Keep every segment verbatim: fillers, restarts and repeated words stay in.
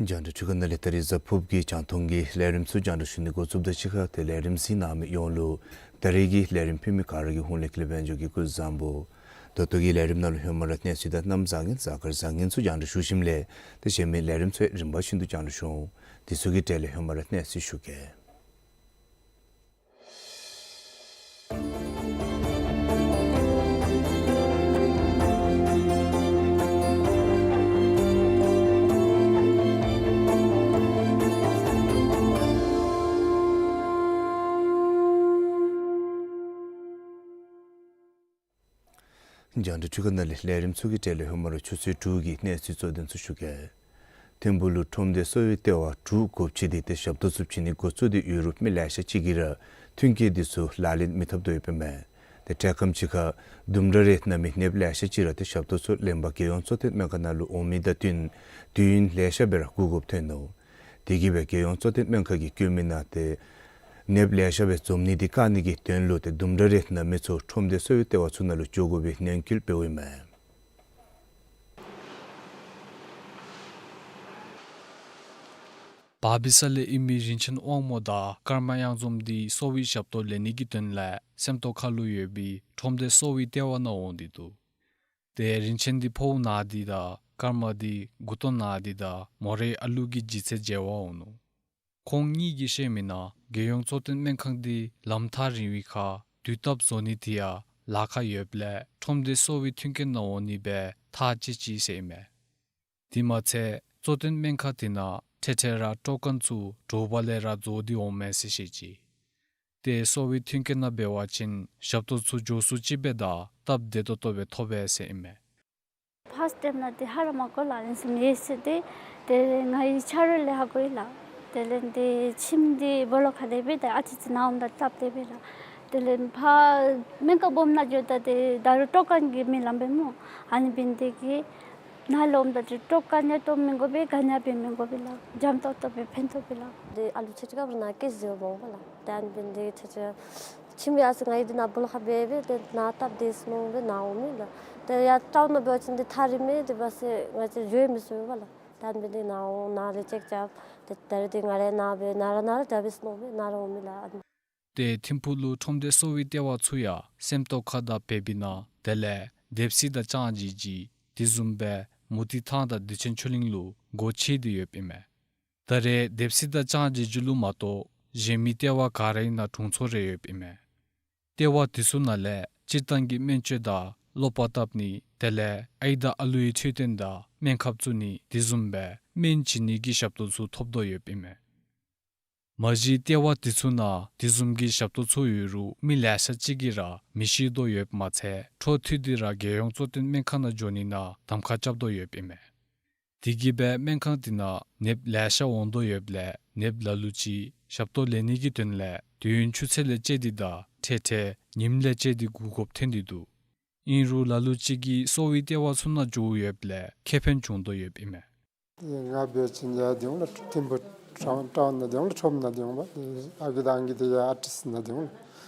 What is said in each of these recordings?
རྒྱང་བསྒྲགས་འཕྲུལ་ཁང་ནང་ལས་ད་རིས་གཟའ་ཕུརཔ་གི་རྒྱང་མཐོང་གི་ལས་རིམ་ཚུ་རྒྱང་བསྒྲགས་ཞུ་ནི་འགོ་བཙུགསཔ་དང་གཅིག་ཁར་ཏེ་ལས་རིམ་གཟིགས་གནང་མི་ཡོངས་ལུ་ད་རིས་ཀྱི་ལས་རིམ་ཕུལ་མི་ག་ར་གི་ཧོངས་ལས་ཀུན་ལེགས་དཔལ་འབྱོར་གྱིས་སྐུ་གཟུགས་བཟང་པོ། ད་ལྟོ་གི་ལས་རིམ་ནང་ལུ་ཧེ་མ་ར་གནས་ཚུལ་དང་གནམ་བཟང་ངན་གཟའ་སྐར་བཟང་ངན་ཚུ་རྒྱང་བསྒྲགས་ཞུ་ཞིནམ་ལས་ཏེ་གཞན་མི་ལས་རིམ་ཚུ་རིམ་པ་བཞིན་དུ་རྒྱང་བསྒྲགས་ཞུ་འོང་། དེ་ཚུ་གི་གྲས་ལས་ཧེ་མ་ར་གནས་ཚུལ་ཞུ་གེ། རྒྱང་བསྒྲགས་འཕྲུལ་ཁང་ནང་ལས་ལས་རིམ་ཚུ་གི་གྲས་ལས་ཧེ་མ་ར་ཆུ་ཚོད་དྲུག་གི་གནས་ཚུལ་གཙོ་དོན་ཚུ་ཞུ་གེ། ཐིམ་ཕུག་ལུ་ཁྲོམ་སྡེ་གསོ་བའི་ལྟེ་བ་དྲུག་འགོ་ཁྲིད་དེ་ཏེ་ཞབས་ཏོག་ཚུ་བྱིན་ནི་འགོ་བཙུགས་ཏེ་ཡོད་རུང་མི་ལེ་ཤ་ཅིག་གིས་ར་མཐུན་རྐྱེན་འདི་ཚུ་ལག་ལེན་མི་འཐབ་དོ་ཡོདཔ་ཨིན་མས། ཏེ་འཕྲལ་ཁམས་ཅིག་ཁར་ལྡུམ་ར་རའི་ནང་མི་ནདཔ་ལེ་ཤ་ཅིག་ར་ཏེ་ཞབས་ཏོག་ཚུ་ལེན་པར་རྒྱལ་ཡོངས་གཙོ་བསྟེན་སྨན་ཁང་ནང་ལུ་འོང་མི་དང་བསྟུན་དུས་ཡུན་ལེ་ཤ་སྦེ་ར་འགོར་དགོཔ་ཐོན་ནུག། དེ་གིས་སྦེ་རྒྱལ་ཡོངས་གཙོ་བསྟེན་སྨན་ཁང་གིས་བཀོད་མི་ནང་ཏེ་ནདཔ་ལེ་ཤ་སྦེ་འཛོམས་ནི་འདི་བཀག་ནི་གི་དོན་ལུ་ཏེ་ལྡུམ་ར་རའི་ནང་མི་ཚུ་ཁྲོམ་སྡེ་གསོ་བའི་ལྟེ་བ་ཚུ་ནང་ལུ་འགྱོ་དགོ་པའི་ནན་སྐུལ་འབདཝ་ཨིན་མས། བར་སྦིས་ས་ལས་ཨིན་མི་རིན་ཆེན་དབང་མོ་དང་ཀརྨ་གཡང་འཛོམས་འདི་གསོ་བའི་ཞབས་ཏོག་ལེན་ནི་གི་དོན་ལས་སེམས་རྟོགས་ཁ་ལུ་ཡོད་པའི་ཁྲོམ་སྡེ་གསོ་བའི་ལྟེ་བ་ནང་འོང་སྟེ་འདུག། ཏེ་རིན་ཆེན་འདི་ཕོཝ་ན་སྟེ་དང་ཀརྨ་འདི་མགུ་ཏོ་ན་སྟེ་དང་མོ་རའི་ཨ་ལུ་གིས་ལྗིད་ཚད་འཇལ་བར་འོང་ནུག། ཁོང་གཉིས་ཀྱིས་བཤད་མི་ནང་རྒྱལ་ཡོངས་གཙོ་བསྟེན་སྨན་ཁང་འདི་ལམ་ཐག་རིང་བའི་ཁར་དུས་བཏབ་བཟོ་ནི་དེ་ཡང་ལཱ་ཁག་ཡོདཔ་ལས་ཁྲོམ་སྡེ་གསོ་བའི་མཐུན་རྐྱེན་ནང་འོང་ནི་སྦེ་ཐག་བཅད་ཅི་ཟེར་ཨིན་མས། དེ་མ་ཚད་གཙོ་བསྟེན་སྨན་ཁང་དེ་ནང་འཕྲལ་འཕྲལ་ར་སྤྲོ་ཁང་ཚུ་དྲོ་པ་ལས་ར་རྫོགས་ཏེ་འོང་མས་ཟེར་བཤད་ཅི། ཏེ་གསོ་བའི་མཐུན་རྐྱེན་ནང་འབད་བ་ཅིན་ཞབས་ཏོག་ཚུ་མགྱོགས་སུ་ཅིག་སྦེ་དང་སྟབས་བདེ་ཏོག་ཏོ་སྦེ་ཐོབ་པས་ཟེར་ཨིན་མས། ཕར་སྟོནམ་ད་ཏེ་ཧ་ར་མ་གོ་ལགས། ཨ་ནི་བཟུམ་ཡོད་ཟེར་ཏེ། དེ་ལས་ང་གི་ཆ་རོགས་ལས་ཧ་གོ་ཡི་ལགས། དེ་ལས་ཏེ་ཁྱིམ་འདི་སྦོ་ལོགས་ཁར་སྡོད་པས། ད་ཨ་ཙི་ཅིག་ན་འོངམ་ད་སྟབས་བདེ་པས་ལགས། དེ་ལས་ཕར་སྨན་ཁང་སྦོམ་ནང་འགྱོཝ་ད་ཏེ་ད་རུང་སྤྲོ་ཁང་གི་མི་ལངམ་པས་སྨོ། ཨ་ནི་འབད་ནི་དེ་གིས་ནཱ་ལུ་འོངམ་ད་ཏེ་སྤྲོ་ཁང་ནི་སྟོན་མི་དགོ་པས། ག་ནི་འབད་མི་དགོ་པས་ལགས། འཇམ་ཏོག་ཏོ་སྦེ་ཕན་ཐོགས་པས་ལགས། ཏེ་ཨ་ལུ་ཆེ་ཆུང་ག་ར་ནཱ་སྐྱེས་ཟེར་འོང་པ་ལགས། ཏེ་ཨ་ནི་འབད་ནི་དེ་གིས་ཆེ་ཆུང་ཁྱིམ་ཡར་སོང་ང་གིས་འདི་ནང་སྦོ་ལོགས་ཁར་སྦེ་སྦེ་ཏེ་ནཱ་སྟབས་བདེ་སྨོ་སྦེ་ནཱ་འོང་མི་ལགས། ཏེ་ཡར་ཊའུན་ནང་འབད་བ་ཅིན་འདི་ཐག་རིངམ་མས། དེ་འབད་ཟེར་ང་བཅས་འགྱོ་མི་ཚུགས་པས་ལགས། ད་ཨ་ནི་འབད་ནི་དེ་གིས་ནཱ་འོང་ནཱ་ལས་ཅེག་རྐྱབ། ཏེ་ད་རིས་འདི་ང་ར་ནཱ་སྦེ་ནཱ་ར་ནཱ་ར་འདྲ་བས་སྨོ་སྦེ་ནཱ་ར་འོང་མི་ལགས། ཏེ་ཐིམ་ཕུག་ལུ་ཁྲོམ་སྡེ་གསོ་བའི་ལྟེ་བ་ཚུ་ཡང་སེམས་རྟོགས་ཁ་དང་བར་སྦིས་ནང་དེ་ལས་དེབ་སི་དང་ལྕང་སྦྱིས་ཀྱི་དེ་བཟུམ་སྦེ་མུ་ཏིག་ཐང་དང་བདེ་ཆེན་ཆོས་གླིང་ལུ་སྒོ་ཕྱེ་སྟེ་ཡོདཔ་ཨིན་མས། ད་རེས་དེབ་སི་དང་ལྕང་སྦྱིས་ཀྱི་ལུ་མ་གཏོགས་གཞན་མི་ལྟེ་བ་ག་རའི་ནང་དྲུང་འཚོ་རེ་ཡོདཔ་ཨིན་མས། ལྟེ་བ་དེ་ཚུ་ནང་ལས་སྤྱིར་བཏང་གི་སྨན་བཅོས་དང་གློ་བ་བཏབ་ནི་དེ་ལས་ཨའི་དང་ཨ་ལུའི་འཕྲོད་བསྟེན་དང་སྨན་ཁབ་བཙུགས་ནི་དེ་བཟུམ་སྦེ་སྨན་བྱིན་ནི་གི་ཞབས་ཏོག་ཚུ་ཐོབ་དོ་ཡོདཔ་ཨིན་མས། མ་གཞི་ལྟེ་བ་དེ་ཚུ་ནང་དེ་བཟུམ་གྱི་ཞབས་ཏོག་ཚུ་ཡོད་རུང་མི་ལེ་ཤ་ཅིག་གིས་ར་མི་ཤེས་དོ་ཡོདཔ་མ་ཚད་འཕྲོ་མཐུད་དེ་ར་རྒྱལ་ཡོངས་གཙོ་བསྟེན་སྨན་ཁང་ནང་འགྱོ་ནི་ནང་གདམ་ཁ་རྐྱབ་དོ་ཡོདཔ་ཨིན་མས། དེ་གིས་སྦེ་སྨན་ཁང་དེ་ནང་ནདཔ་ལེ་ཤ་འོང་དོ་ཡོདཔ་ལས་ནདཔ་ལ་ལུ་ཅིག་ཞབས་ཏོག་ལེན་ནི་གི་དོན་ལས་དུས་ཡུན་ཆུ་ཚོད་ལས་བཅད་དེ་དང་འཕྲལ་འཕྲལ་ཉིནམ་ལས་བཅད་དེ་སྒུག་དགོཔ་ཐོན་ཏེ་འདུག། ཨིན་རུང་ལ་ལུ་ཅིག་གིས་གསོ་བའི་ལྟེ་བ་ཚུ་ནང་འགྱོཝ་ཡོདཔ་ལས་ཁེ་ཕན་བྱུང་དོ་ཡོདཔ་ཨིན་མས། ང་འབད་བ་ཅིན་ཡར་འདི་འོང་ལགས། ཐིམ་ཕུ་ཊའུན་ནང་འདི་འོང་ལགས། ཁྲོམ་ནང་འདི་འོང་ལགས། ཨ་རྒས་དང་ཨང་རྒས་འདི་ཡར་ཨར་ཊིསི་ནང་འདི་འོང་ལགས།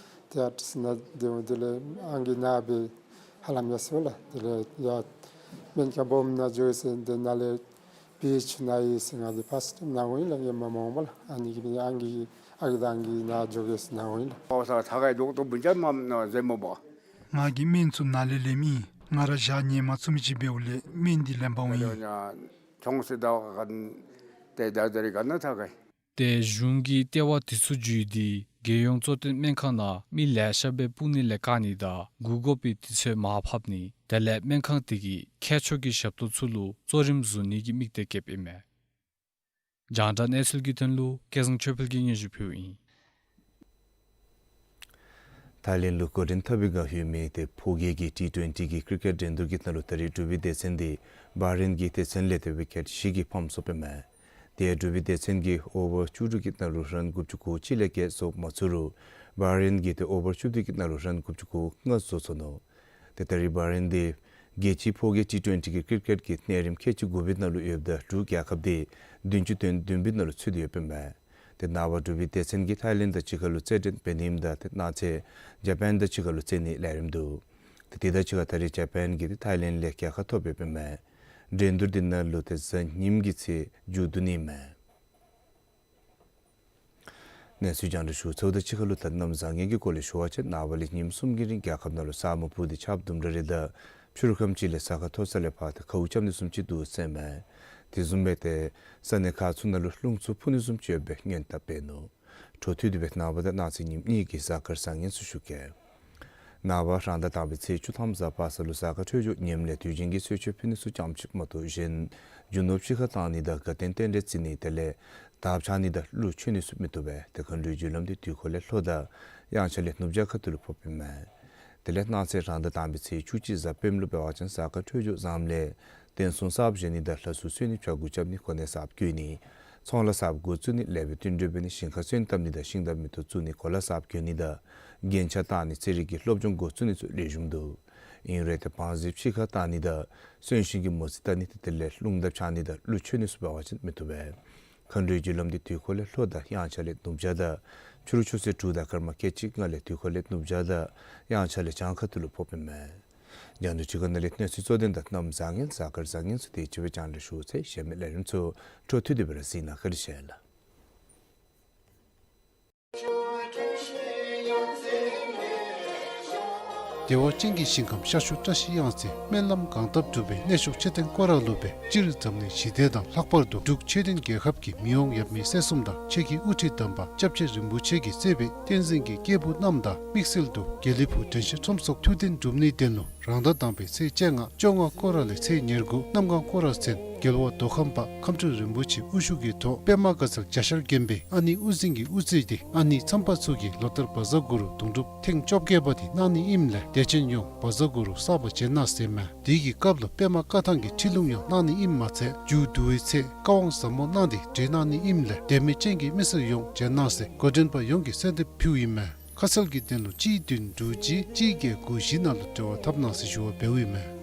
ཏེ་ཨར་ཊིསི་ནང་འདི་འོང་། དེ་ལས་ཨང་རྒས་ནཱ་སྦེ་ཧ་ལམ་ཡར་སོང་ལགས། དེ་ལས་ཡར་སྨན་ཁང་སྦོམ་ནང་འགྱོ་ཡི་ཟེར། དེ་ནང་ལས་བི་ཨེཆ་ནང་ཡོད་ཟེར། ང་འདི་ཕར་སི་ཊིམ་ནང་འོང་ཡི་ལགས། ཧེ་མ་མ་འོང་པ་ལགས། ཨ་ནི་གིས་ཨང་རྒས་ཨ་རྒས་དང་ཨང་རྒས་ནཱ་འགྱོ་གེ་ཟེར་ནཱ་འོང་ཡི་ལགས། ཨོ་ས་ཐ་ཁའི་ཌོག་ཊར་བུ་ཅ་མ་ཟེར་མོ་པ། ང་གིས་སྨན་ཚུ་ནཱ་ལས་ལེནམ་ཨིན། ང་ར་ཞག་ཉི་མ་ཚུ་མི་ཅིག་འབདཝ་ལས་སྨན་འདི་ལེན་པར་འོང་ཡི། ཁྱོང་སི་ད་ག་ཏེ་ད་ད་རིས་ག་ན་ཐ་ཁའི། ཏེ་གཞུང་གིས་ལྟེ་བ་དེ་ཚུ་བརྒྱུད་དེ་རྒྱལ་ཡོངས་གཙོ་བསྟེན་སྨན་ཁང་ནང་མི་ལེ་ཤ་སྦེ་སྤུ་ནི་ལས་བཀག་ནི་དང་འགོ་དགོ་པའི་དུས་ཚོད་མར་ཕབ་ནི། དེ་ལས་སྨན་ཁང་དེ་གིས་ཁྱད་ཆོས་ཀྱི་ཞབས་ཏོག་ཚུ་ལུ་གཙོ་རིམ་བཟུང་ནི་གི་དམིགས་གཏད་བསྐྱེདཔ་ཨིན་མས། རྒྱང་བསྒྲགས་གནས་ཚུལ་གྱི་དོན་ལུ་སྐལ་བཟང་ཆོས་འཕེལ་གྱིས་སྙན་ཞུ་ཕུལཝ་ཨིན། ཐའི་ལེནཌ་ལུ་འགོ་འདྲེན་འཐབ་པའི་བསྒང་ཡོད་མི་ཏེ་ཕོ་སྐྱེས་ཀྱི་ཊི་ཊུ་ཝེན་ཊི་གི་ཀིར་ཀེཊ་འགྲན་བསྡུར་གྱི་ནང་ལུ་ད་རིས་འབྲུག་པའི་སྡེ་ཚན་འདི་བྷ་རེན་གྱི་སྡེ་ཚན་ལས་ཏེ་ཝི་ཀེཊ་བཞི་གིས་ཕམ་སོངམ་ཨིན་མས། ཏེ་འབྲུག་པའི་སྡེ་ཚན་གྱིས་ཨོ་བར་བཅུ་དྲུག་གི་ནང་ལུ་རཱན་དགུ་བཅུ་གོ་གཅིག་ལས་བརྒལ་བཟོ་མ་ཚུགས་རུང་བྷ་རེན་གྱིས་ཏེ་ཨོ་བར་བཅུ་བདུན་གྱི་ནང་ལུ་རཱན་དགུ་བཅུ་གོ་ལྔ་བཟོ་སོ་ནུག། ཏེ་ད་རིས་བྷ་རེན་འདི་རྒྱལ་སྤྱིའི་ཕོ་སྐྱེས་ཊི་ཊུ་ཝེན་ཊི་གི་ཀིར་ཀེཊ་ཀྱི་གནས་རིམ་ཁལ་གཅིག་དགུ་པའི་ནང་ལུ་ཡོདཔ་ད་འབྲུག་རྒྱལ་ཁབ་འདི་བདུན་ཅུ་དོན་བདུན་པའི་ནང་ལུ་ཚུད་དེ་ཡོདཔ་ཨིན་མས། ཏེ་ནངས་པ་འབྲུག་པའི་སྡེ་ཚན་གྱིས་ཐའི་ལེནཌ་དང་གཅིག་ཁར་ལུ་རྩེད་འགྲན་འབད་ནི་ཨིནམ་ད་ཏེ་གནངས་ཚེ་ཇ་པཱན་དང་གཅིག་ཁར་ལུ་རྩེད་ནིའི་ལས་རིམ་འདུག། ཏེ་དེ་དང་གཅིག་ཁར་ད་རིས་ཇ་པཱན་གྱིས་ཏེ་ཐའི་ལེནཌ་ལས་རྒྱལ་ཁ་ཐོབ་ཡོདཔ་ཨིན་མས། འགྲན་བསྡུར་འདི་ནང་ལུ་ཏེ་གཟའ་ཉིམ་གྱི་ཚེས་མཇུག་བསྡུ་ནི་ཨིན་མས། གནས་ཚུལ་རྒྱང་བསྒྲགས་ཞུ་ཚརཝ་དང་གཅིག་ཁར་ལུ་ད་གནམ་བཟང་ངན་གྱི་སྐོར་ལས་ཞུ་བ་ཅིན་ནངས་པ་ལས་ཉིནམ་གསུམ་གྱི་རིང་རྒྱལ་ཁབ་ནང་ལུ་ས་སྨུག་སྤུབས་ཏེ་ཆརཔ་དུམ་གྲ་རེ་དང་ཕྱི་རུ་ཁམས་ཅིག་ལས་ས་ཁ་མཐོ་ས་ལས་ཕར་ཏེ་ཁཝ་རྐྱབ་ནི་བཟུམ་ཅིག་འདུག་ཟེར་མས། དེ་བཟུམ་སྦེ་ཏེ་ས་གནས་ཁག་ཚུ་ནང་ལུ་རླུང་ཚུ་འཕུ་ནི་བཟུམ་ཅིག་ཡོད་པའི་སྔོན་བརྡ་འབད་ནུག། འཕྲོ་མཐུད་དེ་སྦེ་ནངས་པ་དང་གནངས་ཚེ་ཉིནམ་གཉིས་ཀྱི་གཟའ་སྐར་བཟང་ངན་ཚུ་ཞུ་གེ། ནངས་པ་རང་ཟླ་དང་པའི་ཚེས་བཅུ་ཐམ་གཟའ་པ་སངས་ལུ་གཟའ་སྐར་འཕྲོད་སྦྱོར་ངནམ་ལས་དུས་ཆེན་གྱི་གསོལ་མཆོད་ཕུལ་ནི་ཚུ་ཙམ་ཅིག་མ་གཏོགས་གཞན་རྒྱུ་ནོར་ཕྱི་ཁར་བཏང་ནི་དང་དགའ་སྟོན་རྟེན་འབྲེལ་བརྩི་ནི་དེ་ལས་དར་འཕྱར་ནི་དང་གླུ་མཆོད་ནི་ཚུ་མི་བཏུབ་པས། ཏེ་མཁའ་འགྲོའི་རྒྱུ་ལམ་འདི་དུས་འཁོར་ལས་ལྷོ་དང་དབྱངས་འཆར་ལས་ནུབ་བྱང་ཁ་ཐུག་ལུ་ཕོགཔ་ཨིན་མས། དེ་ལས་གནངས་ཚེ་རང་ཟླ་དང་པའི་ཚེས་བཅུ་གཅིག་གཟའ་སྤེནམ་ལུ་འབད་བ་ཅིན་གཟའ་སྐར་འཕྲོད་སྦྱོར་བཟངམ་ལས་བསྟན་སྲུང་གསརཔ་བཞེངས་ནི་དང་ལྷ་གསོལ་གསོལ་ནི་བྱ་འགུལ་རྐྱབ་ནི་གོ་གནས་གསརཔ་བསྐོ་ནི་ཚོང་ལཱ་གསརཔ་འགོ་བཙུགས་ནི་ལེགས་པའི་བསྟུན་གྲོས་འབད་ནི་ཞིང་ཁ་སོན་བཏབ་ནི་དང་ཤིང་རྟ་མེ་ཏོག་བཙུགས་ནི་གོ་ལ་གསརཔ་གྱོན་ནི་དང་རྒྱན་ཆ་བཏགས་ནི་རྩེད་རིགས་ཀྱི་སློབ་སྦྱོང་འགོ་བཙུགས་ནི་ཚུ་ལེགས་ཤོམ་འདུག། ཨིན་རུང་ཏེ་བང་མཛོད་ཕྱི་ཁར་བཏང་ནི་དང་གསོན་གཤིན་གྱི་མོ་རྩིས་བལྟ་ནི་དེ་དེ་ལས་རླུང་རྟ་འཕྱར་ནི་དང་གླུ་མཆོད་ནི་ཚུ་འབད་བ་ཅིན་མི་བཏུབ་པས། མཁའ་འགྲོའི་རྒྱུ་ལམ་འདི་དུས་འཁོར་ལས་ལྷོ་དང་དབྱངས་འཆར་ལས་ནུབ་བྱང་དང་ཕྱི་རུ་ཆུ་ཚོད་དྲུག་དང་སྐར་མ་ཁལ་གཅིག་ལྔ་ལས་དུས་འཁོར་ལས་ནུབ་བྱང་དང་དབྱངས་འཆར་ལས་བྱང་ཁ་ཐུག་ལུ་ཕོགཔ་ཨིན་མས། རྒྱང་བསྒྲགས་ཕྱི་ཁ་ནང་ལས་གནས་ཚུལ་གཙོ་དོན་དང་གནམ་བཟང་ངན་གཟའ་སྐར་བཟང་ངན་ཚུ་དེ་ཅིག་སྦེ་རྒྱང་བསྒྲགས་ཞུ་ཚར་ཡི། གཞན་མི་ལས་རིམ་ཚུ་འཕྲོ་མཐུད་དེ་སྦེ་ར་གཟིགས་གནང་། བཀའ་དྲིན་ཆེ་ལགས། བདེ་བ་ཅན་གྱི་ཞིང་ཁམས་ཤར་ཕྱོགས་བཀྲ་ཤིས་གཡང་རྩེ་སྨོན་ལམ་གང་བཏབ་འགྲུབ་པའི་གནས་མཆོག་མཆོད་རྟེན་སྐོར་ར་ལུ་སྦེ་སྤྱིར་འཛམ་གླིང་ཞི་བདེ་དང་ལྷག་པར་དུ་འབྲུག་ཆོས་ལྡན་རྒྱལ་ཁབ་ཀྱི་མི་དབང་ཡབ་མེས་སྲས་གསུམ་དང་ཆོས་ཀྱི་དབུ་ཁྲིད་དམ་པ་སྐྱབས་རྗེ་རིན་པོ་ཆེ་གིས་གཙོས་པའི་བསྟན་འཛིན་གྱི་སྐྱེས་བུ་རྣམས་དང་དམིགས་བསལ་དུ་དགེ་ལེགས་ཕུག་དྲན་ཤེས་ཁྲོམ་ཚོགས་ཐུགས་རྟེན་སྒྲུབ་ནིའི་དོན་ལུ་རང་ཟླ་དང་པའི་ཚེས་བཅོ་ལྔ་བཅོ་ལྔ་སྐོར་ར་ལས་ཚེས་ཉེར་དགུ་གནམ་གང་སྐོར་ར་ཚུན་རྒྱལ་བ་མདོ་ཁམས་པ་ཁམས་སྤྲུལ་རིན་པོ་ཆེ་དབུ་བཞུགས་ཀྱི་ཐོག་པདྨ་དགའ་ཚལ་རྒྱ་ཤར་དགོན་པའི་ཨ་ནེ་དབུ་འཛིན་གྱིས་དབུ་བརྩིས་ཏེ་ཨ་ནེ་མཚམས་པ་ཚུ་གིས་ལོ་ལྟར་བཛྲ་གུ་རུ་དུང་སྒྲུབ་ཐེངས་བཅོ་བརྒྱད་པ་དེ་གནང་ནི་ཨིནམ་ལས་དད་ཅན་ཡོངས་བཛྲ་གུ་རུ་བསགས་པར་བྱོན་གནང་ཟེར་མས། དེ་གི་སྐབས་ལུ་པདྨ་བཀའ་ཐང་གི་ཁྲིད་ལུང་ཡང་གནང་ནི་ཨིནམ་མ་ཚད་མཇུག་བསྡུ་བའི་ཚེ་བཀའ་དབང་ཟབ་མོ་གནང་སྟེ་བགྲེས་གནང་ནི་ཨིནམ་ལས་དད་མོས་ཅན་གྱི་མི་སེར་ཡོངས་བྱོན་གནང་ཟེར་འགོ་འདྲེན་པ་ཡོངས་ཀྱིས་གསོལ་འདེབས་ཕུལཝ་ཨིན་མས། ཁ་གསལ་གྱི་དོན་ལུ་གཅིག་བདུན་དྲུག་གཅིག་གཅིག་བརྒྱད་དགུ་བཞི་ནང་ལུ་འབྲེལ་བ་འཐབ་གནང་ཟེར་ཞུ་བ་འབདཝ་ཨིན་མས།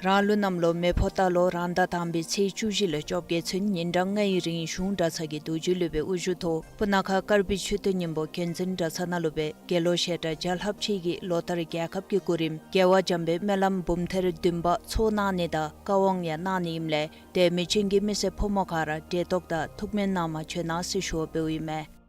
རང་ལུགས་གནམ་ལོ་མེ་ཕོ་རྟ་ལོ་རང་ཟླ་དང་པའི་ཚེས་བཅུ་བཞི་ལས་བཅོ་བརྒྱད་ཚུན་ཉིན་གྲངས་ལྔའི་རིང་གཞུང་གྲྭ་ཚང་གི་རྡོ་རྗེ་སློབ་དཔོན་དབུ་བཞུགས་ཐོག་སྤུ་ན་ཁ་དཀར་སྦིས་ཆོས་སྡེ་སྙིང་པོ་མཁན་ཆེན་གྲྭ་ཚང་ནང་ལུ་སྦེ་དགེ་སློང་བཤད་གྲྭ་བརྒྱ་ལྷགཔ་ཅིག་གིས་ལོ་ལྟར་རྒྱལ་ཁབ་ཀྱི་གོ་རིམ་རྒྱལ་བ་འཇམ་དཔལ་སྨོན་ལམ་འབུམ་ཐེར་བདུན་པ་ཚོགས་གནང་ནི་དང་བཀའ་དབང་ཡང་གནང་ནི་ཨིནམ་ལས་དད་མོས་ཅན་གྱི་མི་སེར་ཕོ་མོ་ག་ར་འབྲེལ་གཏོགས་དང་ཐུགས་སྨོན་གནང་མ་བྱོན་གནང་ཟེར་ཞུ་བ་འབདཝ་ཨིན་མས།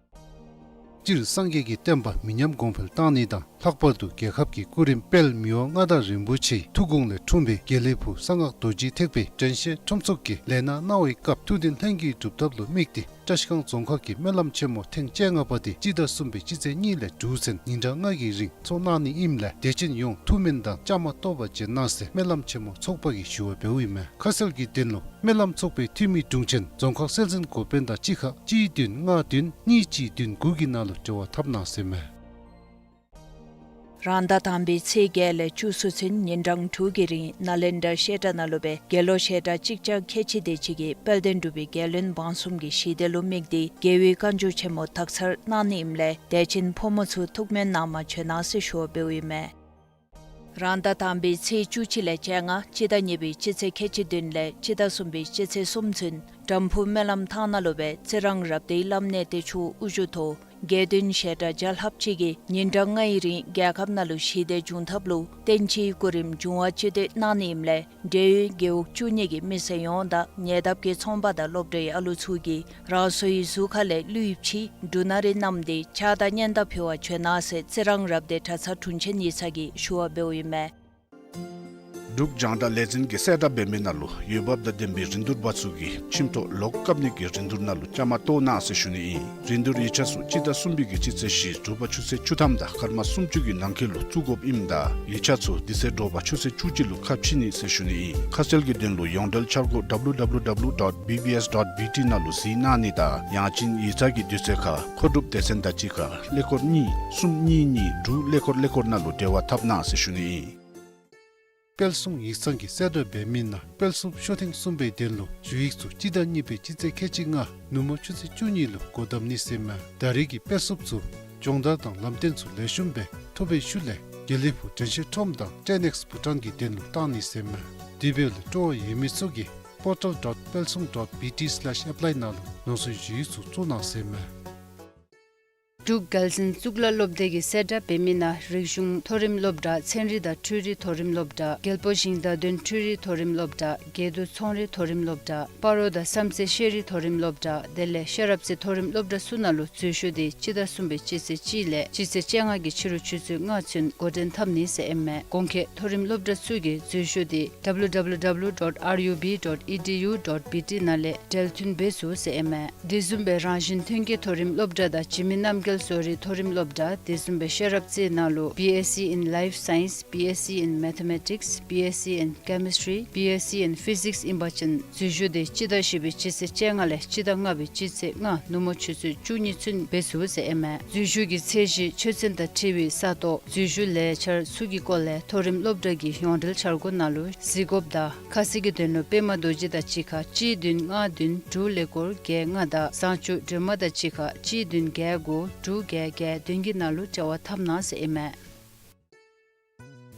སྤྱིར་སངས་རྒྱས་ཀྱི་བསྟན་པ་མི་ཉམས་གོང་འཕེལ་གཏང་ནི་དང་ལྷག་པར་དུ་རྒྱལ་ཁབ་ཀྱི་སྐུ་རིམ་དཔལ་མི་དབང་མངའ་བདག་རིན་པོ་ཆེའི་ཐུགས་དགོངས་ལས་འཁྲུངས་པའི་དགེ་ལེགས་ཕུག་གསང་སྔགས་རྡོ་རྗེ་ཐེག་པའི་དྲན་ཤེས་ཁྲོམ་ཚོགས་ཀྱིས་ལས་སྣ་གནང་བའི་སྐབས་ཐུགས་འདུན་ལྷུན་གྱིས་གྲུབ་ཐབས་ལུ་དམིགས་ཏེ་བཀྲ་ཤིས་སྒང་རྫོང་ཁག་གི་སྨོན་ལམ་ཆེན་མོ་ཐེངས་བཅོ་ལྔ་པ་དེ་སྤྱི་ཟླ་གསུམ་པའི་སྤྱི་ཚེས་གཉིས་ལས་དྲུག་ཚུན་ཉིན་གྲངས་ལྔ་གི་རིང་ཚོགས་གནང་ནི་ཨིནམ་ལས་དད་ཅན་ཡོངས་ཐུགས་སྨོན་དང་བཅའ་མར་གཏོགས་པར་བྱོན་གནང་ཟེར་སྨོན་ལམ་ཆེན་མོ་ཚོགས་པ་གིས་ཞུ་བ་འབདཝ་ཨིན་མས། ཁ་གསལ་གྱི་དོན་ལུ་སྨོན་ལམ་ཚོགས་པའི་འཐུས་མི་དྲུང་ཆེན་རྫོང་ཁག་སྲོལ་འཛིན་འགོ་དཔོན་དང་གཅིག་ཁར་གཅིག་བདུན་ལྔ་བདུན་གཉིས་གཅིག་བདུན་དགུ་གི་ནང་ལུ་འབྲེལ་བ་འཐབ་གནང་ཟེར་མས། རང་ཟླ་དང་པའི་ཚེས་བརྒྱད་ལས་བཅུ་གསུམ་ཚུན་ཉིན་གྲངས་དྲུག་གི་རིང་ནཱ་ལེནྡྲ་བཤད་གྲྭ་ནང་ལུ་སྦེ་དགེ་སློང་བཤད་གྲྭ་གཅིག་བརྒྱ་ཁལ་གཅིག་དེ་ཅིག་གིས་དཔལ་ལྡན་འབྲུག་པའི་རྒྱལ་བློན་འབངས་གསུམ་གྱི་ཞི་བདེ་ལུ་དམིགས་ཏེ་རྒྱལ་བའི་བཀའ་འགྱུར་ཆེན་མོ་དག་ཚར་གནང་ནི་ཨིནམ་ལས་དད་ཅན་ཕོ་མོ་ཚུ་ཐུགས་སྨོན་གནང་མ་བྱོན་གནང་ཟེར་ཞུ་བ་འབདཝ་ཨིན་མས། རང་ཟླ་དང་པའི་ཚེས་བཅུ་གཅིག་ལས་བཅོ་ལྔ། སྤྱི་ཟླ་གཉིས་པའི་སྤྱི་ཚེས་ཁལ་གཅིག་བདུན་ལས་སྤྱི་ཟླ་གསུམ་པའི་སྤྱི་ཚེས་གསུམ་ཚུན་དམ་ཕུ་སྨོན་ལམ་ཐང་ནང་ལུ་སྦེ་རྩི་རང་རབ་སྡེའི་བླམ་གནས་བརྟན་མཆོག་དབུ་བཞུགས་ཐོག་དགེ་འདུན་བཤད་གྲྭ་བརྒྱ་ལྷགཔ་ཅིག་གིས་ཉིན་གྲངས་ལྔའི་རིང་རྒྱལ་ཁབ་ནང་ལུ་ཞི་བདེ་འབྱུང་ཐབས་ལུ་བསྟན་སྤྱིའི་གོ་རིམ་འབྱུང་བ་སྤྱོད་བསྡད་གནང་ནི་ཨིནམ་ལས་འབྲེལ་ཡོད་རྒེད་འོག་བཅུ་གཉིས་ཀྱི་མི་སེར་ཡོངས་དང་ཉེ་འདབས་ཀྱི་ཚོང་པ་དང་སློབ་གྲྭའི་ཨ་ལུ་ཚུ་གིས་རང་སོའི་གཟུགས་ཁ་ལས་ཀླུ་ཡིབ་ཅིག་འབྲུ་སྣ་རེ་བསྣམས་ཏེ་ཕྱག་དང་སྙན་དར་ཕུལ་བར་བྱོན་གནང་ཟེར་རྩི་རང་རབ་སྡེ་གྲྭ་ཚང་དྲུང་ཆེན་ཡིག་ཚང་གིས་ཞུ་བ་འབདཝ་ཨིན་མས། འབྲུག་རྒྱང་བསྒྲགས་ལས་འཛིན་གྱིས་གསལ་བསྒྲགས་འབད་མི་ནང་ལུ་འོས་འབབ་དང་ལྡན་པའི་རིན་བསྡུར་པ་ཚུ་གིས་ཁྱིམ་ཐོག་ལོག་བཀབ་ནི་གི་རིན་བསྡུར་ནང་ལུ་བཅའ་མར་གཏོགས་གནང་ཟེར་ཞུ་ནི་ཨིན། རིན་བསྡུར་ཡིག་ཆ་ཚུ་སྤྱི་ཟླ་གསུམ་པའི་གི་སྤྱི་ཚེས་བཞི་དྲོ་པ་ཆུ་ཚོད་བཅུ་ཐམ་དང་སྐར་མ་སུམ་ཅུ་གི་ནང་འཁོད་ལུ་བཙུགས་དགོཔ་ཨིནམ་ད་ཡིག་ཆ་ཚུ་དེ་ཚེ་དྲོ་པ་ཆུ་ཚོད་བཅུ་གཅིག་ལུ་ཁ་ཕྱེ་ནི་ཟེར་ཞུ་ནི་ཨིན། ཁ་གསལ་གྱི་དོན་ལུ་ཡོངས་འབྲེལ་འཆར་སྒོ་W W W dot B B S dot B T ནང་ལུ་གཟིགས་གནང་ནི་དང་ཡང་ཅིན་ཡིག་ཚང་གི་དུས་ཚོད་ཁར་མཁོ་སྒྲུབ་སྡེ་ཚན་དང་གཅིག་ཁར་ཀླད་ཀོར་གཉིས་གསུམ་གཉིས་གཉིས་དྲུག་ཀླད་ཀོར་ཀླད་ཀོར་ནང་ལུ་འབྲེལ་བ་འཐབ་གནང་ཟེར་ཞུ་ནི་ཨིན། དཔལ་སྲུང་ཡིག་ཚང་གིས་གསལ་བསྒྲགས་འབད་མི་ནང་དཔལ་སྲུང་ཤོ་ཐེངས་གསུམ་པའི་དོན་ལུ་ཞུ་ཡིག་ཚུ་སྤྱི་ཟླ་གཉིས་པའི་སྤྱི་ཚེས་ཁལ་གཅིག་ལྔ་ནུབ་མོ་ཆུ་ཚོད་བཅུ་གཉིས་ལུ་སྒོ་བསྡམ་ནི་ཟེར་མས། ད་རེས་ཀྱི་དཔལ་སྲུང་ཚུ་སྦྱོང་བརྡར་དང་ལམ་སྟོན་ཚུ་ལེགས་ཤོམ་སྦེ་ཐོབ་པའི་ཤུལ་ལས་དགེ་ལེགས་ཕུག་དྲན་ཤེས་ཁྲོམ་དང་ཊེན་ཨེགསི་བྷུ་ཊཱན་གྱི་དོན་ལུ་བཏང་ནི་ཟེར་མས། དེ་འབདཝ་ལས་སྤྲོ་བ་ཡོད་མི་ཚུ་གིས་portal dot pelsung dot B T slash apply ནང་ལུ་ནོར་སྲིད་ཞུ་ཡིག་ཚུ་བཙུགས་གནང་ཟེར་མས། འབྲུག་རྒྱལ་བཙུན་གཙུག་ལག་སློབ་སྡེ་གིས་གསལ་བསྒྲགས་འབད་མི་ནང་རིག་གཞུང་མཐོ་རིམ་སློབ་གྲྭ་ཚན་རིག་དང་འཕྲུལ་རིག་མཐོ་རིམ་སློབ་གྲྭ་རྒྱལ་པོ་ཞིང་བདག་དོན་འཕྲུལ་རིག་མཐོ་རིམ་སློབ་གྲྭ་དགེ་འདུན་ཚོང་རིག་མཐོ་རིམ་སློབ་གྲྭ་སྤ་རོ་དང་བསམ་རྩེ་ཤེས་རིག་མཐོ་རིམ་སློབ་གྲྭ་དེ་ལས་ཤེས་རབ་རྩེ་མཐོ་རིམ་སློབ་གྲྭ་ཚུ་ནང་ལུ་འཛུལ་ཞུགས་འདི་སྤྱི་ཟླ་གསུམ་པའི་སྤྱི་ཚེས་གཅིག་ལས་སྤྱི་ཚེས་བཅོ་ལྔ་གི་ཕྱི་རུ་ཆུ་ཚོད་ལྔ་ཚུན་འགོ་འདྲེན་འཐབ་ནི་ཟེར་ཨིན་མས། གོང་འཁོད་མཐོ་རིམ་སློབ་གྲྭ་ཚུ་གི་འཛུལ་ཞུགས་འདི W W W dot R U B dot E D U dot B T ནང་ལས་འབྲེལ་མཐུད་འབད་ཚུགས་ཟེར་ཨིན་མས། དེ་བཟུམ་སྦེ་རང་བཞིན་ཐོན་སྐྱེད་མཐོ་རིམ་སློབ་གྲྭ་དང་འཇིགས་མེད་རྣམ་རྒྱལ་བཟོ་རིག་མཐོ་རིམ་སློབ་གྲྭ་དེ་བཟུམ་སྦེ་ཤེས་རབ་རྩེ་ནང་ལུ་B S C in Life Science, B S C in Mathematics, B S C in Chemistry, B S C in Physics ཨིན་པ་ཅིན་འཛུལ་ཞུགས་འདི་སྤྱི་ཟླ་བཞི་པའི་སྤྱི་ཚེས་བཅོ་ལྔ་ལས་སྤྱི་ཟླ་ལྔ་པའི་སྤྱི་ཚེས་ལྔ་ནུབ་མོ་ཆུ་ཚོད་བཅུ་གཉིས་ཚུན་འབད་ཚུགས་ཟེར་ཨིན་མས། འཛུལ་ཞུགས་ཀྱི་ཚད་གཞི་ཆོས་ཚན་དང་འཁྲིལ་བའི་ས་སྟོང་འཛུལ་ཞུགས་ལས་འཆར་ཚུ་གི་སྐོར་ལས་མཐོ་རིམ་སློབ་གྲྭ་གི་ཡོངས་འབྲེལ་འཆར་སྒོ་ནང་ལུ་གཟིགས་དགོཔ་དང་ཁ་གསལ་གྱི་དོན་ལུ་པདྨ་རྡོ་རྗེ་དང་གཅིག་ཁར་གཅིག་བདུན་ལྔ་བདུན་དྲུག་ཀླད་ཀོར་བརྒྱད་ལྔ་དང་བཟང་སྤྱོད་སྒྲོལ་མ་དང་གཅིག་ཁར་གཅིག་བདུན་བརྒྱད་དགུ་དྲུག་བརྒྱད་བརྒྱད་བདུན་གྱི་ནང་ལུ་འབྲེལ་བ་འཐབ་གནང་ཟེར་ཨིན་མས།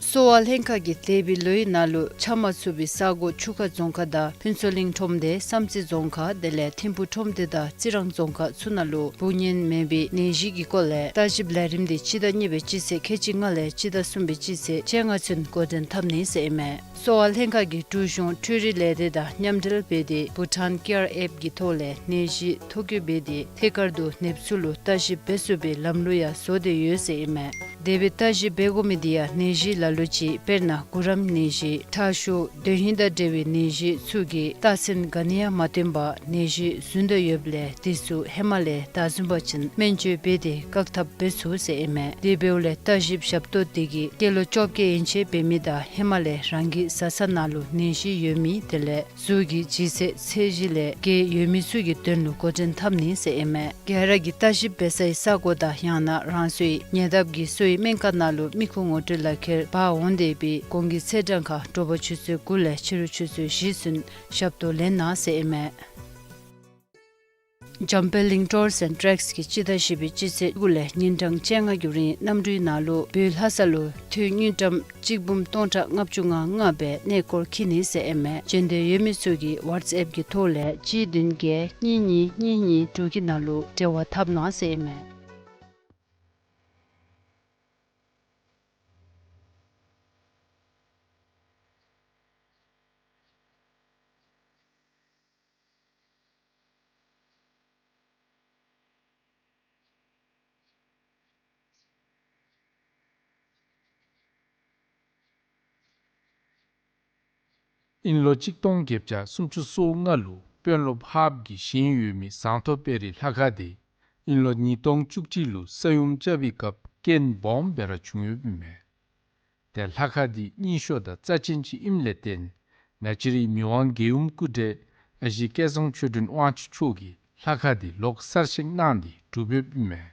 གསོ་བ་ལྷན་ཁག་གིས་འདས་པའི་ལོའི་ནང་ལུ་ཆ་མ་ཚུད་པའི་ས་གོ་ཆུ་ཁ་རྫོང་ཁག་དང་ཕུན་ཚོགས་གླིང་ཁྲོམ་སྡེ་བསམ་རྩེ་རྫོང་ཁག་དེ་ལས་ཐིམ་ཕུ་ཁྲོམ་སྡེ་དང་རྩི་རང་རྫོང་ཁག་ཚུ་ནང་ལུ་འབུ་གཉན་མེན་པའི་ནད་གཞི་གི་སྐོར་ལས་བརྟག་ཞིབ་ལས་རིམ་འདི་སྤྱི་ཟླ་གཉིས་པའི་སྤྱི་ཚེས་ཁལ་གཅིག་ལྔ་ལས་སྤྱི་ཟླ་གསུམ་པའི་སྤྱི་ཚེས་བཅོ་ལྔ་ཚུན་འགོ་འདྲེན་འཐབ་ནི་ཟེར་ཨིན་མས། གསོ་བ་ལྷན་ཁག་གིས་འབྲུག་གཞུང་འཕྲུལ་རིག་ལས་སྡེ་དང་མཉམ་འབྲེལ་འབད་དེ་བྷུ་ཊཱན་ཀེར་ཨེཔ་གི་ཐོག་ལས་ནད་གཞི་ཐོ་བཀོད་འབད་དེ་ཐད་ཀར་དུ་ནདཔ་ཚུ་ལུ་བརྟག་ཞིབ་འབད་ཚུགས་པའི་ལམ་ལུགས་ཡང་བཟོ་སྟེ་ཡོད་ཟེར་ཨིན་མས། དེ་སྦེ་བརྟག་ཞིབ་འབད་དགོ་མི་འདི་ཡང་ནད་གཞི་ལ་ལུ་ཅིག་དཔེར་ན་གུ་རམ་ནད་གཞི་ཁྲག་ཤུགས་འདོན་ཧིང་དང་འབྲེལ་བའི་ནད་གཞི་ཚུ་གི་རྟགས་མཚན་ག་ནི་ཡང་མ་སྟོན་པར་ནད་གཞི་ཟུན་དོ་ཡོདཔ་ལས་དེ་ཚུ་ཧེ་མ་ལས་བདའ་ཟུན་པ་ཅིན་སྨན་བཅོས་འབད་དེ་བཀག་ཐབས་འབད་ཚུགས་ཟེར་ཨིན་མས། དེ་འབདཝ་ལས་བརྟག་ཞིབ་ཞབས་ཏོག་འདི་གིས་སྐྱེས་ལོ་བཅོ་བརྒྱད་ཡན་ཆད་འབད་མི་དང་ཧེ་མ་ལས་རང་གི་བཟའ་ཚང་ནང་ལུ་ནད་གཞི་ཡོད་མི་དེ་ལས་གཟུགས་ཀྱི་ལྗིད་ཚད་ཚད་གཞི་ལས་བརྒལ་ཡོད་མི་ཚུ་གི་དོན་ལུ་འགོ་འདྲེན་འཐབ་ནི་ཟེར་ཨིན་མས། ག་ར་གིས་བརྟག་ཞིབ་འབད་སའི་ས་གོ་དང་ཡང་ན་རང་སོའི་ཉེ་འདབས་ཀྱི་གསོ་བའི་སྨན་ཁང་ནང་ལུ་མི་ཁུངས་ངོ་སྤྲོད་ལག་ཁྱེར་འབག་འོང་སྟེ་སྦེ་གོང་གི་ཚེས་གྲངས་ཁར་དྲོ་པ་ཆུ་ཚོད་དགུ་ལས་ཕྱི་རུ་ཆུ་ཚོད་བཞི་ཚུན་ཞབས་ཏོག་ལེན་གནང་ཟེར་ཨིན་མས། འཇམ་དཔལ་གླིང་ཊུར་སི་ཨེནཌ་ཊེག་སི་གིས་སྤྱི་ཟླ་བཞི་པའི་སྤྱི་ཚེས་དགུ་ལས་ཉིན་གྲངས་བཅོ་ལྔ་གི་རིང་གནམ་གྲུའི་ནང་ལུ་བོད་ལྷ་ས་ལུ་དངུལ་ཀྲམ་གཅིག་འབུམ་སྟོང་ཕྲག་ལྔ་བཅུ་ང་ལྔ་སྦེ་གནས་སྐོར་འཁྱིད་ནི་ཟེར་ཨིན་མས། འབྱོན་འདོད་ཡོད་མི་ཚུ་གིས་ཝཊས་ཨེཔ་གི་ཐོག་ལས་གཅིག་བདུན་བརྒྱད་གཉིས་གཉིས་གཉིས་གཉིས་དྲུག་གི་ནང་ལུ་འབྲེལ་བ་འཐབ་གནང་ཟེར་ཨིན་མས། ཨིན་ལོ་གཅིག་སྟོང་བརྒྱད་བརྒྱ་སུམ་ཅུ་སོ་ལྔ་ལུ་དཔོན་སློབ་ཧཱཔ་གིས་བཞེངས་ཡོད་མི་ཟངས་མཐོ་དཔལ་རི་ལྷ་ཁང་དེ་ཨིན་ལོ་ཉིས་སྟོང་བཅུ་གཅིག་ལུ་ས་ཡོམ་རྐྱབ་པའི་སྐབས་རྐྱེན་སྦོམ་སྦེ་ར་བྱུང་ཡོདཔ་ཨིན་མས། ཏེ་ལྷ་ཁང་འདི་རྙིང་ཤོས་དང་རྩ་ཆེན་ཅིག་ཨིནམ་ལས་བརྟེན་ནཱ་ཅི་རིའི་མི་དབང་རྒྱལ་ཡུམ་སྐུ་བགྲེས་ཨ་ཞེ་སྐལ་བཟང་ཆོས་སྒྲོན་དབང་ཕྱུག་མཆོག་གིས་ལྷ་ཁང་འདི་ལོག་གསར་བཞེངས་གནང་སྟེ་གྲུབ་ཡོདཔ་ཨིན་མས།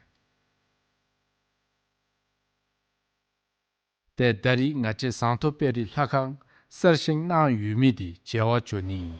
ཏེ་ད་རིས་ང་བཅས་ཟངས་མཐོ་དཔལ་རི་ལྷ་ཁང་གསར་བཞེངས་གནང་ཡོད་མི་འདི་མཇལ་བར་འགྱོ་ནི་ཨིན།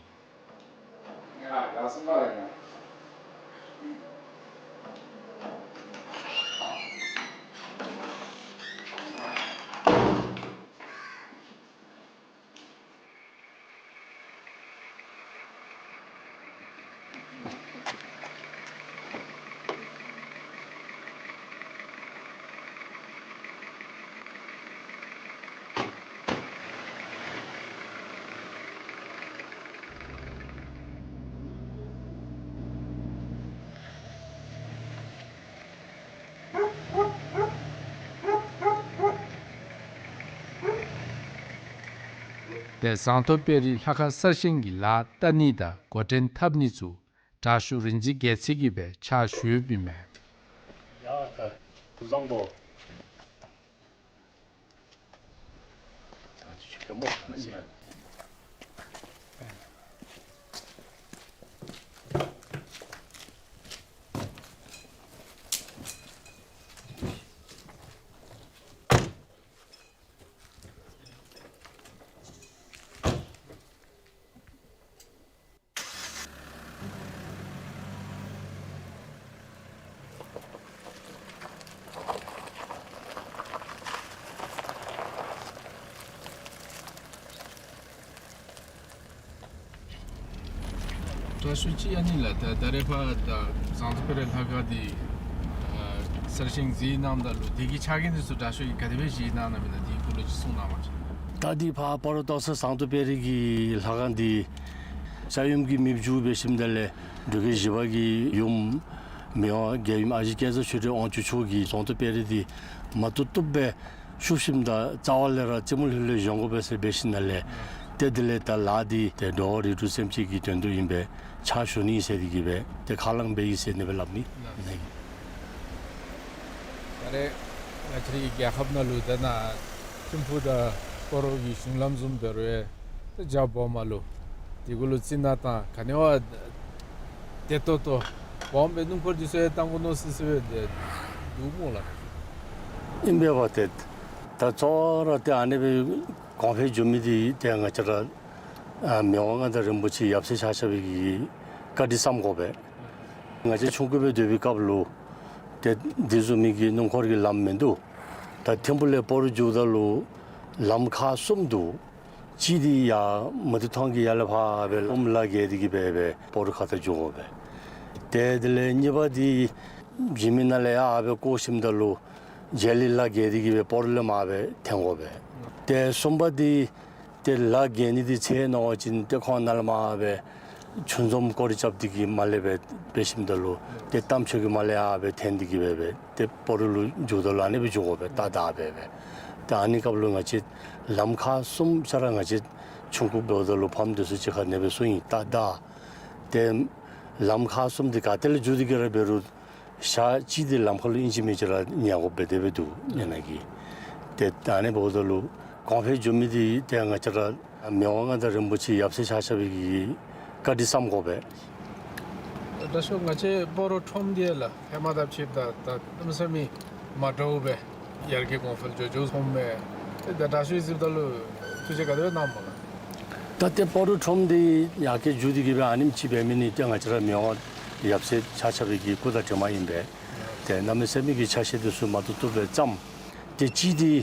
ཏེ་ཟངས་མདོག་དཔལ་རི་ལྷ་ཁང་གསར་བཞེངས་ཀྱི་ལཱ་བསྟར་ནི་དང་འགོ་འདྲེན་འཐབ་ནི་ཚུ་དྲག་ཤོས་རིག་འཛིན་རྒྱལ་མཚན་གྱིས་སྦེ་ཕྱག་ཞུ་ཡོདཔ་ཨིན་མས། ཡ་ད་དུ་བཟང་པོ། དྲག་ཤོས་ཅིག་ཨ་ནི་ལགས། ད་ད་རེས་ཕར་ད་ཟངས་མདོག་དཔལ་རི་ལྷ་ཁང་འདི་ཨ་གསར་བཞེངས་མཛད་གནངམ་ད་ལུ་དེ་གི་ཕྱག་འགན་འདི་ཚུ་དྲག་ཤོས་ཀྱིས་ག་དེ་སྦེ་བཞེས་གནང་གནངམ་ཨིན་ན་དེའི་སྐོར་ལུ་ཅིག་གསུང་གནང་བ་ཅིན། ད་འདི་ཕར་སྤ་རོ་སྟག་ཚང་ཟངས་མདོག་དཔལ་རི་གི་ལྷ་ཁང་འདི་ས་ཡོམ་གྱིས་མེདཔ་འགྱོ་སྦེ་ཞིནམ་ད་ལས་འབྲུག་རྒྱལ་བཞི་པ་གི་ཡུམ་མི་དབང་རྒྱལ་ཡུམ་ཨ་ཞེ་སྐལ་བཟང་ཆོས་སྒྲོན་དབང་ཕྱུག་མཆོག་གིས་ཟངས་མདོག་དཔལ་རི་འདི་མ་བཏུབ་བཏུབ་སྦེ་བཤུབ་ཞིནམ་ད་རྩ་བ་ལས་ར་རྩེ་མོ་ལྷོད་ལྷོད་བཞེངས་དགོ་པས་ཟེར་འབད་ཞིནམ་ལས། ཏེ་དེ་ལས་ད་ལཱ་འདི་ཏེ་འགྲོ་བ་རིགས་དྲུག་སེམས་ཅན་གྱི་དོན་དུ་ཨིན་པས། ཕྱག་ཞུ་ནི་ཟེར་དེ་གིས་སྦེ་ཏེ་ཁས་བླངས་འབད་ཡི་ཟེར་ཨ་ནི་སྦེ་སླབ་ནི་ཨིན། ད་རེས་ང་བཅས་རའི་རྒྱལ་ཁབ་ནང་ལུ་ད་ནཱ་ཐིམ་ཕུག་དང་སྤ་རོ་གི་གཞུང་ལམ་བཟུམ་འབད་རུང་ཡང་ཏེ་རྒྱ་སྦོམ་ལུ་དེ་གུ་ལུ་རྩི་ནག་དང་ག་ནི་བ་བདེ་ཏོག་ཏོ་སྦོམ་སྦེ་སྣུམ་འཁོར་འདི་ཚུ་ཡང་བཏང་དགོ་མནོ་སི་སི་སྦེ་འདུག་སྨོ་ལགས། ཨིན་པས་པ། ཏེ་ད་གཙོ་བོ་ར་ཏེ་ཨ་ནི་སྦེ་གོང་འཕེལ་འགྱོ་མི་འདི་ཏེ་ང་བཅས་ར་ཨ་མི་དབང་མངའ་བདག་རིན་པོ་ཆེ་ཡབ་སྲས་ཆ་ཁྱབ་ཀྱི་བཀའ་དྲིན་བསམ་དགོ་པས། ང་བཅས་ཆུང་ཀུ་སྦེ་སྡོད་པའི་སྐབས་ལུ་ཏེ་འདི་བཟུམ་མའི་གི་སྣུམ་འཁོར་གྱི་ལམ་མིན་འདུག། ད་ཐིམ་ཕུག་ལས་སྤ་རོ་འགྱོཝ་ད་ལུ་ལམ་ཁག་གསུམ་འདུག། གཅིག་འདི་ཡར་མུ་ཏིག་ཐང་གི་ཡར་ལས་ཕར་སྦེ་ལམ་ལ་བརྒལ་ཏེ་གིས་སྦེ་སྦེ་སྤ་རོ་ཁ་ཐུག་འགྱོ་དགོ་པས། ཏེ་དེ་ལས་གཉིས་པ་འདི་འཇིགས་མེད་ནང་ལས་ཡར་སྦེ་བསྐོར་ཞིནམ་ད་ལུ་རྗེས་ལུ་ལ་བརྒལ་ཏེ་གིས་སྦེ་སྤ་རོ་ལས་མར་སྦེ་འཐེན་དགོ་པས། ཏེ་གསུམ་པ་འདི་ཏེ་ལ་བརྒལ་ནི་འདི་ཚེ་ནང་བ་ཅིན་ཏེ་ཁོང་ནཱ་ལས་མར་སྦེ་ཆུ་འཛོམས་སྐོར་ར་རྐྱབ་སྟེ་གིས་མར་ལས་སྦེ་འབད་ཞིནམ་ད་ལུ་ཏེ་རྟ་མཆོག་གི་མར་ལས་ཡར་སྦེ་འཐེན་ཏེ་གིས་སྦེ་སྦེ་ཏེ་སྤ་རོ་ལུ་འགྱོཝ་ད་ལུ་ཨ་ནི་སྦེ་འགྱོ་དགོ་པས། ད་ད་སྦེ་སྦེ། ཏེ་ཨ་ནི་སྐབས་ལུ་ང་བཅས་ལམ་ཁག་གསུམ་ཆ་ར་ང་བཅས་ཆུང་ཀུ་འབདཝ་ད་ལུ་ཕམ་འདི་ཚུ་གཅིག་ཁར་ཨ་ནི་སྦེ་སོང་ཡི། ད་ད་ཏེ་ལམ་ཁག་གསུམ་འདི་ག་ཏེ་ལས་འགྱོ་སྟེ་གིས་ར་འབད་རུང་ཞག་གཅིག་འདི་ལམ་ཁ་ལུ་ཨིན་ཅི་མིན་ཅི་ར་ཉལ་དགོཔ་སྦེ་དེ་སྦེ་འདུག་ཨ་ནི་གི། ཏེ་ད་ཨ་ནི་འབདཝ་ད་ལུ་གོང་འཕེལ་འགྱོ་མི་འདི་ཏེ་ང་བཅས་ར་མི་དབང་མངའ་བདག་རིན་པོ་ཆེ་ཡབ་སྲས་ཆ་ཁྱབ་ཀྱི་བཀའ་དྲིན་བསམ་དགོ་པས། དྲག་ཤོས་ང་བཅས་སྤ་རོ་ཁྲོམ་འདི་ལགས་ཧེ་མ་དང་ཕྱདཔ་ད་ད་གནམ་མེད་ས་མེད་མ་འདྲཝ་སྦེ་ཡར་རྒྱས་གོང་འཕེལ་འགྱོ་འགྱོཝ་སོངམ་མས། ཏེ་ད་དྲག་ཤོས་གཟིགསཔ་ད་ལུ་ཐུགས་རྗེ་ག་དེ་སྦེ་གནངམ་སྨོ་ལགས། ད་ཏེ་སྤ་རོ་ཁྲོམ་འདི་ཡར་རྒྱས་འགྱོ་སྟེ་གིས་སྦེ་ཨ་ནེམ་ཅིག་འབད་མི་འདི་ཏེ་ང་བཅས་ར་མི་དབང་ཡབ་སྲས་ཆ་ཁྱབ་ཀྱི་སྐུ་དང་གྲིབ་མ་ཨིན་པས། ཏེ་གནམ་མེད་ས་མེད་ཀྱི་ཆ་ཤས་འདི་ཚུ་མ་བཏུབ་བཏུབ་སྦེ་བརྩམས། ཏེ་གཅིག་འདི་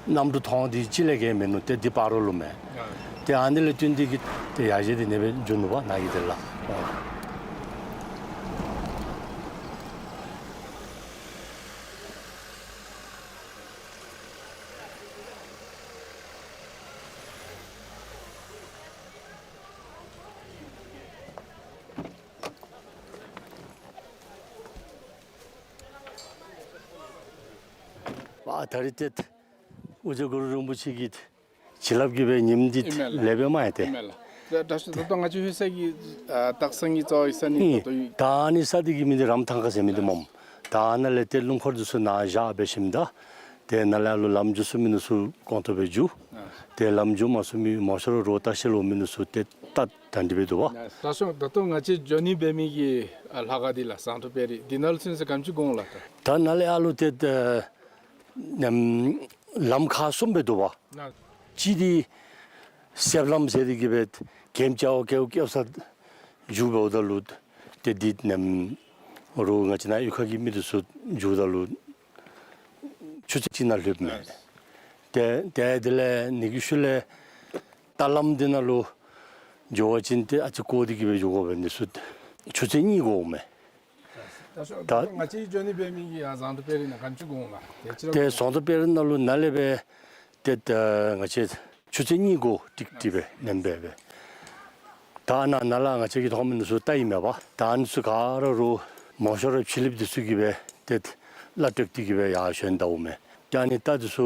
གནམ་གྲུ་ཐོག་འདི་གཅིག་ལས་བརྒལ་མིན་ནུག། ཏེ་འདི་སྤ་རོ་ལུ་མས། ཏེ་ཨ་ནི་ལས་བརྟེན་ཏེ་གིས་ཏེ་ཡར་རྒྱས་འདི་ཨ་ནི་སྦེ་འགྱོ་ནུག་པ་ནཱ་གི་འདི་ལགས། ཨ་ད་རིས་ཏེ་ཨོ་རྒྱན་གུ་རུ་རིན་པོ་ཆེ་གི་བྱིན་རླབས་ཀྱིས་སྦེ་ཉིནམ་འདི་ཨིན་མས་ལགས། ལེགས་པས་མ་ཡ་ཏེ། ཨིན་མས་ལགས། ད་ད་ད་ལྟོ་ང་བཅས་ལྷོད་ས་གི་ཨ་སྟག་ཚང་གི་རྩ་བའི་ས་གནས་ཨིན། ད་ལྟོ་ད་ཨ་ནི་ས་འདི་གི་མིང་འདི་རམ་ཐང་ཁ་ཟེར་མི་འདི་སྨོ། ད་ཨ་ནཱ་ལས་ཏེ་སྣུམ་འཁོར་འདི་ཚུ་ནཱ་བཞག་འབད་ཞིནམ་ད་ཏེ་ནཱ་ལས་ཨ་ལུ་ལམ་འགྱོ་ཚུགས་མི་འདི་ཚུ་གོང་ཏོག་སྦེ་འགྱོ། ཨ་ཏེ་ལམ་འགྱོ་མ་ཚུགས་མི་མང་ཤོས་ར་རོགས་ལྟ་བཤལ་འོང་མི་འདི་ཚུ་ཏེ་ད་ད་འདི་སྦེ་འདུག་པ། ད་ད་ལྟོ་ང་བཅས་འགྱོ་ནི་འབད་མི་གི་ཨ་ལྷ་ཁང་འདི་ལགས་ཟངས་མདོག་དཔལ་རི་འདི་ནང་ལུ་ཚུན་ཚོད་ག་དེམ་ཅིག་འགོར་འོང་ལགས། ད་ད་ནཱ་ལས་ཨ་ལུ་ཏེ་ཨ་ནམ་ལམ་ཁག་གསུམ་སྦེ་འདུག་པ། ན་གཅིག་འདི་གསེབ་ལམ་ཟེར་ཏེ་གིས་སྦེ་གེམ་ཅ་བ་ཀེའུ་ཀེའུ་ས་འགྱོ་འབདཝ་ད་ལུ་ཏེ་འདི་ནམ་རོགས་ང་བཅས་ནཱ་གཡུས་ཁ་གི་མི་འདི་ཚུ་འགྱོཝ་ད་ལུ་ཆུ་ཚོད་གཅིག་ནང་ལྷོདཔ་མས། ཏེ་ཏེ་དེ་ལས་ནི་གི་ཤུལ་ལས་རྟ་ལམ་འདི་ནང་ལུ་འགྱོ་བ་ཅིན་ཏེ་ཨ་ཙི་བསྐོར་ཏེ་གིས་སྦེ་འགྱོ་དགོ་པས། འདི་ཚུ་ཆུ་ཚོད་གཉིས་འགོརཝ་མས། ད་ད་ང་བཅས་འགྱོ་ནི་འབད་མི་གི་ཨ་ཟངས་མདོག་དཔལ་རི་ནང་ག་དེམ་ཅིག་འགོར་འོང་ལགས། ཏེ་ཟངས་མདོག་དཔལ་རི་ནང་ལུ་ནཱ་ལས་སྦེ་ཏེ་ད་ང་བཅས་ཆུ་ཚོད་གཉིས་འགོར་ཏིག་ཏིག་སྦེ་ནེམ་སྦེ་སྦེ། ད་ནཱ་ནཱ་ལས་ང་བཅས་ཀྱིས་མཐོང་མི་འདི་ཚུ་རྟ་ཨིན་མས་པ། ད་ཨ་ནི་ཚུ་ག་ར་རོགས་མང་ཤོས་ར་ཕྱི་གླིངཔ་འདི་ཚུ་གིས་སྦེ་ཏེ་གླ་སྤྲོད་དེ་གིས་སྦེ་ཡར་ཞོན་ད་འོང་མས། ཏེ་ཨ་ནི་རྟ་འདི་ཚུ་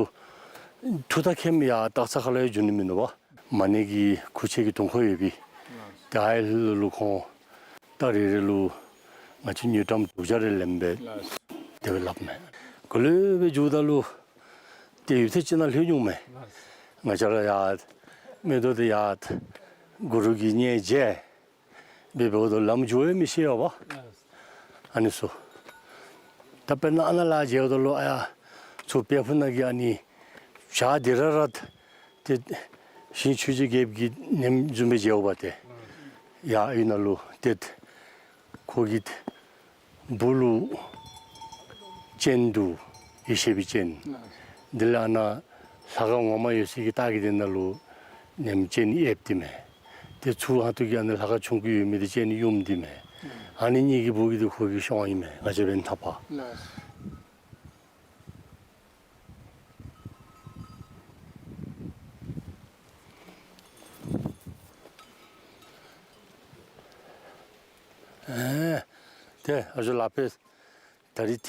ཐུག་ད་ཁེམ་ཡར་སྟག་ཚང་ཁ་ལུ་ཡང་འགྱོ་ནི་མིན་འདུག་པ། མ་ཎི་གི་ཁུར་ཆེན་གྱི་དུང་འཁོར་ཡོད་པས། ལགས། ཏེ་ཨའི་ལུ་ཁོང་རྟ་རེ་རེ་ལུ་ང་བཅས་དངུལ་ཀྲམ་དྲུག་བརྒྱ་རེ་ལེན་སྦེ། ལགས། དེ་སྦེ་སླབ་མས། ག་ལུ་སྦེ་འགྱོཝ་ད་ལུ་ཏེ་ཡུདཔ་ཐེངས་ཅིག་ནང་ལྷོད་འོང་མས། ལགས། ང་བཅས་ར་ཡར་མིག་ཏོ་འདི་ཡར་གུ་རུ་གི་མཉྫ་མཇལ་སྦེ་འབདཝ་ད་ལམ་འགྱོ་ཡང་མི་ཤེས་པས། ལགས། ཨ་ནི་ཚུ། ད་དཔེར་ན་ཨ་ནཱ་ལས་མཇལཝ་ད་ལུ་ཨ་ཡར་ཚུར་དཔལ་ཕུག་ནང་གི་ཨ་ནི་བྱག་འདི་ར་ར་ཏེ་ཞིང་ཆོས་རྗེ་རྒྱལཔོ་གི་ནེམ་བཟུམ་སྦེ་མཇལཝ་ཏེ། ཡར་ཨའི་ནང་ལུ་ཏེ་ཁོ་གི་སྦུག་ལུ་སྤྱན་འདུག། ཡེ་ཤེས་པའི་སྤྱན། དེ་ལས་ཨ་ནཱ་ལྷ་ཁང་ངོ་མ་ཡོད་སའི་གི་ལྟག་གི་དེ་ནང་ལུ་ནེམ་སྤྱན་ཡེབ་སྟེ་མས། ཏེ་ཚུར་ཧ་ཏུ་གི་ཨ་ནཱ་ལྷ་ཁང་ཆུང་ཀུ་ཡོད་མི་འདི་སྤྱན་ཡུམ་སྟེ་མས། ཨ་ནི་གཉིས་ཀྱི་སྦུག་གི་འདི་ཁོ་གི་ཤོང་ཨིན་མས། ང་བཅས་འབདན་ཐག་པ། ལགས། ཨེ་ཏེ་ཨ་ཇོ་ལག་པས་ད་རིས་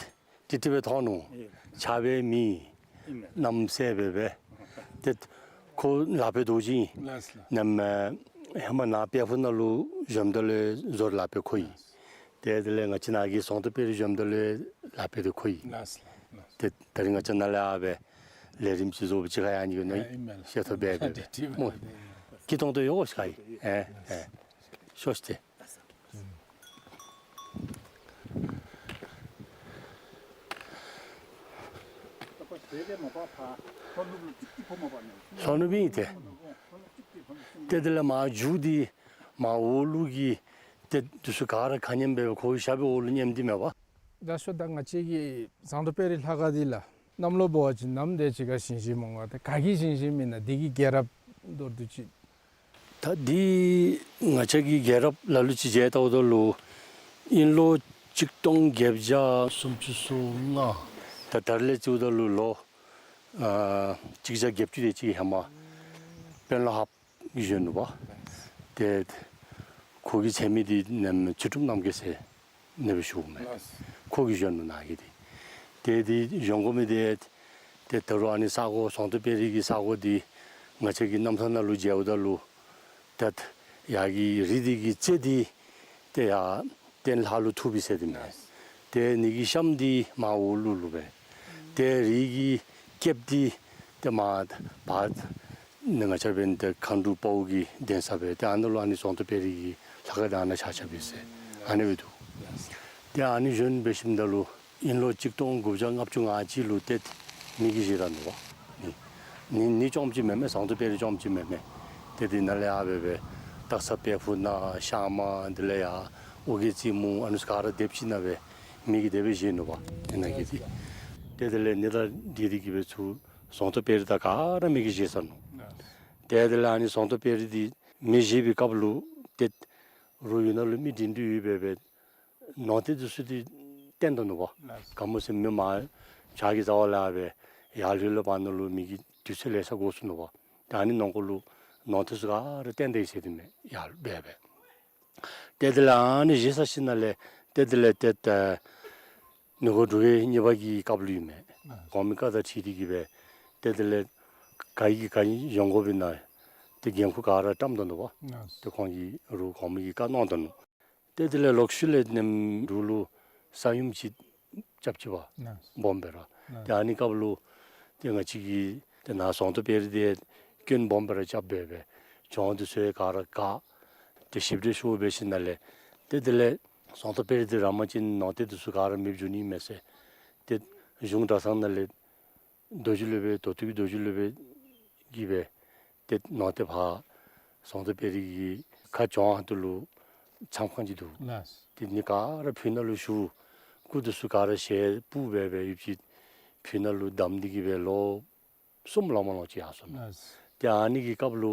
ཏིག་ཏིག་སྦེ་ཐོན་ནུག། ཨེ། ཆགས་པའི་མི་ཨིན་མས། རྣམ་སྲས་སྦེ་སྦེ། ཏེ་ཁོ་ལག་པའི་རྡོ་རྗེ་ཨིན། ལགས་ལགས། ནམ་ཧེ་མ་ནཱ་དཔལ་ཕུག་ནང་ལུ་བཞོནམ་ད་ལུ་བཟོ་ལག་པའི་ཁོ་ཨིན། ཏེ་དེ་ལས་ང་བཅས་ནཱ་གི་ཟངས་མདོག་དཔལ་རི་བཞོནམ་ད་ལུ་ལག་པའི་འདི་ཁོ་ཨིན། ལགས་ལགས། ཏེ་ད་རིས་ང་བཅས་ནཱ་ལས་ཨ་སྦེ་ལས་རིམ་ཅིག་བཟོ་བ་ཅིག་ཁར་ཡང་ནི་གོ་ནི་ཨིན་མས། ཤེས་ཐོབ་སྦེ་སྦེ་ཏེ་ཏེ་མོ་ཏེ་སྐྱིད་ཏོང་ཏོ་ཡོད་ཤག་ཨིན། ཨེ་ཨེ། ཤོག་ཤིག་ཏེ། ལྷོ་ནུབ་ཨིན་ཏེ། ཏེ་དེ་ལས་མར་མཇུག་འདི་མར་འོག་ལུ་གི་ཏེ་འདི་ཚུ་ག་ར་ཁ་མཉམ་སྦེ་ཁོ་གི་ཞབས་པའི་འོག་ལུ་མཉམ་སྟེ་མས་པ། ད་ཤོ་ད་ང་བཅས་ཀྱི་ཟངས་མདོག་དཔལ་རི་ལྷ་ཁང་འདི་ལགས་གནམ་ལོ་འབད་བ་ཅིན་ནམ་དེ་ཅིག་ཁར་བཞེངས་བཞེངསམ་འོང་ག། ཏེ་ག་གིས་བཞེངས་བཞེངསམ་ཨིན་ན། འདི་གི་རྒྱལ་རབས་མདོར་བསྡུས་ཅིག། ད་འདི་ང་བཅས་ཀྱི་རྒྱལ་རབས་ལ་ལུ་ཅིག་མཇལ་བལྟཝ་ད་ལུ་དབྱིན་ལོ་གཅིག་སྟོང་བརྒྱད་བརྒྱ་སུམ་ཅུ་སོ་ལྔ། ད་ད་རིས་ལས་བརྩིཝ་ད་ལུ་ལོ་ཨ་གཅིག་བརྒྱ་བརྒྱད་ཅུ་དེ་ཅིག་ཧེ་མ་དཔོན་སློབ་ཧཱཔ་གིས་བཞེངས་ནུག་པ། ཏེ་ཁོ་གི་མཚན་མི་འདི་ནམ་ཚུལ་ཁྲིམས་རྣམ་རྒྱལ་ཟེར་ཨ་ནི་སྦེ་ཞུཝ་མས། ལགས། ཁོ་གིས་བཞེངས་ནུག་ནཱ་གི་འདི། ཏེ་འདི་བཞེངས་དགོ་མི་འདི་ཏེ་ད་རུང་ཨ་ནི་ས་གོ་ཟངས་མདོག་དཔལ་རི་གི་ས་གོ་འདི་ང་བཅས་ཀྱི་རྣམ་ཐར་ནང་ལུ་མཇལཝ་ད་ལུ་ཏེ་ཡར་གྱི་རི་འདི་གི་རྩེ་འདི་ཏེ་ཡར་སྟེང་ལྷ་ལུ་ཐུག་པས་ཟེར་ཏེ་མས། ལགས། ཏེ་ཨ་ནི་གི་གཤམ་འདི་མར་འོག་ལུ་ལུ་སྦེ། ཏེ་རི་གི་སྐེདཔ་འདི་ཏེ་མར་བར་ནི་ང་བཅས་འབདན་ཏེ་མཁའ་འགྲོ་དཔའ་བོ་གི་གདན་ས་སྦེ་ཏེ་ཨ་ནཱ་ལུ་ཨ་ནི་ཟངས་མདོག་དཔལ་རི་གི་ལྷ་ཁང་འདི་ཨ་ནཱ་ཆགས་ཆགསཔ་ཨིན་ཟེར་ཨ་ནི་སྦེ་འདུག། ཏེ་ཨ་ནི་བཞེངས་འབད་ཞིནམ་ད་ལུ་དབྱིན་ལོ་གཅིག་སྟོང་དགུ་བརྒྱ་ལྔ་བཅུ་ང་གཅིག་ལུ་ཏེ་མེ་གིས་བཞེས་ད་ནུག་པ། ནི་ནི་ནི་རྐྱངམ་ཅིག་མེན་མས། ཟངས་མདོག་དཔལ་རི་རྐྱངམ་ཅིག་མེན་མས། ཏེ་འདི་ནང་ལས་ཨ་སྦེ་སྦེ་སྟག་ཚང་དཔལ་ཕུག་ནང་ཤར་མར་འདི་ལས་ཡར་ཨོ་རྒྱན་རྩེ་མོ་ཨ་ནི་ཚུ་ག་ར་སྡེབ་ཅིག་ནང་སྦེ་མེ་གིས་དེ་སྦེ་བཞེས་ནུག་པ། ཨ་ནཱ་གི་འདི་ཏེ་དེ་ལས་ནི་ད་འདི་འདི་གིས་སྦེ་ཚུར་ཟངས་མདོག་དཔལ་རི་དང་ག་ར་མེ་གིས་བཞེས་ཚར་ནུག། ཏེ་དེ་ལས་ཨ་ནི་ཟངས་མདོག་དཔལ་རི་འདི་མེ་བཞེས་པའི་སྐབས་ལུ་ཏེ་རོགས་ཡུལ་ནང་ལུ་མི་འདྲེན་འདྲེན་ཡོད་པས་སྦེ་ནོར་རྟེན་འདི་ཚུ་འདི་བཏོན་ད་ནུག་པ། ག་སྨོ་ཟེར་མི་མར་བྱག་གི་རྩ་བ་ལས་སྦེ་ཡར་ལྷོད་ལྷོདཔ་ནང་ལུ་མི་གི་དུས་ཚོད་ལེ་ཤ་འགོར་སོ་ནུག་པ། ཏེ་ཨ་ནི་ནང་འཁོད་ལུ་ནོར་རྟེན་ཚུ་ག་ར་བཏོན་ད་ཡི་ཟེར་ཏེ་མས། ཡར་སྦེ་སྦེ་ཏེ་དེ་ལས་ཨ་ནི་བཞེས་ཚར་ཞིནམ་ལས་ཏེ་དེ་ལས་ཏེ་ད་ནུབ་སྒོ་འབྲུག་རྒྱལ་གཉིས་པ་གི་སྐབས་ལུ་ཨིན་མས། ཨ་གོང་མའི་བཀའ་དང་འཁྲིལ་ཏེ་གིས་སྦེ་ཏེ་དེ་ལས་ག་གིས་ག་བཞེངས་དགོ་པའི་ནང་ཏེ་འགན་ཁུར་ག་ར་བཀྲམ་ད་ནུག་པ། ཨ་ཏེ་ཁོང་གིས་རོགས་གོང་མ་གིས་བཀའ་གནང་ད་ནུག། ཏེ་དེ་ལས་ལོག་ཤུལ་ལས་ནེམ་འབྲུག་ལུ་ས་ཡོམ་ཅིག་རྐྱབ་ཅི་པ། ཨ་སྦོམ་སྦེ་ར། ཨ་ཏེ་ཨ་ནི་སྐབས་ལུ་ཏེ་ང་བཅས་ཀྱི་ཏེ་ནཱ་ཟངས་མདོག་དཔལ་རི་འདི་སྐྱོན་སྦོམ་སྦེ་ར་རྐྱབ་སྦེ་སྦེ་གྱོང་འདི་ཚུ་ག་ར་བཀག། ཏེ་ཞིབ་འགྲེལ་ཞུ་འབད་ཞིནམ་ལས་ཏེ་དེ་ལས་ཟངས་མདོག་དཔལ་རི་འདི་ར་མ་ཅིན་ནོར་རྟེན་འདི་ཚུ་ག་ར་མེདཔ་འགྱོ་ནི་མས་ཟེར། ཏེ་གཞུང་གྲྭ་ཚང་ནང་ལས་རྡོ་རྗེ་སློབ་དཔོན་མདོ་སྟོད་ཀྱི་རྡོ་རྗེ་སློབ་དཔོན་གྱིས་སྦེ་ཏེ་ནོར་རྟེན་ཕར་ཟངས་མདོག་དཔལ་རི་གི་ཁ་གྱོང་ཧོངས་ལུ་མཚམས་ཁང་ཅིག་འདུག། ལགས། ཏེ་ཨ་ནི་ག་ར་ཕུ་ནང་ལུ་ཞུ། སྐུ་འདི་ཚུ་ག་ར་ཞལ་སྤུབས་སྦེ་སྦེ་ཡུདཔ་ཅིག་ཕུ་ནང་ལུ་བསྡམས་ཏེ་གིས་སྦེ་ལོ་གསུམ་ལང་མ་ལོང་ཅིག་ཡར་སོ་ནུག། ལགས། ཏེ་ཨ་ནི་གི་སྐབས་ལུ་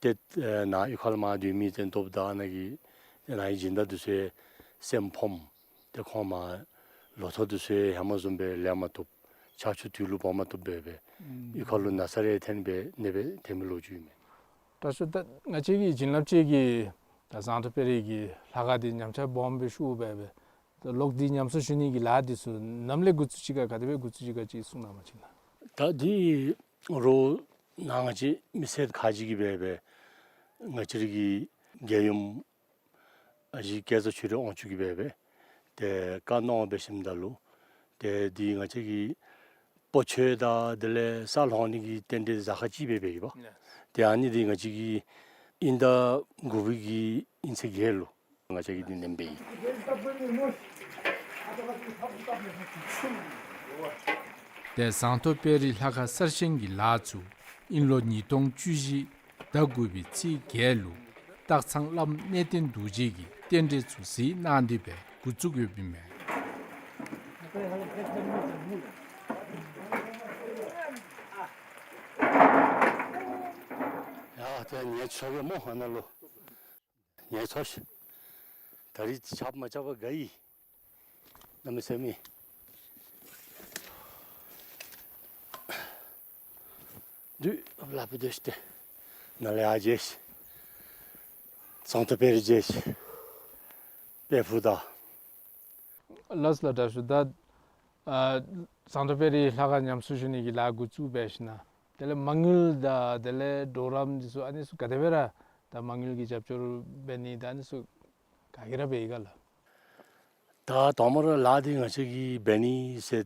ཏེ་ཨེ་ནཱ་གཡུས་ཁ་ལུ་མར་སྡོད་མི་ཏེ་མདོ་དང་ཨ་ནཱ་གི་ཏེ་ནཱ་གི་སྦྱིན་བདག་འདི་ཚུ་སེམས་ཕམ། ཏེ་ཁོང་མར་ལོ་ཐོག་འདི་ཚུ་ཧེ་མ་བཟུམ་སྦེ་ལེན་མ་བཏུབ། ཆར་ཆུ་དུས་ལུ་འབབ་མ་བཏུབ་སྦེ་སྦེ་ཨུམ་གཡུས་ཁ་ལུ་ན་ཚ་རེ་ཐོན་སྦེ་ནདཔ་སྦེ་ཐོན་མི་ལོ་རྒྱུས་ཨིན་མས། དྲག་ཤོས་ད་ང་བཅས་ཀྱི་བྱིན་རླབས་ཅན་གྱི་ད་ཟངས་མདོག་དཔལ་རི་གི་ལྷ་ཁང་འདི་ཉམས་ཆག་སྦོམ་སྦེ་ཤོར་སྦེ་སྦེ་ད་ལོག་སྟེ་ཉམས་གསོ་ཞུ་ནི་གི་ལཱ་འདི་ཚུ་ནམ་ལས་འགོ་བཙུགས་ཅི་ག་ག་དེ་སྦེ་འགོ་བཙུགས་ཅི་ག་ཅིག་གསུང་གནང་བ་ཅིན་ལགས། ད་འདི་རོགས་ ནཱ་ང་བཅས་མི་སེར་ཁག་ཅིག་གིས་འབད་འབད་ང་བཅས་རའི་གི་རྒྱལ་ཡུམ་ཨ་ཞེ་སྐལ་བཟང་ཆོས་སྒྲོན་དབང་ཕྱུག་གིས་འབད་འབད་ཏེ་བཀའ་གནང་འབད་ཞིནམ་ད་ལུ་ཏེ་འདི་ང་བཅས་ཀྱི་སྤོ་ཆོས་དང་དེ་ལས་ས་སློང་ནི་གི་རྟེན་འབྲེལ་གཟའ་ཁ་ཅིག་འབད་འབད་ཡི་པ། ཏེ་ཨ་ནི་འདི་ང་བཅས་ཀྱི་དབྱིན་ཟླ་དགུ་པའི་གི་དབྱིན་ཚེས་བརྒྱད་ལུ་ང་བཅས་ཀྱིས་འདི་ནེམ་འབད་ཡི། ཏེ་ཟངས་མདོག་དཔལ་རི་ལྷ་ཁང་གསར་བཞེངས་ཀྱི་ལཱ་ཚུ་དབྱིན་ལོ་ཉིས་སྟོང་བཅུ་བཞི་ཟླ་དགུ་པའི་ཚེས་བརྒྱད་ལུ་སྟག་ཚང་བླམ་གནས་བརྟན་རྡོ་རྗེ་གིས་རྟེན་འབྲེལ་ཚུ་གཟིགས་གནང་སྟེ་འབད་འགོ་བཙུགས་ཡོདཔ་ཨིན་མས། ཡ་ཏེ་ངལ་འཚོ་གེ་སྨོ་ཨ་ནཱ་ལུ། ངལ་འཚོ་ཤིག། ད་རིས་ཆརཔ་མ་རྐྱབ་པར་དགའ་ཡི། གནམ་མེད་ས་མེད། དུས་ལ་ཕུད་དེ་ཤི་སྟེ་ནཱ་ལས་ཡར་མཇལ་ཤིག། ཟངས་མདོག་དཔལ་རི་མཇལ་ཤིག། དཔལ་ཕུག་དང་། ལགས་ལགས། དྲག་ཤོས་ད་ཨ་ཟངས་མདོག་དཔལ་རི་ལྷ་ཁང་ཉམས་གསོ་ཞུ་ནི་གི་ལཱ་འགོ་བཙུགས་འབད་ཞིནམ་ལས་དེ་ལས་མ་དངུལ་དང་དེ་ལས་གྲོགས་རམ་འདི་ཚུ་ཨ་ནི་ཚུ་ག་དེ་སྦེ་ར་ད་མ་དངུལ་གྱི་རྒྱབ་སྐྱོར་འབད་ནི་ད་ཨ་ནི་ཚུ་ག་གིས་ར་འབད་ཡི་ག་ལགས། ད་དང་པ་ར་ལཱ་འདི་ང་བཅས་ཀྱིས་འབད་ནི་ཟེར་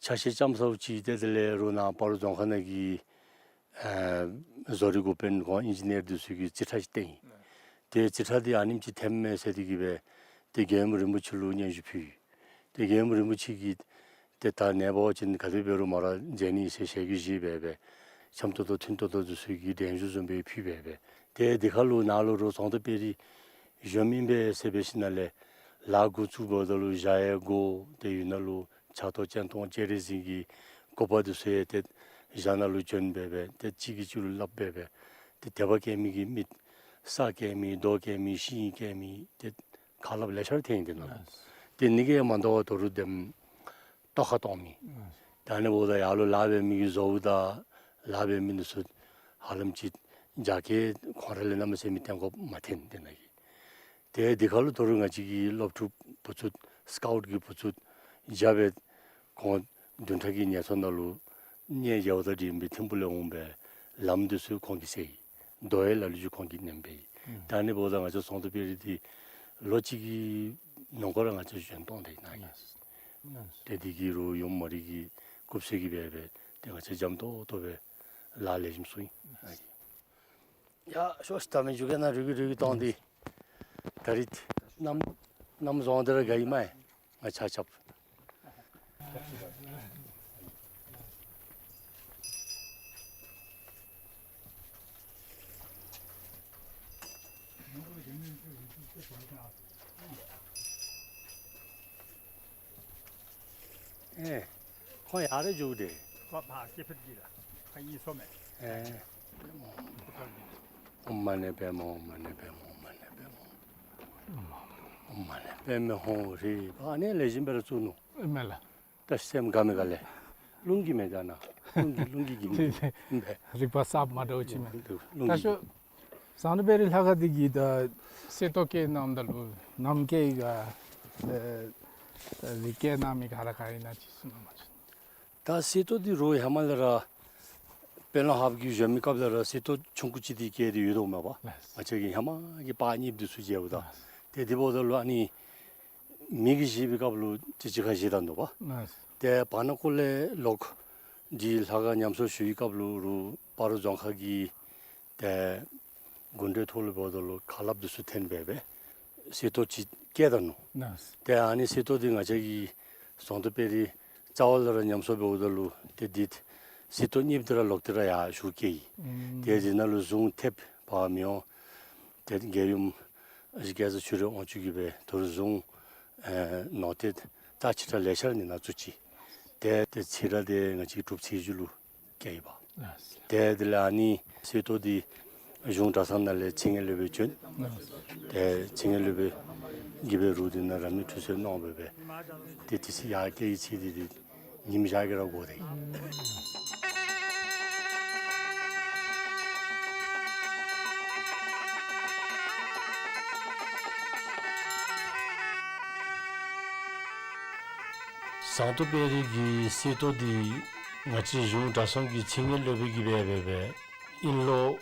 ཆ་ཤས་ཙམ་ཚརཝ་ཅིག་ཏེ་དེ་ལས་རུང་ནཱ་སྤ་རོ་རྫོང་ཁག་ནང་གི་ཨ་བཟོ་རིག་འགོ་དཔོན་ཁོང་ཨིན་ཇི་ནི་ཡར་འདི་ཚུ་གིས་རྩིས་ཁྲ་ཅིག་བཏོན་ཡི། ཏེ་རྩིས་ཁྲ་འདི་ཨ་ནེམ་ཅིག་འཐེནམ་མས་ཟེར་ཏེ་གིས་འབད་ཏེ་རྒྱལ་ཡུམ་རིན་པོ་ཆེ་ལུ་སྙན་ཞུ་ཕུལ་ཡི། ཏེ་རྒྱལ་ཡུམ་རིན་པོ་ཆེ་གིས་ཏེ་ད་ནངས་པ་ཅིན་ག་དེ་འབད་རུང་མ་ར་མཇལ་ནི་ཟེར་ཞལ་གྱིས་བཞེས་འབད་འབད་འཆམ་ཏོག་ཏོ་མཐུན་ཏོག་ཏོ་འདི་ཚུ་གི་གདན་ཞུ་བཟུམ་སྦེ་ཕུལ་འབད་འབད་ཏེ་འདི་ཁར་ལུ་ནཱ་ལུ་རོགས་ཟངས་མདོག་དཔལ་རི་གཞོནམ་ཨིན་པས་ཟེར་འབད་ཞིནམ་ལས་ལཱ་འགོ་བཙུགས་འབདཝ་ད་ལུ་ཞག་ཡང་འགོར་ཏེ་ཡུལ་ནང་ལུ་ཕྱག་ཐོག་སྤྱན་སྟོང་སྤྱན་རས་གཟིགས་ཀྱི་སྐུ་པར་འདི་ཚུ་ཡང་ཏེ་ཞག་ནང་ལུ་བྱོན་འབད་འབད་ཏེ་གཅིག་གིས་གཅིག་ལུ་སླབ་འབད་འབད་ཏེ་དད་པ་བསྐྱེད་མི་གི་མི་ས་བསྐྱེད་མི་རྡོ་བསྐྱེད་མི་ཤིང་བསྐྱེད་མི་ཏེ་ཁ་སླབ་ལེ་ཤ་ར་ཐོན་ཡི་འདི་ནང་ལུ། ཏེ་ཨ་ནི་གིས་མ་དོ་བར་ད་རུང་དེམ་ལྟོ་ཁ་གཏོང་མི། ད་ཨ་ནི་འབདཝ་ད་ཡར་ལུ་ལཱ་འབད་མི་གི་བཟོཝ་ད་ལཱ་འབད་མི་འདི་ཚུ་ཧ་ལམ་ཅིག་རྒྱ་སྐྱེད་ཁོང་ར་ལས་གནམ་མེད་ས་མེད་བརྟན་དགོཔ་མ་ཐོན་འདི་ནང་གི། ཏེ་འདི་ཁར་ལུ་ད་རུང་ང་བཅས་ཀྱི་སློབ་ཕྲུག་བུ་ཚུ་སི་ཀའུཊ་གི་བུ་ཚུ་བརྒྱ་སྦེ་ཁོང་བདུན་ཕྲག་གི་ཉེན་ཚོགས་ནང་ལུ་གནས་མཇལཝ་དང་འབྲེལ་བའི་ཐིམ་ཕུ་ལས་འོང་སྦེ་ལམ་འདི་ཚུ་ཁོང་གིས་བསལ་ཡི། རྡོ་ཡང་ལ་ལུ་ཅིག་ཁོང་གིས་ནེམ་འབད་ཡི། ཨུམ། ད་ཨ་ནི་འབདཝ་ད་ང་བཅས་ཟངས་མདོག་དཔལ་རི་འདི་ལོ་གཅིག་གི་ནང་འཁོད་ར་ང་བཅས་བཞེངས་གཏང་སྟེ་ནཱ་གི། ཏེ་འདི་གིས་རུང་ཡུམ་མ་རིག་གི་སྐུ་ཚེ་གི་འབད་འབད་ཏེ་ང་བཅས་འཇམ་ཏོང་ཏོ་སྦེ་ལཱ་ལེགས་ཤོམ་ཚུགས་ཡི། ཡ་ཤོག་ཤིག། ད་མི་འགྱོ་གེ། ནཱ་རུལ་གི་རུལ་གི་གཏང་སྟེ། ད་རིས་གནམ་གནམ་བཟང་སྟེ་ར་དགའ་ཡི་མས། ང་ཆ་ཁྱབ། ཨེ། ཁོང་ཡར་ར་འགྱོ་དེས། ཁོ་ཕར་སྐྱེ་འཕེལ་གྱི་ལ། ཁོ་གཉིས་སོ་མས། ཨེ། ཨོཾ་མ་ཎི་པདྨེ་ཧཱུྃ། མ་ཎི་པདྨེ་ཧཱུྃ། མ་ཎི་པདྨེ་ཧཱུྃ། ཨོཾ་མ་ཎི་པདྨེ་ཧཱུྃ་ཧྲཱིཿ། ཨ་ནི་ལེགས་ཤོམ་སྦེ་ར་བཙུགས་ནུག། ཨིན་མས་ལགས། ད་སེམས་དགའ་མི་དགའ་ལས། རླུང་གིས་མི་དགའ་ན། རླུང་གིས་རླུང་གིས་གིས་མི་དགའ། རིག་པ་གསརཔ་མ་འདྲཝ་ཅིག་མས། རླུང་གིས། ད་ཤོག། ཟངས་མདོག་དཔལ་རི་ལྷ་ཁང་འདི་གི་ད་གསེར་ཏོག་བཀལ་གནངམ་ད་ལུ་ནམ་བཀལ་ཡི་ག། ཨེ་ཨེ་བཀལ་གནང་མི་ག་ར་ག་ཨིན་ན་ཅིག་གསུང་གནང་མ་ཅིག། ད་གསེར་ཏོག་འདི་རུང་ཧེ་མ་ལས་ར་དཔལ་ལྡན་ཧཱཔ་གི་བཞེངས་མི་སྐབས་ལས་ར་གསེར་ཏོག་ཆུང་ཀུ་ཅིག་འདི་བཀལ་ཏེ་ཡོད་དོ་མས་པ། ལགས། ང་བཅས་ཀྱི་ཧེ་མ་གི་པར་རྙིངམ་འདི་ཚུ་མཇལཝ་ད། ལགས། ཏེ་འདི་འབདཝ་ད་ལུ་ཨ་ནི་མི་གིས་བཞེས་པའི་སྐབས་ལུ་ཅིག་ཅིག་ཁར་བཞེས་ད་ནུག་པ། ལགས། ཏེ་བར་ན་ཀོ་ལས་ལོག་འདི་ལྷ་ཁང་ཉམས་གསོ་ཞུ་བའི་སྐབས་ལུ་རུང་སྤ་རོ་རྫོང་ཁག་གི་ཏེ་གུང་ཁྲན་ཐོག་ལུ་འབདཝ་ད་ལུ་ཁ་སླབ་འདི་ཚུ་འཐེན་འབད་འབད་གསེར་ཏོག་ཅིག་བཀལ་ད་ནུག། ལགས། ཏེ་ཨ་ནི་གསེར་ཏོག་འདི་ང་བཅས་ཀྱི་ཟངས་མདོག་དཔལ་རི་རྩ་བ་ལས་ར་ཉམས་གསོ་འབདཝ་ད་ལུ་ཏེ་འདི་གསེར་ཏོག་རྙིངམ་འདི་ར་ལོག་སྟེ་ར་ཡར་ཞུ་བཀལ་ཡི། ཨུམ། ཏེ་འདི་ནང་ལུ་གཟུངས་ཐེབས་འབག་མི་འོང་། ཏེ་རྒྱལ་ཡུམ་ཨ་ཞེ་སྐལ་བཟང་ཆོས་སྒྲོན་དབང་ཕྱུག་གིས་འབད་ད་རུང་གཟུངས་ཨེ་ནོར་ཏེ་རྟགས་ཅིག་ར་ལེ་ཤ་ར་ནི་ནང་བཙུགས་ཅི། ཏེ་ཏེ་ཚེ་རབས་འདི་ང་བཅས་ཀྱི་གྲུབ་ཚེས་བཅུ་ལུ་བཀལ་ཡི་པ། ལགས། ཏེ་དེ་ལས་ཨ་ནི་གསེར་ཏོག་འདི་གཞུང་གྲྭ་ཚང་ནང་ལས་ཚེ་སྔོན་སློབ་དཔོན་བྱོན། ལགས། ཏེ་ཚེ་སྔོན་སློབ་དཔོན་གྱིས་འབད་རུང་འདི་ནང་ར་མི་ཁྲུས་གསོལ་གནང་འབད་འབད་ཏེ་དེ་ཚེ་ཡར་བཀལ་ཡི་ཚེ་འདི་འདི་ཉིམ་ཞག་གི་ར་འགོར་ཏེ། ཟངས་མདོག་དཔལ་རི་གི་གསེར་ཏོག་འདི་ ང་བཅས་གཞུང་གྲྭ་ཚང་གི་ཚིག་ངན་སློབ་དཔོན་གྱིས་འབད་འབད་འབད་ཨིན་ལོ་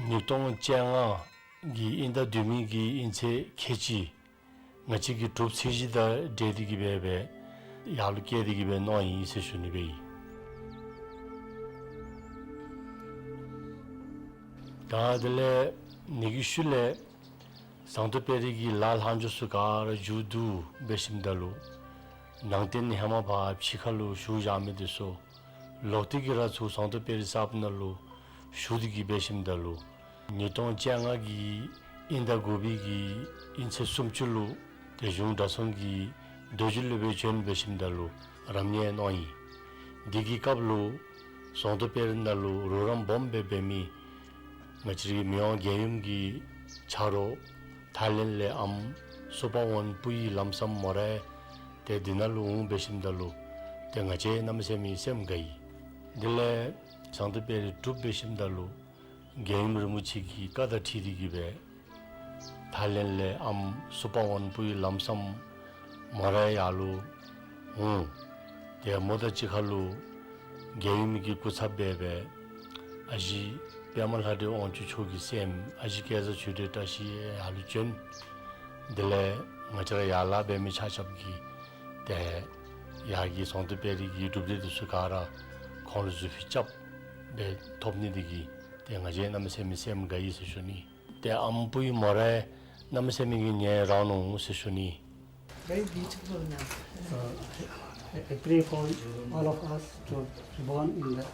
ཉིས་སྟོང་བཅོ་ལྔ་གི་དབྱིན་ཟླ་བདུན་མའི་གི་དབྱིན་ཚེས་ཁལ་གཅིག་ང་བཅས་ཀྱི་གྲུབ་ཚེས་གཞི་དང་འབྲེལ་ཏེ་གི་འབད་འབད་ཡར་ལུ་བསྐྱལ་ཏེ་གི་འབད་གནང་ཡི་ཟེར་ཞུ་ནི་སྦེ་ཨིན། ད་དེ་ལས་ཨ་ནི་གི་ཤུལ་ལས་ཟངས་མདོག་དཔལ་རི་གི་ལ་ལྷག་འཕྲོ་ཚུ་ག་ར་མཇུག་བསྡུ་འབད་ཞིནམ་ད་ལུ་ནང་རྟེན་ཧེ་མ་ཕར་ཕྱི་ཁ་ལུ་བཞུགས་བཞག་མི་དེ་ཚུ་ལོག་སྟེ་གི་ར་ཚུར་ཟངས་མདོག་དཔལ་རི་གསརཔ་ནང་ལུ་བཞུགས་ཏེ་གི་འབད་ཞིནམ་ད་ལུ་ཉིས་སྟོང་བཅོ་ལྔ་གི་དབྱིན་ཟླ་དགུ་པའི་གི་དབྱིན་ཚེས་སུམ་ཅུ་ལུ་ཏེ་གཞུང་གྲྭ་ཚང་གི་རྡོ་རྗེ་སློབ་དཔོན་བྱོན་འབད་ཞིནམ་ད་ལུ་རབ་གནས་གནང་ཡི། དེ་གི་སྐབས་ལུ་ཟངས་མདོག་དཔལ་རི་ནང་ལུ་རོགས་རམ་སྦོམ་སྦེ་འབད་མི་ང་བཅས་རའི་མི་དབང་རྒྱལ་ཡུམ་གྱི་ཆ་རོགས་ཐའི་ལེནཌ་ལས་ཨམ་སུ་པ་ཝན་པུའི་ལམ་སང་མོ་རའི་ཏེ་དེ་ནང་ལུ་འོང་འབད་ཞིནམ་ད་ལུ་ཏེ་ང་བཅས་གནམ་མེད་ས་མེད་སེམས་དགའ་ཡི། དེ་ལས་ཟངས་མདོག་དཔལ་རི་གྲུབ་འབད་ཞིནམ་ད་ལུ་རྒྱལ་ཡུམ་རིན་པོ་ཆེ་གི་བཀའ་དང་འཁྲིལ་ཏེ་གི་འབད་ཐའི་ལེནཌ་ལས་ཨམ་སུ་པ་ཝན་པུའི་ལམ་སང་མོ་རའི་ཡར་ལུ་འོང་། ཏེ་མོ་དང་གཅིག་ཁར་ལུ་རྒྱལ་ཡུམ་གྱི་སྐུ་ཚབ་སྦེ་འབད་ཨ་ཞེ་པདྨ་ལྷ་འདྲེ་དབང་ཕྱུག་མཆོག་གི་སྲསམོ་ཨ་ཞེ་སྐལ་བཟང་ཆོས་སྒྲོན་བཀྲ་ཤིས་ཡར་ལུ་བྱོན། དེ་ལས་ང་བཅས་ར་ཡར་ལས་འབད་མི་ཆ་ཁྱབ་ཀྱིས་ཏེ་ཡར་གྱི་ཟངས་མདོག་དཔལ་རི་གི་གྲུབ་འབྲས་དེ་ཚུ་ག་ར་ཁོང་ལུ་གཟུགས་ཕུད་རྐྱབ་སྦེ་ཐོབ་ནི་དེ་གིས་ཏེ་ང་བཅས་གནམ་མེད་ས་མེད་སེམས་དགའ་ཡི་ཟེར་ཞུ་ནི། ཏེ་ཨམ་པུའི་མོ་རའི་གནམ་མེད་ས་མེད་ཀྱི་ཉེ་རང་ནུག་ཟེར་ཞུ་ནི། Very beautiful now. So, I, I pray for all of us to be born in the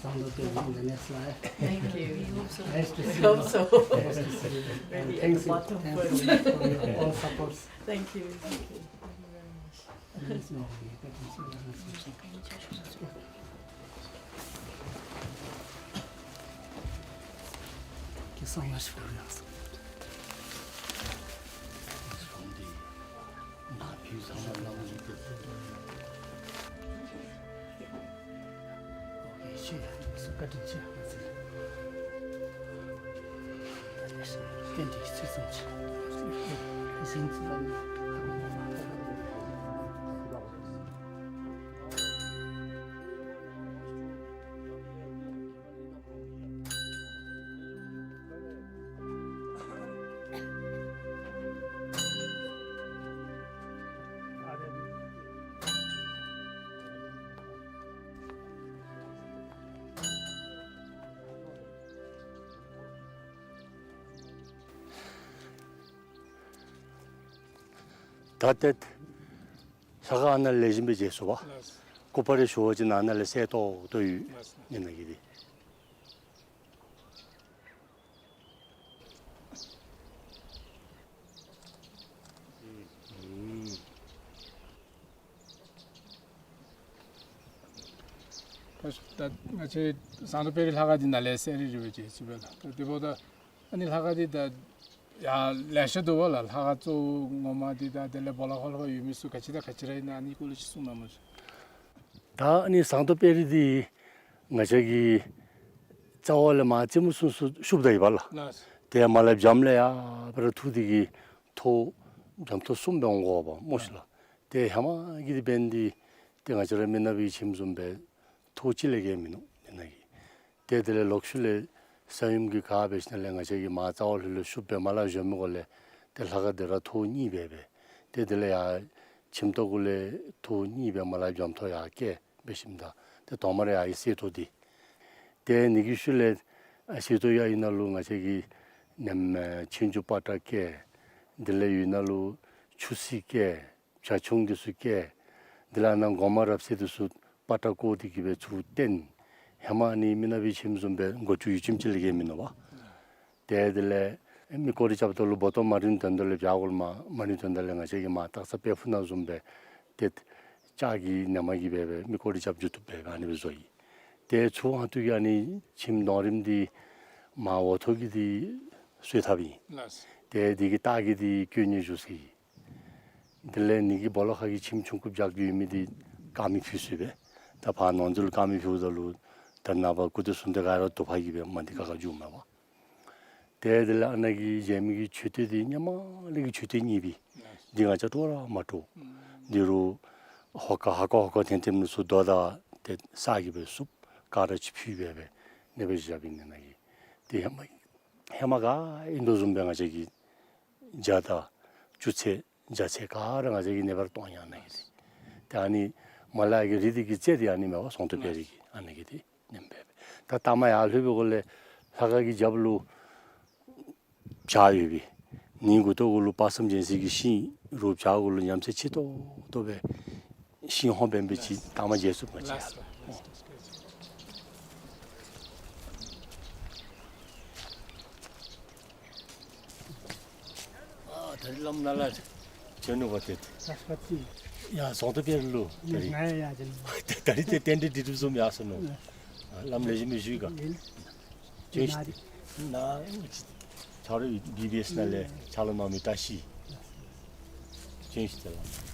Zangdo Tezu in the next life. Thank you. We hope so. Nice to see you. We hope so. Nice to see you. And really at the thanks, bottom thanks for, for your all supports. Thank you. Thank you. Thank you very much. Thank you so much for your support. ད་ཏེ་ལྷ་ཁང་ཨ་ནཱ་ལས་བཞེངས་སྦེ་མཇལ་ཚུགས་པས། ལགས། སྐུ་པར་རེ་ཞུ་བ་ཅིན་ཨ་ནཱ་ལས་གསལ་ཏོག་ཏོ་ཡོད། ལགས། ཨ་ནཱ་གི་འདི། ད་ང་བཅས་ཟངས་མདོག་དཔལ་རི་ལྷ་ཁང་འདི་ནཱ་ལས་གསལ་རི་རི་སྦེ་མཇལ་ཚུགས་པས་ལགས། ད་དེ་འབདཝ་ད་ཨ་ནི་ལྷ་ཁང་འདི་ད་ཡར་ལེ་ཤ་འདུག་པ་ལགས། ལྷ་ཁང་གཙོ་བོ་ངོ་མ་འདི་དང་དེ་ལས་སྦོ་ལོགས་ཁར་ལྷོད་ཡོད་མི་ཚུ་ག་ཅི་དང་ག་ཅི་ར་ཨིན་ན་ཨ་ནི་སྐོར་ལས་ཅིག་གསུང་གནང་མ་ཤིག། ད་ཨ་ནི་ཟངས་མདོག་དཔལ་རི་འདི་ང་བཅས་ཀྱི་རྩ་བ་ལས་མར་རྩེ་མོ་ཚུན་ཚོད་ཤུབ་ད་ཡི་པ་ལགས། ལགས། ཏེ་མར་ལས་བྱམས་ལས་ཡར་སྦེ་ར་འཐུ་སྟེ་གི་ཐོག་བྱམས་ཐོག་གསུམ་སྦེ་འོང་དགོ་པས་སྨོ་ཤིག་ལགས། ཏེ་ཧེ་མ་གི་འདི་འབདན་འདི་ཏེ་ང་བཅས་ར་མི་ནག་པའི་ཁྱིམ་བཟུམ་སྦེ་ཐོག་གཅིག་ལས་བརྒལ་མིན་ནུག་ཨ་ནཱ་གི། ཏེ་དེ་ལས་ལོག་ཤུལ་ལས་ས་ཡོམ་གྱིས་ག་འབད་ཞིནམ་ལས་ང་བཅས་ཀྱིས་མར་རྩ་བ་ལྷོད་ལྷོད་ཤུབ་སྦེ་མར་ལས་བཞོན་མི་གུ་ལས་ཏེ་ལྷ་ཁང་འདི་ར་ཐོག་གཉིས་སྦེ་འབད། ཏེ་དེ་ལས་ཡར་ཁྱིམ་ཐོག་གུ་ལས་ཐོག་གཉིས་སྦེ་མར་ལས་བྱམས་ཐོག་ཡར་བསྐྱལ་འབད་ཞིནམ་ད་ཏེ་དོང་མར་ཡར་གསེར་ཏོག་འདི། ཏེ་ཨ་ནི་གི་ཤུལ་ལས་ཨ་གསེར་ཏོག་ཡར་ཡོད་ནང་ལུ་ང་བཅས་ཀྱིས་ནེམ་ཆོས་འབྱུང་པ་ཏྲ་བསྐྱལ། དེ་ལས་ཡོད་ནང་ལུ་ཆུ་སྲིན་བསྐྱལ། བྱ་ཁྱུང་འདི་ཚུ་བསྐྱལ། དེ་ལས་ཨ་ནཱ་སྒོ་མང་རབ་གསལ་འདི་ཚུ་པ་ཏྲ་བརྐོ་སྟེ་གི་སྦེ་ཚུར་བཏོན། ཧེ་མ་ཨ་ནི་མི་ནག་པའི་ཁྱིམ་བཟུམ་སྦེ་སྒོ་ཅུང་ཡུད་ཙམ་ཅིག་ལས་བརྒལ་མིན་ནུག་པ། ཏེ་དེ་ལས་མི་སྐོར་ར་རྐྱབ་ད་ལུ་སྦོ་ཏོ་མ་རིང་དོན་དག་ལས་བྱ་གོལ་མ་མ་རིང་དོན་དག་ལས་ང་བཅས་ཀྱིས་མར་སྟག་ཚང་དཔལ་ཕུག་ནང་བཟུམ་སྦེ་ཏེ་ལྕགས་ཀྱི་ནེམ་གིས་སྦེ་སྦེ་མི་སྐོར་ར་རྐྱབ་འགྱོ་བཏུབ་སྦེ་སྦེ་ཨ་ནི་སྦེ་བཟོ་ཡི། ཏེ་ཚུར་ཨ་ཐུར་གྱི་ཨ་ནི་ཁྱིམ་དོང་རིམ་འདི་མར་འོག་ཐོག་གི་འདི་གསོལ་ཐབ་ཨིན། ལགས། ཏེ་འདི་གི་ལྟག་གི་འདི་བཀོད་ནི་བཞུགས་ཟེར་ཡི། དེ་ལས་ཨ་ནི་གི་སྦོ་ལོགས་ཁ་གི་ཁྱིམ་ཆུང་ཀུ་བརྒྱབ་ཡོད་མི་འདི་དཀར་མེ་ཕུལ་ས་སྦེ། ད་ཕར་ནང་འཛུལ་དཀར་མེ་ཕུལཝ་ད་ལུ་ད་ནངས་པ་སྐུ་དེ་གསུང་དེ་ག་ར་དུ་པ་གིས་སྦེ་མ་འདི་ཁ་ཁ་འགྱོཝ་མས་པ། ཏེ་དེ་ལས་ཨ་ནཱ་གི་མཇལ་མི་གི་མཆོད་རྟེན་འདི་སྔོན་མ་ལས་ཀྱི་མཆོད་རྟེན་རྙིང་པའི་འདི་ང་བཅས་སྤྲོ་ར་མ་སྤྲོ། འདི་རུ་ཧོ་ཀ་ཧ་ཀ་ཧོ་ཀ་འཐེན་འཐེན་མི་ཚུ་རྡོ་དང་ ས་གི་སྦེ་བསུབ་ག་ར་ཅིག་ཕུལ་སྦེ་སྦེ་ནེ་སྦེ་བཞགཔ་ཨིན་ནི་ནང་གི། ཏེ་ཧེ་མ་ཧེ་མ་ག་ཨིན་དོ་བཟུམ་སྦེ་ང་བཅས་ཀྱི་བརྒྱ་དང་བཅུ་ཚེས་བརྒྱ་ཚེས་ག་ར་ང་བཅས་ཀྱིས་ནེ་སྦེ་ར་གཏོགས་ཡར་ནང་གི་ཏེ། ཏེ་ཨ་ནི་མ་ལ་ཡ་གི་རི་དེ་གི་རྩེ་དེ་ཨ་ནི་མེན་པ་ཟོང་དོ་དཔལ་རི་གི་ཨ་ནི་གི་ཏེ་ཨིནམ་སྦེ་སྦེ། ད་ལྟ་མ་ཡར་ལྷོད་པའི་སྒང་ལས་ལྷ་ཁང་གི་རྒྱབ་ལུ་བྱག་ཡོད་པས། ནི་མགུ་ཏོ་གུ་ལུ་དཔག་བསམ་རྒྱལ་མཚན་གྱི་ཤིང་རུ་བྱག་གུ་ལུ་ཉམས་བསྲེག་ཆེ་ཏོག་ཏོ་སྦེ་ཤིང་ཧོང་བན་སྦེ་ཅིག་ལྟ་མ་མཇལ་ཚུགས་མ་ཅིག་ཡར་ལུ། ཨ་ད་རིས་བླམ་ནཱ་ལས་བྱོན་ནུག་པ་ཏེ། ཡ་ཟོང་དོ་དཔལ་རི་ལུ་ད་རིས། ད་རིས་ཏེ་རྟེན་འབྲེལ་འགྲིག་འགྲིགཔ་བཟུམ་ཡར་སོང་ནུག། ཨ་བླམ་ལེགས་ཤོམ་སྦེ་བཞུགས་ག། ཅིག་ནཱ་ཆ་རོགས་བི་བི་ཨེསི་ནང་ལས་ཕྱག་ལཱ་གནང་མི་བཀྲ་ཤིས། ཅིག་ཏེ་ལགས།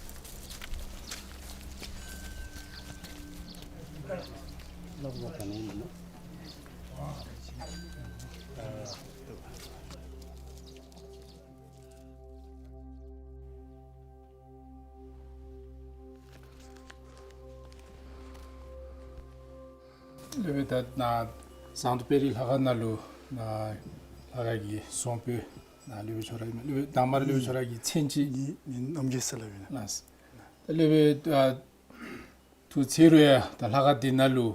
ལས་སྦེ་ད་ནཱ་ཟོང་དོ་དཔལ་རི་ལྷ་ཁང་ནང་ལུ་ནཱ་ལྷ་ཁང་གི་ཟོང་པོ་ནཱ་ལས་སྦེ་ཁྱོད་ར་ཨིན་མས། ལས་སྦེ་དང་པ་ར་ལས་སྦེ་ཁྱོད་ར་གི་མཚན་ཅིག། ངེའི་མིང་རྣམ་རྒྱལ་ཟེར་སླབ་ཨིན། ལགས། ད་ལས་སྦེ་ཨ་ཐུགས་ཚེ་རུ་ཡང་ད་ལྷ་ཁང་འདི་ནང་ལུ་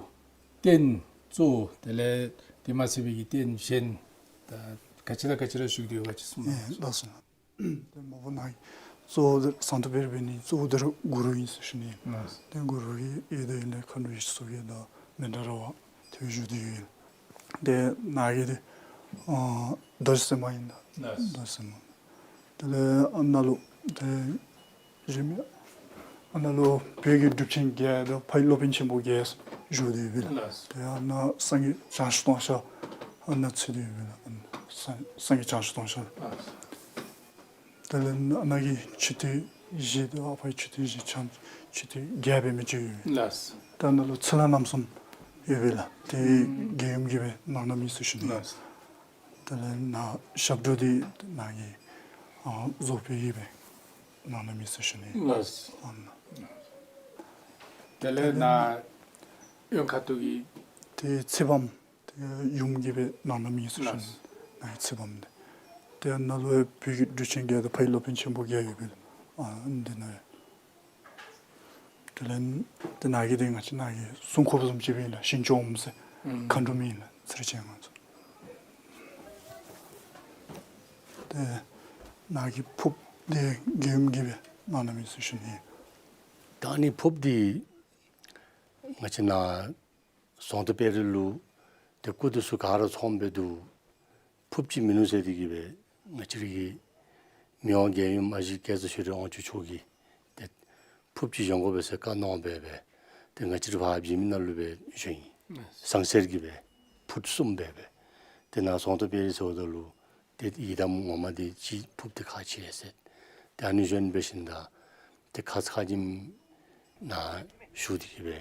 རྟེན་གཙོ་བོ་དེ་ལས་དེ་མ་ཚད་པའི་གི་རྟེན་གཞན་ད་ག་ཅི་དང་ག་ཅི་ར་བཞུགས་ཏེ་ཡོད་ག་ཅིག་གསུངས་གནང་། ལགས་སོ། ཏེ་མ་པ་ནཱ་གཙོ་བོ་འདི་ཟོང་དོ་དཔལ་རི་འབད་ནི་གཙོ་བོ་འདི་ར་གུ་རུ་ཨིན་ཟེར་ཞུ་ནི། ལགས། ཏེ་གུ་རུ་གི་ཡོད་དེ་ཡོད་ལས་མཁའ་འགྲོ་ཡེ་ཤེས་མཚོ་རྒྱལ་དང་མནྡ་ར་བ་ཏེ་བཞུགས་ཏེ་ཡོད། ཏེ་ནཱ་གི་ཏེ་ཨ་རྡོ་རྗེ་སེམས་དཔའ་ཨིན་ད། ལགས། རྡོ་རྗེ་སེམས་དཔའ། དེ་ལས་ཨ་ནཱ་ལུ་ཏེ་གཞན་མི་ཨ་ནཱ་ལུ་བོད་ཀྱི་གྲུབ་ཆེན་བརྒྱད་དང་ཕ་ཡི་སློབ་དཔོན་ཆེན་པོ་བརྒྱད་བཞུགས་ཏེ་ཡོད་པས་ལགས། ལགས། ཏེ་ཨ་ནཱ་སངས་རྒྱས་བྱང་ཆུབ་ལྟུང་བཤགས་ཨ་ནཱ་ཚུད་དེ་ཡོད་པས་ལགས། སངས་སངས་རྒྱས་བྱང་ཆུབ་ལྟུང་བཤགས། ལགས། དེ་ལས་ཨ་ནཱ་གི་མཆོད་རྟེན་བཞི་དང་ཨ་ཕ་གི་མཆོད་རྟེན་བཞི་ཕྱག་མཆོད་རྟེན་བརྒྱད་འབད་མི་ཅིག་ཡོད། ལགས། ཏེ་ཨ་ནཱ་ལུ་ཚུར་ལྷག་རྣམ་གསུམ་ཡོད་པས་ལགས། ཏེ་ཨུམ་རྒྱལ་ཡུམ་གྱིས་སྦེ་གནང་གནངམ་ཨིན་ཟེར་ཞུ་ནི། ལགས། དེ་ལས་ནཱ་ཞབས་དྲུང་འདི་ནཱ་གི་ཨ་བཟོ་དཔོན་གྱིས་སྦེ་གནང་གནངམ་ཨིན་ཟེར་ཞུ་ནི། ལགས། ཨ་ནཱ། དེ་ལས་ནཱ་གཡོན་ཁ་ཐུག་གི་ཏེ་ཚེ་བམ་ཏེ་ཡུམ་གྱིས་སྦེ་གནང་གནངམ་ཨིན་ཟེར་ཞུ་ནི། ལགས། ནཱ་གི་ཚེ་བམ་འདི། ཏེ་ཨ་ནཱ་ལུ་བོད་ཀྱི་གྲུབ་ཆེན་བརྒྱད་དང་ཕ་ཡི་སློབ་དཔོན་ཆེན་པོ་བརྒྱད་ཡོད་པས་ལགས། ཨ་འདི་ནང་། དེ་ལས་ཏེ་ནཱ་གི་ཏེ་ང་བཅས་ནཱ་གི་སྲུང་འཁོརཔ་བཟུམ་ཅིག་སྦེ་ཨིན་ལགས། ཞིང་སྐྱོང་འོགམ་ཟེར་ཨུམ་མཁའ་འགྲོམ་ཨིན་ལགས། ཚེ་རིང་ཅན་ང་ཚོ། ཏེ་ནཱ་གི་ཕོརཔ་འདི་རྒྱལ་ཡུམ་གྱིས་སྦེ་གནང་གནངམ་ཨིན་ཟེར་ཞུ་ནི། ད་ཨ་ནི་ཕོརཔ་འདི་ང་བཅས་ནཱ་ཟོང་དོ་དཔལ་རི་ལུ་ཏེ་སྐུ་འདི་ཚུ་ག་ར་ཚངམ་སྦེ་འདུག། ཕོརཔ་ཅིག་མིན་ནུག་ཟེར་ཏེ་གིས་སྦེ་ང་བཅས་ར་གི་མི་དབང་རྒྱལ་ཡུམ་ཨ་ཞེ་བཀྲ་ཤིས་ཤེས་རིག་དབང་ཕྱུག་མཆོག་གིས་ཏེ་ཕོརཔ་ཅིག་བཞེངས་དགོ་པས་ཟེར་བཀའ་གནང་སྦེ་སྦེ་ཏེ་ང་བཅས་ར་ཕར་བྱེམ་ནང་ལུ་སྦེ་བཞེངས་ཡི། ཟངས་གསེར་གྱི་སྦེ་ཕུཊ་གསུམ་སྦེ་སྦེ། ཏེ་ནཱ་ཟོང་དོ་དཔལ་རི་ཟེརཝ་ད་ལུ་ཏེ་ཡི་དམ་ངོ་མ་འདི་ཅིག་ཕོརཔ་འདི་ཁག་ཆེ་ཟེར། ཏེ་ཨ་ནི་བཞིན་འབད་ཞིནམ་ད་ཏེ་ཁ་ཙ་ཁ་ཉིནམ་ནཱ་ཞུ་སྟེ་གིས་སྦེ་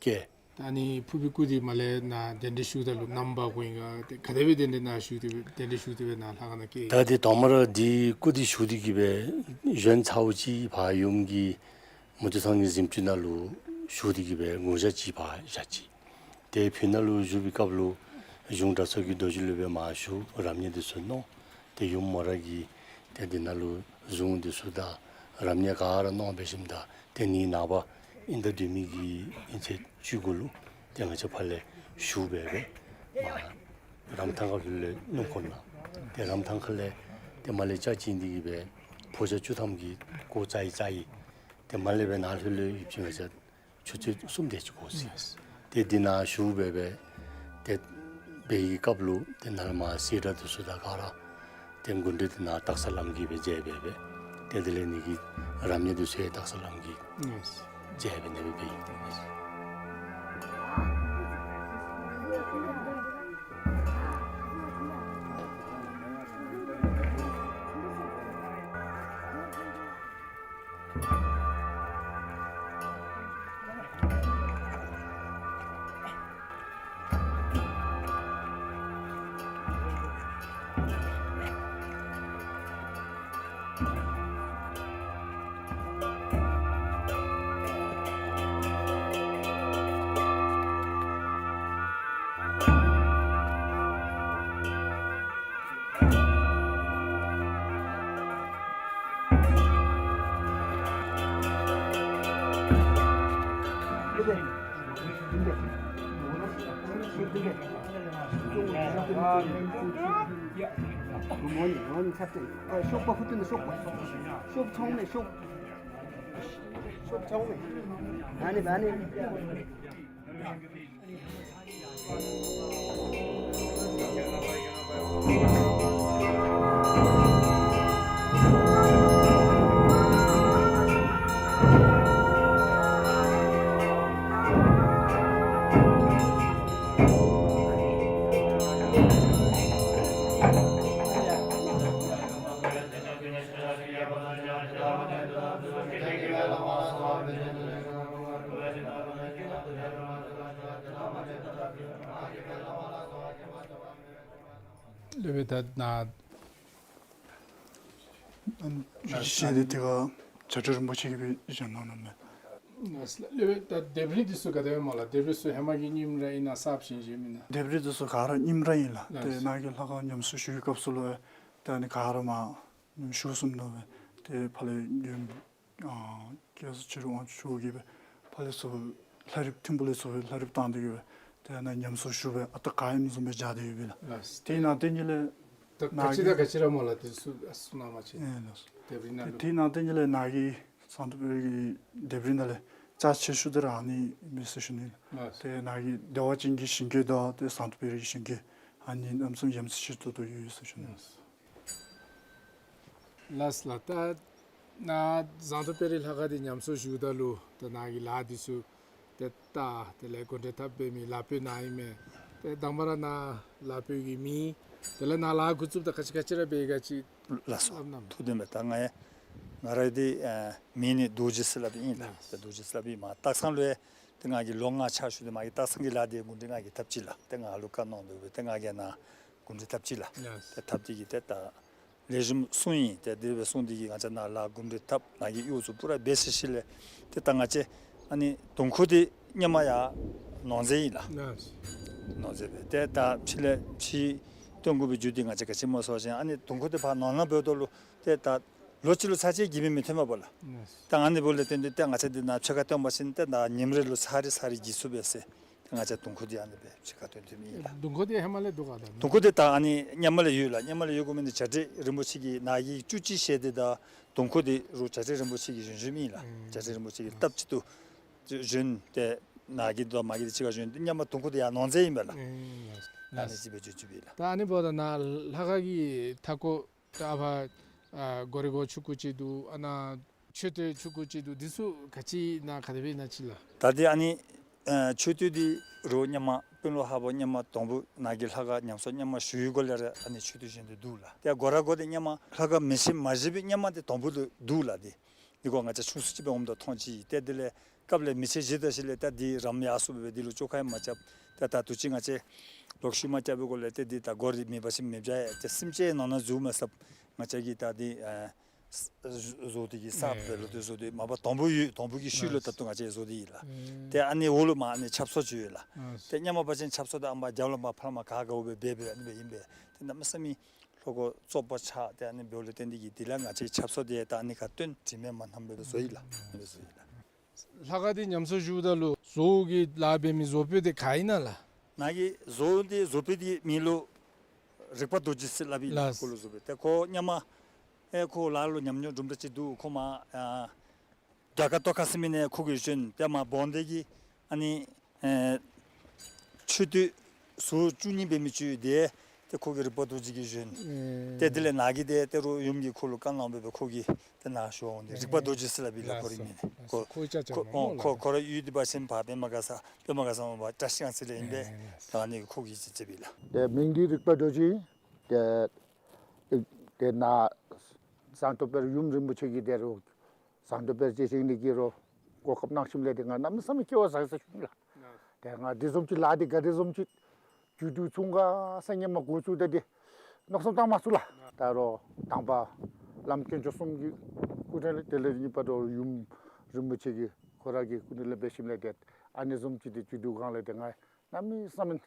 བསྐྱལ། ད་ཨ་ནི་ཕོར་པའི་སྐུ་འདི་མར་ལས་ནཱ་གདན་འདྲེན་ཞུཝ་ད་ལུ་ནམ་འབག་དགོ་ཨིན་ག། ཏེ་ག་དེ་སྦེ་གདན་འདྲེན་ནཱ་ཞུ་སྟེ་སྦེ་གདན་འདྲེན་ཞུ་སྟེ་སྦེ་ནཱ་ལྷ་ཁང་ནང་བསྐྱལ། ད་ཏེ་དང་པ་ར་འདི་སྐུ་འདི་ཞུ་སྟེ་གིས་སྦེ་གཞན་ཚརཝ་ཅིག་ཕར་ཡུམ་གྱི་མུ་སྟེགས་ཚང་གི་གཟིམ་ཅུང་ནང་ལུ་ཞུ་སྟེ་གིས་སྦེ་དགུང་ཞག་ཅིག་ཕར་བཞག་ཅི། ཏེ་ཕུ་ནང་ལུ་བཞུགས་པའི་སྐབས་ལུ་གཞུང་གྲྭ་ཚང་གི་རྡོ་རྗེ་སློབ་དཔོན་མང་ཤོས་རབ་གནས་འདི་ཚུ་གནང་། ཏེ་ཡུམ་མོ་ར་གིས་ཏེ་འདི་ནང་ལུ་གཟུངས་འདི་ཚུ་དང་རབ་གནས་ག་ར་གནང་འབད་ཞིནམ་ད་ཏེ་ནི་ནངས་པ་ཨིན་ཟླ་བདུན་པའི་གི་ཨིན་ཚེས་བཅུ་དགུ་ལུ་ཏེ་ང་བཅས་ཕར་ལས་ཞུ་སྦེ་སྦེ་མར་རམ་ཐང་ཁ་ལུ་ལས་སྣུམ་འཁོར་ནང་ཏེ་རམ་ཐང་ཁ་ལས་ཏེ་མར་ལས་ལྕགས་བྱིན་ཏེ་གིས་སྦེ་ཕོ་རྒྱས་བཅུ་ཐམ་གྱིས་གོ་བཅའ་ཡི་བཅའ་ཡི། ཏེ་མར་ལས་སྦེ་ནཱ་ལྷོད་ལྷོད་ཡོདཔ་ཅིག་ང་བཅས་ཆུ་ཚོད་གསུམ་དེ་ཅིག་འགོར་ཅི། ཏེ་འདི་ནང་ཞུ་སྦེ་སྦེ་ཏེ་འབད་བའི་སྐབས་ལུ་ཏེ་ནཱ་ལས་མར་སེར་སྒྲེང་འདི་ཚུ་དང་ག་ར་ཏེ་མགུ་འདྲེན་འདི་ནཱ་སྟག་ཚང་བླམ་གིས་སྦེ་མཇལ་སྦེ་སྦེ་ཏེ་དེ་ལས་ནི་གི་རབ་གནས་འདི་ཚུ་ཡང་སྟག་ཚང་བླམ་གིས་མཇལ་སྦེ་ནི་སྦེ་འབད་ཡི། ཤོག་པ་ཧུ་ཏུ་ནི་ཤོག་པ། ཤོག་ཚོང་མེད་ཤོག། ཤོག་ཚོང་མེད། ཨ་ནི་ཨ་ནི། སློབ་དཔོན་ད་ནཱ་ཨ་ཤེས་ཏེ་དེ་ག་བྱ་བྲལ་རིན་པོ་ཆེ་གིས་སྦེ་བཞེངས་གནང་ནུག་མས། སློབ་དཔོན་ད་ལྡེབས་རིས་འདི་ཚུ་ག་དེ་སྦེ་སྨོ་ལགས། ལྡེབས་རིས་ཚུ་ཧེ་མ་གི་རྙིང་ར་ཨིན་ན་གསརཔ་བཞེངས་བཞེངསམ་ཨིན་ན། ལྡེབས་རིས་འདི་ཚུ་ག་ར་རྙིང་ར་ཨིན་ལགས། ལགས། ཏེ་ནཱ་གི་ལྷ་ཁང་ཉམས་གསོ་ཞུ་བའི་སྐབས་སུ་ལུ་ཏེ་ཨ་ནི་ག་ར་མར་ཉམས་གསོ་ཞུ་སོང་ནུག་སྦེ། ཏེ་ཕར་ལས་ཡོན་ཨ་སྐལ་བཟང་ཆོས་སྒྲོན་དབང་ཕྱུག་གིས་སྦེ་ཕར་ལས་ཚུར་ལྷ་རིཔ་ཐིམ་ཕུག་ལས་ཚུར་སྦེ་ལྷ་རིཔ་བཏང་སྟེ་གིས་སྦེ་ཏེ་ནཱ་ཉམས་གསོ་ཞུ་སྦེ་ཨ་རྟག་ག་ཨིནམ་བཟུམ་སྦེ་སྦྱར་ཏེ་ཡོད་པས་ལགས། ལགས། དེ་ནང་དེ་ཉིད་ལས་ད་ག་ཅི་དང་ག་ཅི་ར་སྨོ་ལགས། དེ་ཚུ་གསུང་གནང་མ་ཅིག། ཨེ་ལགས། ལྡེབས་རིས་ནང་ལུ། དེ་ནང་དེ་ཉིད་ལས་ནཱ་གི་ཟངས་མདོག་དཔལ་རི་གི་ལྡེབས་རིས་ནང་ལས་རྒྱ་ཆེ་ཤོས་དེ་ར་ཨ་ནི་ཨིན་མས་ཟེར་ཞུ་ནི། ལགས། ཏེ་ནཱ་གི་བདེ་བ་ཅན་གྱི་ཞིང་བཀོད་དང་ཏེ་ཟངས་མདོག་དཔལ་རི་གི་ཞིང་བཀོད་ཨ་ནི་གནམ་མེད་ས་མེད་ཡ་མཚན་ཆེ་ཏོག་ཏོ་ཡོད་ཟེར་ཞུ་ནི། ལགས། ལགས་ལགས། ད་ནཱ་ཟངས་མདོག་དཔལ་རི་ལྷ་ཁང་འདི་ཉམས་གསོ་ཞུཝ་ད་ལུ་ད་ནཱ་གི་ལཱ་འདི་ཚུ་ཏེ་ད་དེ་ལས་གོ་འདྲེན་འཐབ་འབད་མི་ལ་པོ་ནཱ་ཨིན་མས། ཏེ་དང་པ་ར་ནཱ་ལ་པོ་གི་མིང་དེ་ལས་ནཱ་ལཱ་འགོ་བཙུགསཔ་ད་ག་ཅི་ག་ཅི་ར་འབད་ག་ཅི། ལགས་སོ། ཨ་ནམ་ཐུགས་བདེན་པས། ད་ང་ཡང་ང་ར་འདི་ཨ་མིང་ནི་རྡོ་རྗེ་ཟེར་སླབ་ཨིན་ལགས། ལགས། ཏེ་རྡོ་རྗེ་ཟེར་སླབ་ཨིན་མས། སྟག་ཚང་ལུ་ཡང་ཏེ་ང་གིས་ལོ་ལྔ་ཕྱག་ཞུ་སྟེ་མ་གི་སྟག་ཚང་གི་ལཱ་འདི་གུང་སྒྲིག་ང་གིས་འཐབ་ཅི་ལགས། ཏེ་ང་ལུ་བཀའ་གནང་དོ་སྦེ་ཏེ་ང་གིས་ནཱ་གུང་སྒྲིག་འཐབ་ཅི་ལགས། ལགས། ཏེ་འཐབ་སྟེ་གིས་ཏེ་ད་ལེགས་ཤོམ་སོང་ཡི། ཏེ་དེ་སྦེ་སོང་སྟེ་གིས་ང་བཅས་ནཱ་ལཱ་གུང་སྒྲིག་འཐབ་ནཱ་གི་གཡོག་ཚུ་པུ་ར་འབད་ཚར་ཞིནམ་ལས་ཏེ་ད་ང་བཅས་ཨ་ནི་དུང་ཁུ་འདི་སྔོན་མ་ཡར་ནོར་རྫས་ཨིན་ལགས། ལགས། ནོར་རྫས་སྦེ་ཏེ་ད་ཕྱི་ལས་ཕྱི་སྟོན་དགོ་པའི་རྒྱུ་འདི་ང་བཅས་ག་ཅི་སྨོ་ཟེར་བ་ཅིན་ཨ་ནི་དུང་ཁུ་འདི་ཕར་ནོར་ནོར་འབདཝ་ད་ལུ་ཏེ་ད་ལོ་གཅིག་ལུ་ཚར་གཅིག་གིས་སྦེ་མི་ཐོན་པས་ལགས། ལགས། ད་ཨ་ནི་འབདཝ་ལས་བརྟེན་ཏེ་ཏེ་ང་བཅས་འདི་ནཱ་ཕྱེད་ཀ་བཏོན་པ་ཅིན་ཏེ་ད་ཉིནམ་རེ་ལུ་ཚར་རེ་ཚར་རེ་གིས་ཚུགས་པས་ཟེར། ཏེ་ང་བཅས་དུང་ཁུ་འདི་ཨ་ནི་སྦེ་ཕྱེད་ཀ་བཏོན་བཏོནམ་ཨིན་ལགས། དུང་ཁུ་འདི་ཧེ་མ་ལས་འདུག་ག་ད། དུང་ཁུ་འདི་ད་ཨ་ནི་སྔོན་མ་ལས་ཡོད་ལགས། སྔོན་མ་ལས་ཡོད་དགོ་མི་འདི་བྱ་བྲལ་རིན་པོ་ཆེ་གིས་ནཱ་གི་བཅུ་གཅིག་ཞལ་འདི་དང་དུང་ཁུ་འདི་རུང་བྱ་བྲལ་རིན་པོ་ཆེ་གིས་བཞེངས་བཞེངསམ་ཨིན་ལགས། ཨུམ། བྱ་བྲལ་རིན་པོ་ཆེ་གིས་སྟབས་གཅིག་ཏུ་བཞེངས་ཏེ་ནཱ་གི་དང་མ་གི་འདི་གཅིག་ཁར་བཞེངས་ཏེ་སྔོན་མ་དུང་ཁུ་འདི་ཡར་ནོར་རྫས་ཨིན་པས་ལགས། ཨུམ། ཨ་ནི་ཅིག་སྦེ་བྱུང་བྱུངམ་ཨིན་ལགས། ད་ཨ་ནི་འབདཝ་ད་ནཱ་ལྷ་ཁང་གི་མཐའ་སྐོར་ད་ཨ་ཕར་ཨ་སྒོ་རའི་སྒོ་ཆུང་ཀུ་ཅིག་འདུག། ཨ་ནཱ་མཆོད་རྟེན་ཆུང་ཀུ་ཅིག་འདུག། འདི་ཚུ་ག་ཅི་ཨིན་ན་ག་དེ་སྦེ་ཨིན་ན་ཅིག་ལགས། ད་འདི་ཨ་ནི་ཨ་མཆོད་རྟེན་འདི་རུང་སྔོན་མ་དཔོན་སློབ་ཧཱ་པ་སྔོན་མ་དང་པོ་ནཱ་གི་ལྷ་ཁང་ཉམས་གསོ་སྔོན་མ་ཞུ་བའི་སྒོ་ལས་ར་ཨ་ནི་མཆོད་རྟེན་བཞེངས་ཏེ་འདུག་ལགས། ཏེ་སྒོ་ར་སྒོ་འདི་སྔོན་མ་ལྷ་ཁང་མེ་ཆེན་མ་བཞེངས་པའི་སྔོན་མ་འདི་དང་པོ་ལུ་འདུག་ལགས། འདི་འདི་གུ་ང་བཅས་ཆུང་སུ་ཅིག་སྦེ་འོངམ་ད་མཐོང་ཅི། ཏེ་དེ་ལས་སྐབས་ལས་མེ་ཆེན་བཞེངས་ད་ཞིནམ་ལས་ད་འདི་རམ་ཡར་སོངམ་སྦེ་འདི་ལུ་བཅོ་ཁ་ཡང་མ་རྐྱབ། ཏེ་ད་དུས་ཅི་ང་བཅས་ལོག་ཤུལ་མ་རྐྱབ་པའི་སྒོ་ལས་ཏེ་འདི་ད་སྒོ་ར་མེད་པ་ཅིན་མི་འབྱོན་ཡ། ཏེ་སེམས་ཅན་ནང་ན་འཛུལ་མ་ཚུགསཔ་ང་བཅས་ཀྱིས་ད་འདི་ཨ་བཟོ་སྟེ་གིས་གསརཔ་སྦེ་ལོག་སྟེ་བཟོ་སྟེ་མ་པ་དང་པོ་ཡོད་དང་པོ་གི་ཤུལ་ལུ་ད་ལྟོ་ང་བཅས་བཟོ་སྟེ་ཡོད་ལགས། ཏེ་ཨ་ནི་འོག་ལུ་མར་ཨ་ནི་ཆབ་གསང་ཅིག་ཡོད་ལགས། ཏེ་སྔོན་མ་འབད་བ་ཅིན་ཆབ་གསང་འདི་ཨ་མར་རྒྱབ་ལུ་མར་ཕར་མར་ག་ག་འོང་སྦེ་འབད་འབད་ཨ་ནི་སྦེ་ཨིན་པས། ཏེ་གནམ་མེད་ས་མེད་ལྷོ་སྒོ་བཙོག་པ་ཆགས། ཏེ་ཨ་ནི་འབདཝ་ལས་བརྟེན་ཏེ་གིས་དེ་ལས་ང་བཅས་ཆབ་གསང་འདི་ད་ཨ་ནི་ཁར་བཏོན། དྲི་མེད་མ་ཐངས་སྦེ་བཟོ་ཡི་ལགས། ཨ་ནི་སྦེ་བཟོ་ཡི་ལགས། ལྷ་ཁང་འདི་ཉམས་གསོ་ཞུཝ་ད་ལུ་བཟོ་བོ་གི་ལཱ་འབད་མི་བཟོ་དཔོན་འདི་ག་ཨིན་ན་ལགས། ནཱ་གི་བཟོ་བོ་འདི་བཟོ་དཔོན་འདི་མིང་ལུ་རིག་པ་རྡོ་རྗེ་ཟེར་སླབ་ཨིན་ལགས། ལགས། ཁོ་ལུ་བཟོ་དཔོན་ཏེ་ཁོ་སྔོན་མ་ཨེ་ཁོ་ལཱ་ལུ་ཉམས་མྱོང་དུམ་གྲ་ཅིག་འདུག། ཁོ་མར་ཨ་རྒྱ་གར་ཏོག་ཁ་ཟེར་མི་ནང་ཁོ་གིས་བཞོན། ཏེ་མར་བོན་སྡེ་གི་ཨ་ནི་ཨེ་མཆོད་རྟེན་ཟུར་བཅུ་གཉིས་འབད་མི་ཅིག་ཡོད། ཏེ་ཏེ་ཁོ་གིས་རིག་པ་རྡོ་རྗེ་གིས་བཞོན། ཨེ། ཏེ་དེ་ལས་ནཱ་གི་ཏེ་ཏེ་རུང་ཡུམ་གྱིས་ཁོ་ལུ་བཀའ་གནང་སྦེ་ཁོ་གིས་ཏེ་ནཱ་བཞེངས་ཏེ་རིག་པ་རྡོ་རྗེ་ཟེར་སླབ་ཨིན་ལགས། ཁོ་རའི་མིང་ནི་ལགས་སོ། ཁོ་ཁོ་ཁོ་ཁོ་ར་ཡུལ་འདི་འབད་བ་ཅིན་ཕར་པདྨ་ག་ས་པདྨ་ག་ས་མར་བཀྲ་ཤིས་སྒང་རྩེ་ལས་ཨིན་པས། ཨེ། ད་ཨ་ནི་ཁོ་གིས་ཅིག་མཛད་པས་ལགས། ཏེ་མིང་འདི་རིག་པ་རྡོ་རྗེ། ཏེ་ཏེ་ནཱ་ཟངས་མདོག་དཔལ་ཡུམ་རིན་པོ་ཆེ་གིས་ཏེ་རུང་ཟངས་མདོག་དཔལ་རྗེ་བཞེངས་ནི་གི་རུང་གོ་སྐབས་གནང་ཞིནམ་ལས་ཏེ་ང་གནམ་མེད་ས་མེད་སྐལ་བ་བཟང་ཟེར་ཞུ་ནི་ལགས། ཏེ་ང་འདི་བཟུམ་ཅིག་ལཱ་འདི་ག་དེ་བཟུམ་ཅིག་མཇུག་བསྡུ་ཚུགས་ག་ཟེར་སྔོན་མ་འགོ་བཙུགས་ད་འདི་མནོ་བསམ་བཏང་མ་ཚུགས་ལགས། ད་རུང་དང་པ་བླམ་དཀོན་མཆོག་གསུམ་གྱི་སྐུ་དྲིན་ལས་དེ་ལས་གཉིས་པ་རུང་ཡུམ་རིན་པོ་ཆེ་གི་ཁོ་ར་གི་སྐུ་དྲིན་ལས་འབད་ཞིནམ་ལས་ཏེ་ཨ་ནི་བཟུམ་ཅིག་འདི་མཇུག་བསྡུ་གང་ལས་ཏེ་ང་གནམ་མེད་ས་མེད་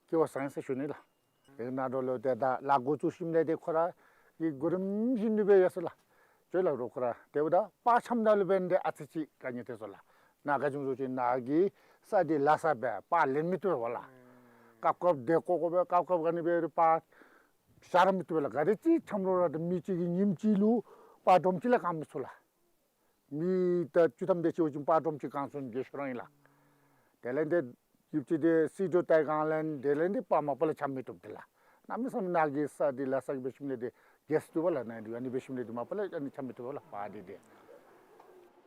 སྐལ་བ་བཟང་ཟེར་ཞུ་ནི་ལགས། ཨེ་ནཱ་འགྱོ་ལོ་ཏེ་ད་ལཱ་འགོ་བཙུགས་ཞིནམ་ལས་ཏེ་ཁོ་ར་གི་གོ་རིམ་བཞིན་ནི་སྦེ་ཡོད་ཟེར་ལགས། ཅོག་ལགས་རོགས་ཁོ་ར་ཏེ་འབདཝ་ད་པར་འཆམ་ད་ལུ་འབད་ནི་འདི་ཨ་ཙི་ཅིག་དཀའ་ངལ་ཐོན་སོང་ལགས། ནཱ་ག་ཅི་སྨོ་ཟེར་བ་ཅིན་ནཱ་གི་ས་འདི་ལ་ས་སྦེ་པར་ལེན་མི་བཏུབ་པས་ལགས། སྐབས་སྐབས་དེ་ཀོ་ཀོ་སྦེ་སྐབས་སྐབས་ག་ནི་སྦེ་ར་པར་ཤར་མི་བཏུབ་པས་ལགས། ག་དེ་ཅིག་འཁྱམས་རུང་ར་ད་མི་གཅིག་གིས་ཉིནམ་གཅིག་ལུ་པར་སྒྲོམ་གཅིག་ལས་གང་མི་ཚུགས་ལགས། མི་ད་བཅུ་ཐམ་དེ་ཅིག་འོང་ཞིནམ་པར་སྒྲོམ་གཅིག་གང་ཚུགས་ནི་རྒས་ཤོས་ར་ཨིན་ལགས། དེ་ལས་འདི་ཡུདཔ་ཅིག་འདི་སི་ཏོ་ཏེ་གང་ལས་དེ་ལས་འདི་པར་མ་པ་ལས་འཁྱམ་མི་བཏུབ་འདི་ལགས། གནམ་མེད་ས་མེད་ནཱ་གི་ས་འདི་ལ་ས་གི་འབད་ཞིནམ་ལས་འདི་རྒས་སུ་བཏུབ་པས་ལགས། ནཱ་འདི་ཨ་ནི་འབད་ཞིནམ་ལས་འདི་མ་པ་ལས་ཨ་ནི་འཁྱམ་མི་བཏུབ་པས་ལགས་པར་འདི་འདི།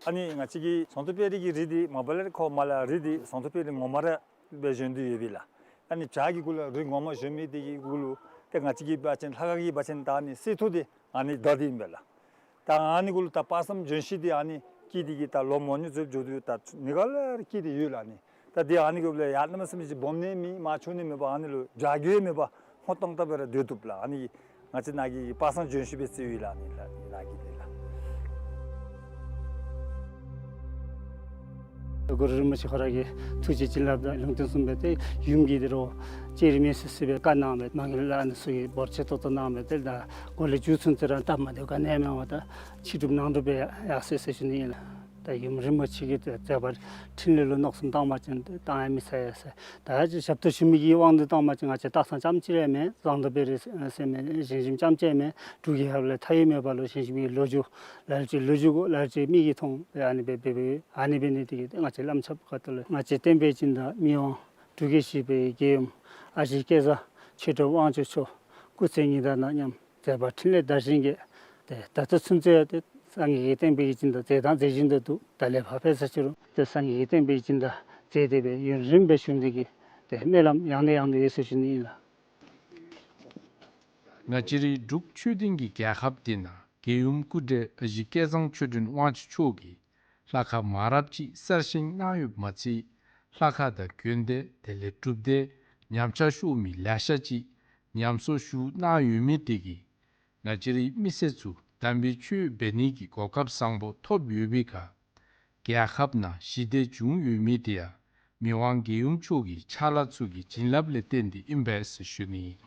ཨ་ནི་ང་བཅས་ཀྱི་ཟངས་མདོག་དཔལ་རི་གི་རི་འདི་མ་པ་ལས་ཁོ་མར་ལས་རི་འདི་ཟངས་མདོག་དཔལ་རི་ངོ་མ་ར་སྦེ་བཞེངས་ཏེ་ཡོད་པས་ལགས། ཨ་ནི་བྱག་གི་གུ་ལུ་རི་ངོ་མ་བཞེངས་མི་འདི་གི་གུ་ལུ་ཏེ་ང་བཅས་ཀྱི་འབད་བ་ཅིན་ལྷ་ཁང་གི་འབད་བ་ཅིན་ད་ཨ་ནི་གསེར་ཐུར་འདི་ཨ་ནི་བརྡབས་ཏེ་ཨིན་པས་ལགས། ད་ཨ་ནི་གུ་ལུ་ད་པར་སམ་བྱོན་ཤུལ་འདི་ཨ་ནི་སྐྱིད་འདི་གིས་ད་ལོ་མང་ཉུང་ཚུ་འགྱོ་དོ་ད་ནི་ག་ལས་ར་སྐྱིད་འདི་ཡོད་ལགས། ཨ་ནི་ད་འདི་ཨ་ནི་གུ་ལུ་ཡར་གནམ་མེད་ས་མེད་ཅིག་སྦོམ་ནི་མེད་མར་ཆུང་ནི་མེད་པར་ཨ་ནི་ལུ་བྱ་རྒོད་མེད་པར་སྔོ་ཏོང་ཏོ་སྦེ་ར་སྡོད་བཏུབ་ལགས། ཨ་ནི་ང་བཅས་ནཱ་གི་པར་སམ་བྱོན་ཤུལ་སྦེ་རྩིཝ་ཨིན་ལགས། ཨ་ནི་ལགས་ནཱ་གི་འདི་ལགས། གུ་རུ་རིན་པོ་ཆེ་ཁོ་ར་གི་ཐུགས་རྗེ་བྱིན་རླབས་དང་ལུང་བསྟན་གསུངས་པའི་ཏེ་ཡུམ་གྱི་འདི་རུ་ཅི་རིགས་མེད་སི་སི་སྦེ་བཀའ་གནང་བའི་མ་དངུལ་ལ་ཨ་ནི་ཚུ་གི་འབོར་ཆེ་ཏོག་ཏོ་གནང་བའི་ཏེ་ད་གོ་ལེ་མཇུག་ཚུན་ཚོད་ར་སྟབས་མ་བདེཝ་ག་ནི་ཡང་མེད་པར་ད་ཕྱི་སྒྲུབ་ནང་སྒྲུབ་སྦེ་ཡར་སོ་ཡི་ཟེར་ཞུ་ནི་ཨིན་ལགས། ད་ཡུམ་རིན་པོ་ཆེ་གི་མཛད་པ་འཕྲིན་ལས་ལུ་མནོ་བསམ་བཏང་བ་ཅིན་ཏེ་བཏང་ཡང་མི་ཚར་ཡ་ཟེར། ད་ཅི་ཞབས་ཏོག་ཞུ་མི་གི་དབང་དུ་བཏང་བ་ཅིན་ང་བཅས་སྟག་ཚང་རྐྱངམ་གཅིག་ར་མེན། ཟངས་མདོག་དཔལ་རི་ཟེར་མི་ཞིང་གཞིམ་རྐྱངམ་གཅིག་མེན། འབྲུག་རྒྱལ་ཁབ་ལས་མཐའ་དབུས་མེད་པ་ལུ་ཞིང་གཞིམ་གྱི་ལོ་རྒྱུས་ལ་ལུ་ཅིག་ལོ་རྒྱུས་གུ་ལ་ལུ་ཅིག་མིག་གིས་མཐོང་སྦེ་ཨ་ནི་སྦེ་འབད་འབདཝ་ཨ་ནི་འབད་ནི་འདི་གིས་ང་བཅས་བླམ་ཆོསཔ་ཁ་ཐུག་ལས་ང་བཅས་བསྟན་པའི་སྦྱིན་བདག་མི་དབང་འབྲུག་རྒྱལ་བཞི་པའི་རྒྱལ་ཡུམ་ཨ་ཞེ་སྐལ་བཟང་ཆོས་གྲུབ་དབང་ཕྱུག་མཆོག་སྐུ་ཚེ་ཉི་ཟླ་དང་མཉམ་མཛད་པ་འཕྲིན་ལས་དར་ཞིང་རྒྱས། ཏེ་ད་ལྟོ་ཚུན་ཚོད་ཡང་ཏེ་སངས་རྒྱས་ཀྱི་བསྟན་པའི་སྦྱིན་བདག་མཛད་དང་མཛད་བཞིན་དུ་འདུག། ད་ལས་ཕར་འབད་ས་ཅི་རུང་ཏེ་སངས་རྒྱས་ཀྱི་བསྟན་པའི་སྦྱིན་བདག་མཛད་དེ་སྦེ་ཡུན་རིངམོ་སྦེ་བཞུགས་ནི་འདི་གི་ཏེ་སྨོན་ལམ་ཡང་ནས་ཡང་དུ་ཡོད་ཟེར་ཞུ་ནི་ཨིན་ལགས། ང་བཅས་རའི་འབྲུག་ཆོས་ལྡན་གྱི་རྒྱལ་ཁབ་འདི་ནང་རྒྱལ་ཡུམ་སྐུ་བགྲེས་ཨ་ཞེ་སྐལ་བཟང་ཆོས་སྒྲོན་དབང་ཕྱུག་མཆོག་གིས་ལྷ་ཁང་མང་རབས་ཅིག་གསར་བཞེངས་གནང་ཡོདཔ་མ་ཚད་ལྷ་ཁང་དང་དགོན་སྡེ་དེ་ལས་སྒྲུབ་སྡེ་ཉམས་ཆག་ཤོར་མི་ལེ་ཤ་ཅིག་ཉམས་གསོ་ཞུ་གནང་ཡོད་མི་འདི་གིས་ང་བཅས་རའི་མི་སེར་ཚུ་དམ་པའི་ཆོས་འབད་ནི་གི་གོ་སྐབས་བཟང་པོ་ཐོབ་ཡོད་པའི་ཁར་རྒྱལ་ཁབ་ནང་ཞི་བདེ་བྱུང་ཡོད་མི་འདི་ཡང་མི་དབང་རྒྱལ་ཡུམ་མཆོག་གི་ཕྱག་ལཱ་ཚུ་གི་བྱིན་རླབས་ལས་བརྟེན་ཏེ་ཨིན་པས་ཟེར་ཞུ་ནི་ཨིན།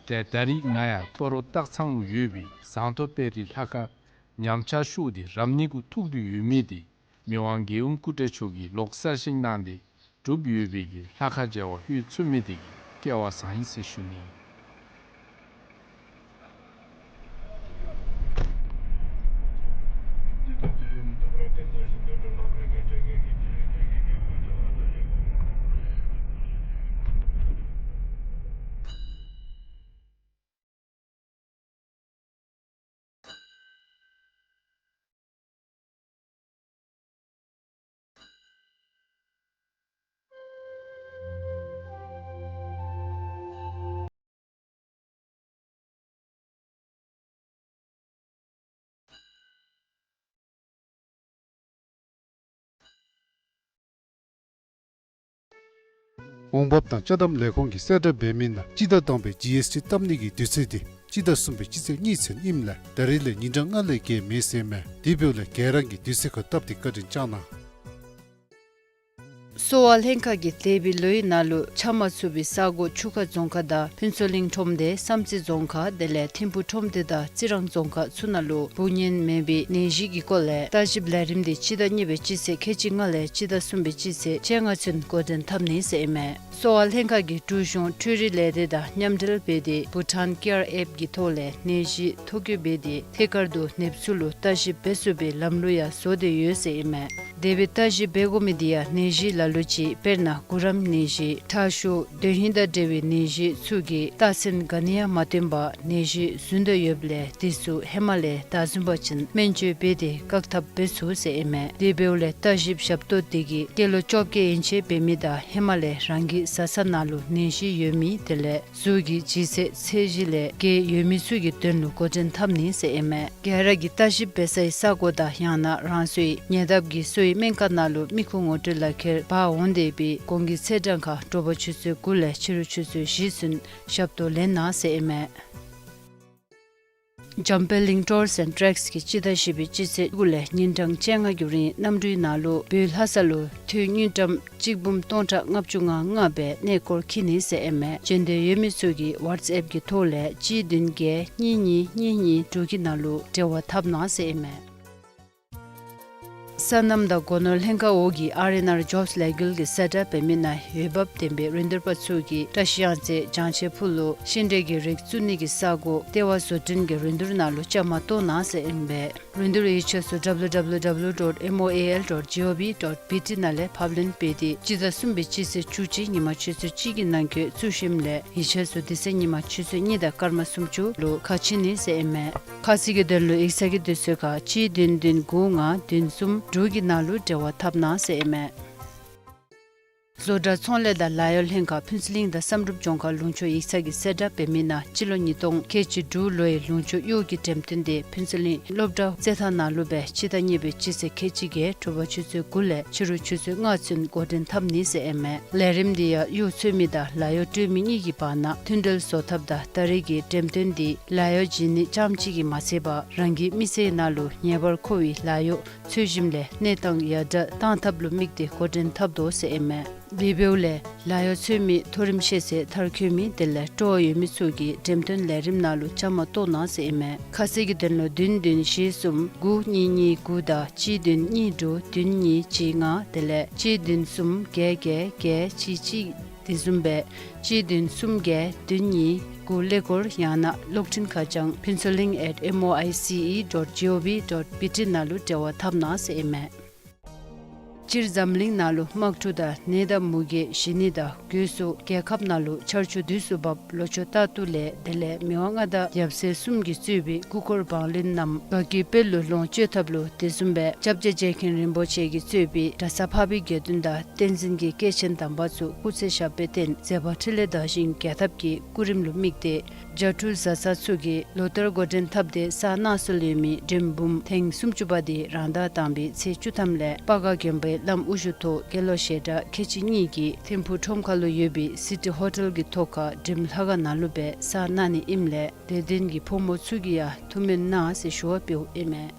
ཏེ་ད་རིས་ང་ཡང་སྤ་རོ་སྟག་ཚང་ལུ་ཡོད་པའི་ཟངས་མདོག་དཔལ་རི་ལྷ་ཁང་ཉམས་ཆག་ཤོར་ཏེ་རབ་གནས་གུ་ཐུག་སྟེ་ཡོད་མི་འདི་མི་དབང་རྒྱལ་ཡུམ་སྐུ་བགྲེས་མཆོག་གིས་ལོག་གསར་བཞེངས་གནང་སྟེ་གྲུབ་ཡོད་པའི་གི་ལྷ་ཁང་མཇལ་བར་ལྷོད་ཚུགས་མི་འདི་གིས་སྐལ་བ་བཟང་ཡི་ཟེར་ཞུ་ནི་ཨིན། འོང་འབབ་དང་ཅ་དམ་ལས་ཁུངས་ཀྱིས་གསལ་བསྒྲགས་འབད་མི་ནང་སྤྱི་ཟླ་དང་པའི་ཇི་ཨེསི་ཊི་བཏབ་ནི་གི་དུས་ཚོད་འདི་སྤྱི་ཟླ་གསུམ་པའི་སྤྱི་ཚེས་གཉིས་ཚུན་ཨིནམ་ལས་ད་རིས་ལས་ཉིན་གྲངས་ལྔ་ལས་བརྒལ་མེད་ཟེར་མས། དེ་འབདཝ་ལས་ག་ར་གིས་དུས་ཚོད་ཁར་བཏབ་སྟེ་བཀའ་དྲིན་བསྐྱང་གནང་། གསོ་བ་ལྷན་ཁག་གིས་འདས་པའི་ལོའི་ནང་ལུ་ཆ་མ་ཚུད་པའི་ས་གོ་ཆུ་ཁ་རྫོང་ཁག་དང་ཕུན་ཚོགས་གླིང་ཁྲོམ་སྡེ་བསམ་རྩེ་རྫོང་ཁག་དེ་ལས་ཐིམ་ཕུ་ཁྲོམ་སྡེ་དང་རྩི་རང་རྫོང་ཁག་ཚུ་ནང་ལུ་འབུ་གཉན་མེན་པའི་ནད་གཞི་གི་སྐོར་ལས་བརྟག་ཞིབ་ལས་རིམ་འདི་སྤྱི་ཟླ་གཉིས་པའི་སྤྱི་ཚེས་ཁལ་གཅིག་ལྔ་ལས་སྤྱི་ཟླ་གསུམ་པའི་སྤྱི་ཚེས་བཅོ་ལྔ་ཚུན་འགོ་འདྲེན་འཐབ་ནི་ཟེར་ཨིན་མས། གསོ་བ་ལྷན་ཁག་གིས་འབྲུག་གཞུང་འཕྲུལ་རིག་ལས་སྡེ་དང་མཉམ་འབྲེལ་འབད་དེ་བྷུ་ཊཱན་ཀེར་ཨེཔ་གི་ཐོག་ལས་ནད་གཞི་ཐོ་བཀོད་འབད་དེ་ཐད་ཀར་དུ་ནདཔ་ཚུ་ལུ་བརྟག་ཞིབ་འབད་ཚུགས་པའི་ལམ་ལུགས་ཡང་བཟོ་སྟེ་ཡོད་ཟེར་ཨིན་མས། དེ་སྦེ་བརྟག་ཞིབ་འབད་དགོ་མི་འདི་ཡང་ནད་གཞི་ལ་ལུ་ཅིག་དཔེར་ན་གུ་རམ་ནད་གཞི་ཁྲག་ཤུགས་དོན་ཧིང་དང་འབྲེལ་བའི་ནད་གཞི་ཚུ་གིས་རྟགས་མཚན་ག་ནི་ཡང་མ་སྟོན་པར་ནད་གཞི་ཟུན་དོ་ཡོདཔ་ལས་དེ་ཚུ་ཧེ་མ་ལས་བདའ་ཟུན་པ་ཅིན་སྨན་བཅོས་འབད་དེ་བཀག་ཐབས་འབད་ཚུགས་ཟེར་ཨིན་མས། དེ་འབདཝ་ལས་བརྟག་ཞིབ་ཞབས་ཏོག་འདི་གིས་སྐྱེས་ལོ་བཅོ་བརྒྱད་ཡན་ཆད་འབད་མི་དང་ཧེ་མ་ལས་རང་གི་བཟའ་ཚང་ནང་ལུ་ནད་གཞི་ཡོད་མི་དེ་ལས་གཟུགས་ཀྱི་ལྗིད་ཚད་ཚད་གཞི་ལས་བརྒལ་ཡོད་མི་ཚུ་གི་དོན་ལུ་འགོ་འདྲེན་འཐབ་ནི་ཟེར་ཨིན་མས། ག་ར་གིས་བརྟག་ཞིབ་འབད་སའི་ས་གོ་དང་ཡང་ན་རང་སོའི་ཉེ་འདབས་ཀྱི་གསོ་བའི་སྨན་ཁང་ནང་ལུ་མི་ཁུངས་ངོ་སྤྲོད་ལག་ཁྱེར་འབག་འོང་སྟེ་འབད་གོང་གི་ཚེས་གྲངས་ཁར་དྲོ་པ་ཆུ་ཚོད་དགུ་ལས་ཕྱི་རུ་ཆུ་ཚོད་བཞི་ཚུན་ཞབས་ཏོག་ལེན་གནང་ཟེར་ཨིན་མས། འཇམ་དཔལ་གླིང་ཊུར་སེནཌ་ཊེགསི་གིས་སྤྱི་ཟླ་བཞི་པའི་སྤྱི་ཚེས་དགུ་ལས་ཉིན་གྲངས་བཅོ་ལྔ་གི་རིང་གནམ་གྲུའི་ནང་ལུ་བོད་ལྷ་ས་ལུ་དུས་དངུལ་ཀྲམ་གཅིག་འབུམ་སྟོང་ཕྲག་ལྔ་བཅུ་ང་ལྔ་སྦེ་གནས་སྐོར་འཁྱིད་ནི་ཟེར་ཨིན་མས། འབྱོན་འདོད་ཡོད་མི་ཚུ་གིས་ཝཊསི་ཨེཔ་གི་ཐོག་ལས་གཅིག་བདུན་བརྒྱད་གཉིས་གཉིས་གཉིས་གཉིས་དྲུག་གི་ནང་ལུ་འབྲེལ་བ་འཐབ་གནང་ཟེར་ཨིན་མས། སོ་ནམ་དང་སྒོ་ནོར་ལྷན་ཁག་འོག་གི་ཨར་ཨེན་ཨར་ཇོབསི་ལས་འགུལ་གྱིས་གསལ་བསྒྲགས་འབད་མི་ནང་འོས་འབབ་ལྡན་པའི་རིན་བསྡུར་པ་ཚུ་གིས་བཀྲ་ཤིས་གཡང་རྩེ་བྱང་ཆེ་ཕུ་ལུ་ཤིང་འབྲས་ཀྱི་རིགས་བཙུགས་ནི་གི་ས་སྒོ་ལྟེ་བ་བཟོ་སྐྲུན་གྱི་རིན་བསྡུར་ནང་ལུ་བཅའ་མར་གཏོགས་གནང་ཟེར་ཨིན་པས། རིན་བསྡུར་ཡིག་ཆ་ཚུ་W W W dot M O A L dot G O V dot B T ནང་ལས་ཕབ་ལེན་འབད་དེ་སྤྱི་ཟླ་གསུམ་པའི་སྤྱི་ཚེས་བཅུ་གཅིག་ཉི་མ་ཆུ་ཚོད་གཅིག་གི་ནང་འཁོད་བཙུགས་ཞིནམ་ལས་ཡིག་ཆ་ཚུ་དེ་ཚེ་ཉི་མ་ཆུ་ཚོད་གཉིས་དང་སྐར་མ་སུམ་ཅུ་ལུ་ཁ་ཕྱེ་ནི་ཟེར་ཨིན་མས། ཁ་གསལ་གྱི་དོན་ལུ་ཡིག་ཚང་གི་དུས་ཚོད་ཁར་གཅིག་བདུན་བདུན་དགུ་ལྔ་བདུན་གསུམ་དྲུག་གི་ནང་ལུ་འབྲེལ་བ་འཐབ་གནང་ཟེར་ཨིན་མས། བཟོ་གྲྭ་ཚོང་ལས་དང་ལཱ་གཡོག་ལྷན་ཁག་ཕུན་ཚོགས་གླིང་དང་བསམ་གྲུབ་ལྗོངས་མཁར་ལུང་ཕྱོགས་ཡིག་ཚང་གིས་གསལ་བསྒྲགས་འབད་མི་ནང་སྤྱི་ལོ་ཉིས་སྟོང་ཁལ་གཅིག་དྲུག་ལོའི་ལུང་ཕྱོགས་གཡོག་གི་འགྲེམས་སྟོན་འདི་ཕུན་ཚོགས་གླིང་སློབ་གྲྭ་རྩེད་ཐང་ནང་ལུ་སྦེ་སྤྱི་ཟླ་གཉིས་པའི་སྤྱི་ཚེས་ཁལ་གཅིག་བརྒྱད་དྲོ་པ་ཆུ་ཚོད་དགུ་ལས་ཕྱི་རུ་ཆུ་ཚོད་ལྔ་ཚུན་འགོ་འདྲེན་འཐབ་ནི་ཟེར་ཨིན་མས། ལས་རིམ་འདི་ཡང་གཡོག་འཚོལ་མི་དང་ལཱ་གཡོག་སྤྲོད་མི་གཉིས་ཀྱི་བར་ན་མཐུན་འབྲེལ་བཟོ་ཐབས་དང་ད་རེས་ཀྱི་འགྲེམས་སྟོན་འདི་ལཱ་གཡོག་བྱིན་ནི་རྐྱངམ་གཅིག་གིས་མ་ཚད་པར་རང་གི་མི་ཚེའི་ནང་ལུ་ངེས་པར་མཁོ་བའི་ལཱ་གཡོག་འཚོལ་ཞིནམ་ལས་གནས་སྟངས་ཡར་དྲག་གཏང་ཐབས་ལུ་དམིགས་ཏེ་འགོ་འདྲེན་འཐབ་དོ་ཟེར་ཨིན་མས། དེ་འབདཝ་ལས་ལཱ་གཡོག་འཚོལ་མི་མཐོ་རིམ་ཤེས་ཚད་མཐར་འཁྱོལ་མི་དེ་ལས་སྤྲོ་བ་ཡོད་མི་ཚུ་གིས་འགྲེམས་སྟོན་ལས་རིམ་ནང་ལུ་བཅའ་མར་གཏོགས་གནང་ཟེར་ཨིན་མས། ཁ་གསལ་གྱི་དོན་ལུ་བདུན་བདུན་བཞི་གསུམ་དགུ་གཉིས་གཉིས་དགུ་དང་གཅིག་བདུན་གཉིས་དྲུག་བདུན་གཉིས་གཅིག་ལྔ་དེ་ལས་གཅིག་བདུན་གསུམ་བརྒྱད་བརྒྱད་བརྒྱད་གཅིག་གཅིག་དེ་བཟུམ་སྦེ་གཅིག་བདུན་གསུམ་བརྒྱད་བདུན་གཉིས་དགུ་ཀླད་ཀོར་ཡང་ན་གློག་འཕྲིན་ཁ་བྱང་ཕུན་ཚོགས་གླིང་at M O I C E dot G O V dot B T ནང་ལུ་འབྲེལ་བ་འཐབ་གནང་ཟེར་ཨིན་མས། སྤྱིར་འཛམ་གླིང་ནང་ལུ་དམག་འཁྲུག་དང་ནད་དང་མུ་གེ་ཞི་ནི་དང་སྒོས་སུ་རྒྱལ་ཁབ་ནང་ལུ་ཆར་ཆུ་དུས་སུ་འབབ་ལོ་ཆུ་རྟག་ཏུ་ལེགས་དེ་ལས་མི་དབང་མངའ་བདག་ཡབ་སྲས་གསུམ་གྱིས་གཙོས་པའི་སྐུ་འཁོར་བང་བློན་རྣམས་དགའ་སྐྱིད་དཔལ་ལུ་ལོངས་སྤྱོད་ཐབས་ལུ་དེ་བཟུམ་སྦེ་སྐྱབས་རྗེ་རྗེ་མཁན་རིན་པོ་ཆེ་གིས་གཙོས་པའི་གྲྭ་ས་འཕགས་པའི་དགེ་འདུན་དང་བསྟན་འཛིན་གྱི་སྐྱེས་ཆེན་དམ་པ་ཚུ་སྐུ་ཚེ་ཞབས་པད་བརྟན་མཛད་པ་འཕྲིན་ལས་དར་ཞིང་རྒྱས་ཐབས་ཀྱི་སྐུ་རིམ་ལུ་དམིགས་ཏེ་རྒྱ་ཕྲུག་བཟའ་ཚང་ཚུ་གིས་ལོ་ལྟར་འགོ་འདྲེན་འཐབ་སྟེ་གསར་གནང་སྲོལ་ཡོད་མི་འགྲེམས་འབུམ་ཐེངས་སུམ་ཅུ་པ་འདི་རང་ཟླ་དང་པའི་ཚེས་བཅུ་ཐམ་ལས་སྤ་ག་དགོན་པའི་བླམ་དབུ་བཞུགས་ཐོག་དགེ་སློང་ཞལ་གྲངས་ཁལ་གཅིག་གཉིས་ཀྱིས་ཐིམ་ཕུག་ཁྲོམ་ཁ་ལུ་ཡོད་པའི་སི་ཊི་ཧོ་ཊེལ་གྱི་ཐོག་ཁར་འགྲེམས་ལྷ་ཁང་ནང་ལུ་སྦེ་གསར་གནང་ནི་ཨིནམ་ལས་དད་ལྡན་གྱི་ཕོ་མོ་ཚུ་གིས་ཡང་ཐུགས་སྨོན་གནང་ཟེར་ཞུ་བ་འབདཝ་ཨིན་མས།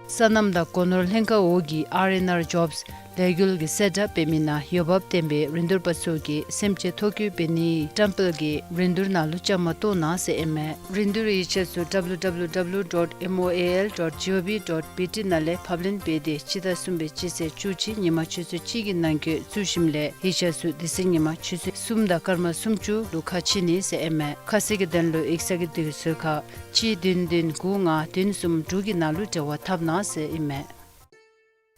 སོ་ནམ་དང་སྒོ་ནོར་ལྷན་ཁག་འོག་གི་ཨར་ཨེན་ཨར་ཇོབསི་ལས་འགུལ་གྱིས་གསལ་བསྒྲགས་འབད་མི་ནང་འོས་འབབ་ལྡན་པའི་རིན་བསྡུར་པ་ཚུ་གིས་སེམས་ཅན་ཐོ་བཀོད་འབད་ནིའི་བཀྲམ་སྤེལ་གྱི་རིན་བསྡུར་ནང་ལུ་བཅའ་མར་གཏོགས་གནང་ཟེར་ཨིན་མས། རིན་བསྡུར་ཡིག་ཆ་ཚུ་W W W dot M O A L dot G O V dot B T ནང་ལས་ཕབ་ལེན་འབད་དེ་སྤྱི་ཟླ་གསུམ་པའི་སྤྱི་ཚེས་བཅུ་གཅིག་ཉི་མ་ཆུ་ཚོད་གཅིག་གི་ནང་འཁོད་བཙུགས་ཞིནམ་ལས་ཡིག་ཆ་ཚུ་དེ་ཚེ་ཉི་མ་ཆུ་ཚོད་གསུམ་དང་སྐར་མ་སུམ་ཅུ་ལུ་ཁ་ཕྱེ་ནི་ཟེར་ཨིན་མས། ཁ་གསལ་གྱི་དོན་ལུ་ཡིག་ཚང་གི་དུས་ཚོད་ཁར་གཅིག་བདུན་བདུན་དགུ་ལྔ་བདུན་གསུམ་དྲུག་གི་ནང་ལུ་འབྲེལ་བ་འཐབ་གནང་ཟེར་ཨིན་མས།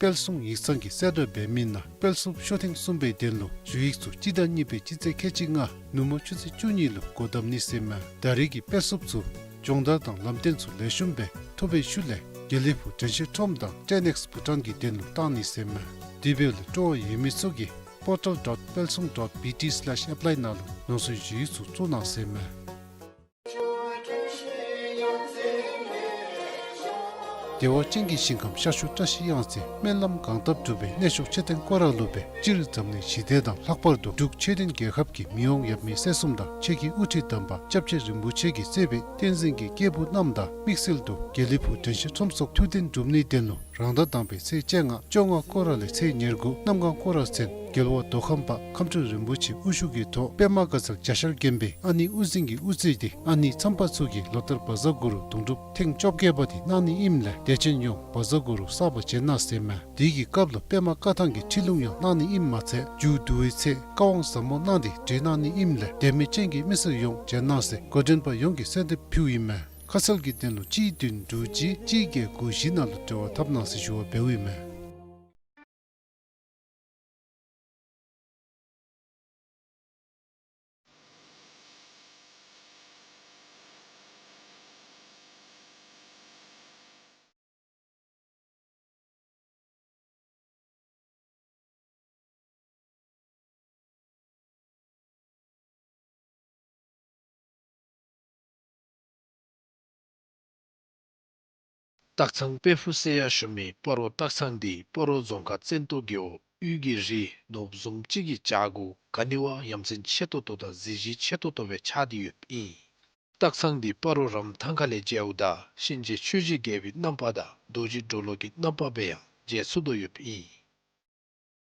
དཔལ་སྲུང་ཡིག་ཚང་གིས་གསལ་བསྒྲགས་འབད་མི་ནང་དཔལ་སྲུང་ཤོ་ཐེངས་གསུམ་པའི་དོན་ལུ་ཞུ་ཡིག་ཚུ་སྤྱི་ཟླ་གཉིས་པའི་སྤྱི་ཚེས་ཁལ་གཅིག་ལྔ་ནུབ་མོ་ཆུ་ཚོད་བཅུ་གཉིས་ལུ་སྒོ་བསྡམ་ནི་ཟེར་མས། ད་རེས་ཀྱི་དཔལ་སྲུང་ཚུ་སྦྱོང་བརྡར་དང་ལམ་སྟོན་ཚུ་ལེགས་ཤོམ་སྦེ་ཐོབ་པའི་ཤུལ་ལས་དགེ་ལེགས་ཕུག་དྲན་ཤེས་ཁྲོམ་དང་ཊེན་ཨེགསི་བྷུ་ཊཱན་གྱི་དོན་ལུ་བཏང་ནི་ཟེར་མས། དེ་འབདཝ་ལས་སྤྲོ་བ་ཡོད་མི་ཚུ་གིས་portal dot palsung dot B T slash apply ནང་ལུ་ནོར་སྲིད་ཞུ་ཡིག་ཚུ་བཙུགས་གནང་ཟེར་མས། བདེ་བ་ཅན་གྱི་ཞིང་ཁམས་ཤར་ཕྱོགས་བཀྲ་ཤིས་གཡང་རྩེ་སྨོན་ལམ་གང་བཏབ་འགྲུབ་པའི་གནས་མཆོག་མཆོད་རྟེན་སྐོར་ར་ལུ་སྦེ་སྤྱིར་འཛམ་གླིང་ཞི་བདེ་དང་ལྷག་པར་དུ་འབྲུག་ཆོས་ལྡན་རྒྱལ་ཁབ་ཀྱི་མི་དབང་ཡབ་མེས་སྲས་གསུམ་དང་ཆོས་ཀྱི་དབུ་ཁྲིད་དམ་པ་སྐྱབས་རྗེ་རིན་པོ་ཆེ་གིས་གཙོས་པའི་བསྟན་འཛིན་གྱི་སྐྱེས་བུ་རྣམས་དང་དམིགས་བསལ་དུ་དགེ་ལེགས་ཕུག་དྲན་ཤེས་ཁྲོམ་སོགས་ཐུགས་གཏན་སྒྲུབ་ནིའི་དོན་ལུ་རང་ཟླ་དང་པའི་ཚེས་བཅོ་ལྔ་བཅོ་ལྔ་སྐོར་ར་ལས་ཚེས་ཉེར་དགུ་གནམ་གང་སྐོར་ར་ཚུན་རྒྱལ་བ་མདོ་ཁམས་པ་ཁམས་སྤྲུལ་རིན་པོ་ཆེ་དབུ་བཞུགས་ཀྱི་ཐོག་པདྨ་དཀར་ཚལ་རྒྱ་ཤར་དགོན་པའི་ཨ་ནེ་དབུ་འཛིན་གྱིས་དབུ་གཙོས་ཏེ་ཨ་ནེ་མཚམས་པ་ཚུ་གིས་ལོ་ལྟར་བཛྲ་གུ་རུ་དུང་སྒྲུབ་ཐེངས་བཅོ་བརྒྱད་པ་དེ་གནང་ནི་ཨིནམ་ལས་དད་ཅན་ཡོངས་བཛྲ་གུ་རུ་གསར་པ་མཇལ་གནང་ཟེར་མས། དེ་གི་སྐབས་ལུ་པདྨ་བཀའ་ཐང་གི་ཁྲིད་ལུང་ཡང་གནང་ནི་ཨིནམ་མ་ཚད་མཇུག་བསྡུ་བའི་ཚེ་བཀའ་དབང་ཟབ་མོ་གནང་སྟེ་གྲོལ་གནང་ནི་ཨིནམ་ལས་དད་མོས་ཅན་གྱི་མི་སེར་ཡོངས་མཇལ་གནང་ཟེར་འགོ་འདྲེན་པ་ཡོངས་ཀྱིས་གསོལ་འདེབས་ཕུལཝ་ཨིན་མས། ཁ་གསལ་གྱི་དོན་ལུ་གཅིག་བདུན་དྲུག་གཅིག་གཅིག་བརྒྱད་དགུ་བཞི་ནང་ལུ་འབྲེལ་བ་འཐབ་གནང་ཟེར་ཞུ་བ་འབདཝ་ཨིན་མས། སྟག་ཚང་དཔལ་ཕུག་ཟེར་ཡང་ཞུ་མི་སྤ་རོ་སྟག་ཚང་འདི་སྤ་རོ་རྫོང་ཁག་བཙན་ཏོ་རྒེད་འོག་དབུས་ཀྱི་རི་ནོར་བུ་བཟུམ་ཅིག་གི་བྱག་གུ་ག་ནི་བ་ཡ་མཚན་ཆེ་ཏོག་ཏོ་དང་གཟི་བརྗིད་ཆེ་ཏོག་ཏོ་སྦེ་ཆགས་ཏེ་ཡོདཔ་ཨིན། སྟག་ཚང་འདི་སྤ་རོ་རམ་ཐང་ཁ་ལས་མཇལཝ་ད་གཤིན་རྗེ་ཆོས་ཀྱི་རྒྱལ་པོའི་རྣམ་པ་དང་རྡོ་རྗེ་གྲོ་ལོད་ཀྱི་རྣམ་པ་སྦེ་ཡང་མཇལ་ཚུགས་དོ་ཡོདཔ་ཨིན།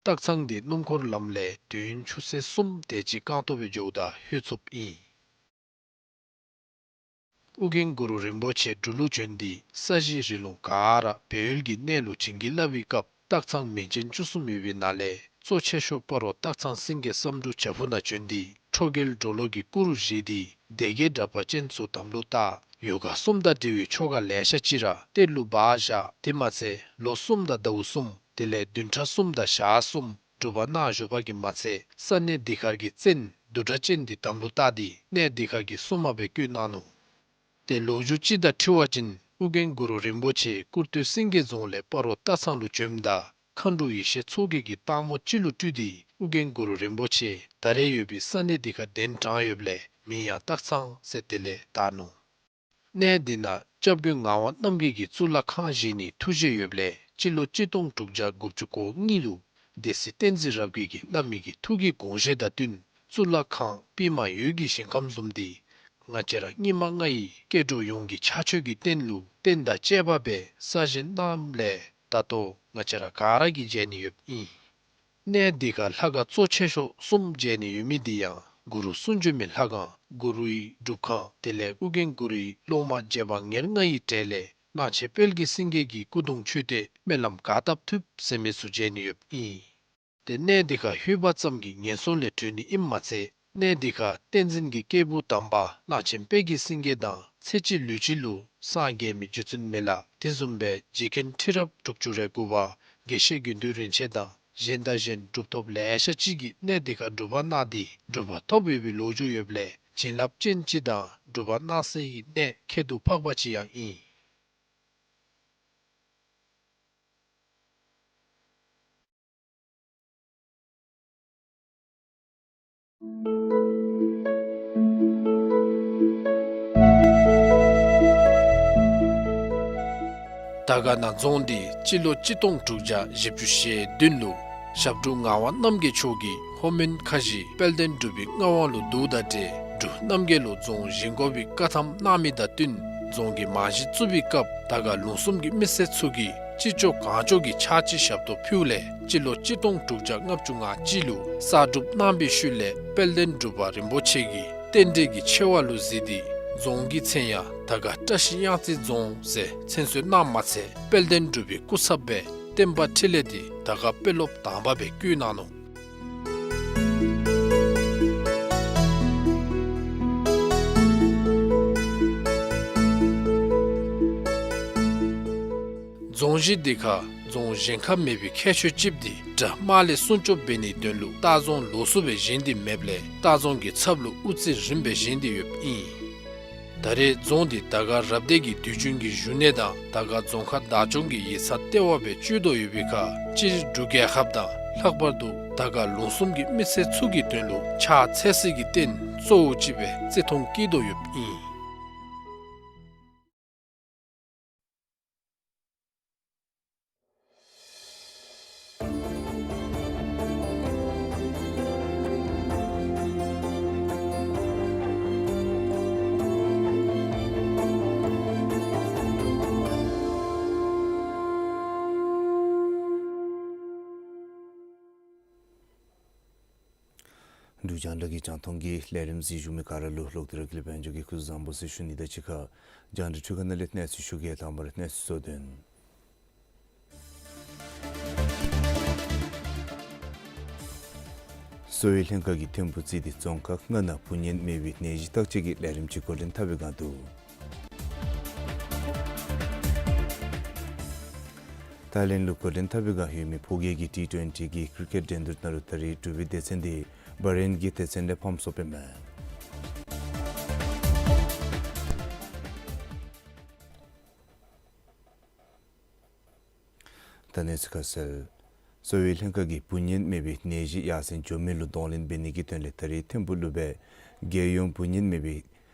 སྟག་ཚང་འདི་སྣུམ་འཁོར་ལམ་ལས་དུས་ཡུན་ཆུ་ཚོད་གསུམ་དེ་ཅིག་རྐང་སྟོང་སྦེ་འགྱོཝ་ད་ལྷོད་ཚུགསཔ་ཨིན། ཨོ་རྒྱན་གུ་རུ་རིན་པོ་ཆེ་འབྲུག་ལུ་བྱོན་ཏེ་ས་གཞི་རི་ལུང་ག་ར་སྦས་ཡུལ་གྱི་གནས་ལུ་བྱིན་གྱིས་བརླབས་པའི་སྐབས་སྟག་ཚང་མིང་ཅན་བཅུ་གསུམ་ཡོད་པའི་ནང་ལས་གཙོ་ཆེ་ཤོས་སྤ་རོ་སྟག་ཚང་སེང་གེ་བསམ་འགྲུབ་བྱག་ཕུག་ནང་བྱོན་ཏེ་ཁྲོ་རྒྱལ་གྲོ་ལོད་ཀྱི་སྐུ་རུ་བཞེངས་ཏེ་སྡེ་བརྒྱད་དྲེགས་པ་ཅན་ཚུ་དམ་ལུ་བཏགས། ཡོ་ག་གསུམ་དང་འབྲེལ་བའི་ཆོ་ག་ལེ་ཤ་ཅིག་ར་གཏེར་ལུ་སྦ་བཞག། དེ་མ་ཚད་ལོ་གསུམ་དང་ཟླཝ་གསུམ་དེ་ལས་བདུན་ཕྲག་གསུམ་དང་ཞག་གསུམ་སྒྲུབ་པ་གནང་བཞུགས་པ་གིས་མ་ཚད་ས་གནས་འདི་ཁར་གྱི་བཙན་བདུད་གྲགས་ཅན་འདི་དམ་ལུ་བཏགས་ཏེ་གནས་འདི་ཁར་གྱི་སྲུང་མ་སྦེ་བསྐོས་གནང་ནུག། ཏེ་ལོ་རྒྱུས་ཅིག་དང་འཁྲིལ་བ་ཅིན་ཨོ་རྒྱན་གུ་རུ་རིན་པོ་ཆེ་ཀུར་སྟོད་སེང་གེ་རྫོང་ལས་སྤ་རོ་སྟག་ཚང་ལུ་བྱོནམ་ད་མཁའ་འགྲོ་ཡེ་ཤེས་མཚོ་རྒྱལ་གྱིས་སྟག་མོ་ཅིག་ལུ་སྤྲུལ་ཏེ་ཨོ་རྒྱན་གུ་རུ་རིན་པོ་ཆེ་ད་རེས་ཡོད་པའི་ས་གནས་འདི་ཁར་གདན་དྲངས་ཡོདཔ་ལས་མིང་ཡང་སྟག་ཚང་ཟེར་དེ་ལས་བཏགས་ནུག། གནས་འདི་ནང་སྐྱབས་མགོན་ངག་དབང་རྣམ་རྒྱལ་གྱིས་གཙུག་ལག་ཁང་བཞེངས་ནིའི་ཐུགས་བཞེད་ཡོདཔ་ལས་སྤྱི་ལོ་གཅིག་སྟོང་དྲུག་བརྒྱ་དགུ་བཅུ་གོ་གཉིས་ལུ་སྡེ་སྲིད་བསྟན་འཛིན་རབ་རྒྱས་ཀྱིས་བླ་མའི་ཐུགས་ཀྱི་དགོངས་བཞེད་དང་བསྟུན་གཙུག་ལག་ཁང་པདྨ་འོད་ཀྱི་ཞིང་ཁམས་བཟུམ་འདི་ང་བཅས་ར་སྙིགས་མ་ལྔ་ཡི་སྐྱེ་འགྲོ་ཡོངས་ཀྱི་ཕྱག་མཆོད་ཀྱི་རྟེན་ལུ་རྟེན་དང་བཅས་པ་སྦེ་གསར་བཞེངས་གནངམ་ལས་ད་ལྟོ་ང་བཅས་ར་ག་ར་གིས་མཇལ་ནི་ཡོདཔ་ཨིན། གནས་འདི་ཁར་ལྷ་ཁང་གཙོ་ཆེ་ཤོས་གསུམ་མཇལ་ནི་ཡོད་མི་འདི་ཡང་གུ་རུ་གསུང་བྱོན་མའི་ལྷ་ཁང་གུ་རུའི་སྒྲུབ་ཁང་དེ་ལས་ཨོ་རྒྱན་གུ་རུའི་སློབ་མ་རྗེ་འབངས་ཉེར་ལྔ་ཡི་གྲས་ལས་གླང་ཆེན་དཔལ་གྱི་སེང་གེ་གི་སྐུ་གདུང་མཆོད་རྟེན་སྨོན་ལམ་ག་བཏབ་ཐུབ་ཟེར་མི་ཚུ་མཇལ་ནི་ཡོདཔ་ཨིན། ཏེ་གནས་འདི་ཁར་ལྷོད་པ་ཙམ་གྱིས་ངན་སོང་ལས་གྲོལ་ནི་ཨིནམ་མ་ཚད་གནས་འདི་ཁར་བསྟན་འཛིན་གྱི་སྐྱེས་བུ་དམ་པ་གླང་ཆེན་དཔལ་གྱི་སེང་གེ་དང་ཚེ་གཅིག་ལུས་གཅིག་ལུ་སངས་རྒྱས་མི་རྗེ་བཙུན་མི་ལ་དེ་བཟུམ་སྦེ་རྗེ་མཁན་ཁྲི་རབས་དྲུག་ཅུ་རེ་དགུ་པ་དགེ་བཤེས་དགེ་འདུན་རིན་ཆེན་དང་གཞན་དང་གཞན་གྲུབ་ཐོབ་ལེ་ཤ་ཅིག་གིས་གནས་འདི་ཁར་སྒྲུབ་པ་གནང་སྟེ་གྲུབ་པ་ཐོབ་ཡོད་པའི་ལོ་རྒྱུས་ཡོདཔ་ལས་བྱིན་རླབས་ཅན་ཅིག་དང་སྒྲུབ་པ་གནང་སའི་གནས་ཁྱད་དུ་འཕགས་པ་ཅིག་ཡང་ཨིན། དར་དཀར་ན་རྫོང་འདི་སྤྱི་ལོ་གཅིག་སྟོང་དྲུག་བརྒྱ་བཞི་བཅུ་ཞེ་བདུན་ལུ་ཞབས་དྲུང་ངག་དབང་རྣམ་རྒྱལ་མཆོག་གིས་ལྷོ་མོན་ཁ་བཞི་དཔལ་ལྡན་འབྲུག་པའི་མངའ་དབང་ལུ་བསྡུཝ་ད་ཏེ་འབྲུག་རྣམ་རྒྱལ་ལུ་རྫོང་བཞེངས་དགོ་པའི་བཀའ་ཐམ་གནང་མི་དང་བསྟུན་རྫོང་གི་རྨང་གཞི་བཙུགས་པའི་སྐབས་དར་དཀར་ལུང་གསུམ་གྱི་མི་སེར་ཚུ་གིས་ཅི་ལྕོགས་གང་ལྕོགས་ཀྱིས་ཕྱག་ཕྱི་ཞབས་ཏོག་ཕུལཝ་ལས་སྤྱི་ལོ་གཅིག་སྟོང་དྲུག་བརྒྱ་ལྔ་བཅུ་ང་གཅིག་ལུ་གསར་སྒྲུབ་གནང་བའི་ཤུལ་ལས་དཔལ་ལྡན་འབྲུག་པ་རིན་པོ་ཆེ་གིས་རྟེན་འབྲེལ་གྱི་ཆེ་བ་ལུ་གཟིགས་ཏེ་རྫོང་གི་མཚན་ཡང་དར་དཀར་བཀྲ་ཤིས་གཡང་རྩེ་རྫོང་ཟེར་མཚན་གསོལ་གནངམ་མ་ཚད་དཔལ་ལྡན་འབྲུག་པའི་སྐུ་ཚབ་སྦེ་བསྟན་པ་འཕྲིན་ལས་འདི་དར་དཀར་དཔོན་སློབ་དང་པ་སྦེ་བསྐོས་གནང་ནུག། རྫོང་གཞི་འདི་ཁར་རྫོང་གཞན་ཁར་མེད་པའི་ཁྱད་ཆོས་ཅིག་འདི་དགྲ་དམག་ལས་སྲུང་སྐྱོབ་འབད་ནིའི་དོན་ལུ་ལྟ་རྫོང་ལོགས་སུ་སྦེ་བཞེངས་ཏེ་མེདཔ་ལས་ལྟ་རྫོང་གི་ཚབ་ལུ་དབུ་རྩེ་རིམ་སྦེ་བཞེངས་ཏེ་ཡོདཔ་ཨིན། ད་རེས་རྫོང་འདི་དར་དཀར་རབ་སྡེ་གི་དུས་རྒྱུན་གྱི་བཞུགས་གནས་དང་དར་དཀར་རྫོང་ཁག་བདག་སྐྱོང་གི་ཡིག་ཚང་ལྟེ་བ་སྦེ་སྤྱོད་དོ་ཡོད་པའི་ཁར་སྤྱིར་འབྲུག་རྒྱལ་ཁབ་དང་ལྷག་པར་དུ་དར་དཀར་ལུང་གསུམ་གྱི་མི་སེར་ཚུ་གི་དོན་ལུ་ཕྱག་འཚལ་སའི་རྟེན་གཙོ་བོ་ཅིག་སྦེ་བརྩི་མཐོང་བསྐྱེད་དོ་ཡོདཔ་ཨིན། འབྲུག་རྒྱང་བསྒྲགས་ཀྱི་རྒྱང་མཐོང་གི་ལས་རིམ་གཟིགས་བཞུགས་མི་ག་ར་ལུ་ལོག་སྟེ་ར་དགེ་ལེགས་དཔལ་འབྱོར་གྱིས་སྐུ་གཟུགས་བཟང་པོ་ཟེར་ཞུ་ནི་དང་གཅིག་ཁར་རྒྱང་བསྒྲགས་འཕྲུལ་ཁང་ནང་ལས་གནས་ཚུལ་ཞུ་གེ། དང་པ་ར་གནས་ཚུལ་གཙོ་དོན། གསོ་བའི་ལྷན་ཁག་གིས་ཐིམ་ཕུག་རྩིས་ཏེ་རྫོང་ཁག་ལྔ་ནང་འབུ་གཉན་མེད་པའི་ནད་གཞི་བརྟག་དཔྱད་ཀྱི་ལས་རིམ་ཅིག་འགོ་འདྲེན་འཐབ་པའི་བསྒང་འདུག། ཐའི་ལེནཌ་ལུ་འགོ་འདྲེན་འཐབ་པའི་བསྒང་ཡོད་མི་ཕོ་རྒྱས་ཀྱི་ཊི་ཊུ་ཨེན་ཊི་གི་ཀི་རི་ཀེཊ་འགྲན་བསྡུར་ནང་ལུ་ད་རེས་འབྲུག་པའི་སྡེ་ཚན་འདི་བྷ་རེན་གྱི་སྡེ་ཚན་ལས་ཕམ་སོཔ་ཨིན་མས། ད་གནས་ཚུལ་ཁ་གསལ། གསོ་བའི་ལྷན་ཁག་གིས་འབུ་གཉན་མེད་པའི་ནད་གཞི་ཡར་སེང་འགྱོ་མི་ལུ་གདོང་ལེན་འབད་ནི་གི་དོན་ལས་ད་རེས་ཐིམ་ཕུག་ལུ་སྦེ་རྒྱལ་ཡོངས་འབུ་གཉན་མེད་པའི་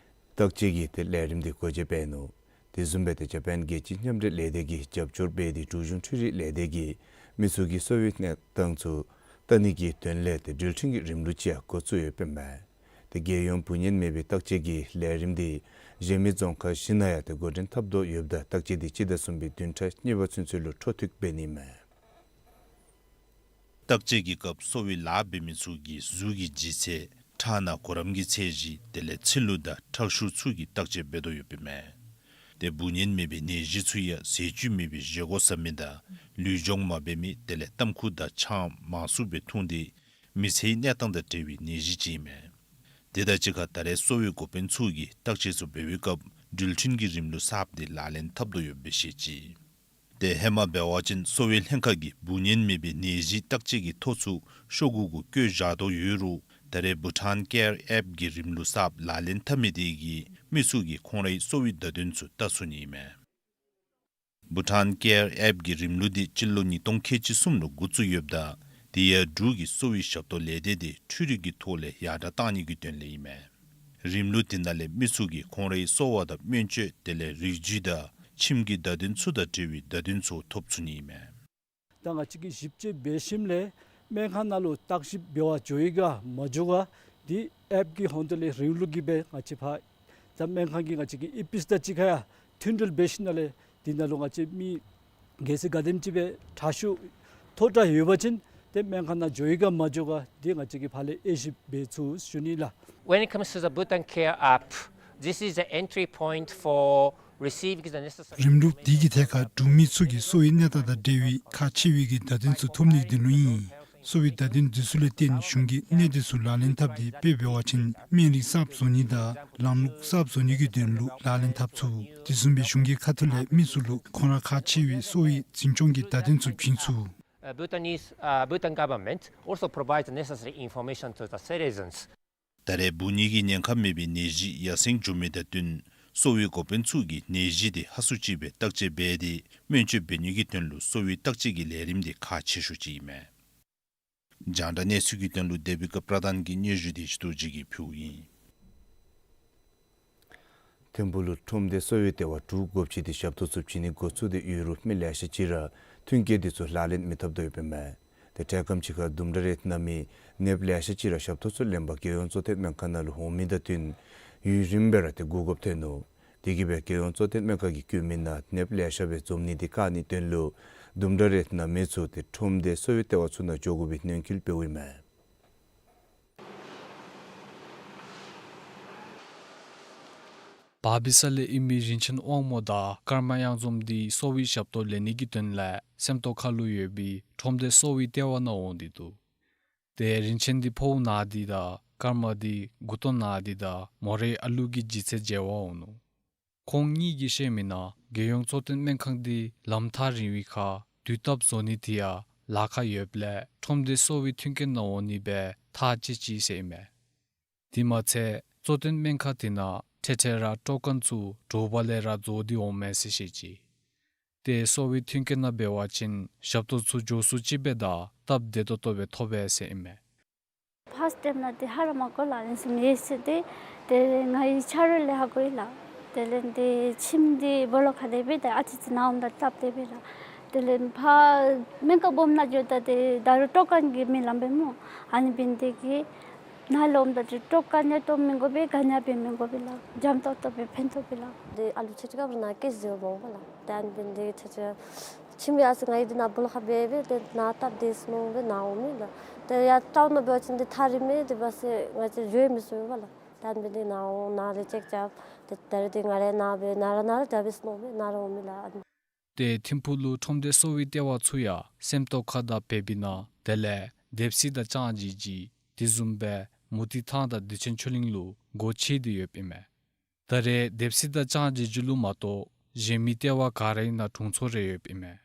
བརྟག་དཔྱད་ཀྱི་ཏེ་ལས་རིམ་འདི་འགོ་འབྱེད་འབད་ནུག། དེ་བཟུམ་སྦེ་ཏེ་ཇ་པཱན་རྒྱལ་སྤྱིའི་མཉམ་འབྲེལ་ལས་སྡེ་གིས་རྒྱབ་སྐྱོར་འབད་དེ་འབྲུག་གཞུང་འཕྲུལ་རིག་ལས་སྡེ་གིས་མི་ཚུ་གི་གསོ་བའི་གནས་སྟངས་ཚུ་བལྟ་ནི་གི་དོན་ལས་ཏེ་འགྲུལ་འཕྲིན་གྱི་རིམ་ལུགས་ཅིག་ཡང་འགོ་བཙུགས་ཡོདཔ་ཨིན་མས། ཏེ་རྒྱལ་ཡོངས་འབུ་ཉེན་མེད་པའི་བརྟག་དཔྱད་ཀྱི་ལས་རིམ་འདི་གཞན་མི་རྫོང་ཁག་བཞི་ནང་ཡང་ཏེ་འགོ་འདྲེན་འཐབ་དོ་ཡོདཔ་ད་བརྟག་དཔྱད་འདི་སྤྱི་ཟླ་གསུམ་པའི་བདུན་ཕྲག་གཉིས་པ་ཚུན་ཚོད་ལུ་འཕྲོ་མཐུད་འབད་ནི་མས། བརྟག་དཔྱད་ཀྱི་སྐབས་གསོ་བའི་ལཱ་འབད་མི་ཚུ་གི་གཟུགས་ཀྱི་ལྗིད་ཚད་ཁྲག་ནང་གོ་རམས་ཀྱི་ཚད་གཞི་དེ་ལས་ཚིལ་ལུ་དང་ཁྲག་ཤུགས་ཚུ་གི་བརྟག་དཔྱད་འབད་དོ་ཡོདཔ་ཨིན་མས། ཏེ་འབུ་ཉེན་མེད་པའི་ནད་གཞི་ཚུ་ཡང་ཟས་བཅུད་མེད་པའི་བཞེས་སྒོ་བཟའ་མི་དང་ལུས་སྦྱོང་མ་འབད་མི་དེ་ལས་ཏམ་ཁུ་དང་ཆང་མང་སུ་སྦེ་འཐུང་སྟེ་མི་ཚེའི་གནས་སྟངས་དང་འབྲེལ་བའི་ནད་གཞི་ཅིག་ཨིན་མས། དེ་དང་གཅིག་ཁར་ད་རེས་གསོ་བའི་འགོ་དཔོན་ཚུ་གིས་བརྟག་དཔྱད་ཚུ་འབད་བའི་སྐབས་འགྲུལ་འཕྲིན་གྱི་རིམ་ལུགས་གསརཔ་འདི་ལག་ལེན་འཐབ་དོ་ཡོདཔ་སྦེ་བཤད་ཅི། ཏེ་ཧེ་མ་འབད་བ་ཅིན་གསོ་བའི་ལྷན་ཁག་གིས་འབུ་ཉེན་མེད་པའི་ནད་གཞི་བརྟག་དཔྱད་ཀྱི་ཐོ་ཚུ་ཤོག་གུ་གུ་བཀོད་བཞག་དོ་ཡོད་རུང་ད་རེས་བྷུ་ཊཱན་ཀེར་ཨེཔ་གི་རིམ་ལུགས་གསརཔ་ལག་ལེན་འཐབ་མི་དེ་གིས་མི་ཚུ་གིས་ཁོང་རའི་གསོ་བའི་བརྡ་དོན་ཚུ་བལྟ་ཚུགས་ནི་ཨིན་མས། བྷུ་ཊཱན་ཀེར་ཨེཔ་གི་རིམ་ལུགས་འདི་སྤྱི་ལོ་ཉིས་སྟོང་ཁལ་གཅིག་གསུམ་ལུ་འགོ་བཙུགས་ཡོདཔ་ད་དེ་ཡང་འབྲུག་གི་གསོ་བའི་ཞབས་ཏོག་ལས་སྡེ་དེ་འཕྲུལ་རིག་གི་ཐོག་ལས་ཡར་དྲགས་གཏང་ནི་གི་དོན་ལས་ཨིན་མས། རིམ་ལུགས་དེ་ནང་ལས་མི་ཚུ་གིས་ཁོང་རའི་གསོ་བ་དང་སྨན་བཅོས་དེ་ལས་རིགས་རྒྱུད་དང་ཁྱིམ་གྱི་བརྡ་དོན་ཚུ་དང་འབྲེལ་བའི་བརྡ་དོན་ཚུ་ཐོབ་ཚུགས་ནི་ཨིན་མས། ད་ང་བཅས་ཀྱིས་ཞིབ་དཔྱད་འབད་ཞིནམ་ལས་སྨན་ཁང་ནང་ལུ་བརྟག་ཞིབ་འབད་བར་འགྱོ་ཡི་ག་མ་འགྱོ་ག་འདི་ཨེཔ་གི་ཧོངས་ཏོ་ལས་རིམ་ལུགས་ཀྱིས་སྦེ་ང་བཅས་ཕར་ད་སྨན་ཁང་གི་ང་བཅས་ཀྱི་ཨི་པིས་དང་གཅིག་ཁར་ཡང་མཐུན་སྒྲིལ་འབད་ཞིནམ་ལས་འདི་ནང་ལུ་ང་བཅས་མི་གལ་སྲིད་ག་དེམ་ཅིག་སྦེ་ཁྲག་ཤུགས་མཐོ་དྲགས་ཡོད་པ་ཅིན་ཏེ་སྨན་ཁང་ནང་འགྱོ་ཡི་ག་མ་འགྱོ་ག་འདི་ང་བཅས་ཀྱིས་ཕར་ལས་དབྱེ་ཞིབ་འབད་ཚུགས་ཞུ་ནི་ལགས། When it comes to the Bhutan Care app, this is the entry point for receiving the necessary རིམ་ལུགས་འདི་གི་ཐད་ཁར་འབྲུག་མི་ཚུ་གིས་གསོ་བའི་གནས་སྟངས་དང་འབྲེལ་བའི་ཁག་ཆེ་བའི་གི་བརྡ་དོན་ཚུ་ཐོབ་ནི་དོན་ལུ་ཨིན། གསོ་བའི་བརྡ་དོན་འདི་ཚུ་ལས་བརྟེན་གཞུང་གིས་གནད་དོན་ཚུ་ལག་ལེན་འཐབ་སྟེ་དཔེ་འབད་བ་ཅིན་སྨན་རིགས་གསརཔ་བཟོ་ནི་དང་ལམ་ལུགས་གསརཔ་བཟོ་ནི་གི་དོན་ལུ་ལག་ལེན་འཐབ་ཚུགས། དེ་བཟུམ་སྦེ་གཞུང་གི་ཁ་ཐུག་ལས་མི་ཚུ་ལུ་ཁོང་ར་ཁག་ཆེ་བའི་གསོ་བའི་འཛིན་སྐྱོང་གི་བརྡ་དོན་ཚུ་བྱིན་ཚུགས། Uh, Bhutanese, uh, Bhutan government also provides the necessary information to the citizens. ད་རེས་འབུ་ཉེན་གྱི་ཉེན་ཁ་མེད་པའི་ནད་གཞི་ཡར་སེང་འགྱོ་མི་དང་བསྟུན་གསོ་བའི་འགོ་དཔོན་ཚུ་གིས་ནད་གཞི་དེ་ཧ་སུ་ཅིག་སྦེ་བརྟག་དཔྱད་འབད་དེ་སྨན་བཅོས་འབད་ནི་གི་དོན་ལུ་གསོ་བའི་བརྟག་དཔྱད་ཀྱི་ལས་རིམ་དེ་ཁག་ཆེ་ཤོས་ཅིག་ཨིན་མས། རྒྱང་བསྒྲགས་གནས་ཚུལ་གྱི་དོན་ལུ་དེ་བི་ཀ་པྲ་དྷཱན་གྱི་སྙན་ཞུ་དེ་ཞུ་དོ་ཅིག་གིས་ཕུལཝ་ཨིན། ཐིམ་ཕུག་ལུ་ཁྲོམ་སྡེ་གསོ་བའི་ལྟེ་བ་དྲུག་སྒོ་ཕྱེ་སྟེ་ཞབས་ཏོག་ཚུ་བྱིན་ནི་འགོ་བཙུགས་ཏེ་ཡོད་རུང་མི་ལེ་ཤ་ཅིག་ར་མཐུན་རྐྱེན་དེ་ཚུ་ལག་ལེན་མི་འཐབ་དོ་ཡོདཔ་ཨིན་མས། ཏེ་འཕྲལ་ཁམས་ཅིག་ཁར་ལྡུམ་ར་རའི་ནང་མི་ནདཔ་ལེ་ཤ་ཅིག་ར་ཞབས་ཏོག་ཚུ་ལེན་པར་རྒྱལ་ཡོངས་གཙོ་བསྟེན་སྨན་ཁང་ནང་ལུ་འོང་མི་དང་བསྟུན་ཡུན་རིངམོ་སྦེ་ར་ཏེ་སྒུག་དགོཔ་ཐོན་ནུག། དེ་གིས་སྦེ་རྒྱལ་ཡོངས་གཙོ་བསྟེན་སྨན་ཁང་གིས་བཀོད་མི་ནང་ནདཔ་ལེ་ཤ་སྦེ་འཛོམས་ནི་དེ་བཀག་ནིའི་དོན་ལུ་ལྡུམ་ར་རའི་ནང་མི་ཚུ་ཏེ་ཁྲོམ་སྡེ་གསོ་བའི་ལྟེ་བ་ཚུ་ནང་འགྱོ་དགོ་པའི་ནན་སྐུལ་འབདཝ་ཨིན་མས། བ་བི་ས་ལས་ཨིན་མི་རིན་ཆེན་དབང་མོ་དང་ཀརྨ་གཡང་འཛོམས་འདི་གསོ་བའི་ཞབས་ཏོག་ལེན་ནི་གི་དོན་ལས་སེམས་རྟོགས་ཁ་ལུ་ཡོད་པའི་ཁྲོམ་སྡེ་གསོ་བའི་ལྟེ་བ་ནང་འོང་སྟེ་འདུག། ཏེ་རིན་ཆེན་འདི་ཕོཝ་ན་སྟེ་དང་ཀརྨ་འདི་མགུ་ཏོ་ན་སྟེ་དང་མོ་རའི་ཨ་ལུ་གི་ལྗིད་ཚད་འཇལ་བར་འོང་ནུག། ཁོང་གཉིས་ཀྱིས་བཤད་མི་ནང་རྒྱལ་ཡོངས་གཙོ་བསྟེན་སྨན་ཁང་འདི་ལམ་ཐག་རིང་བའི་ཁར་དུས་བཏབ་བཟོ་ནི་དེ་ཡང་ལཱ་ཁག་ཡོདཔ་ལས་ཁྲོམ་སྡེ་གསོ་བའི་མཐུན་རྐྱེན་ནང་འོང་ནི་སྦེ་ཐག་བཅད་ཅི་ཟེར་ཨིན་མས། དེ་མ་ཚད་གཙོ་བསྟེན་སྨན་ཁང་དེ་ནང་འཕྲལ་འཕྲལ་ར་ཀྲོ་ཀན་ཚུ་དྲོ་པ་ལས་ར་རྫོགས་ཏེ་འོངམ་མས་ཟེར་བཤད་ཅི། ཏེ་གསོ་བའི་མཐུན་རྐྱེན་ནང་འབད་བ་ཅིན་ཞབས་ཏོག་ཚུ་མགྱོགས་སུ་ཅིག་སྦེ་དང་སྟབས་བདེ་ཏོག་ཏོ་སྦེ་ཐོབ་པས་ཟེར་ཨིན་མས། ཕརསཊ་ཊའིམ་ནང་འདི་ཧ་ར་མ་གོ་ལགས། ཨ་ནི་ཚུ་མེད་ཟེར་ཏེ་ཏེ་ང་གི་ཆ་རོགས་ལས་ཧ་གོ་ཡི་ལགས། དེ་ལས་འདི་ཁྱིམ་འདི་སྦོ་ལོགས་ཁ་ལས་སྦེ་ད་ཨ་ཙི་ཅིག་ནཱ་འོངམ་ད་སྟབས་བདེ་སྦེ་ལགས། དེ་ལས་ཕར་སྨན་ཁང་སྦོམ་ནང་འགྱོཝ་ད་ཏེ་ད་རུང་ཀྲོ་ཀན་གྱི་མི་ལངམ་པས་སྨོ། ཨ་ནི་འབད་ནི་དེ་གིས་ནཱ་ལུ་འོངམ་ད་ཏེ་ཀྲོ་ཀན་ཡང་བཏོག་མི་དགོ་པས། ག་ནི་ཡང་འབད་མི་དགོ་པས་ལགས། འཇམ་ཏོག་ཏོ་སྦེ་ཕན་ཐོགས་པས་ལགས། འདི་ཨ་ལུ་ཆེ་ཆེ་སྐབས་ར་ནཱ་སྐྱེས་ཟེར་འོང་པ་ལགས། ད་ཨ་ནི་འབད་ནི་དེ་གིས་ཆེ་ཆེ་ཁྱིམ་ཡང་ཨ་ཙི་ང་གི་འདི་ནཱ་སྦོ་ལོགས་ཁར་སྦེ་སྦེ་ཏེ་ནཱ་སྟབས་བདེ་ཟེར་མནོ་སྦེ་ནཱ་འོང་མི་ལགས། ཏེ་ཡར་ཊའུན་ནང་འབད་བ་ཅིན་འདི་ཐག་རིངམ་མས། དེ་འབད་ཟེར་ང་བཅས་འགྱོ་མི་ཚུགས་པས་ལགས། ད་ཨ་ནི་འབད་ནི་དེ་གིས་ནཱ་འོང་ནཱ་ལས་ཅེཀ་རྐྱབ་སྟེ་ད་རེས་འདི་ང་ར་ནཱ་སྦེ་ནཱ་ར་ནཱ་ར་འདྲ་སྦེ་ཟེར་མནོ་སྦེ་ནཱ་ར་འོང་མི་ལགས། ཏེ་ཐིམ་ཕུག་ལུ་ཁྲོམ་སྡེ་གསོ་བའི་ལྟེ་བ་ཚུ་ཡང་སེམས་རྟོགས་ཁ་དང་བལ་བི་ནང་དེ་ལས་སྡེབ་སི་དང་ལྕང་སྦྱིས་ཀྱི་དེ་བཟུམ་སྦེ་མུ་ཏིག་ཐང་དང་བདེ་ཆེན་ཆོས་གླིང་ལུ་སྒོ་ཕྱེ་སྟེ་ཡོདཔ་ཨིན་མས། ད་རེས་སྡེབ་སི་དང་ལྕང་སྦྱིས་ཀྱི་ལུ་མ་གཏོགས་གཞན་མི་ལྟེ་བ་ག་རའི་ནང་དྲུང་འཚོ་རེ་ཡོདཔ་ཨིན་མས།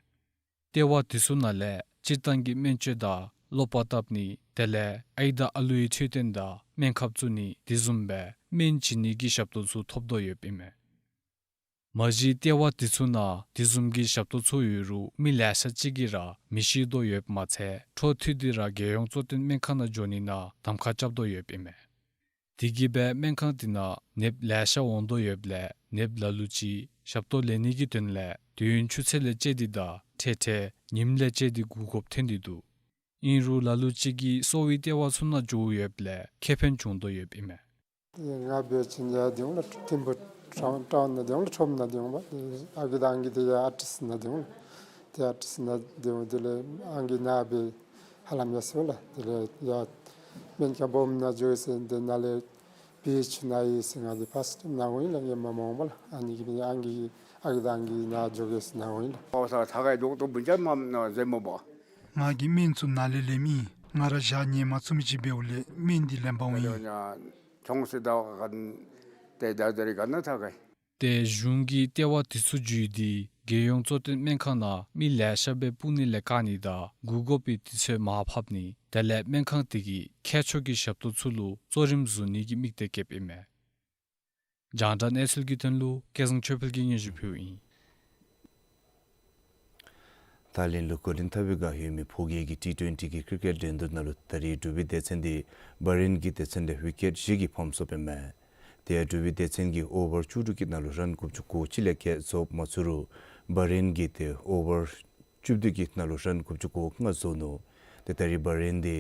ལྟེ་བ་དེ་ཚུ་ནང་ལས་སྤྱིར་བཏང་གི་སྨན་བཅོས་དང་གློག་པར་བཏབ་ནི་དེ་ལས་ཨའི་དང་ཨ་ལུའི་འཕྲོད་བསྟེན་དང་སྨན་ཁབ་བཙུགས་ནི་དེ་བཟུམ་སྦེ་སྨན་བྱིན་ནི་གི་ཞབས་ཏོག་ཚུ་ཐོབ་དོ་ཡོདཔ་ཨིན་མས། མ་གཞི་ལྟེ་བ་དེ་ཚུ་ནང་དེ་བཟུམ་གྱི་ཞབས་ཏོག་ཚུ་ཡོད་རུང་མི་ལེ་ཤ་ཅིག་གིས་ར་མི་ཤེས་དོ་ཡོདཔ་མ་ཚད་འཕྲོ་མཐུད་དེ་ར་རྒྱལ་ཡོངས་གཙོ་བསྟེན་སྨན་ཁང་ནང་འགྱོ་ནི་ནང་གདམ་ཁ་རྐྱབ་དོ་ཡོདཔ་ཨིན་མས། དེ་གིས་སྦེ་སྨན་ཁང་དེ་ནང་ནདཔ་ལེ་ཤ་འོང་དོ་ཡོདཔ་ལས་ནདཔ་ལ་ལུ་ཅིག་ཞབས་ཏོག་ལེན་ནི་གི་དོན་ལས་དུས་ཡུན་ཆུ་ཚོད་ལས་བཅད་དེ་དང་འཕྲལ་འཕྲལ་ཉིནམ་ལས་བཅད་དེ་སྒུག་དགོཔ་ཐོན་ཏེ་འདུག། ཨིན་རུང་ལ་ལུ་ཅིག་གིས་གསོ་བའི་ལྟེ་བ་ཚུ་ནང་འགྱོཝ་ཡོདཔ་ལས་ཁེ་ཕན་བྱུང་དོ་ཡོདཔ་ཨིན་མས། ང་འབད་བ་ཅིན་ཡར་འདི་འོང་ལགས། ཐིམ་ཕུ་ཊའུན་ནང་འདི་འོང་ལགས། ཁྲོམ་ནང་འདི་འོང་ལགས། ཨ་རྒས་དང་ཨང་རྒས་འདི་ཡར་ཨར་ཊིསི་ནང་འདི་འོང་ལགས། ཏེ་ཨར་ཊིསི་ནང་འདི་འོང་། དེ་ལས་ཨང་རྒས་ནཱ་སྦེ་ཧ་ལམ་ཡར་སོ་ལགས། དེ་ལས་ཡར་སྨན་ཁང་སྦོམ་ནང་འགྱོ་ཡི་ཟེར་ཏེ་ནཱ་ལས་བི་ཨེཆ་ནང་ཡོད་ཟེར། ང་འདི་ཕར་སི་ཊེབ་ནང་འོང་ཡི་ལགས། ཧེ་མ་མ་འོང་པས་ལགས། ཨ་ནི་གིས་ཨང་རྒས་ཨ་རྒས་དང་ཨང་རྒས་ནཱ་འགྱོ་གེ་ཟེར་ནཱ་འོང་ཡི་ལགས། ཨོ་ས་ཐ་གའི་ཌོག་ཊར་བུ་ཅ་མ་ན་ཟེ་མོ་བ། ང་གིས་སྨན་ཚུ་ནཱ་ལས་ལེནམ་ཨིན། ང་ར་ཞག་ཉི་མ་ཚུ་མི་ཅིག་འབདཝ་ལས་སྨན་འདི་ལེན་པར་འོང་ཡི། ཁྱོད་ཟེར་ད་ག་ཏེ་ད་ད་རིས་ག་ན་ཐ་གའི། ཏེ་གཞུང་གིས་ལྟེ་བ་དེ་ཚུ་བརྒྱུད་དེ་རྒྱལ་ཡོངས་གཙོ་བསྟེན་སྨན་ཁང་ནང་མི་ལེ་ཤ་སྦེ་སྤུངས་ནི་ལས་བཀག་ནི་དང་སྒུག་དགོ་པའི་དུས་ཚོད་མར་ཕབ་ནི་དེ་ལས་སྨན་ཁང་དེ་གིས་མཁས་མཆོག་གི་ཞབས་ཏོག་ཚུ་ལུ་གཙོ་རིམ་བཟུང་ནི་གི་དམིགས་གཏད་བསྐྱེདཔ་ཨིན་མས། རྒྱང་བསྒྲགས་གནས་ཚུལ་གྱི་དོན་ལུ་སྐལ་བཟང་ཆོས་འཕེལ་གྱིས་སྙན་ཞུ་ཕུལཝ་ཨིན། ཐའི་ལེནཌ་ལུ་ཀོ་རིན་ཐ་པའི་སྒང་ཡོད་མི་ཕོ་རྒྱས་ཀྱི་ཊི་ཊུ་ཝེན་ཊི་གི་ཀིར་ཀེཊ་འགྲན་བསྡུར་ནང་ལུ་ད་རིས་འབྲུག་པའི་སྡེ་ཚན་འདི་བྷ་རེན་གྱི་སྡེ་ཚན་ལས་ཝི་ཀེཊ་བཞི་གིས་ཕམ་སོངམ་ཨིན་མས། དེ་ཡང་འབྲུག་པའི་སྡེ་ཚན་གྱིས་ཨོ་ཝར་བཅུ་དྲུག་གི་ནང་ལུ་རཱན་དགུ་བཅུ་གོ་གཅིག་ལས་བརྒལ་རྫོགས་མ་ཚུགས་རུང་བྷ་རེན་གྱིས་ཏེ་ཨོ་ཝར་བཅུ་བདུན་གྱི་ནང་ལུ་རཱན་དགུ་བཅུ་གོ་ལྔ་རྫོགས་ནུག། ཏེ་ད་རིས་བྷ་རེན་འདི་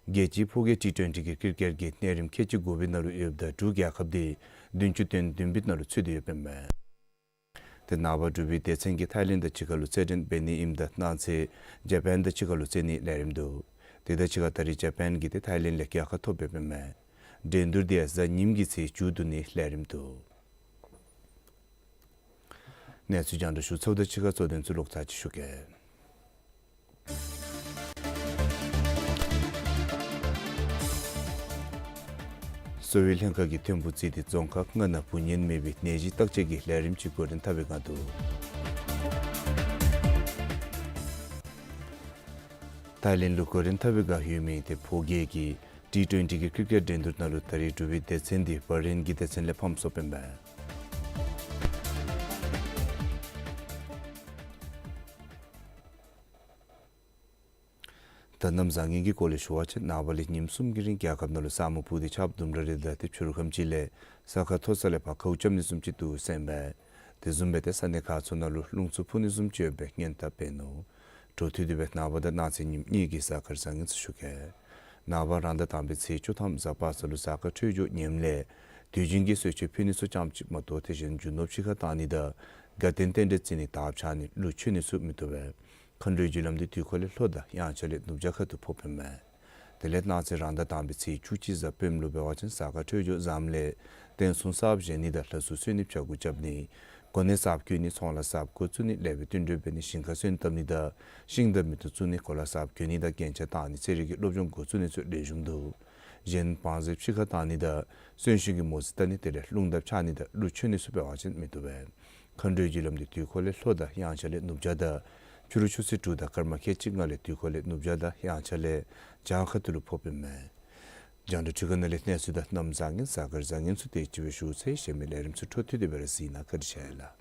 རྒྱལ་སྤྱིའི་ཕོ་རྒྱས་ཊི་ཊུ་ཝེན་ཊི་གི་ཀིར་ཀེཊ་ཀྱི་གནས་རིམ་ཁལ་གཅིག་དགུ་པའི་ནང་ལུ་ཡོདཔ་ད་འབྲུག་རྒྱལ་ཁབ་འདི་བདུན་ཅུ་དོན་བདུན་པའི་ནང་ལུ་ཚུད་དེ་ཡོདཔ་ཨིན་མས། ཏེ་ནངས་པ་འབྲུག་པའི་སྡེ་ཚན་གྱིས་ཐའི་ལེནཌ་དང་གཅིག་ཁར་ལུ་རྩེད་འགྲན་འབད་ནི་ཨིནམ་ད་གནངས་ཚེ་ཇ་པཱན་དང་གཅིག་ཁར་ལུ་རྩེད་ནིའི་ལས་རིམ་འདུག། དེ་དང་གཅིག་ཁར་ད་རིས་ཇ་པཱན་གྱིས་ཏེ་ཐའི་ལེནཌ་ལས་རྒྱལ་ཁ་ཐོབ་ཡོདཔ་ཨིན་མས། འགྲན་བསྡུར་འདི་ཡང་གཟའ་ཉིམ་གྱི་ཚེས་བཅུ་བདུན་ནི་ལས་རིམ་འདུག། གནས་ཚུལ་རྒྱང་བསྒྲགས་ཞུ་ཚརཝ་དང་གཅིག་ཁར་གཙོ་དོན་ཚུ་ལོག་ཚར་ཅིག་ཞུ་གེ། གསོ་བའི་ལྷན་ཁག་གིས་ཐིམ་ཕུ་རྩེ་སྟེང་རྫོང་ཁག་ལྔ་ནང་བུ་གཉན་མེད་པའི་ནད་གཞི་བརྟག་དཔྱད་ཀྱི་ལས་རིམ་ཅིག་ཀོ་རིན་ཐ་པའི་སྒང་འདུག། ཐའི་ལེནཌ་ལུ་ཀོ་རིན་ཐ་པའི་སྒང་ཡོད་མི་ཏེ་ཕོ་རྒྱས་ཀྱི་ཊི་ཊུ་ཝེན་ཊི་གི་ཀིར་ཀེཊ་འགྲན་བསྡུར་ནང་ལུ་ད་རིས་འབྲུག་པའི་སྡེ་ཚན་འདི་བྷ་རེན་གྱི་སྡེ་ཚན་ལས་ཕམ་སོངམ་ཨིན་མས། ད་གནམ་བཟང་ངན་གྱི་སྐོར་ལས་ཞུ་བ་ཅིན་ནངས་པ་ལས་ཉིནམ་གསུམ་གྱི་རིང་རྒྱལ་ཁབ་ནང་ལུ་ས་སྨུག་སྤུབས་ཏེ་ཆརཔ་དུམ་གྲ་རེ་དང་ཏེ་ཕྱི་རུ་ཁམས་ཅིག་ལས་ས་ཁ་མཐོ་ས་ལས་ཕར་ཁཝ་རྐྱབ་ནི་བཟུམ་ཅིག་འདུག་ཟེར་ཨིན་པས། དེ་བཟུམ་སྦེ་ཏེ་ས་གནས་ཁག་ཚུ་ནང་ལུ་རླུང་འཚུབ་འཕུ་ནི་བཟུམ་ཅིག་ཡོད་པའི་སྔོན་དཔག་འབད་ནུག། འཕྲོ་མཐུད་དེ་སྦེ་ནངས་པ་དང་གནངས་ཚེ་ཉིནམ་གཉིས་ཀྱི་གཟའ་སྐར་བཟང་ངན་ཚུ་ཞུ་གེ། ནངས་པ་རང་ཟླ་དང་པའི་ཚེས་བཅུ་ཐམ་གཟའ་པ་སངས་ལུ་གཟའ་སྐར་འཕྲོད་སྦྱོར་ངནམ་ལས་དུས་རྒྱུན་གྱི་གསོལ་མཆོད་ཕུལ་ནི་ཚུ་ཙམ་ཅིག་མ་གཏོགས་ཏེ་གཞན་རྒྱུ་ནོར་ཕྱི་ཁར་བཏང་ནི་དང་དགའ་སྟོན་རྟེན་འབྲེལ་བརྩི་ནི་དར་འཕྱར་ནི་གླུ་མཆོད་ནི་ཚུ་མི་བཏུབ་པས། མཁའ་འགྲོའི་རྒྱུ་ལམ་འདི་དུས་འཁོར་ལས་ལྷོ་དང་དབྱངས་འཆར་ལས་ནུབ་བྱ་ཁ་ཐུག་ཕོགཔ་ཨིན་མས། དེ་ལས་གནངས་ཚེ་རང་ཟླ་དང་པའི་ཚེས་བཅུ་གཅིག་གཟའ་སྤེནམ་ལུ་འབད་བ་ཅིན་གཟའ་སྐར་འཕྲོད་སྦྱོར་བཟངམ་ལས་རྟེན་གསུམ་གསརཔ་བཞེངས་ནི་དང་ལྷ་གསོལ་གསོལ་ནི་ཕྱྭ་འགུགས་རྐྱབ་ནི་གོ་གནས་གསརཔ་བསྐོ་ནི་ཚོང་ལཱ་གསརཔ་འགོ་བཙུགས་ནི་ལེགས་པའི་བསྟུན་གྲོས་འབད་ནི་ཞིང་ཁར་སོན་བཏབ་ནི་དང་ཤིང་དང་མེ་ཏོག་བཙུགས་ནི་གོ་ལ་གསརཔ་གྱོན་ནི་དང་རྒྱན་ཆ་བཏགས་ནི་ཚེ་རིང་གི་སློབ་སྦྱོང་འགོ་བཙུགས་ནི་ཚུ་ལེགས་ཤོམ་འདུག། གཞན་བང་མཛོད་ཕྱི་ཁར་བཏང་ནི་དང་གསོན་གཤིན་གྱི་མོ་རྩིས་བལྟ་ནི་དེ་ལས་རླུང་རྟ་འཕྱར་ནི་དང་གླུ་མཆོད་ནི་ཚུ་འབད་བ་ཅིན་མི་བཏུབ་པས། མཁའ་འགྲོའི་རྒྱུ་ལམ་འདི་དུས་འཁོར་ལས་ལྷོ་དང་དབྱངས་འཆར་ལས་ནུབ་བྱ་དང་ཕྱི་རུ་ཆུ་ཚོད་དྲུག་དང་སྐར་མ་ཁལ་གཅིག་ལྔ་ལས་དུས་འཁོར་ལས་ནུབ་བྱ་དང་དབྱངས་འཆར་ལས་བྱང་ཁ་ཐུག་ལུ་ཕོགཔ་ཨིན་མས། རྒྱང་བསྒྲགས་འཕྲུལ་ཁང་ནང་ལས་གནས་ཚུལ་དང་གནམ་བཟང་ངན་གཟའ་སྐར་བཟང་ངན་ཚུ་དེ་ཅིག་སྦེ་ཞུ་ཚར་ཡི། གཞན་མི་ལས་རིམ་ཚུ་འཕྲོ་མཐུད་དེ་སྦེ་ར་གཟིགས་གནང་། བཀའ་དྲིན་ཆེ་ལགས།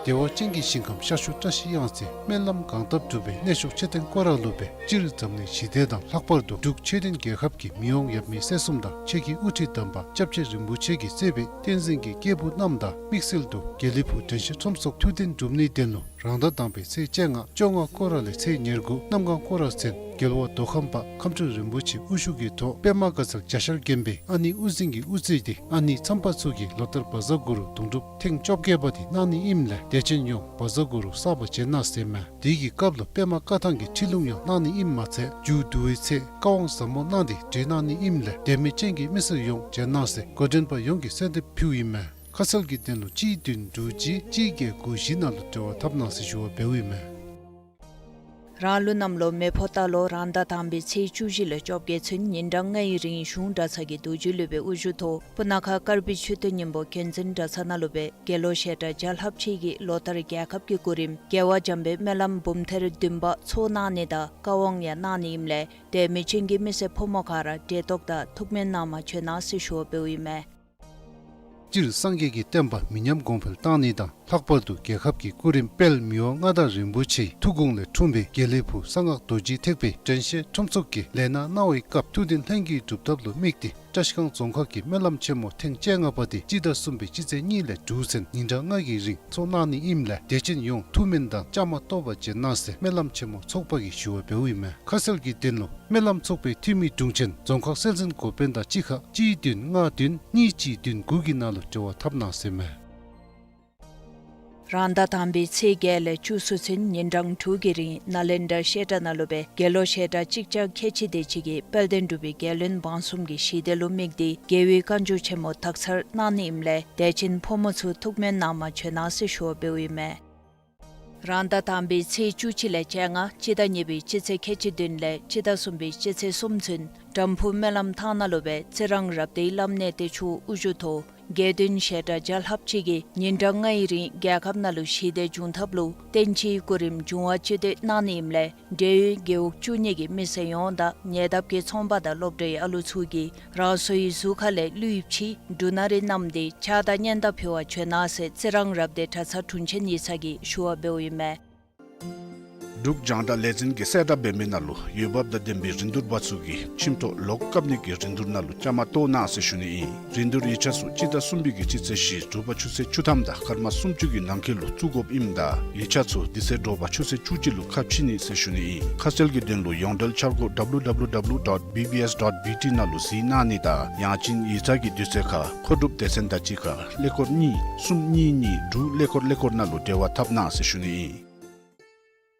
བདེ་བ་ཅན་གྱི་ཞིང་ཁམས་ཤར་ཕྱོགས་བཀྲ་ཤིས་གཡང་རྩེ་སྨོན་ལམ་གང་བཏབ་འགྲུབ་པའི་གནས་མཆོག་མཆོད་རྟེན་སྐོར་ར་ལུ་སྦེ་སྤྱིར་འཛམ་གླིང་ཞི་བདེ་དང་ལྷག་པར་དུ་འབྲུག་ཆོས་ལྡན་རྒྱལ་ཁབ་ཀྱི་མི་དབང་ཡབ་མེས་སྲས་གསུམ་དང་ཆོས་ཀྱི་དབུ་ཁྲིད་དམ་པ་སྐྱབས་རྗེ་རིན་པོ་ཆེ་གིས་གཙོས་པའི་བསྟན་འཛིན་གྱི་སྐྱེས་བུ་རྣམས་དང་དམིགས་བསལ་དུ་དགེ་ལེགས་ཕུག་དྲན་ཤེས་ཁྲོམ་སོགས་ཐུགས་གཏན་སྒྲུབ་ནིའི་དོན་ལུ་རང་ཟླ་དང་པའི་ཚེས་བཅོ་ལྔ་བཅོ་ལྔ་སྐོར་ར་ལས་ཚེས་ཉེར་དགུ་གནམ་གང་སྐོར་ར་ཚུན་ རྒྱལ་བ་མདོ་ཁམས་པ་ཁམས་སྤྲུལ་རིན་པོ་ཆེ་དབུ་བཞུགས་ཀྱི་ཐོག་པདྨ་དགའ་ཚལ་གྱ་ཤར་དགོན་པའི་ཨ་ནེ་དབུ་འཛིན་གྱི་དབུ་རྩེ་དེ་ཨ་ནེ་མཚམས་པ་ཚུ་གིས་ལོ་ལྟར་བཛྲ་གུ་རུ་དུང་སྒྲུབ་ཐེངས་བཅོ་བརྒྱད་པ་དེ་གནང་ནི་ཨིནམ་ལས་དད་ཅན་ཡོངས་བཛྲ་གུ་རུ་བསགས་པར་བྱོན་གནང་ཟེར་མས། དེ་གི་སྐབས་ལུ་པདྨ་བཀའ་ཐང་གི་ཁྲིད་ལུང་ཡང་གནང་ནི་ཨིནམ་མ་ཚད་མཇུག་བསྡུ་བའི་ཚེ་བཀའ་དབང་ཟབ་མོ་གནང་སྟེ་གྲོལ་གནང་ནི་ཨིནམ་ལས་དད་མོས་ཅན་གྱི་མི་སེར་ཡོངས་བྱོན་གནང་ཟེར་འགོ་འདྲེན་པ་ཡོངས་ཀྱིས་གསོལ་འདེབས་ཕུལཝ་ཨིན་མས། ཁ་གསལ་གྱི་དོན་ལུ་གཅིག་བདུན་དྲུག་གཅིག་གཅིག་བརྒྱད་དགུ་བཞི་ནང་ལུ་འབྲེལ་བ་འཐབ་གནང་ཟེར་ཞུ་བ་འབདཝ་ཨིན་མས། རང་ལུགས་གནམ་ལོ་མེ་ཕོ་རྟ་ལོ་རང་ཟླ་དང་པའི་ཚེས་བཅུ་བཞི་ལས་བཅོ་བརྒྱད་ཚུན་ཉིན་གྲངས་ལྔའི་རིང་གཞུང་གྲྭ་ཚང་གི་རྡོ་རྗེ་སློབ་དཔོན་དབུ་བཞུགས་ཐོག་སྤུ་ན་ཁ་དཀར་སྦིས་མཆོད་རྟེན་སྙིང་པོ་མཁྱེན་བརྩེ་གྲྭ་ཚང་ནང་ལུ་སྦེ་དགེ་སློང་བཤད་གྲྭ་བརྒྱ་ལྷགཔ་ཅིག་གིས་ལོ་ལྟར་རྒྱལ་ཁབ་ཀྱི་སྐུ་རིམ་རྒྱལ་བ་འཇམ་དཔལ་སྨོན་ལམ་འབུམ་ཐེར་བདུན་པ་ཚོགས་གནང་ནི་དང་བཀའ་དབང་ཡང་གནང་ནི་ཨིནམ་ལས་དད་མོས་ཅན་གྱི་མི་སེར་ཕོ་མོ་ག་ར་གྲལ་གཏོགས་དང་ཐུགས་སྨོན་གནང་མ་བྱོན་གནང་ཟེར་ཞུ་བ་འབདཝ་ཨིན་མས། སྤྱིར་སངས་རྒྱས་ཀྱི་བསྟན་པ་མི་ཉམས་གོང་འཕེལ་གཏང་ནི་དང་ལྷག་པར་དུ་རྒྱལ་ཁབ་ཀྱི་སྐུ་རིམ་དཔལ་མི་དབང་མངའ་བདག་རིན་པོ་ཆེའི་ཐུགས་དགོངས་ལས་འཁྲུངས་པའི་དགེ་ལེགས་ཕུག་གསང་སྔགས་རྡོ་རྗེ་ཐེག་པའི་དྲན་ཤེས་ཁྲོམ་ཚོགས་ཀྱི་ལས་སྣ་གནང་བའི་སྐབས་ཐུགས་འདུན་ལྷུན་གྱིས་གྲུབ་ཐབས་ལུ་དམིགས་ཏེ་བཀྲིས་སྒང་རྫོང་ཁག་གི་སྨོན་ལམ་ཆེན་མོ་ཐེངས་བཅོ་ལྔ་པ་དེ་སྤྱི་ཟླ་གསུམ་པའི་སྤྱི་ཚེས་གཉིས་ལས་དྲུག་ཚུན་ཉིན་གྲངས་ལྔ་གི་རིང་ཚོགས་གནང་ནི་ཨིནམ་ལས་དད་ཅན་ཡོངས་ཐུགས་སྨོན་དང་བཅའ་མར་གཏོགས་པར་བྱོན་གནང་ཟེར་སྨོན་ལམ་ཆེན་མོ་ཚོགས་པ་གིས་ཞུ་བ་འབདཝ་ཨིན་མས། ཁ་གསལ་གྱི་དོན་ལུ་སྨོན་ལམ་ཚོགས་པའི་འཐུས་མི་དྲུང་ཆེན་རྫོང་ཁག་སྲོལ་འཛིན་འགོ་དཔོན་དང་གཅིག་ཁར་གཅིག་བདུན་ལྔ་བདུན་གཉིས་གཅིག་བདུན་དགུ་གི་ནང་ལུ་འབྲེལ་བ་འཐབ་གནང་ཟེར་མས། རང་ཟླ་དང་པའི་ཚེས་བརྒྱད་ལས་བཅུ་གསུམ་ཚུན་ཉིན་གྲངས་དྲུག་གི་རིང་ནཱ་ལེནྡྲ་བཤད་གྲྭ་ནང་ལུ་སྦེ་དགེ་སློང་བཤད་གྲྭ་གཅིག་རྐྱང་ཁལ་གཅིག་དེ་ཅིག་གིས་དཔལ་ལྡན་འབྲུག་པའི་རྒྱལ་བློན་འབངས་གསུམ་གྱི་ཞི་བདེ་ལུ་དམིགས་ཏེ་རྒྱལ་བའི་བཀའ་འགྱུར་ཆེན་མོ་དག་ཚར་གནང་ནི་ཨིནམ་ལས་དད་ཅན་ཕོ་མོ་ཚུ་ཐུགས་སྨོན་གནང་མ་བྱོན་གནང་ཟེར་ཞུ་བ་འབདཝ་ཨིན་མས། རང་ཟླ་དང་པའི་ཚེས་བཅུ་གཅིག་ལས་བཅོ་ལྔ་སྤྱི་ཟླ་གཉིས་པའི་སྤྱི་ཚེས་ཁལ་གཅིག་བདུན་ལས་སྤྱི་ཟླ་གསུམ་པའི་སྤྱི་ཚེས་གསུམ་ཚུན་དམ་ཕུ་སྨོན་ལམ་ཐང་ནང་ལུ་སྦེ་རྩི་རང་རབ་སྡེའི་བླམ་གནས་བརྟན་མཆོག་དབུ་བཞུགས་ཐོག་དགེ་འདུན་བཤད་གྲྭ་བརྒྱ་ལྷགཔ་ཅིག་གིས་ཉིན་གྲངས་ལྔའི་རིང་རྒྱལ་ཁབ་ནང་ལུ་ཞི་བདེ་འབྱུང་ཐབས་ལུ་བསྟན་སྤྱིའི་སྐུ་རིམ་འབྱུང་བ་སྤྱི་བསྟོད་གནང་ནི་ཨིནམ་ལས་འབྲེལ་ཡོད་རྒེད་འོག་བཅུ་གཉིས་ཀྱི་མི་སེར་ཡོངས་དང་ཉེ་འདབས་ཀྱི་ཚོང་པ་དང་སློབ་གྲྭའི་ཨ་ལུ་ཚུ་གིས་རང་སོའི་གཟུགས་ཁ་ལས་ལུས་ཕྱི་འབྲུ་སྣ་རེ་བསྣམས་ཏེ་ཕྱག་དང་སྙན་དར་ཕུལ་བར་བྱོན་གནང་ཟེར་རྩི་རང་རབ་སྡེ་གྲྭ་ཚང་དྲུང་ཆེན་ཡིག་ཚང་གིས་ཞུ་བ་འབདཝ་ཨིན་མས། འབྲུག་རྒྱང་བསྒྲགས་ལས་འཛིན་གྱིས་གསལ་བསྒྲགས་འབད་མི་ནང་ལུ་འོས་འབབ་དང་ལྡན་པའི་རིན་བསྡུར་པ་ཚུ་གིས་ཁྱིམ་ཐོག་ལོག་བཀབ་ནི་གི་རིན་བསྡུར་ནང་ལུ་བཅའ་མར་གཏོགས་གནང་ཟེར་ཞུ་ནི་ཨིན། རིན་བསྡུར་ཡིག་ཆ་ཚུ་སྤྱི་ཟླ་གསུམ་པའི་གི་སྤྱི་ཚེས་བཞི་དྲོ་པ་ཆུ་ཚོད་བཅུ་ཐམ་དང་སྐར་མ་སུམ་ཅུ་གི་ནང་འཁོད་ལུ་བཙུགས་དགོཔ་ཨིནམ་ད་ཡིག་ཆ་ཚུ་དེ་ཚེ་དྲོ་པ་ཆུ་ཚོད་བཅུ་གཅིག་ལུ་ཁ་ཕྱེ་ནི་ཟེར་ཞུ་ནི་ཨིན། ཁ་གསལ་གྱི་དོན་ལུ་ཡོངས་འབྲེལ་འཆར་སྒོ་W W W dot B B S dot B T ནང་ལུ་གཟིགས་གནང་ནི་དང་ཡང་ཅིན་ཡིག་ཚང་གི་དུས་ཚོད་ཁར་མཁོ་སྒྲུབ་སྡེ་ཚན་དང་གཅིག་ཁར་ཀླད་ཀོར་གཉིས་གསུམ་གཉིས་གཉིས་དྲུག་ཀླད་ཀོར་ཀླད་ཀོར་ནང་ལུ་འབྲེལ་བ་འཐབ་གནང་ཟེར་ཞུ་ནི་ཨིན།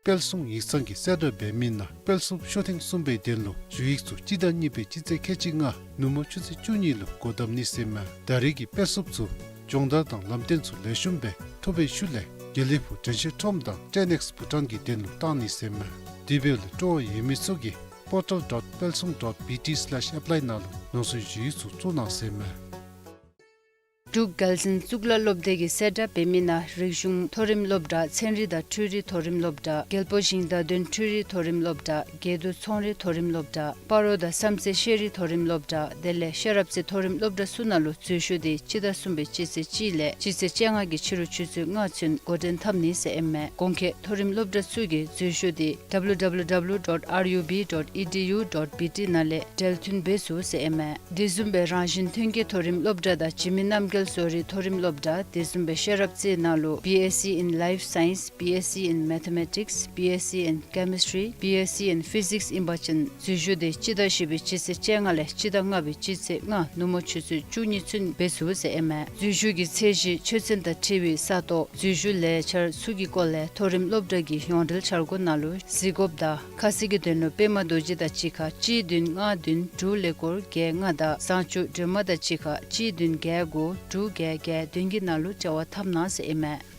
དཔལ་སྲུང་ཡིག་ཚང་གིས་གསལ་བསྒྲགས་འབད་མི་ནང་དཔལ་སྲུང་ཤོ་ཐེངས་གསུམ་པའི་དོན་ལུ་ཞུ་ཡིག་ཚུ་སྤྱི་ཟླ་གཉིས་པའི་སྤྱི་ཚེས་ཁལ་གཅིག་ལྔ་ནུབ་མོ་ཆུ་ཚོད་བཅུ་གཉིས་ལུ་སྒོ་བསྡམ་ནི་ཟེར་མས། ད་རེས་ཀྱི་དཔལ་སྲུང་ཚུ་སྦྱོང་བརྡར་དང་ལམ་སྟོན་ཚུ་ལེགས་ཤོམ་སྦེ་ཐོབ་པའི་ཤུལ་ལས་དགེ་ལེགས་ཕུག་དྲན་ཤེས་ཁྲོམ་དང་ཊེན་ཨེགསི་བྷུ་ཊཱན་གྱི་དོན་ལུ་གཏང་ནི་ཟེར་མས། དེ་འབདཝ་ལས་སྤྲོ་བ་ཡོད་མི་ཚུ་གིས་portal dot palsung dot B T slash apply ནང་ལུ་ནང་སྲིད་ཞུ་ཡིག་ཚུ་བཙུགས་གནང་ཟེར་མས། འབྲུག་རྒྱལ་འཛིན་གཙུག་ལག་སློབ་སྡེ་གིས་གསལ་བསྒྲགས་འབད་མི་ནང་རིག་གཞུང་མཐོ་རིམ་སློབ་གྲྭ་ཚན་རིག་དང་འཕྲུལ་རིག་མཐོ་རིམ་སློབ་གྲྭ་རྒྱལ་པོ་ཞིང་བདག་དོན་འཕྲུལ་རིག་མཐོ་རིམ་སློབ་གྲྭ་དགེ་འདུན་ཚོང་རིག་མཐོ་རིམ་སློབ་གྲྭ་སྤ་རོ་དང་བསམ་རྩེ་ཤེས་རིག་མཐོ་རིམ་སློབ་གྲྭ་དེ་ལས་ཤེས་རབ་རྩེ་མཐོ་རིམ་སློབ་གྲྭ་ཚུ་ནང་ལུ་འཛུལ་ཞུགས་དེ་སྤྱི་ཟླ་གསུམ་པའི་སྤྱི་ཚེས་གཅིག་ལས་སྤྱི་ཚེས་བཅོ་ལྔ་གི་ཕྱི་རུ་ཆུ་ཚོད་ལྔ་ཚུན་འགོ་འདྲེན་འཐབ་ནི་ཟེར་ཨིན་མས། གོང་འཁོད་མཐོ་རིམ་སློབ་གྲྭ་ཚུ་གི་འཛུལ་ཞུགས་དེ་W W W dot R U B dot E D U dot B T ནང་ལས་འབྲེལ་མཐུད་འབད་ཚུགས་ཟེར་ཨིན་མས། དེ་བཟུམ་སྦེ་རང་བཞིན་ཐོན་སྐྱེད་མཐོ་རིམ་སློབ་གྲྭ་དང་འཇིགས་མེད་རྣམ་རྒྱལ་བཟོ་རིག་མཐོ་རིམ་སློབ་གྲྭ་དེ་བཟུམ་སྦེ་ཤེས་རབ་རྩེ་ནང་ལུ་B S C in Life Science, B S C in Mathematics, B S C in Chemistry, B S C in Physics ཨིན་པ་ཅིན་འཛུལ་ཞུགས་དེ་སྤྱི་ཟླ་བཞི་པའི་སྤྱི་ཚེས་བཅོ་ལྔ་ལས་སྤྱི་ཟླ་ལྔ་པའི་སྤྱི་ཚེས་ལྔ་ནུབ་མོ་ཆུ་ཚོད་བཅུ་གཉིས་ཚུན་འབད་ཚུགས་ཟེར་ཨིན་མས། འཛུལ་ཞུགས་ཀྱི་ཚད་གཞི་ཆོས་ཚན་དང་འཁྲིལ་བའི་ས་སྟོང་འཛུལ་ཞུགས་ལས་འཆར་ཚུ་གི་སྐོར་ལས་མཐོ་རིམ་སློབ་གྲྭ་གི་ཡོངས་འབྲེལ་འཆར་སྒོ་ནང་ལུ་གཟིགས་དགོཔ་དང་ཁ་གསལ་གྱི་དོན་ལུ་པདྨ་རྡོ་རྗེ་དང་གཅིག་ཁར་གཅིག་བདུན་ལྔ་བདུན་དྲུག་ཀླད་ཀོར་བརྒྱད་ལྔ་དང་བཟང་སྤྱོད་སྒྲོལ་མ་དང་གཅིག་ཁར་གཅིག་བདུན་བརྒྱད་དགུ་དྲུག་བརྒྱད་བརྒྱད་བདུན་གྱི་ནང་ལུ་འབྲེལ་བ་འཐབ་གནང་ཟེར་ཨིན་མས།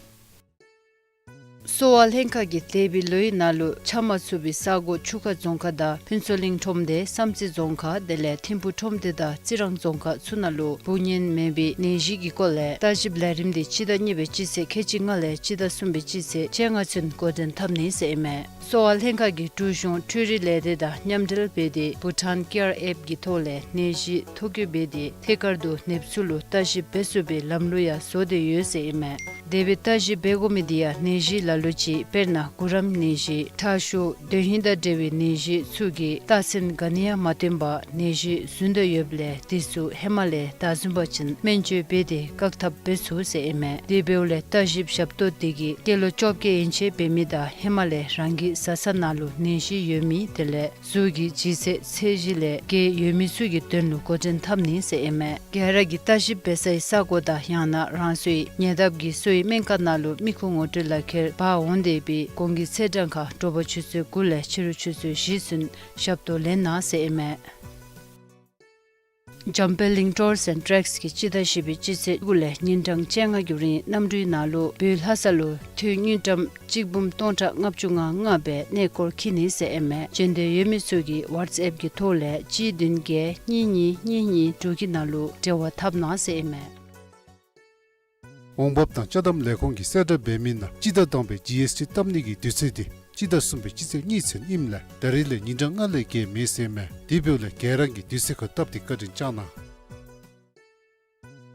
གསོ་བ་ལྷན་ཁག་གིས་འདས་པའི་ལོའི་ནང་ལུ་ཆ་མ་ཚུད་པའི་ས་གོ་ཆུ་ཁ་རྫོང་ཁག་དང་ཕུན་ཚོགས་གླིང་ཁྲོམ་སྡེ་བསམ་རྩེ་རྫོང་ཁག་དེ་ལས་ཐིམ་ཕུ་ཁྲོམ་སྡེ་དང་རྩི་རང་རྫོང་ཁག་ཚུ་ནང་ལུ་འབུ་གཉན་མེན་པའི་ནད་གཞི་གི་སྐོར་ལས་བརྟག་ཞིབ་ལས་རིམ་དེ་སྤྱི་ཟླ་གཉིས་པའི་སྤྱི་ཚེས་ཁལ་གཅིག་ལྔ་ལས་སྤྱི་ཟླ་གསུམ་པའི་སྤྱི་ཚེས་བཅོ་ལྔ་ཚུན་འགོ་འདྲེན་འཐབ་ནི་ཟེར་ཨིན་མས། གསོ་བ་ལྷན་ཁག་གིས་འབྲུག་གཞུང་འཕྲུལ་རིག་ལས་སྡེ་དང་མཉམ་འབྲེལ་འབད་དེ་བྷུ་ཊཱན་ཀེར་ཨེཔ་གི་ཐོག་ལས་ནད་གཞི་ཐོ་འགོད་འབད་དེ་ཐད་ཀར་དུ་ནདཔ་ཚུ་ལུ་བརྟག་ཞིབ་འབད་ཚུགས་པའི་ལམ་ལུགས་ཡང་བཟོ་སྟེ་ཡོད་ཟེར་ཨིན་མས། དེ་སྦེ་བརྟག་ཞིབ་འབད་དགོ་མི་འདི་ཡང་ནད་གཞི་ལ་ལུ་ཅིག་དཔེར་ན་གུ་རམ་ནད་གཞི་ཁྲག་ཤུགས་འདོན་ཧིང་དང་འབྲེལ་བའི་ནད་གཞི་ཚུ་གི་རྟགས་མཚན་ག་ནི་ཡང་མ་སྟོན་པར་ནད་གཞི་ཟུན་དོ་ཡོདཔ་ལས་དེ་ཚུ་ཧེ་མ་ལས་བདའ་ཟུན་པ་ཅིན་སྨན་བཅོས་འབད་དེ་བཀག་ཐབས་འབད་ཚུགས་ཟེར་ཨིན་མས། དེ་འབདཝ་ལས་བརྟག་ཞིབ་ཞབས་ཏོག་འདི་གིས་སྐྱེས་ལོ་བཅོ་བརྒྱད་ཡན་ཆད་འབད་མི་དང་ཧེ་མ་ལས་རང་གི་བཟའ་ཚང་ནང་ལུ་ནད་གཞི་ཡོད་མི་དེ་ལས་གཟུགས་ཀྱི་ལྗིད་ཚད་ཚད་གཞི་ལས་བརྒལ་ཡོད་མི་ཚུ་གི་དོན་ལུ་འགོ་འདྲེན་འཐབ་ནི་ཟེར་ཨིན་མས། ག་ར་གིས་བརྟག་ཞིབ་འབད་སའི་ས་གོ་དང་ཡང་ན་རང་སོའི་ཉེ་འདབས་ཀྱི་གསོ་བའི་སྨན་ཁང་ནང་ལུ་མི་ཁུངས་ངོ་སྤྲོད་ལག་ཁྱེར་འབག་འོང་སྟེ་སྦེ་གོང་གི་ཚེས་གྲངས་ཁར་དྲོ་པ་ཆུ་ཚོད་དགུ་ལས་ཕྱི་རུ་ཆུ་ཚོད་བཞི་ཚུན་ཞབས་ཏོག་ལེན་གནང་ཟེར་ཨིན་མས། འཇམ་དཔལ་གླིང་ཊུརསི་ཨེནཌ་ཊེགསི་གིས་སྤྱི་ཟླ་བཞི་པའི་སྤྱི་ཚེས་དགུ་ལས་ཉིན་གྲངས་བཅོ་ལྔ་གི་རིང་གནམ་གྲུའི་ནང་ལུ་བོད་ལྷ་ས་ལུ་དུས་དངུལ་ཀྲམ་གཅིག་འབུམ་སྟོང་ཕྲག་ལྔ་བཅུ་ང་ལྔ་སྦེ་གནས་སྐོར་འཁྱིད་ནི་ཟེར་ཨིན་མས། འབྱོན་འདོད་ཡོད་མི་ཚུ་གིས་ཝཊས་ཨེཔ་གི་ཐོག་ལས་གཅིག་བདུན་བརྒྱད་གཉིས་གཉིས་གཉིས་གཉིས་དྲུག་གི་ནང་ལུ་འབྲེལ་བ་འཐབ་གནང་ཟེར་ཨིན་མས། འོང་འབབ་དང་ཅ་དམ་ལས་ཁུངས་ཀྱིས་གསལ་བསྒྲགས་འབད་མི་ནང་སྤྱི་ཟླ་དང་པའི་ཇི་ཨེསི་ཊི་བཏབ་ནི་གི་དུས་ཚོད་འདི་སྤྱི་ཟླ་གསུམ་པའི་སྤྱི་ཚེས་གཉིས་ཚུན་ཨིནམ་ལས་ད་རིས་ལས་ཉིན་གྲངས་ལྔ་ལས་བརྒལ་མེད་ཟེར་ཨིན་མས། དེ་འབདཝ་ལས་ག་ར་གིས་དུས་ཚོད་ཁར་བཏབ་སྟེ་བཀའ་དྲིན་བསྐྱང་གནང་།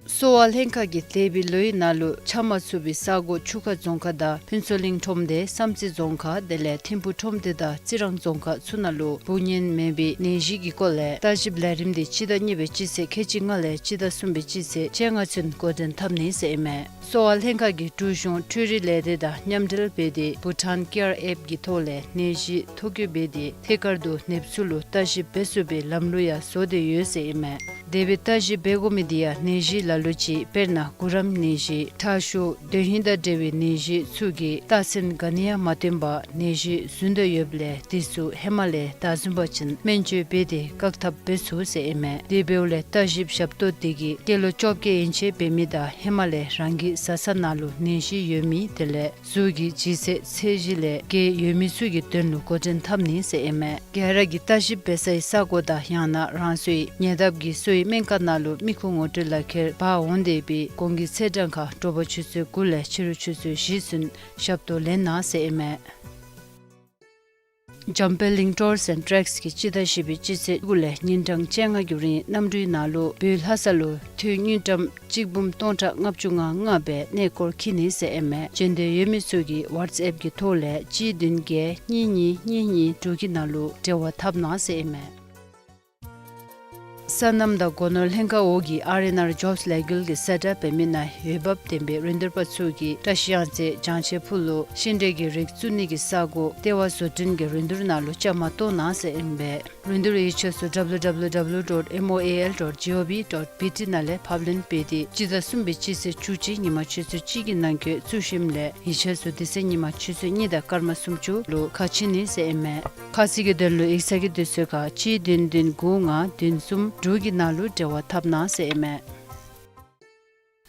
གསོ་བ་ལྷན་ཁག་གིས་འདས་པའི་ལོའི་ནང་ལུ་ཆ་མ་ཚུད་པའི་ས་གོ་ཆུ་ཁ་རྫོང་ཁག་དང་ཕུན་ཚོགས་གླིང་ཁྲོམ་སྡེ་བསམ་རྩེ་རྫོང་ཁག་དེ་ལས་ཐིམ་ཕུ་ཁྲོམ་སྡེ་དང་རྩི་རང་རྫོང་ཁག་ཚུ་ནང་ལུ་འབུ་གཉན་མེན་པའི་ནད་གཞི་གི་སྐོར་ལས་བརྟག་ཞིབ་ལས་རིམ་འདི་སྤྱི་ཟླ་གཉིས་པའི་སྤྱི་ཚེས་ཁལ་གཅིག་ལྔ་ལས་སྤྱི་ཟླ་གསུམ་པའི་སྤྱི་ཚེས་བཅོ་ལྔ་ཚུན་འགོ་འདྲེན་འཐབ་ནི་ཟེར་ཨིན་མས། གསོ་བ་ལྷན་ཁག་གིས་འབྲུག་གཞུང་འཕྲུལ་རིག་ལས་སྡེ་དང་མཉམ་འབྲེལ་འབད་དེ་བྷུ་ཊཱན་ཀེར་ཨེཔ་གི་ཐོག་ལས་ནད་གཞི་ཐོ་འགོད་འབད་དེ་ཐད་ཀར་དུ་ནདཔ་ཚུ་ལུ་བརྟག་ཞིབ་འབད་ཚུགས་པའི་ལམ་ལུགས་ཡང་བཟོ་སྟེ་ཡོད་ཟེར་ཨིན་མས། དེ་སྦེ་བརྟག་ཞིབ་འབད་དགོ་མི་འདི་ཡང་ནད་གཞི་ལ་ལུ་ཅིག་དཔེར་ན་གུ་རམ་ནད་གཞི་ཁྲག་ཤུགས་འདོན་ཧིང་དང་འབྲེལ་བའི་ནད་གཞི་ཚུ་གི་རྟགས་མཚན་ག་ནི་ཡང་མ་སྟོན་པར་ནད་གཞི་ཟུན་དོ་ཡོདཔ་ལས་དེ་ཚུ་ཧེ་མ་ལས་བདའ་ཟུན་པ་ཅིན་སྨན་བཅོས་འབད་དེ་བཀག་ཐབས་འབད་ཚུགས་ཟེར་ཨིན་མས། དེ་འབདཝ་ལས་བརྟག་ཞིབ་ཞབས་ཏོག་འདི་གིས་སྐྱེས་ལོ་བཅོ་བརྒྱད་ཡན་ཆད་འབད་མི་དང་ཧེ་མ་ལས་རང་གི་བཟའ་ཚང་ནང་ལུ་ནད་གཞི་ཡོད་མི་དེ་ལས་གཟུགས་ཀྱི་ལྗིད་ཚད་ཚད་གཞི་ལས་བརྒལ་ཡོད་མི་ཚུ་གི་དོན་ལུ་འགོ་འདྲེན་འཐབ་ནི་ཟེར་ཨིན་མས། ག་ར་གིས་བརྟག་ཞིབ་འབད་སའི་ས་གོ་དང་ཡང་ན་རང་སོའི་ཉེ་འདབས་ཀྱི་གསོ་བའི་སྨན་ཁང་ནང་ལུ་མི་ཁུངས་ངོ་སྤྲོད་ལག་ཁྱེར་འབག་འོང་སྟེ་སྦེ་གོང་གི་ཚེས་གྲངས་ཁར་དྲོ་པ་ཆུ་ཚོད་དགུ་ལས་ཕྱི་རུ་ཆུ་ཚོད་བཞི་ཚུན་ཞབས་ཏོག་ལེན་གནང་ཟེར་ཨིན་མས། འཇམ་དཔལ་གླིང་ཊུརསི་ཨེནཌ་ཊེགསི་གིས་སྤྱི་ཟླ་བཞི་པའི་སྤྱི་ཚེས་དགུ་ལས་ཉིན་གྲངས་བཅོ་ལྔ་གི་རིང་གནམ་གྲུའི་ནང་ལུ་བོད་ལྷ་ས་ལུ་དུས་དངུལ་ཀྲམ་གཅིག་འབུམ་སྟོང་ཕྲག་ལྔ་བཅུ་ང་ལྔ་སྦེ་གནས་སྐོར་འཁྱིད་ནི་ཟེར་ཨིན་མས། འབྱོན་འདོད་ཡོད་མི་ཚུ་གིས་ཝཊས་ཨེཔ་གི་ཐོག་ལས་གཅིག་བདུན་བརྒྱད་གཉིས་གཉིས་གཉིས་གཉིས་དྲུག་གི་ནང་ལུ་འབྲེལ་བ་འཐབ་གནང་ཟེར་ཨིན་མས། སོ་ནམ་དང་སྒོ་ནོར་ལྷན་ཁག་འོག་གི་ཨར་ཨེན་ཨར་ཇོབསི་ལས་འགུལ་གྱིས་གསལ་བསྒྲགས་འབད་མི་ནང་འོས་འབབ་ལྡན་པའི་རིན་བསྡུར་པ་ཚུ་གིས་བཀྲ་ཤིས་གཡང་རྩེ་བྱང་ཆེ་ཕུག་ལུ་ཤིང་འབྲས་ཀྱི་རིགས་བཙུགས་ནི་གི་ས་གོ་ལྟེ་བ་བཟོ་སྐྲུན་གྱི་རིན་བསྡུར་ནང་ལུ་བཅའ་མར་གཏོགས་གནང་ཟེར་ཨིན་པས། རིན་བསྡུར་ཡིག་ཆ་ཚུ་W W W dot M O A L dot G O V dot B T ནང་ལས་ཕབ་ལེན་འབད་དེ་སྤྱི་ཟླ་གསུམ་པའི་སྤྱི་ཚེས་བཅུ་གཅིག་ཉིན་མ་ཆུ་ཚོད་གཅིག་གི་ནང་འཁོད་བཙུགས་ཞིནམ་ལས་ཡིག་ཆ་ཚུ་དེ་ཚེ་ཉིན་མ་ཆུ་ཚོད་གཉིས་དང་སྐར་མ་སུམ་ཅུ་ལུ་ཁ་ཕྱེ་ནི་ཟེར་ཨིན་མས། ཁ་གསལ་གྱི་དོན་ལུ་ཡིག་ཚང་གི་དུས་ཚོད་ཁར་གཅིག་བདུན་བདུན་དགུ་ལྔ་བདུན་གསུམ་དྲུག་གི་ནང་ལུ་འབྲེལ་བ་འཐབ་གནང་ཟེར་ཨིན་མས།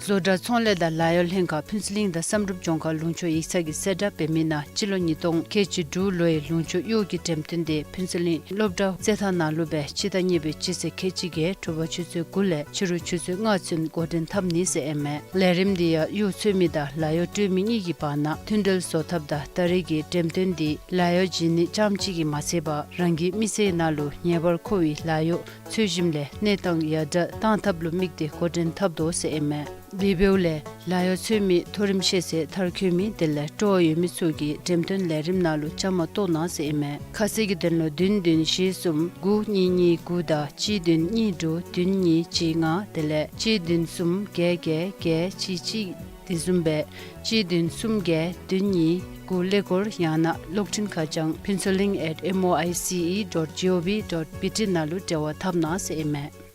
བཟོ་གྲྭ་ཚོང་ལས་དང་ལཱ་གཡོག་ལྷན་ཁག་ཕུན་ཚོགས་གླིང་དང་བསམ་གྲུབ་ལྗོངས་མཁར་ལུང་ཕྱོགས་ཡིག་ཚང་གིས་གསལ་བསྒྲགས་འབད་མི་ནང་སྤྱི་ལོ་ཉིས་སྟོང་ཁལ་གཅིག་དྲུག་ལོའི་ལུང་ཕྱོགས་གཡོག་གི་འགྲེམས་སྟོན་འདི་ཕུན་ཚོགས་གླིང་སློབ་གྲྭ་རྩེད་ཐང་ནང་ལུ་སྦེ་སྤྱི་ཟླ་གཉིས་པའི་སྤྱི་ཚེས་ཁལ་གཅིག་བརྒྱད་དྲོ་པ་ཆུ་ཚོད་དགུ་ལས་ཕྱི་རུ་ཆུ་ཚོད་ལྔ་ཚུན་འགོ་འདྲེན་འཐབ་ནི་ཟེར་ཨིན་མས། ལས་རིམ་འདི་ཡང་གཡོག་འཚོལ་མི་དང་ལཱ་གཡོག་སྤྲོད་མི་གཉིས་ཀྱི་བར་ན་མཐུན་འབྲེལ་བཟོ་ཐབས་དང་ད་རེས་ཀྱི་འགྲེམས་སྟོན་འདི་ལཱ་གཡོག་བྱིན་ནི་རྐྱངམ་གཅིག་གིས་མ་ཚད་པར་རང་གི་མི་ཚེའི་ནང་ལུ་ངེས་པར་མཁོ་བའི་ལཱ་གཡོག་འཚོལ་ཞིནམ་ལས་གནས་སྟངས་ཡར་དྲག་གཏང་ཐབས་ལུ་དམིགས་ཏེ་འགོ་འདྲེན་འཐབ་དོ་ཟེར་ཨིན་མས། དེ་འབདཝ་ལས་ལཱ་གཡོག་འཚོལ་མི་མཐོ་རིམ་ཤེས་ཚད་མཐར་འཁྱོལ་མི་དེ་ལས་སྤྲོ་བ་ཡོད་མི་ཚུ་གིས་འགྲེམས་སྟོན་ལས་རིམ་ནང་ལུ་བཅའ་མར་གཏོགས་གནང་ཟེར་ཨིན་མས། ཁ་གསལ་གྱི་དོན་ལུ་བདུན་བདུན་བཞི་གསུམ་དགུ་གཉིས་གཉིས་དགུ་དང་གཅིག་བདུན་གཉིས་དྲུག་བདུན་གཉིས་གཅིག་ལྔ་དེ་ལས་གཅིག་བདུན་གསུམ་བརྒྱད་བརྒྱད་བརྒྱད་གཅིག་གཅིག་དེ་བཟུམ་སྦེ་གཅིག་བདུན་གསུམ་བརྒྱད་བདུན་གཉིས་དགུ་ཀླད་ཀོར་ཡང་ན་གློག་འཕྲིན་ཁ་བྱང་ཕུན་ཚོགས་གླིང་at M O I C E dot G O V dot B T ནང་ལུ་འབྲེལ་བ་འཐབ་གནང་ཟེར་ཨིན་མས།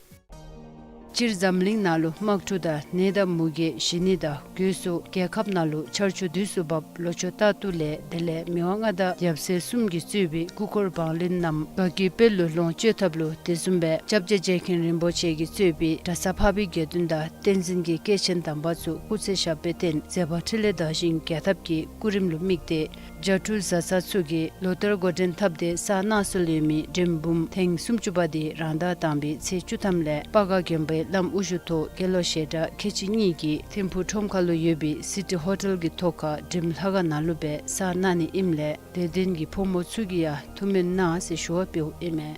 སྤྱིར་འཛམ་གླིང་ནང་ལུ་དམག་འཁྲུག་དང་ནད་དང་མུ་གེ་ཞི་ནི་དང་རྒོད་སོགས་རྒྱལ་ཁབ་ནང་ལུ་ཆར་ཆུ་དུས་སུ་འབབ་ལོ་ཆུ་རྟག་ཏུ་ལས་དེ་ལས་མི་དབང་མངའ་བདག་ཡབ་སྲས་གསུམ་གྱིས་གཙོས་པའི་སྐུ་འཁོར་འབངས་བློན་རྣམས་དགའ་སྐྱིད་དཔལ་ལུ་ལོངས་སྤྱོད་ཐབས་ལུ་དེ་བཟུམ་སྦེ་སྐྱབས་རྗེ་རྗེ་མཁན་རིན་པོ་ཆེ་གིས་གཙོས་པའི་གྲྭ་ས་འཕགས་པའི་དགེ་འདུན་དང་བསྟན་འཛིན་གྱི་སྐྱེས་ཆེན་དམ་པ་ཚུ་སྐུ་ཚེ་ཞབས་པད་བརྟན་མཛད་པ་འཕྲིན་ལས་དར་ཞིང་རྒྱས་ཐབས་ཀྱི་སྐུ་རིམ་ལུ་དམིགས་ཏེ་རྒྱ་སྤྲུལ་བཟའ་ཚང་ཚུ་གིས་ལོ་ལྟར་འགོ་འདྲེན་འཐབ་སྟེ་གསར་གནང་སྲོལ་ཡོད་མི་འགྲེམས་འབུམ་ཐེངས་སུམ་ཅུ་པ་འདི་རང་ཟླ་དང་པའི་ཚེས་བཅུ་ཐམ་ལས་སྤ་ག་དགོན་པའི་བླམ་དབུ་བཞུགས་ཐོག་དགེ་སློང་ཞལ་གྲངས་ཁལ་གཅིག་གཉིས་ཀྱིས་ཐིམ་ཕུག་ཁྲོམ་ཁ་ལུ་ཡོད་པའི་སི་ཊི་ཧོ་ཊེལ་གྱི་ཐོག་ཁར་འགྲེམས་ལྷ་ཁང་ནང་ལུ་སྦེ་གསར་གནང་ནི་ཨིནམ་ལས་དད་ལྡན་གྱི་ཕོ་མོ་ཚུ་གིས་ཡང་ཐུགས་སྨོན་གནང་ཟེར་ཞུ་བ་འབདཝ་ཨིན་མས།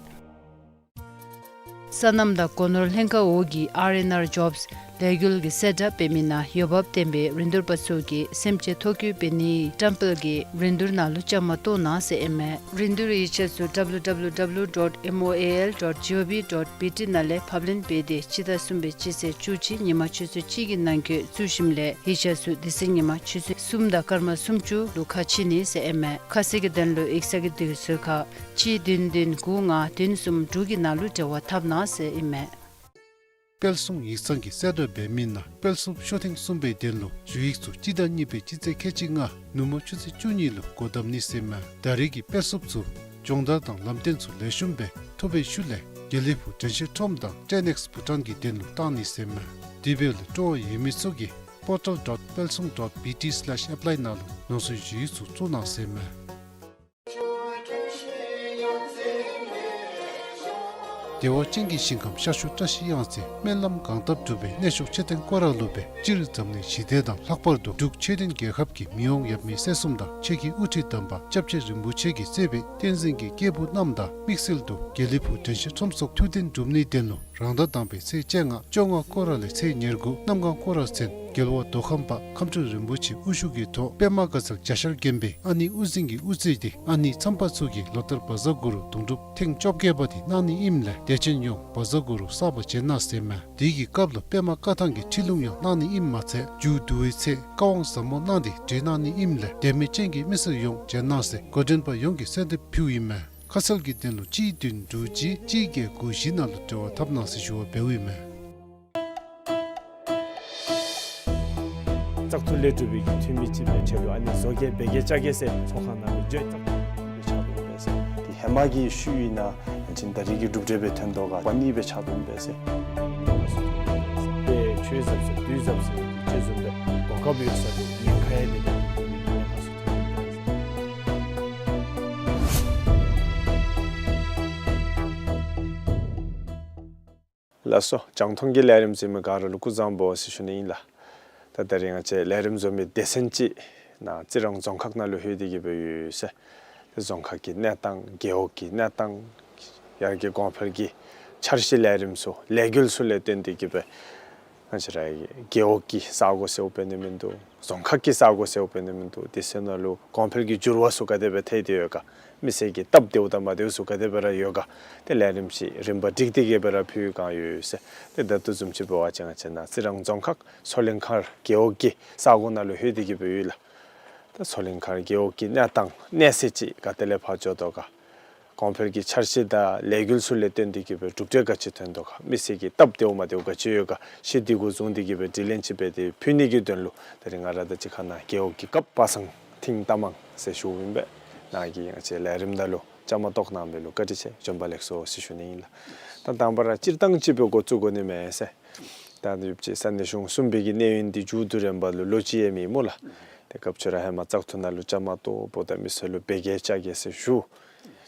སོ་ནམ་དང་སྒོ་ནོར་ལྷན་ཁག་འོག་གི་ཨར་ཨེན་ཨར་ཇོབསི་ ལས་འགུལ་གྱི་གསལ་བསྒྲགས་འབད་མི་ནང་འོས་འབབ་ལྡན་པའི་རིན་བསྡུར་པ་ཚུ་གིས་སེམས་ཅན་ཐོ་བཀོད་འབད་ནིའི་བཀྲམ་སྤེལ་གྱི་རིན་བསྡུར་ནང་ལུ་བཅའ་མར་གཏོགས་གནང་ཟེར་ཨིན་མས། རིན་བསྡུར་ཡིག་ཆ་ཚུ་www dot moal dot gov dot bt ནང་ལས་ཕབ་ལེན་འབད་དེ་སྤྱི་ཟླ་གསུམ་པའི་སྤྱི་ཚེས་བཅུ་གཅིག་ཉིན་མ་ཆུ་ཚོད་གཅིག་གི་ནང་འཁོད་བཙུགས་ཞིནམ་ལས་ཡིག་ཆ་ཚུ་དེ་ཚེ་ཉིན་མ་ཆུ་ཚོད་གསུམ་དང་སྐར་མ་སུམ་ཅུ་ལུ་ཁ་ཕྱེ་ནི་ཟེར་ཨིན་མས། ཁ་གསལ་གྱི་དོན་ལུ་ཡིག་ཚང་གི་དུས་ཚོད་ཁར་གཅིག་བདུན་བདུན་དགུ་ལྔ་བདུན་གསུམ་དྲུག་གི་ནང་ལུ་འབྲེལ་བ་འཐབ་གནང་ཟེར་ཨིན་མས། དཔལ་སྲུང་ཡིག་ཚང་གིས་གསལ་བསྒྲགས་འབད་མི་ནང་དཔལ་སྲུང་ཤོ་ཐེངས་གསུམ་པའི་དོན་ལུ་ཞུ་ཡིག་ཚུ་སྤྱི་ཟླ་གཉིས་པའི་སྤྱི་ཚེས་ཁལ་གཅིག་ལྔ་ནུབ་མོ་ཆུ་ཚོད་བཅུ་གཉིས་ལུ་སྒོ་བསྡམ་ནི་ཟེར་མས། ད་རེས་ཀྱི་དཔལ་སྲུང་ཚུ་སྦྱོང་བརྡར་དང་ལམ་སྟོན་ཚུ་ལེགས་ཤོམ་སྦེ་ཐོབ་པའི་ཤུལ་ལས་དགེ་ལེགས་ཕུག་དྲན་ཤེས་ཁྲོམ་དང་ཊེན་ཨེགསི་བྷུ་ཊཱན་གྱི་དོན་ལུ་བཏང་ནི་ཟེར་མས། དེ་འབདཝ་ལས་སྤྲོ་བ་ཡོད་མི་ཚུ་གིས་portal dot palsung dot bt slash apply ནང་ལུ་ནོར་སྲིད་ཞུ་ཡིག་ཚུ་བཙུགས་གནང་ཟེར་མས། བདེ་བ་ཅན་གྱི་ཞིང་ཁམས་ཤར་ཕྱོགས་བཀྲ་ཤིས་གཡང་རྩེ། སྨོན་ལམ་གང་བཏབ་འགྲུབ་པའི་གནས་མཆོག་མཆོད་རྟེན་སྐོར་ར་ལུ་སྦེ་སྤྱིར་འཛམ་གླིང་ཞི་བདེ་དང་ལྷག་པར་དུ་འབྲུག་ཆོས་ལྡན་རྒྱལ་ཁབ་ཀྱི་མི་དབང་ཡབ་མེས་སྲས་གསུམ་དང་ཆོས་ཀྱི་དབུ་ཁྲིད་དམ་པ་སྐྱབས་རྗེ་རིན་པོ་ཆེ་གིས་གཙོས་པའི་བསྟན་འཛིན་གྱི་སྐྱེས་བུ་རྣམས་དང་དམིགས་བསལ་དུ་དགེ་ལེགས་ཕུག་དྲན་ཤེས་ཁྲོམ་སོགས་ཐུགས་འདུན་འགྲུབ་ནིའི་དོན་ལུ་རང་ཟླ་དང་པའི་ཚེས་བཅོ་ལྔ་བཅོ་ལྔ་སྐོར་ར་ལས་ཚེས་ཉེར་དགུ་གནམ་གང་སྐོར་ར་ཚུན་རྒྱལ་བ་མདོ་ཁམས་པ་ཁམས་སྤྲུལ་རིན་པོ་ཆེ་དབུ་བཞུགས་ཀྱི་ཐོག་པདྨ་དགའ་ཚལ་རྒྱ་ཤར་དགོན་པའི་ཨ་ནི་དབུ་འཛིན་གྱིས་དབུ་གཙོས་ཏེ་ཨ་ནི་མཚམས་པ་ཚུ་གིས་ལོ་ལྟར་བཛྲ་གུ་རུ་དུང་སྒྲུབ་ཐེངས་བཅོ་བརྒྱད་པ་དེ་གནང་ནི་ཨིནམ་ལས་དད་ཅན་ཡོངས་བཛྲ་གུ་རུ་བསགས་པ་བྱོན་གནང་ཟེར་མས། དེ་གི་སྐབས་ལུ་པདྨ་བཀའ་ཐང་གི་ཁྲིད་ལུང་ཡང་གནང་ནི་ཨིནམ་མ་ཚད་མཇུག་བསྡུ་བའི་ཚེ་བཀའ་དབང་ཟབ་མོ་གནང་སྟེ་གྲོལ་གནང་ནི་ཨིནམ་ལས་དད་མོས་ཅན་གྱི་མི་སེར་ཡོངས་བྱོན་གནང་ཟེར་འགོ་འདྲེན་པ་ཡོངས་ཀྱིས་གསོལ་འདེབས་ཕུལཝ་ཨིན་མས། ཁ་གསལ་གྱི་དོན་ལུ་གཅིག་བདུན་དྲུག་གཅིག་གཅིག་བརྒྱད་དགུ་བཞི་ནང་ལུ་འབྲེལ་བ་འཐབ་གནང་ཟེར་ཞུ་བ་འབདཝ་ཨིན་མས། བཙག་འཐུ་ལས་གྲུབ་པའི་གི་འཐུས་མི་ཅིག་སྦེ་ཁྲལ་ལུ་ཨ་ནི་བཟོ་གེ་འབད་གེ་བཅའ་གེ་ཟེར་ཚོགས་ཁང་ནང་ལུ་འགྱོ་བཙག་འཐུ་ལས་ཕྱག་དོན་འབད་ཟེར། དེ་ཧེ་མ་གི་ཤུལ་ཨིན་ན་ཡང་ཅིན་ད་རེས་ཀྱི་གྲུབ་འབྲས་སྦེ་ཐོན་དོ་ག་པ་ནི་སྦེ་ཕྱག་དོན་འབད་ཟེར། དཔེ་ཆོས་ཟབ་ཟེར་དུས་ཟབ་ཟེར་ཅིག་བཟུམ་སྦེ་གོ་སྐབས་ཡོད་ས་ལུ་ཉེན་ཁ་ཡང་མེད་པའི་གི་གནས་སྟངས་ཚུ་ཐོན་ཡི་ཟེར། ལགས་སོ། རྒྱང་མཐོང་གི་ལས་རིམ་གཟིགས་མི་ག་ར་ལུ་སྐུ་གཟུགས་བཟང་པོ་ཟེར་ཞུ་ནི་ཨིན་ལགས། ད་ད་རིས་ང་བཅས་ལས་རིམ་བཟོ་མི་སྡེ་ཚན་ཅིག་ནཱ་རྩི་རང་རྫོང་ཁག་ནང་ལུ་ལྷོད་དེ་གི་སྦེ་ཡོད་ཟེར། ཏེ་རྫོང་ཁག་གི་གནས་སྟངས་རྒེད་འོག་གི་གནས་སྟངས་ཡར་རྒྱས་གོང་འཕེལ་གྱི་འཆར་གཞི་ལས་རིམ་ཚུ་ལས་འགུལ་ཚུ་ལས་བརྟེན་ཏེ་གི་སྦེ་ང་བཅས་ར་རྒེད་འོག་གི་ས་གོ་ཟེརཝ་འབད་ནི་མིན་འདུག། རྫོང་ཁག་གི་ས་གོ་ཟེརཝ་འབད་ནི་མིན་འདུག། དེ་ཚུ་ནང་ལུ་གོང་འཕེལ་གྱི་འགྱུར་བ་ཚུ་ག་དེ་སྦེ་ཐལ་ཏེ་ཡོད་ག། མི་སེར་གྱི་སྟབས་བདེཝ་དང་མ་བདེཝ་ཚུ་ག་དེ་སྦེ་ར་ཡོད་ག། ཏེ་ལས་རིམ་ཅིག་རིམ་པ་སྒྲིག་སྟེ་གི་སྦེ་ར་ཕུལ་གང་ཡོད་ཟེར། ཏེ་ད་ལྟོ་བཟུམ་ཅིག་འབད་བ་ཅིན་ང་བཅས་ནཱ་རྩི་རང་རྫོང་ཁག་མཚོ་གླིང་མཁར་རྒེད་འོག་གི་ས་གོ་ནང་ལུ་ལྷོད་དེ་གི་སྦེ་ཡོད་ལགས། ད་མཚོ་གླིང་མཁར་རྒེད་འོག་གི་གནས་སྟངས་གནས་ཚད་ཅིག་ག་ཏེ་ལས་ཕར་འགྱོ་དོ་ག། གོང་འཕེལ་གྱི་འཆར་གཞི་དང་ལས་འགུལ་ཚུ་ལས་བརྟེན་ཏེ་གི་སྦེ་གྲུབ་འབྲས་ག་ཅི་ཐོན་དོ་ག། མི་སེར་གྱི་སྟབས་བདེཝ་མ་བདེཝ་ག་ཅི་ཡོད་ག། ཤེས་དེ་གུ་བཟུང་སྟེ་གི་སྦེ་དྲི་ལན་ཅིག་འབད་དེ་ཕུལ་ནི་གི་དོན་ལུ་ད་རིས་ང་ར་དང་གཅིག་ཁར་ནཱ་རྒེད་འོག་གི་སྐབས་པ་སངས་ཐིང་རྟ་མང་ཟེར་ཞུཝ་ཨིན་པས། ནཱ་གིས་ང་བཅས་ལས་རིམ་ནང་ལུ་བཅའ་མར་གཏོགས་གནང་བའི་ལུ་བཀའ་དྲིན་ཆེ། བྱོན་པ་ལེགས་སོ་ཟེར་ཞུ་ནི་ཨིན་ལགས། ད་དང་པ་ར་སྤྱིར་བཏང་ཅིག་སྦེ་འགོ་བཙུགས་དགོ་ནི་མས་ཟེར། ད་ཡོདཔ་ཅིག་ས་གནས་གཞུང་གསུམ་པའི་གི་གནས་ཡུན་འདི་མཇུག་བསྡུ་རན་པ་ལུ་ལོ་གཅིག་ཡང་མེད་སྨོ་ལགས། ཏེ་སྐབས་ཅིག་ར་ཧེ་མ་བཙག་འཐུ་ནང་ལུ་བཅའ་མར་གཏོགསཔ་ད་མི་སེར་ལུ་འབད་གེ་བཅའ་གེ་ཟེར་ཞུ།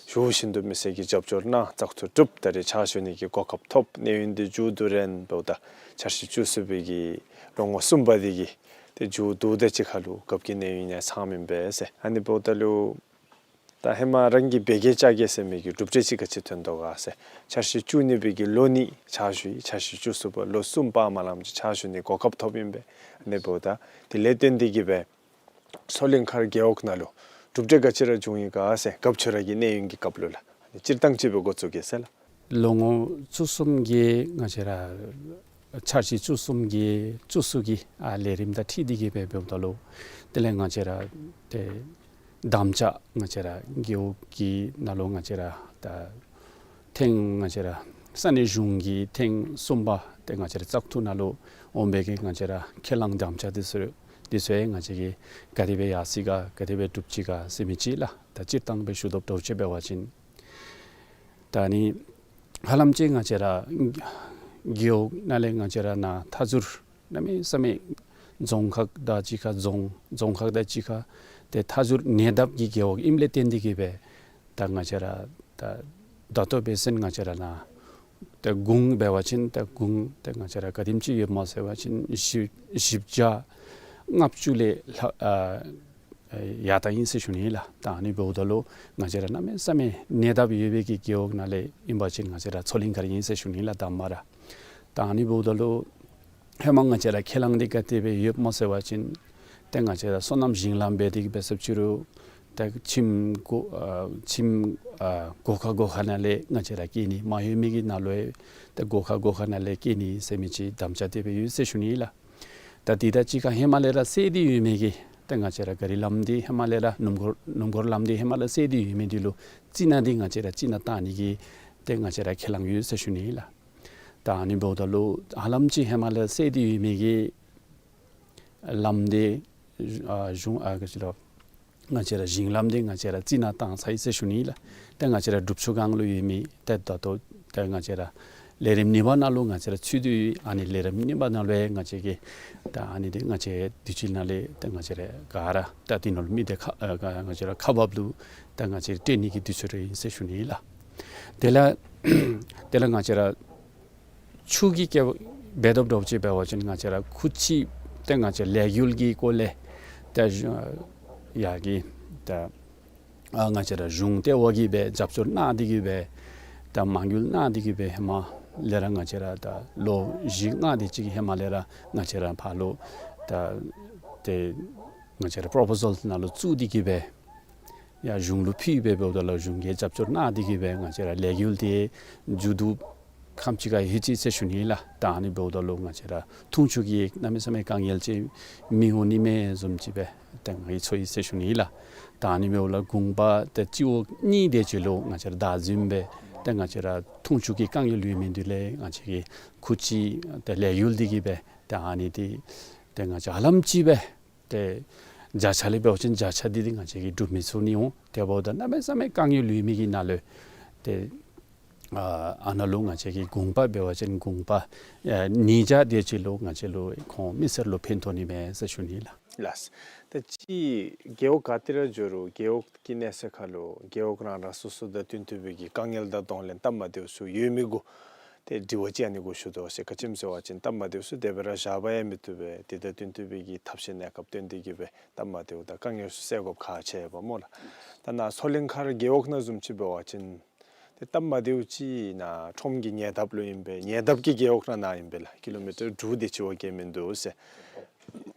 ཞུ་བཞིན་དུ་མི་སེར་གྱིས་རྒྱབ་སྐྱོར་གནང་བཙག་འཐུ་གྲུབ། ད་རེས་ཕྱག་ཞུ་ནི་གི་གོ་སྐབས་ཐོབ། གནས་ཡུན་འདི་མཇུག་བསྡུ་རནམ་ད་འཆར་གཞི་བཅུ་གསུམ་པའི་གི་ལོ་ངོ་གསུམ་པ་འདི་གི་ཏེ་མཇུག་བསྡུཝ་དང་གཅིག་ཁར་ལུ་རྒཔོ་གི་གནས་ཡུན་ཡང་ཚང་མི་ཨིན་པས་ཟེར། ཨ་ནི་འབདཝ་ད་ལུ་ད་ཧེ་མ་རང་གིས་འབད་གེ་བཅའ་གེ་ཟེར་མི་གི་གྲུབ་འབྲས་ཅིག་ག་ཅི་ཐོན་དོ་ག་ཟེར། འཆར་གཞི་བཅུ་གཉིས་པའི་གི་ལོ་ནི་ཕྱག་ཞུ་ཡི། འཆར་གཞི་བཅུ་གསུམ་པ་ལོ་གསུམ་སྤང་མ་ལངམ་ཅིག་ཕྱག་ཞུ་ནི་གོ་སྐབས་ཐོབ་ཨིན་པས། ཨ་ནི་འབདཝ་ད་དེ་ལས་བརྟེན་ཏེ་གི་སྦེ་མཚོ་གླིང་མཁར་རྒེད་འོག་ནང་ལུ་གྲུབ་འབྲས་ག་ཅི་ར་བྱུང་ཡི་ག་ཟེར། རྒཔོ་ཁྱོད་ར་གི་གནས་ཡུན་གྱི་སྐབས་ལུ་ལགས། སྤྱིར་བཏང་ཅིག་སྦེ་འགོ་བཙུགས་གེ་ཟེར་ལགས། ལོ་ངོ་བཅུ་གསུམ་གྱི་ང་བཅས་ར་འཆར་གཞི་བཅུ་གསུམ་གྱི་བཅུ་གསུམ་གྱི་ཨ་ལས་རིམ་དང་འཁྲིལ་ཏེ་གི་སྦེ་འབདཝ་ད་ལུ་དེ་ལས་ང་བཅས་ར་ཏེ་དམ་བཅའ་ང་བཅས་ར་རྒེད་འོག་གི་ནང་ལུ་ང་བཅས་ར་ད་ཐེངས་ང་བཅས་ར་ས་གནས་གཞུང་གི་ཐེངས་གསུམ་པ་ཏེ་ང་བཅས་ར་བཙག་འཐུ་ནང་ལུ་འོང་བའི་གི་ང་བཅས་ར་ཁས་བླངས་དམ་བཅའ་འདི་ཚུ་འདི་ཚུ་ཡང་ང་བཅས་ཀྱིས་ག་དེ་སྦེ་ཡར་སོང་ག་ག་དེ་སྦེ་གྲུབ་ཅི་ག་ཟེར་མི་ཅིག་ལགས། ད་སྤྱིར་བཏང་སྦེ་ཞུ་དོ་བཟུམ་ཅིག་འབད་བ་ཅིན་ད་ནི་ཧ་ལམ་ཅིག་ང་བཅས་ར་རྒེད་འོག་ནང་ལས་ང་བཅས་ར་ནཱ་མཐའ་ཟུར་གནམ་མེད་ས་མེད་རྫོང་ཁག་དང་གཅིག་ཁར་རྫོང་རྫོང་ཁག་དང་གཅིག་ཁར་ཏེ་མཐའ་ཟུར་ཉེ་འདབས་ཀྱི་རྒེད་འོག་ཨིནམ་ལས་བརྟེན་ཏེ་གི་སྦེ་ད་ང་བཅས་ར་ད་ད་ལྟོ་འབད་བ་ཅིན་ང་བཅས་ར་ནཱ་ད་གུང་འབད་བ་ཅིན་ད་གུང་ད་ང་བཅས་ར་ག་དེམ་ཅིག་ཡོདཔ་སྨོ་ཟེར་བ་ཅིན་བཞི་བཞི་བརྒྱ་ལྔ་བཅུ་ལས་ལྷག་ཨ་ཡར་ད་ཨིན་ཟེར་ཞུ་ནི་ལགས། ད་ཨ་ནི་འབདཝ་ད་ལུ་ང་བཅས་ར་གནམ་མེད་ས་མེད་ཉེ་འདབས་ཡོད་པའི་གི་རྒེད་འོག་ནང་ལས་ཨིན་པ་ཅིན་ང་བཅས་ར་མཚོ་གླིང་མཁར་ཨིན་ཟེར་ཞུ་ནི་ལགས་དང་པ་ར། ད་ཨ་ནི་འབདཝ་ད་ལུ་ ཧེ་མ་ང་བཅས་ར་ཁས་བླངས་འདི་ག་དེ་སྦེ་ཡོདཔ་སྨོ་ཟེར་བ་ཅིན་ཏེ་ང་བཅས་ར་སོ་ནམ་ཞིང་ལམ་འབད་དེ་གི་འབད་ཟེར་ཅི་རུང་ཏེ་ཁྱིམ་སྒོ་ཨ་ཁྱིམ་ཨ་སྒོ་ཁ་སྒོ་ཁ་ནང་ལས་ང་བཅས་ར་སྐྱེལ་ནི་མ་ཡོད་མི་གི་ནང་ལུ་ཏེ་སྒོ་ཁ་སྒོ་ཁ་ནང་ལས་སྐྱེལ་ནི་ཟེར་མི་ཅིག་དམ་བཅའ་དེ་སྦེ་ཡོད་ཟེར་ཞུ་ནི་ལགས། ད་དེ་དང་གཅིག་ཁར་ཧེ་མ་ལས་ར་སེལ་ཏེ་ཡོད་མི་གི་ཏེ་ང་བཅས་ར་ག་རི་ལམ་འདི་ཧེ་མ་ལས་ར་སྣུམ་འཁོར་སྣུམ་འཁོར་ལམ་འདི་ཧེ་མ་ལས་སེལ་ཏེ་ཡོད་མི་འདི་ལུ་རྩི་ནག་འདི་ང་བཅས་ར་རྩི་ནག་བཏང་ནི་གི་ཏེ་ང་བཅས་ར་ཁས་བླངས་ཡོད་ཟེར་ཞུ་ནི་ལགས། ད་ཨ་ནི་འབདཝ་ད་ལུ་ཧ་ལམ་ཅིག་ཧེ་མ་ལས་སེལ་ཏེ་ཡོད་མི་གི་ལམ་འདི་ཨ་གཞུང་ཨ་ག་ཅི་ལོ་ང་བཅས་ར་ཞིང་ལམ་འདི་ང་བཅས་ར་རྩི་ནག་བཏང་ཚར་ཡི་ཟེར་ཞུ་ནི་ལགས། ཏེ་ང་བཅས་ར་སྒྲུབ་ཆུ་སྒང་ལུ་ཡོད་མི་ཏེ་ད་ལྟོ་ཏེ་ང་བཅས་ར་ལས་རིམ་གཉིས་པ་ནང་ལུ་ང་བཅས་ར་ཚུད་དེ་ཡོད། ཨ་ནི་ལས་རིམ་གཉིས་པ་ནང་ལུ་ཡང་ང་བཅས་ཀྱིས་ད་ཨ་ནི་འདི་ང་བཅས་དུས་ཅི་ནང་ལས་ཏེ་ང་བཅས་ར་ག་ར་ད་འདི་ནང་ལུ་མི་སྡེ་ཁག་ཨ་ག་ང་བཅས་ར་ཁག་འབགཔ་ལུ་ད་ང་བཅས་སྤྲོད་ནི་གི་དུས་ཚོད་རེ་ཨིན་ཟེར་ཞུ་ནི་ལགས། དེ་ལས་དེ་ལས་ང་བཅས་ར་ཆུ་གི་སྐོར་འབད་དོ་འདྲཝ་ཅིག་འབད་བ་ཅིན་ང་བཅས་ར་ཁུ་ཅི་ཏེ་ང་བཅས་ལས་འགུལ་གྱི་སྐོར་ལས་ཏེ་ཡར་གྱི་ཏེ་ཨ་ང་བཅས་ར་གཞུང་ལྟེ་བ་གིས་སྦེ་རྒྱབ་སྐྱོར་གནང་སྟེ་གི་སྦེ་ཏེ་མ་དངུལ་གནང་སྟེ་གི་སྦེ་ཧེ་མ་ལས་ར་ང་བཅས་ར་ད་ལོ་བཞི་ལྔ་དེ་ཅིག་ཧེ་མ་ལས་ར་ང་བཅས་ར་ཕར་ལུ་ད་ཏེ་ང་བཅས་ར་པོརོ་པོ་ཟཱལ་ནང་ལུ་བཙུགས་ཏེ་གི་སྦེ་ཡར་གཞུང་ལུ་ཕུལ་སྦེ་འབདཝ་ད་ལུ་གཞུང་གིས་རྒྱབ་སྐྱོར་གནང་སྟེ་གི་སྦེ་ང་བཅས་ར་ལས་འགུལ་འདི་མཇུག་བསྡུ་ཁམས་ཅིག་ཁར་ལྷོད་ཅི་ཟེར་ཞུ་ནི་ལགས། ད་ཨ་ནི་འབདཝ་ད་ལུ་ང་བཅས་ར་འཐུང་ཆུ་གི་གནམ་མེད་ས་མེད་དཀའ་ངལ་ཅིག་མི་འོང་ནི་མས་བཟུམ་ཅིག་སྦེ་ཏེ་ང་གིས་ཚོར་ཡི་ཟེར་ཞུ་ནི་ལགས། ད་ཨ་ནི་འབདཝ་ལས་དགོངས་པ་ཏེ་སྤྱི་འོག་གཉིས་དེ་ཅིག་ལུ་ང་བཅས་ར་བདའ་འཛིན་སྦེ་ཏེ་ང་བཅས་ར་འཐུང་ཆུ་གི་དཀའ་ངལ་ཡོད་མི་འདི་ལས་ང་བཅས་ཀྱིས་ཁུ་ཅི་ཏེ་ལས་འགུལ་འདི་གིས་སྦེ་ཏེ་ཨ་ནི་འདི་ཏེ་ང་བཅས་ཧ་ལམ་ཅིག་སྦེ་ཏེ་བརྒྱ་ཆ་ལས་འབད་བ་ཅིན་བརྒྱ་ཆ་འདི་འདི་ང་བཅས་ཀྱིས་སྒྲུབ་མི་ཚུགས་ནི་འོང་། དེ་འབདཝ་ད་གནམ་མེད་ས་མེད་དཀའ་ངལ་ཡོད་མི་གི་ནང་ལུ་ཏེ་ཨ་ཨ་ནཱ་ལུ་ང་བཅས་ཀྱིས་དགོངས་པ་འབད་བ་ཅིན་དགོངས་པ་ཨ་ཉིས་བརྒྱ་དེ་ཅིག་ལུ་ང་བཅས་ལུ་ཁོང་མི་སེར་ལུ་ཕན་ཐོགས་ནི་མས་ཟེར་ཞུ་ནི་ལགས། ལགས། ད་ཅི་རྒེད་འོག་ག་ཏེ་ར་འགྱོ་རུང་རྒེད་འོག་གི་གནས་ཚད་ཁར་ལུ་རྒེད་འོག་རང་རང་སོ་སོ་དང་བསྟུན་ཏེ་སྦེ་གི་དཀའ་ངལ་དང་གདོང་ལེན་སྟབས་མ་བདེཝ་ཚུ་ཡོད་མི་གུ་ཏེ་དྲི་བ་ཅིག་ཨ་ནི་གུ་ཞུ་དོ་ཟེར། ག་ཅི་སྨོ་ཟེར་བ་ཅིན་སྟབས་མ་བདེཝ་ཚུ་དེ་སྦེ་ར་བཞག་པ་ཡང་མི་བཏུབ་པས། དེ་དང་བསྟུན་ཏེ་སྦེ་གི་ཐབས་ཤེས་གནས་སྐབས་བཏོན་ཏེ་གི་སྦེ་སྟབས་མ་བདེཝ་དང་དཀའ་ངལ་ཚུ་སེལ་དགོཔ་ཁག་ཆེ་བས་སྨོ་ལགས། ད་ནཱ་མཚོ་གླིང་མཁར་རྒེད་འོག་ནང་བཟུམ་ཅིག་འབད་བ་ཅིན་ཏེ་སྟབས་མ་བདེཝ་ཅིག་ནཱ་ཁྲོམ་གྱི་ཉེ་འདབས་ལུ་ཨིན་པས། ཉེ་འདབས་ཀྱི་རྒེད་འོག་ར་ནཱ་ཨིན་པས་ལགས། ཀི་ལོ་མི་ཊར་དྲུག་དེ་ཅིག་བ་བརྒལ་མིན་འདུག་ཟེར།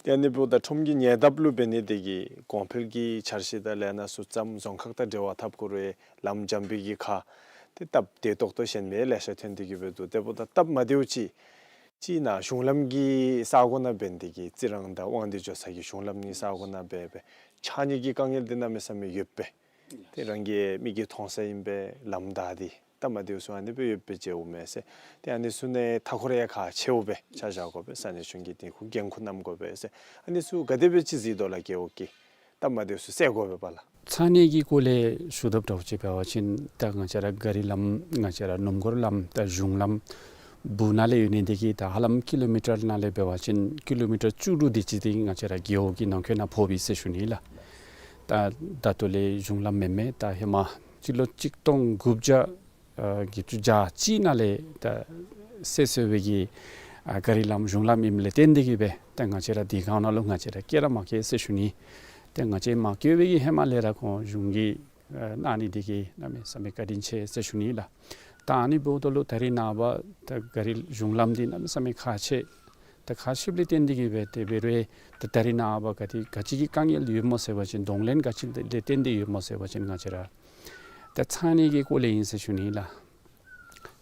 ཏེ་ཨ་ནི་འབདཝ་ད་ཁྲོམ་གྱི་ཉེ་འདབས་ལུ་འབད་ནི་དེ་གིས་གོང་འཕེལ་གྱི་འཆར་གཞི་དང་ལས་སྣ་ཚུ་བརྩམ་རྫོང་ཁག་དང་འབྲེལ་བ་འཐབ་དགོ་རུང་ལམ་འཇམ་པའི་གི་ཁར་ཏེ་སྟབས་བདེ་ཏོག་ཏོ་གཞན་མི་ལེ་ཤ་ཐོན་ཏེ་གི་སྦེ་འདུག། དེ་འབདཝ་ད་སྟབས་མ་བདེཝ་ཅིག་ཅིག་ནཱ་གཞུང་ལམ་གྱི་ས་གོ་ནང་འབད་ནི་དེ་གིས་རྩི་རང་དང་དབང་འདུས་འགྱོ་ས་གི་གཞུང་ལམ་གྱི་ས་གོ་ནང་སྦེ་སྦེ་ཆགས་ནི་གི་དཀའ་ངལ་འདི་གནམ་མེད་ས་མེད་ཡོད་པས། ཏེ་རང་གི་མིག་གིས་མཐོང་ས་ཨིན་པས། ལམ་བདའ་སྟེ་སྟབས་མ་བདེཝ་ཚུ་ཨ་ནི་སྦེ་ཡོདཔ་སྦེ་མཇལཝ་མས་ཟེར། ཏེ་ཨ་ནི་ཚུ་ནང་མཐའ་འཁོར་ཡང་ཁག་ཆེཝ་སྦེ་ཆ་བཞག་དགོ་པས། ས་གནས་གཞུང་གིས་དེ་ཁར་འགན་ཁུར་བསྣམ་དགོ་པས་ཟེར། ཨ་ནི་ཚུ་ག་དེ་སྦེ་ཅིག་གཟིགས་དོ་ལགས། རྒེད་འོག་གི་སྟབས་མ་བདེཝ་ཚུ་སེལ་དགོ་པས་པ་ལགས། ས་གནས་ཀྱི་སྐོར་ལས་ཞུ་དོ་འདྲཝ་ཅིག་འབད་བ་ཅིན་ད་ང་བཅས་ར་ག་རི་ལམ་ང་བཅས་ར་སྣུམ་འཁོར་ལམ་ད་གཞུང་ལམ་སྦུག་ནང་ལས་ཡོད་ནི་དེ་གིས་ད་ཧ་ལམ་ཀི་ལོ་མི་ཊར་ནང་ལས་འབད་བ་ཅིན་ཀི་ལོ་མི་ཊར་བཅུ་དྲུག་དེ་ཅིག་འདི་ང་བཅས་ར་རྒེད་འོག་གི་ནང་འཁོད་ནང་ཕོགཔ་ཨིན་ཟེར་ཞུ་ནི་ལགས། ད་ད་ལྟོ་ལས་གཞུང་ལམ་མེན་མས། ད་ཧེ་མ་སྤྱི་ལོ་གཅིག་སྟོང་དགུ་བརྒྱ་ཨ་བརྒྱད་ཅུ་གྱ་གཅིག་ནང་ལས་ད་སེལ་སོང་བའི་གི་ཨ་ག་རི་ལམ་གཞུང་ལམ་ཨིནམ་ལས་བརྟེན་ཏེ་གི་སྦེ་ད་ང་བཅས་ར་དེ་སྒང་ནང་ལུ་ང་བཅས་ར་བསྐྱལ་ར་མ་བསྐྱལ་ཟེར་ཞུ་ནི། ཏེ་ང་བཅས་མ་བསྐྱལ་བའི་གི་ཧེ་མ་ལས་ར་ཁོང་གཞུང་གིས་ཨ་གནང་ནི་དེ་གིས་གནམ་མེད་ས་མེད་བཀའ་དྲིན་ཆེ་ཟེར་ཞུ་ནི་ལགས། ད་ཨ་ནི་འབདཝ་ད་ལུ་ད་རིས་ནངས་པ་ད་ག་རི་གཞུང་ལམ་འདི་གནམ་མེད་ས་མེད་ཁག་ཆེ། ད་ཁག་ཆེཝ་ལས་བརྟེན་ཏེ་གི་སྦེ་དེ་འབད་རུང་ད་ད་རིས་ནངས་པ་ག་དེ་ག་ཅི་གི་དཀའ་ངལ་ཡོདཔ་སྨོ་ཟེར་བ་ཅིན་གདོང་ལེན་ག་ཅི་ལས་བརྟེན་ཏེ་ཡོདཔ་སྨོ་ཟེར་བ་ཅིན་ང་བཅས་ར་ད་ཚ་གནས་ཀྱི་སྐོར་ལས་ཨིན་ཟེར་ཞུ་ནི་ལགས།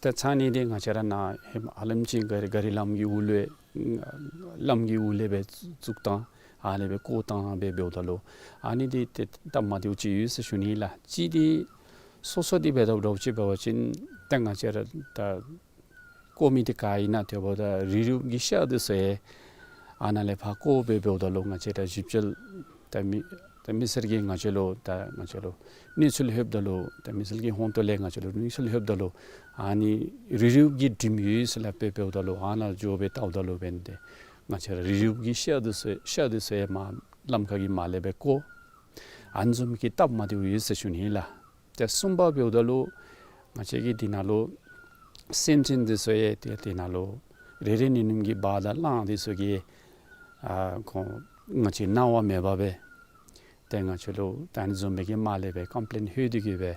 ད་ཚ་གནས་འདི་ང་བཅས་ར་ནཱ་ཧེ་མ་ཧ་ལམ་ཅིག་ག་རི་ག་རི་ལམ་གྱི་འོག་ལུ་ལམ་གྱི་འོག་ལས་སྦེ་བཙུགས་བཏང་ཨ་ནི་སྦེ་བརྐོ་བཏང་སྦེ་འབདཝ་ད་ལུ་ཨ་ནི་འདི་ཏེ་སྟབས་མ་བདེཝ་ཅིག་ཡོད་ཟེར་ཞུ་ནི་ལགས། གཅིག་འདི་སོ་སོ་འདི་འབད་དོ་འདྲཝ་ཅིག་འབད་བ་ཅིན་ད་ང་བཅས་ར་ད་བརྐོ་མི་འདི་ག་ཨིན་ན་དེ་འབདཝ་ད་རི་རུབ་ཀྱི་ཤག་འདི་ཚུ་ཡང་ཨ་ནཱ་ལས་ཕར་བརྐོ་སྦེ་འབདཝ་ད་ལུ་ང་བཅས་ར་ཞིབ་དཔྱད་ད་མི་ད་མི་སེར་གྱིས་ང་བཅས་ལུ་ད་ང་བཅས་ལུ་གནས་ཚུལ་ལྷོདཔ་ད་ལུ་ད་མི་སེར་གྱི་ཧོང་ཏོ་ལས་ང་བཅས་ལུ་གནས་ཚུལ་ལྷོདཔ་ད་ལུ་ཨ་ནི་རི་རུབ་ཀྱི་དྲིམ་ཡོད་ཟེར་སླབ་སྦེ་འབདཝ་ད་ལུ་ཨ་ནཱ་འགྱོ་སྦེ་བལྟཝ་ད་ལུ་འབདན་ཏེ་ང་བཅས་ར་རི་རུབ་ཀྱི་ཤག་འདི་ཚུ་ཤག་འདི་ཚུ་ཡང་མར་ལམ་ཁ་གི་མར་ལས་སྦེ་བརྐོ་ཨ་ནི་བཟུམ་གྱི་སྟབས་མ་བདེཝ་ཡོད་ཟེར་ཞུ་ནི་ལགས། ཏེ་གསུམ་པ་འབདཝ་ད་ལུ་ང་བཅས་ཀྱི་འདི་ནང་ལུ་སེམས་ཅན་འདི་ཚུ་ཡང་ཏེ་འདི་ནང་ལུ་རེ་རེ་གནམ་མེད་ས་མེད་ཀྱི་བ་དང་གླང་འདི་ཚུ་གིས་ཨ་ཁོང་ང་བཅས་གནང་བ་མེད་པར་སྦེ་ཏེ་ང་བཅས་ལུ་ད་ཨ་ནི་བཟུམ་སྦེ་གི་མར་ལས་སྦེ་ཀམ་པི་ལེན་ལྷོད་དེ་གི་སྦེ་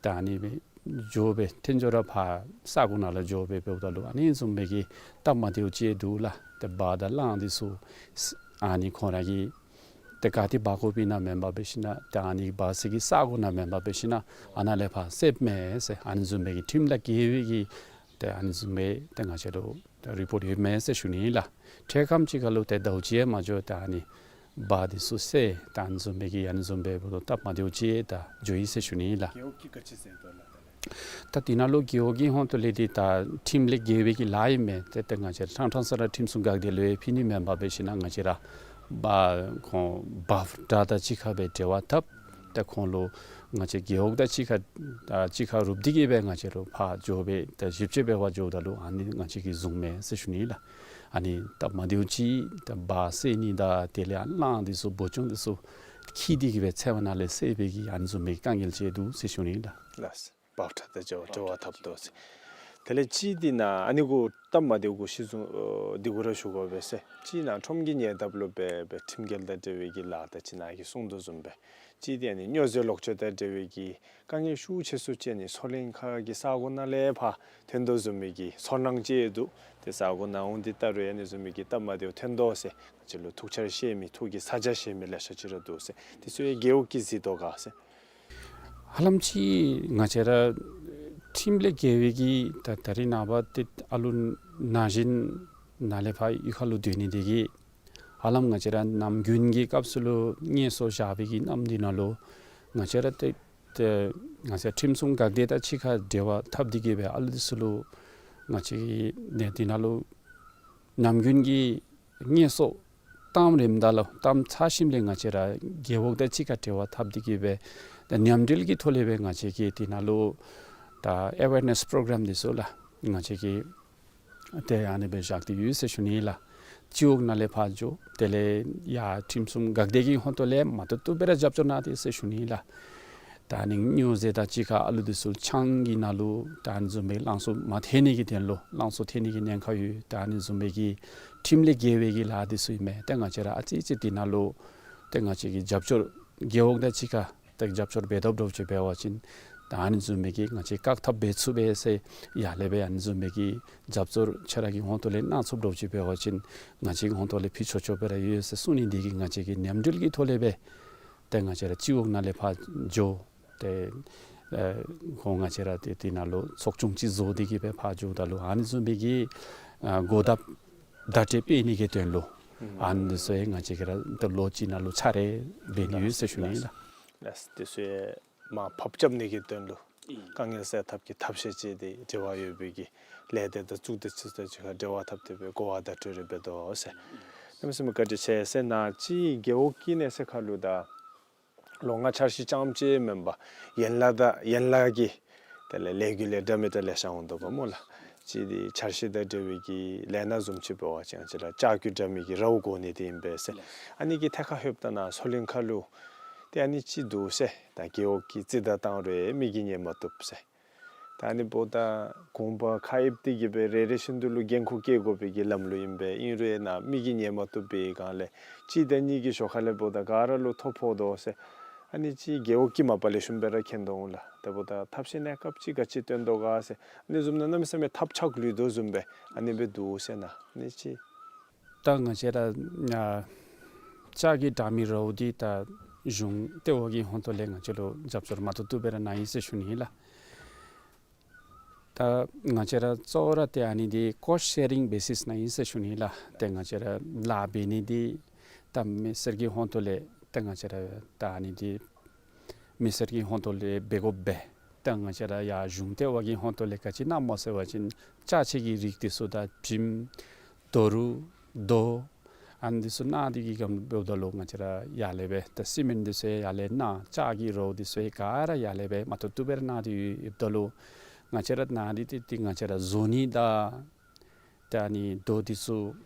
ད་ཨ་ནི་སྦེ་འགྱོ་སྦེ་འཐོན་འགྱོ་ར་ཕར་ས་གོ་ནང་ལུ་འགྱོ་སྦེ་འབདཝ་ད་ལུ་ཨ་ནི་བཟུམ་སྦེ་གི་སྟབས་མ་བདེཝ་ཅིག་འདུག་ལགས། འབག་དང་གླང་འདི་ཚུ་ཨ་ནི་ཁོང་ར་གིས་ཏེ་ག་ཏེ་འབག་དགོཔ་ཨིན་ན་མེན་པར་འབད་ཞིན་ན་ཏེ་ཨ་ནི་འབག་སའི་གི་ས་གོ་ནང་མེན་པར་འབད་ཞིན་ན་ཨ་ནཱ་ལས་ཕར་བསདཔ་མས་ཟེར། ཨ་ནི་བཟུམ་སྦེ་གི་ཁྲིམས་ལས་འགལ་བའི་གི་ཏེ་ཨ་ནི་བཟུམ་སྦེ་ཏེ་ང་བཅས་ལུ་ཏེ་རི་པོརཊ་ཡོདཔ་མས་ཟེར་ཞུ་ནི་ལགས། འཕྲལ་ཁམས་ཅིག་ཁར་ལུ་ཏེ་ཟླཝ་གཅིག་ཡང་མ་འགྱོ་ཏེ་ཨ་ནི་འབག་འདི་ཚུ་བསད་ཏེ་ཨ་ནི་བཟུམ་སྦེ་གི་ཨ་ནི་བཟུམ་སྦེ་འབདཝ་ད་སྟབས་མ་བདེཝ་ཅིག་ད་འགྱོ་ཡི་ཟེར་ཞུ་ནི་ལགས། རྒེད་འོག་གིས་ག་ཅི་ཟེར་དོ་ལགས། ད་དེ་ནང་ལུ་རྒེད་འོག་གི་ཧོང་ཏོ་ལས་འདི་ད་ཁྲིམས་ལས་འགལ་བའི་གི་ལཱ་ཨིན་མས། ཏེ་ཏེ་ང་བཅས་ཕྲང་ཕྲང་ས་ར་ཁྲིམས་སྲུང་འགག་སྡེ་ལུ་ཡང་ཕུལ་ནི་མེན་པར་འབད་ཞིན་ན་ང་བཅས་ར་འབག་ཁོང་འབག་དགྲ་དང་གཅིག་ཁར་སྦེ་འབྲེལ་བ་འཐབ། ཏེ་ཁོང་ལུ་ང་བཅས་རྒེད་འོག་དང་གཅིག་ཁར་ཨ་གཅིག་ཁར་རུབ་སྟེ་གི་སྦེ་ང་བཅས་ར་ཕར་འགྱོ་སྦེ་ཏེ་ཞིབ་དཔྱད་འབད་བར་འགྱོཝ་ད་ལུ་ཨ་ནི་ང་བཅས་ཀྱིས་བཟུང་མས་ཟེར་ཞུ་ནི་ལགས། ཨ་ནི་སྟབས་མ་བདེཝ་ཅིག་ཏེ་འབག་བསད་ནི་དང་དེ་ལས་ཨ་གླང་འདི་ཚུ་འབོ་ཅོང་འདི་ཚུ་འཁྱིད་དེ་གི་སྦེ་ཚེར་བ་ནང་ལས་བསད་པའི་གི་ཨ་ནི་བཟུམ་མའི་དཀའ་ངལ་ཅིག་འདུག་ཟེར་ཞུ་ནི་ལགས། ལགས། འབག་དགྲ་དང་འབྲེལ་བ་འབྲེལ་བ་འཐབ་དོ་ཟེར། དེ་ལས་གཅིག་འདི་ནཱ་ཨ་ནི་གུ་སྟབས་མ་བདེཝ་གུ་གཞི་བཟུང་ཨ་འདི་གུ་ར་ཞུ་དགོ་པས་ཟེར། གཅིག་ནཱ་ཁྲོམ་གྱི་ཉེ་འདབས་ལུ་སྦེ་སྦེ་ཁྲིམས་འགལ་དང་འབྲེལ་བའི་གི་ལཱ་དང་གཅིག་ནཱ་གིས་གསུངས་དོ་བཟུམ་སྦེ། གཅིག་འདི་ཨ་ནི་སྨྱོ་རྫས་ལོག་སྤྱོད་དང་འབྲེལ་བའི་གི་དཀའ་ངལ་ཤུགས་ཆེ་སུ་ཅིག་ཨ་ནི་མཚོ་གླིང་ཁ་གི་ས་གོ་ནང་ལས་ཕར་ཐོན་དོ་བཟུམ་མའི་གི་ཚོར་སྣང་ཅིག་འདུག། ཏེ་ས་གོ་ནང་འོང་སྟེ་ལྟ་རུང་ཨ་ནི་བཟུམ་མའི་གི་སྟབས་མ་བདེཝ་ཐོན་དོ་ཟེར་ང་བཅས་ལུ་ཐུགས་འཆར་བཤད་མི་ཐུགས་ཀྱི་ཚ་གྱང་བཤད་མི་ལེ་ཤ་ཅིག་ར་འདུག་ཟེར། དེ་ཚུ་ཡང་རྒེད་འོག་གིས་གཟིགས་དོ་ག་ཟེར། ཧ་ལམ་ཅིག་ང་བཅས་ར་ཁྲིམས་ལས་འགལ་བའི་གི་ད་ད་རིས་ནངས་པ་ཏེ་ཨ་ལུ་ན་གཞོན་ནཱ་ལས་ཕར་གཡུས་ཁ་ལུ་སྡོད་ནི་དེ་གིས་ཧ་ལམ་ང་བཅས་ར་ནམ་རྒྱུན་གྱི་སྐབས་སུ་ལུ་དངོས་སུ་བཞག་པའི་གི་གནམ་འདི་ནང་ལུ་ང་བཅས་ར་ཏེ་ཏེ་ང་བཅས་ཁྲིམས་སྲུང་འགག་སྡེ་དང་གཅིག་ཁར་འབྲེལ་བ་འཐབ་སྟེ་གི་སྦེ་ཨ་ལུ་འདི་ཚུ་ལུ་ང་བཅས་ཀྱིས་ཏེ་དེ་ནང་ལུ་ནམ་རྒྱུན་གྱི་དངོས་སུ་གཏམ་རནམ་ད་ལུ་གཏམ་ཚར་ཞིནམ་ལས་ང་བཅས་ར་རྒེད་འོག་དང་གཅིག་ཁར་འབྲེལ་བ་འཐབ་སྟེ་གི་སྦེ་ད་མཉམ་འབྲེལ་གྱི་ཐོག་ལས་སྦེ་ང་བཅས་ཀྱིས་དེ་ནང་ལུ་ད་ཨེ་ཝེར་ནེསི་པོརོ་གརམ་འདི་ཚུ་ལགས་ང་བཅས་ཀྱིས་ཏེ་ཨ་ནི་སྦེ་བཞག་སྟེ་ཡོད་ཟེར་ཞུ་ནི་ལགས། སྤྱི་འོག་ནང་ལས་ཕར་འགྱོ་དེ་ལས་ཡར་ཁྲིམས་སྲུང་འགག་སྡེ་གི་ཧོང་ཏོ་ལས་མ་བཏུབ་བཏུབ་སྦེ་ར་རྒྱབ་སྐྱོར་གནང་སྟེ་ཟེར་ཞུ་ནི་ལགས། ད་ཨ་ནི་སྨྱོ་རྫས་དང་གཅིག་ཁར་ཨ་ལུ་འདི་ཚུ་ཆང་གི་ནང་ལུ་ད་ཨ་ནི་བཟུམ་སྦེ་བླང་དོར་མ་ཐལ་ནི་གི་དོན་ལུ་བླང་དོར་ཐལ་ནི་གི་ཉེན་ཁ་ཡོད། ད་ཨ་ནི་བཟུམ་སྦེ་གི་ཁྲིམས་ལས་འགལ་བའི་གི་ལཱ་འདི་ཚུ་ཨིན་མས། ཏེ་ང་བཅས་ར་ཨ་ཙི་ཅིག་དེ་ནང་ལུ་ཏེ་ང་བཅས་ཀྱིས་རྒྱབ་སྐྱོར་རྒེད་འོག་དང་གཅིག་ཁར་ཏེ་རྒྱབ་སྐྱོར་འབད་ཐོབ་འདྲཝ་ཅིག་འབད་བ་ཅིན་ད་ཨ་ནི་བཟུམ་སྦེ་གི་ང་བཅས་བཀག་ཐབས་འབད་ཚུགས་པས་ཟེར་ཡར་ལས་སྦེ་ཨ་ནི་བཟུམ་སྦེ་གི་རྒྱབ་སྐྱོར་ཁྱེད་ར་གི་ཧོང་ཏོ་ལས་གནང་ཚུགསཔ་འདྲཝ་ཅིག་འབད་བ་ཅིན་ང་བཅས་ཀྱི་ཧོང་ཏོ་ལས་ཕུལ་ཆོག་ཆོག་སྦེ་ར་ཡོད་ཟེར་གསུང་ནི་འདི་གིས་ང་བཅས་ཀྱིས་མཉམ་འབྲེལ་གྱི་ཐོག་ལས་སྦེ་ཏེ་ང་བཅས་ར་སྤྱི་འོག་ནང་ལས་ཕར་འགྱོ་སྟེ་ཨེ་ཁོང་ང་བཅས་ར་ཏེ་དེ་ནང་ལུ་ཚོགས་ཆུང་ཅིག་བཟོ་སྟེ་གི་སྦེ་ཕར་འགྱོཝ་ད་ལུ་ཨ་ནི་བཟུམ་སྦེ་གི་ཨ་གོ་བརྡ་བརྡ་སྤྲོད་སྤེལ་ནི་གི་དོན་ལུ་ཨ་ནི་འདི་ཚུ་ཡང་ང་བཅས་ཀྱིས་ར་ཏེ་ལོ་གཅིག་ནང་ལུ་ཚར་རེ་འབད་ནི་ཡོད་ཟེར་ཞུ་ནི་ཨིན་ལགས། ལགས། དེ་ཚུ་ཡང་མར་ཕབ་རྐྱབ་ནི་གི་དོན་ལུ་དཀའ་ངལ་སེལ་ཐབས་ཀྱི་ཐབས་ཤེས་ཅིག་འདི་འབྲེལ་བ་ཡོད་པའི་གི་ལས་སྡེ་དང་གཙུག་སྡེ་ཚུ་དང་གཅིག་ཁར་འབྲེལ་བ་འཐབ་སྟེ་སྦེ་གོ་བ་བརྡ་སྤྲོད་རེ་འབད་དོ་ཟེར། གནམ་མེད་ས་མེད་བཀའ་དྲིན་ཆེ་ཟེར། ནཱ་ཅིག་རྒེད་འོག་གི་གནས་ཚད་ཁར་ལུ་ད་ལོ་ལྔ་འཆར་གཞི་རྐྱངམ་ཅིག་མེན་པར་ཡན་ལག་དང་ཡན་ལག་གི་དེ་ལས་ལས་འགུལ་ལས་འདྲ་མི་འདྲ་ལེ་ཤ་འོང་དོ་བ་སྨོ་ལགས། ཅིག་འདི་འཆར་གཞི་དང་འབྲེལ་བའི་གི་ལས་སྣ་བཟུམ་ཅིག་འབད་བ་ཅིན་ང་བཅས་ར་ལྕགས་ཀྱུ་འདྲ་མི་གི་རཝ་བཀོ་ནི་འདི་ཨིན་པས་ཟེར། ཨ་ནི་གི་ཐད་ཁར་ལྷོདཔ་ད་ནཱ་མཚོ་གླིང་ཁ་ལུ་ཏེ་ཨ་ནི་ཅིག་འདུག་ཟེར། ད་རྒེད་འོག་གིས་རྩིས་བརྡ་བཏང་རུང་མི་གིས་ཉན་མ་བཏུབ་ཟེར། ད་ཨ་ནི་འབདཝ་ད་གོང་པ་ཁ་ཡིབ་སྟེ་གི་སྦེ་རེ་རེ་བཞིན་དུ་ལུ་འགན་ཁུར་བཀལ་དགོ་པའི་གི་ལམ་ལུགས་ཨིན་པས། ཨིན་རུང་ནཱ་མི་གིས་ཉན་མ་བཏུབ་པའི་སྒང་ལས་གཅིག་དང་གཉིས་ཀྱི་ཞོར་ཁ་ལས་འབདཝ་ད་ག་ར་ལུ་ཐོ་ཕོག་དོ་ཟེར། ཨ་ནི་ཅིག་རྒེད་འོག་གིས་མ་པ་ལེགས་ཤོམ་སྦེ་ར་མཁྱེན་དོ་འོང་ལགས། དེ་འབདཝ་ད་ཐབས་ཤེས་གནས་སྐབས་ཅིག་ག་ཅི་བཏོན་དོ་ག་ཟེར། ཨ་ནི་བཟུམ་ནང་གནམ་མེད་ས་མེད་ཐབས་ཆག་ལུས་དོ་བཟུམ་སྦེ་ཨ་ནི་སྦེ་འདུག་ཟེར། ནཱ་ཨ་ནི་ཅིག་ད་ང་བཅས་ར་ཨ་ལྕགས་ཀྱི་འདྲ་མི་རཝ་འདི་ད་གཞུང་ལྟེ་བ་གི་ཧོང་ཏོ་ལས་ང་བཅས་ལུ་རྒྱབ་སྐྱོར་མ་བཏུབ་བཏུབ་སྦེ་ར་གནང་ཡི་ཟེར་ཞུ་ནི་ཨིན་ལགས། ད་ང་བཅས་ར་གཙོ་བོ་ར་ཏེ་ཨ་ནི་འདི་ཀོསཊ་ཤེ་རིང་བེ་སིསི་ནང་ཨིན་ཟེར་ཞུ་ནི་ལགས། ཏེ་ང་བཅས་ར་ལཱ་འབད་ནི་འདི་ད་མི་སེར་གྱི་ཧོང་ཏོ་ལས་ཏེ་ང་བཅས་ར་ད་ཨ་ནི་འདི་མི་སེར་གྱི་ཧོང་ཏོ་ལས་འབད་དགོ་པས། ཏེ་ང་བཅས་ར་ཡར་གཞུང་ལྟེ་བ་གི་ཧོང་ཏོ་ལས་ག་ཅི་གནངམ་སྨོ་ཟེར་བ་ཅིན་ལྕགས་ཆས་ཀྱི་རིགས་འདི་ཚུ་དང་བྱེམ་རྡོ་རུག་རྡོ་ཨ་ནི་འདི་ཚུ་གནང་སྟེ་གི་སྒང་འབདཝ་ད་ལུ་ང་བཅས་ར་ཡར་ལས་སྦེ་ད་སི་མེནཊ་འདི་ཚུ་ཡང་ཡར་ལས་གནང་། ལྕགས་ཀྱི་རཝ་འདི་ཚུ་ཡང་ག་ར་ཡར་ལས་སྦེ་མ་བཏུབ་བཏུབ་སྦེ་ར་གནང་སྟེ་ཡོདཔ་ད་ལུ་ང་བཅས་ར་ནཱ་འདི་ཏེ་ཏེ་ང་བཅས་ར་བཟོ་ནི་དང་ད་ཨ་ནི་རྡོ་འདི་ཚུ་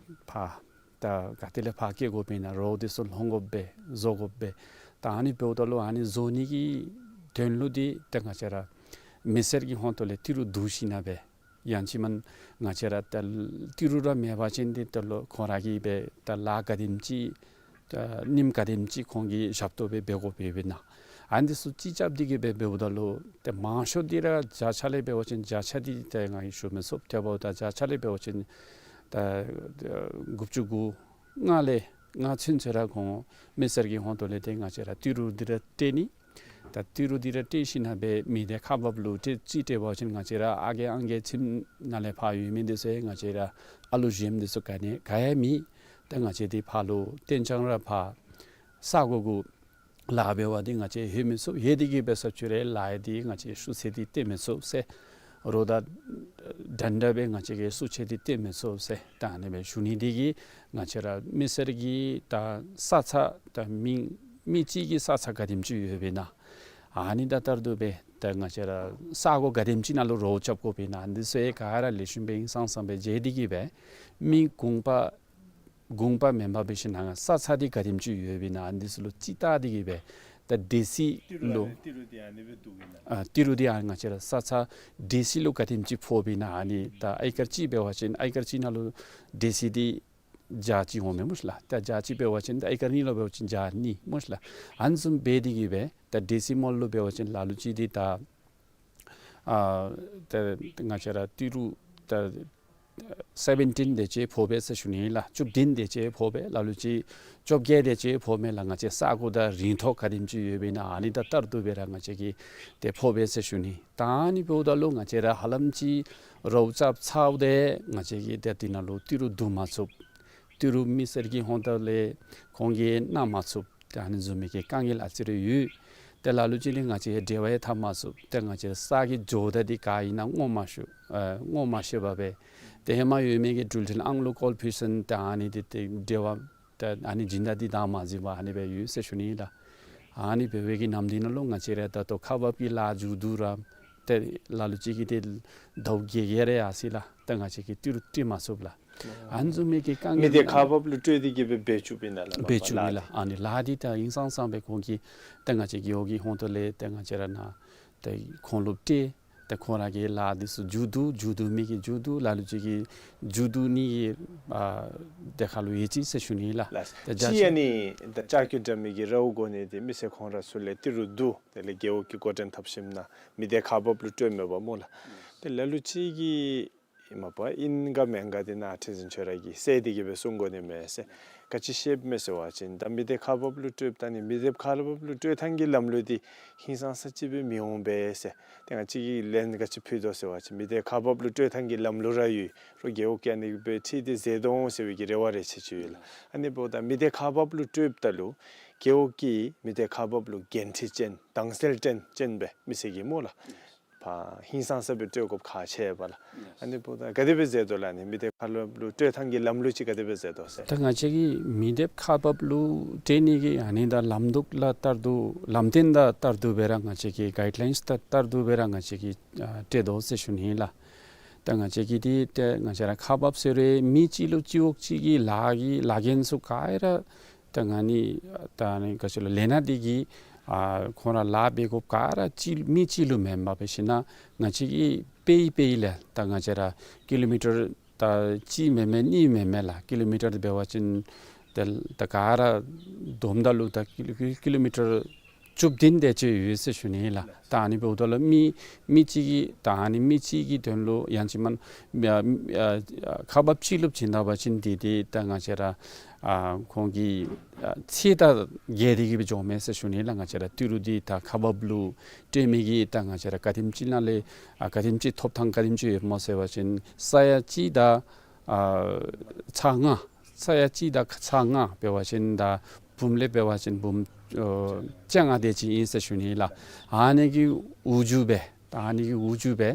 ཕར་ད་ག་ཏེ་ལས་ཕར་སྐྱེལ་དགོཔ་ཨིན་ན་རཝ་འདི་ཚུ་ལྷོང་དགོ་པས་བཟོ་དགོ་པས། ད་ཨ་ནི་འབདཝ་ད་ལུ་ཨ་ནི་བཟོ་ནི་གི་དོན་ལུ་འདི་ཏེ་ང་བཅས་ར་མི་སེར་གྱི་ཧོང་ཏོ་ལས་ཏི་རུ་བསྡུ་ཞིན་ན་སྦེ་ཡང་ཅིན་མེན་ང་བཅས་ར་ད་ཏི་རུ་ར་མེད་པ་ཅིན་འདི་ད་ལུ་ཁོང་ར་གིས་སྦེ་ད་ལཱ་ག་དེམ་ཅིག་ད་ཉིནམ་ག་དེམ་ཅིག་ཁོང་གིས་ཞབས་ཏོག་སྦེ་འབད་དགོཔ་འབདཝ་ཨིན་ན། ཨ་ནི་འདི་ཚུ་སྤྱི་ཁྱབ་འདི་གིས་སྦེ་འབདཝ་ད་ལུ་ཏེ་མང་ཤོས་འདི་ར་བརྒྱ་ཆ་ལས་འབད་བ་ཅིན་བརྒྱ་ཆ་འདི་ཏེ་ང་གིས་ཞུ་མི་ཚུགས། དེ་འབདཝ་ད་བརྒྱ་ཆ་ལས་འབད་བ་ཅིན་ ད་དགུ་བཅུ་གོ་ལྔ་ལས་ལྔ་ཚུན་ཚོད་ར་ཁོང་མི་སེར་གྱི་ཧོང་ཏོ་ལས་ཏེ་ང་བཅས་ར་ཏི་རུ་འདི་ར་སྤྲོད་ནི། ད་ཏི་རུ་འདི་ར་སྤྲོད་ཞིནམ་ལས་མི་སྡེ་ཁག་འབག་ལུ་སྤྲོད་ཅི་སྤྲོད་པ་ཅིན་ང་བཅས་ར་ཨ་རྒས་ཨང་རྒས་ཁྱིམ་ནང་ལས་ཕར་ཡོད་མི་འདི་ཚུ་ང་བཅས་ར་ཨ་ལུ་གཞོནམ་འདི་ཚུ་ག་ནི་ག་ཡང་མེད། ད་ང་བཅས་འདི་ཕར་ལུ་གཏན་འཇགས་ར་ཕར་ས་གོ་གུ་ལཱ་འབད་བར་འདི་ང་བཅས་ལྷོད་མི་ཚུགས། ལྷོད་དེ་གིས་འབད་ས་ཅིག་ར་ལཱ་འདི་ང་བཅས་ཤུགས་ཚད་འདི་བཏོན་མི་ཚུགས་ཟེར། རོགས་དང་འདྲན་འདྲ་སྦེ་ང་བཅས་ཀྱིས་ཤུགས་ཚད་འདི་བཏོན་མི་ཚུགས་ཟེར། ད་ཨ་ནི་སྦེ་ཞུ་ནི་འདི་གིས་ང་བཅས་ར་མི་སེར་གྱི་ད་ས་ཆ་ད་མི་མི་གཅིག་གི་ས་ཆ་ག་དེམ་ཅིག་ཡོདཔ་ཨིན་ན། ཨ་ནི་དང་ལྟར་དུ་སྦེ་ད་ང་བཅས་ར་ས་གོ་ག་དེམ་ཅིག་ནང་ལུ་རོགས་རྐྱབ་དགོཔ་ཨིན་ན། ཨ་ནི་འདི་ཚུ་ག་ར་ལེགས་ཤོམ་སྦེ་ཧིང་སངས་ས་སྦེ་མཇལ་ཏེ་གིས་སྦེ་མི་གུང་པ་གུང་པ་མེན་པར་འབད་ཞིནམ་ལས་ས་ཆ་འདི་ག་དེམ་ཅིག་ཡོདཔ་ཨིན་ན། ཨ་ནི་འདི་ཚུ་ལུ་ཅིག་བལྟ་སྟེ་གིས་སྦེ་ད་སྡེ་སྲིད་ལུ་ཏི་རུ་འདི་ཨ་ནི་སྦེ་འདུག་ཨིན་ན། ཨ་ཏི་རུ་འདི་ཨ་ང་བཅས་ར་ས་ཆ་སྡེ་སྲིད་ལུ་ག་དེམ་ཅིག་ཕོགཔ་ཨིན་ན། ཨ་ནི་ད་ཨེ་ཀར་གཅིག་འབད་བ་ཅིན་ཨེ་ཀར་གཅིག་ནང་ལུ་སྡེ་སྲིད་འདི་བརྒྱ་གཅིག་འོང་མས་སྨོ་ཤིག་ལགས། ད་བརྒྱ་གཅིག་འབད་བ་ཅིན་ད་ཨེ་ཀར་གཉིས་ལུ་འབད་བ་ཅིན་བརྒྱ་གཉིས་སྨོ་ཤིག་ལགས། ཨ་ནི་བཟུམ་འབད་དེ་གིས་སྦེ་ད་སྡེ་སྲིད་མོལ་ལུ་འབད་བ་ཅིན་ལ་ལུ་ཅིག་འདི་ད་ཨ་ད་ང་བཅས་ར་ཏི་རུ་ད་སེ་བེན་ཊིན་དེ་ཅིག་ཕོག་པས་ཟེར་ཞུ་ནི་ལགས། བཅུ་བདུན་དེ་ཅིག་ཕོག་པས། ལ་ལུ་ཅིག་བཅོ་བརྒྱད་དེ་ཅིག་ཕོག་མས་ལགས། ང་བཅས་ས་གོ་དང་རིང་ཐོག་ག་དེམ་ཅིག་ཡོདཔ་ཨིན་ན། ཨ་ནི་དང་ལྟར་དུ་སྦེ་ར་ང་བཅས་ཀྱིས་ཏེ་ཕོག་པས་ཟེར་ཞུ་ནི། ད་ཨ་ནི་འབདཝ་ད་ལུ་ང་བཅས་ར་ཧ་ལམ་ཅིག་རོགས་རྐྱབ་ཚརཝ་ད་ང་བཅས་ཀྱིས་ཏེ་འདི་ནང་ལུ་ཏི་རུ་བསྡུ་མ་ཚུགས། ཏི་རུ་མི་སེར་གྱི་ཧོང་ཏོ་ལས་ཁོང་གིས་གནང་མ་ཚུགས། ཏེ་ཨ་ནི་བཟུམ་མའི་གི་དཀའ་ངལ་ཨ་ཙི་རེ་ཡོད། ཏེ་ལ་ལུ་ཅིག་ནི་ང་བཅས་འབྲེལ་བ་ཡང་འཐབ་མ་ཚུགས། ཏེ་ང་བཅས་ས་གི་ཇོ་བདག་འདི་ག་ཨིན་ན་ངོ་མ་ཤེས། ཨ་ངོ་མ་ཤེས་པར་སྦེ་ཏེ་ཧེ་མ་ཡོད་མི་གི་འགྲུལ་འཕྲིན་ཨང་གླུ་ཀོལ་ཕུལ་ས་ཏེ་ཨ་ནི་འདི་ཏེ་འབྲེལ་བ་ཏེ་ཨ་ནི་སྦྱིན་བདག་འདི་དང་མ་འཛོལ་བར་ཨ་ནི་སྦེ་ཡོད་ཟེར་ཞུ་ནི་ལགས། ཨ་ནི་འབད་བའི་གི་ནམ་འདི་ནང་ལུ་ང་བཅས་ར་ད་ལྟོ་ཁག་འབག་གི་ལཱ་མཇུག་བསྡུ་ར་ཏེ་ལ་ལུ་ཅིག་གིས་ཏེ་ཟླཝ་བརྒྱད་བརྒྱད་རེ་ཡར་སོ་ཡི་ལགས། ཏེ་ང་བཅས་ཀྱིས་ཏི་རུ་སྤྲོད་མ་ཚུགསཔ་ལགས། ཨ་ནི་བཟུམ་མའི་གི་དཀའ་ངལ་མི་སྡེ་ཁག་འབག་ལུ་སྤྲོད་དེ་གིས་སྦེ་འབད་བཅུགཔ་ཨིན་ན་ལགས། འབད་བཅུགཔ་ཨིན་ལགས། ཨ་ནི་ལཱ་འདི་ད་ཧིང་སངས་ས་སྦེ་ཁོང་གིས་ཏེ་ང་བཅས་རྒེད་འོག་གི་ཧོང་ཏོ་ལས་ཏེ་ང་བཅས་ར་ནཱ་ཏེ་ཁོང་ལུ་སྤྲོད། ཏེ་ཁོང་ར་གི་ལཱ་འདི་ཚུ་མཇུག་བསྡུ་མཇུག་བསྡུ་མི་གི་མཇུག་བསྡུ་ལ་ལུ་ཅིག་གིས་མཇུག་བསྡུ་ནི་གི་ཨ་དེ་ཁར་ལུ་ཡོད་ཅི་ཟེར་ཞུ་ནི་ལགས། ལགས། ཏེ་ཅིག་ཨ་ནི་ད་ལྕགས་ཀྱུ་འདྲ་མི་གི་རཝ་གོ་ནི་འདི་མི་སེར་ཁོང་ར་ཚུ་ལས་ཏི་རུ་བསྡུ་དེ་ལས་རྒེད་འོག་གི་འགོ་འདྲེན་འཐབ་ཞིནམ་ལས་མི་སྡེ་ཁག་འབག་ལུ་སྤྲོད་མི་འབག་སྨོ་ལགས། ཏེ་ལ་ལུ་ཅིག་གིས་ཨིན་མ་པ་ཨིན་ག་མེན་ག་འདི་ནཱ་ཁྲི་འཛིན་ཁྱོད་ར་གིས་གསལ་ཏེ་གིས་སྦེ་གསུང་དགོ་ནི་མས་ཟེར། ག་ཅི་ཤེས་མས་ཟེར་བ་ཅིན་ད་མི་སྡེ་ཁག་འབག་ལུ་སྤྲོདཔ་ད་ནི་མི་སྡེ་ཁག་འབག་ལུ་སྤྲོད་ཐངས་ཀྱི་ལམ་ལུགས་འདི་ཧིང་སངས་ས་ཅིག་སྦེ་མི་འོང་པས་ཟེར། ཏེ་ང་བཅས་ཀྱིས་ལན་ག་ཅི་ཕུལ་དོ་ཟེར་བ་ཅིན་མི་སྡེ་ཁག་འབག་ལུ་སྤྲོད་ཐངས་ཀྱི་ལམ་ལུགས་ར་ཡོད། རོགས་རྒེད་འོག་གིས་ཨ་ནི་སྦེ་ཁྲིད་དེ་མཛད་དོ་འོང་ཟེར་བའི་གི་རེ་བ་རེ་ཆེ་ཆེ་ཡོད་ལགས། ཨ་ནི་འབདཝ་ད་མི་སྡེ་ཁག་འབག་ལུ་སྤྲོདཔ་ད་ལུ་རྒེད་འོག་གིས་མི་སྡེ་ཁག་འབག་ལུ་འགན་འཁྲི་ཅན་དྭངས་གསལ་ཅན་ཅན་སྦེ་མི་སེར་གྱིས་སྨོ་ལགས། ཕར་ཧིང་སངས་ས་སྦེ་སྤྲོད་དགོཔ་ཁག་ཆེ་བས་ལགས། ཨ་ནི་འབདཝ་ད་ག་དེ་སྦེ་མཛད་དོ་ལགས། ཨ་ནི་མི་སྡེ་ཁག་འབག་ལུ་སྤྲོད་ཐངས་ཀྱི་ལམ་ལུགས་ཅིག་ག་དེ་སྦེ་མཛད་དོ་ཟེར། ད་ང་བཅས་ཀྱིས་མི་སྡེ་ཁག་འབག་ལུ་སྤྲོད་ནི་གི་ཨ་ནི་ད་ལམ་ལུགས་ལ་ལྟར་དུ་ལམ་སྟོན་དང་ལྟར་དུ་སྦེ་ར་ང་བཅས་ཀྱིས་གའིཌ་ལའིནསི་དང་ལྟར་དུ་སྦེ་ར་ང་བཅས་ཀྱིས་ཨ་སྤྲོད་དོ་ཟེར་ཞུ་ནི་ལགས། ད་ང་བཅས་ཀྱིས་འདི་ཏེ་ང་བཅས་ར་ཁག་འབག་ཟེར་རུང་མི་གཅིག་ལུ་གཅིག་འོག་གཅིག་གི་ལཱ་གི་ལཱ་འགན་ཚུ་ག་ར་ད་ང་ནི་ད་ནི་ག་ཅི་ལོ་ལས་སྣ་འདི་གི་ཨ་ཁོང་ར་ལཱ་འབད་དགོཔ་ག་ར་གཅིག་མི་གཅིག་ལུ་མེན་པར་འབད་ཞིན་ན་ང་བཅས་ཀྱིས་དཔེ་ཡི་དཔེ་ཡི་ལས་ད་ང་བཅས་ར་ཀི་ལོ་མི་ཊར་ད་གཅིག་མེན་མས་གཉིས་མེན་མས་ལགས། ཀི་ལོ་མི་ཊར་འདི་འབད་བ་ཅིན་ཏེ་ད་ག་ར་བསྡོམས་ད་ལུ་ད་ཀི་ལོ་ཀི་ལོ་མི་ཊར་བཅུ་བདུན་དེ་ཅིག་ཡོད་ཟེར་ཞུ་ནི་ལགས། ད་ཨ་ནི་འབདཝ་ད་ལུ་མི་མི་གཅིག་གི་ད་ཨ་ནི་མི་གཅིག་གི་དོན་ལུ་ཡང་ཅིན་མེན་ཨ་ཨ་ཁག་འབག་གཅིག་ལུ་བྱིན་ད་པ་ཅིན་འདི་འདི་ད་ང་བཅས་ར་ཨ་ཁོང་གི་ཨ་ཚད་དང་འགལ་ཏེ་གིས་སྦེ་འགྱོཝ་མས་ཟེར་ཞུ་ནི་ལགས། ང་བཅས་ར་ཏི་རུ་འདི་ད་ཁག་འབག་ལུ་སྤྲོད་མི་གི་ད་ང་བཅས་ར་ག་དེམ་ཅིག་ནང་ལས་ཨ་ག་དེམ་ཅིག་ཐོབ་ཐངས་ག་དེམ་ཅིག་ཡོདཔ་སྨོ་ཟེར་བ་ཅིན་ས་ཡ་གཅིག་དང་ཨ་ཚག་ལྔ་ས་ཡ་གཅིག་དང་ཚག་ལྔ་འབད་བ་ཅིན་ད་འབུམ་ལས་འབད་བ་ཅིན་འབུམ་ཨོ་བཅོ་ལྔ་དེ་ཅིག་ཨིན་ཟེར་ཞུ་ནི་ལགས། ཨ་ནི་གི་འོག་འཇུག་སྦེ་ད་ཨ་ནི་གི་འོག་འཇུག་སྦེ་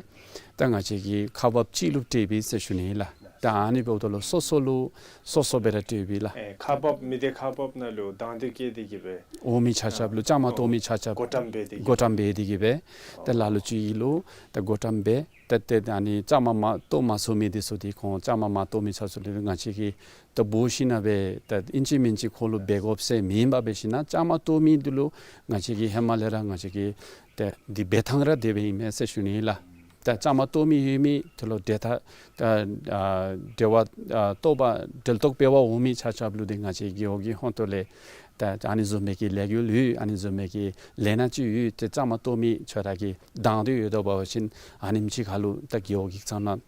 ད་ང་བཅས་ཀྱིས་ཁག་འབག་གཅིག་ལུ་སྤྲོད་པས་ཟེར་ཞུ་ནི་ལགས། ད་ཨ་ནི་འབདཝ་ད་ལུ་སོ་སོ་ལུ་སོ་སོ་སྦེ་ར་སྤྲོད་པས་ལགས། ཨེ་ཁག་འབག་མི་སྡེ་ཁག་འབག་ནང་ལུ་དང་འདོད་བསྐྱེད་དེ་གིས་སྦེ་འོང་མི་ཆ་ཁྱབ་ལུ་བཅའ་མར་གཏོགས་མི་ཆ་ཁྱབ་བགོ་བཀྲམ་འབད་དེ་གིས་བགོ་བཀྲམ་འབད་དེ་གིས་སྦེ་ད་ལ་ལུ་ཅིག་ལུ་ད་བགོ་བཀྲམ་འབད་ད་ཏེ་ཨ་ནི་བཅའ་མར་མ་གཏོགས་མ་ཚུགས་མི་འདི་ཚུ་འདི་ཁོང་བཅའ་མར་མ་གཏོགས་མི་ཆ་ཁྱབ་ལུ་ང་བཅས་ཀྱིས་ད་འབོ་ཞིན་ན་སྦེ་ད་ཨིན་ཅི་མིན་ཅི་ཁོང་ལུ་འབད་དགོཔ་ཟེར་མེན་པར་འབད་ཞིན་ན་བཅའ་མར་གཏོགས་མི་འདི་ལུ་ང་བཅས་ཀྱིས་ཧེ་མ་ལས་ར་ང་བཅས་ཀྱིས་ཏེ་འདི་འབད་ཐངས་ར་དེ་སྦེ་ཨིན་མས་ཟེར་ཞུ་ནི་ལགས། ད་བཅའ་མར་གཏོགས་མི་ཡོད་མི་དེ་ལུ་འབྲེལ་ཐག་ད་ཨ་འབྲེལ་བ་ཨ་གཏོགས་པ་འབྲེལ་གཏོགས་འབད་བར་འོང་མི་ཆ་ཁྱབ་ལུ་འདི་ང་བཅས་རྒེད་འོག་གི་ཧོང་ཏོ་ལས་ད་ཨ་ནི་བཟུམ་མའི་གི་ལས་འགུལ་ཡོད། ཨ་ནི་བཟུམ་མའི་གི་ལས་སྣ་ཅིག་ཡོད། ཏེ་བཅའ་མར་གཏོགས་མི་ཁྱོད་ར་གི་དང་འདོད་ཡོདཔ་འབད་བ་ཅིན་ཨ་ནེམ་ཅིག་ཁར་ལུ་ད་རྒེད་འོག་གི་ཚང་ནང་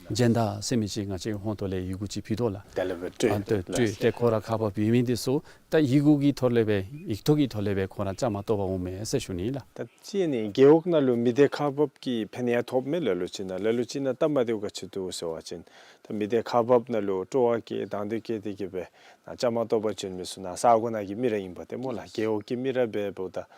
སྦྱིན་བདག་ཟེར་མི་ཅིག་ང་བཅས་ཧོང་ཏོ་ལས་ཡི་གུ་ཅིག་ཕུལ་དོ་ལགས། དེ་ལས་སྦེ་སྤྲོད། ཨ་ཏེ་སྤྲོད། ཏེ་ཁོ་ར་ཁག་འབགཔ་ཡོད་མི་འདི་ཚུ་ད་ཡི་གུ་གི་ཐོག་ལས་སྦེ་ཡིག་ཐོག་གི་ཐོག་ལས་སྦེ་ཁོ་ར་བཅའ་མར་གཏོགས་པར་འོང་མས་ཟེར་ཞུ་ནི་ལགས། ད་ཅི་ནི་རྒེད་འོག་ནང་ལུ་མི་སྡེ་ཁག་འབགཔ་གིས་ཕན་ཡང་ཐོགས་མས། ལ་ལུ་ཅིག་ནང་ལ་ལུ་ཅིག་ནང་སྟབས་མ་བདེཝ་ག་ཅི་འདུག་ཟེར་བ་ཅིན་ད་མི་སྡེ་ཁག་འབགཔ་ནང་ལུ་སྤྲོ་བ་བསྐྱེད་དང་འདོད་བསྐྱེད་དེ་གིས་སྦེ་ནཱ་བཅའ་མར་གཏོགས་པར་བྱོན་མི་ཚུ་ནཱ་ས་གོ་ནང་གི་མི་ར་ཨིན་པས་ཏེ་སྨོ་ལགས། རྒེད་འོག་གི་མི་ར་འབདཝ་ད་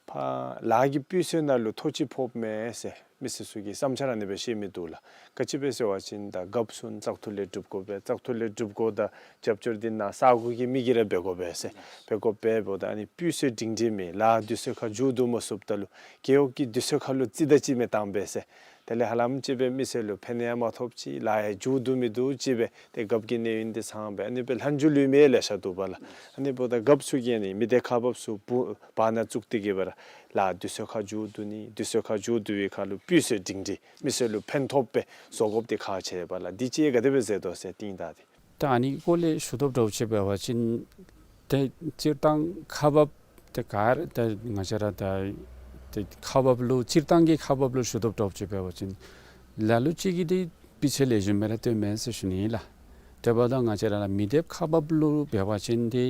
ཕར་ལཱ་གི་སྤུས་ཚད་ནང་ལུ་མཐོ་ཅིག་ཕོགཔ་མས་ཟེར་མི་སེར་ཚུ་གི་བསམ་འཆར་ཨ་ནི་སྦེ་བཤད་མི་འདུག་ལགས། ག་ཅི་སྦེ་ཟེར་བ་ཅིན་ད་རྒཔོ་ཚུ་བཙག་འཐུ་ལས་སྒྲུབ་དགོ་པས། བཙག་འཐུ་ལས་སྒྲུབ་དགོཔ་ད་རྒྱབ་སྐྱོར་འདི་ནཱ་ས་གོ་གི་མི་གིས་ར་འབད་དགོ་པས་ཟེར། འབད་དགོཔ་འབདཝ་ད་ཨ་ནི་སྤུས་ཚད་སྒྲིང་སྒྲི་མེད། ལཱ་དུས་ཚོད་ཁར་མཇུག་བསྡུ་མ་ཚུགསཔ་ད་ལུ་རྒེད་འོག་གིས་དུས་ཚོད་ཁར་ལུ་རྩིས་དང་གཅིག་མེན་བཏང་པས་ཟེར། དེ་ལས་ཧ་ལམ་ཅིག་སྦེ་མི་སེར་ལུ་ཕན་ཡང་མ་ཐོགས་ཅི། ལཱ་ཡང་མཇུག་བསྡུ་མི་བསྡུ་ཅིག་སྦེ་ཏེ་རྒཔོ་གི་གནས་ཡུན་འདི་ཚང་སྦེ་ཨ་ནི་སྦེ་ལྷག་མཇུག་ལུས་མི་ལེ་ཤ་འདུག་པ་ལགས། ཨ་ནི་འབདཝ་ད་རྒཔོ་ཚུ་གིས་ཨ་ནི་མི་སྡེ་ཁག་འབགཔ་ཚུ་བར་ན་བཙུགས་ཏེ་གིས་སྦེ་ར་ལཱ་དུས་ཚོད་ཁར་མཇུག་བསྡུ་ནི། དུས་ཚོད་ཁར་མཇུག་བསྡུ་བའི་ཁར་ལུ་སྤུས་ཚད་སྒྲིང་སྒྲི་མི་སེར་ལུ་ཕན་ཐོགས་སྦེ་བཟོ་དགོཔ་འདི་ཁག་ཆེ་བས་ལགས། འདི་ཅིག་ག་དེ་སྦེ་ཟེར་དོ་ཟེར་བསྟུན་ད་འདི། ད་ཨ་ནི་སྐོར་ལས་ཞུ་དོ་འདྲཝ་ཅིག་འབད་བ་ཅིན་ཏེ་སྤྱིར་བཏང་ཁག་འབགཔ་ཏེ་ག་ར་ད་ང་བཅས་ར་ད་ཏེ་ཁག་འབགཔ་ལུ་སྤྱིར་བཏང་གི་ཁག་འབགཔ་ལུ་ཞུ་དོ་འདྲཝ་ཅིག་འབད་བ་ཅིན་ལ་ལུ་ཅིག་གིས་ཏེ་སྤུས་ཚད་ལེགས་ཤོམ་སྦེ་ར་སྟོན་མས་ཟེར་ཞུ་ནི་ལགས། དེ་འབདཝ་ད་ང་བཅས་ར་ལུ་མི་སྡེ་ཁག་འབགཔ་ལུ་འབད་བ་ཅིན་ཏེ་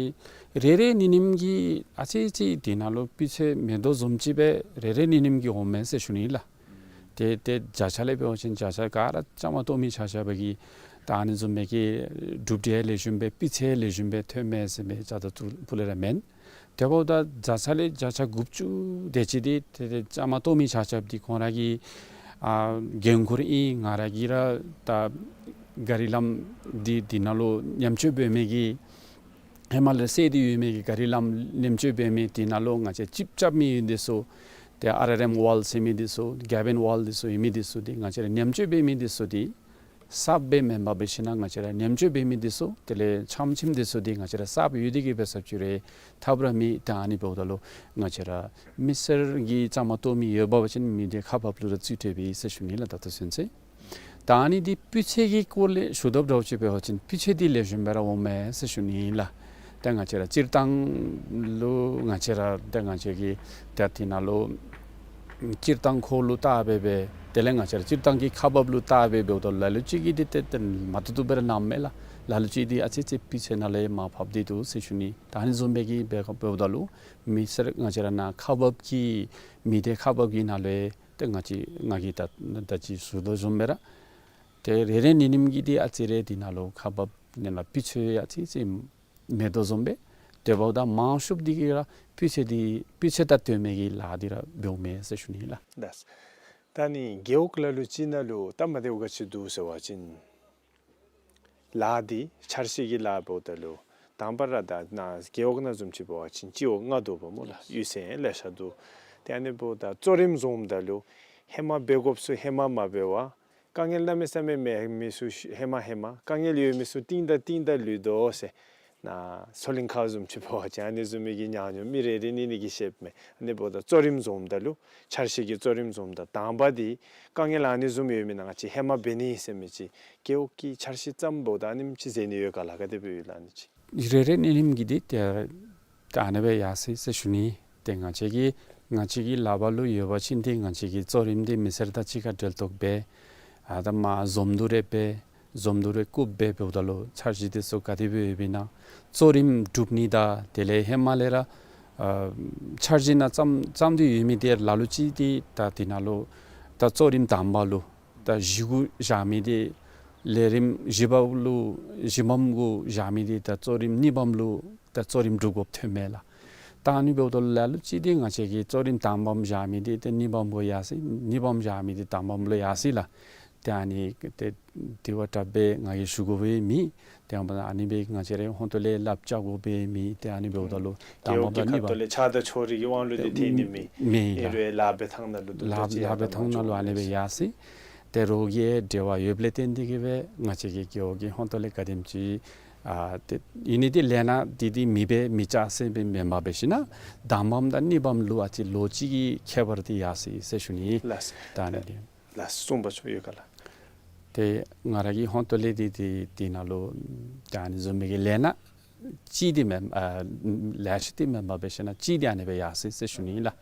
རེ་རེ་གཉིས་གཉིས་གིས་ཨ་ཙི་ཙི་འདི་ནང་ལུ་སྤུས་ཚད་མེད་དོ་བཟུམ་ཅིག་སྦེ་རེ་རེ་གཉིས་གཉིས་གིས་འོང་མས་ཟེར་ཞུ་ནི་ལགས། ཏེ་ཏེ་བརྒྱ་ཆ་ལས་འབད་བ་ཅིན་བརྒྱ་ཆ་ག་ར་བཅའ་མར་གཏོགས་མི་ཆ་ཁྱབ་ཀྱིས་ད་ཨ་ནི་བཟུམ་མའི་གི་གྲུབ་འབྲས་ལེགས་ཤོམ་སྦེ་སྤུས་ཚད་ལེགས་ཤོམ་སྦེ་ཐོན་མས་ཟེར་མི་ཅ་ད་ཚུ་ཕུ་ལས་ར་མེན། དེ་འབདཝ་ད་བརྒྱ་ཆ་ལས་བརྒྱ་ཆ་དགུ་བཅུ་དེ་ཅིག་འདི་ཏེ་ཏེ་བཅའ་མར་གཏོགས་མི་ཆ་ཁྱབ་འདི་ཁོང་ར་གི་ཨ་འགན་ཁུར་ཨིན། ང་ར་གིས་ར་ད་ག་རི་ལམ་འདི་འདི་ནང་ལུ་ཉམས་བཅོས་འབད་མི་གི་ཧེ་མ་ལས་སེལ་ཏེ་ཡོད་མི་གི་ག་རི་ལམ་ཉམས་བཅོས་འབད་མི་འདི་ནང་ལུ་ང་བཅས་ཅིབ་རྐྱབ་མི་འདི་ཚུ་ཏེ་ཨར་ཨར་ཨེམ་ཝཱལ་ཟེར་མི་འདི་ཚུ་གེབ་ཨིན་ཝཱལ་འདི་ཚུ་ཡོད་མི་འདི་ཚུ་འདི་ང་བཅས་ར་ཉམས་བཅོས་འབད་མི་འདི་ཚུ་འདི་གསརཔ་སྦེ་མེན་པར་འབད་ཞིན་ན་ང་བཅས་ར་ཉམས་བཅོས་འབད་མི་འདི་ཚུ་དེ་ལས་ཆམ་ཆིམ་འདི་ཚུ་འདི་ང་བཅས་ར་གསརཔ་ཡོད་དེ་གིས་འབད་ས་བཅུག་རེ་ཐབས་ར་མེད། ད་ཨ་ནི་འབདཝ་ད་ལུ་ང་བཅས་ར་མི་སེར་གྱིས་བཅའ་མར་གཏོགས་མི་ཡོདཔ་འབད་བ་ཅིན་མི་སྡེ་ཁག་འབགཔ་ལུ་ར་རྩིས་སྤྲོད་པས་ཟེར་ཞུ་ནི་ལགས། ད་ལྟོ་ཚུན་ཚོད། ད་ཨ་ནི་འདི་སྤུས་ཚད་ཀྱི་སྐོར་ལས་ཞུ་དོ་འདྲཝ་ཅིག་འབད་བ་ཅིན་སྤུས་ཚད་འདི་ལེགས་ཤོམ་སྦེ་ར་འོང་མས་ཟེར་ཞུ་ནི་ལགས། ཏེ་ང་བཅས་ར་སྤྱིར་བཏང་ལུ་ང་བཅས་ར་ཏེ་ང་བཅས་ཀྱིས་ཏེ་འདི་ནང་ལུ་སྤྱིར་བཏང་ཁོ་ལུ་བལྟ་སྦེ་སྦེ་དེ་ལས་ང་བཅས་ར་སྤྱིར་བཏང་གི་ཁག་འབགཔ་ལུ་བལྟ་སྦེ་འབདཝ་ད་ལ་ལུ་ཅིག་གིས་འདི་ཏེ་ཏེ་མ་བཏུབ་བཏུབ་སྦེ་ར་གནངམ་མས་ལགས། ལ་ལུ་ཅིག་འདི་ཨ་ཙི་ཙི་སྤུས་ཚད་ནང་ལས་མར་ཕབ་སྟེ་འདུག་ཟེར་ཞུ་ནི། ད་ཨ་ནི་བཟུམ་སྦེ་གིས་འབད་འབདཝ་ད་ལུ་མི་སེར་ང་བཅས་ར་ནཱ་ཁག་འབགཔ་གི་མི་སྡེ་ཁག་འབགཔ་གི་ནང་ལས་ཏེ་ང་བཅས་ང་གིས་ད་ད་ཅི་ཞུ་དོ་བཟུམ་སྦེ་ར་ཏེ་རེ་རེ་གཉིས་གཉིས་ཀྱིས་འདི་ཨ་ཙི་རེ་འདི་ནང་ལུ་ཁག་འབགཔ་ནང་ལུ་སྤུས་ཚད་ཨ་ཙི་ཙི་མེད་དོ་བཟུམ་སྦེ་དེ་འབདཝ་ད་མང་ཤོས་འདི་གིས་ར་སྤུས་ཚད་འདི་སྤུས་ཚད་དང་བསྟུན་མི་གི་ལཱ་འདི་ར་འབདཝ་མས་ཟེར་ཞུ་ནི་ལགས། ལགས། ད་ཨ་ནི་རྒེད་འོག་ལ་ལུ་ཅིག་ནང་ལུ་སྟབས་མ་བདེཝ་ག་ཅི་འདུག་ཟེར་བ་ཅིན་ལཱ་འདི་འཆར་གཞི་གི་ལཱ་འབདཝ་ད་ལུ་དང་པ་ར་ད་ནཱ་རྒེད་འོག་ནང་བཟུམ་ཅིག་འབད་བ་ཅིན་སྤྱི་འོག་ལྔ་འདུག་པ་སྨོ་ལགས། གཡུས་ཚན་ལེ་ཤ་འདུག། ཏེ་ཨ་ནི་འབདཝ་ད་གཙོ་རིམ་བཟུམ་ད་ལུ་ཧེ་མ་འབད་དགོཔ་ཚུ་ཧེ་མ་མ་འབད་བར་དཀའ་ངལ་གནམ་མེད་ས་མེད་མེད་མི་ཚུ་ཧེ་མ་ཧེ་མ་དཀའ་ངལ་ཡོད་མི་ཚུ་གཏིང་དང་གཏིང་དང་ལུས་དོ་ཟེར། ནཱ་སོ་གླིང་ཁ་བཟུམ་ཅིག་འབད་བ་ཅིན་ཨ་ནི་བཟུམ་མའི་གི་ཉམས་མྱོང་མི་རེ་རེ་གཉིས་གཉིས་ཀྱིས་བཤདཔ་མས། ཨ་ནི་འབདཝ་ད་གཙོ་རིམ་བཟུམ་ད་ལུ་འཆར་གཞི་གི་གཙོ་རིམ་བཟུམ་ད་དང་པ་འདི་དཀའ་ངལ་ཨ་ནི་བཟུམ་ཡོད་མི་ནང་ང་བཅས་ཧེ་མ་འབད་ནི་ཟེར་མི་ཅིག་རྒེད་འོག་གི་འཆར་གཞི་བརྩམ་འབདཝ་ད་ཨ་ནེམ་ཅིག་ཟེར་ནི་ཡོད་ག་ལགས། ག་དེ་སྦེ་ཡོད་ལགས་ཨ་ནི་ཅིག། རེ་རེ་གཉིས་གཉིས་ཀྱིས་འདི་ཏེ་ད་ཨ་ནི་སྦེ་ཡར་སོ་ཡི་ཟེར་ཞུ་ནི། ཏེ་ང་བཅས་ཀྱི་ང་བཅས་ཀྱི་ལག་པར་ལུ་ཡོད་པ་ཅིན་ཏེ་ང་བཅས་ཀྱིས་གཙོ་རིམ་འདི་མི་སེར་དང་གཅིག་ཁར་འབྲེལ་གཏོགས་འབད། ཨ་ད་མ་འཛོམས་འདུ་རེ་འབད། འཛོམས་འདུ་རེ་བཀུག་སྦེ་འབདཝ་ད་ལུ་འཆར་གཞི་འདི་ཚུ་ག་དེ་སྦེ་ཡོདཔ་ཨིན་ན། གཙོ་རིམ་སྒྲུབ་ནི་དང་དེ་ལས་ཧེ་མ་ལས་ར་ཨ་འཆར་གཞི་ནང་བརྩམས་བརྩམས་ཏེ་ཡོད་མི་འདི་ལ་ལུ་ཅིག་འདི་ད་འདི་ནང་ལུ་ད་གཙོ་རིམ་དང་པ་ལུ་ད་གཞི་གུ་བཞག་མི་འདི་ལས་རིམ་བཞི་པ་ལུ་བཞི་པམ་གུ་བཞག་མི་འདི་ད་གཙོ་རིམ་གཉིས་པམ་ལུ་ད་གཙོ་རིམ་སྒྲུབ་དགོཔ་ཐོན་མས་ལགས། ད་ཨ་ནི་འབདཝ་ད་ལ་ལུ་ཅིག་འདི་ང་བཅས་ཀྱིས་གཙོ་རིམ་དང་པམ་བཞག་མི་འདི་ཏེ་གཉིས་པམ་གུ་ཡར་སོ་ཡི། གཉིས་པམ་བཞག་མི་འདི་དང་པམ་ལུ་ཡར་སོ་ཡི་ལགས། ཏེ་ཨ་ནི་ཏེ་དེ་བ་དྲག་སྦེ་ང་གིས་ཞུ་དགོཔ་མེད། ཏེ་ཨ་ནི་སྦེ་ང་བཅས་རའི་ཧོང་ཏོ་ལས་སླབ་བྱ་དགོཔ་མེད། ཏེ་ཨ་ནི་འབདཝ་ད་ལུ་དང་པམ་དང་གཉིས་པམ་ཁ་ཐུག་ལས་ཆགས་སྡང་ཕྱོགས་རིས་ཀྱི་དབང་ལུ་འདི་ཐལ་ནི་མེད། མེད་ཨིན་རུང་ལཱ་འབད་ཐངས་ནང་ལུ་ལཱ་ལཱ་འབད་ཐངས་ནང་ལུ་ཨ་ནི་སྦེ་ཡར་སོ་ཡི། ཏེ་རོགས་ཀྱི་འབྲེལ་བ་ཡོདཔ་ལས་བརྟེན་ཏེ་གིས་སྦེ་ང་བཅས་ཀྱི་རྒེད་འོག་གི་ཧོང་ཏོ་ལས་ག་དེམ་ཅིག་ཨ་ཏེ་ཨིན་ནི་འདི་ལས་ན་འདི་འདི་མི་འབད་མི་བྱ་ཟེར་སྦེ་མེན་པར་འབད་ཞིན་ན་དང་པམ་དང་གཉིས་པམ་ལུ་ཨ་ཙི་ལོ་གཅིག་གི་ཁྱད་པར་འདི་ཡར་སོ་ཡི་ཟེར་ཞུ་ནི། ལགས། ད་ཨ་ནི་འདི། ལགས་གསུངས་པ་ཚུ་ཡོད་ག་ལགས། ཏེ་ང་ར་གི་ཧོང་ཏོ་ལས་འདི་འདི་འདི་ནང་ལུ་ད་ཨ་ནི་བཟུམ་མའི་གི་ལས་ན་གཅིག་འདི་མེན་ཨ་ལེ་ཤ་འདི་མེན་པར་འབད་ཞིན་ན་གཅིག་འདི་ཨ་ནི་སྦེ་ཡར་སོ་ཡི་ཟེར་ཞུ་ནི་ལགས།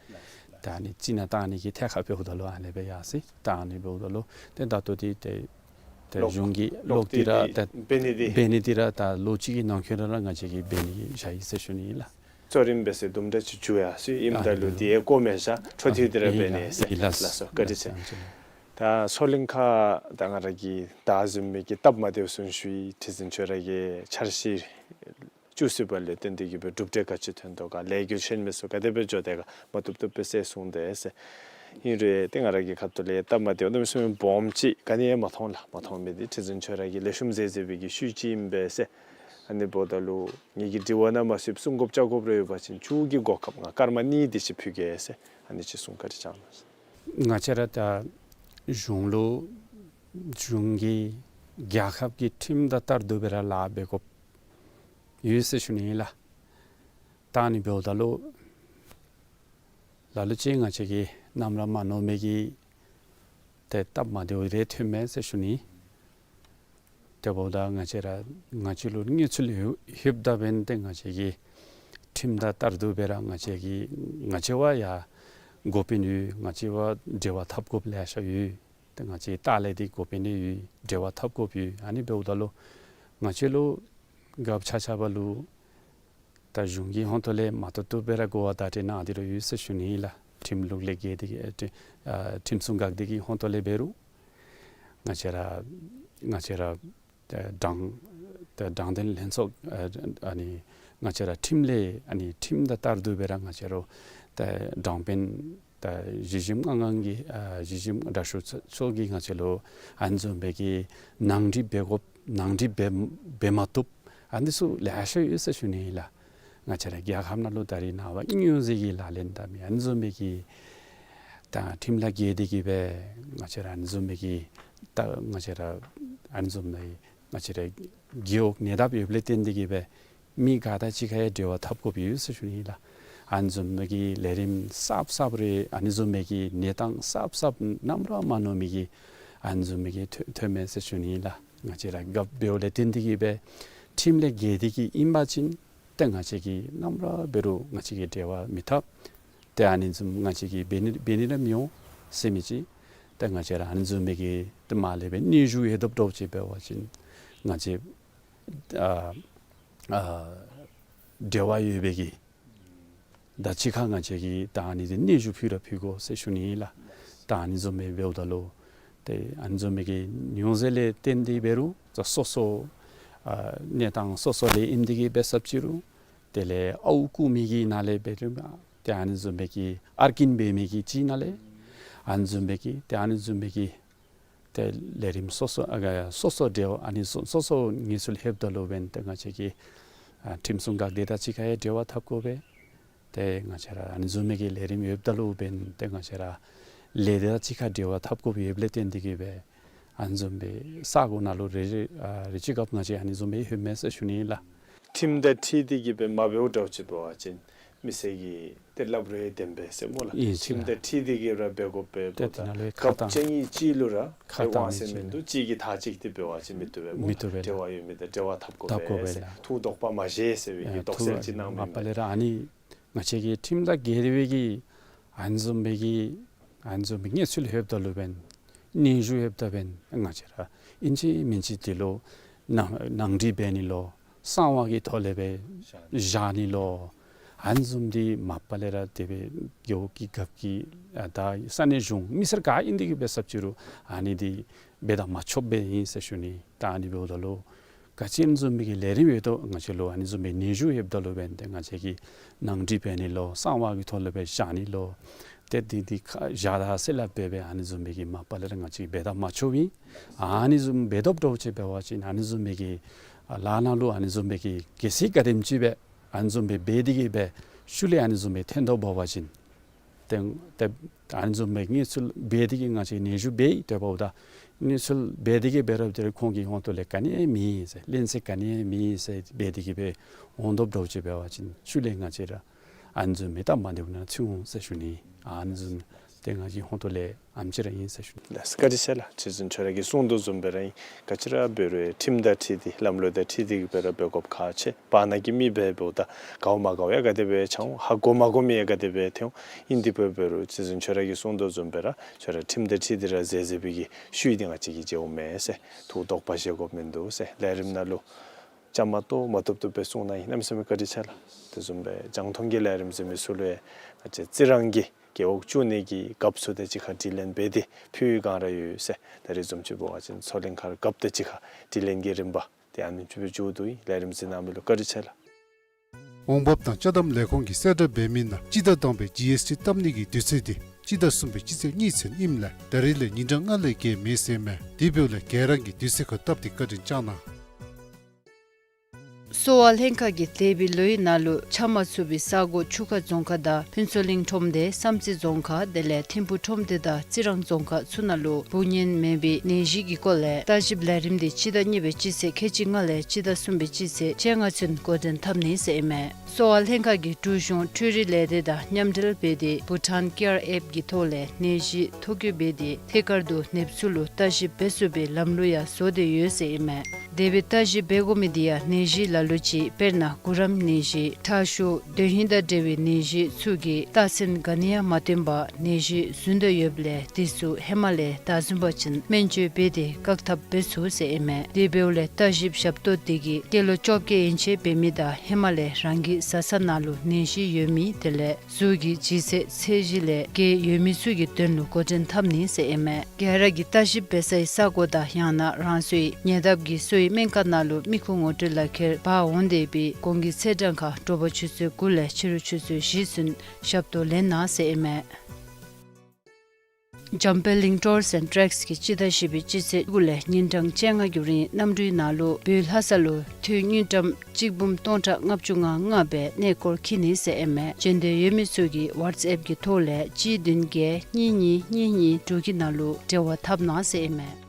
ད་ཨ་ནི་གཅིག་ནང་ད་ཨ་ནི་གི་ཐད་ཁར་འབདཝ་ད་ལུ་ཨ་ནི་སྦེ་ཡར་སོ་ཡི། ད་ཨ་ནི་འབདཝ་ད་ལུ་ཏེ་ད་ལྟོ་འདི་ཏེ་ད་ ཏེ་གཞུང་གི་ལོག་སྟེ་ར་ཏེ་འབད་ནི་འདི་འབད་ནི་འདི་ར་ད་ལོ་གཅིག་གི་ནང་འཁོད་ར་ང་བཅས་ཀྱིས་འབད་ནི་བཞག་ཡི་ཟེར་ཞུ་ནི་ཨིན་ལགས། གཙོ་རིམ་འབད་ས་དུམ་གྲ་ཅིག་བྱུང་ཡར་སོང་ཡི། ཨིནམ་ད་ལུ་དེ་ཡང་གོ་མེད་ཤག། འཕྲོ་མཐུད་དེ་ར་འབད་ནི་ཟེར། ལགས་སོ། བཀའ་དྲིན་ཆེ། ད་སོ་ལིང་ཁ་ད་ང་ར་གིས་ད་བཟུམ་མའི་གི་སྟབས་མ་བདེཝ་སོང་ཞུ་ཡི། ཁྲི་འཛིན་ཁྱོད་ར་གི་འཆར་གཞི་བཅུ་གསུམ་པ་ལས་བརྟེན་ཏེ་གི་སྦེ་གྲུབ་འབྲས་ག་ཅི་ཐོན་དོ་ག། ལས་འགུལ་ཆེན་མོ་ཚུ་ག་དེ་སྦེ་འགྱོ་དོ་ག། མ་བཏུབ་བཏུབ་སྦེ་གསལ་གསུངས་ཏེ་ཟེར། ཨིན་རུང་ཏེ་ང་ར་གི་ཁ་ཐུག་ལས་སྟབས་མ་བདེཝ་གནམ་མེད་ས་མེད་སྦོམ་ཅིག་ག་ནི་ཡང་མ་མཐོང་ལགས། མ་མཐོང་མི་འདི་ཁྲི་འཛིན་ཁྱོད་ར་གིས་ལེགས་ཤོམ་མཛད་མཛད་པའི་གི་ཤུལ་ཅིག་ཨིན་པས་ཟེར། ཨ་ནི་འབདཝ་ད་ལུ་ངེ་གི་དྲི་བ་ནང་མ་ཚུད་གསུང་དགོཔ་བཅར་དགོཔ་རེ་ཡོད་པ་ཅིན་ཁྱོད་ཀྱི་གོ་སྐབས་ང་སྐར་མ་གཉིས་དེ་ཅིག་ཕུལ་གེ་ཟེར། ཨ་ནི་ཅིག་གསུང་བཀའ་དྲིན་བསྐྱང་གནང་ཟེར། ང་བཅས་ར་ད་གཞུང་ལུ་གཞུང་གི་རྒྱལ་ཁབ་ཀྱི་ཁྲིམས་དང་ལྟར་དུ་སྦེ་ར་ལཱ་འབད་དགོཔ་ཡོད་ཟེར་ཞུ་ནི་ཨིན་ལགས། ད་ཨ་ནི་འབདཝ་ད་ལུ་ལ་ལུ་ཅིག་ང་བཅས་ཀྱིས་ནམ་ར་མ་མནོ་མི་གི་ཏེ་སྟབས་མ་བདེཝ་རེ་ཐོནམ་མས་ཟེར་ཞུ་ནི། དེ་འབདཝ་ད་ང་བཅས་ར་ང་བཅས་ལུ་གནས་ཚུལ་ལྷོདཔ་ད་འབདན་ཏེ་ང་བཅས་ཀྱིས་ཁྲིམས་དང་ལྟར་དུ་སྦེ་ར་ང་བཅས་ཀྱིས་ང་བཅས་བ་ཡང་འགོ་དཔོན་ཡོད། ང་བཅས་བ་འབྲེལ་བ་འཐབ་དགོཔ་ལེ་ཤ་ཡོད། ཏེ་ང་བཅས་ལྟག་ལས་འདི་འགོ་དཔོན་ཡོད། འབྲེལ་བ་འཐབ་དགོཔ་ཡོད། ཨ་ནི་འབདཝ་ད་ལུ་ང་བཅས་ལུ་རྒཔོ་ཆ་ཁྱབ་ལུ་ད་གཞུང་གི་ཧོང་ཏོ་ལས་མ་བཏུབ་བཏུབ་སྦེ་ར་གོ་བ་བརྡ་སྤྲོད་གནང་སྟེ་ར་ཡོད་ཟེར་ཞུ་ནི་ཨིན་ལགས། ཁྲིམས་ལུགས་ལས་འགལ་ཏེ་གི་ཨ་ཁྲིམས་སྲུང་འགག་སྡེ་གི་ཧོང་ཏོ་ལས་འབད་རུང་ང་བཅས་ར་ང་བཅས་ར་ད་དྲང་ད་དྲང་བདེན་ལྷན་ཚོགས་ཨ་ཨ་ནི་ང་བཅས་ར་ཁྲིམས་ལས་ཨ་ནི་ཁྲིམས་དང་ལྟར་དུ་སྦེ་ར་ང་བཅས་ར་ད་དྲང་དཔོན་ད་གཞི་འཛིན་ཨང་ཨང་གི་ཨ་གཞི་འཛིན་དྲག་ཤོས་ཚུ་གིས་ང་བཅས་ལུ་ཨ་ནི་བཟུམ་སྦེ་གི་ནང་འགྲིག་འབད་དགོཔ་ནང་འགྲིག་འབད་འབད་མ་བཏུབ་ཨ་ནི་ཚུ་ལེ་ཤ་ཡོད་ཟེར་ཞུ་ནི་ཨིན་ལགས། ང་བཅས་ར་རྒྱལ་ཁབ་ནང་ལུ་ད་རིས་ནངས་པ་སྙུང་གཞི་གི་ལག་ལེན་འཐབ་མི་ཨ་ནི་བཟུམ་སྦེ་གི་ད་ཁྲིམས་ལས་འགལ་ཏེ་གི་སྦེ་ང་བཅས་ར་ཨ་ནི་བཟུམ་སྦེ་གི་ད་ང་བཅས་ར་ཨ་ནི་བཟུམ་སྦེ་ང་བཅས་ར་རྒེད་འོག་ནད་ཡམས་ཡོདཔ་ལས་བརྟེན་ཏེ་གི་སྦེ་མི་ག་དང་གཅིག་ཁར་ཡང་འབྲེལ་བ་འཐབ་དགོཔ་ཡོད་ཟེར་ཞུ་ནི་ཨིན་ལགས། ཨ་ནི་བཟུམ་སྦེ་གི་ལས་རིམ་གསརཔ་གསརཔ་རེ་ཨ་ནི་བཟུམ་སྦེ་གི་གནས་སྟངས་གསརཔ་གསརཔ་ནམ་ར་མ་མནོ་མི་གི་ཨ་ནི་བཟུམ་སྦེ་གི་ཐོན་ཐོནམ་མས་ཟེར་ཞུ་ནི་ཨིན་ལགས། ང་བཅས་ར་རྒཔོ་འབདཝ་ལས་བརྟེན་ཏེ་གི་སྦེ་ཁྲིམས་ལས་འགལ་ཏེ་གི་ཨིན་པ་ཅིན་ཏེ་ང་བཅས་ཀྱིས་ནམ་ར་འབད་རུང་ང་བཅས་ཀྱིས་འབྲེལ་བ་མི་འཐབ། ཏེ་ཨ་ནི་བཟུམ་ང་བཅས་ཀྱིས་འབད་ནི་འབད་ནི་ར་མི་འོང་ཟེར་མི་ཅིག། ཏེ་ང་བཅས་ར་ཨ་ནི་བཟུམ་སྦེ་གི་ཏེ་མར་ལས་སྦེ་སྙན་ཞུ་ཡོད་དོ་འདྲཝ་ཅིག་འབད་བ་ཅིན་ང་བཅས་ཨ་ཨ་འབྲེལ་བ་ཡོད་པའི་གི་དང་གཅིག་ཁར་ང་བཅས་ཀྱིས་ད་ཨ་ནི་འདི་སྙན་ཞུ་ཕུལ་ར་ཕུལ་དགོ་ཟེར་ཞུ་ནི་ཨིན་ལགས། ད་ཨ་ནི་བཟུམ་སྦེ་འབདཝ་ད་ལུ་ཏེ་ཨ་ནི་བཟུམ་སྦེ་གི་སྙུང་གཞི་ལས་བརྟེན་ཏེ་འབད་རུང་ད་སོ་སོ་ཨ་གནས་སྟངས་སོ་སོ་ལས་ཨིན་ཏེ་གི་འབད་ས་ཅི་རུང་དེ་ལས་ཨརཝ་རྐུ་མི་གི་ནང་ལས་འབད་རུང་ཏེ་ཨ་ནི་བཟུམ་སྦེ་གི་ཨར་ཀིན་འབད་མི་གི་ཅིག་ནང་ལས་ཨ་ནི་བཟུམ་སྦེ་གི་ཏེ་ཨ་ནི་བཟུམ་སྦེ་གི་ཏེ་ལས་རིམ་སོ་སོ་ཨ་སོ་སོ་འབྲེལ་ཨ་ནི་སོ་སོ་སོ་གནས་ཚུལ་ལྷོདཔ་ད་ལུ་འབདན་ཏེ་ང་བཅས་ཀྱིས་ཨ་ཁྲིམས་སྲུང་འགག་སྡེ་དང་གཅིག་ཁར་ཡང་འབྲེལ་བ་འཐབ་དགོ་པས། ཏེ་ང་བཅས་ར་ཨ་ནི་བཟུམ་མའི་གི་ལས་རིམ་ཡོདཔ་ད་ལུ་འབདན་ཏེ་ང་བཅས་ར་ལས་སྡེ་དང་གཅིག་ཁར་འབྲེལ་བ་འཐབ་དགོཔ་ཡོདཔ་ལས་བརྟེན་ཏེ་གིས་སྦེ་ཨ་ནི་བཟུམ་སྦེ་ས་གོ་ནང་ལུ་རེ་རེ་ཨ་རེ་ཅིག་སྐབས་ང་བཅས་ཨ་ནི་བཟུམ་སྦེ་ལྷོདཔ་མས་ཟེར་ཞུ་ནི་ཨིན་ལགས། ཁྲིམས་དང་འཁྲིལ་ཏེ་གིས་སྦེ་མ་འབདཝ་འདྲཝ་ཅིག་འབད་བ་ཅིན་མི་སེར་གྱིས་ཏེ་སླབ་རུང་བདེན་པས་ཟེར་སྨོ་ལགས། ཨིན་ཟེར་ཁྲིམས་ལགས། དང་འཁྲིལ་ཏེ་གིས་ར་འབད་དགོ་པས། ཏེ་འབདཝ་ད་དེ་ནང་ལུ་ཁ་གཏང་སྐབས་ཅིག་གཉིས་ཅིག་ལུ་ར་ཁ་ཏེ་གཏང་དབང་མི་ཚེ་ཅིག་མིན་འདུག། གཅིག་གིས་ཐག་གཅིག་ཏེ་འབད་བ་ཅིན་མི་བཏུབ་པས་སྨོ་ལགས། མི་བཏུབ་པས་ལགས། འབྲེལ་བ་ཡོད་མི་དང་འབྲེལ་བ་འཐབ་དགོ་འཐབ་དགོ་པས་པས་ཟེར་ལགས། ཐུགས་དོགས་པ་མ་བཞེས་ཟེར་བའི་ཨ་གི་དོགས་སེལ་ཅིག་གནང་མི་མ་པ་ལས་ར་ཨ་ནི་ང་བཅས་ཀྱི་ཁྲིམས་དང་འགལ་བའི་གི་ཨ་ནི་བཟུམ་མའི་གི་ཨ་ནི་བཟུམ་མའི་གནས་ཚུལ་ལྷོདཔ་ད་ལུ་འབདན་སྙན་ཞུ་ལྷོདཔ་ད་འབདན་ང་བཅས་ར་ཨིན་ཅི་མིན་ཅི་དེ་ལུ་ནང་ནང་འགྲིག་འབད་ནི་ལུ་གསང་བ་གི་ཐོག་ལས་སྦེ་བཞག་ནི་ལུ་ཨ་ནི་བཟུམ་འདི་མ་པ་ལས་ར་དེ་སྦེ་རྒེད་འོག་གི་རྒཔོ་གིས་ཨ་ད་ས་གནས་གཞུང་མི་སེར་ག་ཨིན་ཏེ་གིས་འབད་ས་ཅི་རུང་ཨ་ནི་འདི་འབད་དང་མ་ཆོགཔ་སྦེ་ཨིན་ཟེར་ཞུ་ནི། ད་ཨ་ནི་འབདཝ་ད་ལུ་ག་ཅི་ཨ་ནི་བཟུམ་མའི་གི་ལས་རིམ་ཡོད་དོ་ང་བཅས་ལུ་ཨ་ནི་བཟུམ་མའི་སྙན་ཞུ་ལྷོདཔ་ད་ལུ་འབདན་ཏེ་ང་བཅས་ཀྱིས་ནང་འགྲིག་འབད་ནི་ལུ་གསང་བ་གི་ཐོག་ལས་སྦེ་བཞག་ནི་ལུ་ཏེ་འདི་འདི་ཁ་བཞག་ད་ཟེར་སླབ་སྦེ་སྦེ་ཨ་ནི་བཟུམ་མའི་གི་མ་པ་ལས་ར་ང་བཅས་འབད་དང་མ་ཆོགཔ་ཨིན། ཨ་ནི་བཟུམ་འབད་དོ་འདྲཝ་ཅིག་འབད་བ་ཅིན་ཨ་ནི་བཟུམ་མའི་གི་ཨ་ལཱ་ནང་ལུ་ཨ་ནི་བཟུམ་མའི་གི་གལ་སྲིད་ག་དེམ་ཅིག་སྦེ་ཨ་ནི་བཟུམ་སྦེ་འབད་དེ་གིས་སྦེ་ཤུལ་ལས་ཨ་ནི་བཟུམ་སྦེ་ཐོན་དོ་འབད་བ་ཅིན་ཏེ་ཏེ་ཨ་ནི་བཟུམ་སྦེ་གནས་ཚུལ་འབད་དེ་གིས་ང་བཅས་སྙན་ཞུ་འབད་ཡི། དེ་འབདཝ་ད་གནས་ཚུལ་འབད་དེ་གིས་འབད་རུང་དེ་རུང་ཁོང་གི་ཧོང་ཏོ་ལས་ག་ནི་ཡང་མེད་ཟེར་བརླན་ས་ག་ནི་ཡང་མེད་ཟེར་འབད་དེ་གིས་སྦེ་འོང་དོ་འདྲཝ་ཅིག་འབད་བ་ཅིན་ཤུལ་ལས་ང་བཅས་ར་ཨ་ནི་བཟུམ་མའི་སྟབས་མ་བདེཝ་ནང་ཚུད་འོང་ཟེར་ཞུ་ནི། ཨ་ནི་བཟུམ་ ཏེ་ང་བཅས་ཧོང་ཏོ་ལས་ཨམ་ཅིག་ར་ཨིན་ཟེར་ཞུ་ནི། ལགས་སོ། བཀའ་དྲིན་ཆེ་ལགས། རྗེ་བཙུན་ཁྱོད་ར་གིས་གསུང་དོ་བཟུམ་སྦེ་ར་ཨིན། ག་ཅི་ར་འབད་རུང་ཁྲིམས་དང་འཁྲིལ་ཏེ་ལམ་ལུགས་དང་འཁྲིལ་ཏེ་གི་སྦེ་ར་འབད་དགོཔ་ཁག་ཆེ། བར་ན་གི་མི་འབདཝ་ད་དགའཝ་མ་དགའཝ་ཡང་ག་དེ་སྦེ་ཆགས་འོང་། ཧ་གོ་མ་གོ་མི་ཡང་ག་དེ་སྦེ་ཐོན་འོང་། ཨིན་དེ་འབད་རུང་རྗེ་བཙུན་ཁྱོད་ར་གིས་གསུང་དོ་བཟུམ་སྦེ་ར་ཁྱོད་ར་ཁྲིམས་དང་འཁྲིལ་ཏེ་ར་མཛད་མཛད་པའི་གི་ཤུལ་འདི་ང་བཅས་ཀྱིས་མཇལཝ་མས་ཟེར། ཐུགས་དོགས་པ་བཞེས་དགོཔ་མིན་འདུག་ཟེར། ལས་རིམ་ནང་ལུ་བཅའ་མར་གཏོགས་མ་གཏོགས་དེ་སྦེ་གསུང་གནང་ཡི། གནམ་མེད་ས་མེད་བཀའ་དྲིན་ཆེ་ལགས། དེ་བཟུམ་སྦེ་རྒྱང་མཐོང་གི་ལས་རིམ་གཟིགས་མི་ཚུ་ལུ་ཡང་ང་བཅས་རྩི་རང་གི་རྒེད་འོག་བཅུ་གཉིས་ཀྱི་རྒཔོ་ཚུ་དང་གཅིག་ཁར་དྲི་ལན་འབད་དེ་ཕུལ་བའི་སྒང་ར་ཡོད་ཟེར། ད་རེས་བཟུམ་ཅིག་འབད་བ་ཅིན་མཚོ་གླིང་མཁར་རྒཔོ་དང་གཅིག་ཁར་དྲི་ལན་གྱི་རིམ་པ་དེ་ཨ་ནི་ཅིག་སྦེ་མཇུག་བསྡུ་ཡི། ལས་རིམ་གཟིགས་གནང་མི་ལུ་བཀའ་དྲིན་ཆེ་ལགས། འོང་འབབ་དང་ཅ་དམ་ལས་ཁུངས་ཀྱིས་གསལ་བསྒྲགས་འབད་མི་ནང་སྤྱི་ཟླ་དང་པའི་ཇི་ཨེསི་ཊི་བཏབ་ནི་གི་དུས་ཚོད་འདི་སྤྱི་ཟླ་གསུམ་པའི་སྤྱི་ཚེས་གཉིས་ཚུན་ཨིནམ་ལས་ད་རིས་ལས་ཉིན་གྲངས་ལྔ་ལས་བརྒལ་མེད་ཟེར་མས། དེ་འབདཝ་ལས་ག་ར་གིས་དུས་ཚོད་ཁར་སྟབས་བདེ་བཀའ་དྲིན་བསྐྱང་གནང་། གསོ་བ་ལྷན་ཁག་གིས་འདས་པའི་ལོའི་ནང་ལུ་ཆ་མ་ཚུད་པའི་ས་གོ་ཆུ་ཁ་རྫོང་ཁག་དང་ཕུན་ཚོགས་གླིང་ཁྲོམ་སྡེ་བསམ་རྩེ་རྫོང་ཁག་དེ་ལས་ཐིམ་ཕུ་ཁྲོམ་སྡེ་དང་རྩི་རང་རྫོང་ཁག་ཚུ་ནང་ལུ་འབུ་གཉན་མེན་པའི་ནད་གཞི་གི་སྐོར་ལས་བརྟག་ཞིབ་ལས་རིམ་འདི་སྤྱི་ཟླ་གཉིས་པའི་སྤྱི་ཚེས་ཁལ་གཅིག་ལྔ་ལས་སྤྱི་ཟླ་གསུམ་པའི་སྤྱི་ཚེས་བཅོ་ལྔ་ཚུན་འགོ་འདྲེན་འཐབ་ནི་ཟེར་ཨིན་མས། གསོ་བ་ལྷན་ཁག་གིས་འབྲུག་གཞུང་འཕྲུལ་རིག་ལས་སྡེ་དང་མཉམ་འབྲེལ་འབད་དེ་བྷུ་ཊཱན་ཀེར་ཨེཔ་གི་ཐོག་ལས་ནད་གཞི་ཐོ་བཀོད་འབད་དེ་ཐད་ཀར་དུ་ནདཔ་ཚུ་ལུ་བརྟག་ཞིབ་འབད་ཚུགས་པའི་ལམ་ལུགས་ཡང་བཟོ་སྟེ་ཡོད་ཟེར་ཨིན་མས། དེ་སྦེ་བརྟག་ཞིབ་འབད་དགོ་མི་འདི་ཡང་ནད་གཞི་ལ་ལུ་ཅིག་དཔེར་ན་གུ་རམ་ནད་གཞི་ཁྲག་ཤུགས་དོན་ཧིང་དང་འབྲེལ་བའི་ནད་གཞི་ཚུ་གི་རྟགས་མཚན་ག་ནི་ཡང་མ་སྟོན་པར་ནད་གཞི་ཟུན་དོ་ཡོདཔ་ལས་དེ་ཚུ་ཧེ་མ་ལས་བདའ་ཟུན་པ་ཅིན་སྨན་བཅོས་འབད་དེ་བཀག་ཐབས་འབད་ཚུགས་ཟེར་ཨིན་མས། དེ་འབདཝ་ལས་བརྟག་ཞིབ་ཞབས་ཏོག་འདི་གིས་སྐྱེས་ལོ་བཅོ་བརྒྱད་ཡན་ཆད་འབད་མི་དང་ཧེ་མ་ལས་རང་གི་བཟའ་ཚང་ནང་ལུ་ནད་གཞི་ཡོད་མི་དེ་ལས་གཟུགས་ཀྱི་ལྗིད་ཚད་ཚད་གཞི་ལས་བརྒལ་ཡོད་མི་ཚུ་གི་དོན་ལུ་འགོ་འདྲེན་འཐབ་ནི་ཟེར་ཨིན་མས། ག་ར་གིས་བརྟག་ཞིབ་འབད་སའི་ས་གོ་དང་ཡང་ན་རང་སོའི་ཉེ་འདབས་ཀྱི་གསོ་བའི་སྨན་ཁང་ནང་ལུ་མི་ཁུངས་ངོ་སྤྲོད་ལག་ཁྱེར་འབག་འོང་སྟེ་སྦེ་གོང་གི་ཚེས་གྲངས་ཁར་དྲོ་པ་ཆུ་ཚོད་དགུ་ལས་ཕྱི་རུ་ཆུ་ཚོད་བཞི་ཚུན་ཞབས་ཏོག་ལེན་གནང་ཟེར་ཨིན་མས། འཇམ་དཔལ་གླིང་ཊུར་སི་ཨེནཌ་ཊེགསི་གིས་སྤྱི་ཟླ་བཞི་པའི་སྤྱི་ཚེས་དགུ་ལས་ཉིན་གྲངས་བཅོ་ལྔ་གི་རིང་གནམ་གྲུའི་ནང་ལུ་བོད་ལྷ་ས་ལུ་དུས་དངུལ་ཀྲམ་གཅིག་འབུམ་སྟོང་ཕྲག་ལྔ་བཅུ་ང་ལྔ་སྦེ་གནས་སྐོར་འཁྱིད་ནི་ཟེར་ཨིན་མས། འབྱོན་འདོད་ཡོད་མི་ཚུ་གིས་ཝཊས་ཨེཔ་གི་ཐོག་ལས་གཅིག་བདུན་བརྒྱད་གཉིས་གཉིས་གཉིས་གཉིས་དྲུག་གི་ནང་ལུ་འབྲེལ་བ་འཐབ་གནང་ཟེར་ཨིན་མས།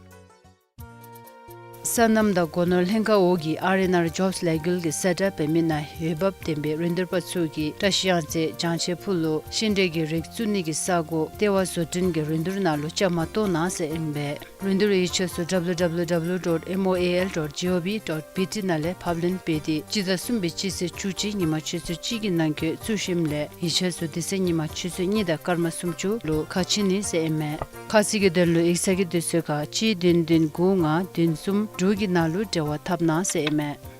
སོ་ནམ་དང་སྒོ་ནོར་ལྷན་ཁག་འོག་གི་ཨར་ཨེན་ཨར་ཇོབས་ལས་འགུལ་གྱིས་གསལ་བསྒྲགས་འབད་མི་ནང་འོས་འབབ་ལྡན་པའི་རིན་བསྡུར་པ་ཚུ་གིས་བཀྲ་ཤིས་གཡང་རྩེ་བྱང་ཆེ་ཕུ་ལུ་ཤིང་འབྲས་ཀྱི་རིགས་བཙུགས་ནི་གི་ས་གོ་ལྟེ་བ་བཟོ་སྐྲུན་གྱི་རིན་བསྡུར་ནང་ལུ་བཅའ་མར་གཏོགས་གནང་ཟེར་ཨིན་པས། རིན་བསྡུར་ཡིག་ཆ་ཚུ་W W W dot M O A L dot G O V dot B T ནང་ལས་ཕབ་ལེན་འབད་དེ་སྤྱི་ཟླ་གསུམ་པའི་སྤྱི་ཚེས་བཅུ་གཅིག་ཉིན་མ་ཆུ་ཚོད་གཅིག་གི་ནང་འཁོད་བཙུགས་ཞིནམ་ལས་ཡིག་ཆ་ཚུ་དེ་ཚེ་ཉིན་མ་ཆུ་ཚོད་གཉིས་དང་སྐར་མ་སུམ་ཅུ་ལུ་ཁ་ཕྱེ་ནི་ཟེར་ཨིན་མས། ཁ་གསལ་གྱི་དོན་ལུ་ཡིག་ཚང་གི་དུས་ཚོད་ཁར་གཅིག་བདུན་བདུན་དགུ་ལྔ་བདུན་གསུམ་དྲུག་གི་ནང་ལུ་འབྲེལ་བ་འཐབ་གནང་ཟེར་ཨིན་མས།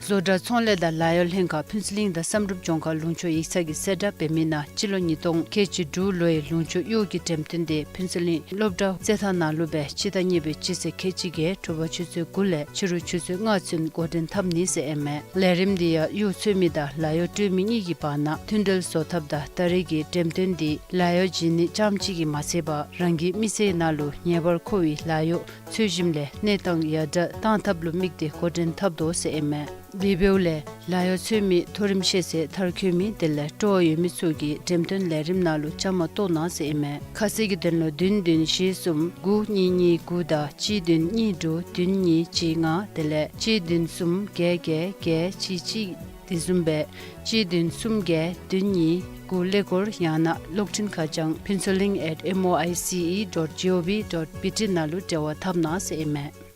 བཟོ་གྲྭ་ཚོང་ལས་དང་ལཱ་གཡོག་ལྷན་ཁག་ཕུན་ཚོགས་གླིང་དང་བསམ་གྲུབ་ལྗོངས་མཁར་ལུང་ཕྱོགས་ཡིག་ཚང་གིས་གསལ་བསྒྲགས་འབད་མི་ནང་སྤྱི་ལོ་ཉིས་སྟོང་ཁལ་གཅིག་དྲུག་ལོའི་ལུང་ཕྱོགས་གཡོག་གི་འགྲེམས་སྟོན་འདི་ཕུན་ཚོགས་གླིང་སློབ་གྲྭ་རྩེད་ཐང་ནང་ལུ་སྦེ་སྤྱི་ཟླ་གཉིས་པའི་སྤྱི་ཚེས་ཁལ་གཅིག་བརྒྱད་དྲོ་པ་ཆུ་ཚོད་དགུ་ལས་ཕྱི་རུ་ཆུ་ཚོད་ལྔ་ཚུན་འགོ་འདྲེན་འཐབ་ནི་ཟེར་ཨིན་མས། ལས་རིམ་འདི་ཡང་གཡོག་འཚོལ་མི་དང་ལཱ་གཡོག་སྤྲོད་མི་གཉིས་ཀྱི་བར་ན་མཐུན་འབྲེལ་བཟོ་ཐབས་དང་ད་རེས་ཀྱི་འགྲེམས་སྟོན་འདི་ལཱ་གཡོག་བྱིན་ནི་རྐྱངམ་གཅིག་གིས་མ་ཚད་པར་རང་གི་མི་ཚེའི་ནང་ལུ་ངེས་པར་མཁོ་བའི་ལཱ་གཡོག་འཚོལ་ཞིནམ་ལས་གནས་སྟངས་ཡར་དྲག་གཏང་ཐབས་ལུ་དམིགས་ཏེ་འགོ་འདྲེན་འཐབ་དོ་ཟེར་ཨིན་མས། དེ་འབདཝ་ལས་ལཱ་གཡོག་འཚོལ་མི་མཐོ་རིམ་ཤེས་ཚད་མཐར་འཁྱོལ་མི་དེ་ལས་སྤྲོ་བ་ཡོད་མི་ཚུ་གིས་འགྲེམས་སྟོན་ལས་རིམ་ནང་ལུ་བཅའ་མར་གཏོགས་གནང་ཟེར་ཨིན་མས། ཁ་གསལ་གྱི་དོན་ལུ་བདུན་བདུན་བཞི་གསུམ་དགུ་གཉིས་གཉིས་དགུ་དང་གཅིག་བདུན་གཉིས་དྲུག་བདུན་གཉིས་གཅིག་ལྔ་དེ་ལས་གཅིག་བདུན་གསུམ་བརྒྱད་བརྒྱད་བརྒྱད་གཅིག་གཅིག་དེ་བཟུམ་སྦེ་གཅིག་བདུན་གསུམ་བརྒྱད་བདུན་གཉིས་དགུ་ཀླད་ཀོར་ཡང་ན་གློག་འཕྲིན་ཁ་བྱང་ཕུན་ཚོགས་གླིང་at M O I C E dot G O V dot B T ནང་ལུ་འབྲེལ་བ་འཐབ་གནང་ཟེར་ཨིན་མས།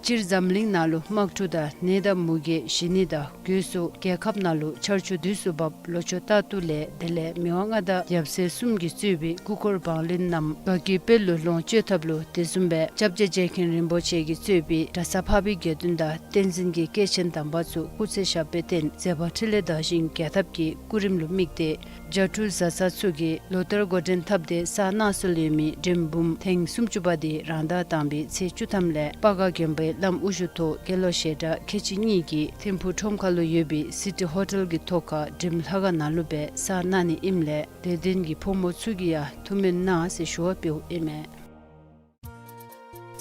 སྤྱིར་འཛམ་གླིང་ནང་ལུ་དམག་འཁྲུག་དང་ནད་དང་མུ་གེ་ཞི་ནི་དང་སྒོས་སུ་རྒྱལ་ཁབ་ནང་ལུ་ཆར་ཆུ་དུས་སུ་འབབ་ལོ་ཆུ་རྟག་ཏུ་ལེགས་དེ་ལས་མི་དབང་མངའ་བདག་ཡབ་སྲས་གསུམ་གྱིས་གཙོས་པའི་སྐུ་འཁོར་བང་བློན་རྣམས་དགའ་སྐྱིད་དཔལ་ལུ་ལོངས་སྤྱོད་ཐབས་ལུ་དེ་བཟུམ་སྦེ་སྐྱབས་རྗེ་རྗེ་མཁན་རིན་པོ་ཆེ་གིས་གཙོས་པའི་གྲྭ་ས་འཕགས་པའི་དགེ་འདུན་དང་བསྟན་འཛིན་གྱི་སྐྱེས་ཆེན་དམ་པ་ཚུ་སྐུ་ཚེ་ཞབས་པད་བརྟན་མཛད་པ་འཕྲིན་ལས་དར་ཞིང་རྒྱས་ཐབས་ཀྱི་སྐུ་རིམ་ལུ་དམིགས་ཏེ་རྒྱ་ཕྲུག་བཟའ་ཚང་ཚུ་གིས་ལོ་ལྟར་འགོ་འདྲེན་འཐབ་སྟེ་བསགས་གནང་སྲོལ་ཡོད་མི་འབྲིམ་འབུམ་ཐེངས་སུམ་ཅུ་པ་འདི་རང་ཟླ་དང་པའི་ཚེས་བཅུ་ཐམ་ལས་སྤ་ག་དགོན་པའི་བླམ་དབུ་བཞུགས་ཐོག་དགེ་སློང་ཞལ་གྲངས་ཁལ་གཅིག་གཉིས་ཀྱིས་ཐིམ་ཕུ་ཁྲོམ་ཁ་ལུ་ཡོད་པའི་སི་ཊི་ཧོ་ཊེལ་གྱི་ཐོག་ཁར་འབྲིམ་ལྷ་ཁང་ནང་ལུ་སྦེ་བསགས་གནང་ནི་ཨིནམ་ལས་དད་ལྡན་གྱི་ཕོ་མོ་ཚུ་གིས་ཡང་ཐུགས་སྨོན་གནང་ཟེར་ཞུ་བ་འབདཝ་ཨིན་མས།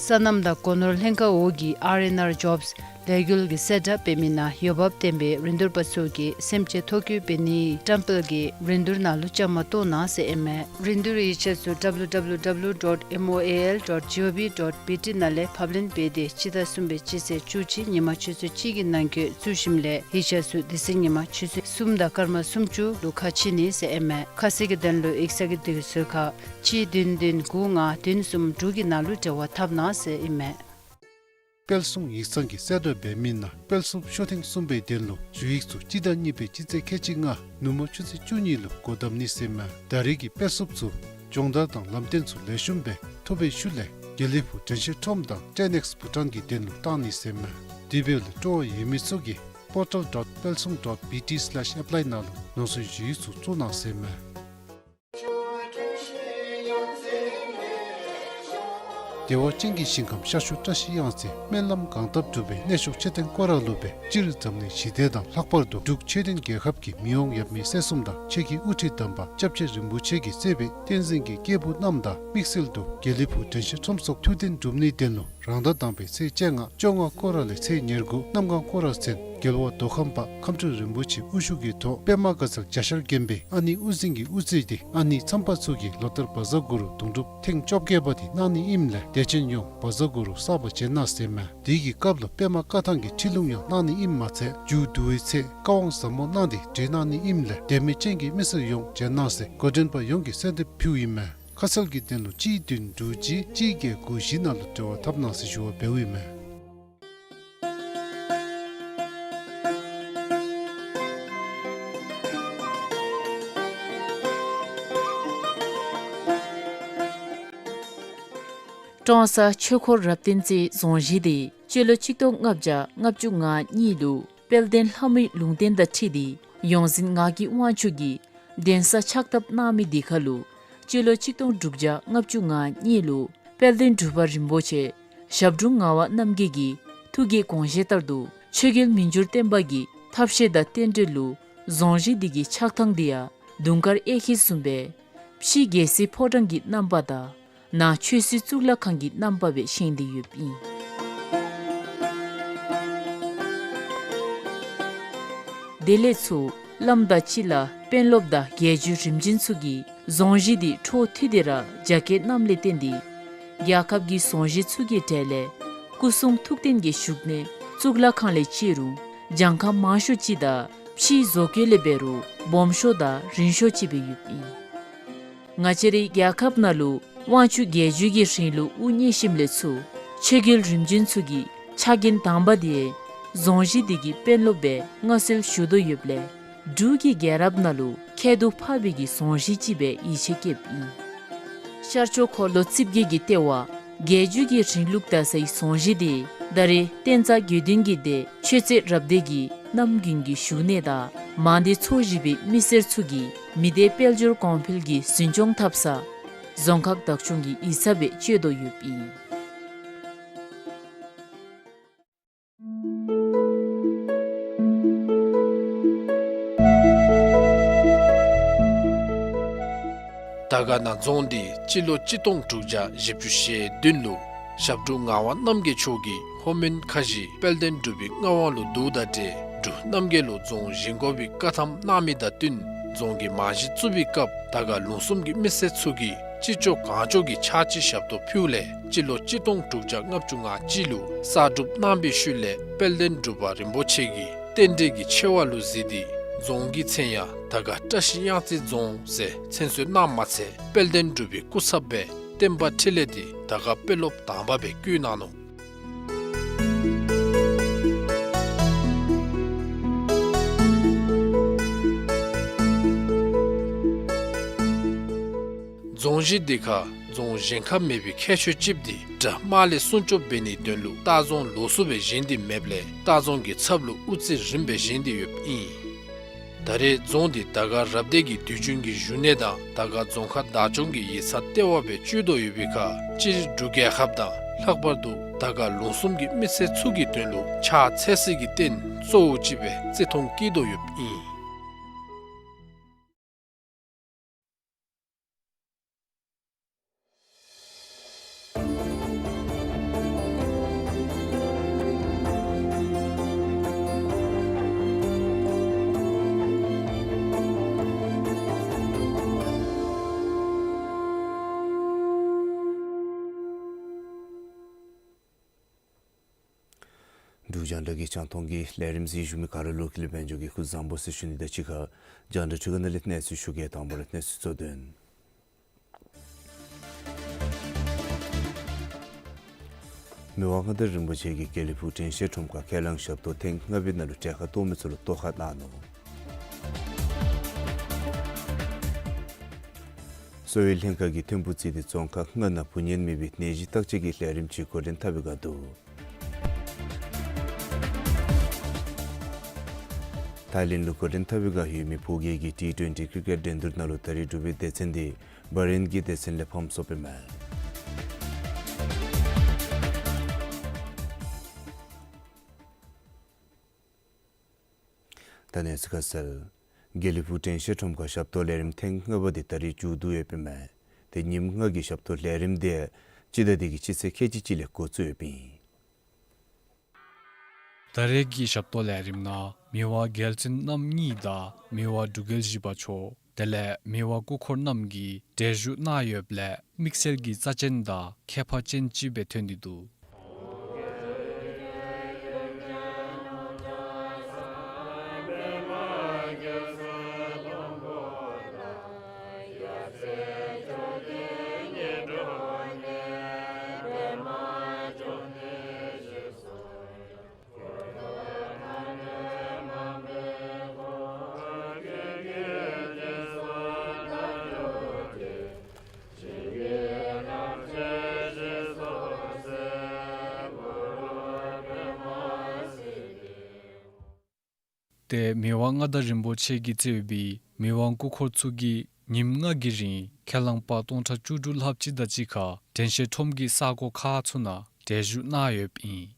སོ་ནམ་དང་སྒོ་ནོར་ལྷན་ཁག་འོག་གི་ཨར་ཨེན་ཨར་ཇོབས་ ལས་འགུལ་གྱི་གསལ་བསྒྲགས་འབད་མི་ནང་འོས་འབབ་ལྡན་པའི་རིན་བསྡུར་པ་ཚུ་གིས་སེམས་ཅན་ཐོ་བཀོད་འབད་ནིའི་བཀྲམ་སྤེལ་གྱི་རིན་བསྡུར་ནང་ལུ་བཅའ་མར་གཏོགས་གནང་ཟེར་ཨིན་མས། རིན་བསྡུར་ཡིག་ཆ་ཚུ་www dot moal dot gov dot bt ནང་ལས་ཕབ་ལེན་འབད་དེ་སྤྱི་ཟླ་གསུམ་པའི་སྤྱི་ཚེས་བཅུ་གཅིག་ཉིན་མ་ཆུ་ཚོད་གཅིག་གི་ནང་འཁོད་བཙུགས་ཞིནམ་ལས་ཡིག་ཆ་ཚུ་དེ་ཚེ་ཉིན་མ་ཆུ་ཚོད་གསུམ་དང་སྐར་མ་སུམ་ཅུ་ལུ་ཁ་ཕྱེ་ནི་ཟེར་ཨིན་མས། ཁ་གསལ་གྱི་དོན་ལུ་ཡིག་ཚང་གི་དེ་གི་ཚུ་ཁར་གཅིག་བདུན་བདུན་དགུ་ལྔ་བདུན་གསུམ་དྲུག་གི་ནང་ལུ་འབྲེལ་བ་འཐབ་གནང་ཟེར་ཨིན་མས། དཔལ་བཟང་ཡིག་ཚང་གིས་གསལ་བསྒྲགས་འབད་མི་ནང་དཔལ་སློབ་ཤོ་ཐེངས་གསུམ་པའི་དོན་ལུ་ཞུ་ཡིག་ཚུ་སྤྱི་ཟླ་གཉིས་པའི་སྤྱི་ཚེས་ཁལ་གཅིག་ལྔ་ནུབ་མོ་ཆུ་ཚོད་བཅུ་གཉིས་ལུ་སྒོ་བསྡམ་ནི་ཟེར་ཨིན་མས། ད་རེས་ཀྱི་དཔལ་སློབ་ཚུ་སྦྱོང་བརྡར་དང་ལམ་སྟོན་ཚུ་ལེགས་ཤོམ་སྦེ་ཐོབ་པའི་ཤུལ་ལས་དགེ་ལེགས་ཕུག་དྲན་ཤེས་ཁྲོམ་དང་ཊེན་ཨེགསི་བྷུ་ཊཱན་གྱི་དོན་ལུ་བཏང་ནི་ཟེར་ཨིན་མས། དེ་འབདཝ་ལས་སྤྲོ་བ་ཡོད་མི་ཚུ་གིས་portal dot palsung dot bt slash apply ནང་ལུ་ནོར་སྲིད་ཞུ་ཡིག་ཚུ་བཙུགས་གནང་ཟེར་ཨིན་མས། བདེ་བ་ཅན་གྱི་ཞིང་ཁམས་ཤར་ཕྱོགས་བཀྲ་ཤིས་གཡང་རྩེ་སྨོན་ལམ་གང་བཏབ་འགྲུབ་པའི་གནས་མཆོག་མཆོད་རྟེན་སྐོར་ར་ལུ་སྦེ་སྤྱིར་འཛམ་གླིང་ཞི་བདེ་དང་ལྷག་པར་དུ་འབྲུག་ཆོས་ལྡན་རྒྱལ་ཁབ་ཀྱི་མི་དབང་ཡབ་མེས་སྲས་གསུམ་དང་ཆོས་ཀྱི་དབུ་ཁྲིད་དམ་པ་སྐྱབས་རྗེ་རིན་པོ་ཆེ་གིས་གཙོས་པའི་བསྟན་འཛིན་གྱི་སྐྱེས་བུ་རྣམས་དང་དམིགས་བསལ་དུ་དགེ་ལེགས་ཕུག་དྲན་ཤེས་ཁྲོམ་སོགས་ཐུགས་རྟེན་སྒྲུབ་ནིའི་དོན་ལུ་རང་ཟླ་དང་པའི་ཚེས་བཅོ་ལྔ་བཅོ་ལྔ་སྐོར་ར་ལས་ཚེས་ཉེར་དགུ་གནམ་གང་སྐོར་ར་ཚུན་རྒྱལ་བ་མདོ་ཁམས་པ་ཁམས་སྤྲུལ་རིན་པོ་ཆེ་དབུ་བཞུགས་ཀྱི་ཐོག་པདྨ་དགའ་ཚལ་རྒྱ་ཤར་དགོན་པའི་ཨ་ནི་དབུ་འཛིན་གྱིས་དབུ་གཙོས་ཏེ་ཨ་ནི་མཚམས་པ་ཚུ་གིས་ལོ་ལྟར་བཛྲ་གུ་རུ་དུང་སྒྲུབ་ཐེངས་བཅོ་བརྒྱད་པ་དེ་གནང་ནི་ཨིནམ་ལས་དད་ཅན་ཡོངས་བཛྲ་གུ་རུ་བསགས་པར་བྱོན་གནང་ཟེར་ཨིན་མས། དེ་གི་སྐབས་ལུ་པདྨ་བཀའ་ཐང་གི་ཁྲིད་ལུང་ཡང་གནང་ནི་ཨིནམ་མ་ཚད་མཇུག་བསྡུ་བའི་ཚེ་བཀའ་དབང་ཟབ་མོ་གནང་སྟེ་གྲོལ་གནང་ནི་ཨིནམ་ལས་དད་མོས་ཅན་གྱི་མི་སེར་ཡོངས་བྱོན་གནང་ཟེར་འགོ་འདྲེན་པ་ཡོངས་ཀྱིས་གསོལ་འདེབས་ཕུལཝ་ཨིན་མས། ཁ་གསལ་གྱི་དོན་ལུ་གཅིག་བདུན་དྲུག་གཅིག་གཅིག་བརྒྱད་དགུ་བཞི་ནང་ལུ་འབྲེལ་བ་འཐབ་གནང་ཟེར་ཞུ་བ་འབདཝ་ཨིན་མས། ཀྲོང་གསར་ཆོས་འཁོར་རབ་བརྟན་རྩེའི་རྫོང་གཞིས་དེ་སྤྱི་ལོ་གཅིག་སྟོང་ལྔ་བརྒྱ་ལྔ་བཅུ་ང་གཉིས་ལུ་དཔལ་ལྡན་ལྷ་མོའི་ལུང་བསྟན་དང་འཁྲིལ་ཏེ་ཡོངས་འཛིན་ངག་གི་དབང་ཕྱུག་གིས་གདན་ས་ཕྱག་བཏབ་གནང་མི་དེ་ཁར་ལུ་སྤྱི་ལོ་གཅིག་སྟོང་དྲུག་བརྒྱ་ལྔ་བཅུ་ང་གཉིས་ལུ་དཔལ་ལྡན་འབྲུག་པ་རིན་པོ་ཆེ་ཞབས་དྲུང་ངག་དབང་རྣམ་རྒྱལ་གྱི་ཐུགས་ཀྱི་དགོངས་བཞེད་ལྟར་དུ་ཆོས་རྒྱལ་མི་འགྱུར་བརྟན་པ་གི་ཐབས་ཤེས་དང་རྟེན་འབྲེལ་ལུ་རྫོང་གཞིས་འདི་གི་ཆགས་ཐངས་འདི་ཡང་དུང་དཀར་གཡས་འཁྱིལ་བཟུམ་སྦེ་ཕྱི་རྒྱལ་སྲིད་ཕོ་བྲང་གི་རྣམ་པ་དང་ནང་ཆོས་སྲིད་གཙུག་ལག་ཁང་གི་རྣམ་པ་སྦེ་བཞེངས་ཏེ་ཡོདཔ་ཨིན། དེ་ལས་ཚུར་བླམ་དང་སྤྱི་བླ་དཔོན་སློབ་དང་རྒྱལ་བརྒྱུད་རིམ་བྱོན་ཚུ་གིས་རྫོང་གཞིས་འདི་འཕྲོ་མཐུད་དེ་ར་རྒྱ་སྐྱེད་གནངམ་ལས་བརྟེན་ཏེ་རྒྱལ་ཁབ་ཀྱི་རྫོང་གཞིས་ཚུ་གི་གྲས་ལས་སྐུ་གསུང་ཐུགས་རྟེན་གྱི་བཞུགས་གནས་གཙུག་ལག་ཁང་ལས་བརྩི་རུང་གྱངས་ཁ་མང་ཤོས་ཅིག་དང་ཕྱིའི་བཟོ་བཀོད་ལས་འབད་རུང་སྦོམ་ཤོས་དང་རིང་ཤོས་ཅིག་སྦེ་ཡོདཔ་ཨིན། ང་བཅས་རའི་རྒྱལ་ཁབ་ནང་ལུ་དབང་ཕྱུག་རྒྱལ་བརྒྱུད་ཀྱི་རིང་ལུགས་དབུ་བརྙེས་ཞིནམ་ལས་ཚུར་ཆོས་རྒྱལ་རིམ་བྱོན་ཚུ་གི་ཕྱག་འགན་དང་པ་དེ་རྫོང་གཞིས་འདི་གི་དཔོན་སློབ་སྦེ་མངའ་གསོལ་ཞུ་དོ་ཡོདཔ་ལས་འབྲུག་གི་རྒྱལ་རབས་ནང་ལུ་ཁྱད་དུ་འཕགས་པའི་གི་རྫོང་གཞིས་ཅིག་སྦེ་ཡིད་ཆེས་བསྐྱེདཔ་ཨིན། ཤར་ཕྱོགས་འཁོར་ལོ་རྩིབས་བརྒྱད་ཀྱི་ལྟེ་བ་རྒྱལ་བརྒྱུད་ཀྱི་རིང་ལུགས་དར་སའི་རྫོང་གཞིས་འདི་ད་རེས་བསྟན་རྩ་དགེ་འདུན་གྱི་སྡེ་ཆོས་རྩེ་རབ་སྡེ་གི་གནམ་དགུན་གྱི་བཞུགས་གནས་དང་མང་སྡེ་ཚོ་བཞི་པའི་མི་སེར་ཚུ་གིས་མི་སྡེ་དཔལ་འབྱོར་གོང་འཕེལ་གྱི་འཛིན་སྐྱོང་འཐབ་ས་རྫོང་ཁག་བདག་སྐྱོང་གི་ཡིག་ཚང་སྦེ་སྤྱོད་དོ་ཡོདཔ་ཨིན། དར་དཀར་ན་རྫོང་འདི་སྤྱི་ལོ་གཅིག་སྟོང་དྲུག་བརྒྱ་བཞི་བཅུ་ཞེ་བདུན་ལུ་ཞབས་དྲུང་ངག་དབང་རྣམ་རྒྱལ་མཆོག་གིས་ལྷོ་མོན་ཁ་བཞི་དཔལ་ལྡན་འབྲུག་པའི་མངའ་དབང་ལུ་བསྡུཝ་དང་འབྲེལ་འབྲུག་རྣམ་རྒྱལ་ལུ་རྫོང་བཞེངས་དགོ་པའི་བཀའ་ཐམ་གནང་མི་དང་བསྟུན་རྫོང་གི་རྨང་གཞི་བཙུགས་པའི་སྐབས་དར་དཀར་ལུང་གསུམ་གྱི་མི་སེར་ཚུ་གིས་ཅི་ལྕོགས་གང་ལྕོགས་ཀྱི་ཕྱག་ཕྱི་ཞབས་ཏོག་ཕུལཝ་ལས་སྤྱི་ལོ་གཅིག་སྟོང་དྲུག་བརྒྱ་ལྔ་བཅུ་ང་གཅིག་ལུ་གསར་སྒྲུབ་གནང་པའི་ཤུལ་ལས་དཔལ་ལྡན་འབྲུག་པ་རིན་པོ་ཆེ་གིས་རྟེན་འབྲེལ་གྱི་ཆེ་བ་ལུ་གཟིགས་ཏེ་རྫོང་གི་མཚན་ཡང་དར་དཀར་བཀྲ་ཤིས་གཡང་རྩེ་རྫོང་ཟེར་མཚན་གསོལ་གནངམ་མ་ཚད་དཔལ་ལྡན་འབྲུག་པའི་སྐུ་ཚབ་སྦེ་བསྟན་པ་འཕྲིན་ལས་འདི་དར་དཀར་དཔོན་སློབ་དང་པ་སྦེ་བསྐོ་གནང་ནུག། རྫོང་གཞིས་འདི་ཁར་རྫོང་གཞན་ཁར་མེད་པའི་ཁྱད་ཆོས་ཅིག་འདི་དགྲ་དམག་ལས་སྲུང་སྐྱོབ་འབད་ནིའི་དོན་ལུ་ལྟ་རྫོང་ལོགས་སུ་སྦེ་བཞེངས་ཏེ་མེདཔ་ལས་ལྟ་རྫོང་གི་ཚབ་ལུ་དབུ་རྩེ་རིམ་སྦེ་བཞེངས་ཏེ་ཡོདཔ་ཨིན། ད་རེས་རྫོང་འདི་དར་དཀར་རབ་སྡེ་གི་དུས་རྒྱུན་གྱི་བཞུགས་གནས་དང་དར་དཀར་རྫོང་ཁག་བདག་སྐྱོང་གི་ཡིག་ཚང་ལྟེ་བ་སྦེ་སྤྱོད་དོ་ཡོད་པའི་ཁར་སྤྱིར་འབྲུག་རྒྱལ་ཁབ་དང་ལྷག་པར་དུ་དར་དཀར་ལུང་གསུམ་གྱི་མི་སེར་ཚུ་གི་དོན་ལུ་ཕྱག་འཚལ་སའི་གི་རྟེན་གཙོ་བོ་ཅིག་སྦེ་བརྩི་མཐོང་བསྐྱེད་དོ་ཡོདཔ་ཨིན། རྒྱང་བསྒྲགས་ཀྱི་རྒྱང་མཐོང་གི་ལས་རིམ་གཟིགས་བཞུགས་མི་ག་ར་ལུ་ཀུན་ལེགས་དཔལ་འབྱོར་གྱིས་སྐུ་གཟུགས་བཟང་པོ་ཟེར་ཞུ་ནི་དང་གཅིག་ཁར་རྒྱང་བསྒྲགས་འཕྲུལ་ཁང་ནང་ལས་གནས་ཚུལ་ཞུ་གེ། དང་པ་ར་གནས་ཚུལ་གཙོ་དོན། མི་དབང་མངའ་བདག་རིན་པོ་ཆེ་གིས་དགེ་ལེགས་ཕུག་དྲན་ཤེས་ཁྲོམ་ཁར་ཁས་བླངས་ཞབས་ཏོག་ཐེངས་ལྔ་པའི་ནང་ལུ་གྲལ་ཁར་གཏོགས་མི་ཚུ་ལུ་གཏོར་ཁ་གནང་ནུག། གསོ་བའི་ལྷན་ཁག་གིས་ཐིམ་ཕུག་རྩིས་སྤྲོད་རྫོང་ཁག་ལྔ་ནང་བུ་གཉན་མེད་པའི་ནད་གཞི་བརྟག་དཔྱད་ཀྱི་ལས་རིམ་ཅིག་འགོ་འདྲེན་འཐབ་པའི་སྒང་དུ། ཐའི་ལེནཌ་ལུ་འགོ་འདྲེན་འཐབ་པའི་སྒང་ཡོད་མི་བོད་རྒྱལ་གྱི་ཊི་ཊུ་ཝེན་ཊི་ཀི་རི་ཀེཊ་འགྲན་བསྡུར་ནང་ལུ་ད་རིས་འབྲུག་པའི་སྡེ་ཚན་འདི་བྷ་རེན་གྱི་སྡེ་ཚན་ལས་ཕམ་སོཔ་ཨིན་མས། ད་གནས་ཚུལ་ཁ་གསལ། དགེ་ལེགས་ཕུག་དྲན་ཤེས་ཁྲོམ་ཁར་ཞབས་ཏོག་ལས་རིམ་ཐེངས་ལྔ་པ་འདི་ད་རིས་མཇུག་བསྡུ་ཡོདཔ་ཨིན་མས། ཏེ་ཉིནམ་ལྔ་གི་ཞབས་ཏོག་ལས་རིམ་འདི་སྤྱི་ཟླ་འདི་གི་སྤྱི་ཚེས་ཁལ་གཅིག་གཅིག་ལས་འགོ་བཙུགས་ཡོདཔ་ཨིན། ད་རེས་ཀྱི་ཞབས་ཏོག་ལས་རིམ་ནང་མི་དབང་རྒྱལ་བཙུན་རྣམ་གཉིས་དང་མི་དབང་འབྲུག་རྒྱལ་བཞི་པ་མཆོག་དེ་ལས་མི་དབང་སྐུ་འཁོར་རྣམས་ཀྱིས་གྲལ་བཞུགས་གནང་ཡོདཔ་ལས་དམིགས་བསལ་གྱི་རྩ་ཅན་དང་ཁྱད་པར་ཅན་ཅིག་སྦེ་ཐོན་ཏེ་འདུག། ཏེ་མི་དབང་མངའ་བདག་རིན་པོ་ཆེ་གིས་གཙོས་པའི་མི་དབང་སྐུ་འཁོར་ཚུ་གིས་ཉིནམ་ལྔ་གི་རིང་ཁས་བླངས་པ་སྟོང་ཕྲག་བཅུ་དྲུག་ལྷགཔ་ཅིག་དང་གཅིག་ཁར་དྲན་ཤེས་ཁྲོམ་གྱི་ས་གོ་ཁག་ཚུ་ནང་གྲལ་བཞུགས་གནང་ཡོདཔ་ཨིན།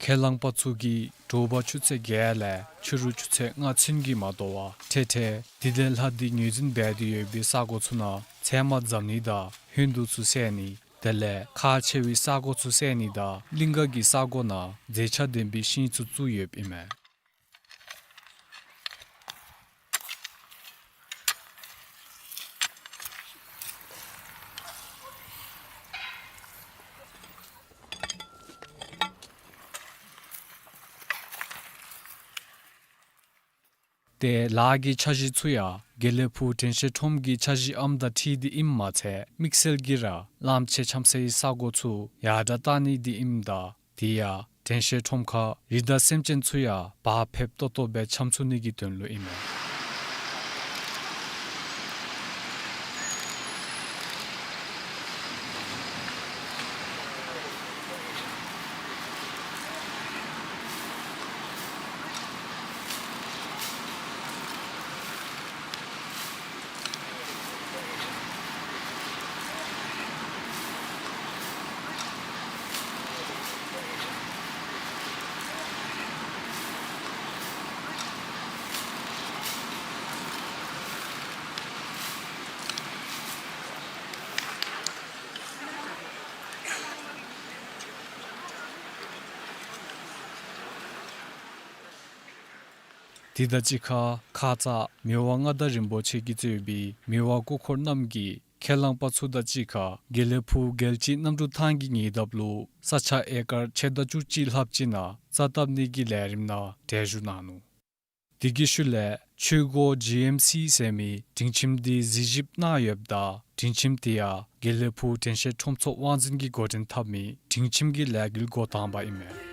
ཁས་བླངས་པ་ཚུ་གིས་དྲོ་པ་ཆུ་ཚོད་བརྒྱད་ལས་ཕྱི་རུ་ཆུ་ཚོད་ལྔ་ཚུན་གྱི་མ་དོ་བར་འཕྲལ་འཕྲལ་དེ་ལས་ལྷག་སྟེ་ངོས་འཛིན་འབད་དེ་ཡོད་པའི་ས་གོ་ཚུ་ནང་ཚལ་མ་འཛམ་ནི་དང་ཧིན་དུ་ཚུ་བསད་ནི་དེ་ལས་ཁག་ཆེ་བའི་ས་གོ་ཚུ་བསད་ནི་དང་གླིང་ག་གི་ས་གོ་ནང་མཛེས་ཆ་ལྡན་པའི་ཤིང་ཚུ་བཙུགས་ཡོདཔ་ཨིན་མས། ཏེ་ལཱ་གི་འཆར་གཞི་ཚུ་ཡང་དགེ་ལེགས་ཕུག་དྲན་ཤེས་ཁྲོམ་གྱི་འཆར་གཞིའམ་དང་འཁྲིལ་ཏེ་ཨིནམ་མ་ཚད་དམིགས་བསལ་གྱིས་ར་གླང་ཆེན་འཁྱམ་སའི་ས་གོ་ཚུ་ཡར་དྲག་བཏང་ནི་འདི་ཨིནམ་ད་དེ་ཡང་དྲན་ཤེས་ཁྲོམ་ཁར་རི་དྭགས་སེམས་ཅན་ཚུ་ཡང་བག་ཕེབས་ཏོག་ཏོ་སྦེ་འཁྱམ་ཚུགས་ནི་གི་དོན་ལུ་ཨིན་མས། དེ་དང་གཅིག་ཁར་ཁ་ཙ་མི་དབང་མངའ་བདག་རིན་པོ་ཆེ་གིས་གཙོས་པའི་མི་དབང་སྐུ་འཁོར་རྣམས་ཀྱིས་ཁས་བླངས་པ་ཚུ་དང་གཅིག་ཁར་དགེ་ལེགས་ཕུག་རྒྱལ་སྤྱིའི་གནམ་གྲུ་ཐང་གི་ཉེ་འདབས་ལུ་ས་ཆ་ཨེ་ཀར་ཕྱེད་དང་བཅུ་གཅིག་ལྷགཔ་ཅིག་ནང་རྩྭ་བཏབ་ནི་གི་ལས་རིམ་ནང་གྲལ་བཞུགས་གནང་ནུག། དེ་གི་ཤུལ་ལས་ཆོས་སྒོ་ཇི་ཨེམ་སི་ཟེར་མི་སྒྲིང་ཁྱིམ་འདི་གཟིགས་ཞིབ་གནང་ཡོདཔ་ད་སྒྲིང་ཁྱིམ་དེ་ཡང་དགེ་ལེགས་ཕུག་དྲན་ཤེས་ཁྲོམ་ཚོགས་དབང་འཛིན་གྱིས་འགོ་འདྲེན་འཐབ་མི་སྒྲིང་ཁྱིམ་གྱི་ལས་འགུལ་འགོ་དང་པ་ཨིན་མས།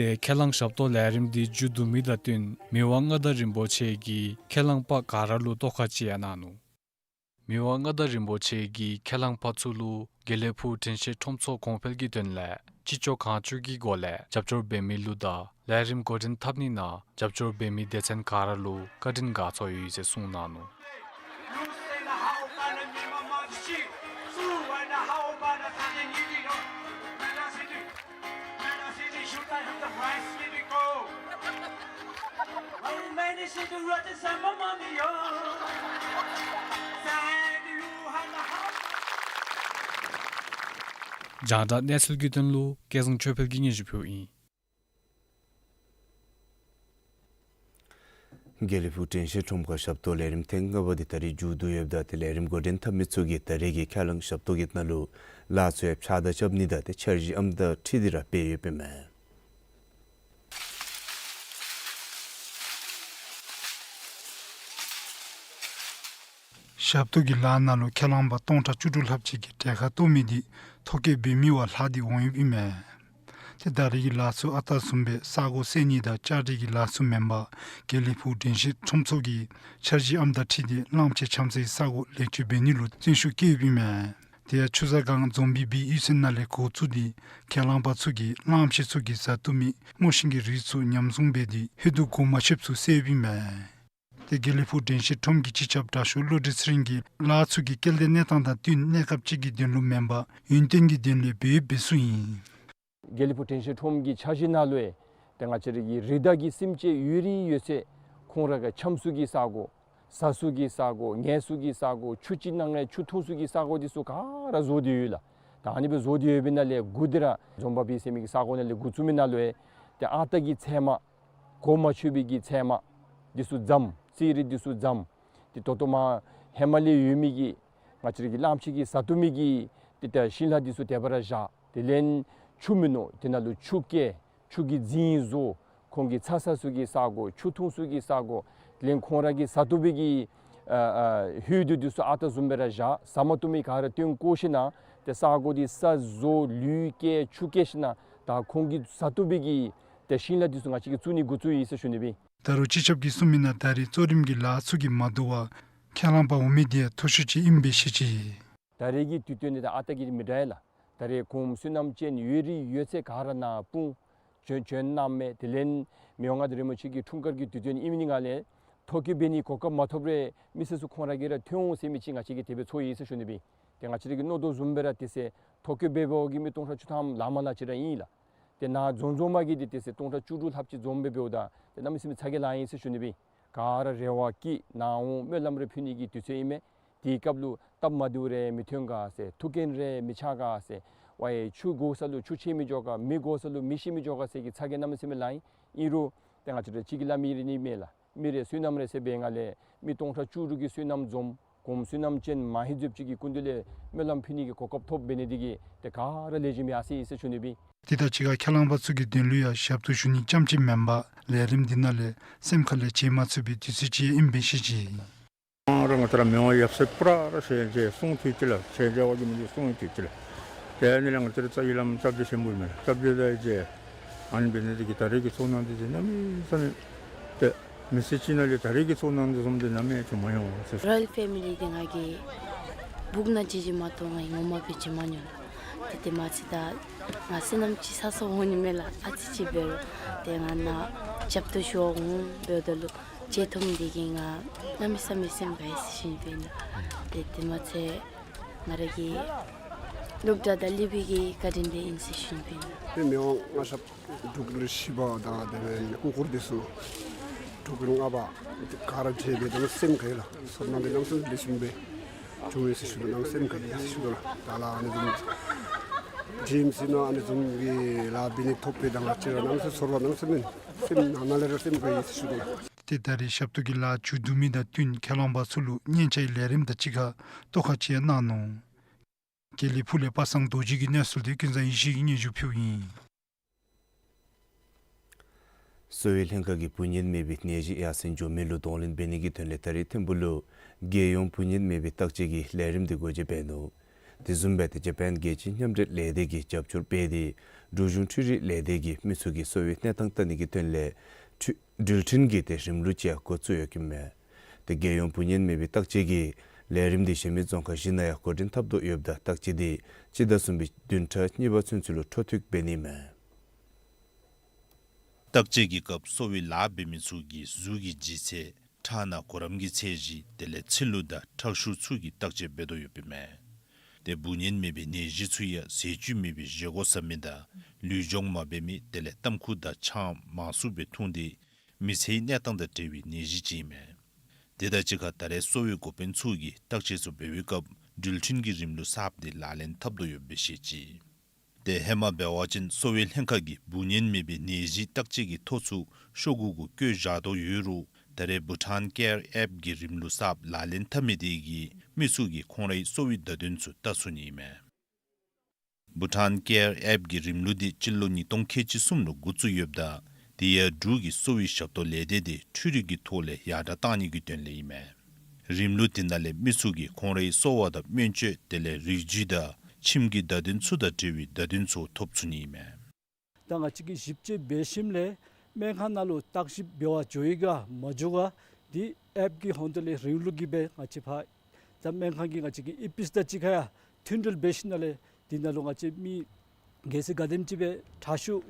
ཏེ་ཁས་བླངས་ཞབས་ཏོག་ལས་རིམ་འདི་མཇུག་བསྡུ་མི་དང་བསྟུན་མི་དབང་མངའ་བདག་རིན་པོ་ཆེ་གིས་ཁས་བླངས་པ་ག་ར་ལུ་ཐོག་ཁ་ཅིག་ཡང་གནང་ནུག། མི་དབང་མངའ་བདག་རིན་པོ་ཆེ་གིས་ཁས་བླངས་པ་ཚུ་ལུ་དགེ་ལེགས་ཕུག་དྲན་ཤེས་ཁྲོམ་ཚོགས་གོང་འཕེལ་གྱི་དོན་ལས་ཅི་ལྕོགས་གང་ལྕོགས་ཀྱི་སྒོ་ལས་རྒྱབ་སྐྱོར་འབད་མི་ལུ་དང་ལས་རིམ་འགོ་འདྲེན་འཐབ་ནི་ནང་རྒྱབ་སྐྱོར་འབད་མི་སྡེ་ཚན་ག་ར་ལུ་བཀའ་དྲིན་དགའ་ཚོར་ཡོད་ཟེར་གསུངས་གནང་ནུག། རྒྱང་བསྒྲགས་གནས་ཚུལ་གྱི་དོན་ལུ་སྐལ་བཟང་ཆོས་འཕེལ་གྱིས་སྙན་ཞུ་ཕུལཝ་ཨིན། དགེ་ལེགས་ཕུག་དྲན་ཤེས་ཁྲོམ་ཁར་ཞབས་ཏོག་ལས་རིམ་ཐེངས་ལྔ་པ་འདི་ད་རིས་མཇུག་བསྡུ་ཡོདཔ་ད་ཏེ་ལས་རིམ་འགོ་འདྲེན་འཐབ་མི་ཚུ་གིས་ད་རིས་ཀྱི་ཁས་བླངས་ཞབས་ཏོག་གི་ནང་ལུ་ལཱ་ཚུ་ཡང་ཕྱག་བདའ་རྐྱབ་ནི་དང་ཏེ་འཆར་གཞི་ཨམ་དང་འཁྲིལ་ཏེ་ར་འབད་ཡོདཔ་ཨིན་མས། ཞབས་ཏོག་གི་ལཱ་ནང་ལུ་ཁས་བླངས་པ་སྟོང་ཕྲག་བཅུ་དྲུག་ལྷགཔ་ཅིག་གིས་གྲལ་ཁར་གཏོགས་མི་འདི་ཐོ་བཀོད་འབད་མི་བ་ལྷག་སྟེ་འོང་ཡོདཔ་ཨིན་མས། ཏེ་ད་རིས་ཀྱི་ལཱ་ཚུ་ཨ་རྟག་བཟུམ་སྦེ་ས་གོ་བསལ་ནི་དང་བཅའ་སྒྲིག་གི་ལཱ་ཚུ་མེན་པར་དགེ་ལེགས་ཕུག་དྲན་ཤེས་ཁྲོམ་ཚོགས་ཀྱིས་འཆར་གཞི་ཨམ་དང་འཁྲིལ་ཏེ་གླངམོ་ཆེ་འཁྱམ་སའི་ས་གོ་ལེགས་བཅོས་འབད་ནི་ལུ་བརྩོན་ཤུགས་བསྐྱེདཔ་ཨིན་མས། དེ་ཡང་ཆུ་བཟང་སྒང་འཛོམས་པའི་སྦིས་གཡུས་ཚན་ནང་ལས་འགོ་བཙུགས་ཏེ་ཁས་བླངས་པ་ཚུ་གིས་གླངམོ་ཆེ་ཚུ་གི་བཟའ་བཏུབ་མི་སྔོ་ཤིང་གི་རིགས་ཚུ་ཉམས་བཟུང་འབད་དེ་ཧེ་དུ་གོ་མ་ཆོདཔ་ཚུ་བསལཝ་ཨིན་མས། ཏེ་དགེ་ལེགས་ཕུག་དྲན་ཤེས་ཁྲོམ་གྱི་སྤྱི་ཁྱབ་དྲག་ཤོས་བློ་གྲོས་ཚེ་རིང་གིས་ལཱ་ཚུ་གི་སྐྱེལ་འདྲེན་གནས་སྟངས་དང་བསྟུན་གནས་སྐབས་ཅིག་གི་དོན་ལུ་མེན་པར་ཡུན་བརྟན་གྱི་དོན་ལས་འབད་འབད་ཚུགས་ཨིན། དགེ་ལེགས་ཕུག་དྲན་ཤེས་ཁྲོམ་གྱི་འཆར་གཞི་ནང་ལུ་ཡང་ཏེ་ང་བཅས་ར་གི་རི་དྭགས་ཀྱི་སེམས་ཅན་ཡོད་རིགས་ཡོད་ཚད་ཁོང་ར་གི་འཁྱམ་ས་གི་ས་གོ་ཟ་ས་གི་ས་གོ་ཉལ་ས་གི་ས་གོ་ཆུ་ཅིག་ནང་ལས་ཆུ་འཐུང་ས་གི་ས་གོ་འདི་ཚུ་ག་ར་བཟོ་སྟེ་ཡོད་ལགས། ད་ཨ་ནི་སྦེ་བཟོ་སྟེ་ཡོད་པའི་ནང་ལས་འགོ་འདི་ར་འཛོམས་པ་སྦིས་ཟེར་མི་གི་ས་གོ་ནང་ལས་འགོ་བཙུགས་མི་ནང་ལུ་ཡང་ཏེ་ཨ་རྟག་གི་ཚལ་མ་གོ་མ་ཆོད་པའི་གི་ཚལ་མ་འདི་ཚུ་བརྩམས། རྩི་རིགས་འདི་ཚུ་བརྩམས། ཏེ་ད་ལྟོ་མ་ཧེ་མ་ལས་ཡོད་མི་གི་ང་བཅས་ར་གི་གླངམོ་ཆེ་གི་བཟའ་བཏུབ་མི་གི་ཏེ་ད་ཤིང་ལྷ་འདི་ཚུ་དེ་སྦེ་ར་བཞག། དེ་ལས་ཆུ་མིན་ནུག། དེ་ནང་ལུ་ཆུ་བསྐྱལ། ཆུ་གི་རྫིང་བཟོ། ཁོང་གི་ཚ་ཟ་ས་གི་ས་གོ་ཆུ་འཐུང་ས་གི་ས་གོ་དེ་ལས་ཁོང་ར་གི་བཟའ་བཏུབ་པའི་གི་ཨ་ཨ་ཧེ་དུ་འདི་ཚུ་ཨ་རྟག་བཟུམ་སྦེ་ར་བཞག། ཟ་མ་བཏུབ་མི་ག་ར་བཏོན་བཀོ་ཞིནམ་ཏེ་ས་གོ་འདི་ས་བཟོ་ལུད་བསྐྱལ་ཆུ་བསྐྱལ་ཞིནམ་ད་ཁོང་གི་བཟའ་བཏུབ་པའི་གི་ཏེ་ཤིང་ལྷ་འདི་ཚུ་ང་བཅས་ཀྱིས་བཙུགས་ནི་འགོ་བཙུགས་ཡི་ཟེར་ཞུ་ནི་སྦེ། ད་རུང་སྤྱི་ཁྱབ་ཀྱིས་གསུངས་མི་ནང་ད་རིས་གཙོ་རིམ་གྱི་ལཱ་ཚུ་གིས་མ་དོ་བར་ཁས་བླངས་པ་འོང་མི་འདི་མཐོ་ཤོས་ཅིག་ཨིན་པའི་ཤེས་ཅི། ད་རེས་ཀྱི་དུས་སྟོན་འདི་དང་ཨ་རྟག་གི་མི་འདྲ་ཡི་ལགས། ད་རེས་གོངམ་བསོད་ནམས་ཅན་ཡོད་རིགས་ཡོད་ཚད་ག་ར་ནཱ་སྤུངས། བྱོན་བྱོན་གནང་མས། དེ་ལས་མི་དབང་མངའ་བདག་རིན་པོ་ཆེ་གི་འཁྲུངས་སྐར་གྱི་དུས་སྟོན་ཨིན་མི་ནི་ནང་ལས་ཐོ་བཀོད་འབད་ནི་གོ་སྐབས་མ་ཐོབ་རུང་མི་སེར་ཚུ་ཁོང་ར་གིས་ར་ཐོན་འོང་ཟེར་མི་ཅིག་ང་བཅས་ཀྱིས་དེ་སྦེ་ཚོར་ཡི་ཟེར་ཞུ་ནི་སྦེ། ཏེ་ང་བཅས་ར་གིས་མནོ་དོ་བཟུམ་སྦེ་ར་དེ་ཚེ་ཐོ་བཀོད་འབད་འབདཝ་གི་མི་སྟོང་ཕྲག་བཅུ་ཐམ་ལང་མ་ལང་ཅིག་ར་ཨིན་ལགས། ཏེ་ནཱ་འཛོམས་འཛོམསམ་གི་འདི་དེ་ཚེ་སྟོང་ཕྲག་བཅུ་དྲུག་ལྷགཔ་ཅིག་འཛོམས་སྦེ་འབདཝ་ད་ཏེ་གནམ་མེད་ས་མེད་ཚ་གྱང་ལང་ཡི་ཟེར་ཞུ་ནི་སྦེ། ག་ར་རེ་བ་བསྐྱེད་ནཱ་འོང་སྨོན་ལམ་རེ་ཕུལ་ནི་གི་དུས་ཚོད་ཨིན་མས། དེའི་སྐབས་ལུ་སྟབས་མ་བདེཝ་རེ་མི་ཐོན་ག་ཟེར་ཐུགས་འགན་རེ་མི་ཆགས་ག་ཟེར་ཝའི་ཆུ་དགོ་ས་ལུ་ཆུ་ཆད་མི་འགྱོ་ག་མེ་དགོ་ས་ལུ་མེ་ཤེས་མི་འགྱོ་ག་ཟེར་གྱི་ཚ་གྱང་གནམ་མེད་ས་མེད་ལང་ཡི། ཨིན་རུང་ཏེ་ང་བཅས་ར་གཅིག་གིས་སླབ་མི་རེ་ནི་མས་ལགས། མི་རེ་བསོད་ནམས་རེ་ཟེར་འབད་ནི་ལས་མི་སྟོང་ཕྲག་བཅུ་དྲུག་གི་བསོད་ནམས་འཛོམས། གོངམ་བསོད་ནམས་ཅན་མ་ཧེ་ཛོབ་ཅིག་གི་སྐུ་མདུན་ལས་སྨོན་ལམ་ཕུལ་ནི་གི་གོ་སྐབས་ཐོབ་འབད་ནི་འདི་གིས་ཏེ་ག་ར་ལེགས་ཤོམ་ཡར་སོང་ཡི་ཟེར་ཞུ་ནི་སྦེ། དེ་དང་གཅིག་ཁར་ཁས་བླངས་པ་ཚུ་གི་དོན་ལུ་ཡང་ཞབས་ཏོག་ཞུ་ནི་རྐྱངམ་ཅིག་མེན་པར་ལས་རིམ་འདི་ནང་ལས་སེམས་ཁ་ལས་བརྗེད་མ་ཚུགས་པའི་དུས་ཚོད་ཅིག་ཨིན་པའི་ཤེས་ཅི། ང་ར་ང་བཅས་ར་མི་དབང་ཡབ་སྲས་པུ་ར་ར་ཞལ་མཇལ་གསུང་ཐོས་ཅི་ལགས། ཞལ་མཇལ་བ་གི་མི་འདི་གསུང་ཐོས་ཅི་ལགས། དེ་ནི་ལགས་ང་བཅས་ར་རྩ་བའི་བླམ་སྐྱབས་རྗེ་ཆེན་པོ་ཨིན་མས་ལགས། སྐྱབས་རྗེ་དང་མཇལ། ཨ་ནི་འབད་ནི་འདི་གིས་ད་རེས་ཀྱི་ཚོར་སྣང་འདི་གནམ་མེད་ས་མེད་ཏེ་མི་ཚེ་གཅིག་ནང་ལས་ད་རེས་ཀྱི་ཚོར་སྣང་འདི་བཟུམ་འདི་ནམ་ཡང་བྱུང་མ་མྱོང་ཟེར། རོ་ཡལ་ཕེ་མི་ལི་འདི་ང་གིས་སྦུག་ནང་མཇལ་མཇལཝ་མ་གཏོགས་ང་གིས་ངོ་མ་སྦེ་མཇལ་མ་མྱོང་ལགས། ཏེ་དེ་མ་ཚད་ད་ང་བསོད་ནམས་ཅིག་བསགས་སོང་འོང་ནི་མས་ལགས། ཨ་ཙི་ཅིག་འབད་རུང་ཏེ་ང་ནཱ་ཞབས་ཏོག་ཞུ་བར་འོང་འབདཝ་ད་ལུ་མཇལ་ཐོབ་མི་འདི་གིས་ང་གནམ་མེད་ས་མེད་སེམས་དགའ་ཡི་ཟེར་ཞུ་ནི་སྦེ་ཨིན་ལགས། ཏེ་དེ་མ་ཚད་ང་ར་གི་སློབ་གྲྭ་དང་སློབ་དཔོན་གྱི་བཀའ་དྲིན་ལས་ཨིན་ཟེར་ཞུ་ནི་སྦེ་ཨིན་ལགས། ཏེ་མི་དབང་མངའ་ཞབས་འབྲུག་ལུ་བཞི་པ་དང་དེ་ལས་སྐུ་འཁོར་འདི་ཚུ་འབྲུག་ལྔ་པ་ག་ར་མཇལ་སྦེ་གནམ་མེད་ས་མེད་སེམས་དགའ་ཡི་ལགས། ཚོར་སྣང་འདི་གནམ་མེད་ས་མེད་ལེགས་ཤོམ་སྦེ་བྱུང་ཡི་ཟེར་ཞུ་དོ། གནམ་མེད་ས་མེད་སེམས་དགའ་ཡི་ཟེར་ཞུ་དོ་ལགས། ད་ལགས་ཨ་ནི་བཟུམ་ཇི་སྨོ་ཟེར་ན་ཨ་ནི་བཟུམ་གྱི་ལཱ་འབད་ནི་ཐོབ་པའི་ད་ང་བཅས་ར་གནམ་མེད་ས་མེད་ཚོར་བ་གནམ་མེད་ས་མེད་སེམས་ནང་ན་ལས་ར་སེམས་དགའ་ཡི་ཟེར་ཞུ་དོ་ལགས། ཏེ་ད་རེས་ཞབས་ཏོག་གི་ལཱ་མཇུག་བསྡུ་མི་དང་བསྟུན་ཁས་བླངས་པ་ཚུ་ལུ་སྙན་ཆ་ཡི་ལས་རིམ་དང་གཅིག་ཁར་ཐོག་ཁ་ཅིག་ཡང་གནང་ནུག། དགེ་ལེགས་ཕུག་ལས་པ་སངས་རྡོ་རྗེ་གི་གནས་ཚུལ་འདི་ཀུན་བཟང་ཡེ་ཤེས་ཀྱིས་སྙན་ཞུ་ཕུལཝ་ཨིན། གསོ་བའི་ལྷན་ཁག་གིས་བུ་གཉིད་མེད་པའི་ནད་གཞི་ཡར་སེང་འགྱོ་མི་ལུ་གདོང་ལེན་འབད་ནི་གི་དོན་ལས་ད་རིས་ཐིམ་ཕུག་ལུ་རྒྱལ་ཡོངས་བུ་གཉིད་མེད་པའི་བརྟག་དཔྱད་ཀྱི་ལས་རིམ་འདི་སྒོ་འབྱེད་འབད་ནུག། དེ་བཟུམ་སྦེ་ཏེ་ཇ་པཱན་རྒྱལ་སྤྱིའི་མཉམ་འབྲེལ་ལས་སྡེ་གིས་རྒྱབ་སྐྱོར་འབད་དེ་ འབྲུག་གཞུང་འཕྲུལ་རིག་ལས་སྡེ་གིས་མི་ཚུ་གི་གསོ་བའི་གནས་སྟངས་བལྟ་ནི་གི་དོན་ལས་འཕྲུལ་འགྲུལ་འཕྲིན་གྱི་ཏེ་རིམ་ལུགས་ཅིག་ཡང་འགོ་བཙུགས་ཡོད་པའི་མས། ཏེ་རྒྱལ་ཡོངས་འབུ་གཉན་མེད་པའི་བརྟག་དཔྱད་ཀྱི་ལས་རིམ་འདི་གཞན་མི་རྫོང་ཁག་བཞི་ནང་ཡང་འགོ་འདྲེན་འཐབ་དོ་ཡོདཔ་ད་བརྟག་དཔྱད་འདི་སྤྱི་ཟླ་གསུམ་པའི་བདུན་ཕྲག་གཉིས་པ་ཚུན་ཚོད་ལུ་འཕྲོ་མཐུད་འབད་ནི་མས། བརྟག་དཔྱད་ཀྱི་སྐབས་གསོ་བའི་ལཱ་འབད་མི་ཚུ་གི་གཟུགས་ཀྱི་ལྗིད་ཚད། ཁྲག་ནང་གུ་རམ་གྱི་ཚད་གཞི་དེ་ལས་ཚིལ་ལུ་དང་ཁྲག་ཤུགས་ཚུ་གི་བརྟག་དཔྱད་འབད་དོ་ཡོདཔ་མས། ཏེ་འབུ་གཉན་མེད་པའི་ནད་གཞི་ཚུ་ཡང་ཟས་བཅུད་མེད་པའི་བཞེས་སྒོ་བཟའ་མི་དང་ལུས་སྦྱོང་མ་འབད་མི་དེ་ལས་ཏམ་ཁུ་དང་ཆང་མང་སུ་སྦེ་འཐུང་སྟེ་མི་ཚེའི་གནས་སྟངས་དང་འབྲེལ་བའི་ནད་གཞི་ཅིག་ཨིན་མས། དེ་དང་གཅིག་ཁར་ད་རེས་གསོ་བའི་འགོ་དཔོན་ཚུ་གིས་བརྟག་དཔྱད་ཚུ་འབད་བའི་སྐབས་འགྲུལ་འཕྲིན་གྱི་རིམ་ལུགས་གསརཔ་དེ་ལག་ལེན་འཐབ་དོ་ཡོདཔ་སྦེ་བཤད་ཅི། ཏེ་ཧེ་མ་འབད་བ་ཅིན་གསོ་བའི་ལྷན་ཁག་གིས་འབུ་གཉན་མེད་པའི་ནད་གཞི་བརྟག་དཔྱད་ཀྱི་ཐོ་ཚུ་ཤོག་གུ་གུ་བཀོད་བཞག་དོ་ཡོད་རུང་ད་རེས་བྷུ་ཊཱན་ཀེར་ཨེཔ་གི་རིམ་ལུགས་གསརཔ་ལག་ལེན་འཐབ་མི་དེ་གིས་མི་ཚུ་གིས་ཁོང་རའི་གསོ་བའི་བརྡ་དོན་ཚུ་བལྟ་ཚུགས་ནི་ཨིན་མས། བྷུ་ཊཱན་ཀེར་ཨེཔ་གི་རིམ་ལུགས་དེ་སྤྱི་ལོ་ཉིས་སྟོང་ཁལ་གཅིག་གསུམ་ལུ་འགོ་བཙུགས་ཡོདཔ་ད་དེ་ཡང་འབྲུག་གི་གསོ་བའི་ཞབས་ཏོག་ལས་སྡེ་དེ་འཕྲུལ་རིག་གི་ཐོག་ལས་ཡར་དྲགས་བཏང་ནི་གི་དོན་ལས་ཨིན་མས། རིམ་ལུགས་དེ་ནང་ལས་མི་ཚུ་གིས་ཁོང་རའི་གསོ་བ་དང་སྨན་བཅོས་དེ་ལས་རིགས་རྒྱུད་དང་ཁྱིམ་གྱི་བརྡ་དོན་ཚུ་དང་འབྲེལ་བའི་བརྡ་དོན་ཚུ་ཐོབ་ཚུགས་ནི་ཨིན་མས། ད་ང་བཅས་ཀྱིས་ཞིབ་དཔྱད་འབད་ཞིནམ་ལས་སྨན་ཁང་ནང་ལུ་བརྟག་ཞིབ་འབད་བར་འགྱོ་ཡི་ག་མ་འགྱོ་ག་འདི་ཨེཔ་གི་ཧོངས་ཏོ་ལས་རིམ་ལུགས་ཀྱིས་སྦེ་ང་བཅས་ཕར་ད་སྨན་ཁང་གི་ང་བཅས་ཀྱི་ཨི་པིས་དང་གཅིག་ཁར་ཡང་མཐུད་འབྲེལ་འབད་ཞིནམ་ལས་འདི་ནང་ལུ་ང་བཅས་མི་གལ་སྲིད་ག་དེམ་ཅིག་སྦེ་ཁྲག་ཤུགས་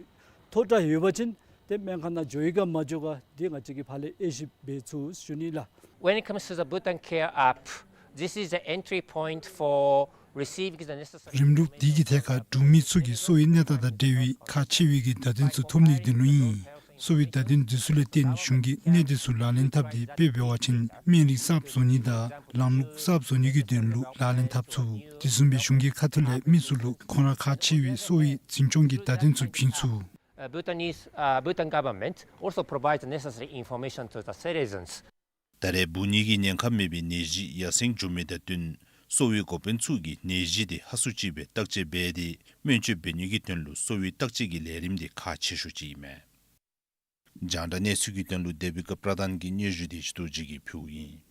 མཐོ་དྲགས་ཡོད་པ་ཅིན་ཏེ་སྨན་ཁང་ནང་འགྱོ་ཡི་ག་མ་འགྱོ་ག་འདི་ང་བཅས་ཀྱིས་ཕར་ལས་དབྱེ་ཞིབ་འབད་ཚུགས་ཞུ་ནི་ལགས། When it comes to the Bhutan Care app, this is the entry point for receiving the necessary རིམ་ལུགས་འདི་གི་ཐད་ཁར་འབྲུག་མི་ཚུ་གི་གསོ་བའི་གནས་སྟངས་དང་འབྲེལ་བའི་ཁག་ཆེ་བའི་གི་བརྡ་དོན་ཚུ་ཐོབ་ནི་གི་དོན་ལུ་ཨིན། གསོ་བའི་བརྡ་དོན་འདི་ཚུ་ལས་བརྟེན་གཞུང་གིས་གནད་དེ་ཚུ་ལག་ལེན་འཐབ་སྟེ་དཔེ་འབད་བ་ཅིན་སྨན་རིགས་གསརཔ་བཟོ་ནི་དང་ལམ་ལུགས་གསརཔ་བཟོ་ནི་གི་དོན་ལུ་ལག་ལེན་འཐབ་ཚུགས། དེ་བཟུམ་སྦེ་གཞུང་གི་ཁ་ཐུག་ལས་མི་ཚུ་ལུ་ཁོང་ར་ཁག་ཆེ་བའི་གསོ་བའི་འཛིན་སྐྱོང་གི་བརྡ་དོན་ཚུ་བྱིན་ཚུགས། Uh, Bhutanese, uh, Bhutan government also provides the necessary information to the citizens. ད་རེས་འབུ་གཉན་གྱི་ཉེན་ཁ་མེད་པའི་ནད་གཞི་ཡར་སེང་འགྱོ་མི་དང་བསྟུན་གསོ་བའི་འགོ་དཔོན་ཚུ་གིས་ནད་གཞི་དེ་ཧ་སུ་ཅིག་སྦེ་བརྟག་དཔྱད་འབད་དེ་སྨན་བཅོས་འབད་ནི་གི་དོན་ལུ་གསོ་བའི་བརྟག་དཔྱད་ཀྱི་ལས་རིམ་དེ་ཁག་ཆེ་ཤོས་ཅིག་ཨིན་མས། རྒྱང་བསྒྲགས་གནས་ཚུལ་གྱི་དོན་ལུ་དེ་བི་ཀ་པྲ་དཱན་གྱི་སྙན་ཞུ་དེ་ཞི་ཏོ་ཇི་གིས་ཕུལཝ་ཨིན།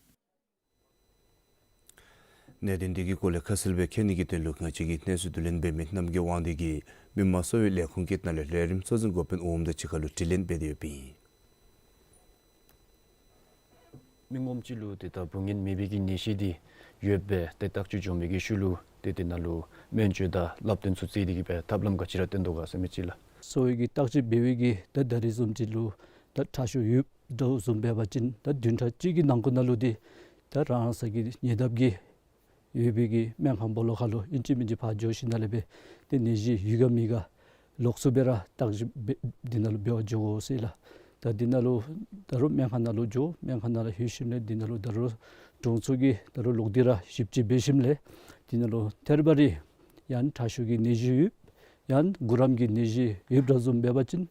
གནད་དོན་འདི་གི་སྐོར་ལས་ཁ་གསལ་སྦེ་མཁྱེན་ནི་གི་དོན་ལུ་ང་བཅས་ཀྱི་གནས་ཚུལ་བསྡུ་ལེན་འབད་མི་རྣམ་རྒྱལ་དབང་འདུས་ཀྱིས་མི་དམངས་གསོ་བའི་ལས་ཁུངས་ཀྱི་ནང་ལས་ལས་རིམ་གཙོ་འཛིན་འགོ་དཔོན་འོགམ་དང་གཅིག་ཁར་ལུ་དྲི་ལན་འབད་དེ་ཡོདཔ་ཨིན། མི་ངོམ་ཅིག་ལུ་ཏེ་ད་འབུ་གཉན་མེད་པའི་གི་ནད་གཞི་འདི་ཡོདཔ་སྦེ་ཏེ་བརྟག་དཔྱད་འབྱོན་མི་གི་ཤུལ་ལུ་ཏེ་དེ་ནང་ལུ་སྨན་བཅོས་དང་བསླབ་སྟོན་ཚུ་བྱིན་ཏེ་གི་སྦེ་ཐབས་ལམ་ག་ཅི་ར་བཏོན་དོ་ག་ཟེར་མི་ཅིག་ལགས། གསོ་བའི་གི་བརྟག་དཔྱད་འབད་བའི་གི་ད་ད་རིས་བཟུམ་ཅིག་ལུ་ད་ཁྲག་ཤུགས་ཡོདཔ་འདྲཝ་བཟུམ་འབད་བ་ཅིན་ད་བདུན་ཕྲག་གཅིག་གི་ནང་འཁོད་ནང་ལུ་འདི་ད་རང་སོའི་གི་ཉེ་འདབས་ཀྱི་ཡོད་པའི་གི་སྨན་ཁང་སྦོ་ལོགས་ཁར་ལུ་ཨིན་ཅི་མིན་ཅི་ཕར་འགྱོ་ཞིནམ་ལས་སྦེ་ཏེ་ནད་གཞི་ཡོད་ག་མེད་ག་ལོགས་སུ་སྦེ་ར་བརྟག་ཞིབ་འབད་འདི་ནང་ལུ་འབད་བར་འགྱོ་དགོ་ཟེར་ལགས། ད་འདི་ནང་ལུ་ད་རུང་སྨན་ཁང་ནང་ལུ་འགྱོ་སྨན་ཁང་ནང་ལུ་ལྷོད་ཞིནམ་ལས་འདི་ནང་ལུ་ད་རུང་དྲུང་འཚོ་གིས་ད་རུང་ལོག་སྟེ་ར་ཞིབ་དཔྱད་འབད་ཞིནམ་ལས་འདི་ནང་ལུ་ཐེར་བ་རེ་ཡང་ཁྲག་ཤུགས་ཀྱི་ནད་གཞི་ཡོད་ཡང་གུ་རམ་གྱི་ནད་གཞི་ཡོདཔ་འདྲཝ་བཟུམ་འབད་བ་ཅིན་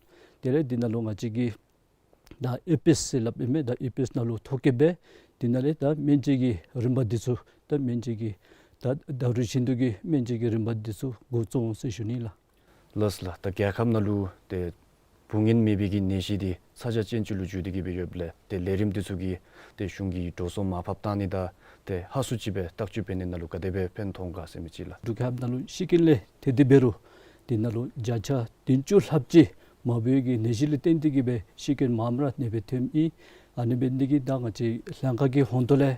དེ་ལས་འདི་ནང་ལུ་ང་བཅས་ཀྱིས་ད་ཨི་པིས་ཟེར་སླབ་ཨིན་མས། ད་ཨི་པིས་ནང་ལུ་ཐོ་བཀོད་འབད་འདི་ནང་ལས་ད་སྨན་བཅོས་ཀྱི་རིམ་པ་འདི་ཚུ་ད་སྨན་བཅོས་ཀྱི་ད་ད་རུང་བཞིན་དུ་གི་སྨན་བཅོས་ཀྱི་རིམ་པ་འདི་ཚུ་འགོ་བཙུགས་འོང་ཟེར་ཞུ་ནི་ལགས། ལགས་ལགས། ད་རྒྱལ་ཁབ་ནང་ལུ་ཏེ་འབུ་གཉན་མེད་པའི་གི་ནད་གཞི་འདི་ཚ་གྱང་ཅན་ཅིག་ལུ་འགྱུར་ཏེ་གི་སྦེ་ཡོདཔ་ལས་ཏེ་ལས་རིམ་འདི་ཚུ་གི་ཏེ་གཞུང་གིས་འགྲོ་སོང་མར་ཕབ་བཏང་ནི་དང་ཏེ་ཧ་སུ་ཅིག་སྦེ་བརྟག་དཔྱད་འབད་ནི་ནང་ལུ་ག་དེ་སྦེ་ཕན་ཐོགས་ག་ཟེར་མི་ཅིག་ལགས། འབྲུག་རྒྱལ་ཁབ་ནང་ལུ་ཤི་རྐྱེན་ལས་ཏེ་དེ་འབད་རུང་འདི་ནང་ལུ་བརྒྱ་ཆ་བདུན་ཅུ་ལྷགཔ་ཅིག་མ་འབོ་བའི་གི་ནད་གཞི་ལས་བརྟེན་ཏེ་གི་སྦེ་ཤི་རྐྱེན་མངམ་ར་ཨ་ནེ་སྦེ་ཐོནམ་ཨིན། ཨ་ནི་འབད་ནི་འདི་གིས་ད་ང་བཅས་ལྷན་ཁག་གི་ཧོངས་ཏོ་ལས་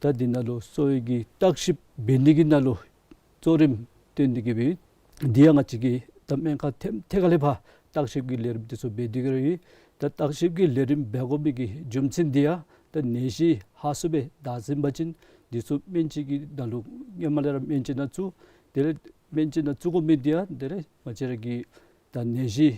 ད་འདི་ནང་ལུ་གསོ་བའི་གི་བརྟག་ཞིབ་འབད་ནི་གི་ནང་ལུ་གཙོ་རིམ་བཏོན་ཏེ་གི་སྦེ་འདི་ཡང་ང་བཅས་ཀྱིས་ད་སྨན་ཁང་ཐེམ་ཐད་ཁ་ལས་ཕར་བརྟག་ཞིབ་ཀྱི་ལས་རིམ་འདི་ཚུ་འབད་དེ་གི་ར་ཡོད། ད་བརྟག་ཞིབ་ཀྱི་ལས་རིམ་འབད་དགོ་མི་གི་རྒྱུ་མཚན་འདི་ཡང་ད་ནད་གཞི་ཧ་སུ་སྦེ་བདའ་ཟུན་པ་ཅིན་འདི་ཚུ་སྨན་བཅོས་ཀྱི་ནང་ལུ་སྔོན་མ་ལས་ར་སྨན་བཅོས་ནང་བཙུགས། དེ་ལས་སྨན་བཅོས་ནང་བཙུགས་དགོ་མི་འདི་ཡང་དེ་ལས་ང་བཅས་ར་གི་ད་ནད་གཞི་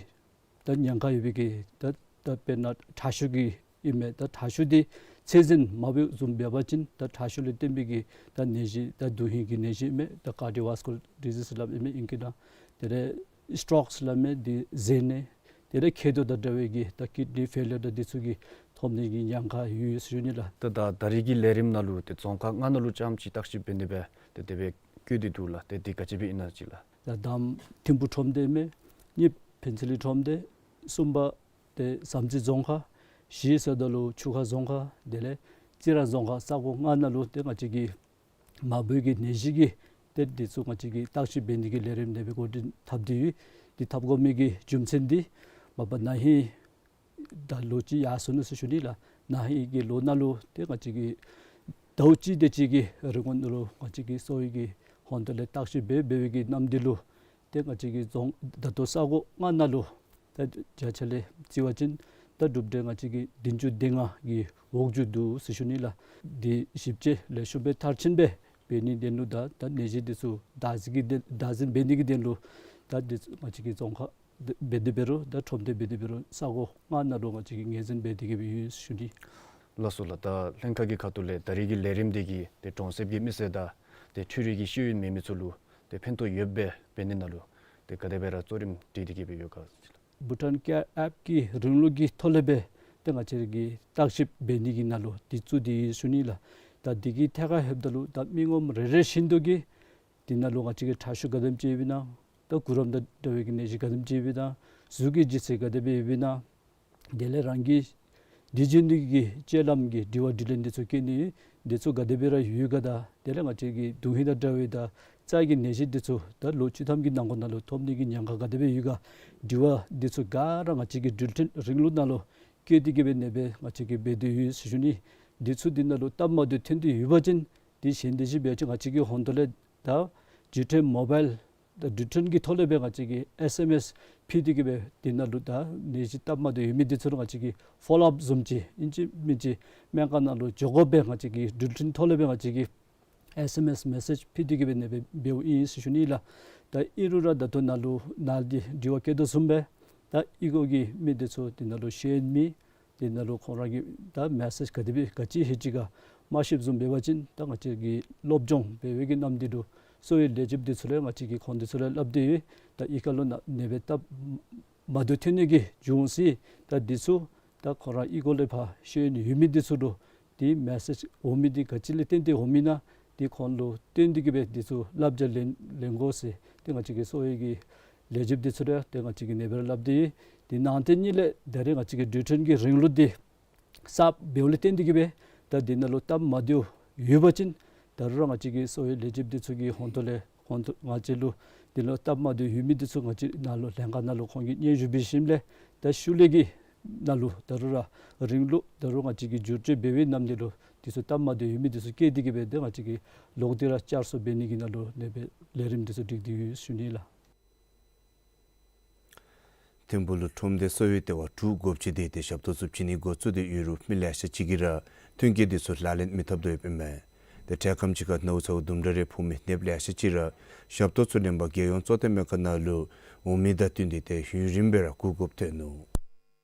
ད་ཉེན་ཁ་ཡོད་པའི་གི་ད་ད་དཔེར་ན་ཁྲག་ཤུགས་ཀྱི་ཨིན་མས། ད་ཁྲག་ཤུགས་འདི་ཚད་ཟིན་མ་འབད་བཟུམ་འབད་བ་ཅིན་ད་ཁྲག་ཤུགས་ལས་བརྟེན་པའི་གི་ད་ནད་གཞི་ད་དུས་ཧིང་གི་ནད་གཞི་ཨིན་མས། ད་ཀར་ཌི་ཡོ་ཝཱས་ཀུ་ལར་ཌི་ཛིས་སླབ་ཨིན་མས་ཨིང་སྐད་ནང་། དེ་ལས་སི་ཊོག་སླབ་མི་འདི་ཟད་ནི། དེ་ལས་མཁལ་རྡོག་དང་འདྲ་བའི་གི་ད་ཀིཌ་ནི་ཕེ་ལི་ཡར་དང་འདི་ཚུ་གི་ཐོབ་ནི་གི་ཉེན་ཁ་ཡོད་ཟེར་ཞུ་ནི་ལགས། ད་ད་ད་རིས་ཀྱི་ལས་རིམ་ནང་ལུ་ཏེ་རྫོང་ཁག་ལྔ་ནང་ལུ་རྐྱངམ་ཅིག་བརྟག་ཞིབ་འབད་ནི་སྦེ་ཏེ་དེ་སྦེ་བཀོད་དེ་འདུག་ལགས། ཏེ་འདི་ག་ཅི་སྦེ་ཨིན་ན་ཅིག་ལགས། ད་དང་པ་ཐིམ་ཕུ་ཁྲོམ་སྡེ་ཨིན་མས། གཉིས་པ་ཕུན་ཚོགས་གླིང་ཁྲོམ་སྡེ། གསུམ་པ་ཏེ་བྱམས་བརྩེ་རྫོང་ཁག། བཞི་ཟེརཝ་ད་ལུ་ཆུ་ཁ་རྫོང་ཁག། དེ་ལས་རྩི་རང་རྫོང་ཁག། ས་གོ་ལྔ་ནང་ལུ་ཏེ་ང་བཅས་ཀྱི་མ་འབོ་གི་ནད་གཞི་གི་ཏེ་འདི་ཚུ་ང་བཅས་ཀྱིས་བརྟག་ཞིབ་འབད་ནི་གི་ལས་རིམ་དེ་སྦེ་འགོ་འདྲེན་འཐབ་སྟེ་ཡོད། འདི་འཐབ་དགོ་མི་གི་རྒྱུ་མཚན་འདི་མ་པ་ན་ཧིང་ད་ལོ་གཅིག་ཡར་སོང་ནུག་ཟེར་ཞུ་ནི་ལགས། ན་ཧིང་གི་ལོ་ནང་ལུ་ཏེ་ང་བཅས་ཀྱིས་ཟླཝ་གཅིག་དེ་ཅིག་གི་རིང་ནང་ལུ་ང་བཅས་ཀྱིས་གསོ་བའི་གི་ཧོང་ཏོ་ལས་བརྟག་ཞིབ་འབད་འབད་བའི་གི་ནམ་དུས་ལུ་ཏེ་ང་བཅས་ཀྱི་རྫོང་ད་ལྟོ་ས་གོ་ལྔ་ནང་ལུ་ད་བརྒྱ་ཆ་ལས་བརྩི་བ་ཅིན་ད་གྲུབ་འབྲས་ང་བཅས་ཀྱིས་བདུན་ཅུ་དོན་ལྔ་གི་འོག་ཅིག་འདུག་ཟེར་ཞུ་ནི་ལགས། འདི་ཞིབ་དཔྱད་ལེགས་ཤོམ་སྦེ་མཐར་ཕྱིན་སྦེ་འབད་ནིའི་དོན་ལུ་ད་ད་ནད་གཞི་འདི་ཚུ་བདག་འཛིན་གྱི་དོན་བདག་འཛིན་འབད་ནི་གི་དོན་ལུ་ད་འདི་ཚུ་ང་བཅས་ཀྱི་རྫོང་ཁག་འབད་དེ་འབད་རུང་ད་ཁྲོམ་སྡེ་འབད་དེ་འབད་རུང་ས་གོ་ལྔ་ནང་ལུ་ང་བཅས་ཀྱིས་ངོས་འཛིན་འབད་དེ་གི་སྦེ་ཡོད་ཟེར་ཞུ་ནི། ལགས་སོ་ལགས། ད་ལྷན་ཁག་གི་ཁ་ཐུག་ལས་ད་རེས་ཀྱི་ལས་རིམ་འདི་གིས་ཏེ་གྲོང་གསེབ་ཀྱི་མི་སེར་དང་ཏེ་འཕྲུལ་རིག་གི་ཤེས་ཡོན་མེད་མི་ཚུ་ལུ་ཏེ་ཕན་ཐོགས་ཡོདཔ་སྦེ་འབད་ནི་ནང་ལུ་ཏེ་ག་དེ་སྦེ་ར་གཙོ་རིམ་སྒྲིག་སྟེ་གི་སྦེ་ཡོད་ག་ཟེར་ཞུ་ལགས། བྷུ་ཊཱན་ཀེར་ཨེཔ་ཀྱི་རིང་ལུགས་ཀྱི་ཐོག་ལས་སྦེ་ཏེ་ང་བཅས་ཀྱིས་བརྟག་ཞིབ་འབད་ནི་གི་ནང་ལུ་འདི་བཙུགས་ཏེ་ཡོད་ཟེར་ཞུ་ནི་ལགས། ད་འདི་གི་ཐད་ཁར་ལྷོདཔ་ད་ལུ་ད་མི་ངོམ་རེ་རེ་བཞིན་དུ་གིས་འདི་ནང་ལུ་ང་བཅས་ཀྱི་ཁྲག་ཤུགས་ག་དེམ་ཅིག་ཡོདཔ་ཨིན་ན། ད་གུ་རམ་དང་འདྲ་བའི་གི་ནད་གཞི་ག་དེམ་ཅིག་ཡོདཔ་ཨིན་ན། གཟུགས་ཀྱི་ལྗིད་ཚད་ག་དེ་སྦེ་ཡོདཔ་ཨིན་ན། དེ་ལས་རང་གི་འདི་བྱིན་ནི་གི་སྤྱོད་ལམ་གྱི་དྲི་བ་དྲིས་ལན་འདི་ཚུ་བཀོད་ནི་འདི་ཚུ་ག་དེ་སྦེ་ར་ཡོད་ག། ད་དེ་ལས་ང་བཅས་ཀྱི་དོན་ཧིང་དང་འདྲ་བའི་ད་རྩ་གི་ནད་གཞི་འདི་ཚུ་ད་ལོ་བཅུ་ཐམ་གྱི་ནང་འཁོད་ནང་ལུ་ཐོབ་ནི་གི་ཉེན་ཁ་ག་དེ་སྦེ་ཡོད་ག། དྲི་བ་འདི་ཚུ་ག་ར་ང་བཅས་ཀྱི་འགྲུལ་འཕྲིན་རིང་ལུགས་ནང་ལུ་བཀོད་དེ་གི་སྦེ་ནེ་སྦེ་ང་བཅས་ཀྱིས་འབད་དེ་ཡོད་ཟེར་ཞུ་ནི། འདི་ཚུ་འདི་ནང་ལུ་སྟབས་མ་བདེཝ་ཐོན་ཏེ་ཡོད་པ་ཅིན་འདི་གཞན་དེ་ཅིག་འབད་བ་ཅིན་ང་བཅས་ཀྱི་ཧོང་ཏོ་ལས་ད་བརྒྱུད་འཕྲིན་མོ་བཱའིལ་ད་བརྒྱུད་འཕྲིན་གྱི་ཐོག་ལས་སྦེ་ང་བཅས་ཀྱིས་ཨེསི་ཨེམ་ཨེསི་ཕུལ་ཏེ་གི་སྦེ་འདི་ནང་ལུ་ད་ནད་གཞི་སྟབས་མ་བདེཝ་ཡོད་མི་འདི་ཚུ་ལུ་ང་བཅས་ཀྱིས་ཕོ་ལོ་ཨཔ་བཟུམ་ཅིག་ཨིན་ཅི་མིན་ཅི་སྨན་ཁང་ནང་ལུ་འགྱོ་དགོཔ་སྦེ་ང་བཅས་ཀྱིས་བརྒྱུད་འཕྲིན་ཐོག་ལས་སྦེ་ང་བཅས་ཀྱིས་ཨེསི་ཨེམ་ཨེསི་མེ་སེཇ་ཕུལ་ཏེ་གི་སྦེ་ནེ་སྦེ་འབདཝ་ཨིན་ཟེར་ཞུ་ནི་ལགས། ད་ཨིན་རུང་ར་ད་ལྟོ་ནཱ་ལུ་ནཱ་འདི་དྲི་བ་བཀོད་དོ་བཟུམ་སྦེ་ད་ཨི་གོ་གི་མི་འདི་ཚུ་འདི་ནང་ལུ་ཤེས་ཡོན་མེད། དེ་ནང་ལུ་ཁོང་ར་གིས་ད་མེ་སེཇ་ག་དེ་སྦེ་ག་ཅི་ལྷོད་ཅི་ག་མ་ཤེསཔ་བཟུམ་འབད་བ་ཅིན་ད་ང་བཅས་ཀྱིས་སློབ་སྦྱོང་འབད་བའི་གི་ནམ་འདི་ལུ་གསོ་བའི་ལས་བྱེདཔ་འདི་ཚུ་ལས་ང་བཅས་ཀྱིས་ཁོང་འདི་ཚུ་ལུ་སླབ་སྟེ་ཡོད། ད་ཨི་ཁ་ལུ་ནཱ་ནེ་སྦེ་སྟབས་མ་བདེཝ་ཐོན་ནི་གི་འབྱུང་ས་ད་འདི་ཚུ་ད་ཁོང་ར་ཨི་གོ་ལས་ཕར་ཤེས་ཡོན་ཡོད་མི་འདི་ཚུ་ལུ་ཏེ་མེ་སེཇ་འོང་མི་འདི་ག་ཅི་ལས་བརྟེན་ཏེ་འོང་མི་ཨིན་ན་ཏེ་ཁོང་ལུ་བརྟེན་ཏེ་གི་སྦེ་འདི་ཚུ་བསླབ་བྱ་ལེན་ལེན་དགོ་ཟེར་ཏེ་ང་བཅས་ཀྱི་གསོ་བའི་གི་ལས་བྱེདཔ་འདི་ཚུ་ལུ་ཏེ་ང་བཅས་ཀྱིས་ནེ་སྦེ་ར་སླབ་སྟེ་ཡོད། དེ་ནང་དེ་ཉིད་ལས་ད་རེས་ང་བཅས་ཀྱི་བརྒྱུད་འཕྲིན་གྱི་རིང་ལུགས་འདི་གསརཔ་འབདཝ་ལས་བརྟེན་ཏེ་གི་སྦེ་ད་འདི་ནང་ལུ་སྟབས་མ་བདེཝ་ཡོད་པ་ཅིན་ད་རུང་ར་ང་བཅས་ཀྱི་གསོ་བའི་ལས་བྱེདཔ་འདི་ཚུ་གི་ཧོང་ཏོ་ལས་ཧོང་ཏོ་ང་བཅས་ལུ་འདི་ལུ་སྟབས་མ་བདེཝ་ཡོད་མི་འདི་ཚུ་ང་བཅས་ནཱ་ལུ་ལྷན་ཁག་ནང་ལུ་ཁོང་གིས་སྙན་ཞུ་འབད་ཞིནམ་ལས་ད་ཤུལ་ལས་ཀྱི་ནང་ལུ་ད་རུང་ར་རིང་ལུགས་ད་རུང་ང་བཅས་ཀྱིས་བསྒྱུར་བཅོས་འབད་བའི་ནམ་འདི་ལུ་འདི་ཚུ་སྟབས་མ་བདེཝ་ཡོད་མི་འདི་ཚུ་བཀོད་དེ་གི་སྦེ་ད་ང་བཅས་ཀྱིས་ལོག་སྟེ་ར་བསྐྱར་གསོ་འབད་ནི་གི་ནང་ལུ་ནེ་སྦེ་ལས་རིམ་འདི་ཚུ་སྒྲིག་སྟེ་ཡོད་ཟེར་ཞུ་ནི་ལགས། ཐིམ་ཕུག་ལུ་ཁྲོམ་སྡེ་གསོ་བའི་ལྟེ་བ་དྲུག་སྒོ་ཕྱེ་སྟེ་ཏེ་ཞབས་ཏོག་ཚུ་བྱིན་ནི་འགོ་བཙུགས་ཏེ་ཡོད་རུང་མི་ལེ་ཤ་ཅིག་གིས་ར་མཐུན་རྐྱེན་འདི་ཚུ་ལག་ལེན་མི་འཐབ་དོ་ཡོདཔ་ཨིན་མས། ཏེ་འཕྲལ་ཁམས་ཅིག་ཁར་ནཝ་ཚཝ་དུམ་གྲ་རེ་ཕོག་མི་ནདཔ་ལེ་ཤ་ཅིག་ར་ཞབས་ཏོག་ཚུ་ལེན་པར་རྒྱལ་ཡོངས་གཙོ་བསྟེན་སྨན་ཁང་ནང་ལུ་འོང་མི་དང་བསྟུན་ཏེ་ཏེ་ཡུན་རིངམོ་སྦེ་ར་སྒུག་དགོཔ་ཐོན་ནུག།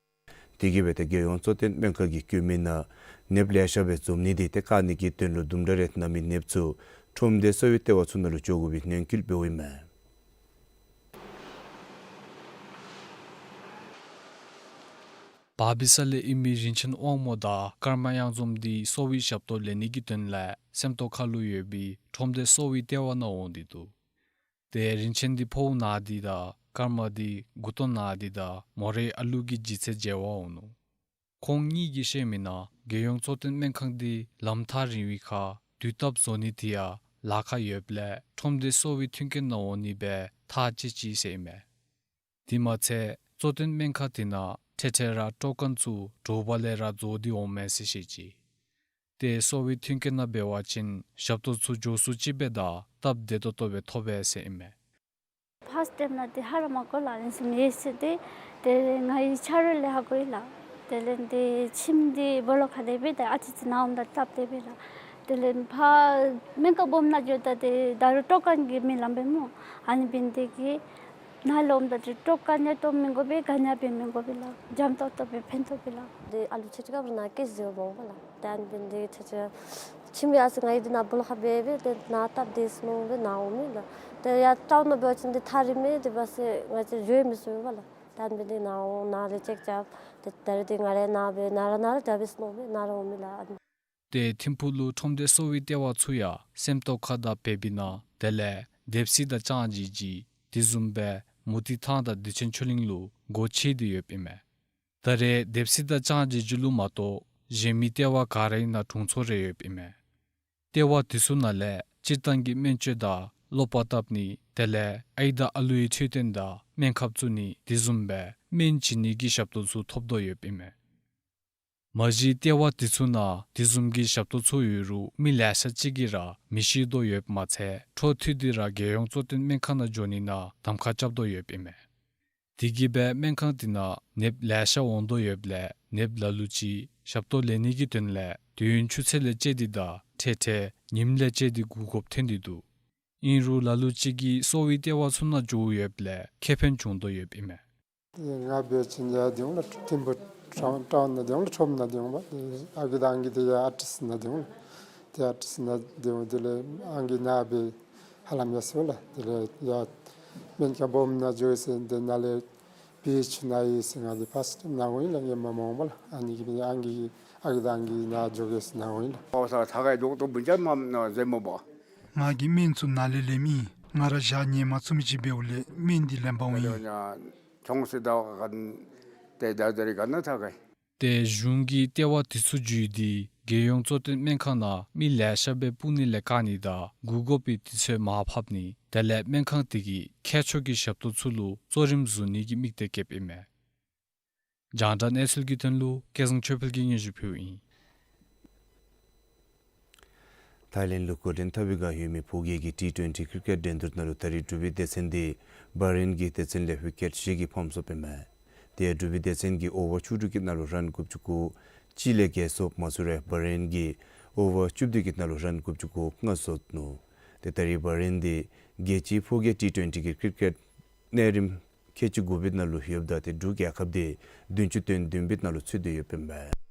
དེ་གིས་སྦེ་ཏེ་རྒྱལ་ཡོངས་གཙོ་བསྟེན་སྨན་ཁང་གི་བཀོད་མི་ནང་ནདཔ་ལེ་ཤ་སྦེ་འཛོམས་ནི་འདི་ཏེ་བཀག་ནི་གི་དོན་ལུ་དུམ་གྲ་རེ་ན་མི་ནདཔ་ཚུ་ཁྲོམ་སྡེ་གསོ་བའི་ལྟེ་བ་ཚུ་ནང་ལུ་འགྱོ་དགོ་པའི་ནན་སྐུལ་འབདཝ་ཨིན་མས། བ་བི་ས་ལས་ཨིན་མི་རིན་ཆེན་དབང་མོ་དང་ཀརྨ་གཡང་འཛོམས་འདི་གསོ་བའི་ཞབས་ཏོག་ལེན་ནི་གི་དོན་ལས་སེམས་རྟོགས་ཁ་ལུ་ཡོད་པའི་ཁྲོམ་སྡེ་གསོ་བའི་ལྟེ་བ་ནང་འོང་སྟེ་འདུག། ཏེ་རིན་ཆེན་འདི་ཕོཝ་ན་སྟེ་དང་ཀརྨ་འདི་མགུ་ཏོ་ན་སྟེ་དང་མོ་རའི་ཨ་ལུ་གི་ལྗིད་ཚད་བརྗེ་བར་འོང་ནུག། ཁོང་གཉིས་ཀྱིས་བཤད་མི་ནང་རྒྱལ་ཡོངས་གཙོ་བསྟེན་སྨན་ཁང་འདི་ལམ་ཐག་རིང་བའི་ཁར་དུས་བཏབ་བཟོ་ནི་དེ་ཡང་ལཱ་ཁག་ཡོདཔ་ལས་ཁྲོམ་སྡེ་གསོ་བའི་མཐུན་རྐྱེན་ནང་འོང་ནི་སྦེ་ཐག་བཅད་ཅི་ཟེར་ཨིན་མས། དེ་མ་ཚད་གཙོ་བསྟེན་སྨན་ཁང་དེ་ནང་ཐེངས་ཐེངས་ར་སྤྲོ་ཁང་ཚུ་དྲོ་པ་ལས་ར་རྫོགས་ཏེ་འོང་མས་ཟེར་བཤད་ཅི། ཏེ་གསོ་བའི་མཐུན་རྐྱེན་ནང་འབད་བ་ཅིན་ཞབས་ཏོག་ཚུ་མགྱོགས་སུ་ཅིག་སྦེ་དང་སྟབས་བདེ་ཏོག་ཏོ་སྦེ་ཐོབ་པས་ཟེར་ཨིན་མས། ཕར་སྟོནམ་ད་ཏེ་ཧ་ར་མ་གོ་ལགས། ཨ་ནི་བཟུམ་ཡོད་ཟེར་ཏེ་ཏེ་ང་གིས་ཆ་རོགས་ལས་ཧ་གོ་ཡི་ལགས། དེ་ལས་ཏེ་ཁྱིམ་འདི་སྦོ་ལོགས་ཁར་སྡོད་པས། ད་ཨ་ཙི་ཅིག་ན་འོངམ་ད་སྟབས་བདེ་པས་ལགས། དེ་ལས་ཕར་སྨན་ཁང་སྦོམ་ནང་འགྱོཝ་ད་ཏེ་ད་རུང་སྤྲོ་ཁང་གི་མི་ལངམ་པས་སྨོ། ཨ་ནི་འབད་ནི་དེ་གིས་ནཱ་ལུ་འོངམ་ད་ཏེ་སྤྲོ་ཁང་ཡང་སྟོན་མི་དགོ་པས། ག་ནི་ཡང་འབད་མི་དགོ་པས་ལགས། འཇམ་ཏོག་ཏོ་སྦེ་ཕན་ཐོགས་པས་ལགས། ཏེ་ཨ་ལུ་ཆེ་ཆེ་ག་ར་ནཱ་སྐྱེས་ཟེར་འོང་པ་ལགས། ཏེ་ཨ་ནི་འབད་ནི་དེ་གིས་ཆེ་ཆེ་ཁྱིམ་ཡང་ཨ་ཙི་ང་གིས་འདི་ནང་སྦོ་ལོགས་ཁར་སྦེ་སྦེ་ཏེ་ནཱ་སྟབས་བདེ་ཟེར་མནོ་སྦེ་ནཱ་འོང་མི་ལགས། ཏེ་ཡར་ཊའུན་ནང་འབད་བ་ཅིན་འདི་ཐག་རིངམ་མས། དེ་འབད་ཟེར་ང་བཅས་འགྱོ་མི་ཚུགས་པས་ལགས། ཏེ་ཨ་ནི་འབད་ནི་དེ་ནཱ་འོང་ནཱ་ལས་ཅེག་རྐྱབ་སྟེ་ད་རེས་འདི་ང་ར་ནཱ་སྦེ་ནཱ་ར་ནཱ་ར་དྲག་པས་ཟེར་མནོ་སྦེ་ནཱ་ར་འོང་མི་ལགས། ཏེ་ཐིམ་ཕུག་ལུ་ཁྲོམ་སྡེ་གསོ་བའི་ལྟེ་བ་ཚུ་ཡང་སེམས་རྟོགས་ཁ་དང་བར་སྦིས་ནང་དེ་ལས་སྡེབ་སིལ་དང་ལྕང་སྦྱིས་སྦྱིས་དེ་བཟུམ་སྦེ་མུ་ཏིག་ཐང་དང་བདེ་ཆེན་ཆོས་གླིང་ལུ་སྒོ་ཕྱེ་སྟེ་ཡོདཔ་ཨིན་མས། ད་རེས་སྡེབ་སིལ་དང་ལྕང་སྦྱིས་སྦྱིས་ལུ་མ་གཏོགས་གཞན་མི་ལྟེ་བ་ག་ར་ཨིན་ན་དྲུང་འཚོ་རེ་ཡོདཔ་ཨིན་མས། ལྟེ་བ་དེ་ཚུ་ནང་ལས་སྤྱིར་བཏང་གི་སྨན་བཅོས་དང་ ལོག་པར་བཏབ་ནི་དེ་ལས་ཨའི་དང་ཨ་ལུའི་འཕྲོད་བསྟེན་དང་སྨན་ཁབ་བཙུགས་ནི་དེ་བཟུམ་སྦེ་སྨན་བྱིན་ནི་གི་ཞབས་ཏོག་ཚུ་ཐོབ་དོ་ཡོདཔ་ཨིན་མས། མ་གཞི་ལྟེ་བ་དེ་ཚུ་ནང་དེ་བཟུམ་གྱི་ཞབས་ཏོག་ཚུ་ཡོད་རུང་མི་ལེ་ཤ་ཅིག་གིས་ར་མི་ཤེས་དོ་ཡོདཔ་མ་ཚད་འཕྲོ་མཐུད་དེ་ར་རྒྱལ་ཡོངས་གཙོ་བསྟེན་སྨན་ཁང་ནང་འགྱོ་ནི་ནང་གདམ་ཁ་རྐྱབ་དོ་ཡོདཔ་ཨིན་མས། དེ་གིས་སྦེ་སྨན་ཁང་དེ་ནང་ནདཔ་ལེ་ཤ་འོང་དོ་ཡོདཔ་ལས་ནདཔ་ལ་ལུ་ཅིག་ཞབས་ཏོག་ལེན་ནི་གི་དོན་ལས་དུས་ཡུན་ཆུ་ཚོད་ལས་བཅད་དེ་དང་འཕྲལ་འཕྲལ་ཉིནམ་ལས་བཅད་དེ་བསྒུག་དགོཔ་ཐོན་ཏེ་འདུག། ཨིན་རུང་ལ་ལུ་ཅིག་གིས་གསོ་བའི་ལྟེ་བ་ཚུ་ནང་འགྱོཝ་ཡོདཔ་ལས་ཁེ་ཕན་བྱུང་དོ་ཡོདཔ་ཨིན་མས། ང་འབད་བ་ཅིན་ཡར་འདི་འོང་ལགས། ཐིམ་ཕུ་ཊའུན་ནང་འདི་འོང་ལགས། ཁྲོམ་ནང་འདི་འོང་པ། ཨ་གི་དང་ཨང་གི་དེ་ཡར་ཨར་ཊི་སི་ནང་འདི་འོང་ལགས། དེ་ཨར་ཊི་སི་ནང་འདི་འོང་། དེ་ལས་ཨང་གི་ནཱ་སྦེ་ཧ་ལམ་ཡར་སོང་ལགས། དེ་ལས་ཡར་སྨན་ཁང་སྦོམ་ནང་འགྱོ་ཡི་ཟེར། དེ་ནཱ་ལས་བི་ཨེཆ་ནང་ཡོད་ཟེར། ང་འདི་ཕར་ནཱ་འོང་ཡི་ལགས། ངེ་མ་མ་འོང་པ་ལགས། ཨ་ནི་གི་ཨང་གི་ཨ་གི་དང་ཨང་གི་ནཱ་འགྱོ་གེ་ཟེར་ནཱ་འོང་ཡི་ལགས། ཨོ་ས་ཐ་ཁའི་ཌོག་ཊར་བུ་ཅ་མ་ན་ཟེ་མོ་བ། ང་གིས་སྨན་ཚུ་ནཱ་ལས་ལེནམ་ཨིན། ང་ར་ཞག་ཉེ་མ་ཚུ་མི་ཅིག་འབདཝ་ལས་སྨན་འདི་ལེན་པར་འོང་ཡི། ཆོང་སི་ད་ག་ཏེ་ད་ད་རི་ག་ན་ཐ་ཁའི། ཏེ་གཞུང་གིས་ལྟེ་བ་དེ་ཚུ་བརྒྱུད་དེ་རྒྱལ་ཡོངས་གཙོ་བསྟེན་སྨན་ཁང་ནང་མི་ལེ་ཤ་སྦེ་སྤུ་ནི་ལས་བཀག་ནི་དང་བསྒུག་དགོ་པའི་དུས་ཚོད་མར་ཕབ་ནི་དེ་ལས་སྨན་ཁང་དེ་གིས་ཁྱད་ཆོས་ཀྱི་ཞབས་ཏོག་ཚུ་ལུ་གཙོ་རིམ་བཟུང་ནི་གི་དམིགས་གཏད་བསྐྱེདཔ་ཨིན་མས། རྒྱང་བསྒྲགས་གནས་ཚུལ་གྱི་དོན་ལུ་སྐལ་བཟང་ཆོས་འཕེལ་གྱིས་སྙན་ཞུ་ཕུལཝ་ཨིན། ཐའི་ལེནཌ་ལུ་འགོ་འདྲེན་འཐབ་པའི་བསྒང་ཡོད་མི་ཕོ་རྒྱས་ཀྱི་ཊི་ཊུ་ཝེན་ཊི་ཀིར་ཀེཊ་འགྲན་བསྡུར་ནང་ལུ་ད་རིས་འབྲུག་པའི་སྡེ་ཚན་དེ་བྷ་རེན་གྱི་སྡེ་ཚན་ལས་ཝི་ཀེཊ་བཞི་གིས་ཕམ་སོཔ་ཨིན་མས། དེ་ཡང་འབྲུག་པའི་སྡེ་ཚན་གྱིས་ཨོ་བར་བཅུ་དྲུག་གི་ནང་ལུ་རཱན་དགུ་བཅུ་གོ་གཅིག་ལས་བརྒལ་སོཔ་མ་ཚུགས་རུང་བྷ་རེན་གྱིས་ཨོ་བར་བཅུ་བདུན་གྱི་ནང་ལུ་རཱན་དགུ་བཅུ་གོ་ལྔ་བཟོ་ནུག། ཏེ་ད་རིས་བྷ་རེན་དེ་རྒྱལ་སྤྱིའི་ཕོ་རྒྱས་ཊི་ཊུ་ཝེན་ཊི་ཀིར་ཀེཊ་གནས་རིམ་ཁལ་གཅིག་དགུ་པའི་ནང་ལུ་ཡོདཔ་ད་ཏེ་འབྲུག་རྒྱལ་ཁབ་དེ་བདུན་ཅུ་དོན་བདུན་པའི་ནང་ལུ་ཚུད་དེ་ཡོདཔ་ཨིན་མས།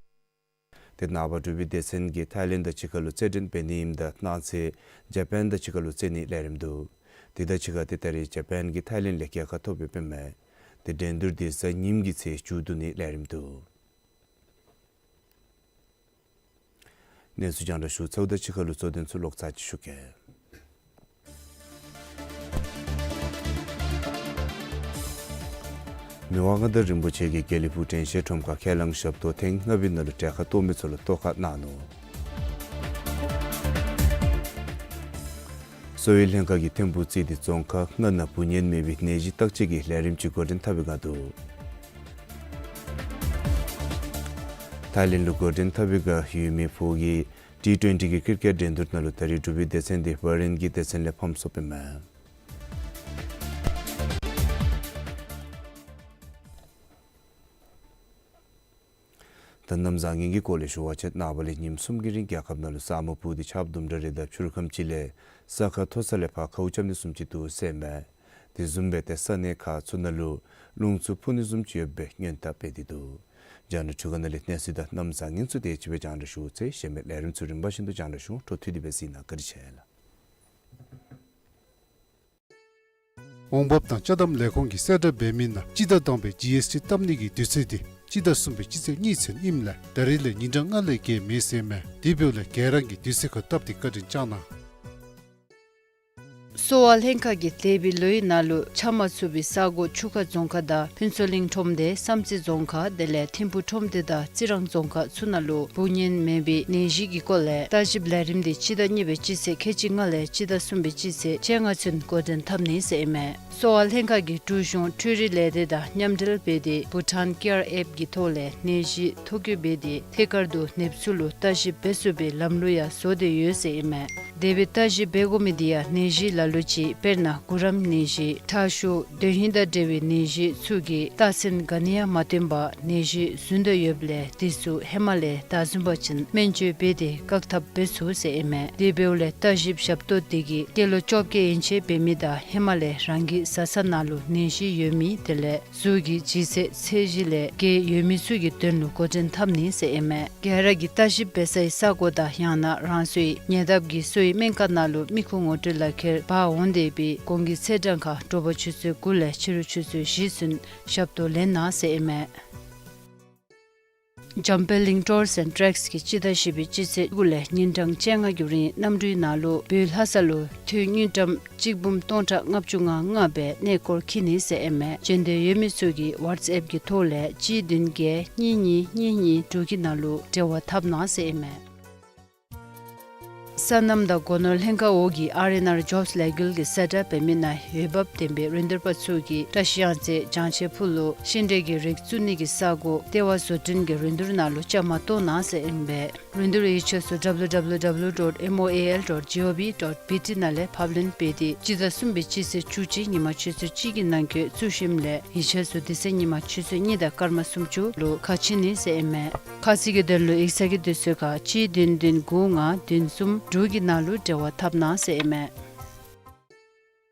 ཏེ་ནངས་པ་འབྲུག་པའི་སྡེ་ཚན་གྱིས་ཐའི་ལེནཌ་དང་གཅིག་ཁར་ལུ་རྩེད་འགྲན་འབད་ནི་ཨིནམ་ད་གནངས་ཚེ་ཇ་པཱན་དང་གཅིག་ཁར་ལུ་རྩེད་ནིའི་ལས་རིམ་འདུག། དེ་དང་གཅིག་ཁར་ཏེ་ད་རིས་ཇ་པཱན་གྱིས་ཐའི་ལེནཌ་ལས་རྒྱལ་ཁ་ཐོབ་ཡོདཔ་ཨིན་མས། ཏེ་འགྲན་བསྡུར་དེ་གཟའ་ཉིམ་གི་ཚེ་མཇུག་བསྡུ་ནིའི་ལས་རིམ་འདུག། གནས་ཚུལ་རྒྱང་བསྒྲགས་ཞུ་ཚརཝ་དང་གཅིག་ཁར་ལུ་གཙོ་དོན་ཚུ་ལོག་ཚར་ཅིག་ཞུ་གེ། མི་དབང་མངའ་བདག་རིན་པོ་ཆེ་གིས་དགེ་ལེགས་ཕུག་དྲན་ཤེས་ཁྲོམ་ཁར་ཁས་བླངས་ཞབས་ཏོག་ཐེངས་ལྔ་པའི་ནང་ལུ་གྲལ་ཁར་གཏོགས་མི་ཚུ་ལུ་གཏོར་ཁ་གནང་ནུག། གསོ་བའི་ལྷན་ཁག་གིས་ཐིམ་ཕུག་རྩེ་ལྡི་རྫོང་ཁག་ལྔ་ནང་འབུ་གཉན་མེད་པའི་ནད་གཞི་བརྟག་དཔྱད་ཀྱི་ལས་རིམ་ཅིག་འགོ་འདྲེན་འཐབ་པའི་བསྒང་འདུག། ཐའི་ལེནཌ་ལུ་འགོ་འདྲེན་འཐབ་པའི་བསྒང་ཡོད་མི་ཕོ་རྒྱས་ཊི་ཊུ་ཝེན་ཊི་གི་ཀིར་ཀེཊ་འགྲན་བསྡུར་ནང་ལུ་ད་རིས་འབྲུག་པའི་སྡེ་ཚན་དེ་བྷ་རེན་གྱི་སྡེ་ཚན་ལས་ཕམ་སོཔ་ཨིན་མས། ད་གནམ་བཟང་ངན་གྱི་སྐོར་ལས་ཞུ་བ་ཅིན་ནངས་པ་ལས་ཉིནམ་གསུམ་གྱི་རིང་རྒྱལ་ཁབ་ནང་ལུ་ས་སྨུག་སྤུབས་ཏེ་ཆརཔ་དུམ་གྲ་རེ་དང་ཕྱི་རུ་ཁམས་ཅིག་ལས་ས་ཁ་མཐོ་ས་ལས་ཕར་ཁཝ་རྐྱབ་ནི་བཟུམ་ཅིག་འདུག་ཟེར་ཨིན་མས། དེ་བཟུམ་སྦེ་ཏེ་ས་གནས་ཁག་ཚུ་ནང་ལུ་རླུང་འཚུབ་འཕུ་ནི་བཟུམ་ཅིག་ཡོད་པའི་སྔོན་བརྡ་སྤེལ་ཏེ་འདུག། རྒྱང་བསྒྲགས་འཕྲུལ་ཁང་ནང་ལས་གནས་ཚུལ་དང་གནམ་བཟང་ངན་ཚུ་དེ་ཅིག་སྦེ་རྒྱང་བསྒྲགས་ཞུ་ཚར་ཡི། གཞན་མི་ལས་རིམ་ཚུ་རིམ་པ་བཞིན་དུ་རྒྱང་བསྒྲགས་ཞུ། འཕྲོ་མཐུད་དེ་སྦེ་གཟིགས་གནང་། བཀའ་དྲིན་ཆེ་ལགས། འོང་འབབ་དང་ཅ་དམ་ལས་ཁུངས་ཀྱིས་གསལ་བསྒྲགས་འབད་མི་ནང་སྤྱི་ཟླ་དང་པའི་ཇི་ཨེསི་ཊི་བཏབ་ནི་གི་དུས་ཚོད་དེ་སྤྱི་ཟླ་གསུམ་པའི་སྤྱི་ཚེས་གཉིས་ཚུན་ཨིནམ་ལས་ད་རིས་ལས་ཉིན་གྲངས་ལྔ་ལས་བརྒལ་མེད་ཟེར་ཨིན་མས། དེ་འབདཝ་ལས་ག་ར་གིས་དུས་ཚོད་ཁར་བཏབ་སྟེ་བཀའ་དྲིན་བསྐྱང་གནང་། གསོ་བ་ལྷན་ཁག་གིས་འདས་པའི་ལོའི་ནང་ལུ་ཆ་མ་ཚུད་པའི་ས་གོ་ཆུ་ཁ་རྫོང་ཁག་དང་ཕུན་ཚོགས་གླིང་ཁྲོམ་སྡེ་བསམ་རྩེ་རྫོང་ཁག་དེ་ལས་ཐིམ་ཕུག་ཁྲོམ་སྡེ་དང་རྩི་རང་རྫོང་ཁག་ཚུ་ནང་ལུ་འབུ་གཉན་མེད་པའི་ནད་གཞི་གི་སྐོར་ལས་བརྟག་ཞིབ་ལས་རིམ་དེ་སྤྱི་ཟླ་གཉིས་པའི་སྤྱི་ཚེས་ཁལ་གཅིག་ལྔ་ལས་སྤྱི་ཟླ་གསུམ་པའི་སྤྱི་ཚེས་བཅོ་ལྔ་ཚུན་འགོ་འདྲེན་འཐབ་ནི་ཟེར་ཨིན་མས། གསོ་བ་ལྷན་ཁག་གིས་འབྲུག་གཞུང་འཕྲུལ་རིག་ལས་སྡེ་དང་མཉམ་འབྲེལ་འབད་དེ་བྷུ་ཊཱན་ཀེར་ཨེཔ་གི་ཐོག་ལས་ནད་གཞི་ཐོ་བཀོད་འབད་དེ་ཐད་ཀར་དུ་ནདཔ་ཚུ་ལུ་བརྟག་ཞིབ་འབད་ཚུགས་པའི་ལམ་ལུགས་ཡང་བཟོ་སྟེ་ཡོད་ཟེར་ཨིན་མས། དེ་སྦེ་བརྟག་ཞིབ་འབད་དགོ་མི་དེ་ཡང་ནད་གཞི་ལ་ལུ་ཅིག་དཔེར་ན་གུ་རམ་ནད་གཞི་ཁྲག་ཤུགས་དོན་ཧིང་དང་འབྲེལ་བའི་ནད་གཞི་ཚུ་གིས་རྟགས་མཚན་ག་ནི་ཡང་མ་སྟོན་པར་ནད་གཞི་ཟུན་དོ་ཡོདཔ་ལས་དེ་ཚུ་ཧེ་མ་ལས་བདའ་ཟུན་པ་ཅིན་སྨན་བཅོས་འབད་དེ་བཀག་ཐབས་འབད་ཚུགས་ཟེར་ཨིན་མས། དེ་འབདཝ་ལས་བརྟག་ཞིབ་ཞབས་ཏོག་དེ་གིས་སྐྱེས་ལོ་བཅོ་བརྒྱད་ཡན་ཆད་འབད་མི་དང་ཧེ་མ་ལས་རང་གི་བཟའ་ཚང་ནང་ལུ་ནད་གཞི་ཡོད་མི་དེ་ལས་གཟུགས་ཀྱི་ལྗིད་ཚད་ཚད་གཞི་ལས་བརྒལ་ཡོད་མི་ཚུ་གི་དོན་ལུ་འགོ་འདྲེན་འཐབ་ནི་ཟེར་ཨིན་མས། ག་ར་གིས་བརྟག་ཞིབ་འབད་སའི་ས་གོ་དང་ཡང་ན་རང་སོའི་ཉེ་འདབས་ཀྱི་གསོ་བའི་སྨན་ཁང་ནང་ལུ་མི་ཁུངས་ངོ་སྤྲོད་ལག་ཁྱེར་འབག་འོང་སྟེ་སྦེ་གོང་གི་ཚེས་གྲངས་ཁར་དྲོ་པ་ཆུ་ཚོད་དགུ་ལས་ཕྱི་རུ་ཆུ་ཚོད་བཞི་ཚུན་ཞབས་ཏོག་ལེན་གནང་ཟེར་ཨིན་མས། འཇམ་དཔལ་གླིང་ཊུར་སི་ཨེནཌ་ཊེག་སི་གིས་སྤྱི་ཟླ་བཞི་པའི་སྤྱི་ཚེས་དགུ་ལས་ཉིན་གྲངས་བཅོ་ལྔ་གི་རིང་གནམ་གྲུའི་ནང་ལུ་བོད་ལྷ་ས་ལུ་དངུལ་ཀྲམ་གཅིག་འབུམ་སྟོང་ཕྲག་ལྔ་བཅུ་ང་ལྔ་སྦེ་གནས་སྐོར་འཁྱིད་ནི་ཟེར་ཨིན་མས། འབྱོན་འདོད་ཡོད་མི་ཚུ་གིས་ཝཊས་ཨེཔ་གི་ཐོག་ལས་གཅིག་བདུན་བརྒྱད་གཉིས་གཉིས་གཉིས་གཉིས་དྲུག་གི་ནང་ལུ་འབྲེལ་བ་འཐབ་གནང་ཟེར་ཨིན་མས། ས་ སོ་ནམ་དང་སྒོ་ནོར་ལྷན་ཁག་འོག་གི་ཨར་ཨེན་ཨར་ཇོབས་ལས་འགུལ་གྱི་གསལ་བསྒྲགས་འབད་མི་ནང་འོས་འབབ་ལྡན་པའི་རིན་བསྡུར་པ་ཚུ་གིས་བཀྲ་ཤིས་གཡང་རྩེ་བྱང་ཆེ་ཕུ་ལུ་ཤིང་འབྲས་ཀྱི་རིགས་བཙུགས་ནི་གི་ས་སྒོ་ལྟེ་བ་བཟོ་སྐྲུན་གྱི་རིན་བསྡུར་ནང་ལུ་བཅའ་མར་གཏོགས་གནང་ཟེར་ཨིན་པས། རིན་བསྡུར་ཡིག་ཆ་ཚུ་W W W dot M O A L dot G O V dot B T ནང་ལས་ཕབ་ལེན་འབད་དེ་སྤྱི་ཟླ་གསུམ་པའི་སྤྱི་ཚེས་བཅུ་གཅིག་ཉིན་མ་ཆུ་ཚོད་གཅིག་གི་ནང་འཁོད་བཙུགས་ཞིནམ་ལས་ཡིག་ཆ་ཚུ་དེ་ཚེ་ཉིན་མ་ཆུ་ཚོད་གཉིས་དང་སྐར་མ་སུམ་ཅུ་ལུ་ཁ་ཕྱེ་ནི་ཟེར་ཨིན་མས། ཁ་གསལ་གྱི་དོན་ལུ་ཡིག་ཚང་གི་དུས་ཚོད་ཁར་གཅིག་བདུན་བདུན་དགུ་ལྔ་བདུན་གསུམ་དྲུག་གི་ནང་ལུ་འབྲེལ་བ་འཐབ་གནང་ཟེར་ཨིན་མས།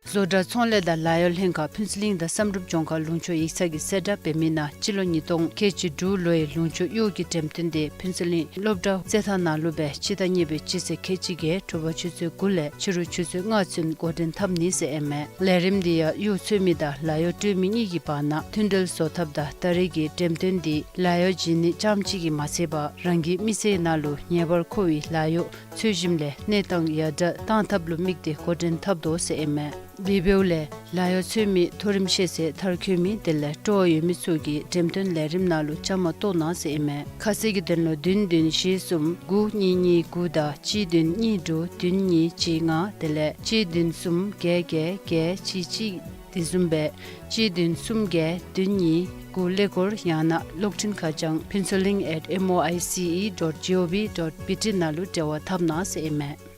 བཟོ་གྲྭ་ཚོང་ལས་དང་ལཱ་གཡོག་ལྷན་ཁག་ཕུན་ཚོགས་གླིང་དང་བསམ་གྲུབ་ལྗོངས་མཁར་ལུང་ཕྱོགས་ཡིག་ཚང་གི་གསལ་བསྒྲགས་འབད་མི་ནང་སྤྱི་ལོ་ཉིས་སྟོང་ཁལ་གཅིག་དྲུག་ལོའི་ལུང་ཕྱོགས་གཡོག་གི་འགྲེམས་སྟོན་དེ་ཕུན་ཚོགས་གླིང་སློབ་གྲྭ་རྩེད་ཐང་ནང་ལུ་སྦེ་སྤྱི་ཟླ་གཉིས་པའི་སྤྱི་ཚེས་ཁལ་གཅིག་བརྒྱད་དྲོ་པ་ཆུ་ཚོད་དགུ་ལས་ཕྱི་རུ་ཆུ་ཚོད་ལྔ་ཚུན་འགོ་འདྲེན་འཐབ་ནི་ཟེར་ཨིན་མས། ལས་རིམ་འདི་ཡང་གཡོག་འཚོལ་མི་དང་ལཱ་གཡོག་སྤྲོད་མི་གཉིས་ཀྱི་བར་ན་མཐུན་འབྲེལ་བཟོ་ཐབས་དང་ད་རེས་ཀྱི་འགྲེམས་སྟོན་འདི་ལཱ་གཡོག་བྱིན་ནི་རྐྱངམ་གཅིག་གིས་མ་ཚད་པར་རང་གི་མི་ཚེའི་ནང་ལུ་ངེས་པར་མཁོ་བའི་ལཱ་གཡོག་འཚོལ་ཞིནམ་ལས་གནས་སྟངས་ཡར་དྲག་གཏང་ཐབས་ལུ་དམིགས་ཏེ་འགོ་འདྲེན་འཐབ་དོ་ཟེར་ཨིན་མས། དེ་འབདཝ་ལས་ལཱ་གཡོག་འཚོལ་མི་མཐོ་རིམ་ཤེས་ཚད་མཐར་འཁྱོལ་མི་དེ་ལས་སྤྲོ་བ་ཡོད་མི་ཚུ་གིས་འགྲེམས་སྟོན་ལས་རིམ་ནང་ལུ་བཅའ་མར་གཏོགས་གནང་ཟེར་ཨིན་མས། ཁ་གསལ་གྱི་དོན་ལུ་བདུན་བདུན་བཞི་གསུམ་དགུ་གཉིས་གཉིས་དགུ་དང་གཅིག་བདུན་གཉིས་དྲུག་བདུན་གཉིས་གཅིག་ལྔ་དེ་ལས་གཅིག་བདུན་གསུམ་བརྒྱད་བརྒྱད་བརྒྱད་གཅིག་གཅིག་དེ་བཟུམ་སྦེ་གཅིག་བདུན་གསུམ་བརྒྱད་བདུན་གཉིས་དགུ་ཀླད་ཀོར་ཡང་ན་གློག་འཕྲིན་ཁ་བྱང་ཕུན་ཚོགས་གླིང་at M O I C E dot G O V dot B T ནང་ལུ་འབྲེལ་བ་འཐབ་གནང་ཟེར་ཨིན་མས།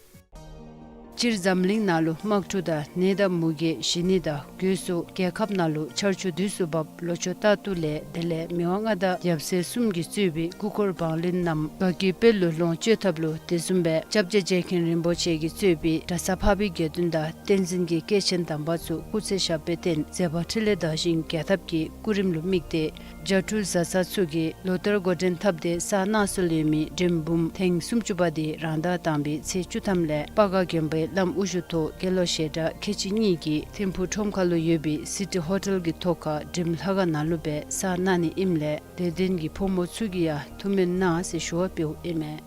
སྤྱིར་འཛམ་གླིང་ནང་ལུ་དམག་འཁྲུག་དང་ནད་དང་མུ་གེ་ཞི་ནི་དང་སྒོས་སུ་རྒྱལ་ཁབ་ནང་ལུ་ཆར་ཆུ་དུས་སུ་འབབ་ལོ་ཆུ་རྟག་ཏུ་ལེགས་དེ་ལས་མི་དབང་མངའ་བདག་ཡབ་སྲས་གསུམ་གྱིས་གཙོས་པའི་སྐུ་འཁོར་འབངས་བློན་རྣམས་དགའ་སྐྱིད་དཔལ་ལུ་ལོངས་སྤྱོད་ཐབས་ལུ་དེ་བཟུམ་སྦེ་སྐྱབས་རྗེ་རྗེ་མཁན་རིན་པོ་ཆེ་གིས་གཙོས་པའི་གྲྭ་ས་འཕགས་པའི་དགེ་འདུན་དང་བསྟན་འཛིན་གྱི་སྐྱེས་ཆེན་དམ་པ་ཚུ་སྐུ་ཚེ་ཞབས་པད་བརྟན་མཛད་པ་འཕྲིན་ལས་དར་ཞིང་རྒྱས་ཐབས་ཀྱི་སྐུ་རིམ་ལུ་དམིགས་ཏེ་རྒྱ་ཕྲུག་བཟའ་ཚང་ཚུ་གིས་ལོ་ལྟར་འགོ་འདྲེན་འཐབ་སྟེ་གསར་གནང་སྲོལ་ཡོད་མི་འགྲེམས་འབུམ་ཐེངས་སུམ་ཅུ་པ་དེ་རང་ཟླ་དང་པའི་ཚེས་བཅུ་ཐམ་ལས་སྤ་སྒར་དགོན་པའི་བླམ་དབུ་བཞུགས་ཐོག་དགེ་སློང་ཞལ་གྲངས་ཁལ་གཅིག་གཉིས་ཀྱིས་ཐིམ་ཕུག་ཁྲོམ་ཁ་ལུ་ཡོད་པའི་སི་ཊི་ཧོ་ཊེལ་གྱི་ཐོག་ཁར་འགྲེམས་ལྷ་ཁང་ནང་ལུ་སྦེ་གསར་གནང་ནི་ཨིནམ་ལས་དད་ལྡན་གྱི་ཕོ་མོ་ཚུ་གིས་ཡང་ཐུགས་སྨོན་གནང་ཟེར་ཞུ་བ་འབདཝ་ཨིན་མས།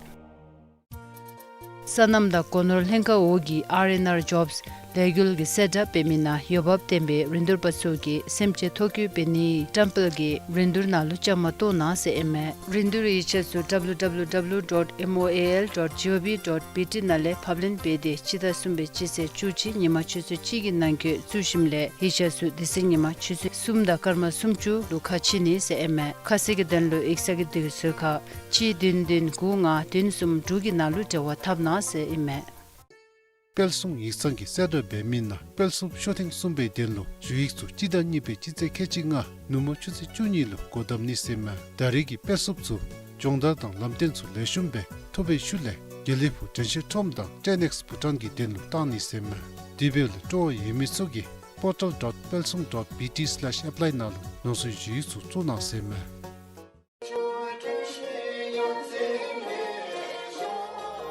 སོ་ནམ་དང་སྒོ་ནོར་ལྷན་ཁག་འོག་གི་ཨར་ཨེན་ཨར་ཇོབས་ལས་འགུལ་གྱི་གསལ་བསྒྲགས་འབད་མི་ནང་འོས་འབབ་ལྡན་པའི་རིན་བསྡུར་པ་ཚུ་གིས་སེམས་ཅན་ཐོ་བཀོད་འབད་ནིའི་བཀྲམ་སྤེལ་གྱི་རིན་བསྡུར་ནང་ལུ་བཅའ་མར་གཏོགས་གནང་ཟེར་ཨིན་མས། རིན་བསྡུར་ཡིག་ཆ་ཚུ་W W W dot M O A L dot G O V dot B T ནང་ལས་ཕབ་ལེན་འབད་དེ་སྤྱི་ཟླ་གསུམ་པའི་སྤྱི་ཚེས་བཅུ་གཅིག་ཉིན་མ་ཆུ་ཚོད་གཅིག་གི་ནང་འཁོད་བཙུགས་ཞིནམ་ལས་ཡིག་ཆ་ཚུ་དེ་ཚེ་ཉིན་མ་ཆུ་ཚོད་གསུམ་དང་སྐར་མ་སུམ་ཅུ་ལུ་ཁ་ཕྱེ་ནི་ཟེར་ཨིན་མས། ཁ་གསལ་གྱི་དོན་ལུ་ཡིག་ཚང་གི་དུས་ཚོད་ཁར་གཅིག་བདུན་བདུན་དགུ་ལྔ་བདུན་གསུམ་དྲུག་གི་ནང་ལུ་འབྲེལ་བ་འཐབ་གནང་ཟེར་ཨིན་མས། དཔལ་སྲུང་ཡིག་ཚང་གིས་གསལ་བསྒྲགས་འབད་མི་ནང་དཔལ་སྲུང་ཤོ་ཐེངས་གསུམ་པའི་དོན་ལུ་ཞུ་ཡིག་ཚུ་སྤྱི་ཟླ་གཉིས་པའི་སྤྱི་ཚེས་ཁལ་གཅིག་ལྔ་ནུབ་མོ་ཆུ་ཚོད་བཅུ་གཉིས་ལུ་སྒོ་བསྡམ་ནི་ཟེར་མས། ད་རེས་ཀྱི་དཔལ་སྲུང་ཚུ་སྦྱོང་བརྡར་དང་ལམ་སྟོན་ཚུ་ལེགས་ཤོམ་སྦེ་ཐོབ་པའི་ཤུལ་ལས་དགེ་ལེགས་ཕུག་དྲན་ཤེས་ཁྲོམ་དང་ཀྲེན་ཨེགསི་བྷུ་ཊཱན་གྱི་དོན་ལུ་གཏང་ནི་ཟེར་མས། དེ་འབདཝ་ལས་སྤྲོ་བ་ཡོད་མི་ཚུ་གིས་portal dot palsung dot B T slash apply ནང་ལུ་ནང་སྲིད་ཞུ་ཡིག་ཚུ་བཙུགས་གནང་ཟེར་མས།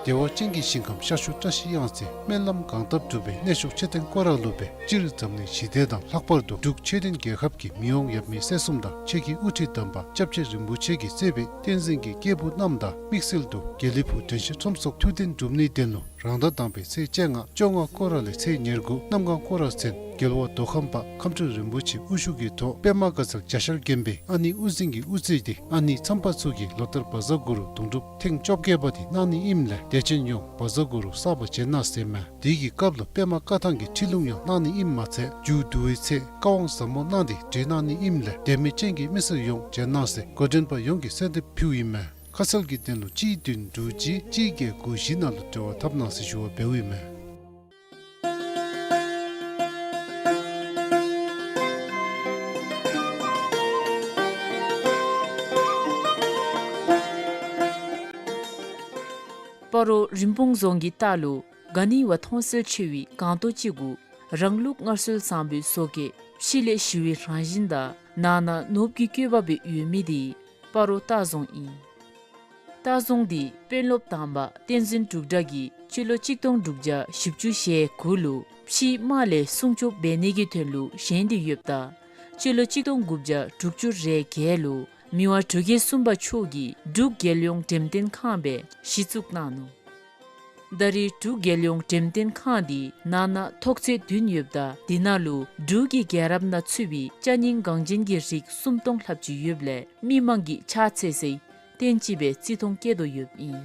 བདེ་བ་ཅན་གྱི་ཞིང་ཁམས་ཤར་ཕྱོགས་བཀྲ་ཤིས་གཡང་རྩེ་སྨོན་ལམ་གང་བཏབ་འགྲུབ་པའི་གནས་མཆོག་མཆོད་རྟེན་སྐོར་ར་ལུ་སྦེ་སྤྱིར་འཛམ་གླིང་ཞི་བདེ་དང་ལྷག་པར་དུ་འབྲུག་ཆོས་ལྡན་རྒྱལ་ཁབ་ཀྱི་མི་དབང་ཡབ་མེས་སྲས་གསུམ་དང་ཆོས་ཀྱི་དབུ་ཁྲིད་དམ་པ་སྐྱབས་རྗེ་རིན་པོ་ཆེ་གིས་གཙོས་པའི་བསྟན་འཛིན་གྱི་སྐྱེས་བུ་རྣམས་དང་དམིགས་བསལ་དུ་དགེ་ལེགས་ཕུག་དྲན་ཤེས་ཁྲོམ་སོགས་ཐུགས་གཏན་འགྲུབ་ནིའི་དོན་ལུ་རང་ཟླ་དང་པའི་ཚེས་བཅོ་ལྔ་བཅོ་ལྔ་སྐོར་ར་ལས་ཚེས་ཉེར་དགུ་གནམ་གང་སྐོར་ར་ཚུན་རྒྱལ་བ་མདོ་ཁམས་པ་ཁམས་སྤྲུལ་རིན་པོ་ཆེ་དབུ་བཞུགས་ཀྱི་ཐོག་པདྨ་དགའ་ཚལ་གྱ་ཤར་དགོན་པའི་ཨ་ནེ་དབུ་འཛིན་གྱིས་དབུ་གཙོས་ཏེ་ཨ་ནེ་མཚམས་པ་ཚུ་གིས་ལོ་ལྟར་བཛྲ་གུ་རུ་དུང་སྒྲུབ་ཐེངས་བཅོ་བརྒྱད་པ་དེ་གནང་ནི་ཨིནམ་ལས་དད་ཅན་ཡོངས་བཛྲ་གུ་རུ་བསགས་པ་བྱོན་གནང་ཟེར་མས། དེ་གི་སྐབས་ལུ་པདྨ་བཀའ་ཐང་གི་ཁྲིད་ལུང་ཡང་གནང་ནི་ཨིནམ་མ་ཚད་མཇུག་བསྡུ་བའི་ཚེ་བཀའ་དབང་ཟབ་མོ་གནང་སྟེ་གྲོལ་གནང་ནི་ཨིནམ་ལས་དད་མོས་ཅན་གྱི་མི་སེར་ཡོངས་བྱོན་གནང་ཟེར་འགོ་འདྲེན་པ་ཡོངས་ཀྱིས་གསོལ་འདེབས་ཕུལཝ་ཨིན་མས། ཁ་གསལ་གྱི་དོན་ལུ་གཅིག་བདུན་དྲུག་གཅིག་གཅིག་བརྒྱད་དགུ་བཞི་ནང་ལུ་འབྲེལ་བ་འཐབ་གནང་ཟེར་ཞུ་བ་འབདཝ་ཨིན་མས། སྤ་རོ་རིན་སྤུངས་རྫོང་གི་ལྟག་ལུ་ག་ནི་བ་མཐོང་གསལ་ཆེ་བའི་སྒང་ཏོག་ཅིག་གུ་རང་ལུགས་སྔར་སྲོལ་བཟང་པོའི་བཟོ་བཀོད་ཕྱི་ལས་ཞི་བའི་རང་བཞིན་དང་ནང་ན་ནོར་བུ་གི་བཀོད་པ་སྦེ་ཡོད་མི་དེ་སྤ་རོ་ལྟ་རྫོང་ཨིན། ལྟ་རྫོང་འདི་དཔོན་སློབ་དམ་པ་བསྟན་འཛིན་འབྲུག་གྲགས་ཀྱིས་སྤྱི་ལོ་གཅིག་སྟོང་དྲུག་བརྒྱ་བཞི་བཅུ་ཞེ་དགུ་ལུ་ཕྱིའི་དམག་ལས་སྲུང་སྐྱོབ་འབད་ནི་གི་དོན་ལུ་བཞེངས་ཏེ་ཡོདཔ་ད་སྤྱི་ལོ་གཅིག་སྟོང་དགུ་བརྒྱ་དྲུག་ཅུ་རེ་བརྒྱད་ལུ་མི་དབང་འབྲུག་རྒྱལ་གསུམ་པ་མཆོག་གིས་འབྲུག་རྒྱལ་ཡོངས་འགྲེམས་སྟོན་ཁང་སྦེ་གཞི་བཙུགས་གནང་ནུག། ད་རེས་འབྲུག་རྒྱལ་ཡོངས་འགྲེམས་སྟོན་ཁང་འདི་ནང་ན་ཐོག་ཚད་བདུན་ཡོདཔ་ད་དེ་ནང་ལུ་འབྲུག་གི་རྒྱལ་རབས་ནང་ཚུད་པའི་ཅ་རྙིང་འགངས་ཅན་གྱི་རིགས་སུམ་སྟོང་ལྷགཔ་ཅིག་ཡོདཔ་ལས་མི་མང་གིས་ཕྱག་འཚལ་སའི་རྟེན་ཅིག་སྦེ་བརྩི་མཐོང་བསྐྱེད་དོ་ཡོདཔ་ཨིན།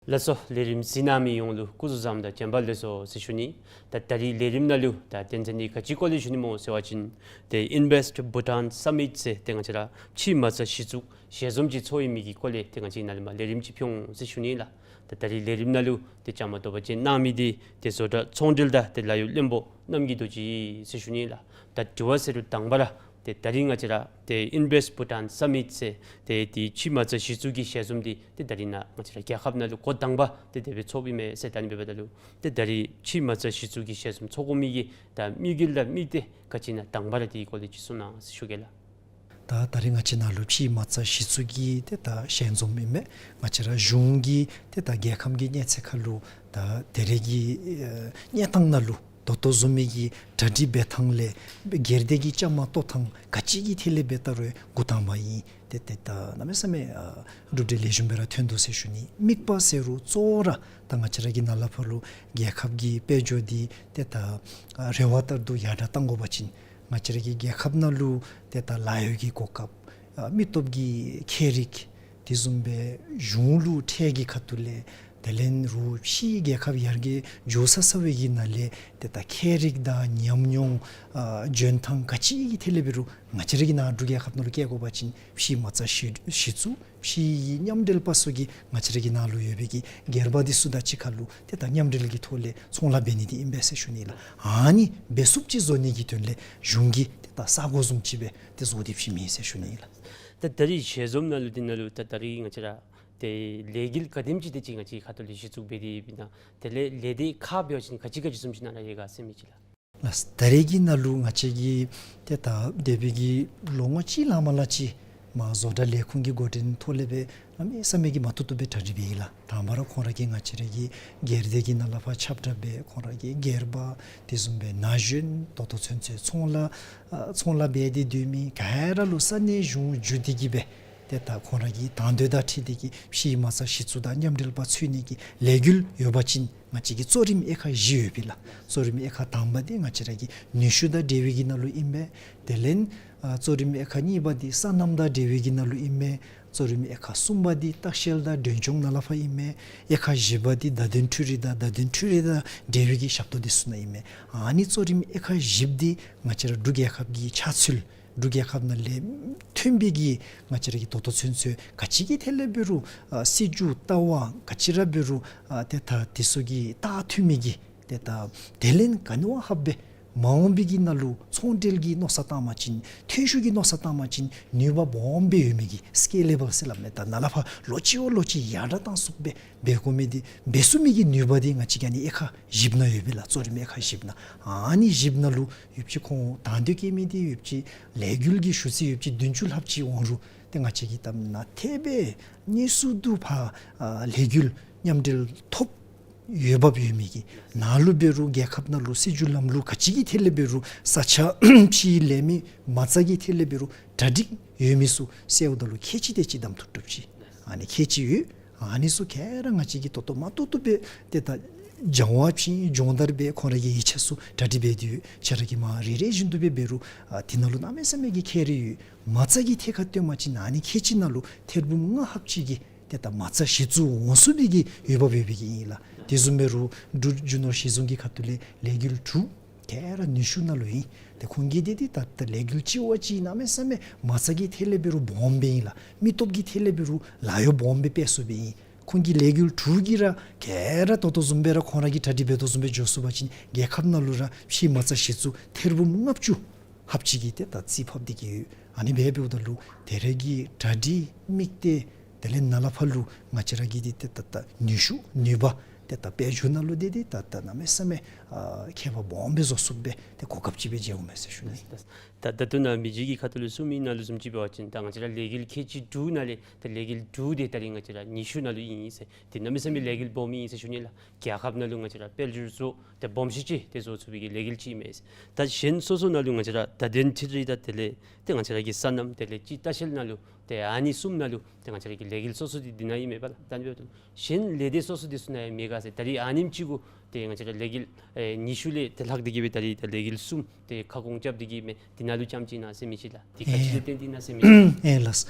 ལགས་སོ། ལས་རིམ་གཟིགས་གནང་མི་ཡོངས་ལུ་སྐུ་གཟུགས་བཟང་དང་བྱོན་པ་ལེགས་སོ་ཟེར་ཞུ་ནི། ད་ད་རིས་ལས་རིམ་ནང་ལུ་ད་དོན་ཚན་འདི་ག་ཅིའི་སྐོར་ལས་ཞུ་ནི་སྨོ་ཟེར་བ་ཅིན་ཏེ་Invest Bhutan Summit ཟེར་ཏེ་ང་བཅས་ར་ཕྱི་མ་རྩ་གཞི་བཙུགས་ཞལ་འཛོམས་ཅིག་ཚོགས་ཡོད་མི་གི་སྐོར་ལས་ཏེ་ང་བཅས་ནཱ་ལས་མར་ལས་རིམ་ཅིག་ཕུལ་འོང་ཟེར་ཞུ་ནི་ལགས། ད་ད་རིས་ལས་རིམ་ནང་ལུ་ཏེ་བཅའ་མར་གཏོགས་པ་ཅིན་གནང་མི་འདི་ཏེ་བཟོ་གྲྭ་ཚོང་འབྲེལ་དང་ཏེ་ལཱ་གཡོག་བློན་པོ་རྣམ་རྒྱལ་རྡོ་རྗེ་ཟེར་ཞུ་ནི་ལགས། ད་དྲི་བ་ཟེར་རུང་དང་པ་ར་ཏེ་ད་རིས་ང་བཅས་ར་ཏེ་Invest Bhutan Summit ཟེར་ཏེ་ཏེ་ཕྱི་མ་རྩ་གཞི་བཙུགས་ཀྱི་ཞལ་འཛོམས་འདི་ཏེ་ད་རིས་ནཱ་ང་བཅས་ར་རྒྱལ་ཁབ་ནང་ལུ་འགོ་དང་པ་ཏེ་དེ་སྦེ་ཚོགསཔ་ཨིན་མས་ཟེར། ད་ཨ་ནི་འབདཝ་ད་ལུ་ཏེ་ད་རིས་ཕྱི་མ་རྩ་གཞི་བཙུགས་ཀྱི་ཞལ་འཛོམས་ཚོགས་དགོ་མི་གི་ད་དམིགས་ཡུལ་དང་དམིགས་གཏད་ག་ཅི་ཨིན་ན་དང་པ་ར་དེའི་སྐོར་ལས་ཅིག་གསུང་གནང་ཟེར་ཞུ་གེ་ལགས། ད་ད་རིས་ང་བཅས་ནཱ་ལུ་ཕྱི་མ་རྩ་གཞི་བཙུགས་ཀྱི་ཏེ་ད་ཞལ་འཛོམས་ཨིན་མས། ང་བཅས་ར་གཞུང་གི་ཏེ་ད་རྒྱལ་ཁམས་ཀྱི་གནས་ཚད་ཁར་ལུ་ད་དེ་རིང་གི་ཨེ་གནས་སྟངས་ནང་ལུ་ད་ལྟོ་བཟུམ་མའི་གི་གྲ་སྒྲིག་འབད་ཐངས་ལས་སྒེར་སྡེ་གི་བཅའ་མར་གཏོགས་ཐངས་ག་ཅི་གི་ཐད་ལས་འབད་ད་རུང་འགོ་དང་པ་ཨིན། ཏེ་ཏེ་ད་གནམ་མེད་ས་མེད་ཨ་གྲུབ་འབྲས་ལེགས་ཤོམ་སྦེ་ར་ཐོན་དོ་ཟེར་ཞུ་ནི། དམིགས་པ་ཟེར་རུང་གཙོ་བོ་ར་ད་ང་བཅས་ར་གིས་ནཱ་ལས་ཕར་ལུ་རྒྱལ་ཁབ་ཀྱི་དཔལ་འབྱོར་འདི་ཏེ་ད་ཨ་རེ་བ་ལྟར་དུ་ཡར་དྲག་གཏང་དགོ་པ་ཅིན་ང་བཅས་ར་གི་རྒྱལ་ཁབ་ནང་ལུ་ཏེ་ད་ལཱ་གཡོག་གི་གོ་སྐབས་ཨ་མི་སྟོབས་ཀྱི་ཁྱད་རིག་དེ་བཟུམ་སྦེ་གཞུང་ལུ་ཁྲལ་གྱི་ཁ་ཐུག་ལས་དེ་ལས་རུང་ཕྱིའི་རྒྱལ་ཁབ་ཡར་རྒྱས་འགྱོ་ས་ས་སྦེ་གི་ནང་ལས་ཏེ་ད་ཁྱད་རིག་དང་ཉམས་མྱོང་ཨ་འཇོན་ཐངས་ག་ཅི་གི་ཐད་ལས་འབད་རུང་ང་བཅས་ར་གི་ནཱ་འབྲུག་རྒྱལ་ཁབ་ནང་ལུ་བསྐྱལ་དགོ་པ་ཅིན་ཕྱི་མ་རྩ་གཞི་གཞི་བཙུགས་ཕྱིའི་མཉམ་འབྲེལ་པ་ཚུ་གིས་ང་བཅས་ར་གི་ནཱ་ལུ་ཡོད་པའི་གི་སྒེར་པ་འདི་ཚུ་དང་གཅིག་ཁར་ལུ་ཏེ་ད་མཉམ་འབྲེལ་གྱི་ཐོག་ལས་ཚོང་ལཱ་འབད་ནི་འདི་ཨིན་པས་ཟེར་ཞུ་ནི་ལགས། ཨ་ནི་འབད་ཚུགསཔ་ཅིག་བཟོ་ནི་གི་དོན་ལས་གཞུང་གིས་ཏེ་ད་ས་སྒོ་བཟུམ་ཅིག་སྦེ་ཏེ་བཟོ་སྟེ་བྱིན་མི་ཨིན་ཟེར་ཞུ་ནི་ལགས། ད་ད་རིས་ཞལ་འཛོམས་ནང་ལུ་འདི་ནང་ལུ་ད་ད་རིས་ང་བཅས་ར་ཏེ་ལས་འགུལ་ག་དེམ་ཅིག་དེ་ཅིག་ང་བཅས་ཁ་ཐུག་ལས་གཞི་བཙུགས་འབད་དེ་ཡོདཔ་ཨིན་ན། དེ་ལས་ལས་སྡེ་ཁག་འབད་བ་ཅིན་ག་ཅི་ག་ཅི་བཟུམ་ཅིག་ནཱ་ར་ཡོད་ག་ཟེར་མི་ཅིག་ལགས། ལགས། ད་རེས་ཀྱི་ནང་ལུ་ང་བཅས་ཀྱིས་ཏེ་ད་འདས་པའི་གི་ལོ་ངོ་གཅིག་ལང་མ་ལང་ཅིག་མར་བཟོ་གྲྭ་ལས་ཁུངས་ཀྱི་འགོ་འདྲེན་ཐོག་ལས་སྦེ་གནམ་མེད་ས་མེད་ཀྱི་མ་བཏུབ་བཏུབ་སྦེ་གྲ་སྒྲིག་འབད་ཡི་ལགས། དང་པ་ར་ཁོང་ར་གིས་ང་བཅས་ར་གི་སྒེར་སྡེ་གི་ནང་ལས་ཕར་ཁྱབ་བསྒྲགས་འབད་ཁོང་ར་གི་སྒེར་པ་དེ་བཟུམ་སྦེ་ན་གཞོན་ད་ལྟོ་ཚུན་ཚོད་ཚོང་ལཱ་ཨ་ཚོང་ལཱ་འབད་དེ་སྡོད་མི་ག་ར་ལུ་ས་གནས་གཞུང་བརྒྱུད་དེ་གིས་སྦེ་ཏེ་ད་ཁོང་ར་གི་དང་འདོད་དང་འཁྲིལ་ཏེ་གིས་ཕྱི་མ་རྩ་གཞི་བཙུགས་དང་མཉམ་འབྲེལ་པ་ཚུད་ནི་གི་ལས་འགུལ་ཡོད་པ་ཅིན་ང་བཅས་ཀྱི་གཙོ་རིམ་དབྱེ་ཁག་བཞི་ཡོད་པས་ལགས། གཙོ་རིམ་དབྱེ་ཁག་དང་པ་འདི་ང་བཅས་ར་གི་ནུས་ཤུགས་དང་འབྲེལ་བའི་གི་ནང་ལུ་ཨིན་པས། དེ་ལས་ཨ་གཙོ་རིམ་དབྱེ་ཁག་གཉིས་པ་འདི་སོ་ནམ་དང་འབྲེལ་བའི་གི་ནང་ལུ་ཨིན་པས། གཙོ་རིམ་དབྱེ་ཁག་གསུམ་པ་འདི་ལྟ་བཤལ་དང་མགྲོན་སྐྱོང་ནང་ལས་ཕར་ཨིན་པས། དབྱེ་ཁག་བཞི་པ་འདི་བརྡ་དོན་འཕྲུལ་རིག་དང་བརྡ་དོན་འཕྲུལ་རིག་དང་འབྲེལ་བའི་གི་ཞབས་ཏོག་འདི་ཚུ་ནང་ཨིན་པས། ཨ་ནི་གཙོ་རིམ་དབྱེ་ཁག་བཞི་པ་འདི་ང་བཅས་ར་འབྲུག་རྒྱལ་ཁབ་ཀྱི་ཆགས་ཚུལ་འབྲུག་རྒྱལ་ཁབ་ནང་ལས་ཐོན་པའི་གི་ང་བཅས་ར་གི་ད་ལྟོ་ཚུན་ཚོད་ག་ཅི་གི་ཐད་ལས་འབད་རུང་ཨ་སྲིད་བྱུས་ལྟ་བ་ག་ཅི་ར་འབད་རུང་ཨ་ཏེ་ད་དེ་ཚུ་གི་ལྟ་མཐུན་མི་གི་ཏེ་ད་དེ་ལས་ག་ནི་བ་ལྷགཔ་སྦེ་མ་འོངས་པའི་གི་ནང་ལུ་ཚོང་འབྲེལ་གྱི་མནོ་བསམ་བཏང་བ་ཅིན་ཐོན་ཤུགས་ཀྱི་མནོ་བསམ་བཏང་བ་ཅིན་ནུས་པ་སྦོམ་སྦེ་ཡོད་མི་གི་སི་ཀེ་ལེ་བཱལ་ཟེར་སླབ་མས། ད་ནཱ་ལས་ཕར་ལོག་ཅི་བ་ལོག་ཅི་ཡར་དྲག་གཏང་ཚུགསཔ་སྦེ་འབད་དགོ་མི་འདི་འབད་ཚུགས་མི་གི་ནུས་པ་འདི་ང་བཅས་ཀྱི་ཨ་ནི་དབྱེ་ཁག་བཞི་པ་ནང་ཡོད་པས་ལགས། གཙོ་རིམ་དབྱེ་ཁག་བཞི་པ་ནང་། ཨ་ནི་བཞི་པ་ནང་ལུ་ཡོད་ཅིག་ཁོང་དང་འདོད་བསྐྱེད་མི་འདི་ཡོད་ཅིག་ལས་འགུལ་གྱི་ཞུ་ཚིག་ཡོད་ཅིག་བདུན་ཅུ་ལྷགཔ་ཅིག་འོང་རུང་ཏེ་ང་བཅས་ཀྱིས་ད་ནཱ་ཐེབས་སྦེ་གནས་ཚུལ་དུ་ཕར་ཨ་ལས་འགུལ་མཉམ་འབྲེལ་ཐོབ་འོས་འབབ་ཡོད་མི་གི་ནང་ལུ་འབད་རུང་རྒྱལ་ཁབ་ནང་ལུ་སྲིད་བྱུས་ལམ་ལུགས་ག་ཅི་གི་ཐད་ལས་འབད་རུང་ས་ཆ་ཕྱིའི་ལས་མི་མ་རྩ་གི་ཐད་ལས་འབད་རུང་གྲ་སྒྲིག་ཡོད་མི་ཚུ་བསལཝ་ད་ལུ་ཁལ་གཅིག་དེ་ཅིག་བདམས་ཐུབ་ཐུབ་ཅིག་ཨ་ནི་ཁལ་གཅིག་ཡོད། ཨ་ནི་ཚུ་ག་ར་ང་བཅས་ཀྱིས་ཏོག་ཏོ་མ་ཏོག་ཏོ་སྦེ་ཏེ་ད་སྦྱང་བ་བྱིན་སྦྱོང་བརྡར་འབད་ཁོང་ར་གི་ཡིག་ཆ་ཚུ་གྲ་སྒྲིག་འབད་དེ་ཡོད། ཁྱེད་ར་གིས་མར་རེ་རེ་བཞིན་དུ་སྦེ་འབད་རུང་ཨ་དེ་ནང་ལུ་གནམ་མེད་ས་མེད་ཀྱི་ཁྱད་རིག་ཡོད། མ་རྩ་གི་ཐད་ཁར་སྟོན་པ་ཅིན་ཨ་ནི་ཁལ་གཅིག་ནང་ལུ་ཐེར་འབུམ་ལྔ་ལྷགཔ་ཅིག་གིས་ཏེ་ད་མ་རྩ་གཞི་བཙུགས་འོང་ཚུགས་པའི་གི་འོས་འབབ་ཡོད་པའི་གི་ཨིན་ལགས། དེ་བཟུམ་འབད་རུང་འབྲུག་རྒྱུ་ནོར་གཞི་བཟུང་གི་ཁ་ཐུག་ལས་ལས་འགུལ་དྲུག་ག་ར་ནུས་ཤུགས་ནང་ལུ་ཨིན། ཏེ་ཁོང་གིས་འདི་འདི་ད་ལྟོ་ལས་འགུལ་གཅིག་བ་གཅིག་གནམ་མེད་ས་མེད་མ་རྩ་གི་ཐད་ལས་འབད་རུང་སྦོམ་སྦེ་ཨིན་ལགས། མི་སྟོབས་ཀྱི་ཐད་ལས་འབད་རུང་ལཱ་གཡོག་སྦོམ་སྦེ་སྤེལ་ཚུགསཔ་སྦེ་ཨིན། ཁོང་གི་ལས་འགུལ་དྲུག་གིས་ར་ག་ར་ད་ལྟོ་བཟུམ་སྦེ་ར་ཁོང་ར་གིས་གྲ་སྒྲིག་འབད་དོ་བཟུམ་སྦེ་འགྱོ་ཚུགས་པ་ཅིན་རྒྱལ་ཁབ་ནང་ལུ་ར་ཕྱི་མ་རྩ་གཞི་བཙུགས་ཐེར་འབུམ་ལྔ་བཅུ་ལྷགཔ་ཅིག་གིས་ཏེ་ད་རྩིས་ཕབ་སྟེ་གི་ཡོད། ཨ་ནི་འབད་འབདཝ་ད་ལུ་དེ་རེ་གི་གྲ་སྒྲིག་དམིགས་གཏད་དེ་ལས་ནཱ་ལས་ཕར་ལུ་ང་བཅས་ར་གི་འདི་ཏེ་ད་ལྟོ་ནུས་ཤུགས་ནུས་པ་ཏེ་ད་དཔལ་འབྱོར་ནང་ལུ་འདི་འདི་ད་ལྟོ་གནམ་མེད་ས་མེད་ཨ་ཁྱད་པར་སྦོམ་སྦེ་བཟོ་ཚུགསཔ་སྦེ་ཏེ་གོ་སྐབས་ཅིག་སྦེ་མཇལཝ་མས་ཟེར་ཞུ་ནི། ད་ད་ད་ལྟོ་ནཱ་མི་རྗེ་གིས་ཁ་ཐུག་ལས་གསུངས་མི་ནང་ལུ་བཟུམ་ཅིག་འབད་བ་ཅིན་ད་ང་བཅས་ར་ལས་འགུལ་ཁལ་གཅིག་དྲུག་ནང་ལས་ད་ལས་འགུལ་དྲུག་དེ་ད་རིས་ང་བཅས་ར་ཉི་ཤུ་ནང་ལུ་ཨིན་ཟེར། ཏེ་གནམ་མེད་ས་མེད་ལས་འགུལ་སྦོམ་ཨིན་ཟེར་ཞུ་ནི་ལགས། རྒྱལ་ཁབ་ནང་ལུ་ང་བཅས་ར་དཔལ་འབྱོར་བཟོ་ཏེ་སྦོམ་ཤོས་ཅིག་ཏེ་བཟོ་ཚུགས་པའི་གི་ལས་འགུལ་ཅིག་ཨིན་མས། ད་གཞན་སོ་སོ་ནང་ལུ་ང་བཅས་ར་བརྡ་དོན་འཕྲུལ་རིག་དང་དེ་ལས་ཏེ་ང་བཅས་ར་གི་སོ་ནམ་དེ་ལས་ཅིག་ལྟ་བཤལ་ནང་ལུ་ཏེ་ཨ་ནི་གསུམ་ནང་ལུ་ཏེ་ང་བཅས་ར་གི་ལས་འགུལ་སོ་སོ་འདི་འདི་ནང་ཨིན་མས་པ་ལགས། ད་ནི་འབདཝ་ད་གཞན་ལས་སྡེ་སོ་སོ་འདི་ཚུ་ནང་ཡང་མེད་ག་ཟེར། ད་རིས་ཨ་ནེམ་ཅིག་གུ་ཏེ་ང་བཅས་ར་ལས་འགུལ་ཨེ་ཉི་ཤུ་ལས་ཏེ་ལྷག་སྟེ་གི་སྦེ་ད་རིས་ད་ལས་འགུལ་གསུམ་ཏེ་ཁ་སྐོང་རྐྱབ་སྟེ་གི་མས། འདི་ནང་ལུ་རྐྱངམ་ཅིག་ཨིན་ན་ཟེར་མི་ཅིག་ལགས། འདི་ག་ཅི་ལུ་བརྟེན་ཏེ་ཨིན་ན་ཟེར་མི་ཅིག་ལགས། ཨེ་ལགས།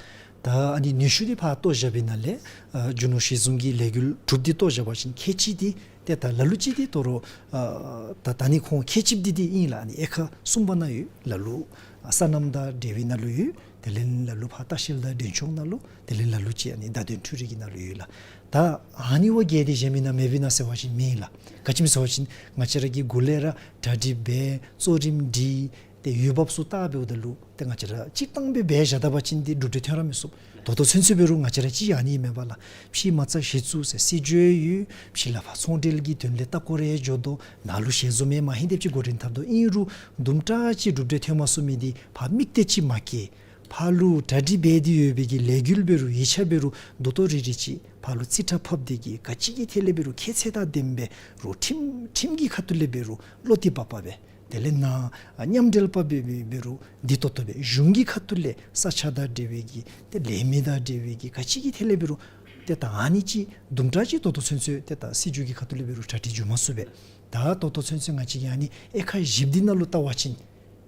ད་ཨ་ནི་ནུས་ཤུགས་འདི་ཕར་གཏོར་བཞག་པའི་ནང་ལས་ཨ་རྒྱུ་ནོར་ཞལ་འཛོམས་ཀྱི་ལས་འགུལ་གྲུབ་འདི་གཏོར་བཞག་པ་ཅིན་ཁལ་གཅིག་འདི་ཏེ་ད་ལ་ལུ་ཅིག་འདི་དོ་རུང་ཨ་ད་ད་ནི་ཁོང་ཁལ་གཅིག་འདི་འདི་ཨིན་ལགས། ཨ་ནི་དབྱེ་ཁག་གསུམ་པ་ནང་ཡོད། ལ་ལུ་ཨ་སོ་ནམ་དང་འབྲེལ་བའི་ནང་ལུ་ཡོད། དེ་ལས་ལ་ལུ་ཕར་ལྟ་བཤལ་དང་མགྲོན་སྐྱོང་ནང་ལུ། དེ་ལས་ལ་ལུ་ཅིག་ཨ་ནི་བརྡ་དོན་འཕྲུལ་རིག་གི་ནང་ལུ་ཡོད་ལགས། ད་ཨ་ནི་བ་བརྒལ་ཏེ་གཞན་མི་ནང་མེད་པའི་ནང་ཟེར་བ་ཅིན་མེད་ལགས། ག་ཅི་སྨོ་ཟེར་བ་ཅིན་ང་བཅས་ར་གིས་འགོ་ལས་ར་གྲ་སྒྲིག་འབད་གཙོ་རིམ་སྒྲིག་ཏེ་འོས་འབབ་ཚུ་བལྟ་འབདཝ་ད་ལུ་ཏེ་ང་བཅས་ར་སྤྱིར་བཏང་སྦེ་འབད་བཞག་ད་པ་ཅིན་འདི་གྲུབ་འབྲས་ཐོན་ར་མི་ཚུགས། ད་ལྟོ་ཚུན་ཚོད་འབད་རུང་ང་བཅས་ར་ཅིག་ཨ་ནི་མེན་པ་ལགས། ཕྱི་མ་རྩ་གཞི་བཙུགས་ཟེར་སྲིད་བྱུས་ཡོད། ཕྱི་ལས་ཕར་ཚོང་འབྲེལ་གྱི་དོན་ལས་ལྟ་སྐོར་རེ་འགྱོ་དོ། ནང་ལུ་ཞལ་འཛོམས་མ་ཧིང་དེ་ཅིག་འགོ་འདྲེན་འཐབ་དོ། ཨིན་རུང་དུམ་གྲ་ཅིག་གྲུབ་འབྲས་ཐོན་མ་ཚུགས་མི་འདི་ཕར་དམིགས་གཏད་ཅིག་མ་བསྐྱེད། ཕར་ལུ་གྲ་སྒྲིག་འབད་དེ་ཡོད་པའི་གི་ལས་འགུལ་འབད་རུང་ཡིག་ཆ་འབད་རུང་ད་ལྟོ་རེ་རེ་ཅིག་ཕར་ལུ་རྩིས་ཁྲ་ཕབ་སྟེ་གིས་ག་ཅི་གི་ཐད་ལས་འབད་རུང་ཁྱད་ཚད་དང་ལྡནམ་འབད་རུང་ཁྲིམས་ཁྲིམས་ཀྱི་ཁ་ཐུག་ལས་འབད་རུང་བློ་གཏད་པ་པ་སྦེ། དེ་ལས་ནཱ་མཉམ་འབྲེལ་པ་འབད་འབད་འབད་རུང་བདེ་ཏོག་ཏོ་སྦེ། གཞུང་གི་ཁ་ཐུག་ལས་ས་ཆ་དང་འབྲེལ་བའི་གི་ཏེ་ལས་མི་དང་འབྲེལ་བའི་གི་ག་ཅི་གི་ཐད་ལས་འབད་རུང་ཏེ་ད་ཨ་ནི་ཅིག་དུམ་གྲ་ཅིག་ད་ལྟོ་ཚུན་ཚོད་ཏེ་ད་སྲིད་བྱུས་ཀྱི་ཁ་ཐུག་ལས་འབད་རུང་གྲ་སྒྲིག་འགྱོ་མ་ཚུགས་པས། ད་ད་ལྟོ་ཚུན་ཚོད་ང་བཅས་ཀྱིས་ཨ་ནི་དབྱེ་ཁག་བཞི་པ་འདི་ནང་ལུ་བལྟ་བ་ཅིན་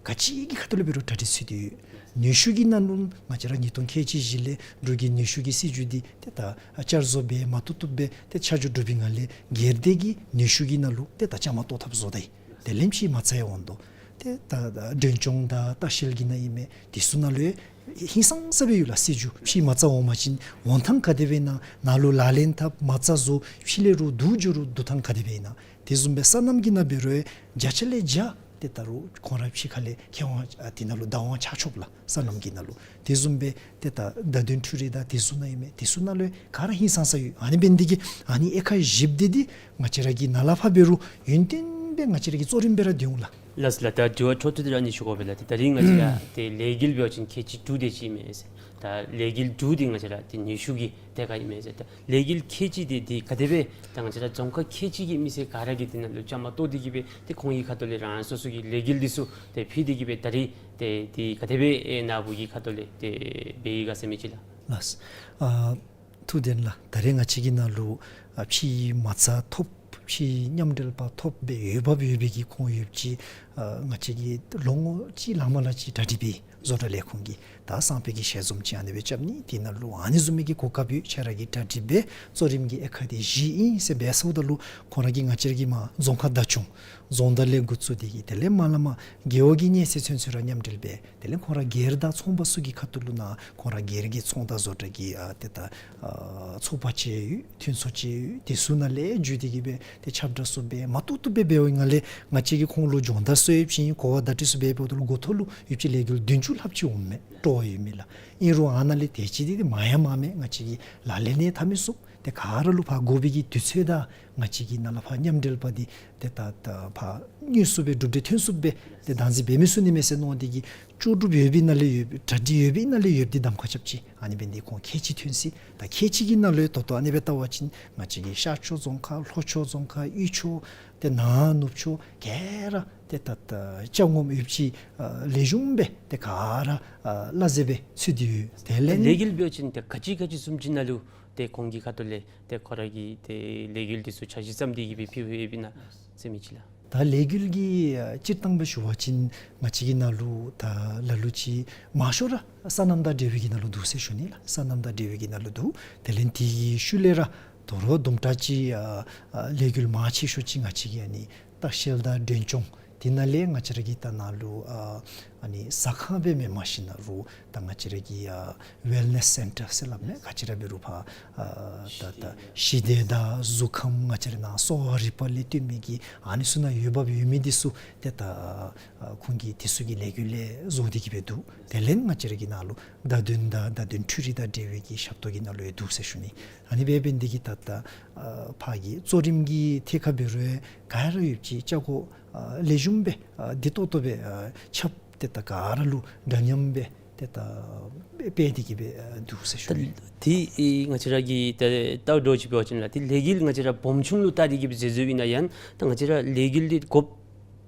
ག་ཅི་གི་ཁ་ཐུག་ལས་འབད་རུང་གྲ་སྒྲིག་ཚུད་དེ་ཡོད། ནུས་ཤུགས་ཀྱི་ནང་ལུ་ང་བཅས་ར་ཉིས་སྟོང་ཁལ་གཅིག་བཞི་ལས་འབྲུག་གི་ནུས་ཤུགས་ཀྱི་སྲིད་བྱུས་འདི་ཏེ་ད་བསྐྱར་བཟོ་འབད་མ་བཏུབ་བཏུབ་སྦེ་ཏེ་ཆ་འཇོག་གྲུབ་པའི་ངང་ལས་སྒེར་སྡེ་གི་ནུས་ཤུགས་ཀྱི་ནང་ལུ་ཏེ་ད་བཅའ་མར་གཏོགས་ཐབས་བཟོ་ད་ཡི། དེ་ལས་ཕྱི་མ་རྩ་ཡང་འོང་དོ། ཏེ་ད་ད་མགྲོན་སྐྱོང་དང་ལྟ་བཤལ་གྱི་ནང་ཨིན་མས། དེ་ཚུ་ནང་ལུ་ཧིང་སངས་ས་སྦེ་ཡོད་ལགས། སྲིད་བྱུས་ཕྱི་མ་རྩ་འོང་པ་ཅིན་འོང་ཐངས་ག་དེ་སྦེ་ཨིན་ན། ནཱ་ལུ་ལག་ལེན་འཐབ་མ་རྩ་བཟོ་ཕྱི་ལས་རུང་བསྡུ་འགྱོ་རུང་བསྡུ་ཐངས་ག་དེ་སྦེ་ཨིན་ན། དེ་བཟུམ་སྦེ་སོ་ནམ་གྱི་ནང་འབད་རུང་བརྒྱ་ཆ་ལས་བརྒྱ་ཏེ་ད་རུང་ཁོང་ར་ཕྱི་ཁ་ལས་ཁེ་དབང་ཨ་དེ་ནང་ལུ་བདག་དབང་ཆ་ཆོགཔ་ལགས། སོ་ནམ་གྱི་ནང་ལུ། དེ་བཟུམ་སྦེ་ཏེ་ད་བརྡ་དོན་འཕྲུལ་རིག་དང་དེ་ཚུ་ནང་ཨིན་མས། དེ་ཚུ་ནང་ལུ་ག་ར་ཧིང་སངས་ས་ཡོད། ཨ་ནི་འབད་ནི་དེ་གིས་ཨ་ནི་དབྱེ་ཁག་བཞི་པ་འདི་འདི་ང་བཅས་ར་གིས་ནཱ་ལས་ཕར་འབད་རུང་ཡུན་བརྟན་སྦེ་ང་བཅས་ར་གིས་གཙོ་རིམ་སྦེ་ར་སྡོད་འོང་ལགས། ལགས་སོ་ལགས། ད་དྲི་བ་འཕྲོ་མཐུད་དེ་ར་ཨ་ནི་ཞུ་དགོ་པས་ལགས། ཏེ་ད་རིས་ང་བཅས་ར་ཏེ་ལས་འགུལ་འབད་བ་ཅིན་ཁལ་གཅིག་དྲུག་དེ་ཅིག་ཨིན་མས་ཟེར། ད་ལས་འགུལ་དྲུག་འདི་ང་བཅས་ར་ཏེ་ནུས་ཤུགས་ཀྱི་ཐད་ཁར་ཨིན་མས་ཟེར། ད་ལས་འགུལ་ཁལ་གཅིག་འདི་འདི་ག་དེ་སྦེ་ད་ང་བཅས་ར་རྫོང་ཁག་ཁལ་གཅིག་གི་མི་སེར་ག་ར་གིས་དེ་ནང་ལུ་བཅའ་མར་གཏོགས་ཏེ་གིས་སྦེ་ཏེ་ཁོང་གི་ཁ་ཐུག་ལས་རང་སོ་སོ་གི་ལས་འགུལ་འདི་ཚུ་ཏེ་ཕུལ་ཏེ་གིས་སྦེ་ད་རིས་ཏེ་འདི་ག་དེ་སྦེ་ཨེ་ནཱ་བུ་གི་ཁ་ཐུག་ལས་ཏེ་འབད་ཡི་ག་ཟེར་མི་ཅིག་ལགས། ལགས། ཨ་ཐུགས་བདེན་ལགས། ད་རེས་ང་བཅས་ཀྱི་ནང་ལུ་ཨ་ཕྱི་མ་རྩ་ཐོབ་ཕྱི་མཉམ་འབྲེལ་པ་ཐོབ་སྦེ་འོས་འབབ་ཡོད་པའི་གི་ཁོང་ཡོདཔ་ཅིག་ཨ་ང་བཅས་ཀྱིས་ལོ་ངོ་གཅིག་ལང་མ་ལང་ཅིག་གྲ་སྒྲིག་འབད་བཟོ་གྲྭ་ལས་ཁུངས་ཀྱིས་ད་སང་ཕོད་ཀྱི་ཞལ་འཛོམས་ཅིག་ཨ་ནི་སྦེ་རྐྱབ་ནི། དེ་ནང་ལུ་ཨ་ནི་བཟུམ་མའི་གི་གོ་སྐབས་ཡོད། ཁྱེད་ར་གིས་གྲ་སྒྲིག་འབད། གཙོ་རིམ་གྱི་དབྱེ་ཁག་འདི་བཞི་ཨིན་ཟེར་སྦེ་ཟེརཝ་ད་ལུ་ཁོང་ར་གིས་ང་བཅས་ར་གི་མར་རྫོང་ཁག་བདག་སྐྱོང་རྫོང་བདག་ལས་འགོ་བཙུགས་ཏེ་གིས་དེ་ལས་མར་ལས་མར་རྒེད་འོག་གི་ཉེ་སྲས་ཚུན་ཚོད་ར་མཉམ་འབྲེལ་འབད། དེ་ལས་ཁོང་ར་སྒེར་དང་ཚོང་པ་ཚུ་གི་ཁ་ཐུག་ལུ་ནཱ་ཁོང་ར་སྒེར་གྱི་ཚོང་དང་བཟོ་གྲྭ་གི་ཨ་ཏེ་ད་ཨ་ཚོགས་པ་ཅིག་ཡོད། མཐུན་ཚོགས་ཅིག་ཡོད། དེ་ཚུ་ནང་ལས་བརྒྱུད་དེ་གིས་སྦེ་ཏེ་ཁྱབ་བསྒྲགས་ཚུ་འབད་མ་བཏུབ་བཏུབ་སྦེ་འབད་བའི་ངང་ལས་ང་བཅས་ཀྱིས་ཁོང་ལུ་སྦྱོང་བརྡར་ཚུ་ཡོད་ཅིག་གོ་བ་བརྡ་སྤྲོད་ཚུ་འབད་འབདཝ་ད་ལུ་འགོ་ཐོག་ལུ་ཡོདཔ་ཅིག་ལས་འགུལ་བདུན་ཅུ་ལྷགཔ་ཅིག་འོངམ་མས། སྤྲོ་བ་ཡོད་མི་ལགས། ཨིན་རུང་ཨ་ནཱ་ལས་དེ་ཅིག་འདི་མང་ཡང་མང་མས། ང་བཅས་ཀྱིས་ལག་ལེན་ལས་འཐབ་མི་ཚུགས། ཏེ་ག་ར་ལུ་ཕར་དགོ་པའི་གི་དུས་ཚོད་དང་ང་བཅས་ཀྱིས་ནཱ་ལས་ཕར་མཉམ་འབྲེལ་པ་འདི་ཏེ་ད་ད་ཕར་དངོས་སུ་སྦེ་གྲུབ་འབྲས་ཐོན་ཚུགསཔ་སྦེ་ཏེ་བདག་འཛིན་འབད་མི་ཚུགས་ནི་མས་ཟེར་མནོ་སྟེ་གིས་ལྕོགས་གྲུབ་ཡོད་པའི་ནང་ལས་ཡོད་པའི་གྲ་སྒྲིག་ཡོད་པའི་ནང་ལས་ཡོདཔ་འདི་གདམ་ཁ་རྐྱབ་ཅི། ཨ་ནི་འབད་ནི་འདི་ཁོང་ཁལ་གཅིག་ཐོན་ཅི། ད་ཁལ་གཅིག་གི་ནང་ལུ་ཡང་ད་ལྟོ་ཨ་ནི་སྦེ་བལྟ་བ་ཅིན་ང་བཅས་ཀྱི་ཤར་ཕྱོགས་རྫོང་ཁག་ལྷོ་ཕྱོགས་རྫོང་ཁག་དབུས་ཕྱོགས་ཏེ་ནཱ་ནུབ་ཕྱོགས་ག་ར་ཏེ་ད་ད་ཅ་ངོམ་ཡོདཔ་ཅིག་ཨ་ལེགས་ཤོམ་སྦེ་ཏེ་ག་ར་ཨ་གླ་རྩི་སྦེ་ཚུད་དེ་ཡོད། དེ་ལས་ལས་འགུལ་འབད་བ་ཅིན་ཏེ་ག་ཅི་ག་ཅི་བཟུམ་ཅིག་ནང་ལུ་ཏེ་ཁོང་གི་ཁ་ཐུག་ལས་ཏེ་ཁོ་ར་གི་ཏེ་ལས་འགུལ་འདི་ཚུ་འཆར་གཞི་བརྩམས་ཏེ་གིས་སྦེ་ཕུལ་ཕུལཝ་ཨིན་ན་ཟེར་མི་ཅིག་ལགས། ད་ལས་འགུལ་གྱི་ཨ་སྤྱིར་བཏང་སྦེ་ཞུ་བ་ཅིན་ང་བཅས་ཀྱི་ནང་ལུ་ད་ལ་ལུ་ཅིག་མང་ཤོས་ར་སོ་ནམ་དང་འབྲེལ་བའི་གི་ནང་ལུ་འདུག་ཟེར་ཞུ་ནི་ལགས། སོ་ནམ་དང་འབྲེལ་བའི་གི་ནང་ལུ་འདུག། དེ་ལས་དེའི་ཤུལ་ལས་ར་དོ་རུང་དུམ་གྲ་ཅིག་ཨ་ཨ་ལས་འགུལ་མང་ཆེ་ཤོས་ཅིག་ང་བཅས་ཀྱི་ཨ་ནི་ལྟ་བཤལ་དང་མགྲོན་སྐྱོང་དེ་ནང་ལས་ང་བཅས་ར་གི་ད་ནཱ་ལུ་ཨ་ཨ་ནི་ཟ་ཁང་སྦེ་མེན་མ་གཞི་ནཱ་རུང་ད་ང་བཅས་ར་གི་ཨ་ཝེལ་ནེསི་སེན་ཊར་ཟེར་སླབ་མས། ག་ཅི་ར་འབད་རུང་ཕར་ཨ་ད་ད་ཞི་བདེ་དང་གཟུགས་ཁམས་ང་བཅས་ར་ནཱ་གསོ་བ་རིག་པ་ལས་བརྟེན་མི་གི་ཨ་ནི་ཚུ་ནང་འོས་འབབ་ཡོད་མི་འདི་ཚུ་ཏེ་ད་ཨ་ཁོང་གིས་དེ་ཚུ་གི་ལས་འགུལ་ལས་བཟོ་སྟེ་གིས་སྦེ་འདུག། དེ་ལས་ང་བཅས་ར་གི་ནཱ་ལུ་བརྡ་དོན་དང་བརྡ་དོན་འཕྲུལ་རིག་དང་འབྲེལ་བའི་གི་ཞབས་ཏོག་གི་ནང་ལུ་ཡང་འདུག་ཟེར་ཞུ་ནི། ཨ་ནི་སྦེ་འབད་ནི་འདི་གིས་ད་ད་ཨ་ཕར་གྱི་གཙོ་རིམ་གྱི་ཐད་ཁར་འབད་རུང་ག་ར་ཡོདཔ་ཅིག་ཅ་གོ་ཨ་ལེགས་ཤོམ་སྦེ་ཨ་བདེ་ཏོག་ཏོ་སྦེ་ཨ་ཁྱབ་སྟེ་ད་ག་ར་ལུ་འདྲ་མཉམ་སྦེ་ཏེ་ད་སྤེལ་ཏེ་གིས་སྦེ་ཨ་འདུག་ཟེར་ཞུ་ནི། ད་དེ་ཨེ་ང་བཅས་ར་གིས་ད་ལྟ་འདྲཝ་ཅིག་འབད་བ་ཅིན་ལགས་དེ་ལས་འགུལ་ང་བཅས་ར་སྦོམ་ཆུང་ལུ་བལྟ་སྟེ་གིས་སྦེ་མཛད་མཛདཔ་ཨིན་ན་ཡང་ད་ང་བཅས་ར་ལས་འགུལ་འདི་དགོཔ་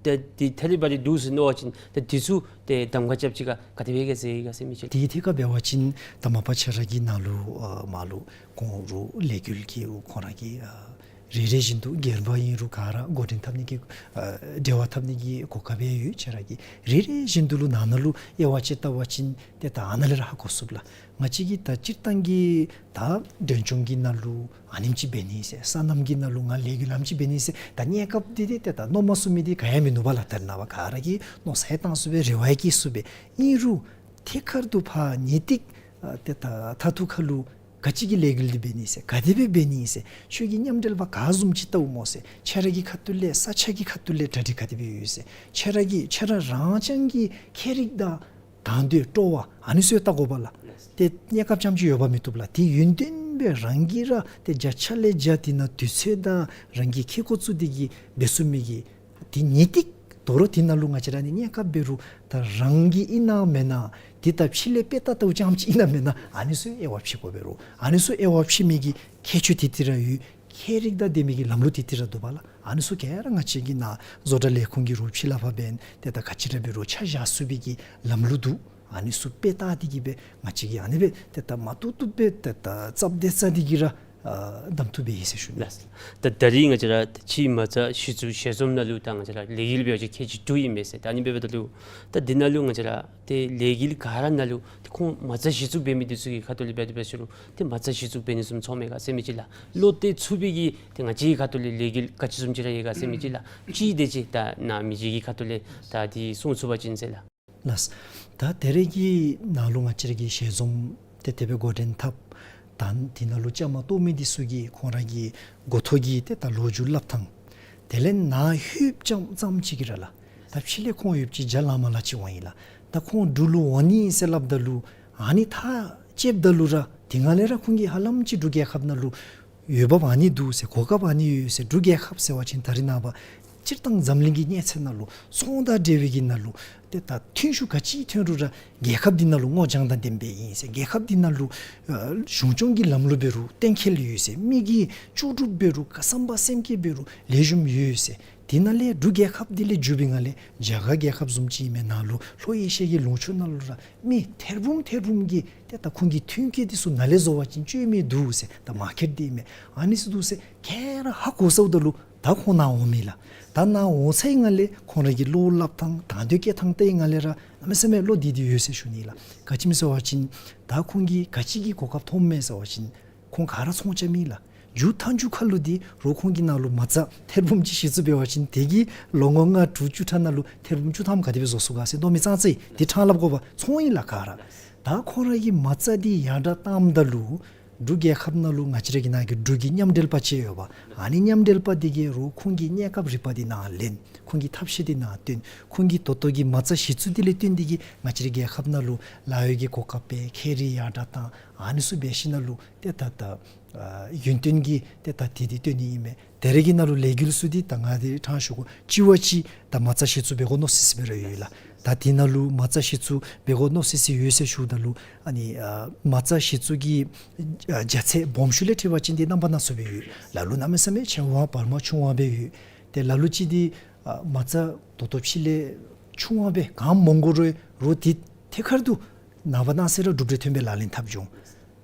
ད་དེ་ཐད་རི་བ་རི་འདུག་ཟེར་མནོ་བ་ཅིན་ད་དེ་ཚུ་ཏེ་གདམ་ཁ་རྐྱབ་ཅི་ག་ག་དེ་སྦེ་ག་ཟེར་ག་ཟེར་མི་ཅིག། དེའི་ཐད་ཁར་འབད་བ་ཅིན་ད་མ་པ་ཁྱེད་ར་གི་ནཱ་ལུ་ཨ་མར་ལུ་ཁོང་རུང་ལས་འགུལ་གྱི་ཁོང་ར་གི་ཨ་ རེ་རེ་བཞིན་དུ་སྒེར་པ་ཨིན་རུང་ག་ར་འགོ་འདྲེན་འཐབ་ནི་གི་ཨ་འབྲེལ་བ་འཐབ་ནི་གི་གོ་སྐབས་ཡང་ཡོད། ཁྱེད་ར་གིས་རེ་རེ་བཞིན་དུ་ལུ་ནང་ན་ལུ་དབྱེ་བ་ཕྱེ་བལྟ་བ་ཅིན་ཏེ་ད་ཨ་ནཱ་ལས་ར་ཧ་གོ་ཚུགས་ལགས། ང་བཅས་ཀྱིས་ད་སྤྱིར་བཏང་གི་ད་མགྲོན་ཆུང་གི་ནང་ལུ་ཨ་ནེམ་ཅིག་འབད་ནི་ཟེར་སོ་ནམ་གྱི་ནང་ལུ་ང་ལས་འགུལ་ཨ་ནེམ་ཅིག་འབད་ནི་ཟེར་ད་གནས་སྐབས་འདི་འདི་ཏེ་ད་མནོ་མ་ཚུགས་མི་འདི་ག་ཡང་མིན་ནུག་པ་ལགས། ད་རེས་ནངས་པ་ག་ར་གིས་མནོ་བསམ་ཡང་བཏང་ཚུགས་པས། རེ་བ་ཡང་བསྐྱེད་ཚུགས་པས། ཨིན་རུང་ཐད་ཀར་དུ་ཕར་ངེས་ཏིག་ཨ་ཏེ་ད་མཐའ་ཐུག་ཁར་ལུ་ག་ཅི་གི་ལས་འགུལ་འདི་འབད་ནི་ཟེར་ག་དེ་སྦེ་འབད་ནི་ཟེར་ཁྱོད་ཀྱི་མཉམ་འབྲེལ་པ་ག་བཟུམ་ཅིག་བལྟཝ་སྨོ་ཟེར། ཁྱེད་ར་གི་ཁ་ཐུག་ལས་ས་ཆ་གི་ཁ་ཐུག་ལས་གྲ་སྒྲིག་ག་དེ་སྦེ་ཡོད་ཟེར། ཁྱེད་ར་གི་ཁྱེད་ར་རང་རྐྱང་གི་ཁྱད་རིག་དང་དང་འདོད་སྤྲོ་བ་ཨ་ནི་ཚུ་བལྟ་དགོ་པས་ལགས། ཏེ་གནས་སྐབས་རྐྱངམ་ཅིག་ཡོདཔ་མི་བཏུབ་ལགས། ཏེ་ཡུན་བརྟན་སྦེ་རང་གིས་ར་ཏེ་བརྒྱ་ཆ་ལས་བརྒྱ་དེ་ནང་དུས་ཚོད་དང་རང་གིས་ཁེ་ཀོ་བཙུགས་ཏེ་གིས་འབད་ཚུགས་མི་གི་ཏེ་ངེས་ཏིག་དོ་རུང་དེ་ནང་ལུ་ང་བཅས་ར་ནི་གནས་སྐབས་འབད་རུང་ད་རང་གི་ཨིན་ན་མེན་ན་ཏེ་ད་ཕྱི་ལས་དཔེ་ལྟ་ལྟཝ་རྐྱངམ་ཅིག་ཨིན་ན་མེན་ན་ཨ་ནི་ཚུ་དབྱེ་བ་ཕྱེ་དགོ་པས་རུང་ཨ་ནི་ཚུ་དབྱེ་བ་ཕྱེ་མི་གི་ཁྱད་ཆོས་དེ་དེ་ར་ཡོད། ཁྱད་རིག་དང་ལྡན་མི་གི་ལམ་ལུགས་དེ་དེ་ར་འདུག་པ་ལགས། ཨ་ནི་ཚུ་ག་ར་ང་བཅས་ཀྱི་ནཱ་བཟོ་གྲྭ་ལས་ཁུངས་ཀྱིས་རོགས་ཕྱི་ལས་ཕར་འབད་ཏེ་ད་ག་ཅི་ར་འབད་རུང་ཆ་བཞག་ཚུགས་པའི་གི་ལམ་ལུགས་འདུག། ཨ་ནི་ཚུ་དཔེ་ལྟ་སྟེ་གིས་སྦེ་ང་བཅས་ཀྱིས་ཨ་ནི་སྦེ་ཏེ་ད་མ་བཏུབ་བཏུབ་སྦེ་ཏེ་ད་རྩ་དེ་རྩ་དེ་གིས་ར་ཨ་གདམ་འཐུ་འབད་ཡི་ཟེར་ཞུ་ནི། ལགས། ད་ད་རིས་ང་བཅས་ར་ཕྱིའི་མ་རྩ་གཞི་བཙུགས་ཞལ་འཛོམས་ནང་ལུ་ད་ང་བཅས་ར་ལས་འགུལ་འབད་བ་ཅིན་ཁལ་གཅིག་དྲུག་ཨིན་མས་ཟེར། ད་ཨ་ནི་འབདཝ་ད་ལུ་ད་འདི་ནང་ལུ་ང་བཅས་ར་ཏེ་ལས་འགུལ་ག་ར་ནང་ལུ་ཏེ་ཁོང་མ་རྩ་གཞི་བཙུགས་འབད་མི་འདི་ཚུ་གི་ཁ་ཐུག་ལས་འབད་དེ་འབད་ཞུ་རུང་ཏེ་མ་རྩ་གཞི་བཙུགས་འབད་ནི་བཟུམ་ཚོར་མས་ག་ཟེར་མི་ཅིག་ལགས། བློ་གཏད་ཚུགས་པའི་གི་ཏེ་ང་བཅས་ཀྱི་ཁ་ཐུག་ལས་ལས་འགུལ་ག་ཅི་བཟུམ་ཅིག་ར་ཡོད་ག་ཟེར་མི་ཅིག་ལགས། ཅིག་དེ་ཅིག་ད་ནཱ་མི་རྗེ་གི་ཁ་ཐུག་ལས་ད་འདི་གསུང་ཚུགས་པ་ཅིན་ཟེར་ལགས། ལགས། ད་ད་རེས་ཀྱི་ནང་ལུ་ང་བཅས་ར་གི་ཞལ་འཛོམས་ཏེ་དེ་སྦེ་འགོ་འདྲེན་འཐབ་ད་དེ་ནང་ལུ་བཅའ་མར་གཏོགས་མི་འདི་ཚུ་གིས་ཁོང་ར་གི་འགོ་ཐོག་གི་ཏེ་ད་ལོ་རྒྱུས་སླབ་ཐངས་དེ་ལས་ནཱ་ལྷོདཔ་ཙམ་ཙམ་ཅིག་གིས་ར་ལགས། ད་ཕྱི་ལས་ཁོང་ཡོདཔ་ཅིག་རྒྱ་ལ་མ་ལ་ཅིག་འོང་ཡི་ལགས། ད་ཁོང་འབྲུག་ལུ་འོང་ནི་ཨིན་ཟེར་སླབ་ད་ལུ་ཨ་ནི་ཐག་བཅདཔ་ད་ལུ་ར་དེ་སྒང་ལས་ར་ཁོང་གིས་ཧ་ལམ་ཅིག་འབྲུག་རྒྱལ་ཁབ་ནང་ལུ་འོས་འབབ་ཨ་ནི་འདུག་ཟེར་གོ་སྐབས་ཨ་ནི་ཡོད་ཟེར། འབྲུག་རྒྱལ་ཁབ་ཟེར་བ་ཅིན་ད་རེས་ནངས་པ་སྤྱིར་བཏང་འཛམ་གླིང་གི་གནས་ཚད་ནང་ལུ་ཚོང་དང་འབྲེལ་བའི་གི་ནང་ལུ་ཏེ་ད་ཐོན་ཤུགས་ག་ཅི་ཐོན་རུང་ར་རྒྱལ་ཁབ་འདི་ནང་ལུ་སྔོ་ལྗང་དང་ལྡནམ་སྦེ་ཨིན་ཟེར། རྒྱལ་ཁབ་འདི་ནང་ལུ་ཨ་གཞུང་སྐྱོང་གི་ལམ་ལུགས་འབད་རུང་གཏན་འཁེལ་ཡོད་ཟེར། མི་གི་ལྕོགས་གྲུབ་འབད་རུང་བསམ་པ་སེམས་བསྐྱེད་འབད་རུང་ལེགས་ཤོམ་ཡོད་ཟེར། དེ་ནང་ལས་འབྲུག་རྒྱལ་ཁབ་འདི་ལས་འགྱོ་བའི་སྒང་ལས་རྒྱ་གར་རྒྱལ་ཁབ་བཟུམ་ཅིག་ཨིན་མས། ནཱ་ལུ་ལྷོ་ཨེ་ཤི་ཡ་གི་ལུང་ཕྱོགས་ནང་ལུ་ར་མི་ཐེར་འབུམ་ཐེར་འབུམ་གྱིས་ཏེ་ད་ཁོང་གི་ཐོན་སྐྱེད་འདི་ཚུ་ནཱ་ལས་བཟོ་བ་ཅིན་སྤྱོད་མི་འདུག་ཟེར། ད་མར་ཀེཊ་འདི་ཨིན་མས། ཨ་ནི་ཚུ་འདུག་ཟེར་ག་ར་ཧ་གོ་ཚརཝ་ད་ལུ་ད་ཁོང་ནཱ་འོང་མས་ལགས། ད་ནཱ་འོང་ཚར་བའི་སྒང་ལས་ཁོང་ར་གི་བློ་སླབ་ཐངས་དང་འདོད་བསྐྱེད་ཐངས་བལྟ་བའི་སྒང་ལས་ར་གནམ་མེད་ས་མེད་བློ་བདེ་སྟེ་ཡོད་ཟེར་ཞུ་ནི་ལགས། ག་ཅི་སྨོ་ཟེར་བ་ཅིན་ད་ཁོང་གིས་ག་ཅི་གི་གོ་སྐབས་ཐོབ་མས་ཟེར་བ་ཅིན་ཁོང་ག་ར་ཚོང་རྐྱབ་མས་ལགས། མཇུག་མཐའ་མཇུག་ཁར་ལུ་འདི་རོགས་ཁོང་གི་ནང་ལུ་མ་རྩ་ཐེར་འབུམ་ཅིག་གཞི་བཙུགས་འབད་བ་ཅིན་དེ་གིས་ལོ་ངོ་ལྔ་དྲུག་བཅུ་ཕྲག་ནང་ལུ་ཐེར་འབུམ་བཅུ་ཐམ་ག་དེ་སྦེ་བཟོ་ཚུགས་ག་ཟེར་མནོ་མི་ཙང་ཙ་ཨིན། དེ་ཕྲང་སླབ་དགོ་པས། ཚོང་ཨིན་ལགས་ག་ར། ད་ཁོང་ར་གི་མ་རྩ་འདི་ཡར་དྲག་བཏངམ་ད་ལུ་འབྲུག་རྒྱལ་ཁབ་ནང་ལུ་ང་བཅས་ར་གི་ནང་གི་འབྲུག་གི་མཉམ་འབྲེལ་པ་ཅིག་ཡོད་པ། ཨ་ནི་མཉམ་འབྲེལ་པ་འདི་གིས་རོགས་ཁོང་གི་གནས་སྐབས་རིམ་པ་འདི་ནཱ་ལེན། ཁོང་གི་ཐབས་ཤེས་འདི་ནཱ་སྟོན། ཁོང་གི་ད་ལྟོ་གི་མ་རྩ་གཞི་བཙུགས་འདི་ལས་བརྟེན་ཏེ་གིས་ང་བཅས་ར་རྒྱལ་ཁབ་ནང་ལུ་ལཱ་གཡོག་གི་གོ་སྐབས་སྦེ་ཁེ་རི་ཡར་དྲག་བཏང་། ཨ་ནི་ཚུ་འབད་ཞིནམ་ལས་ཏེ་ད་ད་ཨ་ཡུན་བརྟན་གྱི་ཏེ་ད་དེ་འདི་སྟོན་ནི་ཨིན་མས། དེ་ར་གི་ནང་ལུ་ལས་འགུལ་ཚུ་འདི་ད་ང་འདི་ཕྲང་ཞུ་དགོ། གཅིག་བ་གཅིག་ད་མ་རྩ་གཞི་བཙུགས་འབད་དགོ་མནོ་སི་སི་སྦེ་ར་ཡོད་ལགས། ད་དེ་ནང་ལུ་མ་རྩ་གཞི་བཙུགས་འབད་དགོ་མནོ་སི་སི་ཡོད་ཟེར་ཞུཝ་ད་ལུ་ཨ་ནི་ཨ་མ་རྩ་གཞི་བཙུགས་ཀྱི་ཨ་རྒྱ་ཚད་སྦོམ་ཤོས་ལས་ཁྲིད་པ་ཅིན་འདི་རྣམ་པ་སྣ་ཚོགས་སྦེ་ཡོད། ལ་ལུ་གནམ་མེད་ས་མེད་ཆེ་བ་བར་མ་ཆུང་བ་སྦེ་ཡོད། ཏེ་ལ་ལུ་ཅིག་འདི་ཨ་མ་རྩ་ད་ལྟོ་ཕྱི་ལས་ཆུང་བ་སྦེ་གང་མང་དགོ་རུང་རོགས་འདི་ཐད་ཀར་དུ་ནངས་པ་གནངས་ཚེ་ར་གྲུབ་འབྲས་ཐོན་པའི་ལག་ལེན་འཐབ་འགྱོ་འོང་།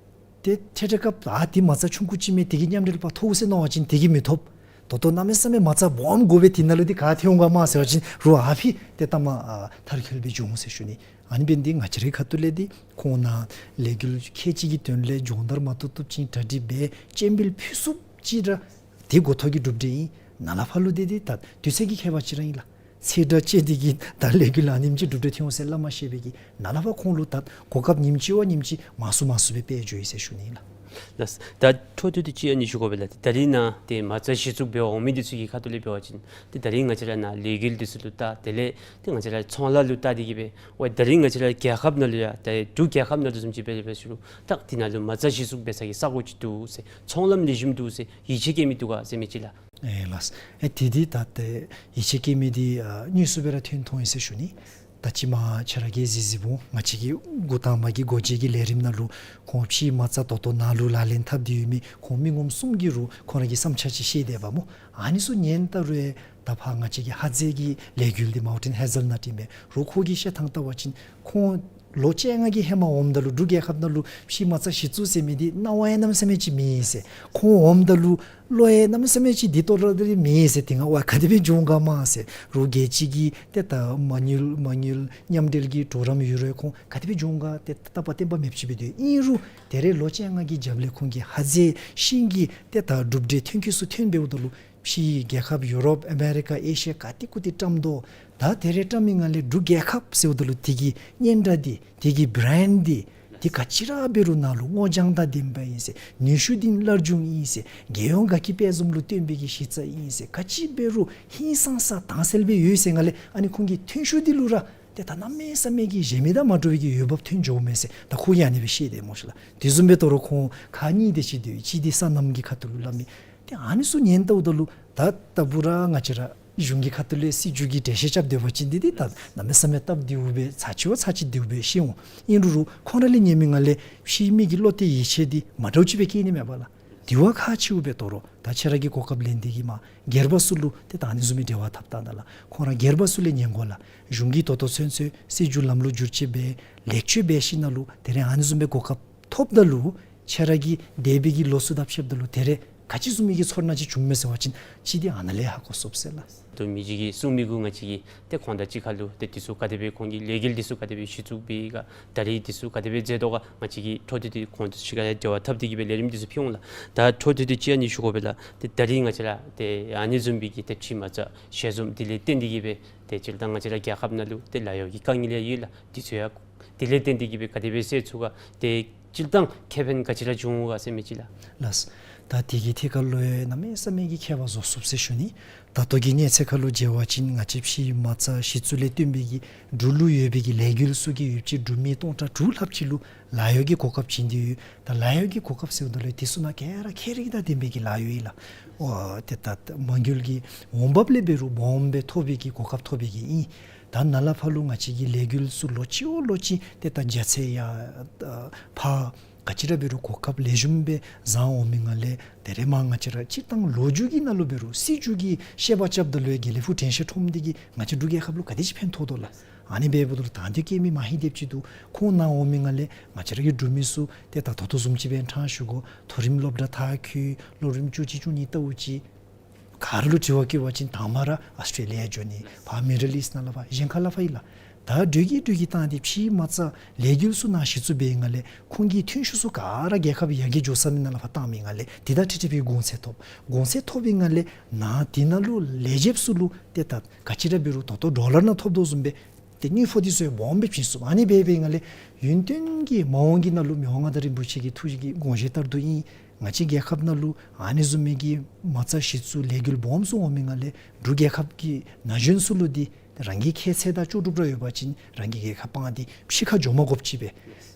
ཏེ་ཐད་རི་ཁར་ཨ་འདི་མ་རྩ་ཆུང་ཀུ་ཅིག་མས། དེ་གིས་མཉམ་འབྲེལ་པ་ཐོབ་ཟེར་མནོ་བ་ཅིན་དེ་གིས་མི་ཐོབ། ད་ལྟོ་གནམ་མེད་ས་མེད་མ་རྩ་སྦོམ་དགོ་པས། དེ་ནང་ལུ་འདི་ག་ཐོན་འོང་ག་མས་ཟེར་བ་ཅིན་རོགས་ཨ་ཕི་ཏེ་ད་མ་ཨ་མཐར་འཁྱོལ་སྦེ་འགྱོ་འོང་ཟེར་ཞུ་ནི། ཨ་ནི་འབད་ནི་འདི་ང་བཅས་རའི་ཁ་ཐུག་ལས་འདི་ཁོང་ནཱ་ལས་འགུལ་ཁལ་གཅིག་གི་དོན་ལས་སྦྱོང་བརྡར་མ་ཐོབ་ཐོབ་ཅིག་གྲ་སྒྲིག་འབད་སྤྱན་འབུལ་ཕུལ་ཚུགསཔ་ཅིག་ར་འདི་འགོ་ཐོག་གི་གྲུབ་འབྲས་ཨིན། ནཱ་ལས་ཕར་ལུ་འདི་འདི་ད་དུས་ཚོད་ཀྱི་ཁྱད་པར་ཅིག་ར་ཨིན་ལགས། ཚེ་སྒྲ་བཅད་དེ་གིས་ད་ལས་འགུལ་ཨ་ནེམ་ཅིག་གྲུབ་འབྲས་ཐོན་འོང་ཟེར་སླབ་མ་ཤེས་པའི་གི་ནཱ་ལས་ཕར་ཁོང་ལུ་ད་གོ་སྐབས་ཉིནམ་གཅིག་བ་ཉིནམ་གཅིག་མང་སུ་མང་སུ་སྦེ་སྤེལ་འགྱོ་ཡི་ཟེར་ཞུ་ནི་ཨིན་ལགས། ལགས། ད་འཕྲོ་མཐུད་དེ་ཅིག་ཨ་ནི་ཞུ་དགོ་པས་ལགས། ད་རིས་ནཱ་ཏེ་མ་རྩ་གཞི་བཙུགས་འབད་འོང་མི་འདི་ཚུ་གི་ཁ་ཐུག་ལས་འབད་བ་ཅིན་ཏེ་ད་རིས་ང་བཅས་ར་ནཱ་ལས་འགུལ་འདི་ཚུ་ལུ་ད་དེ་ལས་ཏེ་ང་བཅས་ར་ཚོང་ལཱ་ལུ་ད་འདི་གིས་སྦེ་ཝའི་ད་རིས་ང་བཅས་ར་རྒྱལ་ཁབ་ནང་ལུ་ཡང་ད་འབྲུག་རྒྱལ་ཁབ་ནང་ལུ་བཟུམ་ཅིག་འབད་འབད་ཞུ་རུང་ད་འདི་ནང་ལུ་མ་རྩ་གཞི་བཙུགས་འབད་ས་གི་ས་གོ་ཅིག་འདུག་ཟེར་ཚོང་ལམ་ལེགས་ཤོམ་འདུག་ཟེར་ཡིད་ཆེས་བསྐྱེད་མི་འདུག་ག་ཟེར་མི་ཅིག་ལགས། ཨེ་ལགས། ཨེ་དེ་འདི་ད་ཏེ་ཡིད་ཆེས་བསྐྱེད་མི་འདི་ཨ་དངོས་སུ་སྦེ་ར་ཐོན་ཐོན་ཡི་ཟེར་ཞུ་ནི། ད་ཅི་མ་ཁྱེད་ར་གིས་གཟིགས་གཟིགསཔ་འོང་། ང་བཅས་ཀྱི་འགོ་དང་པ་གི་སྒོ་འབྱེད་ཀྱི་ལས་རིམ་ནང་ལུ་ཁོང་ཕྱིའི་མ་རྩ་ད་ལྟོ་ནཱ་ལུ་ལག་ལེན་འཐབ་སྟེ་ཡོད་མི་ཁོང་མི་ངོམ་གསུམ་གྱིས་རུང་ཁོང་ར་གི་བསམ་འཆར་ཅིག་བཤད་དེས་པ་སྨོ། ཨ་ནི་ཚུ་ཉན་ད་རུང་ད་ཕར་ང་བཅས་ཀྱི་ཧ་ཛེ་གི་ལས་འགུལ་འདི་མའུན་ཊེན་ཧེ་ཛེལ་ནཊ་ཨིན་པས། རོགས་ཁོ་གིས་བཤད་ཐངས་བལྟ་བ་ཅིན་ཁོང་ ལོ་བཅོ་ལྔ་གི་ཧེ་མ་འོངམ་ད་ལུ་འབྲུག་རྒྱལ་ཁབ་ནང་ལུ་ཕྱི་མ་རྩ་གཞི་བཙུགས་ཟེར་མི་འདི་སྣང་བ་ཡང་གནམ་མེད་ས་མེད་ཅིག་མེད་ཟེར། ཁོང་འོངམ་ད་ལུ་བློ་ཡང་གནམ་མེད་ས་མེད་ཅིག་འདི་ལྟོ་ར་འདི་མེད་ཟེར། དེ་སྒང་ཝའི་ག་དེ་སྦེ་འགྱོ་འོང་ག་མ་ཟེར། རོགས་རྒྱལ་སྤྱི་གི་ཏེ་ད་མ་དངུལ་མ་དངུལ་མཉམ་འབྲེལ་གྱི་གྲོགས་རམ་ཡོད་རུང་ཁོང་ག་དེ་སྦེ་འགྱོ་འོང་ག་ཏེ་རྟག་པ་བརྟན་པ་མེདཔ་ཅིག་སྦེ་སྡོད། ཨིན་རུང་ད་རེས་ལོ་བཅོ་ལྔ་གི་རྒྱབ་ལས་ཁོང་གིས་ཧ་ཙེ་ཤིང་གི་ཏེ་ད་གྲུབ་འབྲས་ཐོན་སྐྱེད་ཚུ་ཐོན་འབདཝ་ད་ལུ་ཕྱི་རྒྱལ་ཁབ་ཡུ་རོབ་ཨ་མེ་རི་ཀ་ཨེ་ཤི་ཡ་ག་ཏེ་གུ་ཏེ་བཀྲམ་དོ། ད་ད་རེས་བཀྲམ་མི་ནང་ལས་འབྲུག་རྒྱལ་ཁབ་ཟེརཝ་ད་ལུ་དེ་གི་སྙན་གྲགས་འདི་དེ་གི་བི་རེནཌ་འདི་དེ་ག་ཅི་ར་འབད་རུང་ནཱ་ལུ་སྔོ་ལྗང་དང་ལྡན་པ་ཨིན་ཟེར། ནུས་ཤུགས་འདི་སླར་འབྱུང་ཨིན་ཟེར། རྒྱལ་ཡོངས་དགའ་སྐྱིད་དཔལ་འཛོམས་ལུ་བརྟེན་པའི་གི་གཞི་རྩ་ཨིན་ཟེར། ག་ཅི་འབད་རུང་ཧིང་སངས་ས་དྭངས་གསལ་སྦེ་ཡོད་ཟེར་ནང་ལས་ཨ་ནི་ཁོང་གི་ཐོན་ཤུགས་འདི་ལུ་ར་ཏེ་ད་གནམ་མེད་ས་མེད་ཀྱི་གཞན་མི་དང་མ་འདྲ་བའི་གི་འོས་འབབ་ཐོན་འགྱོཝ་མས་ཟེར་ད་ཁོ་གིས་ཨ་ནི་སྦེ་བཤད་དེ་སྨོ་ཤེས་ལགས། དེ་བཟུམ་སྦེ་དོ་རུང་ཁོང་ཁག་གཉིས་དེ་ཅིག་འདུག། གཅིག་འདི་སོ་ནམ་གྱི་ཁ་ཐུག་ལུ་སླབ་མི། ཏེ་ཨ་ནི་ཚུ་ཉན་ལྟཝ་ད་ལུ་ད་ལྟ་བུ་ར་ང་བཅས་ར་གཞུང་གི་ཁ་ཐུག་ལས་སྲིད་བྱུས་ཀྱི་འགྲེལ་བཤད་རྐྱབ་སྡོད་པ་ཅིན་འདི་འདི་ད་གནམ་མེད་ས་མེད་སྟབས་བདེཝ་སྦེ་ཚར་གཅིག་བ་ཚར་གཅིག་བདེཝ་སྦེ་ཤེས་འོང་། ཨིན་རུང་རུང་ཁོང་ར་ལས་ཉན་མི་ནང་ལས་ཕྱི་མི་གི་བློ་གཏད་ཡིད་ཆེས་འདི་མ་འདྲཝ་ཅིག་སྦེ་སྐྱེ་ནི་མས་པ་ལགས། དེ་བ་ཁག་ཆེཝ་སྦེ་དོ་རུང་ད་ཁྱེད་ར་གིས་གོ་སྐབས་ལེན་ཏེ་གིས་མར་སྒེར་པ་ཚུ་ལུ་ཏེ་ད་ཨ་ནི་བཟུམ་མའི་འབྲེལ་བ་འཐབ་ད་ད་ལགས། ཁོང་ར་སྒེར་པ་ཚུ་ལས་ཉན་དགོ་ལགས། གཞུང་གིས་ད་ལྟོ་ཚུན་ཚོད་སྲིད་བྱུས་ལམ་ལུགས་བསྒྱུར་བཅོས་འབད་ལེགས་བཅོས་འབད་ཞིནམ་ལས་ད་རེས་ཨ་ནི་བཟུམ་མའི་གོ་སྐབས་ཐོབ་ད་ལུ་ཁྱེད་ར་གིས་འདས་པའི་གི་ལོ་ཚུ་དང་ཕྱདཔ་ད་ལུ་ད་རེས་ག་ཅི་བཟུམ་མའི་གི་ཚོར་སྣང་ཅིག་བྱུངམ་མས་ཟེར་བ་ཅིན་གཅིག་འདི་ཨ་ནཱ་ལས་ཧ་གོ་ཚུགས་ཟེར་ལགས། ད་མི་རྗེ་གིས་གསུང་མི་གུ་ང་བཅས་ཀྱིས་ཏེ་ཁོང་དང་གཅིག་ཁར་ལུ་ཏེ་དེ་ཚུ་ག་དེ་སྦེ་ཁོང་གི་ལས་འགུལ་དེ་ཚུ་ག་དེ་སྦེ་གཞི་བཙུགས་འབད་ཡི་ག་ད་རེས་དེ་ཚུ་ག་དེ་སྦེ་མཛད་དོ་ག་ང་བཅས་ཀྱིས་འཕྲོ་མཐུད་དེ་ཁོང་དང་གཅིག་ཁར་འབྲེལ་བ་འཐབ་སྟེ་གིས་སྦེ་ལས་རིམ་དེ་ཚུ་ཕུལ་འོང་ལགས། ད་འཕྲོ་མཐུད་དེ་གཅིག་ཨ་ནི་ཞུ་དགོ་པས་ལགས། ཏེ་ད་རེས་ང་བཅས་ར་ཏེ་ཨ་ནི་བཟུམ་མའི་གི་ཏེ་ཕྱི་མ་རྩ་ཞལ་འཛོམས་དེ་ལས་བརྟེན་ཏེ་གིས་སྦེ་ཏེ་སྤྱིར་བཏང་ང་བཅས་ར་རྒྱལ་ཁབ་ནང་ལུ་ཏེ་ལཱ་གཡོག་གི་དཀའ་ངལ་ཡོད་ལགས། དེ་ཚུ་ཡང་དེ་ལས་བརྟེན་ཏེ་གིས་སྦེ་ག་དེ་སྦེ་སེལ་ཚུགས་ག་ཏེ་སྤྱིར་བཏང་ཁེ་ཕན་ག་ཅི་ར་བྱུང་འོང་ག་ཟེར་མི་ཅིག་ལགས། ལགས། ད་དེ་གི་ཐད་ཁར་ལུ་ཡང་གནམ་མེད་ས་མེད་ཀྱི་ཁྱད་པར་བཟོ་ཚུགས་ཟེར་ཞུ་ནི། ད་ལྟོ་གི་གནས་ཚད་ཁར་ལུ་མཇལ་བ་ཅིན་ང་བཅས་ཕྱི་མ་རྩ་གཞི་བཙུགས་ལས་བརྟེན་པའི་གི་འབྲུག་ལུ་ཡོད་པའི་གི་ལས་འགུལ་ཚུ་གིས་ཡོདཔ་ཅིག་འབྲུག་མི་སྟོང་ཕྲག་དྲུག་ལྷགཔ་ཅིག་ལུ་ལཱ་གཡོག་གི་གོ་སྐབས་བྱིན་ཏེ་ཡོད། ད་ལཱ་གཡོག་གི་གོ་སྐབས་ཟེརཝ་ད་ལུ་དེ་ཚུ་ནང་ག་ར་ཁྱད་རིག་དང་ལྡན་པའི་གི་ལཱ་གཡོག་ཨིན་ལགས། འོ་ཏེ་ད་མ་དངུལ་གྱི་འོང་འབབ་ལས་འབད་རུང་སྦོམ་སྦེ་ཐོབ་པའི་གི་གོ་སྐབས་ཐོབ་པའི་གི་ཨིན། ད་ནཱ་ལས་ཕར་ལུ་ང་བཅས་ཀྱི་ལས་འགུལ་ཚུ་ལོ་གཅིག་འོག་ལོ་གཅིག་ཏེ་ད་རྒྱ་ཚད་ཡར་འཕར་ག་ཅི་ར་འབད་རུང་གོ་སྐབས་ལེགས་ཤོམ་སྦེ་བཟང་འོང་མི་ནང་ལས་ད་རེས་མར་ང་བཅས་ར་སྤྱིར་བཏང་ལོ་རྒྱུས་ཀྱི་ནང་ལུ་འབད་རུང་སྲིད་བྱུས་ཀྱི་བཤད་པ་རྐྱབ་ད་ལུ་ཡང་དགེ་ལེགས་ཕུག་དྲན་ཤེས་ཁྲོམ་འདི་གིས་ང་བཅས་འབྲུག་རྒྱལ་ཁབ་ལུ་ག་དེ་ཅིག་ཕན་ཐོགས་དོ་ལགས། ཨ་ནི་འབདཝ་ད་ལུ་ད་འདི་སྐྱེད་མི་མ་ཧེ་དེབ་ཅིག་འདུག། ཁོང་ནཱ་འོང་མི་ནང་ལས་ང་བཅས་ར་གི་འབྲུག་མི་ཚུ་ཏེ་ད་ད་ལྟོ་བཟུམ་ཅིག་སྦེ་ཕྲང་ཞུ་དགོ། མཐོ་རིམ་སློབ་གྲྭ་མཐར་འཁྱོལ་སློབ་རིམ་བཅུ་གཅིག་བཅུ་གཉིས་ལྟ་བུ་ཅིག་ག་ར་ལུ་དྲི་བ་བཀོད་པ་ཅིན་དང་པ་ར་ཨཱོས་ཊྲེ་ལི་ཡ་འགྱོ་ནི། ཕར་མི་ཌལ་ཨིསཊ་ནང་ལས་ཕར་གཞན་ཁ་ལས་ཕར་ཨིན་ལགས། ད་འགྲོས་ཀྱིས་འགྲོས་ཀྱིས་བཏང་སྟེ་ཕྱི་མ་རྩ་ལས་འགུལ་ཚུ་ནང་གཞི་བཙུགས་འབད་བའི་ནང་ལས་ཁོང་གི་ཐོན་ཤུགས་ཚུ་ག་ར་རྒྱལ་ཁབ་ཡར་རྒྱས་འགྱོ་ས་མི་ནང་ལས་ཕར་བཏང་མི་ནང་ལས་དེ་དང་འཁྲིལ་འཁྲིལ་བའི་གོང་ཚད་ཐོབ། གོང་ཚད་ཐོབ་པའི་ནང་ལས་ནཱ་དེ་ནང་ལུ་ལས་བྱེདཔ་ཚུ་ལུ་ཏེ་ད་ག་ཅི་ར་འབད་རུང་ད་ལྟོ་ཌོ་ལར་ནང་ཐོབ་དོ་བཟུམ་སྦེ་ཏེ་དངུལ་ཕོགས་འདི་ཚུ་ཡང་སྦོམ་སྦེ་བྱིན་ཚུགས། ཨ་ནི་འབད་བའི་ནང་ལས་ཡུན་བརྟན་གྱི་མ་འོངས་ཀྱི་ནང་ལུ་མི་དབང་མངའ་བདག་རིན་པོ་ཆེ་གི་ཐུགས་ཀྱི་དགོངས་བཞེད་ལྟར་དུ་ཨིན། ང་བཅས་རྒྱལ་ཁབ་ནང་ལུ་ཨ་ནི་བཟུམ་མའི་གི་མ་རྩ་གཞི་བཙུགས་ལས་འགུལ་སྦོམ་ཚུ་འོང་མི་ནང་ལས་འབྲུག་རྒྱལ་ཁབ་ཀྱི་ན་གཞོན་ཚུ་ལུ་འདི་རང་གི་ཁྱད་ཚད་དང་ལྕོགས་གྲུབ་ར་ཡོད་པ་ཅིན་རང་གི་རྒྱལ་ཁབ་སྤང་སྟེ་ཕྱི་ཁར་འགྱོ་མ་དགོཔ་ཅིག་སྦེ་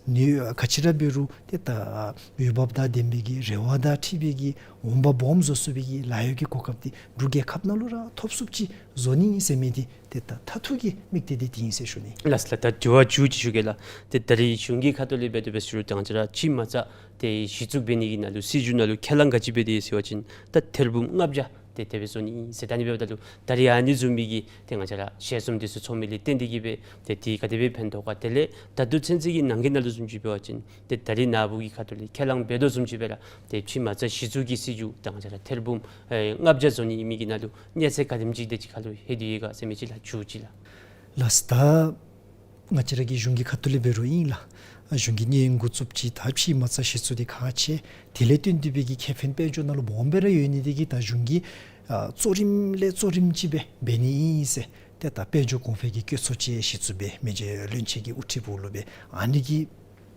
ནི་ག་ཅི་ར་འབད་རུང་ཏེ་ད་འོས་འབབ་དང་ལྡན་པའི་གི་རེ་བ་དང་འཁྲིལ་བའི་གི་འོང་འབབ་སྦོམ་བཟོ་ཚུགས་པའི་གི་ལཱ་གཡོག་གི་གོ་སྐབས་འདི་འབྲུག་རྒྱལ་ཁབ་ནང་ལུ་ར་ཐོབ་ཚུགསཔ་ཅིག་བཟོ་ནི་ཨིན་ཟེར་མི་འདི་ཏེ་ད་མཐར་ཐུག་གི་དམིགས་གཏད་འདི་དེ་ཨིན་ཟེར་ཞུ་ནི། ལགས་ལགས། ད་དྲི་བ་མཇུག་ཅིག་ཞུ་གེ་ལགས། ཏེ་ད་རེས་གཞུང་གི་ཁ་ཐུག་ལས་འབད་དེ་འབད་ཟེར་རུང་ད་ང་བཅས་ར་ཕྱི་མ་རྩ་ཏེ་གཞི་བཙུགས་འབད་ནི་གི་ནང་ལུ་སྲིད་བྱུས་ནང་ལུ་ཁས་བླངས་ག་ཅི་འབད་དེ་ཡོད་ཟེར་བ་ཅིན་ད་ཐེར་འབུམ་ལྔ་བརྒྱ་ཏེ་དེ་སྦེ་བཟོ་ནི་ཨིན་ཟེར། ད་ཨ་ནི་འབདཝ་ད་ལུ་ད་རེས་ཨ་ནི་བཟུམ་མའི་གི་ཏེ་ང་བཅས་ར་ཞལ་འཛོམས་འདི་ཚུ་ཚོགས་མི་ལས་བརྟེན་ཏེ་གིས་སྦེ་ཏེ་དེ་ག་དེ་སྦེ་ཕན་ཐོགས་ག། དེ་ལས་ད་ལྟོ་ཚུན་ཚོད་ཀྱི་ནང་འཁོད་ནང་ལུ་བཟུམ་ཅིག་འབད་བ་ཅིན་ཏེ་ད་རེས་ནཱ་བུ་གི་ཁ་ཐུག་ལས་ཁས་བླངས་འབད་དོ་བཟུམ་ཅིག་སྦེ་ར་ཏེ་ཕྱི་མ་རྩ་གཞི་བཙུགས་ཀྱི་སྲིད་བྱུས་ད་ང་བཅས་ར་ཐེར་འབུམ་ཨེ་ལྔ་བརྒྱ་བཟོ་ནི་ཨིན་མི་གི་ནང་ལུ་གནས་ཚད་ག་དེམ་ཅིག་དེ་ཅིག་ཁར་ལུ་ལྷོད་དེ་ཡོད་ག་ཟེར་མི་ཅིག་ལགས། མཇུག་ཅིག་ལགས། ལགས། ད་ང་བཅས་ར་གི་གཞུང་གི་ཁ་ཐུག་ལས་འབད་རུང་ཨིན་ལགས། གཞུང་གི་གནས་འགོ་བཙུགསཔ་ཅིག་ད་ཕྱི་མ་རྩ་གཞི་བཙུགས་འདི་ཁག་ཆེ། དེ་ལས་བརྟེན་ཏེ་སྦེ་གི་ཁེ་ཕན་དཔལ་འབྱོར་ནང་ལུ་སྦོམ་སྦེ་ར་ཡོད་ནི་དེ་གིས་ད་གཞུང་གིས་ཨ་གཙོ་རིམ་ལས་གཙོ་རིམ་ཅིག་སྦེ་འབད་ནི་ཨིན་ཟེར། ཏེ་ད་དཔལ་འབྱོར་གོང་འཕེལ་གྱི་བཀོད་ཚོགས་ཅིག་གཞི་བཙུགས་འབད་མི་རྗེ་བློན་ཆེན་གྱི་དབུ་ཁྲིད་འོག་ལུ་སྦེ་ཨ་ནི་གི་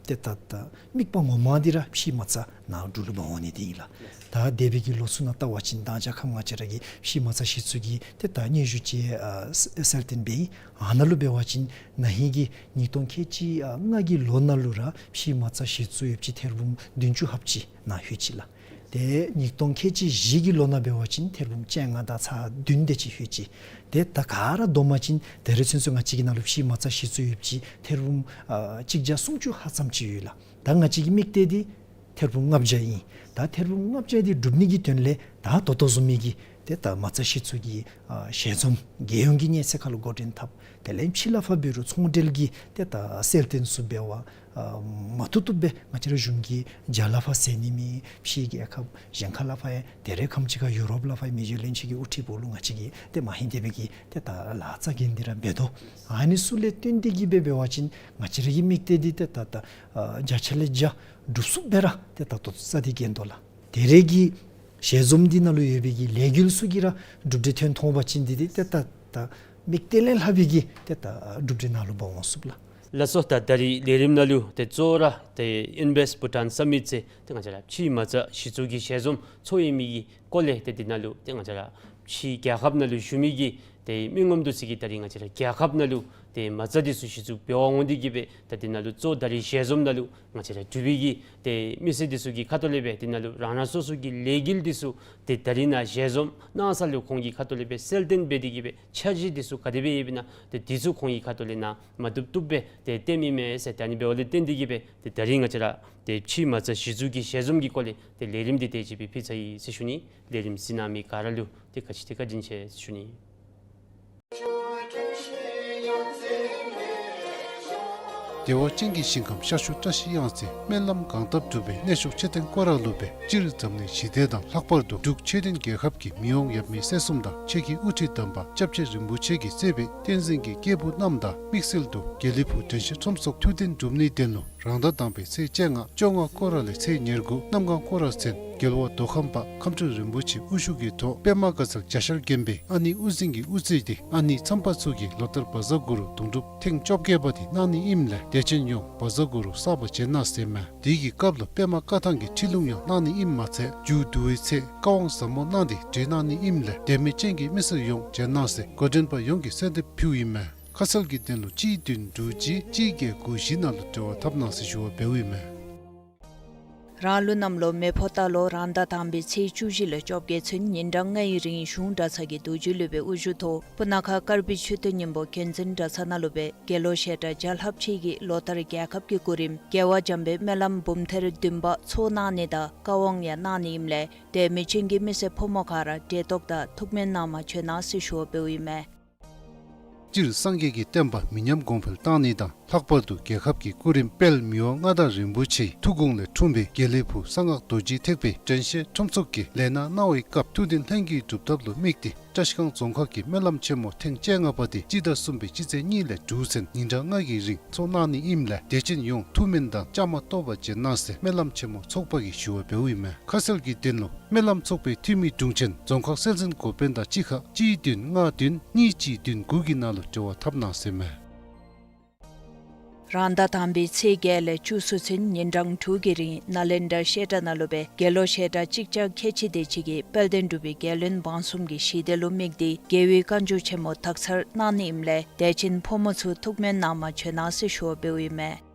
ཏེ་ད་ད་དམིགས་པ་ངོ་མ་འདི་ར་ཕྱི་མ་རྩ་ནཱ་འབྲུག་ལུ་འབག་འོང་ནི་འདི་ཨིན་ལགས། ད་འདས་པའི་གི་ལོ་ཚུ་ནང་བལྟ་བ་ཅིན་ད་རྒྱལ་ཁབ་ང་བཅས་ར་གི་ཕྱི་མ་རྩ་གཞི་བཙུགས་ཀྱི་ཏེ་ད་སྙན་ཞུ་ཅིག་ཨ་གསལ་སྟོན་འབད་ཡི། ཨ་ནཱ་ལུ་འབད་བ་ཅིན་ན་ཧིང་གི་ཉིས་སྟོང་ཁལ་གཅིག་ཨ་ལྔ་གི་ལོ་ནང་ལུ་ར་ཕྱི་མ་རྩ་གཞི་བཙུགས་ཡོདཔ་ཅིག་ཐེར་འབུམ་བདུན་ཅུ་ལྷགཔ་ཅིག་ནཱ་ལྷོད་ཅི་ལགས། ཏེ་ཉིས་སྟོང་ཁལ་གཅིག་བཞི་གི་ལོ་ནང་འབད་བ་ཅིན་ཐེར་འབུམ་བཅོ་ལྔ་དང་ཚག་བདུན་དེ་ཅིག་ལྷོད་ཅི། ཏེ་ད་ག་ར་བསྡོམ་པ་ཅིན་ད་རེས་ཚུན་ཚོད་ང་བཅས་ཀྱི་ནང་ལུ་ཕྱི་མ་རྩ་གཞི་བཙུགས་ཡོདཔ་ཅིག་ཐེར་འབུམ་ཨ་གཅིག་བརྒྱ་སུམ་ཅུ་ལྷག་ཙམ་ཅིག་ཡོད་ལགས། ད་ང་བཅས་ཀྱི་དམིགས་གཏད་འདི་ཐེར་འབུམ་ལྔ་བརྒྱ་ཨིན། ད་ཐེར་འབུམ་ལྔ་བརྒྱ་འདི་སྒྲུབ་ནི་གི་དོན་ལས་ད་ད་ལྟོ་བཟུམ་མའི་གི་ ཏེ་ད་མ་རྩ་གཞི་བཙུགས་ཀྱི་ཨ་ཞལ་འཛོམས་རྒྱལ་ཡོངས་ཀྱི་མཉེན་ཆས་ཁ་ལུ་འགོ་འདྲེན་འཐབ། དེ་ལས་ཕྱི་ལས་ཕར་འབད་རུང་ཚོང་འབྲེལ་གྱི་ཏེ་ད་སེལ་རྟེན་ཚུ་འབད་བར་ཨ་མ་བཏུབ་བཏུབ་སྦེ་ང་བཅས་ར་གཞུང་གིས་རྒྱ་ལས་ཕར་བསལ་ནི་མེད། ཕྱིའི་རྒྱལ་ཁབ་གཞན་ཁ་ལས་ཕར་ཡང་ད་རེས་ཁམས་ཅིག་ཁར་ཡུ་རོབ་ལས་ཕར་ཡང་མི་རྗེ་བློན་ཆེན་གྱི་དབུ་ཁྲིདཔ་ལུ་ང་བཅས་ཀྱིས་ཏེ་མ་ཧིང་དེ་སྦེ་གི་ཏེ་ད་ལཱ་ཚ་གྱང་འདི་ར་འབད་དོ། ཨ་ནི་ཚུ་ལས་བརྟེན་ཏེ་གི་སྦེ་འབད་བ་ཅིན་ང་བཅས་ར་གི་དམིགས་གཏད་འདི་ཏེ་ད་ད་ཨ་བརྒྱ་ཆ་ལས་བརྒྱ་འགྲུབ་ཚུགསཔ་སྦེ་ར་ཏེ་ད་ལྟོ་ཚུན་ཚོད་འདི་འགྱོ་དོ་ལགས། ད་རེས་ཀྱི་ཞལ་འཛོམས་འདི་ནང་ལུ་ཡོད་པའི་གི་ལས་འགུལ་ཚུ་གིས་ར་གྲུབ་འབྲས་ཐོན་ཐོན་པ་ཅིན་འདི་འདི་ཏེ་ད་ད་དམིགས་གཏད་ལས་ལྷག་པའི་གི་ཏེ་ད་གྲུབ་འབྲས་ནང་ལུ་འབག་འོང་ཚུགས་ལགས། ལགས་སོ། ད་ད་རེས་ལས་རིམ་ནང་ལུ་ཏེ་གཙོ་བོ་ར་ཏེ་ཨིན་བེསཊ་བྷུ་ཊཱན་སམ་མིཊ་ཟེར་ཏེ་ང་བཅས་ར་ཕྱི་མ་རྩ་གཞི་བཙུགས་ཀྱི་ཞལ་འཛོམས་ཚོགས་ཡོད་མི་གི་སྐོར་ལས་ཏེ་འདི་ནང་ལུ་ཏེ་ང་བཅས་ར་ཕྱི་རྒྱལ་ཁབ་ནང་ལུ་བཞུགས་མི་གི་ཏེ་མི་ངོམ་འདི་ཚུ་གིས་ད་རེས་ང་བཅས་ར་རྒྱལ་ཁབ་ནང་ལུ་ཏེ་མ་རྩ་འདི་ཚུ་གཞི་བཙུགས་འབད་བར་འོང་སྟེ་གི་སྦེ་ད་འདི་ནང་ལུ་གཙོ་བོ་ད་རེས་ཞལ་འཛོམས་ནང་ལུ་ང་བཅས་ར་འབྲུག་པའི་གི་ཏེ་མི་སེར་འདི་ཚུ་གི་ཁ་ཐུག་ལས་སྦེ་འདི་ནང་ལུ་རང་རང་སོ་སོ་གི་ལས་འགུལ་འདི་ཚུ་ཏེ་ད་རེས་ནཱ་ཞལ་འཛོམས་གནང་ས་ལུ་ཁོང་གི་ཁ་ཐུག་ལས་སྦེ་སེལ་རྟེན་འབད་དེ་གི་སྦེ་འཆར་གཞི་འདི་ཚུ་ག་དེ་སྦེ་ཡོདཔ་ཨིན་ན་ཏེ་འདི་ཚུ་ཁོང་གི་ཁ་ཐུག་ལས་ནཱ་མ་བཏུབ་བཏུབ་སྦེ་ཏེ་སྟོནམ་ཨིན་མས་ཟེར། ད་ཨ་ནི་འབདཝ་ལས་བརྟེན་ཏེ་གི་སྦེ་ཏེ་ད་རེས་ང་བཅས་ར་ཏེ་ཕྱི་མ་རྩ་གཞི་བཙུགས་ཀྱི་ཞལ་འཛོམས་ཀྱི་སྐོར་ལས་ཏེ་ལས་རིམ་འདི་ཏེ་ཅིག་སྦེ་ཕུལ་ཚར་ཡི་ཟེར་ཞུ་ནི། ལས་རིམ་གཟིགས་གནང་མི་ག་ར་ལུ་ཏེ་ག་ཅི་ཏེ་བཀའ་དྲིན་ཆེ་ཟེར་ཞུ་ནི། བདེ་བ་ཅན་གྱི་ཞིང་ཁམས་ཤར་ཕྱོགས་བཀྲ་ཤིས་གཡང་རྩེ་སྨོན་ལམ་གང་བཏབ་འགྲུབ་པའི་གནས་མཆོག་མཆོད་རྟེན་སྐོར་ར་ལུ་སྦེ་སྤྱིར་འཛམ་གླིང་ཞི་བདེ་དང་ལྷག་པར་དུ་འབྲུག་ཆོས་ལྡན་རྒྱལ་ཁབ་ཀྱི་མི་དབང་ཡབ་མེས་སྲས་གསུམ་དང་ཆོས་ཀྱི་དབུ་ཁྲིད་དམ་པ་སྐྱབས་རྗེ་རིན་པོ་ཆེ་གིས་གཙོས་པའི་བསྟན་འཛིན་གྱི་སྐྱེས་བུ་རྣམས་དང་དམིགས་བསལ་དུ་དགེ་ལེགས་ཕུག་དྲན་ཤེས་ཁྲོམ་ཚོགས་ཐུགས་བདེན་གྲུབ་ནིའི་དོན་ལུ་རང་ཟླ་དང་པའི་ཚེས་བཅོ་ལྔ་བཅོ་ལྔ་སྐོར་ར་ལས་ཚེས་ཉེར་དགུ་གནམ་གང་སྐོར་ར་ཚུན་རྒྱལ་བ་མདོ་ཁམས་པ་ཁམས་སྤྲུལ་རིན་པོ་ཆེ་དབུ་བཞུགས་ཀྱི་ཐོག་པདྨ་དགའ་ཚལ་རྒྱ་ཤར་དགོན་པའི་ཨ་ནེ་དབུ་འཛིན་གྱིས་དབུ་གཙོས་ཏེ་ཨ་ནེ་མཚམས་པ་ཚུ་གིས་ལོ་ལྟར་བཛྲ་གུ་རུ་དུང་སྒྲུབ་ཐེངས་བཅོ་བརྒྱད་པ་དེ་གནང་ནི་ཨིནམ་ལས་དད་ཅན་ཡོངས་བཛྲ་གུ་རུ་བསགས་པར་བྱོན་གནང་ཟེར་མས། དེ་གི་སྐབས་ལུ་པདྨ་བཀའ་ཐང་གི་ཁྲིད་ལུང་ཡང་གནང་ནི་ཨིནམ་མ་ཚད་མཇུག་བསྡུ་བའི་ཚེ་བཀའ་དབང་ཟབ་མོ་གནང་སྟེ་གྲོལ་གནང་ནི་ཨིནམ་ལས་དད་མོས་ཅན་གྱི་མི་སེར་ཡོངས་བྱོན་གནང་ཟེར་འགོ་འདྲེན་པ་ཡོངས་ཀྱིས་གསོལ་འདེབས་ཕུལཝ་ཨིན་མས། ཁ་གསལ་གྱི་དོན་ལུ་གཅིག་བདུན་དྲུག་གཅིག་གཅིག་བརྒྱད་དགུ་བཞི་ནང་ལུ་འབྲེལ་བ་འཐབ་གནང་ཟེར་ཞུ་བ་འབདཝ་ཨིན་མས། རང་ལུགས་གནམ་ལོ་མེ་ཕོ་རྟ་ལོ་རང་ཟླ་དང་པའི་ཚེས་བཅུ་བཞི་ལས་བཅོ་བརྒྱད་ཚུན་ཉིན་གྲངས་ལྔའི་རིང་གཞུང་གྲྭ་ཚང་གི་རྡོ་རྗེ་སློབ་དཔོན་དབུ་བཞུགས་ཐོག་སྤུ་ན་ཁ་དཀར་སྦིས་མཆོད་རྟེན་སྙིང་པོ་མཁྱེན་བརྩེ་གྲྭ་ཚང་ནང་ལུ་སྦེ་དགེ་སློང་བཤད་གྲྭ་བརྒྱ་ལྷགཔ་ཅིག་གིས་ལོ་ལྟར་རྒྱལ་ཁབ་ཀྱི་སྐུ་རིམ་རྒྱལ་བ་འཇམ་དཔལ་སྨོན་ལམ་འབུམ་ཐེར་བདུན་པ་ཚོགས་གནང་ནི་དང་བཀའ་དབང་ཡང་གནང་ནི་ཨིནམ་ལས་དད་མོས་ཅན་གྱི་མི་སེར་ཕོ་མོ་ག་ར་གྲལ་གཏོགས་དང་ཐུགས་སྨོན་གནང་མ་བྱོན་གནང་ཟེར་ཞུ་བ་འབདཝ་ཨིན་མས། སྤྱིར་སངས་རྒྱས་ཀྱི་བསྟན་པ་མི་ཉམས་གོང་འཕེལ་གཏང་ནི་དང་ལྷག་པར་དུ་རྒྱལ་ཁབ་ཀྱི་སྐུ་རིམ་དཔལ་མི་དབང་མངའ་བདག་རིན་པོ་ཆེའི་ཐུགས་དགོངས་ལས་འཁྲུངས་པའི་དགེ་ལེགས་ཕུག་གསང་སྔགས་རྡོ་རྗེ་ཐེག་པའི་དྲན་ཤེས་ཁྲོམ་ཚོགས་ཀྱིས་ལས་སྣ་གནང་བའི་སྐབས་ཐུགས་བདེན་ལྷན་སྐྱེས་སྒྲུབ་ཐབས་ལུ་དམིགས་ཏེ་བཀྲིས་སྒང་རྫོང་ཁག་གི་སྨོན་ལམ་ཆེན་མོ་ཐེངས་བཅོ་ལྔ་པ་དེ་སྤྱི་ཟླ་གསུམ་པའི་སྤྱི་ཚེས་གཉིས་ལས་དྲུག་ཚུན་ཉིན་གྲངས་ལྔ་གི་རིང་ཚོགས་གནང་ནི་ཨིནམ་ལས་དད་ཅན་ཡོངས་ཐུགས་སྨོན་དང་བཅའ་མར་གཏོགས་པར་བྱོན་གནང་ཟེར་སྨོན་ལམ་ཆེན་མོ་ཚོགས་པ་གིས་ཞུ་བ་འབདཝ་ཨིན་མས། ཁ་གསལ་གྱི་དོན་ལུ་སྨོན་ལམ་ཚོགས་པའི་འཐུས་མི་དྲུང་ཆེན་རྫོང་ཁག་སྲོལ་འཛིན་འགོ་དཔོན་དང་གཅིག་ཁར་གཅིག་བདུན་ལྔ་བདུན་གཉིས་གཅིག་བདུན་དགུ་གི་ནང་ལུ་འབྲེལ་བ་འཐབ་གནང་ཟེར་མས། རང་ཟླ་དང་པའི་ཚེས་བརྒྱད་ལས་བཅུ་གསུམ་ཚུན་ཉིན་གྲངས་དྲུག་གི་རིང་ནཱ་ལེནྡྲ་བཤད་གྲྭ་ནང་ལུ་སྦེ་དགེ་སློང་བཤད་གྲྭ་གཅིག་བརྒྱ་ཁལ་གཅིག་དེ་ཅིག་གིས་དཔལ་ལྡན་འབྲུག་པའི་རྒྱལ་བློན་འབངས་གསུམ་གྱི་ཞི་བདེ་ལུ་དམིགས་ཏེ་རྒྱལ་བའི་བཀའ་འགྱུར་ཆེན་མོ་དག་ཚར་གནང་ནི་ཨིནམ་ལས་དད་ཅན་ཕོ་མོ་ཚུ་ཐུགས་སྨོན་གནང་མ་བྱོན་གནང་ཟེར་ཞུ་བ་འབདཝ་ཨིན་མས།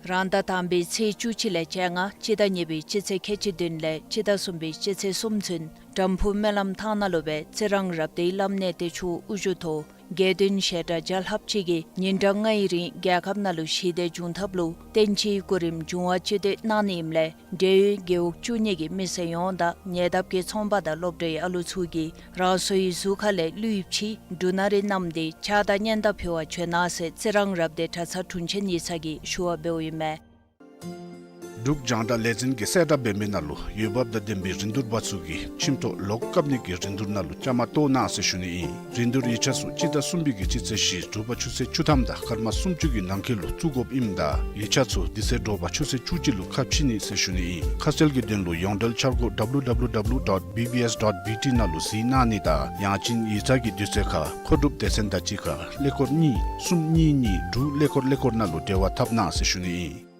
རང་ཟླ་དང་པའི་ཚེས་བཅུ་གཅིག་ལས་བཅོ་ལྔ་སྤྱི་ཟླ་གཉིས་པའི་སྤྱི་ཚེས་ཁལ་གཅིག་བདུན་ལས་སྤྱི་ཟླ་གསུམ་པའི་སྤྱི་ཚེས་གསུམ་ཚུན་དམ་ཕུ་སྨོན་ལམ་ཐང་ནང་ལུ་སྦེ་རྩི་རང་རབ་སྡེའི་བླམ་གནས་བརྟན་མཆོག་དབུ་བཞུགས་ཐོག་དགེ་འདུན་བཤད་གྲྭ་བརྒྱ་ལྷགཔ་ཅིག་གིས་ཉིན་གྲངས་ལྔའི་རིང་རྒྱལ་ཁབ་ནང་ལུ་ཞི་བདེ་འབྱུང་ཐབས་ལུ་བསྟན་སྤྱིའི་སྐུ་རིམ་འབྱུང་བ་སྤྱི་བསྟོད་གནང་ནི་ཨིནམ་ལས་འབྲེལ་ཡོད་རྒེད་འོག་བཅུ་གཉིས་ཀྱི་མི་སེར་ཡོངས་དང་ཉེ་འདབས་ཀྱི་ཚོང་པ་དང་སློབ་གྲྭའི་ཨ་ལུ་ཚུ་གིས་རང་སོའི་གཟུགས་ཁ་ལས་ལུས་ཕྱི་འབྲུ་སྣ་རེ་བསྣམས་ཏེ་ཕྱག་དང་སྙན་དར་ཕུལ་བར་བྱོན་གནང་ཟེར་རྩི་རང་རབ་སྡེ་གྲྭ་ཚང་དྲུང་ཆེན་ཡིག་ཚང་གིས་ཞུ་བ་འབདཝ་ཨིན་མས། འབྲུག་རྒྱང་བསྒྲགས་ལས་འཛིན་གྱིས་གསལ་བསྒྲགས་འབད་མི་ནང་ལུ་འོས་འབབ་དང་ལྡན་པའི་རིན་བསྡུར་པ་ཚུ་གིས་ཁྱིམ་ཐོག་ལོག་བཀབ་ནི་གི་རིན་བསྡུར་ནང་ལུ་བཅའ་མར་གཏོགས་གནང་ཟེར་ཞུ་ནི་ཨིན། རིན་བསྡུར་ཡིག་ཆ་ཚུ་སྤྱི་ཟླ་གསུམ་པའི་གི་སྤྱི་ཚེས་བཞི་དྲོ་པ་ཆུ་ཚོད་བཅུ་ཐམ་དང་སྐར་མ་སུམ་ཅུ་གི་ནང་འཁོད་ལུ་བཙུགས་དགོཔ་ཨིནམ་ད་ཡིག་ཆ་ཚུ་དེ་ཚེ་དྲོ་པ་ཆུ་ཚོད་བཅུ་གཅིག་ལུ་ཁ་ཕྱེ་ནི་ཟེར་ཞུ་ནི་ཨིན། ཁ་གསལ་གྱི་དོན་ལུ་ཡོངས་འབྲེལ་འཆར་སྒོ་W W W dot B B S dot B T ནང་ལུ་གཟིགས་གནང་ནི་དང་ཡང་ཅིན་ཡིག་ཚང་གི་དུས་ཚོད་ཁར་མཁོ་སྒྲུབ་སྡེ་ཚན་དང་གཅིག་ཁར་ཀླད་ཀོར་གཉིས་གསུམ་གཉིས་གཉིས་དྲུག་ཀླད་ཀོར་ཀླད་ཀོར་ནང་ལུ་འབྲེལ་བ་འཐབ་གནང་ཟེར་ཞུ་ནི་ཨིན།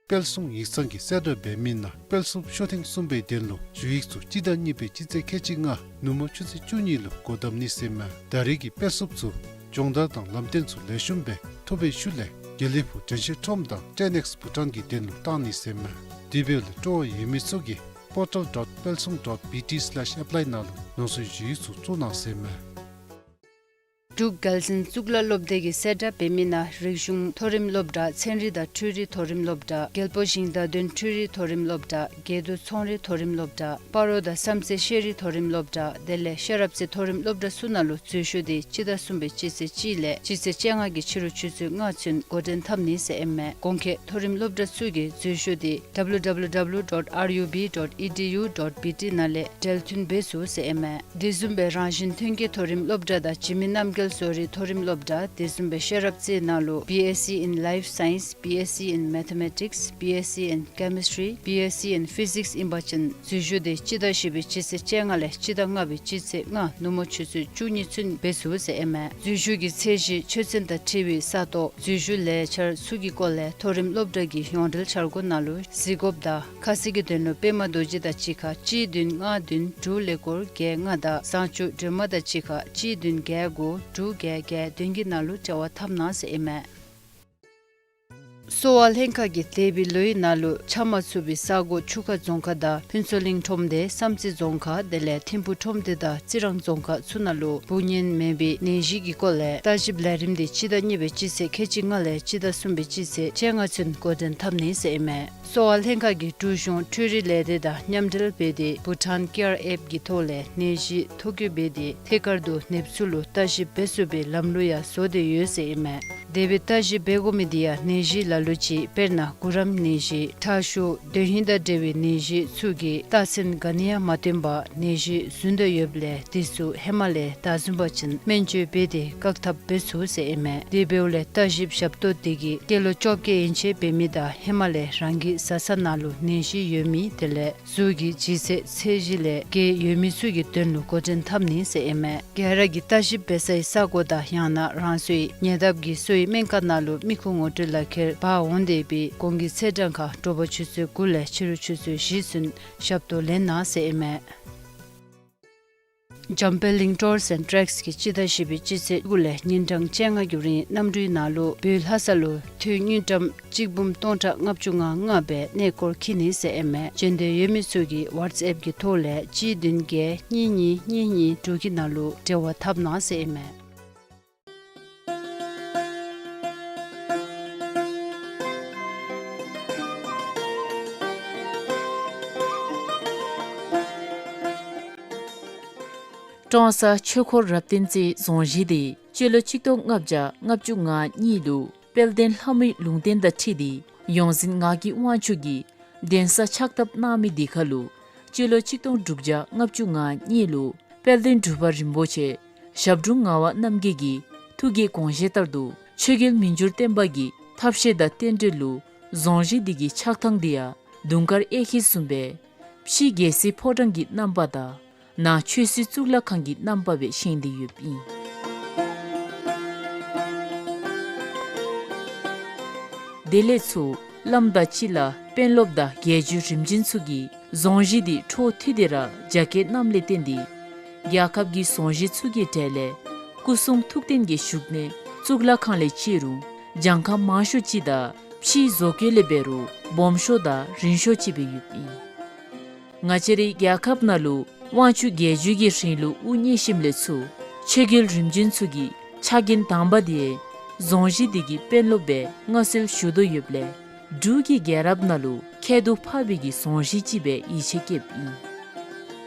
དཔལ་གསུང་ཡིག་ཚང་གིས་གསལ་བསྒྲགས་འབད་མི་ནང་དཔལ་གསུམ་ཤོ་ཐེངས་གསུམ་པའི་དོན་ལུ་ཞུ་ཡིག་ཚུ་སྤྱི་ཟླ་གཉིས་པའི་སྤྱི་ཚེས་ཁལ་གཅིག་ལྔ་ནུབ་མོ་ཆུ་ཚོད་བཅུ་གཉིས་ལུ་སྒོ་བསྡམ་ནི་ཟེར་མས། ད་རེས་ཀྱི་དཔལ་གསུམ་ཚུ་སྦྱོང་བརྡར་དང་ལམ་སྟོན་ཚུ་ལེགས་ཤོམ་སྦེ་ཐོབ་པའི་ཤུལ་ལས་དགེ་ལེགས་ཕུག་དྲན་ཤེས་ཁྲོམ་དང་ཀྲེ་ནེགསི་བུ་ཊཱན་གྱི་དོན་ལུ་གཏང་ནི་ཟེར་མས། དེ་འབདཝ་ལས་སྤྲོ་བ་ཡོད་མི་ཚུ་གིས་portal dot pelsung dot B T slash apply ནང་ལུ་ནང་སོའི་ཞུ་ཡིག་ཚུ་བཙུགས་གནང་ཟེར་མས། འབྲུག་རྒྱལ་འཛིན་གཙུག་ལག་སློབ་སྡེ་གིས་གསལ་བསྒྲགས་འབད་མི་ནང་རིག་གཞུང་མཐོ་རིམ་སློབ་གྲྭ། ཚན་རིག་དང་འཕྲུལ་རིག་མཐོ་རིམ་སློབ་གྲྭ། རྒྱལ་པོ་ཞིང་བདག་དོན་འཕྲུལ་རིག་མཐོ་རིམ་སློབ་གྲྭ། དགེ་འདུན་ཚོང་རིག་མཐོ་རིམ་སློབ་གྲྭ། སྤ་རོ་དང་བསམ་རྩེ་ཤེས་རིག་མཐོ་རིམ་སློབ་གྲྭ། དེ་ལས་ཤེས་རབ་རྩེ་མཐོ་རིམ་སློབ་གྲྭ་ཚུ་ནང་ལུ་འཛུལ་ཞུགས་འདི་སྤྱི་ཟླ་གསུམ་པའི་སྤྱི་ཚེས་གཅིག་ལས་སྤྱི་ཚེས་བཅོ་ལྔ་གི་ཕྱི་རུ་ཆུ་ཚོད་ལྔ་ཚུན་འགོ་འདྲེན་འཐབ་ནི་ཟེར་ཨིན་མས། གོང་འཁོད་མཐོ་རིམ་སློབ་གྲྭ་ཚུ་གི་འཛུལ་ཞུགས་འདི་W W W dot R U B dot E D U dot B T ནང་ལས་འབྲེལ་མཐུད་འབད་ཚུགས་ཟེར་ཨིན་མས། དེ་བཟུམ་སྦེ་རང་བཞིན་ཐོན་སྐྱེད་མཐོ་རིམ་སློབ་གྲྭ་དང་འཇིགས་མེད་རྣམ་རྒྱལ་བཟོ་རིག་མཐོ་རིམ་སློབ་གྲྭ། དེ་བཟུམ་སྦེ་ཤེས་རབ་རྩེ་ནང་ལུ་B S c in Life Science, B S c in Mathematics, B S c in Chemistry, B S c in Physics ཨིན་པ་ཅིན་འཛུལ་ཞུགས་འདི་སྤྱི་ཟླ་བཞི་པའི་སྤྱི་ཚེས་བཅོ་ལྔ་ལས་སྤྱི་ཟླ་ལྔ་པའི་སྤྱི་ཚེས་ལྔ་ནུབ་མོ་ཆུ་ཚོད་བཅུ་གཉིས་ཚུན་འབད་ཚུགས་ཟེར་ཨིན་མས། འཛུལ་ཞུགས་ཀྱི་ཚད་གཞི་ཆོས་ཚན་དང་འཁྲིལ་བའི་ས་སྟོང་འཛུལ་ཞུགས་ལས་འཆར་ཚུ་གི་སྐོར་ལས་མཐོ་རིམ་སློབ་གྲྭ་གི་ཡོངས་འབྲེལ་འཆར་སྒོ་ནང་ལུ་གཟིགས་དགོཔ་དང་ཁ་གསལ་གྱི་དོན་ལུ་པདྨ་རྡོ་རྗེ་དང་གཅིག་ཁར་གཅིག་བདུན་ལྔ་བདུན་དྲུག་ཀླད་ཀོར་བརྒྱད་ལྔ་དང་བཟང་སྤྱོད་སྒྲོལ་མ་དང་གཅིག་ཁར་གཅིག་བདུན་བརྒྱད་དགུ་དྲུག་བརྒྱད་བརྒྱད་བདུན་གྱི་ནང་ལུ་འབྲེལ་བ་འཐབ་གནང་ཟེར་ཨིན་མས། གསོ་བ་ལྷན་ཁག་གིས་འདས་པའི་ལོའི་ནང་ལུ་ཆ་མ་ཚུད་པའི་ས་གོ་ཆུ་ཁ་རྫོང་ཁག་དང་ཕུན་ཚོགས་གླིང་ཁྲོམ་སྡེ་བསམ་རྩེ་རྫོང་ཁག་དེ་ལས་ཐིམ་ཕུ་ཁྲོམ་སྡེ་དང་རྩི་རང་རྫོང་ཁག་ཚུ་ནང་ལུ་འབུ་གཉན་མེན་པའི་ནད་གཞི་གི་སྐོར་ལས་ལྟ་ཞིབ་ལས་རིམ་འདི་སྤྱི་ཟླ་གཉིས་པའི་སྤྱི་ཚེས་ཁལ་གཅིག་ལྔ་ལས་སྤྱི་ཟླ་གསུམ་པའི་སྤྱི་ཚེས་བཅོ་ལྔ་ཚུན་འགོ་འདྲེན་འཐབ་ནི་ཟེར་ཨིན་མས། གསོ་བ་ལྷན་ཁག་གིས་འབྲུག་གཞུང་འཕྲུལ་རིག་ལས་སྡེ་དང་མཉམ་འབྲེལ་འབད་དེ་བྷུ་ཊཱན་ཀེར་ཨེཔ་གི་ཐོག་ལས་ནད་གཞི་ཐོ་བཀོད་འབད་དེ་ཐད་ཀར་དུ་ནདཔ་ཚུ་ལུ་ལྟ་ཞིབ་འབད་ཚུགས་པའི་ལམ་ལུགས་ཡང་བཟོ་སྟེ་ཡོད་ཟེར་ཨིན་མས། དེ་སྦེ་ལྟ་ཞིབ་འབད་དགོ་མི་འདི་ཡང་ནད་གཞི་ལ་ལུ་ཅིག་དཔེར་ན་གུ་རམ་ནད་གཞི་ཁྲག་ཤུགས་དོན་ཧིང་དང་འབྲེལ་བའི་ནད་གཞི་ཚུ་གི་རྟགས་མཚན་ག་ནི་ཡང་མ་སྟོན་པར་ནད་གཞི་ཟུན་ཏེ་ཡོདཔ་ལས་དེ་ཚུ་ཧེ་མ་ལས་བདའ་ཟུན་པ་ཅིན་སྨན་བཅོས་འབད་དེ་བཀག་ཐབས་འབད་ཚུགས་ཟེར་ཨིན་མས། དེ་འབདཝ་ལས་ལྟ་ཞིབ་ཞབས་ཏོག་འདི་གིས་སྐྱེས་ལོ་བཅོ་བརྒྱད་ཡན་ཆད་འབད་མི་དང་ཧེ་མ་ལས་རང་གི་བཟའ་ཚང་ནང་ལུ་ནད་གཞི་ཡོད་མི་དེ་ལས་གཟུགས་ཀྱི་ལྗིད་ཚད་ཚད་གཞི་ལས་བརྒལ་ཡོད་མི་ཚུ་གི་དོན་ལུ་འགོ་འདྲེན་འཐབ་ནི་ཟེར་ཨིན་མས། ག་ར་གིས་ལྟ་ཞིབ་འབད་སའི་ས་གོ་དང་ཡང་ན་རང་སོའི་ཉེ་འདབས་ཀྱི་གསོ་བའི་སྨན་ཁང་ནང་ལུ་མི་ཁུངས་ངོ་སྤྲོད་ལག་ཁྱེར་འབག་འོང་སྟེ་སྦེ་གོང་གི་ཚེས་གྲངས་ཁར་དྲོ་པ་ཆུ་ཚོད་དགུ་ལས་ཕྱི་རུ་ཆུ་ཚོད་བཞི་ཚུན་ཞབས་ཏོག་ལེན་གནང་ཟེར་ཨིན་མས། འཇམ་དཔལ་གླིང་ཊུར་སི་ཨེནཌ་ཊེག་སི་གིས་སྤྱི་ཟླ་བཞི་པའི་སྤྱི་ཚེས་དགུ་ལས་ཉིན་གྲངས་བཅོ་ལྔ་གི་རིང་གནམ་གྲུའི་ནང་ལུ་བོད་ལྷ་ས་ལུ་དུས་དངུལ་ཀྲམ་གཅིག་འབུམ་སྟོང་ཕྲག་ལྔ་བཅུ་ང་ལྔ་སྦེ་གནས་སྐོར་འཁྱིད་ནི་ཟེར་ཨིན་མས། བྱོན་འདོད་ཡོད་མི་ཚུ་གིས་ཝཊས་ཨེཔ་གི་ཐོག་ལས་གཅིག་བདུན་བརྒྱད་གཉིས་གཉིས་གཉིས་གཉིས་དྲུག་གི་ནང་ལུ་འབྲེལ་བ་འཐབ་གནང་ཟེར་ཨིན་མས། ཀྲོང་གསར་ཆོས་འཁོར་རབ་བརྟན་རྩེའི་རྫོང་གཞིས་འདི་སྤྱི་ལོ་ཆིག་སྟོང་ལྔ་བརྒྱ་ལྔ་བཅུ་ང་གཉིས་ལུ་དཔལ་ལྡན་ལྷ་མོའི་ལུང་བསྟན་དང་འཁྲིལ་ཏེ་ཡོངས་འཛིན་ངག་གི་དབང་ཕྱུག་གིས་གདན་ས་ཕྱག་བཏབ་གནང་མི་འདི་ཁར་ལུ་སྤྱི་ལོ་ཆིག་སྟོང་དྲུག་བརྒྱ་ལྔ་བཅུ་ང་གཉིས་ལུ་དཔལ་ལྡན་འབྲུག་པ་རིན་པོ་ཆེ་ཞབས་དྲུང་ངག་དབང་རྣམ་རྒྱལ་གྱི་ཐུགས་ཀྱི་དགོངས་བཞེད་ལྟར་དུ་ཆོས་རྒྱལ་མི་འགྱུར་བརྟན་པ་གི་ཐབས་ཤེས་དང་རྟེན་འབྲེལ་ལུ་རྫོང་གཞིས་འདི་གི་ཆགས་ཐངས་འདི་ཡང་དུང་དཀར་གཡས་འཁྱིལ་བཟུམ་སྦེ་ཕྱི་རྒྱལ་སྲིད་ཕོ་བྲང་གི་རྣམ་པ་དང་ནང་ཆོས་སྲིད་གཙུག་ལག་ཁང་གི་རྣམ་པ་སྦེ་བཞེངས་ཏེ་ཡོདཔ་ཨིན། དེ་ལས་ཚུར་བླམ་དང་སྤྱི་བླ་དཔོན་སློབ་དང་རྒྱལ་བརྒྱུད་རིམ་བྱོན་ཚུ་གིས་རྫོང་གཞིས་འདི་འཕྲོ་མཐུད་དེ་ར་རྒྱ་སྐྱེད་གནངམ་ལས་བརྟེན་ཏེ་རྒྱལ་ཁབ་ཀྱི་རྫོང་གཞིས་ཚུ་གི་གྲས་ལས་སྐུ་གསུང་ཐུགས་རྟེན་གྱི་བཞུགས་གནས་གཙུག་ལག་ཁང་ལས་བཅད་རུང་གྱངས་ཁ་མང་ཤོས་ཅིག་དང་ཕྱིའི་བཟོ་བཀོད་ལས་འབད་རུང་སྦོམ་ཤོས་དང་རིང་ཤོས་ཅིག་སྦེ་ཡོདཔ་ཨིན། ང་བཅས་རའི་རྒྱལ་ཁབ་ནང་ལུ་དབང་ཕྱུག་རྒྱལ་བརྒྱུད་ཀྱི་རིང་ལུགས་དབུ་བརྙེས་ཞིནམ་ལས་ཚུར་ཆོས་རྒྱལ་རིམ་བྱོན་ཚུ་གི་ཕྱག་འགན་དང་པ་འདི་རྫོང་གཞིས་འདི་གི་དཔོན་སློབ་སྦེ་མངའ་གསོལ་ཞུ་དོ་ཡོདཔ་ལས་འབྲུག་གི་རྒྱལ་རབས་ནང་ལུ་ཁྱད་དུ་འཕགས་པའི་གི་རྫོང་གཞིས་ཅིག་སྦེ་ཡིད་ཆེས་བསྐྱེདཔ་ཨིན།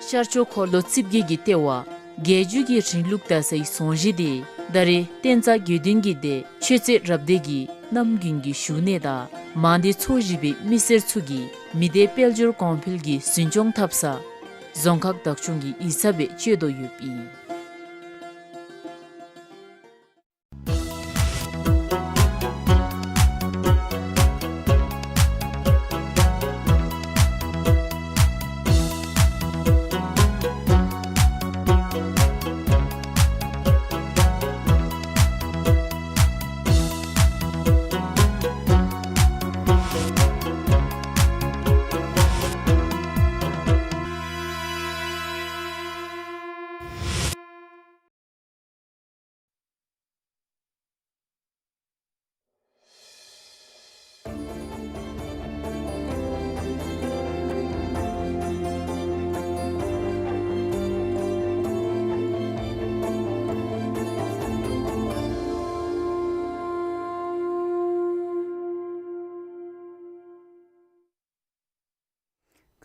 ཤར་ཕྱོགས་འཁོར་ལོ་རྩིབས་བརྒྱད་ཀྱི་ལྟེ་བ་རྒྱལ་བརྒྱུད་ཀྱི་རིང་ལུགས་དར་སའི་རྫོང་གཞིས་འདི་ད་རེས་བསྟན་རྩ་དགེ་འདུན་གྱི་སྡེ་ཆོས་རྩེ་རབ་སྡེ་གི་རྣམ་རྒྱུན་གྱི་བཞུགས་གནས་དང་མང་སྡེ་ཚོ་བཞི་པའི་མི་སེར་ཚུ་གིས་མི་སྡེ་དཔལ་འབྱོར་གོང་འཕེལ་གྱི་འཛིན་སྐྱོང་འཐབ་ས་རྫོང་ཁག་བདག་སྐྱོང་གི་ཡིག་ཚང་སྦེ་སྤྱོད་དོ་ཡོདཔ་ཨིན།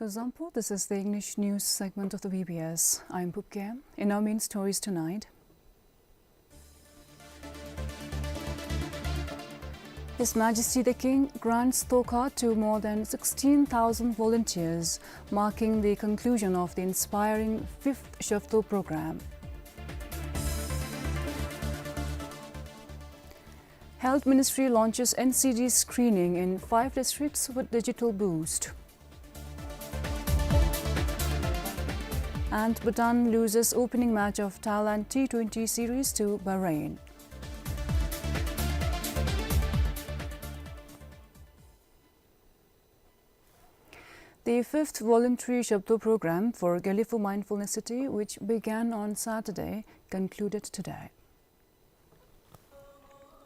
Zampo, this is the English news segment of the V B S. I'm Pupke. In our main stories tonight, His Majesty the King grants Toka to more than sixteen thousand volunteers, marking the conclusion of the inspiring fifth Shabdo program. Health Ministry launches N C D screening in five districts with digital boost. And Bhutan loses opening match of Thailand T twenty series to Bahrain. The fifth voluntary Shabdo program for Gelephu Mindfulness City, which began on Saturday, concluded today.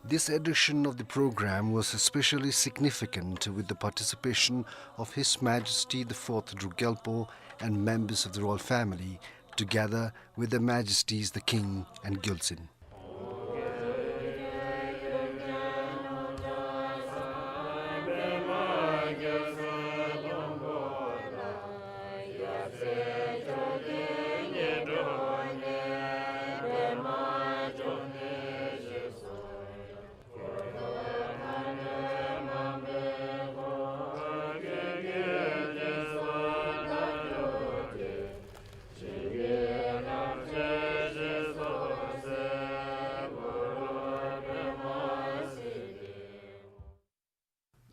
This edition of the program was especially significant with the participation of His Majesty the Fourth Druk Gyalpo and members of the royal family, together with Their Majesties the King and Gyaltsuen.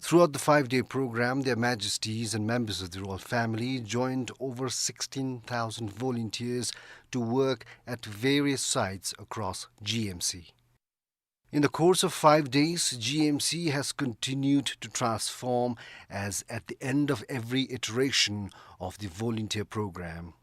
Throughout the five-day program, Their Majesties and members of the royal family joined over sixteen thousand volunteers to work at various sites across G M C. In the course of five days, G M C has continued to transform, as at the end of every iteration of the volunteer program,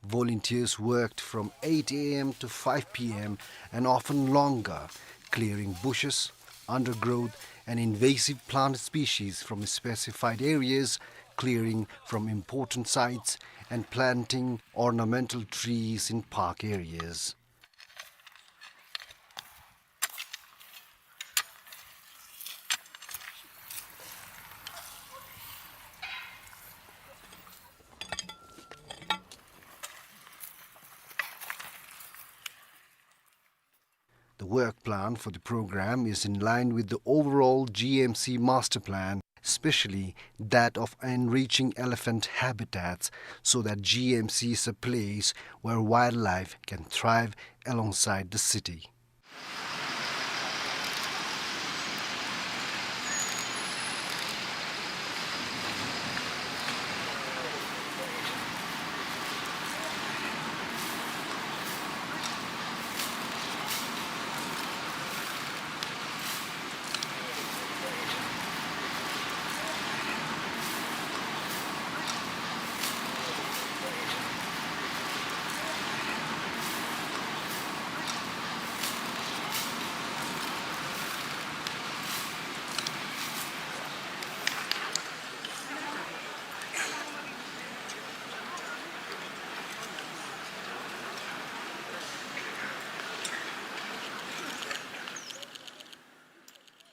volunteers worked from eight A M to five P M and often longer, clearing bushes, undergrowth, and invasive plant species from specified areas, clearing from important sites, and planting ornamental trees in park areas. The work plan for the program is in line with the overall G M C master plan, especially that of enriching elephant habitats, so that G M C is a place where wildlife can thrive alongside the city.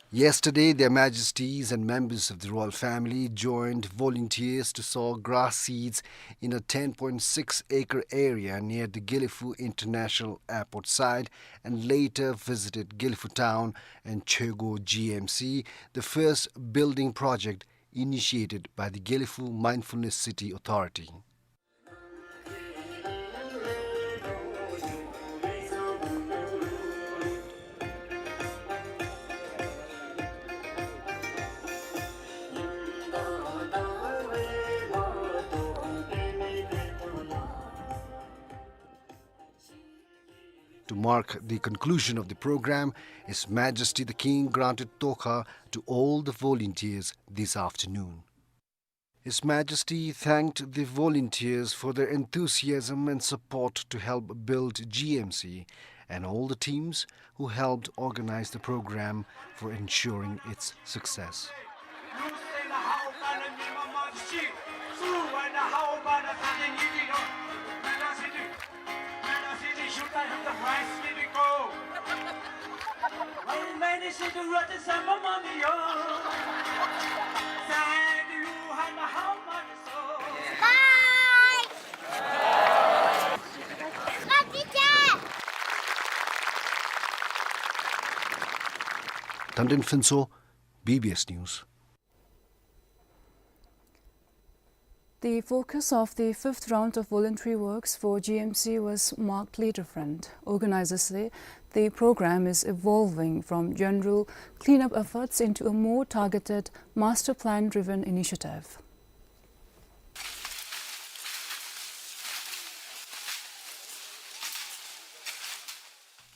Yesterday, Their Majesties and members of the royal family joined volunteers to sow grass seeds in a ten point six acre area near the Gelephu International Airport site and later visited Gelephu town and Chögo G M C, the first building project initiated by the Gelephu Mindfulness City Authority. mark the conclusion of the program, His Majesty the King granted tokha to all the volunteers this afternoon. His Majesty thanked the volunteers for their enthusiasm and support to help build G M C and all the teams who helped organize the program for ensuring its success. Tamden Phuntsho, B B S News. The focus of the fifth round of voluntary works for G M C was markedly different. Organizers say the program is evolving from general cleanup efforts into a more targeted, master plan-driven initiative.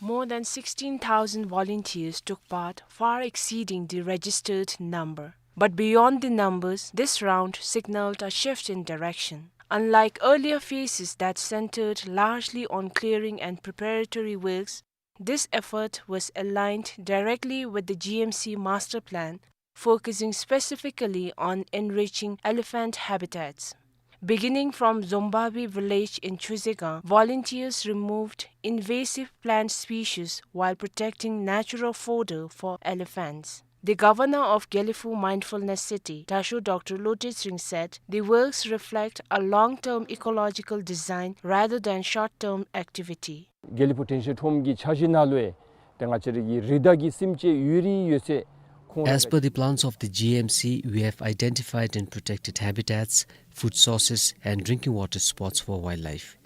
More than sixteen thousand volunteers took part, far exceeding the registered number. But beyond the numbers, this round signaled a shift in direction. Unlike earlier phases that centered largely on clearing and preparatory works, this effort was aligned directly with the G M C master plan, focusing specifically on enriching elephant habitats. Beginning from Zombabi village in Chuzegan, volunteers removed invasive plant species while protecting natural fodder for elephants. The governor of Gelephu Mindfulness City, Dasho Doctor Lotay Tshering, said the works reflect a long-term ecological design rather than short-term activity. དགེ་ལེགས་ཕུག་དྲན་ཤེས་ཁྲོམ་གྱི་འཆར་གཞི་ནང་ལུ་ཡང་ཏེ་ང་བཅས་ར་གི་རི་དྭགས་ཀྱི་སེམས་ཅན་ཡོད་རིགས་ཡོད་ཚད་ཁོང་ར། As per the plans of the G M C, we have identified and protected habitats, food sources, and drinking water spots for wildlife.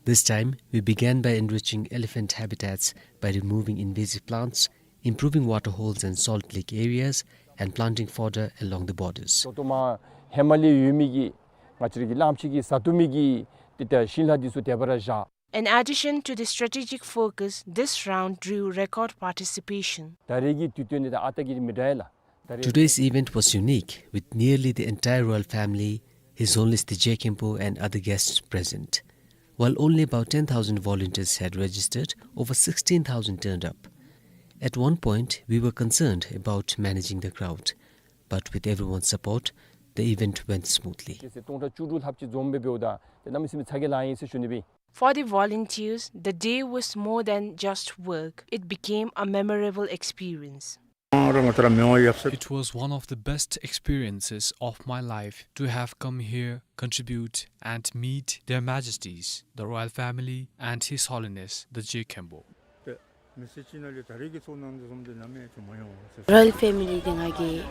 This time, we began by enriching elephant habitats by removing invasive plants, improving water holes and salt leak areas, and planting fodder along the borders. ད་ལྟོ་མ་ཧེ་མ་ལས་ཡོད་མི་གི་ང་བཅས་ར་གི་གླང་ཆེན་གྱི་བཟའ་བཏུབ་མི་གི་ཏེ་ད་ཤིང་ལྷ་འདི་ཚུ་དེ་སྦེ་ར་བཞག། In addition to the strategic focus, this round drew record participation. ད་རེས་ཀྱི་དུས་སྟོན་འདི་དང་ཨ་རྟག་གི་མི་འདྲ་ཡ་ལགས། ད་རེས། Today's event was unique, with nearly the entire royal family, His Holiness the Jay Khenpo and other guests present. While only about ten thousand volunteers had registered, over sixteen thousand turned up. At one point, we were concerned about managing the crowd, but with everyone's support, the event went smoothly. ཏེ་སྟོང་ཕྲག་བཅུ་དྲུག་ལྷགཔ་ཅིག་འཛོམས་སྦེ་འབདཝ་ད་ཏེ་གནམ་མེད་ས་མེད་ཚ་གྱང་ལང་ཡི་ཟེར་ཞུ་ནི་སྦེ། For the volunteers, the day was more than just work. It became a memorable experience. It was one of the best experiences of my life to have come here, contribute and meet Their Majesties, the Royal Family and His Holiness the Jay Khenpo. Royal Family འདི་ང་གིས་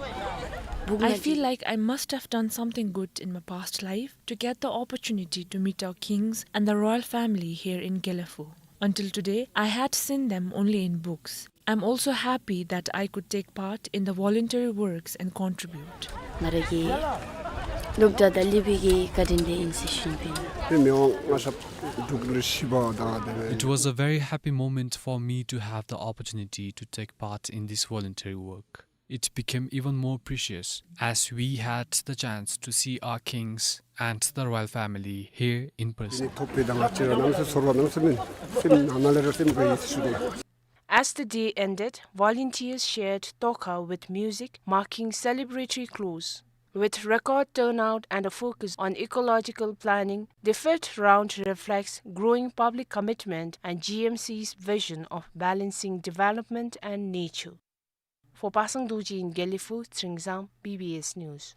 བུག་ན། I feel like I must have done something good in my past life to get the opportunity to meet our kings and the royal family here in Gelephu. Until today, I had seen them only in books. I'm also happy that I could take part in the voluntary works and contribute. ང་ར་གིས་གླུ་སྒྲ་དང་གླུ་བི་གི་བཀའ་དྲིན་འདི་ཨིན་ཟེར་ཞུ་ནི་ཨིན། It was a very happy moment for me to have the opportunity to take part in this voluntary work. It became even more precious as we had the chance to see our kings and the royal family here in person. As the day ended, volunteers shared tokha with music, marking celebratory close. With record turnout and a focus on ecological planning, the fifth round reflects growing public commitment and G M C's vision of balancing development and nature. For Pasang Dorji in Gelephu, Tshering Zam, B B S News.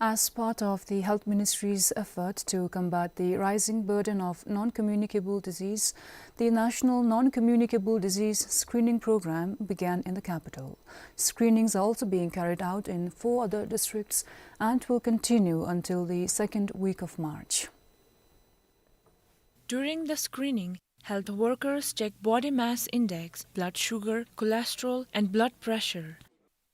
As part of the Health Ministry's effort to combat the rising burden of non-communicable disease, the National Non-Communicable Disease Screening Program began in the capital. Screenings are also being carried out in four other districts and will continue until the second week of March. During the screening, health workers check body mass index, blood sugar, cholesterol, and blood pressure.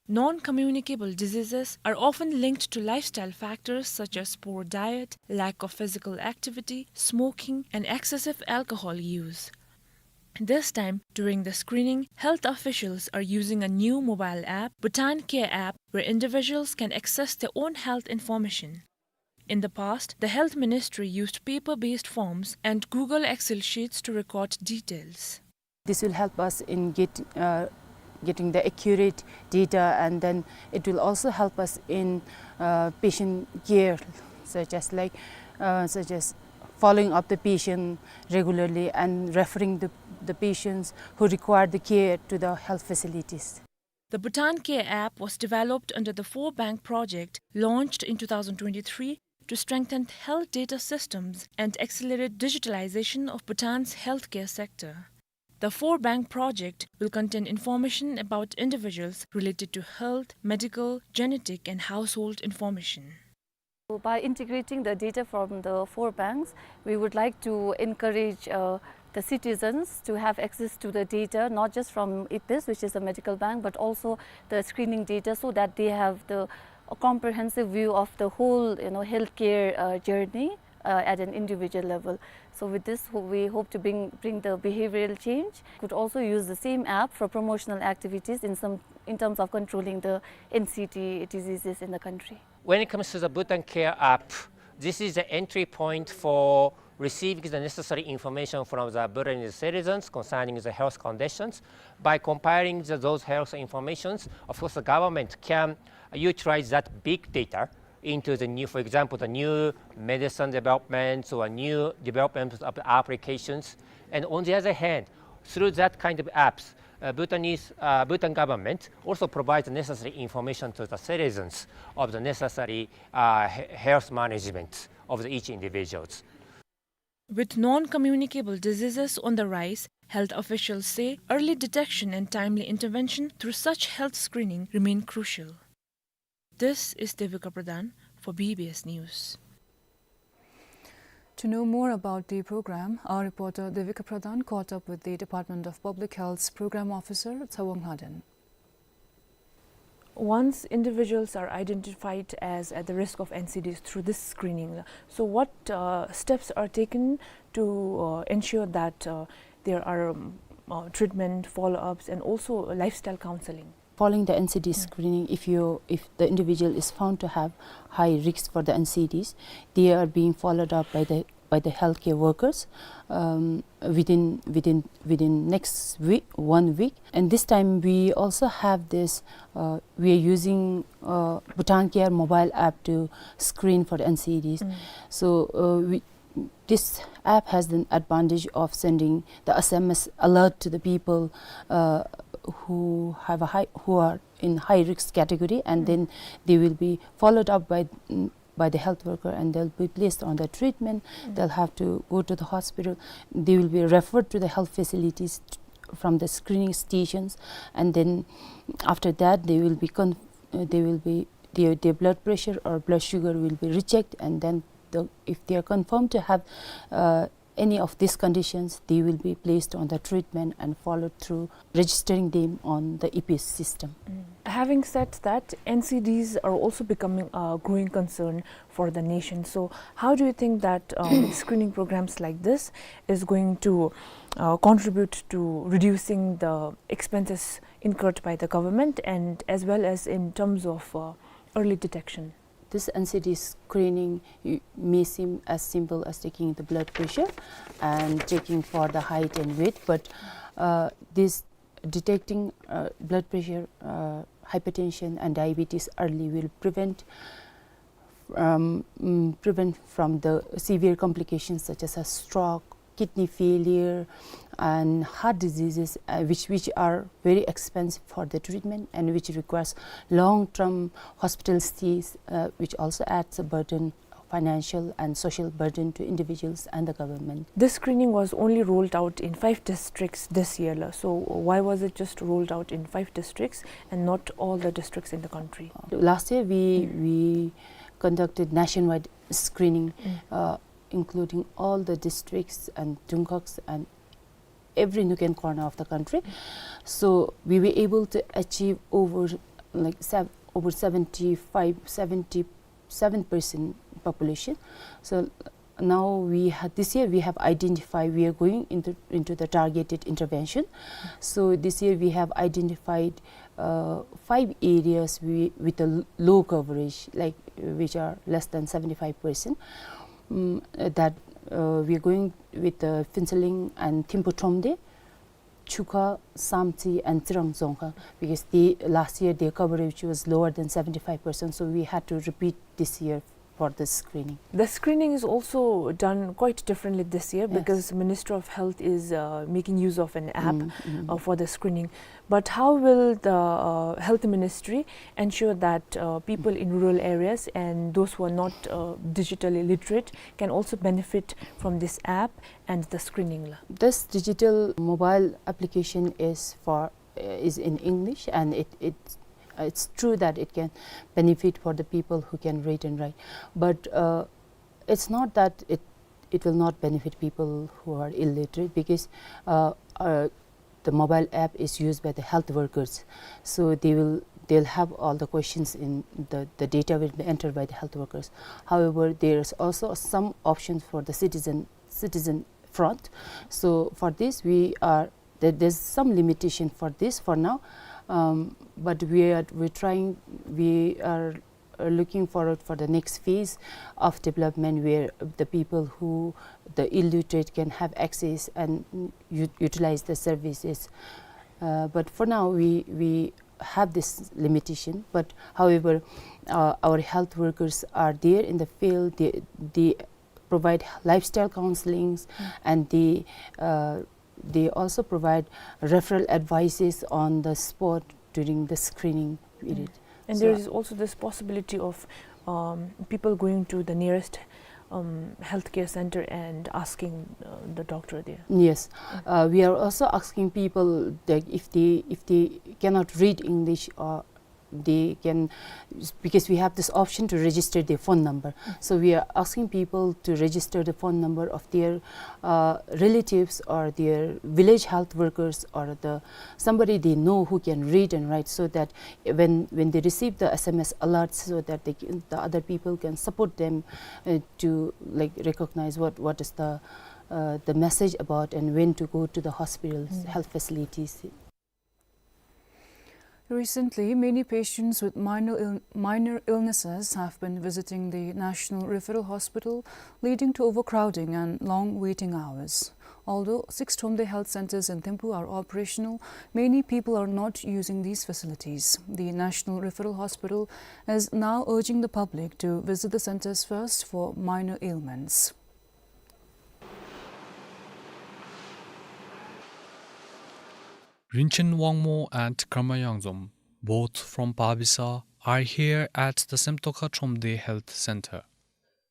Non-communicable diseases are often linked to lifestyle factors such as poor diet, lack of physical activity, smoking, and excessive alcohol use. This time, during the screening, health officials are using a new mobile app, Bhutan Care app, where individuals can access their own health information. In the past, the health ministry used paper-based forms and Google Excel sheets to record details. This will help us in get, uh, getting the accurate data, and then it will also help us in, uh, patient care, such as, like, uh, such as following up the patient regularly and referring the, the patients who require the care to the health facilities. The Bhutan Care app was developed under the Four Bank project launched in two thousand twenty-three to strengthen health data systems and accelerate digitalization of Bhutan's healthcare sector. The Four Bank project will contain information about individuals related to health, medical, genetic, and household information. So by integrating the data from the four banks, we would like to encourage, uh, the citizens to have access to the data, not just from IPIS, which is a medical bank, but also the screening data, so that they have the, a comprehensive view of the whole, you know, healthcare, uh, journey, uh, at an individual level. So with this, ho-, we hope to bring, bring the behavioral change. Could also use the same app for promotional activities in some, in terms of controlling the N C D diseases in the country. When it comes to the Bhutan Care app, this is the entry point for receiving the necessary information from the Bhutanese citizens concerning the health conditions. By compiling the, those health informations, of course, the government can utilize that big data into the new, for example, the new medicine developments or new developments of the applications. And on the other hand, through that kind of apps, uh, Bhutanese, uh, Bhutan government also provides the necessary information to the citizens of the necessary, uh, he-, health management of the each individuals. With non-communicable diseases on the rise, health officials say early detection and timely intervention through such health screening remain crucial. This is Devika Pradhan for B B S News. To know more about the program, our reporter Devika Pradhan caught up with the Department of Public Health's Program Officer, Tsawang Haden. Once individuals are identified as at the risk of N C Ds through this screening, so what, uh, steps are taken to, uh, ensure that, uh, there are, um, uh, treatment, follow-ups, and also lifestyle counseling? Following the N C D screening, if you, if the individual is found to have high risk for the N C Ds, they are being followed up by the, by the healthcare workers, um, within, within, within next week, one week. And this time we also have this, uh, we are using, uh, Bhutan Care mobile app to screen for the N C Ds. So, uh, we, this app has the advantage of sending the S M S alert to the people, uh, who have a high, who are in high risk category, and then they will be followed up by, mm, by the health worker, and they'll be placed on the treatment. They'll have to go to the hospital. They will be referred to the health facilities t-, from the screening stations, and then after that they will be con-, uh, they will be, their, their blood pressure or blood sugar will be rechecked, and then the, if they are confirmed to have, uh, any of these conditions, they will be placed on the treatment and followed through registering them on the IPIS system. Having said that, N C Ds are also becoming a growing concern for the nation. So how do you think that, um, screening programs like this is going to, uh, contribute to reducing the expenses incurred by the government, and as well as in terms of, uh, early detection? This N C D screening, you, may seem as simple as taking the blood pressure and checking for the height and weight, but, uh, this detecting, uh, blood pressure, uh, hypertension and diabetes early will prevent, um, mm, prevent from the severe complications such as a stroke, kidney failure, and heart diseases, uh, which, which are very expensive for the treatment and which requires long-term hospital stays, uh, which also adds a burden, financial and social burden to individuals and the government. This screening was only rolled out in five districts this year, la. So why was it just rolled out in five districts and not all the districts in the country? Last year we, we conducted nationwide screening, uh, including all the districts and dungkaks and every nook and corner of the country. So we were able to achieve over, like, sev-, over seventy-five, seventy-seven percent population. So Now we have, this year we have identified, we are going into, into the targeted intervention. So this year we have identified, uh, five areas we, with a l-, low coverage, like, which are less than seventy-five percent. Mm, uh, that, uh, we are going with the Phuentsholing and Thimphu Thromde, Chukha, Samtse, and Tsirang Dzongkha, because the, last year their coverage was lower than seventy-five percent, so we had to repeat this year for the screening. The screening is also done quite differently this year. Yes. Because the Ministry of Health is, uh, making use of an app, mm, mm, uh, for the screening. But how will the, uh, Health Ministry ensure that, uh, people in rural areas and those who are not, uh, digitally literate can also benefit from this app and the screening la? This digital mobile application is for, uh, is in English, and it, it, it's true that it can benefit for the people who can read and write. But, uh, it's not that it, it will not benefit people who are illiterate, because, uh, uh, the mobile app is used by the health workers. So they will, they'll have all the questions in the, the data will be entered by the health workers. However, there's also some options for the citizen, citizen front. So for this, we are, there, there's some limitation for this for now. Um, but we are, we're trying, we are, uh, looking forward for the next phase of development, where the people who, the illiterate, can have access and u-, utilize the services. Uh, but for now, we, we have this limitation. But however, uh, our health workers are there in the field. They, they provide lifestyle counselings, mm, and they, uh, they also provide referral advices on the spot during the screening period. Mm. And so there is also this possibility of, um, people going to the nearest, um, healthcare center and asking, uh, the doctor there. Yes. Mm. Uh, we are also asking people that if they, if they cannot read English, or they can, because we have this option to register their phone number. Mm. So we are asking people to register the phone number of their, uh, relatives or their village health workers or the, somebody they know who can read and write, so that when, when they receive the S M S alerts, so that they can, the other people can support them, uh, to, like, recognize what, what is the, uh, the message about and when to go to the hospitals, mm, health facilities. Recently, many patients with minor ill-, minor illnesses have been visiting the National Referral Hospital, leading to overcrowding and long waiting hours. Although six Thromde health centers in Thimphu are operational, many people are not using these facilities. The National Referral Hospital is now urging the public to visit the centers first for minor ailments. Rinchen Wangmo and Karma Yangzom, both from Pabisa, are here at the Semtoka Thromde Health Center.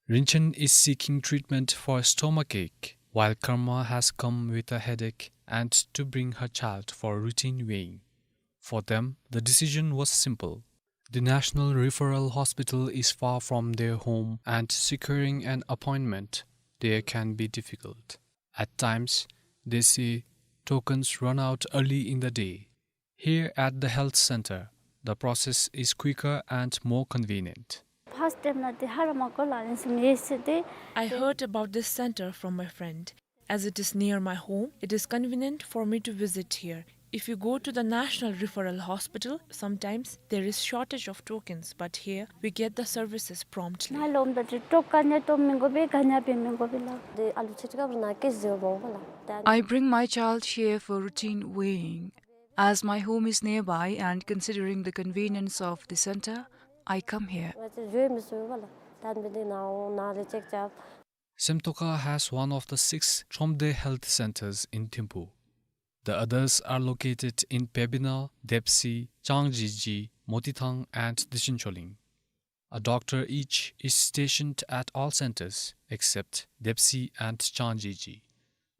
Rinchen is seeking treatment for a stomachache, while Karma has come with a headache and to bring her child for routine weighing. For them, the decision was simple. The National Referral Hospital is far from their home, and securing an appointment there can be difficult. At times, they say tokens run out early in the day. Here at the health center, the process is quicker and more convenient. First time na ti harama kola ni simi sidi. I heard about this center from my friend. As it is near my home, it is convenient for me to visit here. If you go to the National Referral Hospital, sometimes there is shortage of tokens, but here we get the services promptly. Malom da ti token ne to mingo be ganya be mingo be la. De alu chetka brna ke zero bong la. I bring my child here for routine weighing. As my home is nearby and considering the convenience of the center, I come here. Semtoka has one of the six Thromde health centers in Thimphu. The others are located in Pebina, Depsi, Changjiji, Motithang, and Disencholing. A doctor each is stationed at all centers except Depsi and Changjiji.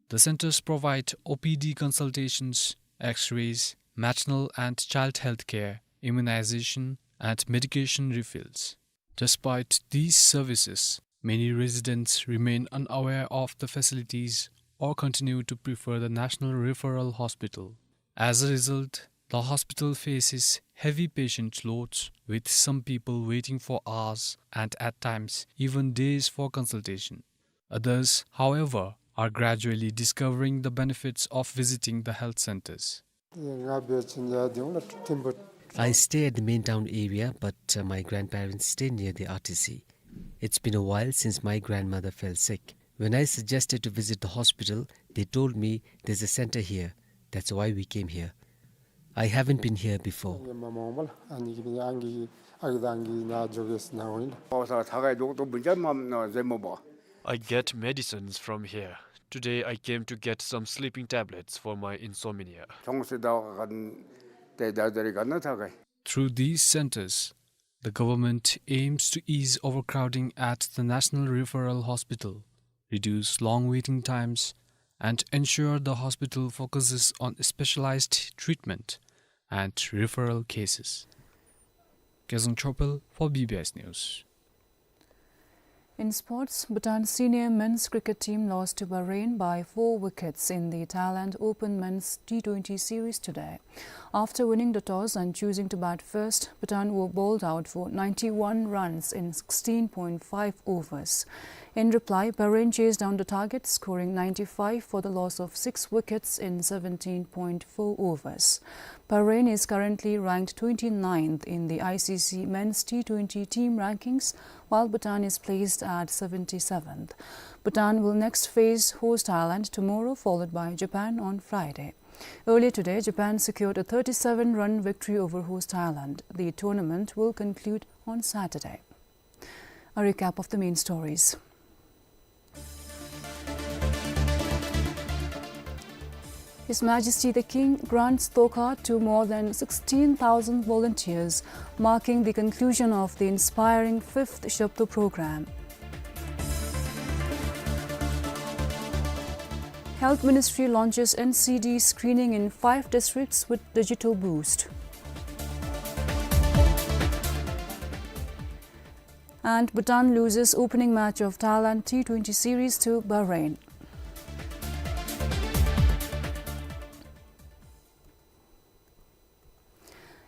The centers provide O P D consultations, X-rays, maternal and child health care, immunization, and medication refills. Despite these services, many residents remain unaware of the facilities or continue to prefer the National Referral Hospital. As a result, the hospital faces heavy patient loads, with some people waiting for hours and at times even days for consultation. Others, however, are gradually discovering the benefits of visiting the health centers. I stay at the main town area, but, uh, my grandparents stay near the R T C. It's been a while since my grandmother fell sick. When I suggested to visit the hospital, they told me there's a center here. That's why we came here. I haven't been here before. I get medicines from here. Today I came to get some sleeping tablets for my insomnia. Through these centers, the government aims to ease overcrowding at the National Referral Hospital, reduce long waiting times, and ensure the hospital focuses on specialized treatment and referral cases. Kezang Chopel for B B S News. In sports, Bhutan senior men's cricket team lost to Bahrain by four wickets in the Thailand Open Men's T twenty series today. After winning the toss and choosing to bat first, Bhutan were bowled out for ninety-one runs in sixteen point five overs. In reply, Bahrain chased down the target, scoring ninety-five for the loss of six wickets in seventeen point four overs. Bahrain is currently ranked twenty-ninth in the I C C Men's T twenty team rankings, while Bhutan is placed at seventy-seventh. Bhutan will next face host Thailand tomorrow, followed by Japan on Friday. Earlier today, Japan secured a thirty-seven run victory over host Thailand. The tournament will conclude on Saturday. A recap of the main stories. His Majesty the King grants Tokha to more than sixteen thousand volunteers, marking the conclusion of the inspiring fifth Shabdo program. Health Ministry launches N C D screening in five districts with digital boost. And Bhutan loses opening match of Thailand T twenty series to Bahrain.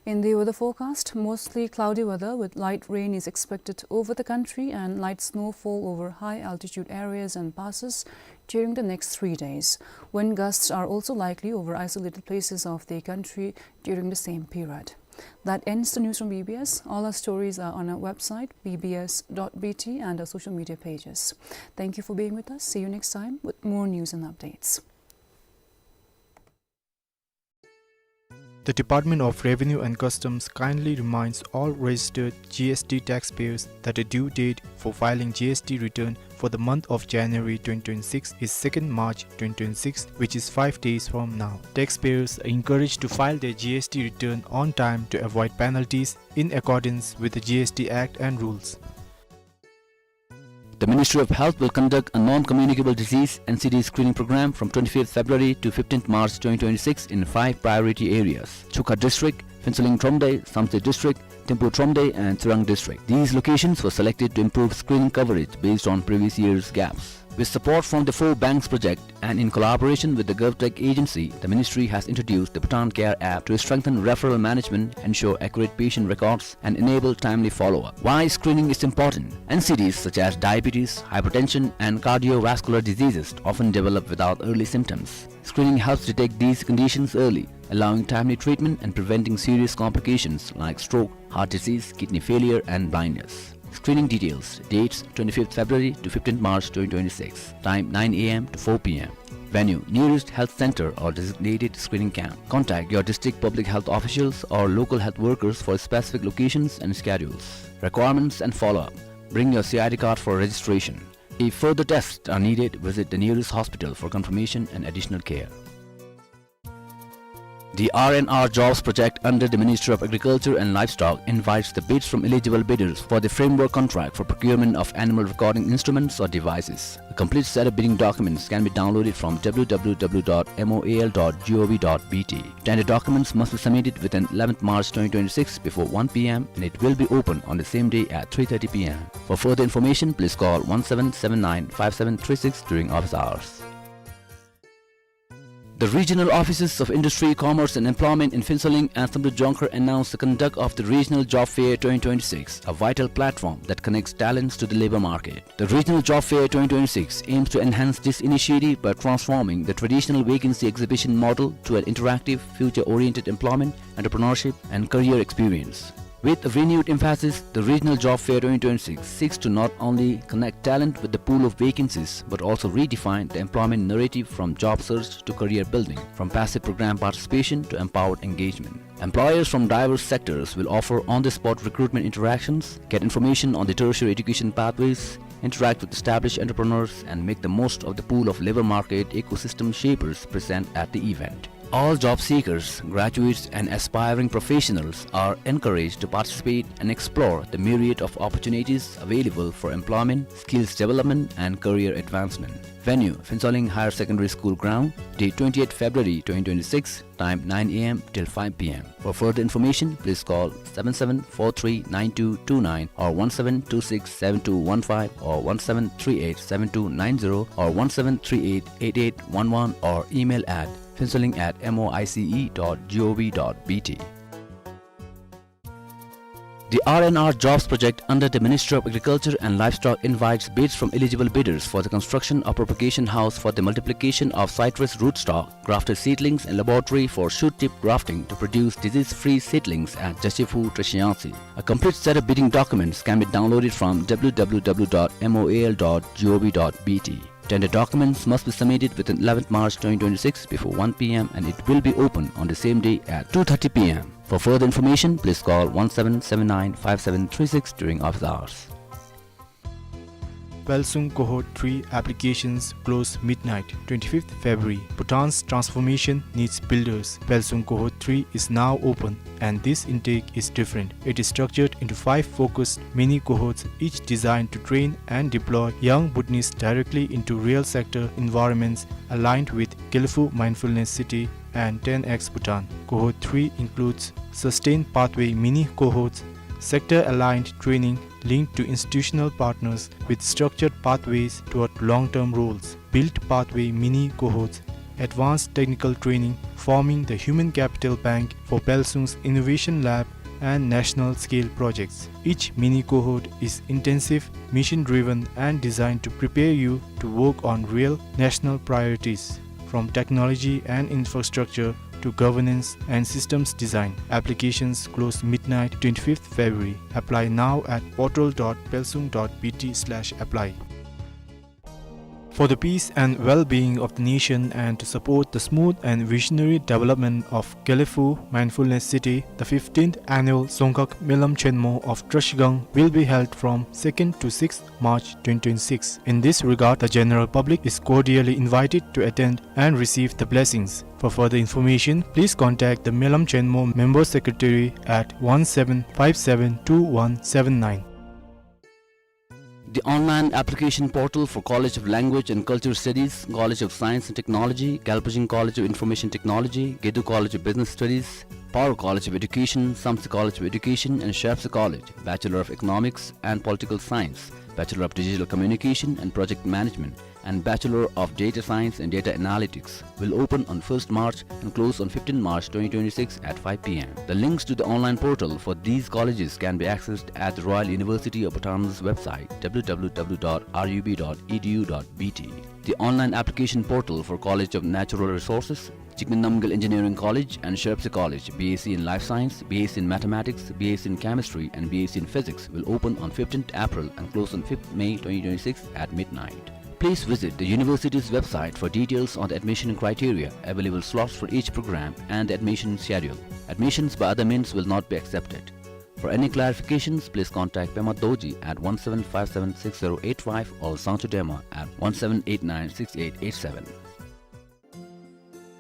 In the weather forecast, mostly cloudy weather with light rain is expected over the country and light snowfall over high altitude areas and passes during the next three days. Wind gusts are also likely over isolated places of the country during the same period. That ends the news from B B S. All our stories are on our website, B B S dot B T, and our social media pages. Thank you for being with us. See you next time with more news and updates. The Department of Revenue and Customs kindly reminds all registered G S T taxpayers that the due date for filing G S T return for the month of January twenty twenty-six is second March twenty twenty-six, which is five days from now. Taxpayers are encouraged to file their G S T return on time to avoid penalties in accordance with the G S T Act and rules. The Ministry of Health will conduct a non-communicable disease, N C D, screening program from twenty-fifth February to fifteenth March twenty twenty-six in five priority areas: Chukha District, Phuentsholing Thromde, Samtse District, Thimphu Thromde, and Tsirang District. These locations were selected to improve screening coverage based on previous year's gaps. With support from the Four Banks Project and in collaboration with the GovTech agency, the ministry has introduced the Bhutan Care app to strengthen referral management, ensure accurate patient records, and enable timely follow-up. Why screening is important? N C Ds such as diabetes, hypertension, and cardiovascular diseases often develop without early symptoms. Screening helps detect these conditions early, allowing timely treatment and preventing serious complications like stroke, heart disease, kidney failure, and blindness. Screening details, dates: twenty-fifth February to fifteenth March twenty twenty-six. Time: nine A M to four P M. Venue: nearest health center or designated screening camp. Contact your district public health officials or local health workers for specific locations and schedules. Requirements and follow-up. Bring your C I D card for registration. If further tests are needed, visit the nearest hospital for confirmation and additional care. The R and R Jobs Project under the Ministry of Agriculture and Livestock invites the bids from eligible bidders for the framework contract for procurement of animal recording instruments or devices. A complete set of bidding documents can be downloaded from W W W dot M O A L dot G O V dot B T. Tender documents must be submitted within eleventh March twenty twenty-six before one P M, and it will be open on the same day at three thirty P M. For further information, please call one seven seven nine five seven three six during office hours. The regional offices of Industry, Commerce and Employment in Phuentsholing and Samdrup Jongkhar announced the conduct of the Regional Job Fair twenty twenty-six, a vital platform that connects talents to the labor market. The Regional Job Fair twenty twenty-six aims to enhance this initiative by transforming the traditional vacancy exhibition model to an interactive, future-oriented employment, entrepreneurship, and career experience. With a renewed emphasis, the Regional Job Fair twenty twenty-six seeks to not only connect talent with the pool of vacancies, but also redefine the employment narrative from job search to career building, from passive program participation to empowered engagement. Employers from diverse sectors will offer on-the-spot recruitment interactions, get information on the tertiary education pathways, interact with established entrepreneurs, and make the most of the pool of labor market ecosystem shapers present at the event. All job seekers, graduates, and aspiring professionals are encouraged to participate and explore the myriad of opportunities available for employment, skills development, and career advancement. Venue: Phuentsholing Higher Secondary School ground, date twenty-eighth February twenty twenty-six, time nine A M till five P M. For further information, please call seven seven four three nine two two nine or one seven two six seven two one five or one seven three eight seven two nine zero or one seven three eight eight eight one one or email at phuentsholing at M O I C E dot G O V dot B T. The R and R Jobs project under the Ministry of Agriculture and Livestock invites bids from eligible bidders for the construction of propagation house for the multiplication of citrus rootstock, grafted seedlings and laboratory for shoot tip grafting to produce disease-free seedlings at Jashiphu, Treshiangsi. A complete set of bidding documents can be downloaded from W W W dot M O A L dot G O V dot B T. Tender documents must be submitted within eleventh March twenty twenty-six before one P M and it will be open on the same day at two thirty P M. For further information, please call one seven seven nine five seven three six during office hours. Pelsung Cohort three applications close midnight, twenty-fifth February. Bhutan's transformation needs builders. Pelsung Cohort three is now open, and this intake is different. It is structured into five focused mini cohorts, each designed to train and deploy young Bhutanese directly into real sector environments aligned with Gelephu Mindfulness City and ten X Bhutan. Cohort three includes Sustained Pathway mini cohorts, sector-aligned training linked to institutional partners with structured pathways toward long-term roles. Build Pathway mini cohorts, advanced technical training forming the human capital bank for Pelsung's innovation lab and national scale projects. Each mini cohort is intensive, mission-driven, and designed to prepare you to work on real national priorities, from technology and infrastructure to governance and systems design. Applications close midnight, twenty-fifth February. Apply now at portal dot pelsung dot B T slash apply. For the peace and well-being of the nation and to support the smooth and visionary development of Gelephu Mindfulness City, the fifteenth annual Dzongkhag Melam Chenmo of Trashigang will be held from second to sixth March twenty twenty-six. In this regard, the general public is cordially invited to attend and receive the blessings. For further information, please contact the Melam Chenmo Member Secretary at one seven five seven two one seven nine. The online application portal for College of Language and Culture Studies, College of Science and Technology, Galpijing College of Information Technology, Gedu College of Business Studies, Paro College of Education, Samtse College of Education, and Shapsugha College, Bachelor of Economics and Political Science, Bachelor of Digital Communication and Project Management, and Bachelor of Data Science and Data Analytics, will open on first March and close on fifteenth March twenty twenty-six at five P M. The links to the online portal for these colleges can be accessed at the Royal University of Bhutan's website, W W W dot R U B dot E D U dot B T. The online application portal for College of Natural Resources, Jigme Namgyel Engineering College and Shillap College, B S c in Life Science, B S c in Mathematics, B S c in Chemistry, and B S c in Physics will open on fifteenth April and close on fifth May twenty twenty-six at midnight. Please visit the university's website for details on the admission criteria, available slots for each program, and the admission schedule. Admissions by other means will not be accepted. For any clarifications, please contact Pema Dorji at one seven five seven six zero eight five or Sangchu Dema at one seven eight nine six eight eight seven.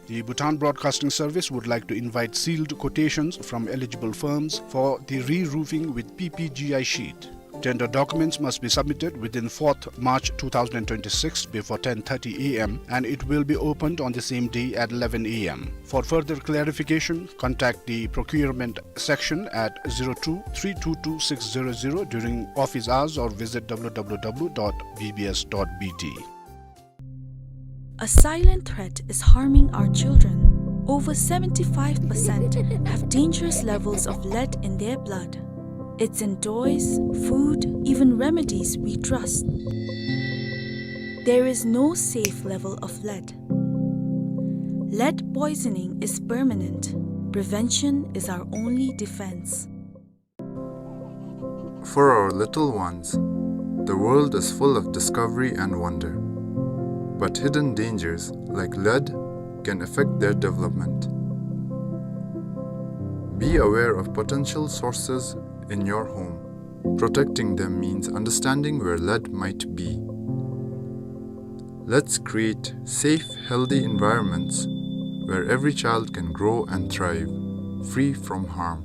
The Bhutan Broadcasting Service would like to invite sealed quotations from eligible firms for the re-roofing with P P G I sheet. Tender documents must be submitted within fourth March two thousand twenty-six before ten thirty A M and it will be opened on the same day at eleven A M. For further clarification, contact the procurement section at zero two three two two six zero zero during office hours or visit W W W dot B B S dot B T. A silent threat is harming our children. Over seventy-five percent have dangerous levels of lead in their blood. It's in toys, food, even remedies we trust. There is no safe level of lead. Lead poisoning is permanent. Prevention is our only defense. For our little ones, the world is full of discovery and wonder. But hidden dangers, like lead, can affect their development. Be aware of potential sources in your home. Protecting them means understanding where lead might be. Let's create safe, healthy environments where every child can grow and thrive, free from harm.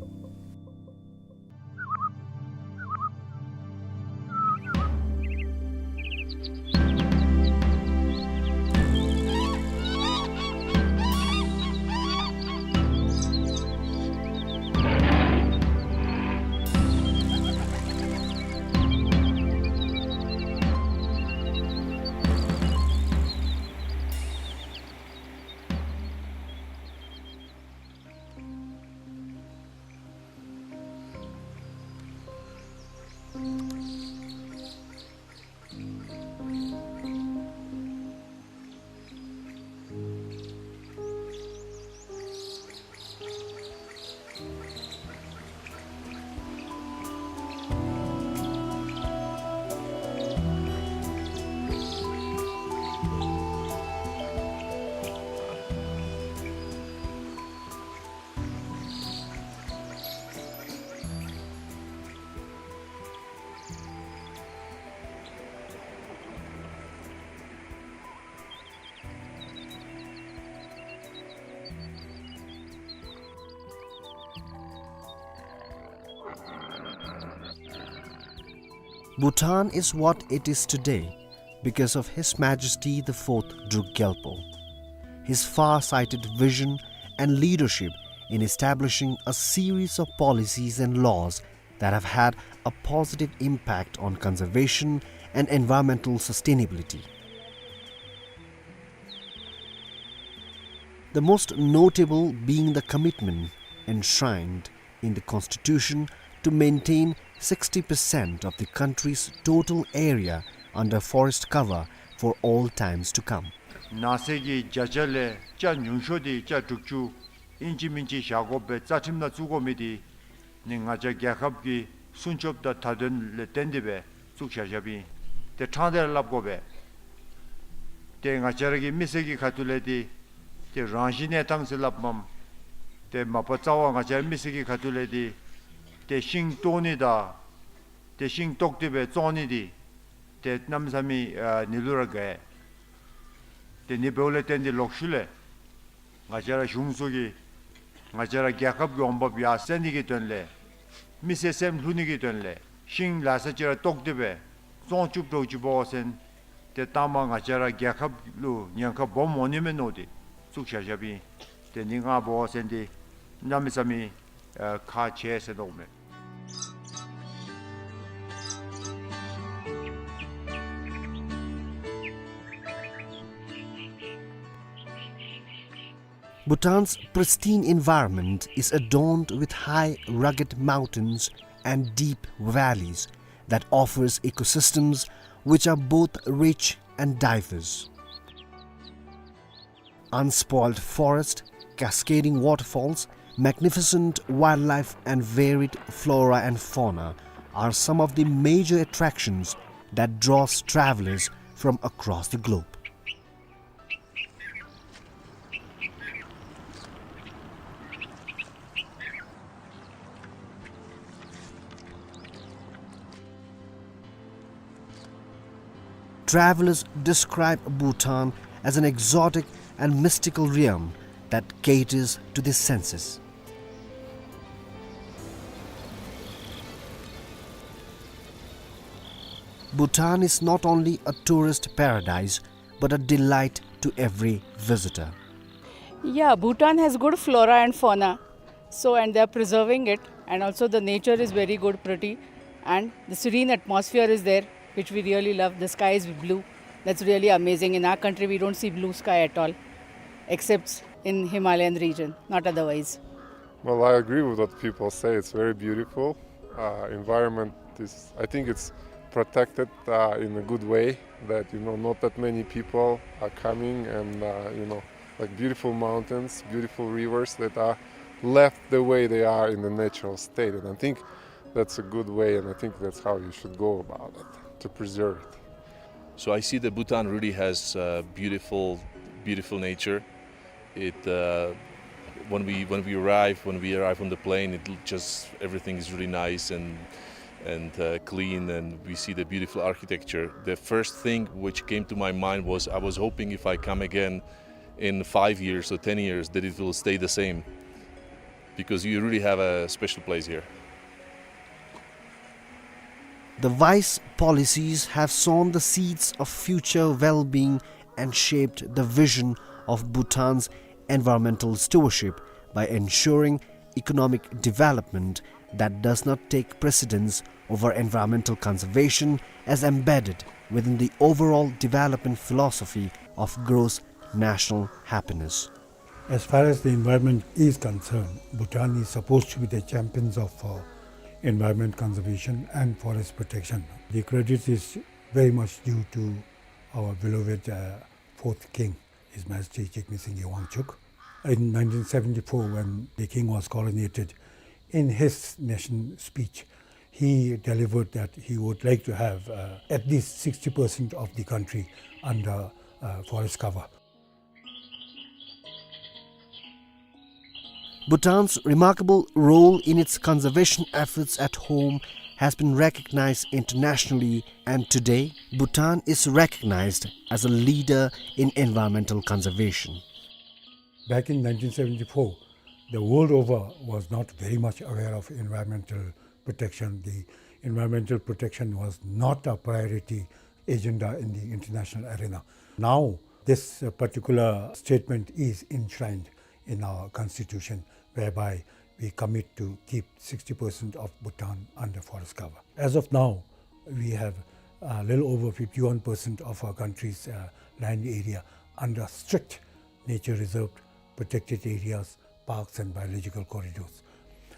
Bhutan is what it is today because of His Majesty the Fourth Druk Gyalpo. His far-sighted vision and leadership in establishing a series of policies and laws that have had a positive impact on conservation and environmental sustainability. The most notable being the commitment enshrined in the Constitution to maintain sixty percent of the country's total area under forest cover for all times to come. ནགས་ཚལ་གྱི་བརྒྱ་ཆ་ལས་ཆ་ཉུང་ཤོས་དེ་ཆ་དྲུག་ཅུ་ཨིན་ཅི་མིན་ཅི་བཞག་དགོ་པའི་རྩ་ཁྲིམས་ནང་བཙུགས་དགོ་མི་དེ་ནི་ང་བཅས་རྒྱལ་ཁབ་ཀྱི་སྲུང་སྐྱོབ་དང་མཐའ་དོན་ལས་བརྟེན་ཏེ་སྦེ་བཙུགས་བཞག་བཞགཔ་ཨིན། དེ་ཕྲང་སྟེ་ར་སླབ་དགོ་པས། དེ་ང་བཅས་ར་གི་མི་སེར་གྱི་ཁ་ཐུག་ལས་དེ་དེ་རང་བཞིན་གནས་སྟངས་ཟེར་སླབ་མས། དེ་མ་པ་རྩ་བ་ང་བཅས་ར་མི་སེར་གྱི་ཁ་ཐུག་ལས་དེ་དེ་ཤིང་བཏོག་ནི་དང་དེ་ཤིང་བཏོག་སྟེ་སྦེ་བཙོང་ནི་དེ་དེ་གནམ་མེད་ས་མེད་ཨ་ནི་ལུ་ར་དགའ། དེ་ནི་འབདཝ་ལས་བརྟེན་ཏེ་ལོག་ཤུལ་ལས་ང་བཅས་ར་གཞུང་ཚོགས་ཀྱིས་ང་བཅས་ར་རྒྱལ་ཁབ་ཀྱི་འོང་འབབ་ཡར་སེང་ནི་གི་དོན་ལས་མི་སེར་སེམས་ལྷོད་ནི་གི་དོན་ལས་ཤིང་ལ་ས་ཅིག་ར་བཏོག་སྟེ་སྦེ་བཙོང་བཅུག་འགྱོ་ཅི་འབད་བ་ཅིན་དེ་ལྟ་མ་ང་བཅས་ར་རྒྱལ་ཁབ་ལུ་ཉེན་ཁ་སྦོམ་འོང་ནི་མས་མནོ་སྟེ་བཙུགས་བཞག་བཞགཔ་ཨིན། དེ་ནི་ང་འབད་བ་ཅིན་དེ་གནམ་མེད་ས་མེད་ཨ་ཁག་ཆེ་ཟེར་མནོཝ་མས། Bhutan's pristine environment is adorned with high, rugged mountains and deep valleys that offers ecosystems which are both rich and diverse. Unspoiled forest, cascading waterfalls, magnificent wildlife and varied flora and fauna are some of the major attractions that draws travelers from across the globe. Travelers describe Bhutan as an exotic and mystical realm that caters to the senses. Bhutan is not only a tourist paradise, but a delight to every visitor. Yeah, Bhutan has good flora and fauna. So, and they are preserving it, and also the nature is very good, pretty, and the serene atmosphere is there, which we really love. The sky is blue, That's really amazing. In our country, we don't see blue sky at all, except in Himalayan region, not otherwise. Well, I agree with what people say. It's very beautiful. Uh, environment is, I think it's protected, uh, in a good way, that, you know, not that many people are coming and, uh, you know, like, beautiful mountains, beautiful rivers that are left the way they are in the natural state. And I think that's a good way, and I think that's how you should go about it, to preserve it. So I see that Bhutan really has, uh, beautiful, beautiful nature. It, uh, when we, when we arrive, when we arrive on the plane, it l-, just, everything is really nice and, and, uh, clean, and we see the beautiful architecture. The first thing which came to my mind was, I was hoping if I come again in five years or ten years that it will stay the same, because you really have a special place here. The wise policies have sown the seeds of future well-being and shaped the vision of Bhutan's environmental stewardship by ensuring economic development that does not take precedence over environmental conservation, as embedded within the overall development philosophy of gross national happiness. As far as the environment is concerned, Bhutan is supposed to be the champions of, uh, environment conservation and forest protection. The credit is very much due to our beloved, uh, fourth king, His Majesty Jigme Singye Wangchuck. In nineteen seventy-four, when the king was coronated, in his national speech, he delivered that he would like to have, uh, at least sixty percent of the country under, uh, forest cover. Bhutan's remarkable role in its conservation efforts at home has been recognized internationally, and today Bhutan is recognized as a leader in environmental conservation. Back in nineteen seventy-four, the world over was not very much aware of environmental protection. The environmental protection was not a priority agenda in the international arena. Now, this, uh, particular statement is enshrined in our constitution, whereby we commit to keep sixty percent of Bhutan under forest cover. As of now, we have a little over fifty-one percent of our country's, uh, land area under strict nature reserve, protected areas, parks and biological corridors.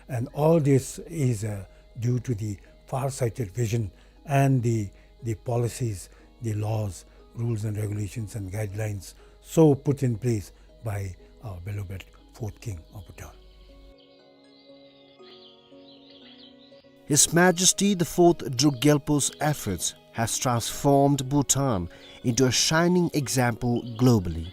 And all this is, uh, due to the far-sighted vision and the, the policies, the laws, rules and regulations and guidelines so put in place by our beloved fourth king of Bhutan. His Majesty the Fourth Druk Gyalpo's efforts has transformed Bhutan into a shining example globally.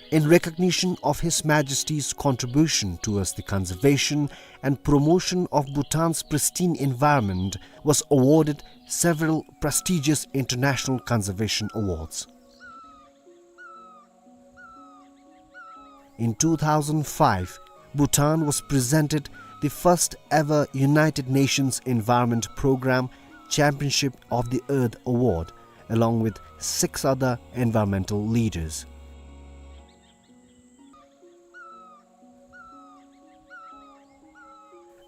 In recognition of His Majesty's contribution towards the conservation and promotion of Bhutan's pristine environment, was awarded several prestigious international conservation awards. In two thousand five, Bhutan was presented the first ever United Nations Environment Programme Championship of the Earth Award, along with six other environmental leaders.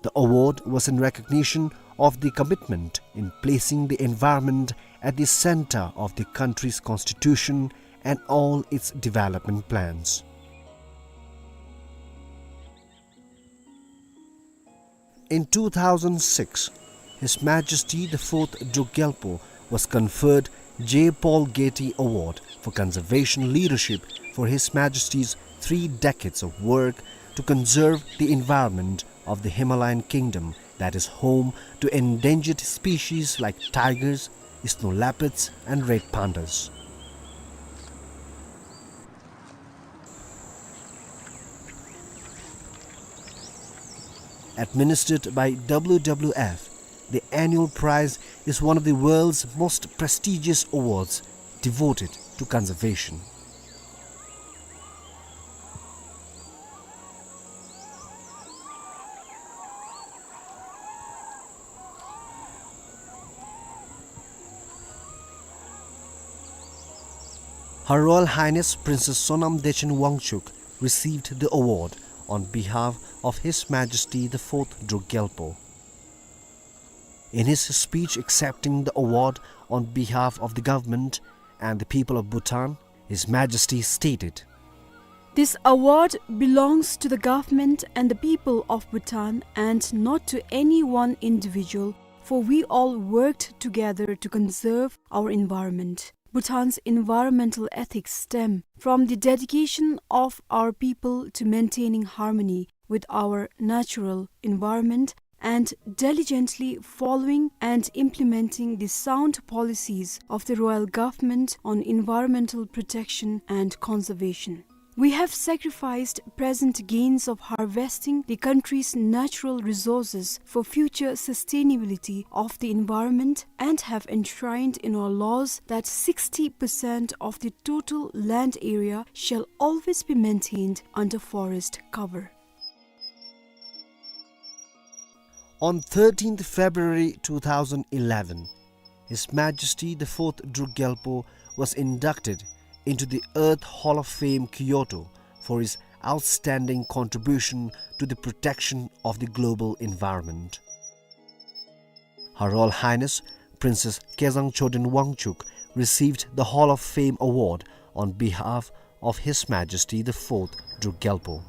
The award was in recognition of the commitment in placing the environment at the center of the country's constitution and all its development plans. In two thousand six, His Majesty the Fourth Druk Gyalpo was conferred J. Paul Getty Award for Conservation Leadership for His Majesty's three decades of work to conserve the environment of the Himalayan kingdom that is home to endangered species like tigers, snow leopards, and red pandas. Administered by W W F, the annual prize is one of the world's most prestigious awards devoted to conservation. Her Royal Highness Princess Sonam Dechen Wangchuck received the award on behalf of His Majesty the Fourth Druk Gyalpo. In his speech accepting the award on behalf of the government and the people of Bhutan, His Majesty stated, "This award belongs to the government and the people of Bhutan and not to any one individual, for we all worked together to conserve our environment." Bhutan's environmental ethics stem from the dedication of our people to maintaining harmony with our natural environment and diligently following and implementing the sound policies of the royal government on environmental protection and conservation. We have sacrificed present gains of harvesting the country's natural resources for future sustainability of the environment and have enshrined in our laws that sixty percent of the total land area shall always be maintained under forest cover. On thirteenth February two thousand eleven, His Majesty the Fourth Druk Gyalpo was inducted into the Earth Hall of Fame, Kyoto, for his outstanding contribution to the protection of the global environment. Her Royal Highness Princess Kezang Choden Wangchuk received the Hall of Fame award on behalf of His Majesty the Fourth Druk Gyalpo.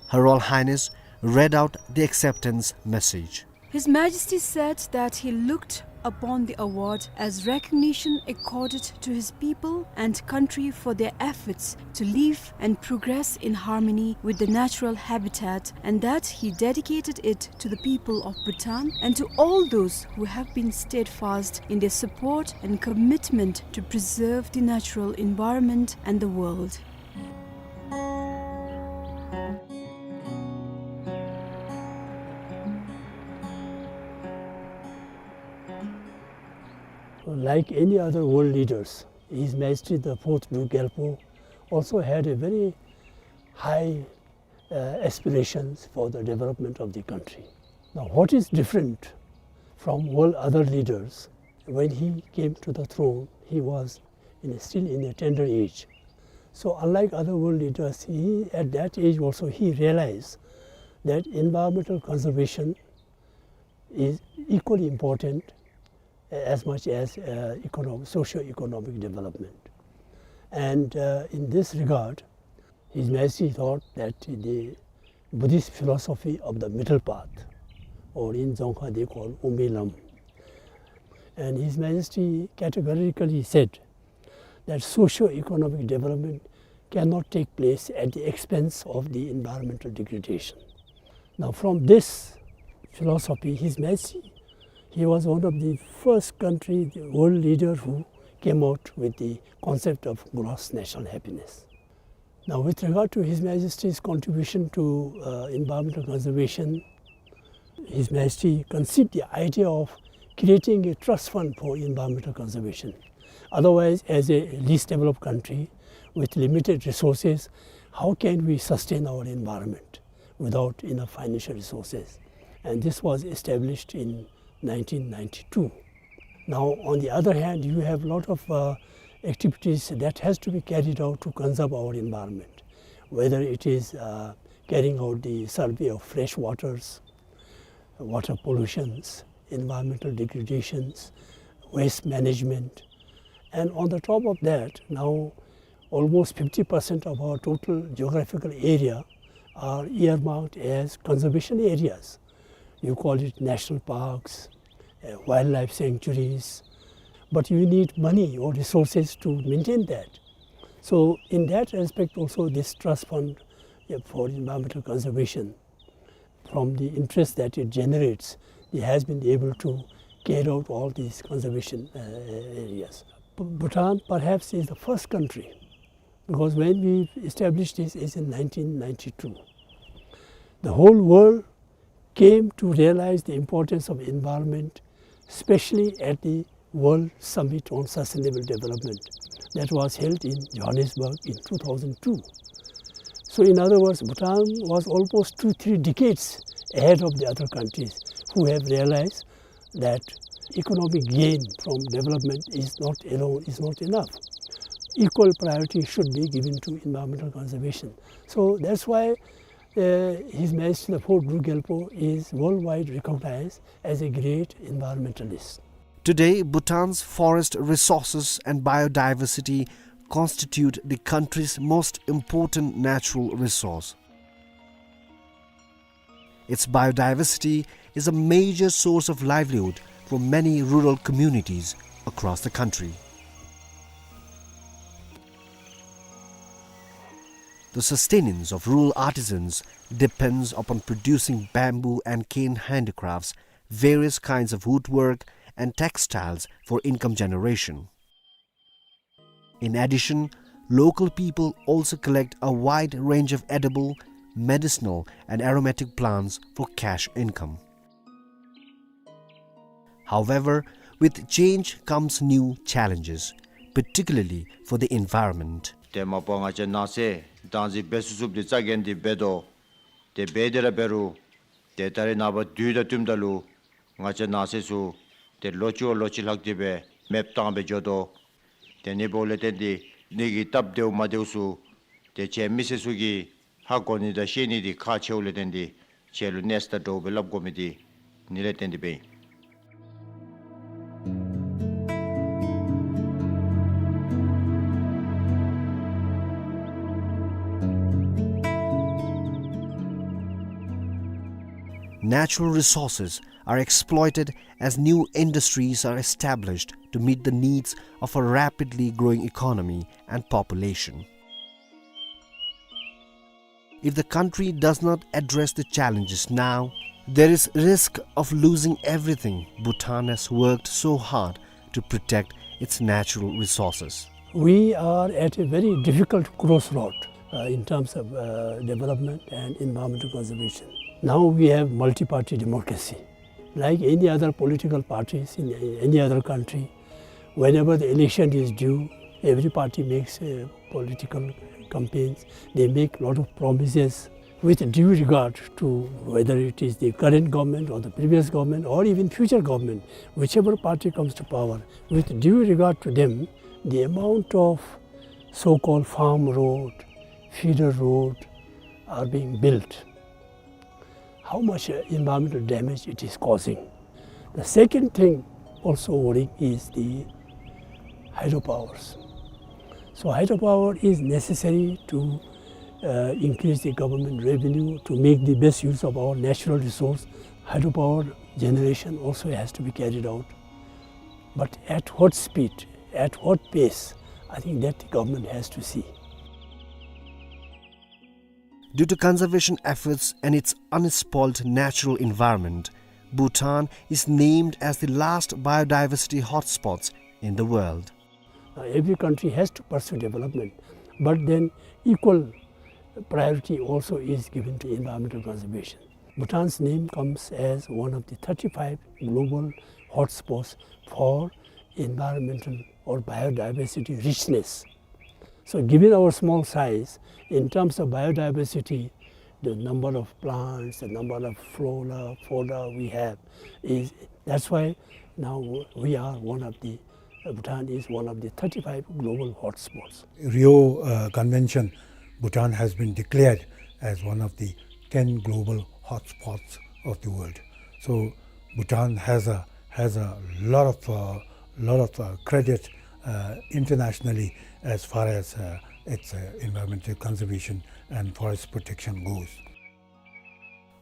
Her Royal Highness read out the acceptance message. His Majesty said that he looked upon the award as recognition accorded to his people and country for their efforts to live and progress in harmony with the natural habitat, and that he dedicated it to the people of Bhutan and to all those who have been steadfast in their support and commitment to preserve the natural environment and the world. Like any other world leaders, His Majesty the Fourth Druk Gyalpo also had a very high, uh, aspirations for the development of the country. Now, what is different from all other leaders, when he came to the throne, he was in a, still in a tender age. So, unlike other world leaders, he, at that age also, he realized that environmental conservation is equally important as much as, uh, econo-, socio-economic development. And, uh, in this regard, His Majesty thought that the Buddhist philosophy of the middle path, or in Dzongkha they call Umbi Lam, and His Majesty categorically said that socio-economic development cannot take place at the expense of the environmental degradation. Now, from this philosophy, His Majesty, he was one of the first country, the world leader who came out with the concept of gross national happiness. Now, with regard to His Majesty's contribution to, uh, environmental conservation, His Majesty conceived the idea of creating a trust fund for environmental conservation. Otherwise, as a least developed country with limited resources, how can we sustain our environment without enough financial resources? And this was established in nineteen ninety-two. Now, on the other hand, you have lot of, uh, activities that has to be carried out to conserve our environment, whether it is, uh, carrying out the survey of fresh waters, water pollutions, environmental degradations, waste management. And on the top of that, now almost fifty percent of our total geographical area are earmarked as conservation areas. You call it national parks, uh, wildlife sanctuaries, but you need money or resources to maintain that. So in that respect also, this trust fund, uh, for environmental conservation, from the interest that it generates, it has been able to carry out all these conservation, uh, areas. B-, Bhutan perhaps is the first country, because when we established this is in nineteen ninety-two. The whole world came to realize the importance of environment, especially at the World Summit on Sustainable Development that was held in Johannesburg in two thousand two. So in other words, Bhutan was almost two, three decades ahead of the other countries who have realized that economic gain from development is not alone, is not enough. Equal priority should be given to environmental conservation. So that's why uh, His Majesty the Fourth Druk Gyalpo is worldwide recognized as a great environmentalist. Today, Bhutan's forest resources and biodiversity constitute the country's most important natural resource. Its biodiversity is a major source of livelihood for many rural communities across the country. The sustenance of rural artisans depends upon producing bamboo and cane handicrafts, various kinds of woodwork, and textiles for income generation. In addition, local people also collect a wide range of edible, medicinal, and aromatic plants for cash income. However, with change comes new challenges, particularly for the environment. དེ་མ་པ་ང་བཅས་ནགས་ཚལ་བདག་འཛིན་འབད་ཚུགས་ཚུགསཔ་འདི་རྩ་འགེངས་ཏེ་འབད་དོ། དེ་འབད་དེ་ར་འབད་རུང་ཏེ་ད་རེས་ནངས་པ་དུས་དང་བསྟུནམ་ད་ལུ་ང་བཅས་ནགས་ཚལ་ཚུ་ཏེ་ལོ་གཅིག་བ་ལོ་གཅིག་ལྷག་སྟེ་སྦེ་མེདཔ་བཏང་སྦེ་འགྱོ་དོ། དེ་ནི་འབདཝ་ལས་བརྟེན་ཏེ་ནི་གི་སྟབས་བདེཝ་མ་བདེཝ་ཚུ་ཏེ་ཁྱེད་མི་སེར་ཚུ་གིས་ཧ་གོ་ནི་དང་ཤེས་ནི་འདི་ཁག་ཆེཝ་ལས་བརྟེན་ཏེ་ཁྱེད་ལུ་གནས་ས་དང་འདྲཝ་སྦེ་སླབ་དགོ་མི་འདི་ནི་ལས་བརྟེན་ཏེ་སྦེ་ཨིན། Natural resources are exploited as new industries are established to meet the needs of a rapidly growing economy and population. If the country does not address the challenges now, there is risk of losing everything Bhutan has worked so hard to protect its natural resources. We are at a very difficult crossroad, uh, in terms of, uh, development and environmental conservation. Now we have multi-party democracy. Like any other political parties in any other country, whenever the election is due, every party makes, uh, political campaigns. They make lot of promises with due regard to whether it is the current government or the previous government or even future government, whichever party comes to power, with due regard to them, the amount of so-called farm road, feeder road are being built. How much, uh, environmental damage it is causing. The second thing also worrying is the hydropowers. So hydropower is necessary to, uh, increase the government revenue, to make the best use of our natural resource. Hydropower generation also has to be carried out. But at what speed, at what pace, I think that the government has to see. Due to conservation efforts and its unspoiled natural environment, Bhutan is named as the last biodiversity hotspots in the world. Uh, every country has to pursue development, but then equal priority also is given to environmental conservation. Bhutan's name comes as one of the thirty-five global hotspots for environmental or biodiversity richness. So given our small size, in terms of biodiversity, the number of plants, the number of flora, fauna we have is, that's why now we are one of the, uh, Bhutan is one of the thirty-five global hotspots. Rio, uh, Convention, Bhutan has been declared as one of the ten global hotspots of the world. So Bhutan has a, has a lot of, uh, lot of, uh, credit, uh, internationally as far as, uh, its, uh, environmental conservation and forest protection goes.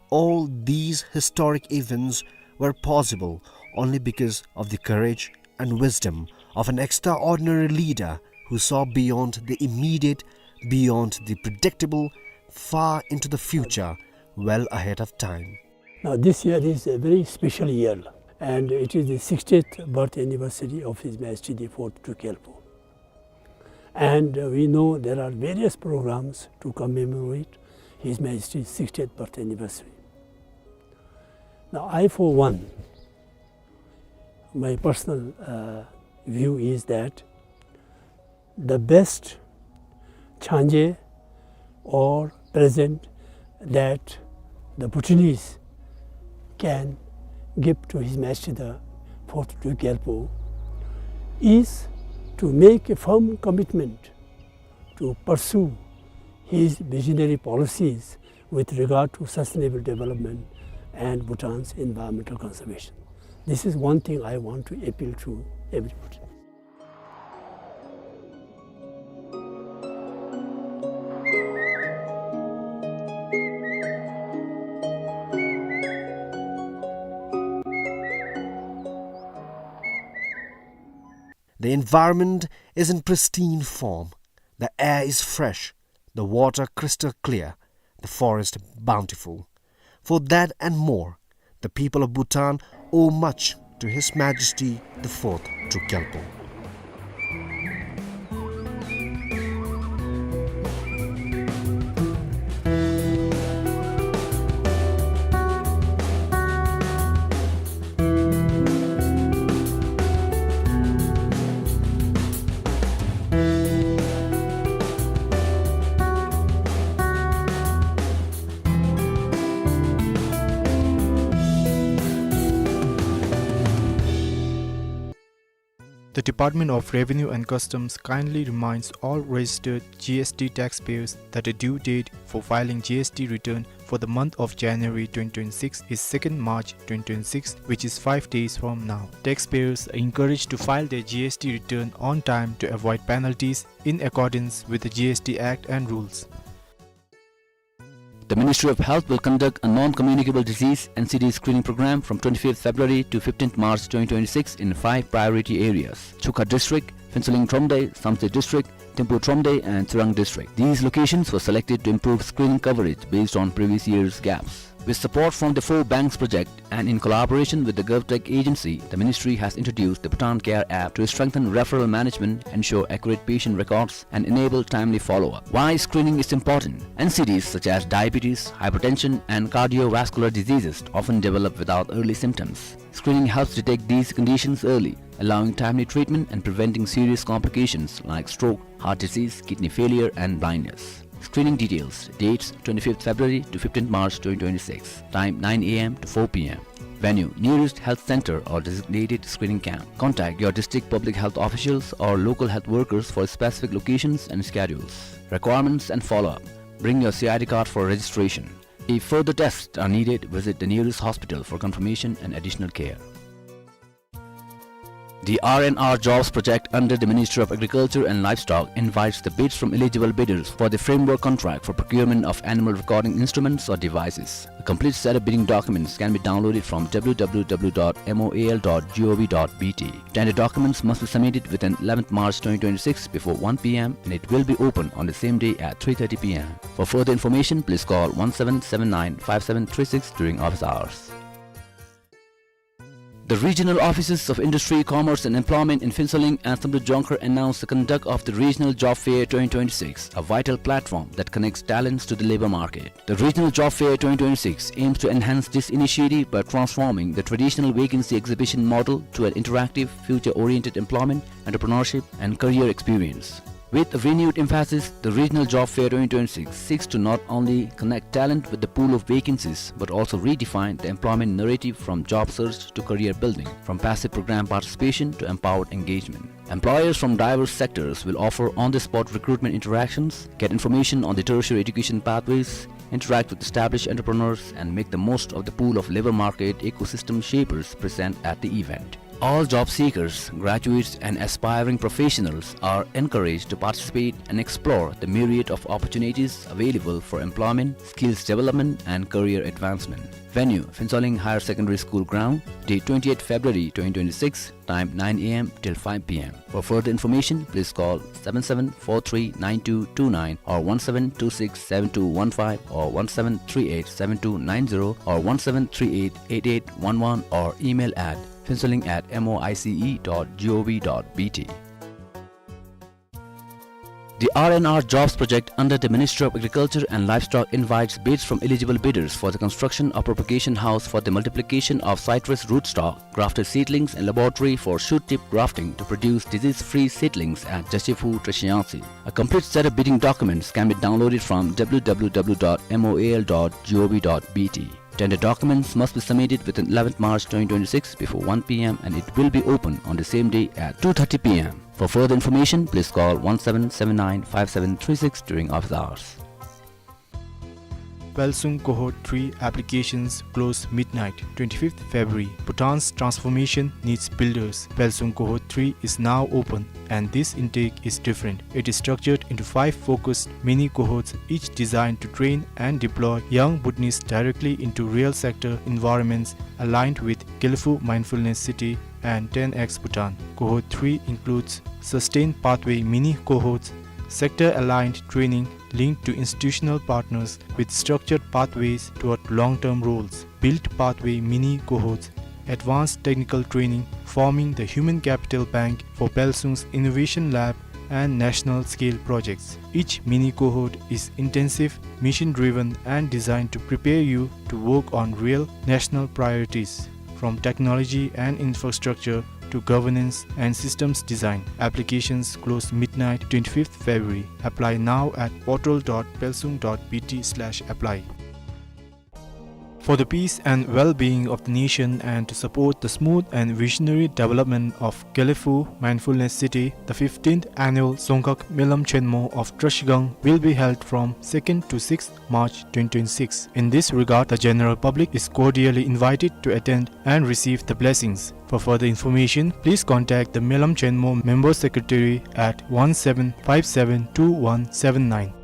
All these historic events were possible only because of the courage and wisdom of an extraordinary leader who saw beyond the immediate, beyond the predictable, far into the future, well ahead of time. Now, this year is a very special year, and it is the sixtieth birth anniversary of His Majesty the Fourth Druk Gyalpo. And, uh, we know there are various programs to commemorate His Majesty's sixtieth birth anniversary. Now, I, for one, my personal, uh, view is that the best changé or present that the Bhutanese can give to His Majesty the Fourth Druk Gyalpo is to make a firm commitment to pursue his visionary policies with regard to sustainable development and Bhutan's environmental conservation. This is one thing I want to appeal to everybody. The environment is in pristine form. The air is fresh, the water crystal clear, the forest bountiful. For that and more, the people of Bhutan owe much to His Majesty the Fourth Drukgyalpo. The Department of Revenue and Customs kindly reminds all registered G S T taxpayers that the due date for filing G S T return for the month of January twenty twenty-six is second March twenty twenty-six, which is five days from now. Taxpayers are encouraged to file their G S T return on time to avoid penalties in accordance with the G S T Act and rules. The Ministry of Health will conduct a non-communicable disease, N C D, screening program from twenty-fifth February to fifteenth March twenty twenty-six in five priority areas: Chukha District, Phuentsholing Thromde, Samtse District, Thimphu Thromde, and Tsirang District. These locations were selected to improve screening coverage based on previous year's gaps. With support from the Four Banks project and in collaboration with the GovTech agency, the ministry has introduced the Bhutan Care app to strengthen referral management, ensure accurate patient records, and enable timely follow-up. Why screening is important? N C Ds such as diabetes, hypertension, and cardiovascular diseases often develop without early symptoms. Screening helps detect these conditions early, allowing timely treatment and preventing serious complications like stroke, heart disease, kidney failure, and blindness. Screening details: dates twenty-fifth February to fifteenth March twenty twenty-six. Time nine A M to four P M. Venue: nearest health center or designated screening camp. Contact your district public health officials or local health workers for specific locations and schedules. Requirements and follow-up: bring your C I D card for registration. If further tests are needed, visit the nearest hospital for confirmation and additional care. The R and R Jobs project under the Ministry of Agriculture and Livestock invites the bids from eligible bidders for the framework contract for procurement of animal recording instruments or devices. A complete set of bidding documents can be downloaded from W W W dot M O A L dot G O V dot B T. Tender documents must be submitted within eleventh March twenty twenty-six before one P M, and it will be open on the same day at three thirty P M. For further information, please call one seven seven nine five seven three six during office hours. The regional offices of Industry, Commerce and Employment in Phuentsholing and Samdrup Jongkhar announced the conduct of the Regional Job Fair twenty twenty-six, a vital platform that connects talents to the labor market. The Regional Job Fair twenty twenty-six aims to enhance this initiative by transforming the traditional vacancy exhibition model to an interactive, future-oriented employment, entrepreneurship, and career experience. With a renewed emphasis, the Regional Job Fair twenty twenty-six seeks to not only connect talent with the pool of vacancies, but also redefine the employment narrative from job search to career building, from passive program participation to empowered engagement. Employers from diverse sectors will offer on-the-spot recruitment interactions, get information on the tertiary education pathways, interact with established entrepreneurs, and make the most of the pool of labor market ecosystem shapers present at the event. All job seekers, graduates, and aspiring professionals are encouraged to participate and explore the myriad of opportunities available for employment, skills development, and career advancement. Venue: Phuentsholing Higher Secondary School ground. Date: twenty-eighth February twenty twenty-six. Time: nine A M till five P M. For further information, please call seven seven four three nine two two nine or one seven two six seven two one five or one seven three eight seven two nine zero or one seven three eight eight eight one one or email at phuentsholing at M O I C E dot G O V dot B T. The R and R Jobs project under the Ministry of Agriculture and Livestock invites bids from eligible bidders for the construction of propagation house for the multiplication of citrus rootstock, grafted seedlings and laboratory for shoot tip grafting to produce disease-free seedlings at Jashiphu, Treshiyangsi. A complete set of bidding documents can be downloaded from W W W dot M O A L dot G O V dot B T. Tender documents must be submitted within eleventh March twenty twenty-six before one P M and it will be open on the same day at two thirty P M. For further information, please call one seven seven nine five seven three six during office hours. Pelsung Cohort three applications close midnight, twenty-fifth February. Bhutan's transformation needs builders. Pelsung Cohort three is now open, and this intake is different. It is structured into five focused mini cohorts, each designed to train and deploy young Bhutanese directly into real sector environments aligned with Gelephu Mindfulness City and ten X Bhutan. Cohort three includes Sustained Pathway mini cohorts, sector-aligned training linked to institutional partners with structured pathways toward long-term roles. Build Pathway mini cohorts, advanced technical training forming the human capital bank for Pelsung's innovation lab and national scale projects. Each mini cohort is intensive, mission-driven, and designed to prepare you to work on real national priorities, from technology and infrastructure to governance and systems design. Applications close midnight, twenty-fifth February. Apply now at portal dot pelsung dot B T slash apply. For the peace and well-being of the nation and to support the smooth and visionary development of Gelephu Mindfulness City, the fifteenth annual Dzongkhag Melam Chenmo of Trashigang will be held from second to sixth March twenty twenty-six. In this regard, the general public is cordially invited to attend and receive the blessings. For further information, please contact the Melam Chenmo Member Secretary at one seven five seven two one seven nine.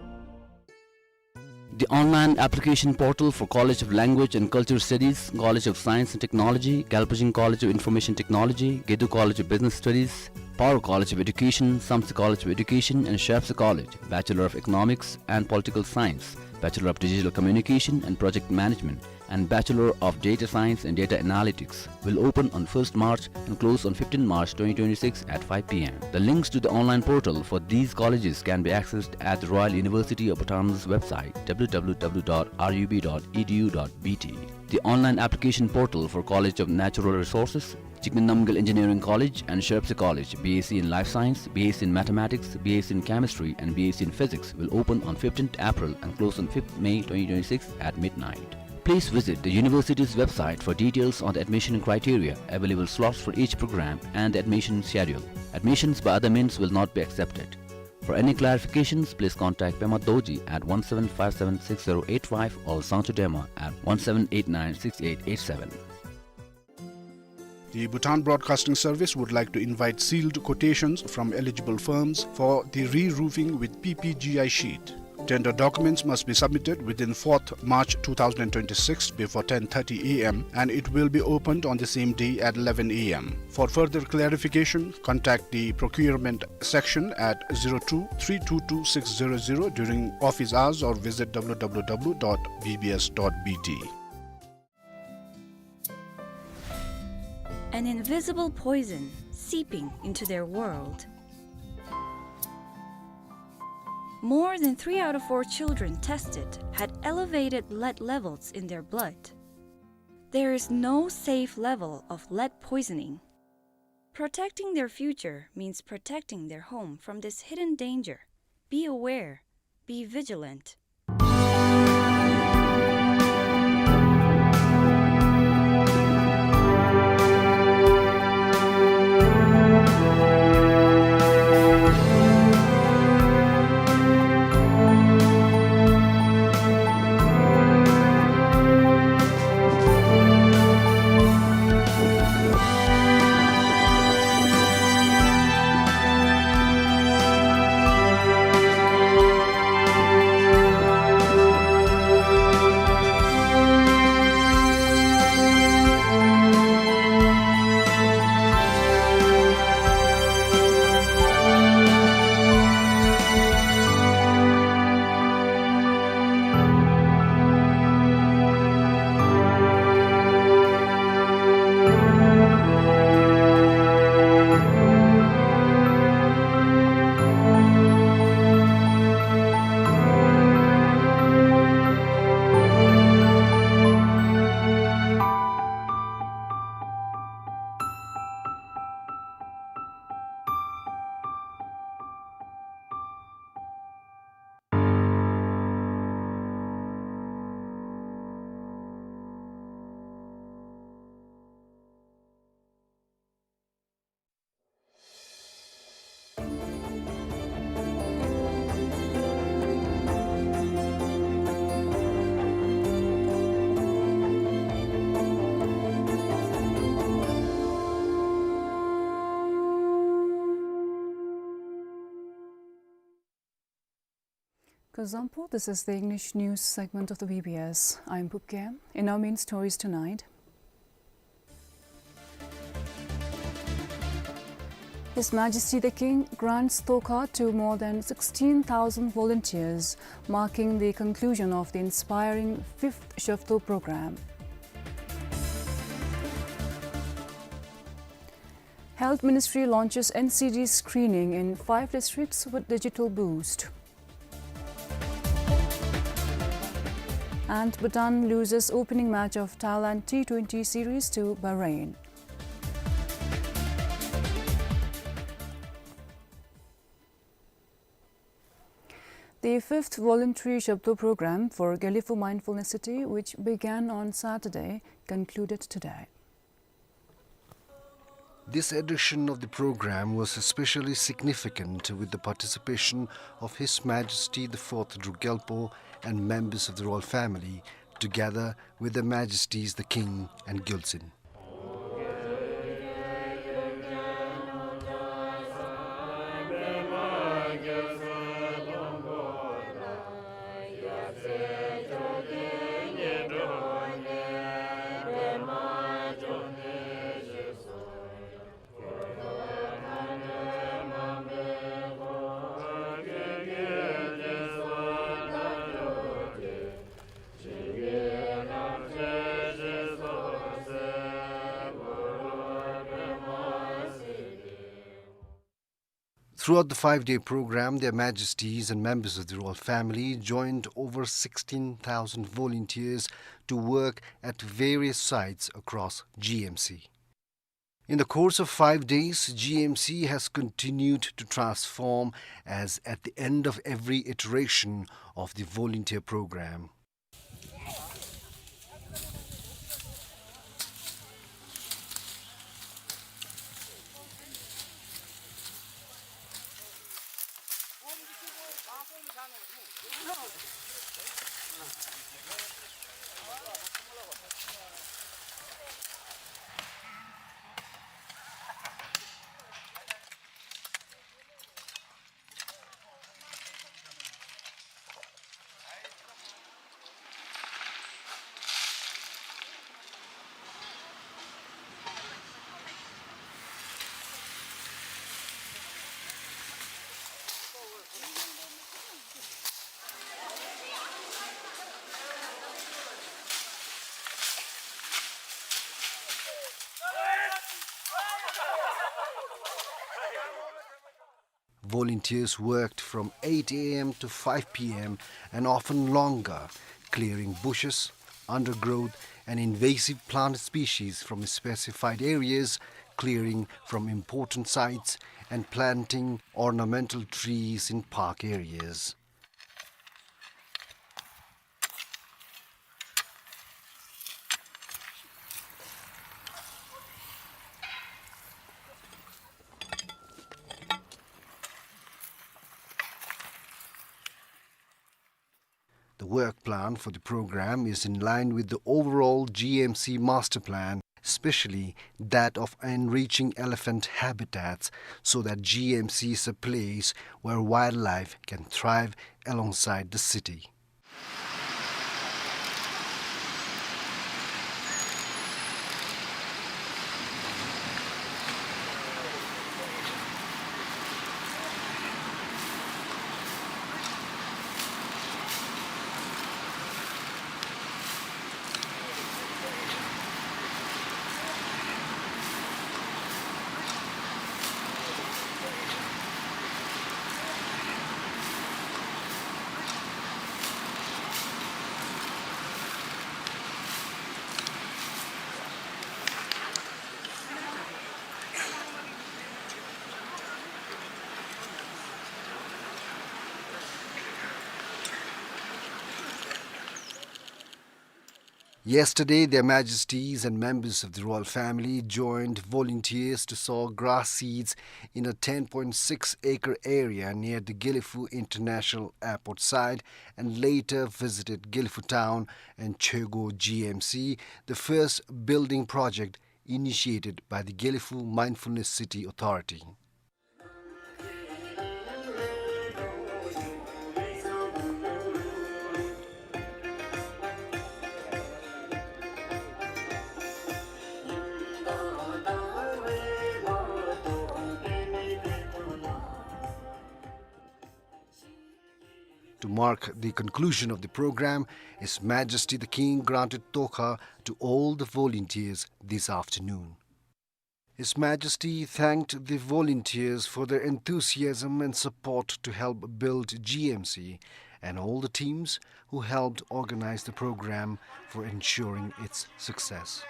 The online application portal for College of Language and Culture Studies, College of Science and Technology, Galpijing College of Information Technology, Gedu College of Business Studies, Paro College of Education, Samtse College of Education, and Shapse College, Bachelor of Economics and Political Science, Bachelor of Digital Communication and Project Management, and Bachelor of Data Science and Data Analytics, will open on first March and close on fifteenth March twenty twenty-six at five P M. The links to the online portal for these colleges can be accessed at the Royal University of Bhutan's website, W W W dot R U B dot E D U dot B T. The online application portal for College of Natural Resources, Jigme Namgyel Engineering College and Shapse College, B S c in Life Science, B S c in Mathematics, B S c in Chemistry, and B S c in Physics, will open on fifteenth April and close on fifth May twenty twenty-six at midnight. Please visit the university's website for details on the admission criteria, available slots for each program, and the admission schedule. Admissions by other means will not be accepted. For any clarifications, please contact Pema Dorji at one seven five seven six zero eight five or Sangcho Dema at one seven eight nine six eight eight seven. The Bhutan Broadcasting Service would like to invite sealed quotations from eligible firms for the re-roofing with P P G I sheet. Tender documents must be submitted within fourth March two thousand twenty-six before ten thirty A M, and it will be opened on the same day at eleven A M. For further clarification, contact the procurement section at zero two three two two six zero zero during office hours or visit W W W dot B B S dot B T. An invisible poison seeping into their world. More than three out of four children tested had elevated lead levels in their blood. There is no safe level of lead poisoning. Protecting their future means protecting their home from this hidden danger. Be aware. Be vigilant. Kuzuzangpo, this is the English news segment of the B B S. I'm Pupke. In our main stories tonight, His Majesty the King grants Tokha to more than sixteen thousand volunteers, marking the conclusion of the inspiring fifth Shobdo program. Health Ministry launches N C D screening in five districts with digital boost. And Bhutan loses opening match of Thailand T twenty series to Bahrain. The fifth voluntary Shobdo program for Gelephu Mindfulness City, which began on Saturday, concluded today. This edition of the program was especially significant with the participation of His Majesty the Fourth Druk Gyalpo and members of the royal family, together with Their Majesties the King and Gyaltsuen. Throughout the five-day program, Their Majesties and members of the royal family joined over sixteen thousand volunteers to work at various sites across G M C. In the course of five days, G M C has continued to transform, as at the end of every iteration of the volunteer program, volunteers worked from eight A M to five P M and often longer, clearing bushes, undergrowth, and invasive plant species from specified areas, clearing from important sites, and planting ornamental trees in park areas. The work plan for the program is in line with the overall G M C master plan, especially that of enriching elephant habitats, so that G M C is a place where wildlife can thrive alongside the city. Yesterday, Their Majesties and members of the royal family joined volunteers to sow grass seeds in a ten point six acre area near the Gelephu International Airport site and later visited Gelephu town and Chögo G M C, the first building project initiated by the Gelephu Mindfulness City Authority. To mark the conclusion of the program, His Majesty the King granted tokha to all the volunteers this afternoon. His Majesty thanked the volunteers for their enthusiasm and support to help build G M C and all the teams who helped organize the program for ensuring its success.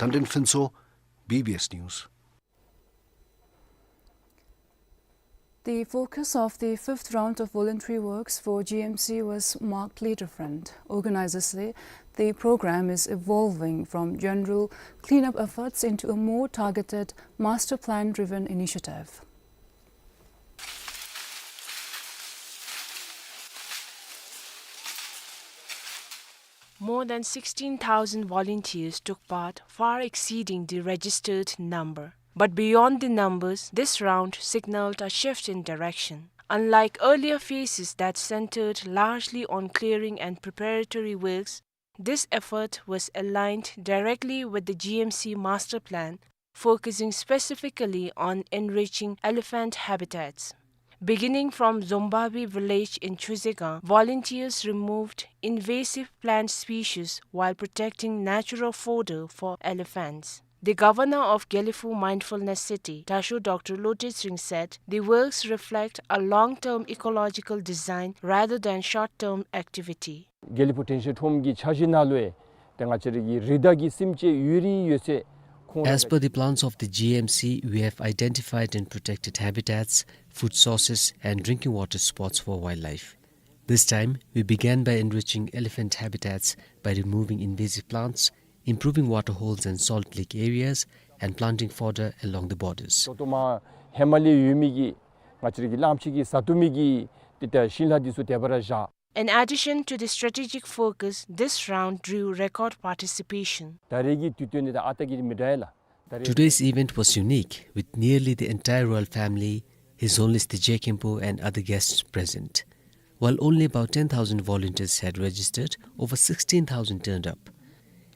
Tandin Phuntsho, B B S News. The focus of the fifth round of voluntary works for G M C was markedly different. Organizers say the program is evolving from general cleanup efforts into a more targeted, master plan-driven initiative. More than sixteen thousand volunteers took part, far exceeding the registered number. But beyond the numbers, this round signaled a shift in direction. Unlike earlier phases that centered largely on clearing and preparatory works, this effort was aligned directly with the G M C master plan, focusing specifically on enriching elephant habitats. Beginning from Zombabi village in Chuzegan, volunteers removed invasive plant species while protecting natural fodder for elephants. The governor of Gelephu Mindfulness City, Dasho Doctor Lotay Tshering, said the works reflect a long-term ecological design rather than short-term activity. དགེ་ལེགས་ཕུག་དྲན་ཤེས་ཐོག་མའི་ཆ་བཞག་ནང་ལུ་ཡང་ཏེ་ང་བཅས་རའི་རི་དྭགས་ཀྱི་སེམས་ཅན་ཡོད་རིགས་ཡོད་ཚད་ཁོང་ར། As per the plans of the G M C, we have identified and protected habitats, food sources, and drinking water spots for wildlife. This time, we began by enriching elephant habitats by removing invasive plants, improving water holes and salt leak areas, and planting fodder along the borders. ད་ལྟོ་མ་ཧེ་མ་ལས་ཡོད་མི་གི་ང་བཅས་རའི་གི་གླང་ཆེན་གྱི་བཟའ་བཏུབ་མི་གི་ཏེ་ད་ཤིང་ལ་འདི་ཚུ་དེ་སྦེ་ར་བཞག། In addition to the strategic focus, this round drew record participation. ད་རེས་ཀྱི་དུས་སྟོན་འདི་དང་ཨ་རྟག་གི་མི་འདྲ་ཡི་ལགས། ད་རེས། Today's event was unique, with nearly the entire royal family, His Holiness the Jaykhempo and other guests present. While only about ten thousand volunteers had registered, over sixteen thousand turned up.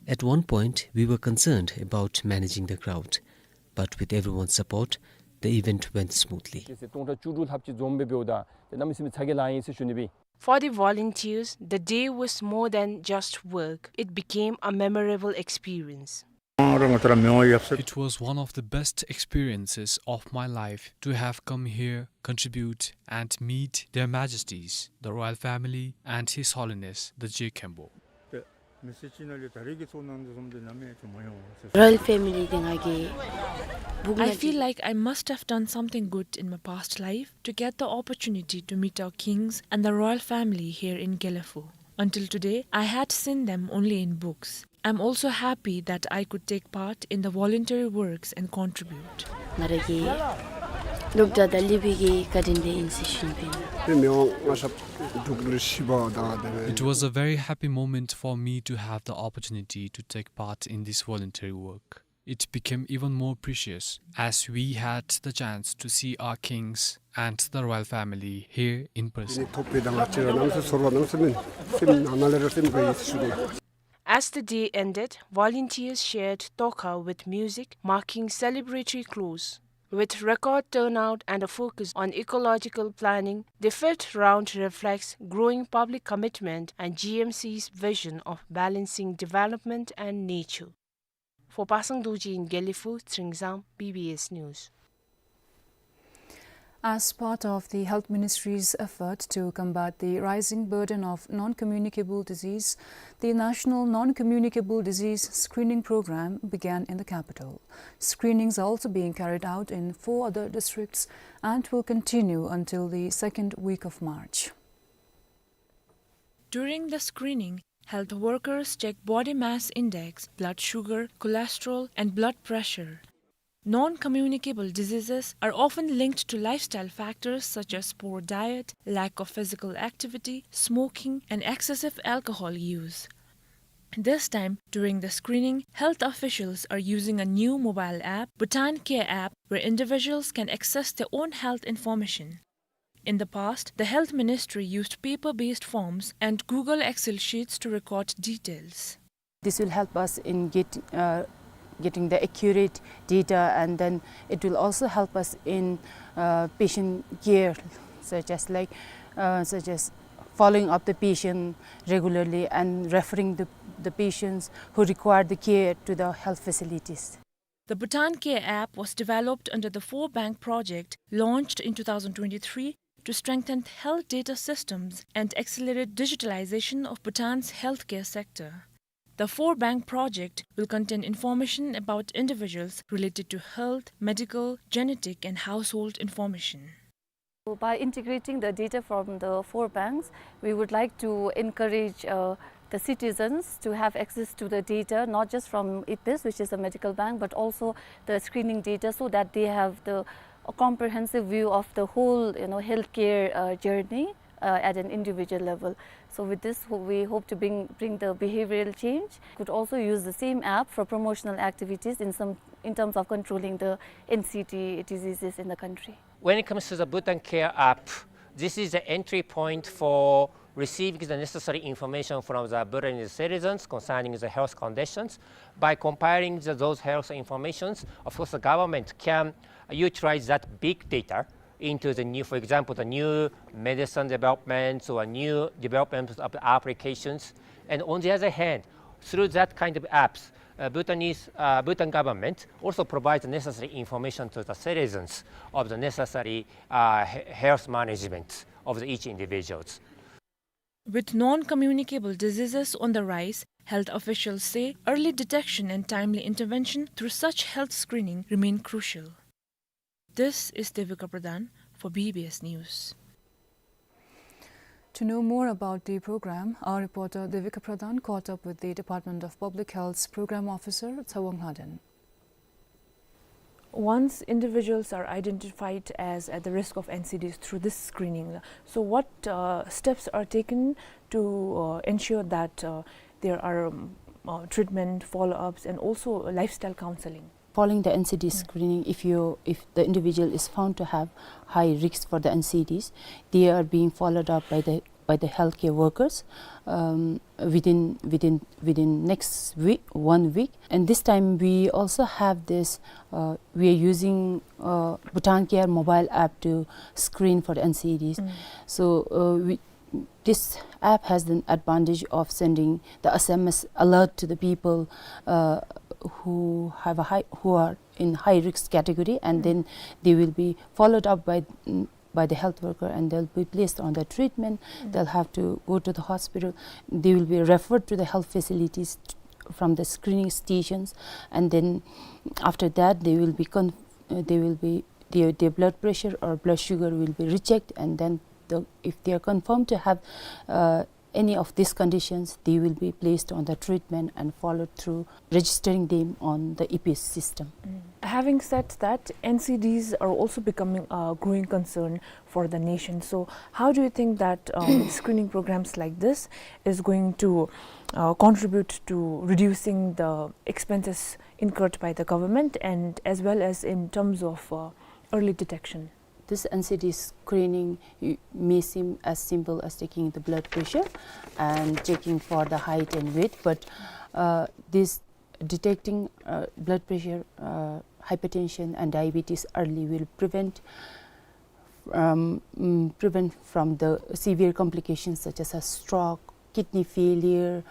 At one point, we were concerned about managing the crowd, but with everyone's support, the event went smoothly. ཏེ་སྟོང་ཕྲག་བཅུ་དྲུག་ལྷགཔ་ཅིག་འཛོམས་སྦེ་འབདཝ་ད་ཏེ་གནམ་མེད་ས་མེད་ཚ་གྱང་ལང་ཡི་ཟེར་ཞུ་ནི་སྦེ། For the volunteers, the day was more than just work. It became a memorable experience. It was one of the best experiences of my life to have come here, contribute and meet Their Majesties, the Royal Family and His Holiness the Jaykhempo. Royal Family འདི་ང་གིས་བུག་ནང་། I feel like I must have done something good in my past life to get the opportunity to meet our kings and the royal family here in Gelephu. Until today, I had seen them only in books. I'm also happy that I could take part in the voluntary works and contribute. ང་ར་གིས་ལུག་དྲག་དང་ལི་བི་གི་བཀའ་དྲིན་འདི་ཨིན་ཟེར་ཞུ་ནི་ཨིན། It was a very happy moment for me to have the opportunity to take part in this voluntary work. It became even more precious as we had the chance to see our kings and the royal family here in person. As the day ended, volunteers shared tokha with music, marking celebratory close. With record turnout and a focus on ecological planning, the fifth round reflects growing public commitment and G M C's vision of balancing development and nature. For Pasang Dorji in Gelephu, Tshering Zam, B B S News. As part of the Health Ministry's effort to combat the rising burden of non-communicable disease, the National Non-Communicable Disease Screening Program began in the capital. Screenings are also being carried out in four other districts and will continue until the second week of March. During the screening, health workers check body mass index, blood sugar, cholesterol, and blood pressure. Non-communicable diseases are often linked to lifestyle factors such as poor diet, lack of physical activity, smoking, and excessive alcohol use. This time, during the screening, health officials are using a new mobile app, Bhutan Care app, where individuals can access their own health information. In the past, the health ministry used paper-based forms and Google Excel sheets to record details. This will help us in get, uh, getting the accurate data, and then it will also help us in, uh, patient care, such as, like, uh, such as following up the patient regularly and referring the, the patients who require the care to the health facilities. The Bhutan Care app was developed under the Four Bank project, launched in two thousand twenty-three, to strengthen health data systems and accelerate digitalization of Bhutan's healthcare sector. The Four Bank project will contain information about individuals related to health, medical, genetic, and household information. So by integrating the data from the four banks, we would like to encourage, uh, the citizens to have access to the data, not just from IPIS, which is a medical bank, but also the screening data, so that they have the, a comprehensive view of the whole, you know, healthcare, uh, journey, uh, at an individual level. So with this, ho-, we hope to bring, bring the behavioral change. Could also use the same app for promotional activities in some, in terms of controlling the N C D diseases in the country. When it comes to the Bhutan Care app, this is the entry point for receiving the necessary information from the Bhutanese citizens concerning the health conditions. By compiling the, those health informations, of course, the government can utilize that big data into the new, for example, the new medicine developments or new developments of the applications. And on the other hand, through that kind of apps, uh, Bhutanese, uh, Bhutan government also provides the necessary information to the citizens of the necessary, uh, he-, health management of the each individuals. With non-communicable diseases on the rise, health officials say early detection and timely intervention through such health screening remain crucial. This is Devika Pradhan for B B S News. To know more about the program, our reporter Devika Pradhan caught up with the Department of Public Health's program officer, Tsawang Haden. Once individuals are identified as at the risk of N C Ds through this screening, so what, uh, steps are taken to, uh, ensure that, uh, there are, um, uh, treatment, follow-ups, and also lifestyle counseling? Following the N C D screening, if you, if the individual is found to have high risk for the N C Ds, they are being followed up by the, by the healthcare workers, um, within, within, within next week, one week. And this time we also have this, uh, we are using, uh, Bhutan Care mobile app to screen for the N C Ds. So, uh, we, this app has the advantage of sending the S M S alert to the people, uh, who have a high, who are in high risk category, and then they will be followed up by, mm, by the health worker, and they'll be placed on the treatment. They'll have to go to the hospital. They will be referred to the health facilities t-, from the screening stations, and then after that they will be con-, uh, they will be, their, their blood pressure or blood sugar will be rechecked, and then the, if they are confirmed to have, uh, any of these conditions, they will be placed on the treatment and followed through registering them on the IPIS system. Having said that, N C Ds are also becoming a growing concern for the nation. So how do you think that, um, screening programs like this is going to, uh, contribute to reducing the expenses incurred by the government and as well as in terms of, uh, early detection? This N C D screening, y-, may seem as simple as taking the blood pressure and checking for the height and weight, but, uh, this detecting, uh, blood pressure, uh, hypertension and diabetes early will prevent, um, mm, prevent from the severe complications such as a stroke, kidney failure,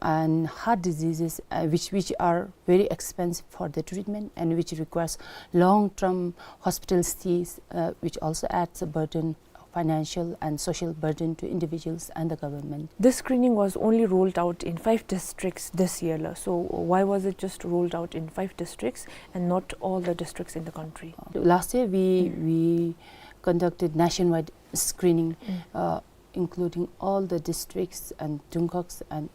and heart diseases, uh, which, which are very expensive for the treatment and which requires long-term hospital stays, uh, which also adds a burden, financial and social burden to individuals and the government. This screening was only rolled out in five districts this year, la. So why was it just rolled out in five districts and not all the districts in the country? Last year we, we conducted nationwide screening, uh, including all the districts and dungkhoks and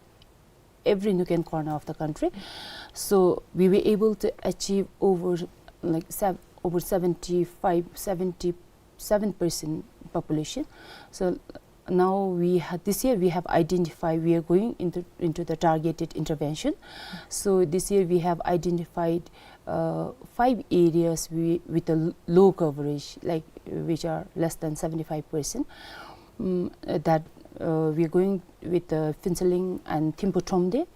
every nook and corner of the country. So we were able to achieve over, like, sev-, over seventy-five, seventy-seven percent population. So now we ha-, this year we have identified, we are going into, into the targeted intervention. So this year we have identified, uh, five areas we, with a l-, low coverage, like, which are less than seventy-five percent. Mm, uh, that, uh, we are going with, uh, Phuentsholing and Thimphu Thromde,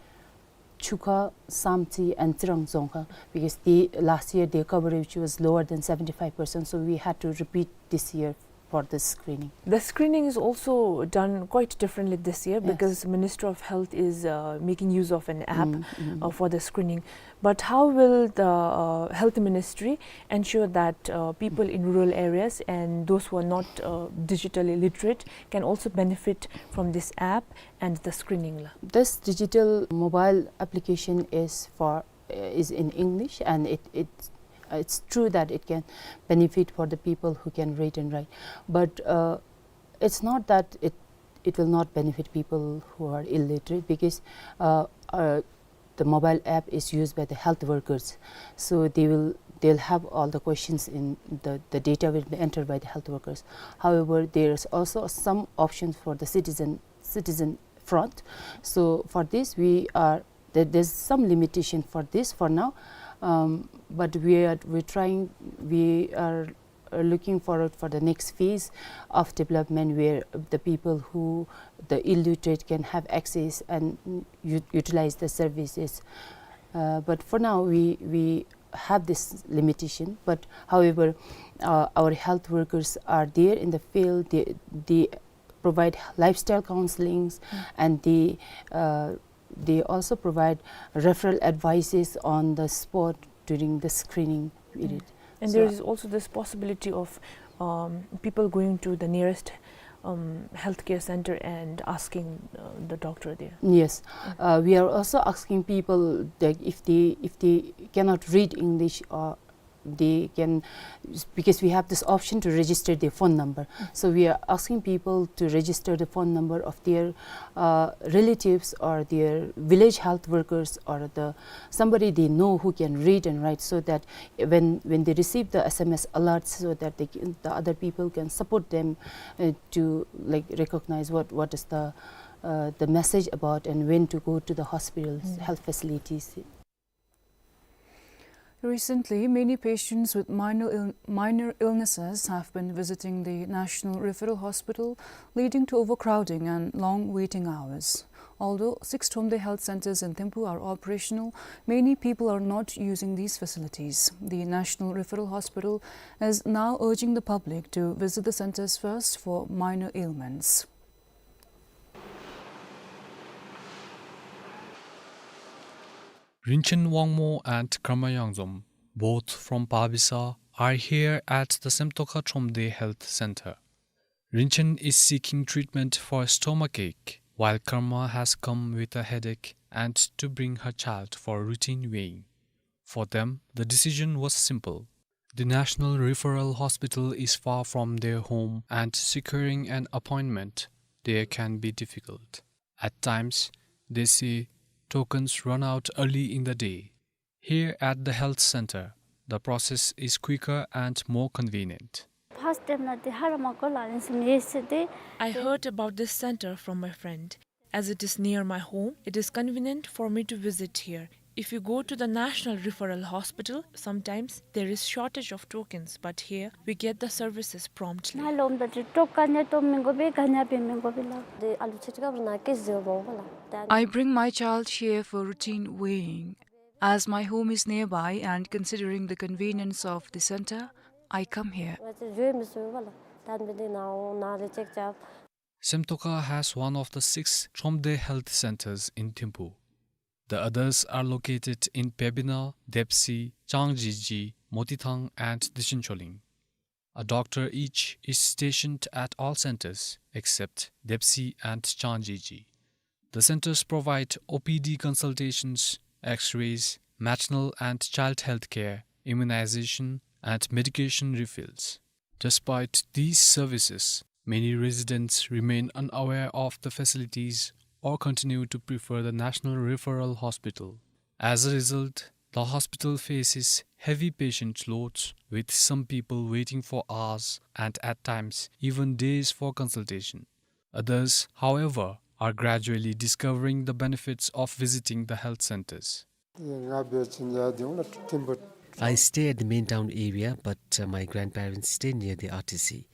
Chukha, Samtse, and Tsirang Dzongkhag, because the, last year their coverage was lower than seventy-five percent, so we had to repeat this year for the screening. The screening is also done quite differently this year. Yes. Because Ministry of Health is, uh, making use of an app, mm, mm, uh, for the screening. But how will the, uh, Health Ministry ensure that, uh, people in rural areas and those who are not, uh, digitally literate can also benefit from this app and the screening la? This digital mobile application is for, uh, is in English, and it, it, it's true that it can benefit for the people who can read and write. But, uh, it's not that it, it will not benefit people who are illiterate, because, uh, uh, the mobile app is used by the health workers. So they will, they'll have all the questions in the, the data will be entered by the health workers. However, there's also some options for the citizen, citizen front. So for this, we are, there, there's some limitation for this for now. Um, but we are, we're trying, we are, uh, looking forward for the next phase of development, where the people who, the illiterate, can have access and u-, utilize the services. Uh, but for now, we, we have this limitation. But however, uh, our health workers are there in the field. They, they provide lifestyle counselings, mm, and they, uh, they also provide referral advices on the spot during the screening period. Mm. And so there is also this possibility of, um, people going to the nearest, um, healthcare center and asking, uh, the doctor there. Yes. Mm. Uh, we are also asking people that if they, if they cannot read English, or they can, because we have this option to register their phone number. Mm. So we are asking people to register the phone number of their, uh, relatives or their village health workers or the, somebody they know who can read and write, so that when, when they receive the S M S alerts, so that they can, the other people can support them, uh, to, like, recognize what, what is the, uh, the message about and when to go to the hospitals, mm, health facilities. Recently, many patients with minor ill-, minor illnesses have been visiting the National Referral Hospital, leading to overcrowding and long waiting hours. Although six Thromde health centers in Thimphu are operational, many people are not using these facilities. The National Referral Hospital is now urging the public to visit the centers first for minor ailments. Rinchen Wangmo and Karma Yangzom, both from Pabisa, are here at the Semtokha Thromde Health Center. Rinchen is seeking treatment for a stomachache, while Karma has come with a headache and to bring her child for routine weighing. For them, the decision was simple. The National Referral Hospital is far from their home, and securing an appointment there can be difficult. At times, they say tokens run out early in the day. Here at the health center, the process is quicker and more convenient. First time na the harama ko la ni sum yesterday. I heard about this center from my friend. As it is near my home, it is convenient for me to visit here. If you go to the National Referral Hospital, sometimes there is shortage of tokens, but here we get the services promptly. Na lom da token ne to mingo be ganya be mingo be la. De alu chechka na ke zero bo la. Then I bring my child here for routine weighing. As my home is nearby and considering the convenience of the center, I come here. Wa che zero mi so bo la. Then be de na o na de check chap. Semtokha has one of the six Thromde health centers in Thimphu. The others are located in Pebina, Depsi, Changjiji, Motithang, and Disenchuleng. A doctor each is stationed at all centers except Depsi and Changjiji. The centers provide O P D consultations, X-rays, maternal and child health care, immunization, and medication refills. Despite these services, many residents remain unaware of the facilities or continue to prefer the National Referral Hospital. As a result, The hospital faces heavy patient loads, with some people waiting for hours and at times even days for consultation. Others, however, are gradually discovering the benefits of visiting the health centers. I stay at the main town area, but, uh, my grandparents stay near the R T C.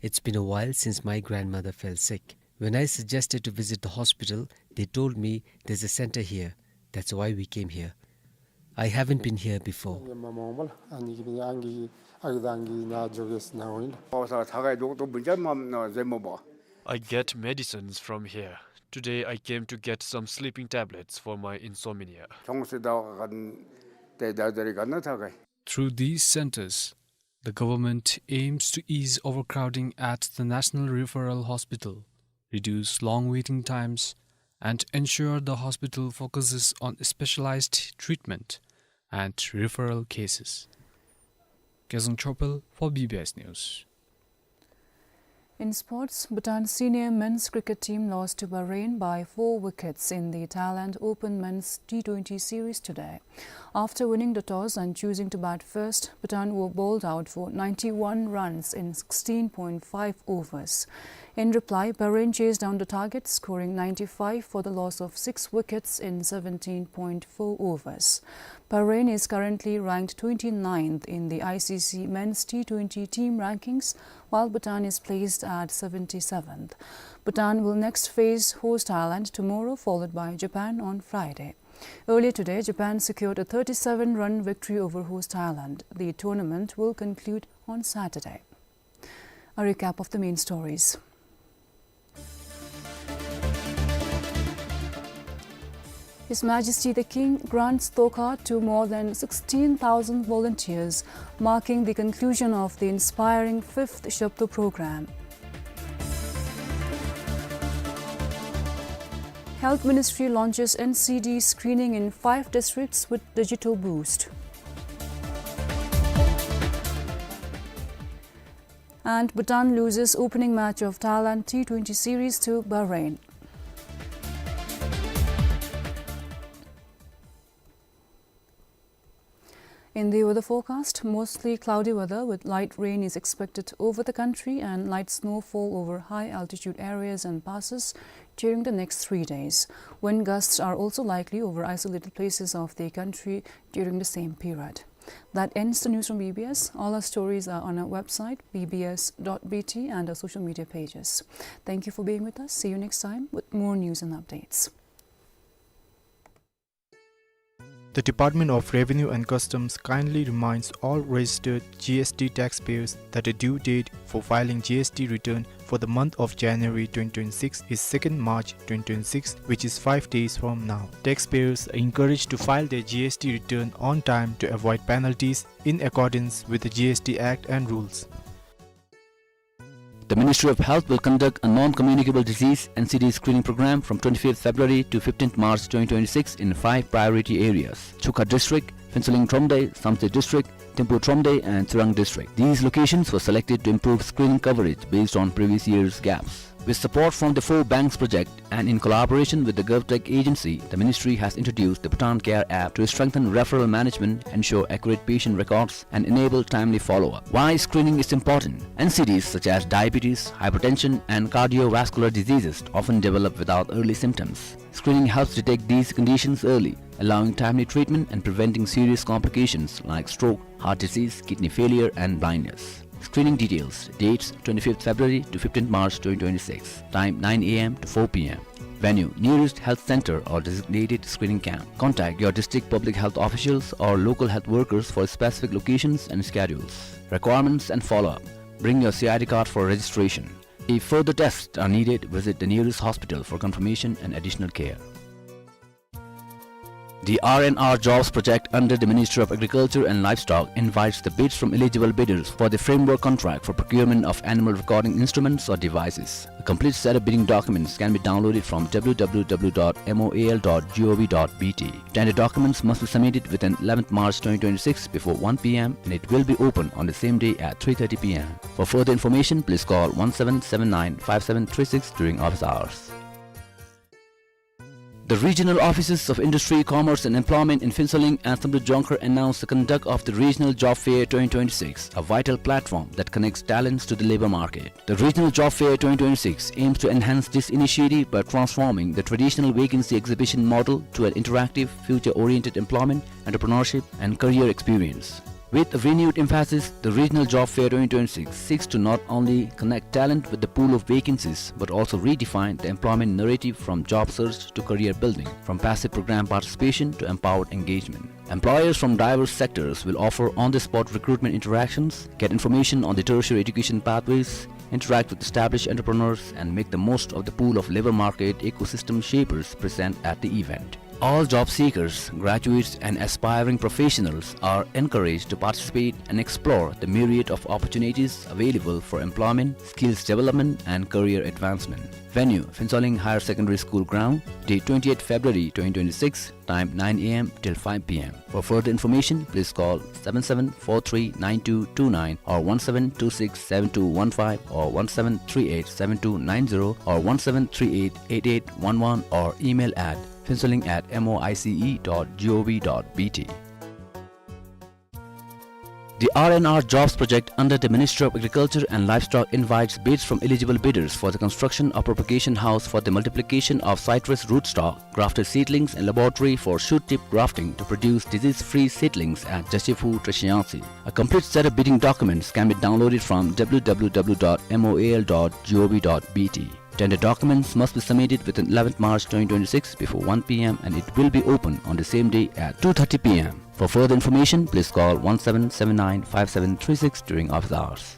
It's been a while since my grandmother fell sick. When I suggested to visit the hospital, they told me there's a center here. That's why we came here. I haven't been here before. I get medicines from here. Today I came to get some sleeping tablets for my insomnia. Through these centers, the government aims to ease overcrowding at the National Referral Hospital, reduce long waiting times, and ensure the hospital focuses on specialized treatment and referral cases. Kezang Chopel for B B S News. In sports, Bhutan senior men's cricket team lost to Bahrain by four wickets in the Thailand Open Men's T twenty series today. After winning the toss and choosing to bat first, Bhutan were bowled out for ninety-one runs in sixteen point five overs. In reply, Bahrain chased down the target, scoring ninety-five for the loss of six wickets in seventeen point four overs. Bahrain is currently ranked twenty-ninth in the I C C men's T twenty team rankings, while Bhutan is placed at seventy-seventh. Bhutan will next face host Thailand tomorrow, followed by Japan on Friday. Earlier today, Japan secured a thirty-seven run victory over host Thailand. The tournament will conclude on Saturday. A recap of the main stories. His Majesty the King grants Thokha to more than sixteen thousand volunteers, marking the conclusion of the inspiring fifth Shabdo program. Health Ministry launches N C D screening in five districts with digital boost. And Bhutan loses opening match of Thailand T twenty series to Bahrain. In the weather forecast, mostly cloudy weather with light rain is expected over the country and light snowfall over high altitude areas and passes during the next three days. Wind gusts are also likely over isolated places of the country during the same period. That ends the news from B B S. All our stories are on our website, B B S dot B T, and our social media pages. Thank you for being with us. See you next time with more news and updates. The Department of Revenue and Customs kindly reminds all registered G S T taxpayers that the due date for filing G S T return for the month of January twenty twenty-six is second March twenty twenty-six, which is five days from now. Taxpayers are encouraged to file their G S T return on time to avoid penalties in accordance with the G S T Act and rules. The Ministry of Health will conduct a non-communicable disease N C D screening program from twenty-fifth February to fifteenth March twenty twenty-six in five priority areas: Chukha District, Phuentsholing Thromde, Samtse District, Thimphu Thromde, and Tsirang District. These locations were selected to improve screening coverage based on previous years' gaps. With support from the Four Banks Project and in collaboration with the GovTech agency, the ministry has introduced the Bhutan Care app to strengthen referral management, ensure accurate patient records, and enable timely follow-up. Why screening is important? N C Ds such as diabetes, hypertension, and cardiovascular diseases often develop without early symptoms. Screening helps detect these conditions early, allowing timely treatment and preventing serious complications like stroke, heart disease, kidney failure, and blindness. Screening details: dates, twenty-fifth February to fifteenth March twenty twenty-six. Time, nine A M to four P M. Venue: nearest health center or designated screening camp. Contact your district public health officials or local health workers for specific locations and schedules. Requirements and follow-up: bring your C I D card for registration. If further tests are needed, visit the nearest hospital for confirmation and additional care. The R and R Jobs Project under the Ministry of Agriculture and Livestock invites the bids from eligible bidders for the framework contract for procurement of animal recording instruments or devices. A complete set of bidding documents can be downloaded from W W W dot M O A L dot G O V dot B T. Tender documents must be submitted within eleventh March twenty twenty-six before one P M, and it will be open on the same day at three thirty P M. For further information, please call one seven seven nine five seven three six during office hours. The regional offices of Industry, Commerce and Employment in Phuentsholing and Samdrup Jongkhar announced the conduct of the Regional Job Fair twenty twenty-six, a vital platform that connects talents to the labor market. The Regional Job Fair twenty twenty-six aims to enhance this initiative by transforming the traditional vacancy exhibition model to an interactive, future-oriented employment, entrepreneurship, and career experience. With a renewed emphasis, the Regional Job Fair twenty twenty-six seeks to not only connect talent with the pool of vacancies, but also redefine the employment narrative from job search to career building, from passive program participation to empowered engagement. Employers from diverse sectors will offer on-the-spot recruitment interactions, get information on the tertiary education pathways, interact with established entrepreneurs, and make the most of the pool of labor market ecosystem shapers present at the event. All job seekers, graduates, and aspiring professionals are encouraged to participate and explore the myriad of opportunities available for employment, skills development, and career advancement. Venue: Phuentsholing Higher Secondary School ground, date twenty-eighth February twenty twenty-six, time nine A M till five P M. For further information, please call seven seven four three nine two two nine or one seven two six seven two one five or one seven three eight seven two nine zero or one seven three eight eight eight one one or email at phuentsholing at M O I C E dot G O V dot B T. The R and R Jobs project under the Ministry of Agriculture and Livestock invites bids from eligible bidders for the construction of propagation house for the multiplication of citrus rootstock, grafted seedlings and laboratory for shoot tip grafting to produce disease-free seedlings at Jashiphu, Treshiyangsi. A complete set of bidding documents can be downloaded from W W W dot M O A L dot G O V dot B T. Tender documents must be submitted within eleventh March twenty twenty-six before one P M and it will be open on the same day at two thirty P M. For further information, please call one seven seven nine five seven three six during office hours.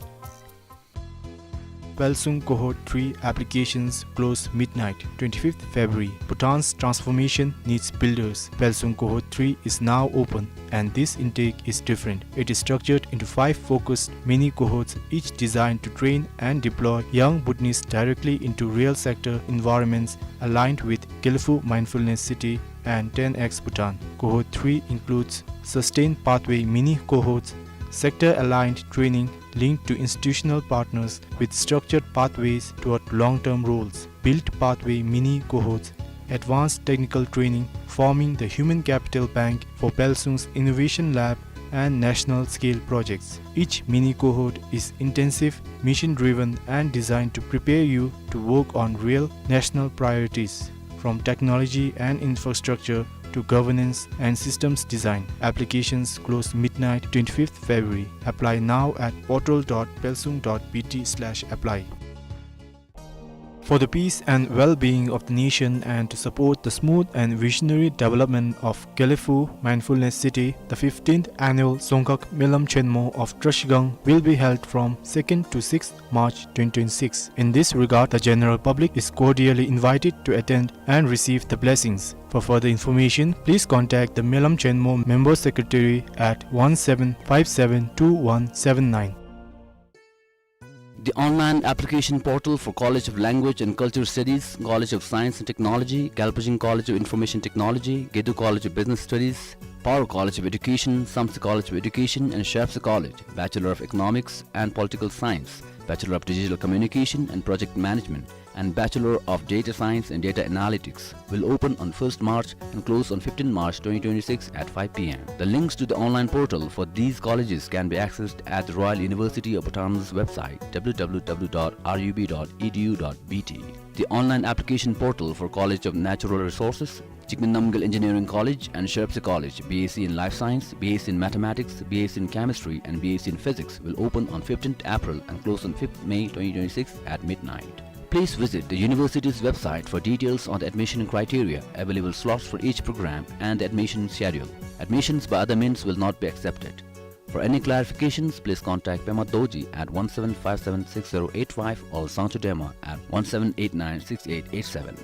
Pheltsong Cohort three applications close midnight, twenty-fifth February. Bhutan's transformation needs builders. Pheltsong Cohort three is now open, and this intake is different. It is structured into five focused mini cohorts, each designed to train and deploy young Bhutanese directly into real sector environments aligned with Gelephu Mindfulness City and ten X Bhutan. Cohort three includes Sustained Pathway mini cohorts, sector-aligned training linked to institutional partners with structured pathways toward long-term roles, Build Pathway mini cohorts, advanced technical training, forming the human capital bank for Pheltsong's innovation lab and national scale projects. Each mini cohort is intensive, mission-driven, and designed to prepare you to work on real national priorities, from technology and infrastructure to governance and systems design. Applications close midnight, twenty-fifth February. Apply now at portal dot pheltsong dot B T slash apply. For the peace and well-being of the nation and to support the smooth and visionary development of Gelephu Mindfulness City, the fifteenth annual Dzongkhag Melam Chenmo of Trashigang will be held from second to sixth March twenty twenty-six. In this regard, the general public is cordially invited to attend and receive the blessings. For further information, please contact the Melam Chenmo Member Secretary at one seven five seven two one seven nine. The online application portal for College of Language and Culture Studies, College of Science and Technology, Galpijing College of Information Technology, Gedu College of Business Studies, Paro College of Education, Samtse College of Education and Shapse College, Bachelor of Economics and Political Science, Bachelor of Digital Communication and Project Management, and Bachelor of Data Science and Data Analytics will open on first March and close on fifteenth March twenty twenty-six at five P M. The links to the online portal for these colleges can be accessed at the Royal University of Bhutan's website, W W W dot R U B dot E D U dot B T. The online application portal for College of Natural Resources, Jigme Namgyel Engineering College and Shapse College, B S c in Life Science, B S c in Mathematics, B S c in Chemistry, and B S c in Physics will open on fifteenth April and close on fifth May twenty twenty-six at midnight. Please visit the university's website for details on the admission criteria, available slots for each program, and the admission schedule. Admissions by other means will not be accepted. For any clarifications, please contact Pema Dorji at one seven five seven six zero eight five or Sangchu Dema at one seven eight nine six eight eight seven.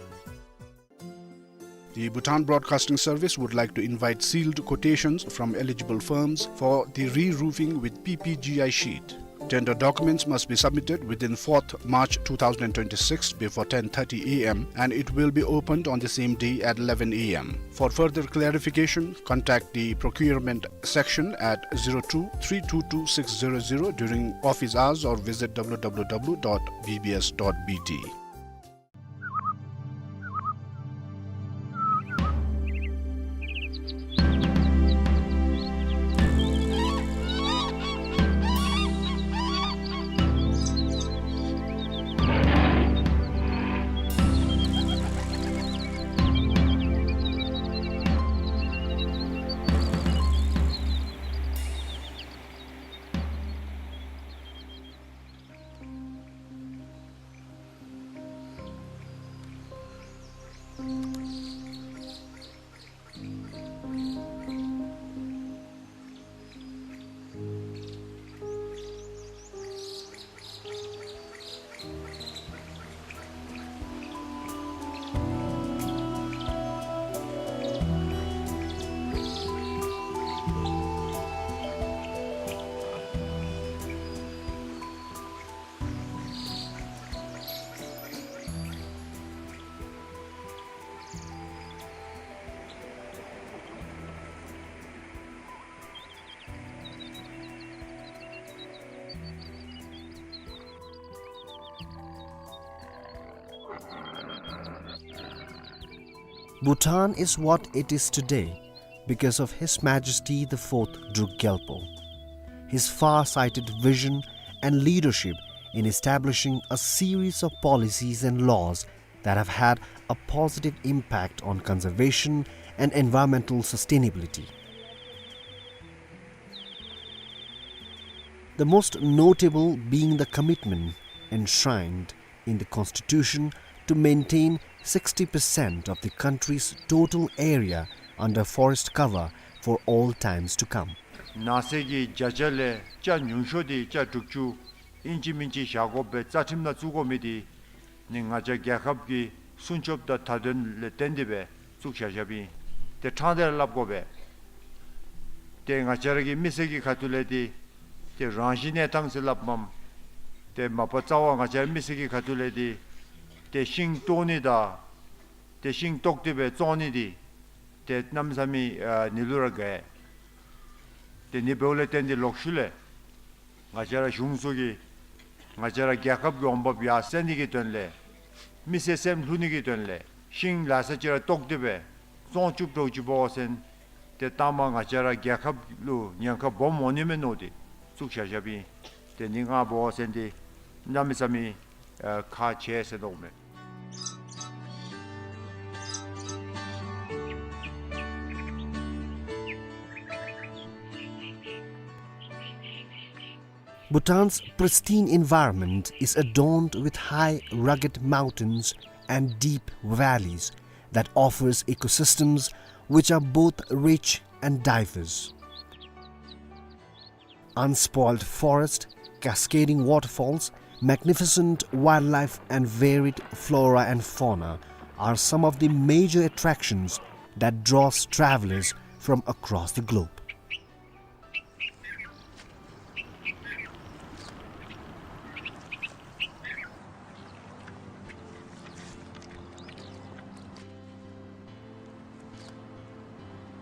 The Bhutan Broadcasting Service would like to invite sealed quotations from eligible firms for the re-roofing with P P G I sheet. Tender documents must be submitted within fourth March two thousand twenty-six before ten thirty A M and it will be opened on the same day at eleven A M. For further clarification, contact the procurement section at zero two three two two six zero zero during office hours or visit W W W dot B B S dot B T. Bhutan is what it is today because of His Majesty the Fourth Druk Gyalpo. His far-sighted vision and leadership in establishing a series of policies and laws that have had a positive impact on conservation and environmental sustainability. The most notable being the commitment enshrined in the Constitution to maintain sixty percent of the country's total area under forest cover for all times to come. ནགས་ཚལ་གྱི་བརྒྱ་ཆ་ལས་ཆ་ཉུང་ཤོས་འདི་ཆ་དྲུག་ཅུ་ཨིན་ཅི་མིན་ཅི་བཞག་དགོ་པའི་རྩ་ཁྲིམས་ནང་བཙུགས་དགོ་མི་འདི་ནི་ང་བཅས་རྒྱལ་ཁབ་ཀྱི་སྲུང་སྐྱོབ་དང་མཐའ་དོན་ལས་བརྟེན་ཏེ་སྦེ་བཙུགས་བཞག་བཞགཔ་ཨིན། ཏེ་ཕྲང་སྟེ་ར་སླབ་དགོ་པས། ཏེ་ང་བཅས་ར་གི་མི་སེར་གྱི་ཁ་ཐུག་ལས་འདི་ཏེ་རང་བཞིན་གནས་སྟངས་ཟེར་སླབ་མས། ཏེ་མ་པ་རྩ་བ་ང་བཅས་ར་མི་སེར་གྱི་ཁ་ཐུག་ལས་འདི་ཏེ་ཤིང་བཏོག་ནི་དང་ཏེ་ཤིང་བཏོག་སྟེ་སྦེ་བཙོང་ནི་འདི་ཏེ་གནམ་མེད་ས་མེད་ཨ་ནི་ལུ་ར་དགའ། ཏེ་ནི་འབདཝ་ལས་བརྟེན་ཏེ་ལོག་ཤུལ་ལས་ང་བཅས་ར་གཞུང་ཚོགས་ཀྱིས་ང་བཅས་ར་རྒྱལ་ཁབ་ཀྱི་འོང་འབབ་ཡར་སེང་ནི་གི་དོན་ལས་མི་སེར་སེམས་ལྷོད་ནི་གི་དོན་ལས་ཤིང་ལ་ས་ཅིག་ར་བཏོག་སྟེ་སྦེ་བཙོང་བཅུག་འགྱོ་བཅུགཔ་འབད་བ་ཅིན་ཏེ་ལྟག་མ་ང་བཅས་ར་རྒྱལ་ཁབ་ལུ་ཉེན་ཁ་སྦོམ་འོང་ནི་མས་མནོ་སྟེ་བཙུགས་བཞག་བཞགཔ་ཨིན། ཏེ་ནི་ང་འབད་བ་ཅིན་འདི་གནམ་མེད་ས་མེད་ཨ་ཁག་ཆེ་ཟེར་མནོཝ་མས། Bhutan's pristine environment is adorned with high, rugged mountains and deep valleys that offers ecosystems which are both rich and diverse. Unspoiled forest, cascading waterfalls, magnificent wildlife and varied flora and fauna are some of the major attractions that draws travelers from across the globe.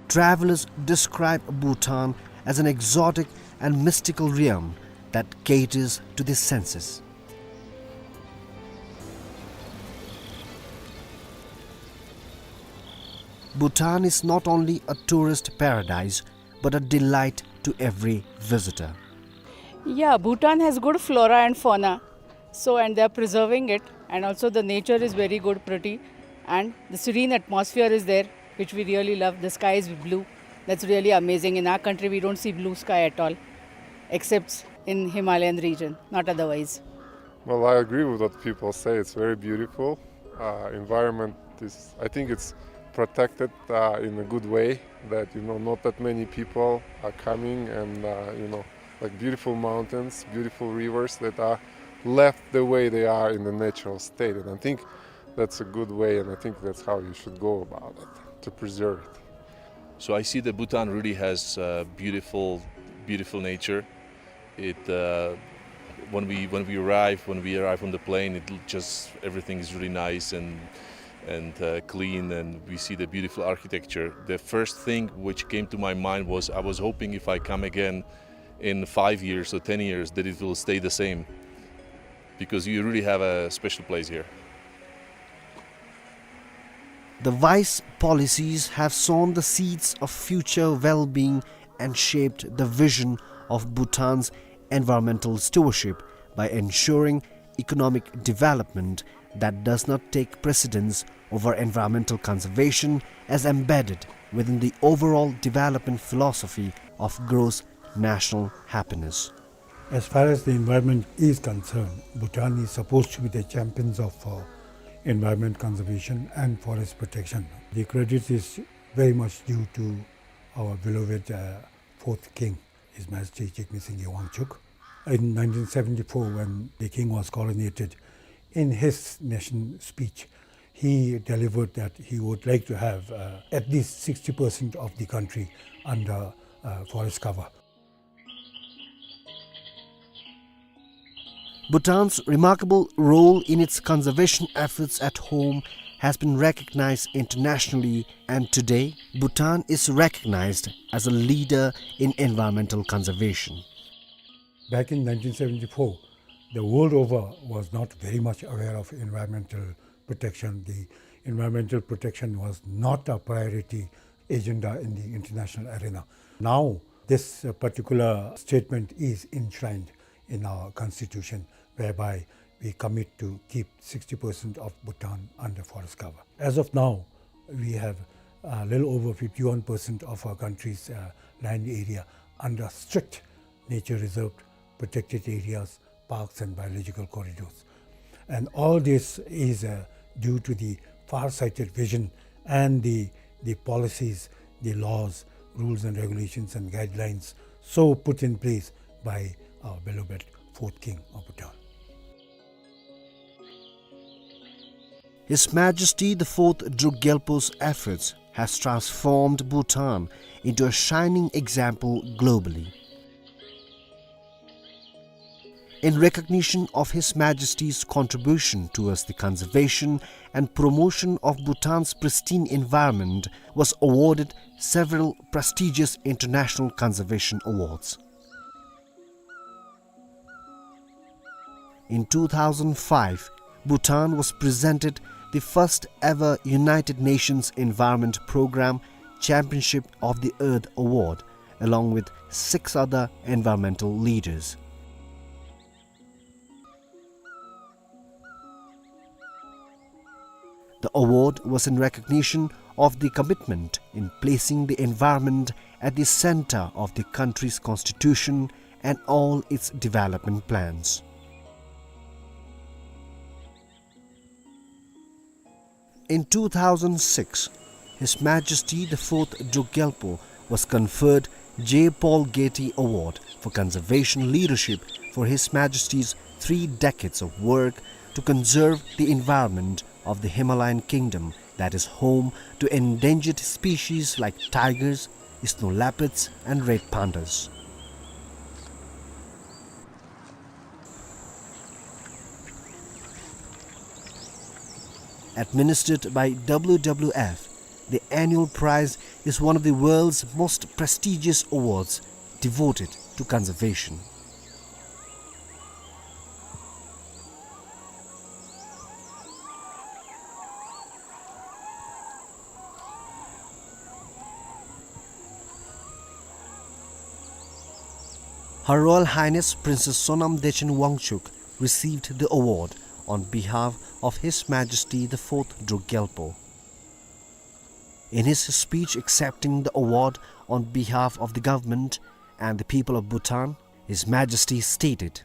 Travelers describe Bhutan as an exotic and mystical realm that caters to the senses. Bhutan is not only a tourist paradise, but a delight to every visitor. Yeah, Bhutan has good flora and fauna. So, and they are preserving it, and also the nature is very good, pretty, and the serene atmosphere is there, which we really love. The sky is blue. That's really amazing. In our country, we don't see blue sky at all, except in Himalayan region, not otherwise. Well, I agree with what people say. It's very beautiful. Uh, environment is, I think it's protected, uh, in a good way, that, you know, not that many people are coming and, uh, you know, like, beautiful mountains, beautiful rivers that are left the way they are in the natural state. And I think that's a good way, and I think that's how you should go about it, to preserve it. So I see that Bhutan really has, uh, beautiful, beautiful nature. It, uh, when we, when we arrive, when we arrive on the plane, it l-, just, everything is really nice and, and, uh, clean, and we see the beautiful architecture. The first thing which came to my mind was, I was hoping if I come again in five years or ten years that it will stay the same, because you really have a special place here. The wise policies have sown the seeds of future well-being and shaped the vision of Bhutan's environmental stewardship by ensuring economic development that does not take precedence over environmental conservation as embedded within the overall development philosophy of gross national happiness. As far as the environment is concerned, Bhutan is supposed to be the champions of, uh, environment conservation and forest protection. The credit is very much due to our beloved, uh, fourth king, His Majesty Jigme Singye Wangchuck. In nineteen seventy-four, when the king was coronated, in his nation speech, he delivered that he would like to have, uh, at least sixty percent of the country under, uh, forest cover. Bhutan's remarkable role in its conservation efforts at home has been recognized internationally, and today, Bhutan is recognized as a leader in environmental conservation. Back in nineteen seventy-four, the world over was not very much aware of environmental protection. The Environmental protection was not a priority agenda in the international arena. Now, this, uh, particular statement is enshrined in our constitution, whereby we commit to keep sixty percent of Bhutan under forest cover. As of now, we have a little over fifty-one percent of our country's, uh, land area under strict nature reserve, protected areas, parks and biological corridors. And all this is, uh, due to the far-sighted vision and the, the policies, the laws, rules and regulations and guidelines so put in place by our beloved fourth king of Bhutan. His Majesty the Fourth Druk Gyalpo's efforts has transformed Bhutan into a shining example globally. In recognition of His Majesty's contribution towards the conservation and promotion of Bhutan's pristine environment, was awarded several prestigious international conservation awards. In two thousand five, Bhutan was presented the first ever United Nations Environment Programme Championship of the Earth Award, along with six other environmental leaders. The award was in recognition of the commitment in placing the environment at the center of the country's constitution and all its development plans. In two thousand six, His Majesty the Fourth Druk Gyalpo was conferred J. Paul Getty Award for Conservation Leadership for His Majesty's three decades of work to conserve the environment of the Himalayan kingdom that is home to endangered species like tigers, snow leopards, and red pandas. Administered by W W F, the annual prize is one of the world's most prestigious awards devoted to conservation. Her Royal Highness Princess Sonam Dechen Wangchuck received the award on behalf of His Majesty the Fourth Druk Gyalpo. In his speech accepting the award on behalf of the government and the people of Bhutan, His Majesty stated,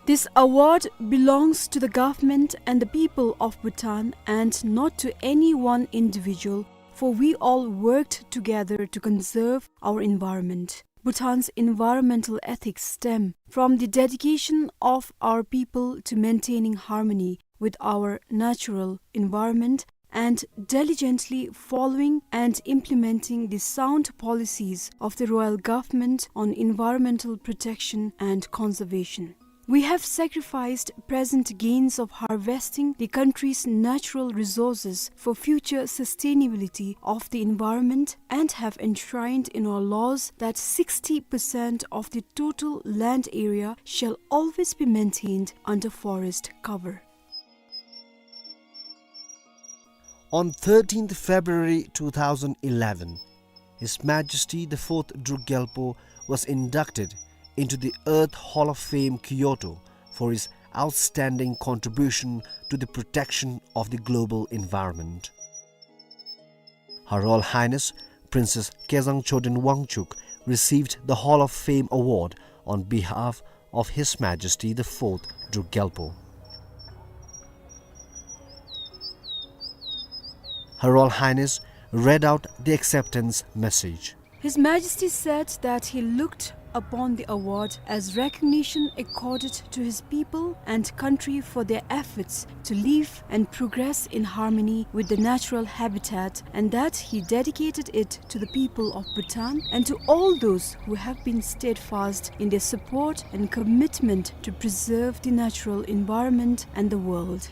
"This award belongs to the government and the people of Bhutan and not to any one individual, for we all worked together to conserve our environment. Bhutan's environmental ethics stem from the dedication of our people to maintaining harmony with our natural environment and diligently following and implementing the sound policies of the Royal Government on environmental protection and conservation. We have sacrificed present gains of harvesting the country's natural resources for future sustainability of the environment and have enshrined in our laws that sixty percent of the total land area shall always be maintained under forest cover." On thirteenth February two thousand eleven, His Majesty the Fourth Druk Gyalpo was inducted into the Earth Hall of Fame, Kyoto, for his outstanding contribution to the protection of the global environment. Her Royal Highness Princess Kezang Choden Wangchuck received the Hall of Fame award on behalf of His Majesty the Fourth Druk Gyalpo. Her Royal Highness read out the acceptance message. His Majesty said that he looked upon the award as recognition accorded to his people and country for their efforts to live and progress in harmony with the natural habitat, and that he dedicated it to the people of Bhutan and to all those who have been steadfast in their support and commitment to preserve the natural environment and the world.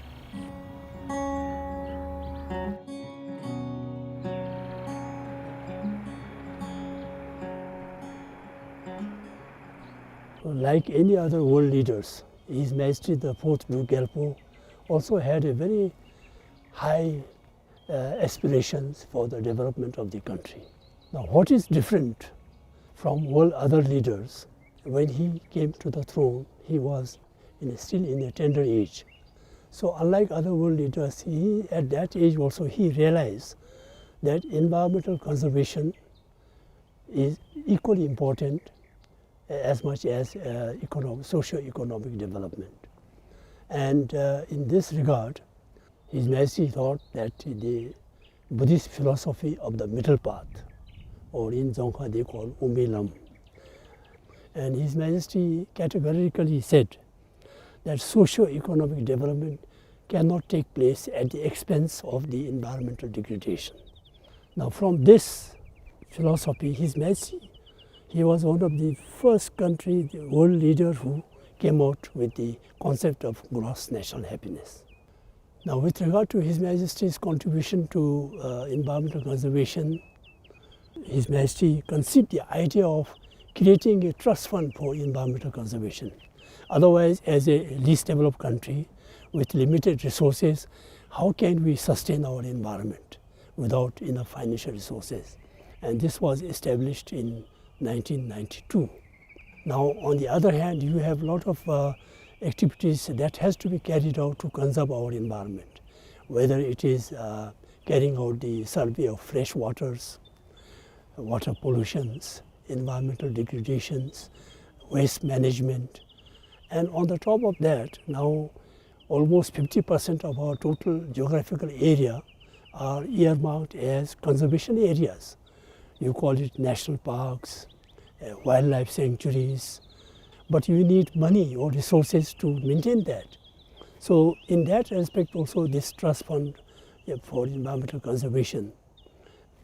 Like any other world leaders, His Majesty the Fourth Druk Gyalpo also had a very high uh, aspirations for the development of the country. Now, what is different from all other leaders? When he came to the throne, he was in, still in a tender age. So, unlike other world leaders, he, at that age also, he realized that environmental conservation is equally important as much as, uh, econo-, socio-economic development. And, uh, in this regard, His Majesty thought that the Buddhist philosophy of the middle path, or in Dzongkha they call Umbi Lam, and His Majesty categorically said that socio-economic development cannot take place at the expense of the environmental degradation. Now, from this philosophy, His Majesty, he was one of the first country, the world leader who came out with the concept of gross national happiness. Now, with regard to His Majesty's contribution to, uh, environmental conservation, His Majesty conceived the idea of creating a trust fund for environmental conservation. Otherwise, as a least developed country with limited resources, how can we sustain our environment without enough financial resources? And this was established in nineteen ninety-two. Now, on the other hand, you have lot of, uh, activities that has to be carried out to conserve our environment, whether it is, uh, carrying out the survey of fresh waters, water pollutions, environmental degradations, waste management. And on the top of that, now almost fifty percent of our total geographical area are earmarked as conservation areas. You call it national parks, uh, wildlife sanctuaries, but you need money or resources to maintain that. So in that respect also, this trust fund, uh, for environmental conservation,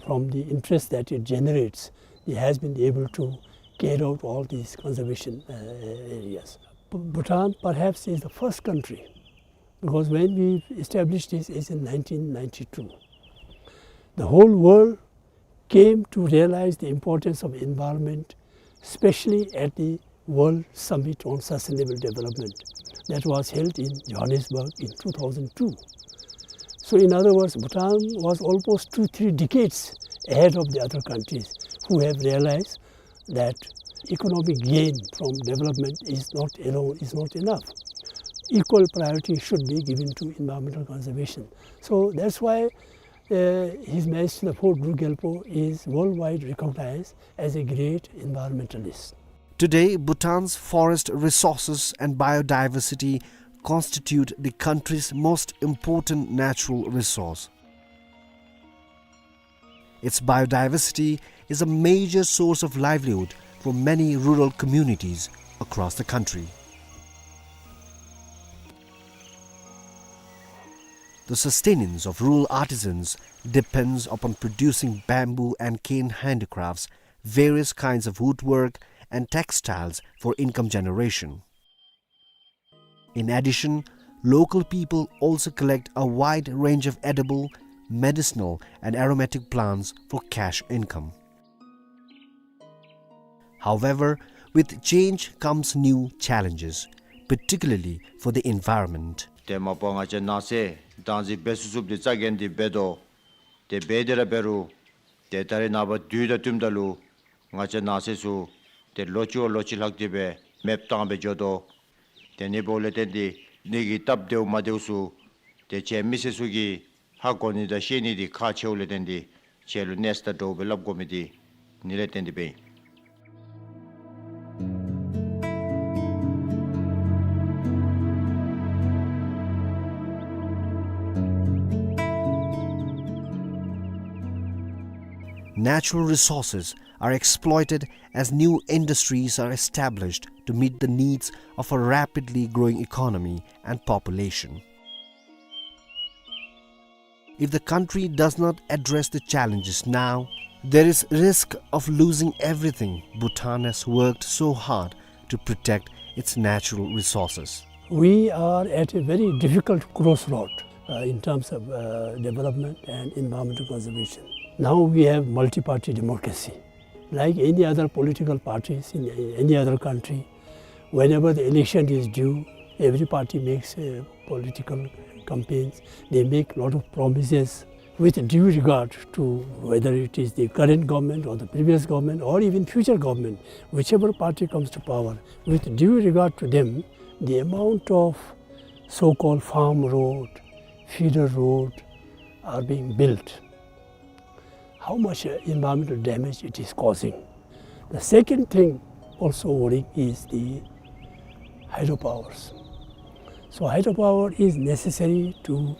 from the interest that it generates, it has been able to carry out all these conservation, uh, areas. Bhutan perhaps is the first country, because when we established this is in nineteen ninety-two. The whole world came to realize the importance of environment, especially at the World Summit on Sustainable Development that was held in Johannesburg in two thousand two. So in other words, Bhutan was almost two, three decades ahead of the other countries who have realized that economic gain from development is not alone, is not enough. Equal priority should be given to environmental conservation. So that's why, uh, His Majesty the Fourth Druk Gyalpo is worldwide recognized as a great environmentalist. Today, Bhutan's forest resources and biodiversity constitute the country's most important natural resource. Its biodiversity is a major source of livelihood for many rural communities across the country. The sustenance of rural artisans depends upon producing bamboo and cane handicrafts, various kinds of woodwork, and textiles for income generation. In addition, local people also collect a wide range of edible, medicinal, and aromatic plants for cash income. However, with change comes new challenges, particularly for the environment. ཏེ་མ་པ་ང་བཅས་ནགས་ཚལ་བདག་འཛིན་འབད་ཚུགས་ཚུགསཔ་འདི་རྩ་འགེངས་ཏེ་འབད་དོ། ཏེ་འབད་དེ་ར་འབད་རུང་ཏེ་ད་རེས་ནངས་པ་དུས་དང་བསྟུནམ་ད་ལུ་ང་བཅས་ནགས་ཚལ་ཚུ་ཏེ་ལོ་གཅིག་བ་ལོ་གཅིག་ལྷག་སྟེ་སྦེ་མེདཔ་བཏང་སྦེ་འགྱོ་དོ། ཏེ་ཨ་ནི་འབདཝ་ལས་བརྟེན་ཏེ་ཨ་ནི་གི་སྟབས་བདེཝ་མ་བདེཝ་ཚུ་ཏེ་ཁྱེད་མི་སེར་ཚུ་གིས་ཧ་གོ་ནི་དང་ཤེས་ནི་འདི་ཁག་ཆེཝ་ལས་བརྟེན་ཏེ་ཁྱེད་ལུ་གནས་ཚུ་དང་འདྲཝ་སྦེ་སླབ་དགོ་མི་འདི་ཨ་ནི་ལས་བརྟེན་ཏེ་སྦེ་ཨིན། Natural resources are exploited as new industries are established to meet the needs of a rapidly growing economy and population. If the country does not address the challenges now, there is risk of losing everything Bhutan has worked so hard to protect its natural resources. We are at a very difficult crossroad, uh, in terms of, uh, development and environmental conservation. Now we have multi-party democracy. Like any other political parties in any other country, whenever the election is due, every party makes, uh, political campaigns. They make lot of promises. With due regard to whether it is the current government or the previous government or even future government, whichever party comes to power, with due regard to them, the amount of so-called farm road, feeder road are being built, how much, uh, environmental damage it is causing. The second thing also worrying is the hydropowers. So hydropower is necessary to,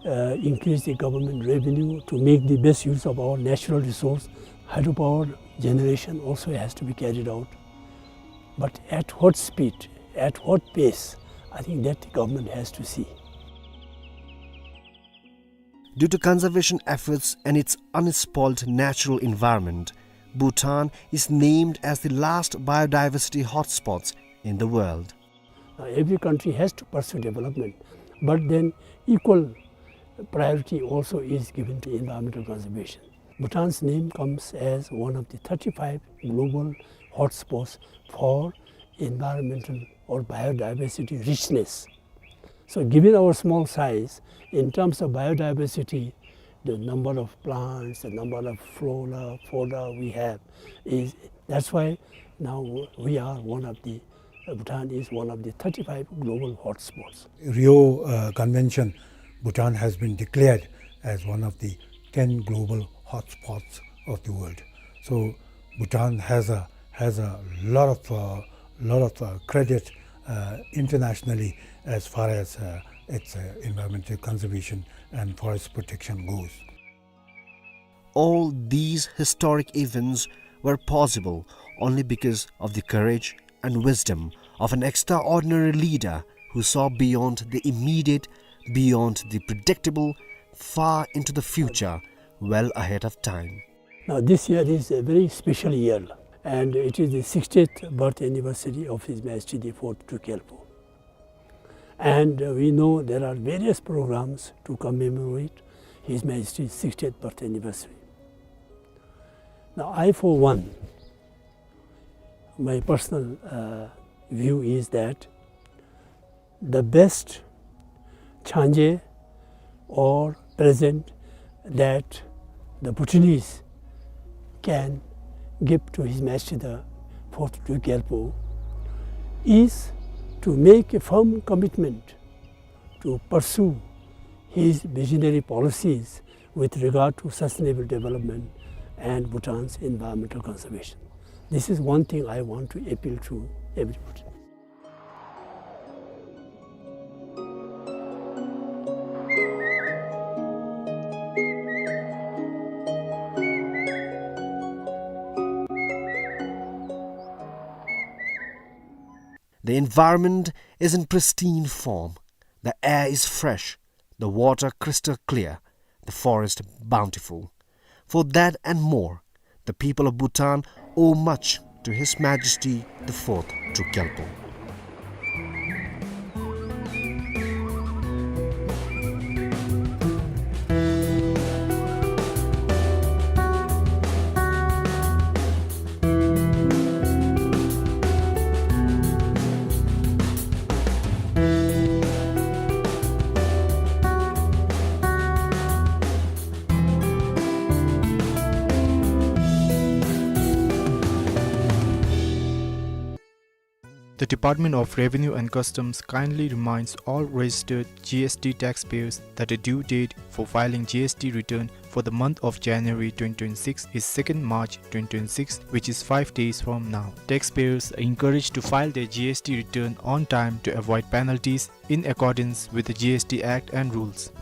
uh, increase the government revenue, to make the best use of our natural resource. Hydropower generation also has to be carried out. But at what speed, at what pace, I think that the government has to see. Due to conservation efforts and its unspoiled natural environment, Bhutan is named as the last biodiversity hotspots in the world. Now, every country has to pursue development, but then equal priority also is given to environmental conservation. Bhutan's name comes as one of the thirty-five global hotspots for environmental or biodiversity richness. So given our small size, in terms of biodiversity, the number of plants, the number of flora, fauna we have, is, that's why now we are one of the, uh, Bhutan is one of the thirty-five global hotspots. Rio, uh, Convention, Bhutan has been declared as one of the ten global hotspots of the world. So Bhutan has a, has a lot of, uh, lot of, uh, credit, uh, internationally as far as, uh, its, uh, environmental conservation and forest protection goes. All these historic events were possible only because of the courage and wisdom of an extraordinary leader who saw beyond the immediate, beyond the predictable, far into the future, well ahead of time. Now, this year is a very special year, and it is the sixtieth birth anniversary of His Majesty the Fourth Druk Gyalpo. And, uh, we know there are various programs to commemorate His Majesty's sixtieth birth anniversary. Now, I, for one, my personal, uh, view is that the best changé or present that the Bhutanese can give to His Majesty the Fourth Druk Gyalpo is to make a firm commitment to pursue his visionary policies with regard to sustainable development and Bhutan's environmental conservation. This is one thing I want to appeal to everybody. The environment is in pristine form. The air is fresh, the water crystal clear, the forest bountiful. For that and more, the people of Bhutan owe much to His Majesty the Fourth Druk Gyalpo. The Department of Revenue and Customs kindly reminds all registered G S T taxpayers that the due date for filing G S T return for the month of January twenty twenty-six is second March twenty twenty-six, which is five days from now. Taxpayers are encouraged to file their G S T return on time to avoid penalties in accordance with the G S T Act and rules.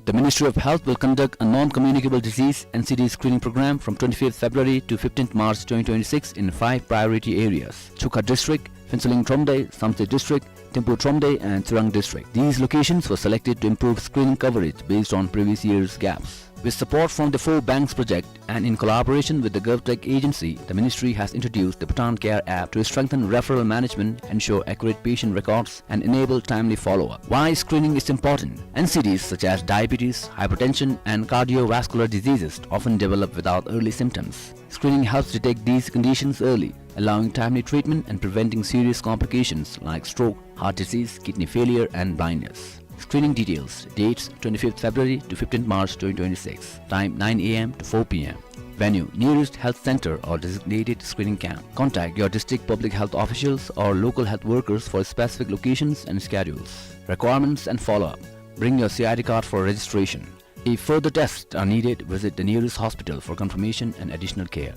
The Ministry of Health will conduct a non-communicable disease, N C D, screening program from twenty-fifth February to fifteenth March twenty twenty-six in five priority areas: Chukha District, Phuentsholing Thromde, Samtse District, Thimphu Thromde, and Tsirang District. These locations were selected to improve screening coverage based on previous years' gaps. With support from the Four Banks Project and in collaboration with the GovTech agency, the ministry has introduced the Bhutan Care app to strengthen referral management, ensure accurate patient records, and enable timely follow-up. Why screening is important? N C Ds such as diabetes, hypertension, and cardiovascular diseases often develop without early symptoms. Screening helps detect these conditions early, allowing timely treatment and preventing serious complications like stroke, heart disease, kidney failure, and blindness. Screening details. Dates: twenty-fifth February to fifteenth March twenty twenty-six. Time: nine A M to four P M. Venue: nearest health center or designated screening camp. Contact your district public health officials or local health workers for specific locations and schedules. Requirements and follow-up. Bring your C I D card for registration. If further tests are needed, visit the nearest hospital for confirmation and additional care.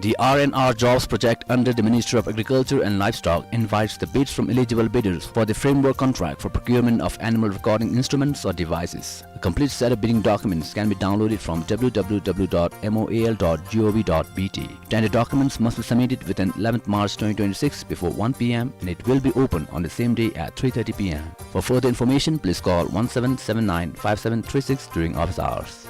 The R and R Jobs project under the Ministry of Agriculture and Livestock invites the bids from eligible bidders for the framework contract for procurement of animal recording instruments or devices. A complete set of bidding documents can be downloaded from W W W dot M O A L dot G O V dot B T. Tender documents must be submitted within eleventh March twenty twenty-six before one P M, and it will be open on the same day at three thirty P M. For further information, please call one seven seven nine five seven three six during office hours.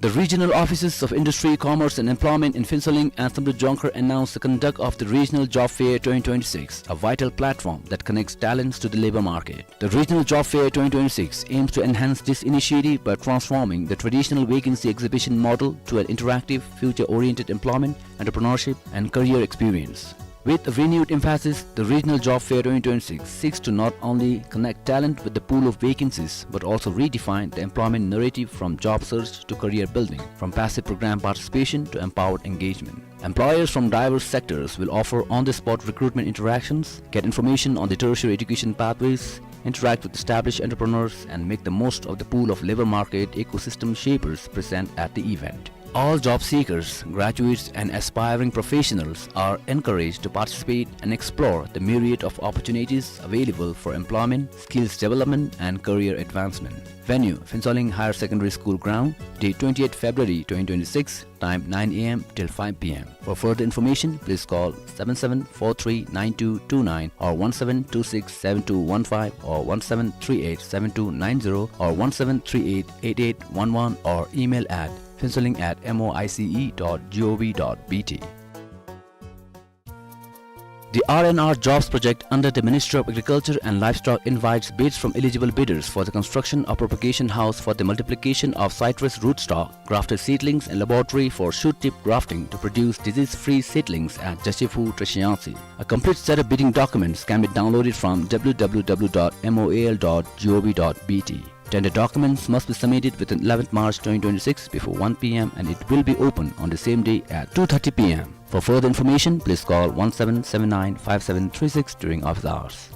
The regional offices of Industry, Commerce and Employment in Phuentsholing and Samdrup Jongkhar announced the conduct of the Regional Job Fair twenty twenty-six, a vital platform that connects talents to the labor market. The Regional Job Fair twenty twenty-six aims to enhance this initiative by transforming the traditional vacancy exhibition model to an interactive, future-oriented employment, entrepreneurship, and career experience. With a renewed emphasis, the Regional Job Fair twenty twenty-six seeks to not only connect talent with the pool of vacancies, but also redefine the employment narrative from job search to career building, from passive program participation to empowered engagement. Employers from diverse sectors will offer on-the-spot recruitment interactions, get information on the tertiary education pathways, interact with established entrepreneurs, and make the most of the pool of labor market ecosystem shapers present at the event. All job seekers, graduates, and aspiring professionals are encouraged to participate and explore the myriad of opportunities available for employment, skills development, and career advancement. Venue: Phuentsholing Higher Secondary School ground. Date: twenty-eighth February twenty twenty-six. Time: nine A M till five P M. For further information, please call seven seven four three nine two two nine or one seven two six seven two one five or one seven three eight seven two nine zero or one seven three eight eight eight one one or email at phuentsholing at M O I C E dot G O V dot B T. The R and R Jobs project under the Ministry of Agriculture and Livestock invites bids from eligible bidders for the construction of propagation house for the multiplication of citrus rootstock, grafted seedlings and laboratory for shoot tip grafting to produce disease-free seedlings at Jashiphu, Treshiyangsi. A complete set of bidding documents can be downloaded from W W W dot M O A L dot G O V dot B T. Tender documents must be submitted within eleventh March twenty twenty-six before one P M, and it will be open on the same day at two thirty P M. For further information, please call one seven seven nine five seven three six during office hours.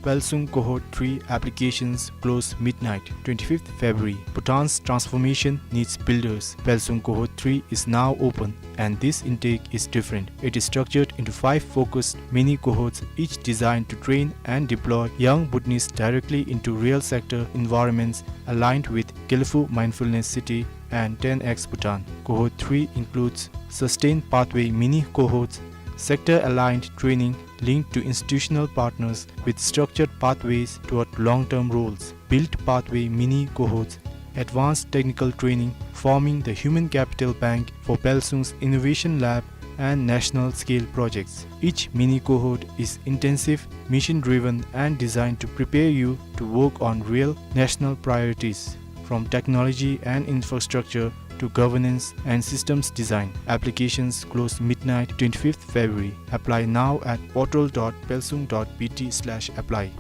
Pelsung Cohort three applications close midnight, twenty-fifth February. Bhutan's transformation needs builders. Pelsung Cohort three is now open, and this intake is different. It is structured into five focused mini cohorts, each designed to train and deploy young Bhutanese directly into real sector environments aligned with Gelephu Mindfulness City and ten X Bhutan. Cohort three includes sustained pathway mini cohorts, sector-aligned training linked to institutional partners with structured pathways toward long-term roles, build pathway mini cohorts, advanced technical training, forming the human capital bank for Pelsung's innovation lab and national scale projects. Each mini cohort is intensive, mission-driven, and designed to prepare you to work on real national priorities, from technology and infrastructure to governance and systems design. Applications close midnight, twenty-fifth February. Apply now at portal dot pelsung dot B T slash apply.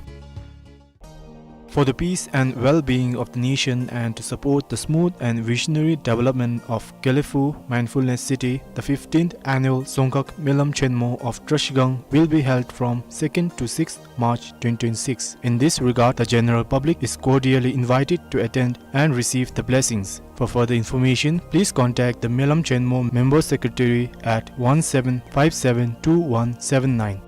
For the peace and well-being of the nation and to support the smooth and visionary development of Gelephu Mindfulness City, the fifteenth annual Dzongkhag Melam Chenmo of Trashigang will be held from second to sixth March twenty twenty-six. In this regard, the general public is cordially invited to attend and receive the blessings. For further information, please contact the Melam Chenmo Member Secretary at one seven five seven two one seven nine.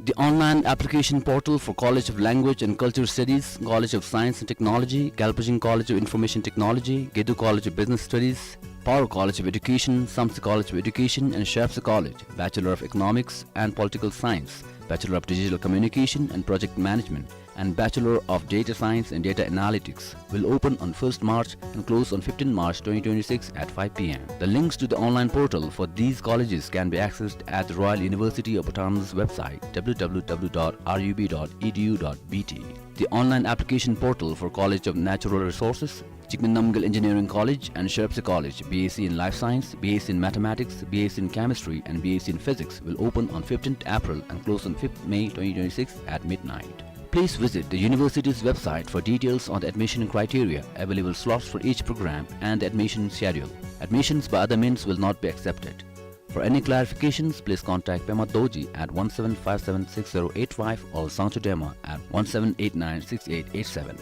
The online application portal for College of Language and Culture Studies, College of Science and Technology, Galpijing College of Information Technology, Gedu College of Business Studies, Paro College of Education, Samtse College of Education and Shapsugh College, Bachelor of Economics and Political Science, Bachelor of Digital Communication and Project Management, and Bachelor of Data Science and Data Analytics will open on first March and close on fifteenth March twenty twenty-six at five P M. The links to the online portal for these colleges can be accessed at the Royal University of Bhutan's website, W W W dot R U B dot E D U dot B T. The online application portal for College of Natural Resources, Jigme Namgyel Engineering College and Shiropse College, B S c in Life Science, B S c in Mathematics, B S c in Chemistry, and B S c in Physics will open on fifteenth April and close on fifth May twenty twenty-six at midnight. Please visit the university's website for details on the admission criteria, available slots for each program, and the admission schedule. Admissions by other means will not be accepted. For any clarifications, please contact Pema Dorji at one seven five seven six zero eight five or Sangcho Dema at one seven eight nine six eight eight seven.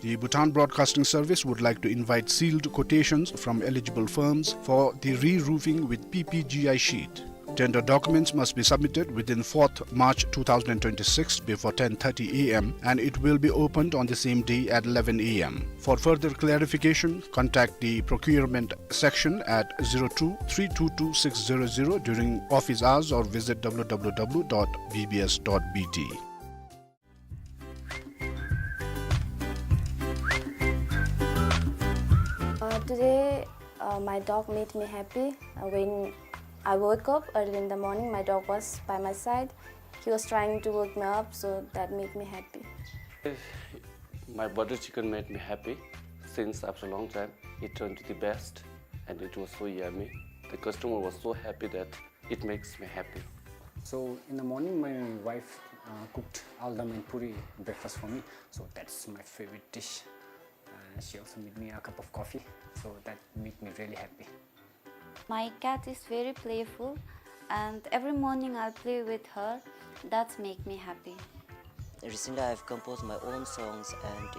The Bhutan Broadcasting Service would like to invite sealed quotations from eligible firms for the re-roofing with P P G I sheet. Tender documents must be submitted within fourth March two thousand twenty-six before ten thirty A M, and it will be opened on the same day at eleven A M. For further clarification, contact the procurement section at zero two three two two six zero zero during office hours or visit W W W dot B B S dot B T. Uh, today, uh, my dog made me happy. Uh, when I woke up early in the morning, my dog was by my side. He was trying to wake me up, so that made me happy. My butter chicken made me happy since after a long time. It turned to the best and it was so yummy. The customer was so happy that it makes me happy. So in the morning, my wife, uh, cooked aldam and puri breakfast for me. So that's my favorite dish. Uh, she also made me a cup of coffee. So that made me really happy. My cat is very playful, and every morning I play with her. That's make me happy. Recently, I've composed my own songs, and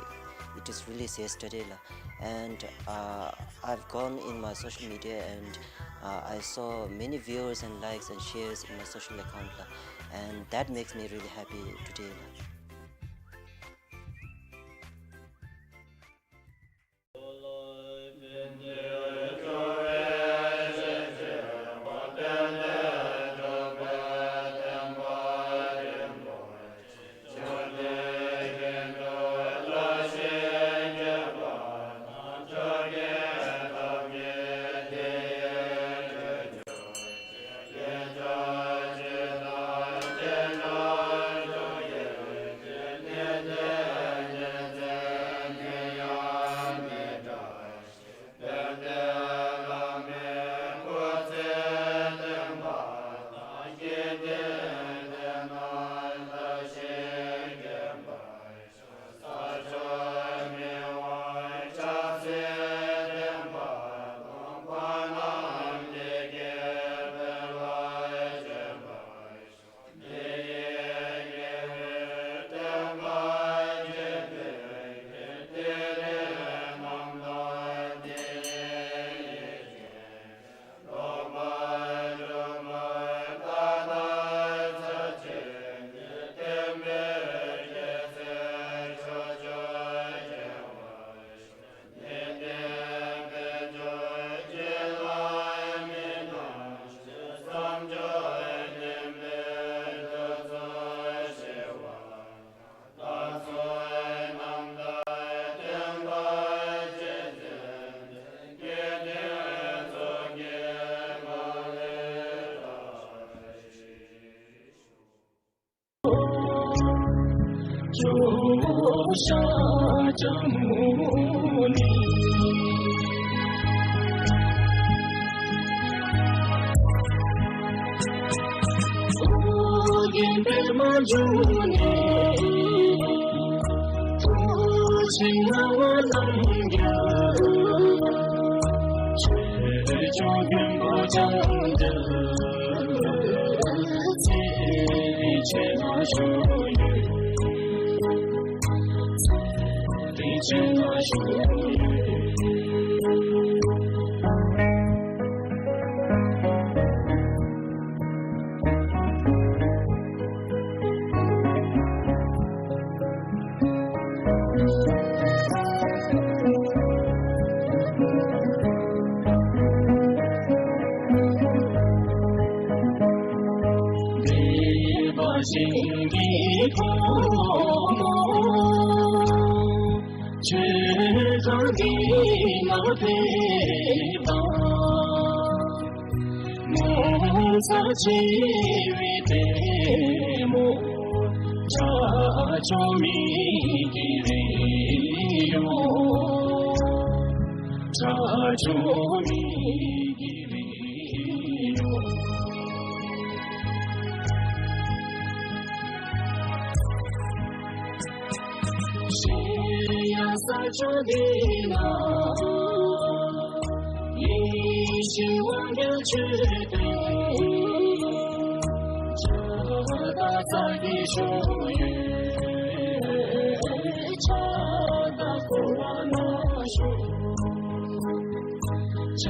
it is released yesterday, la. And, uh, I've gone in my social media, and, uh, I saw many viewers and likes and shares in my social account, la. And that makes me really happy today, la.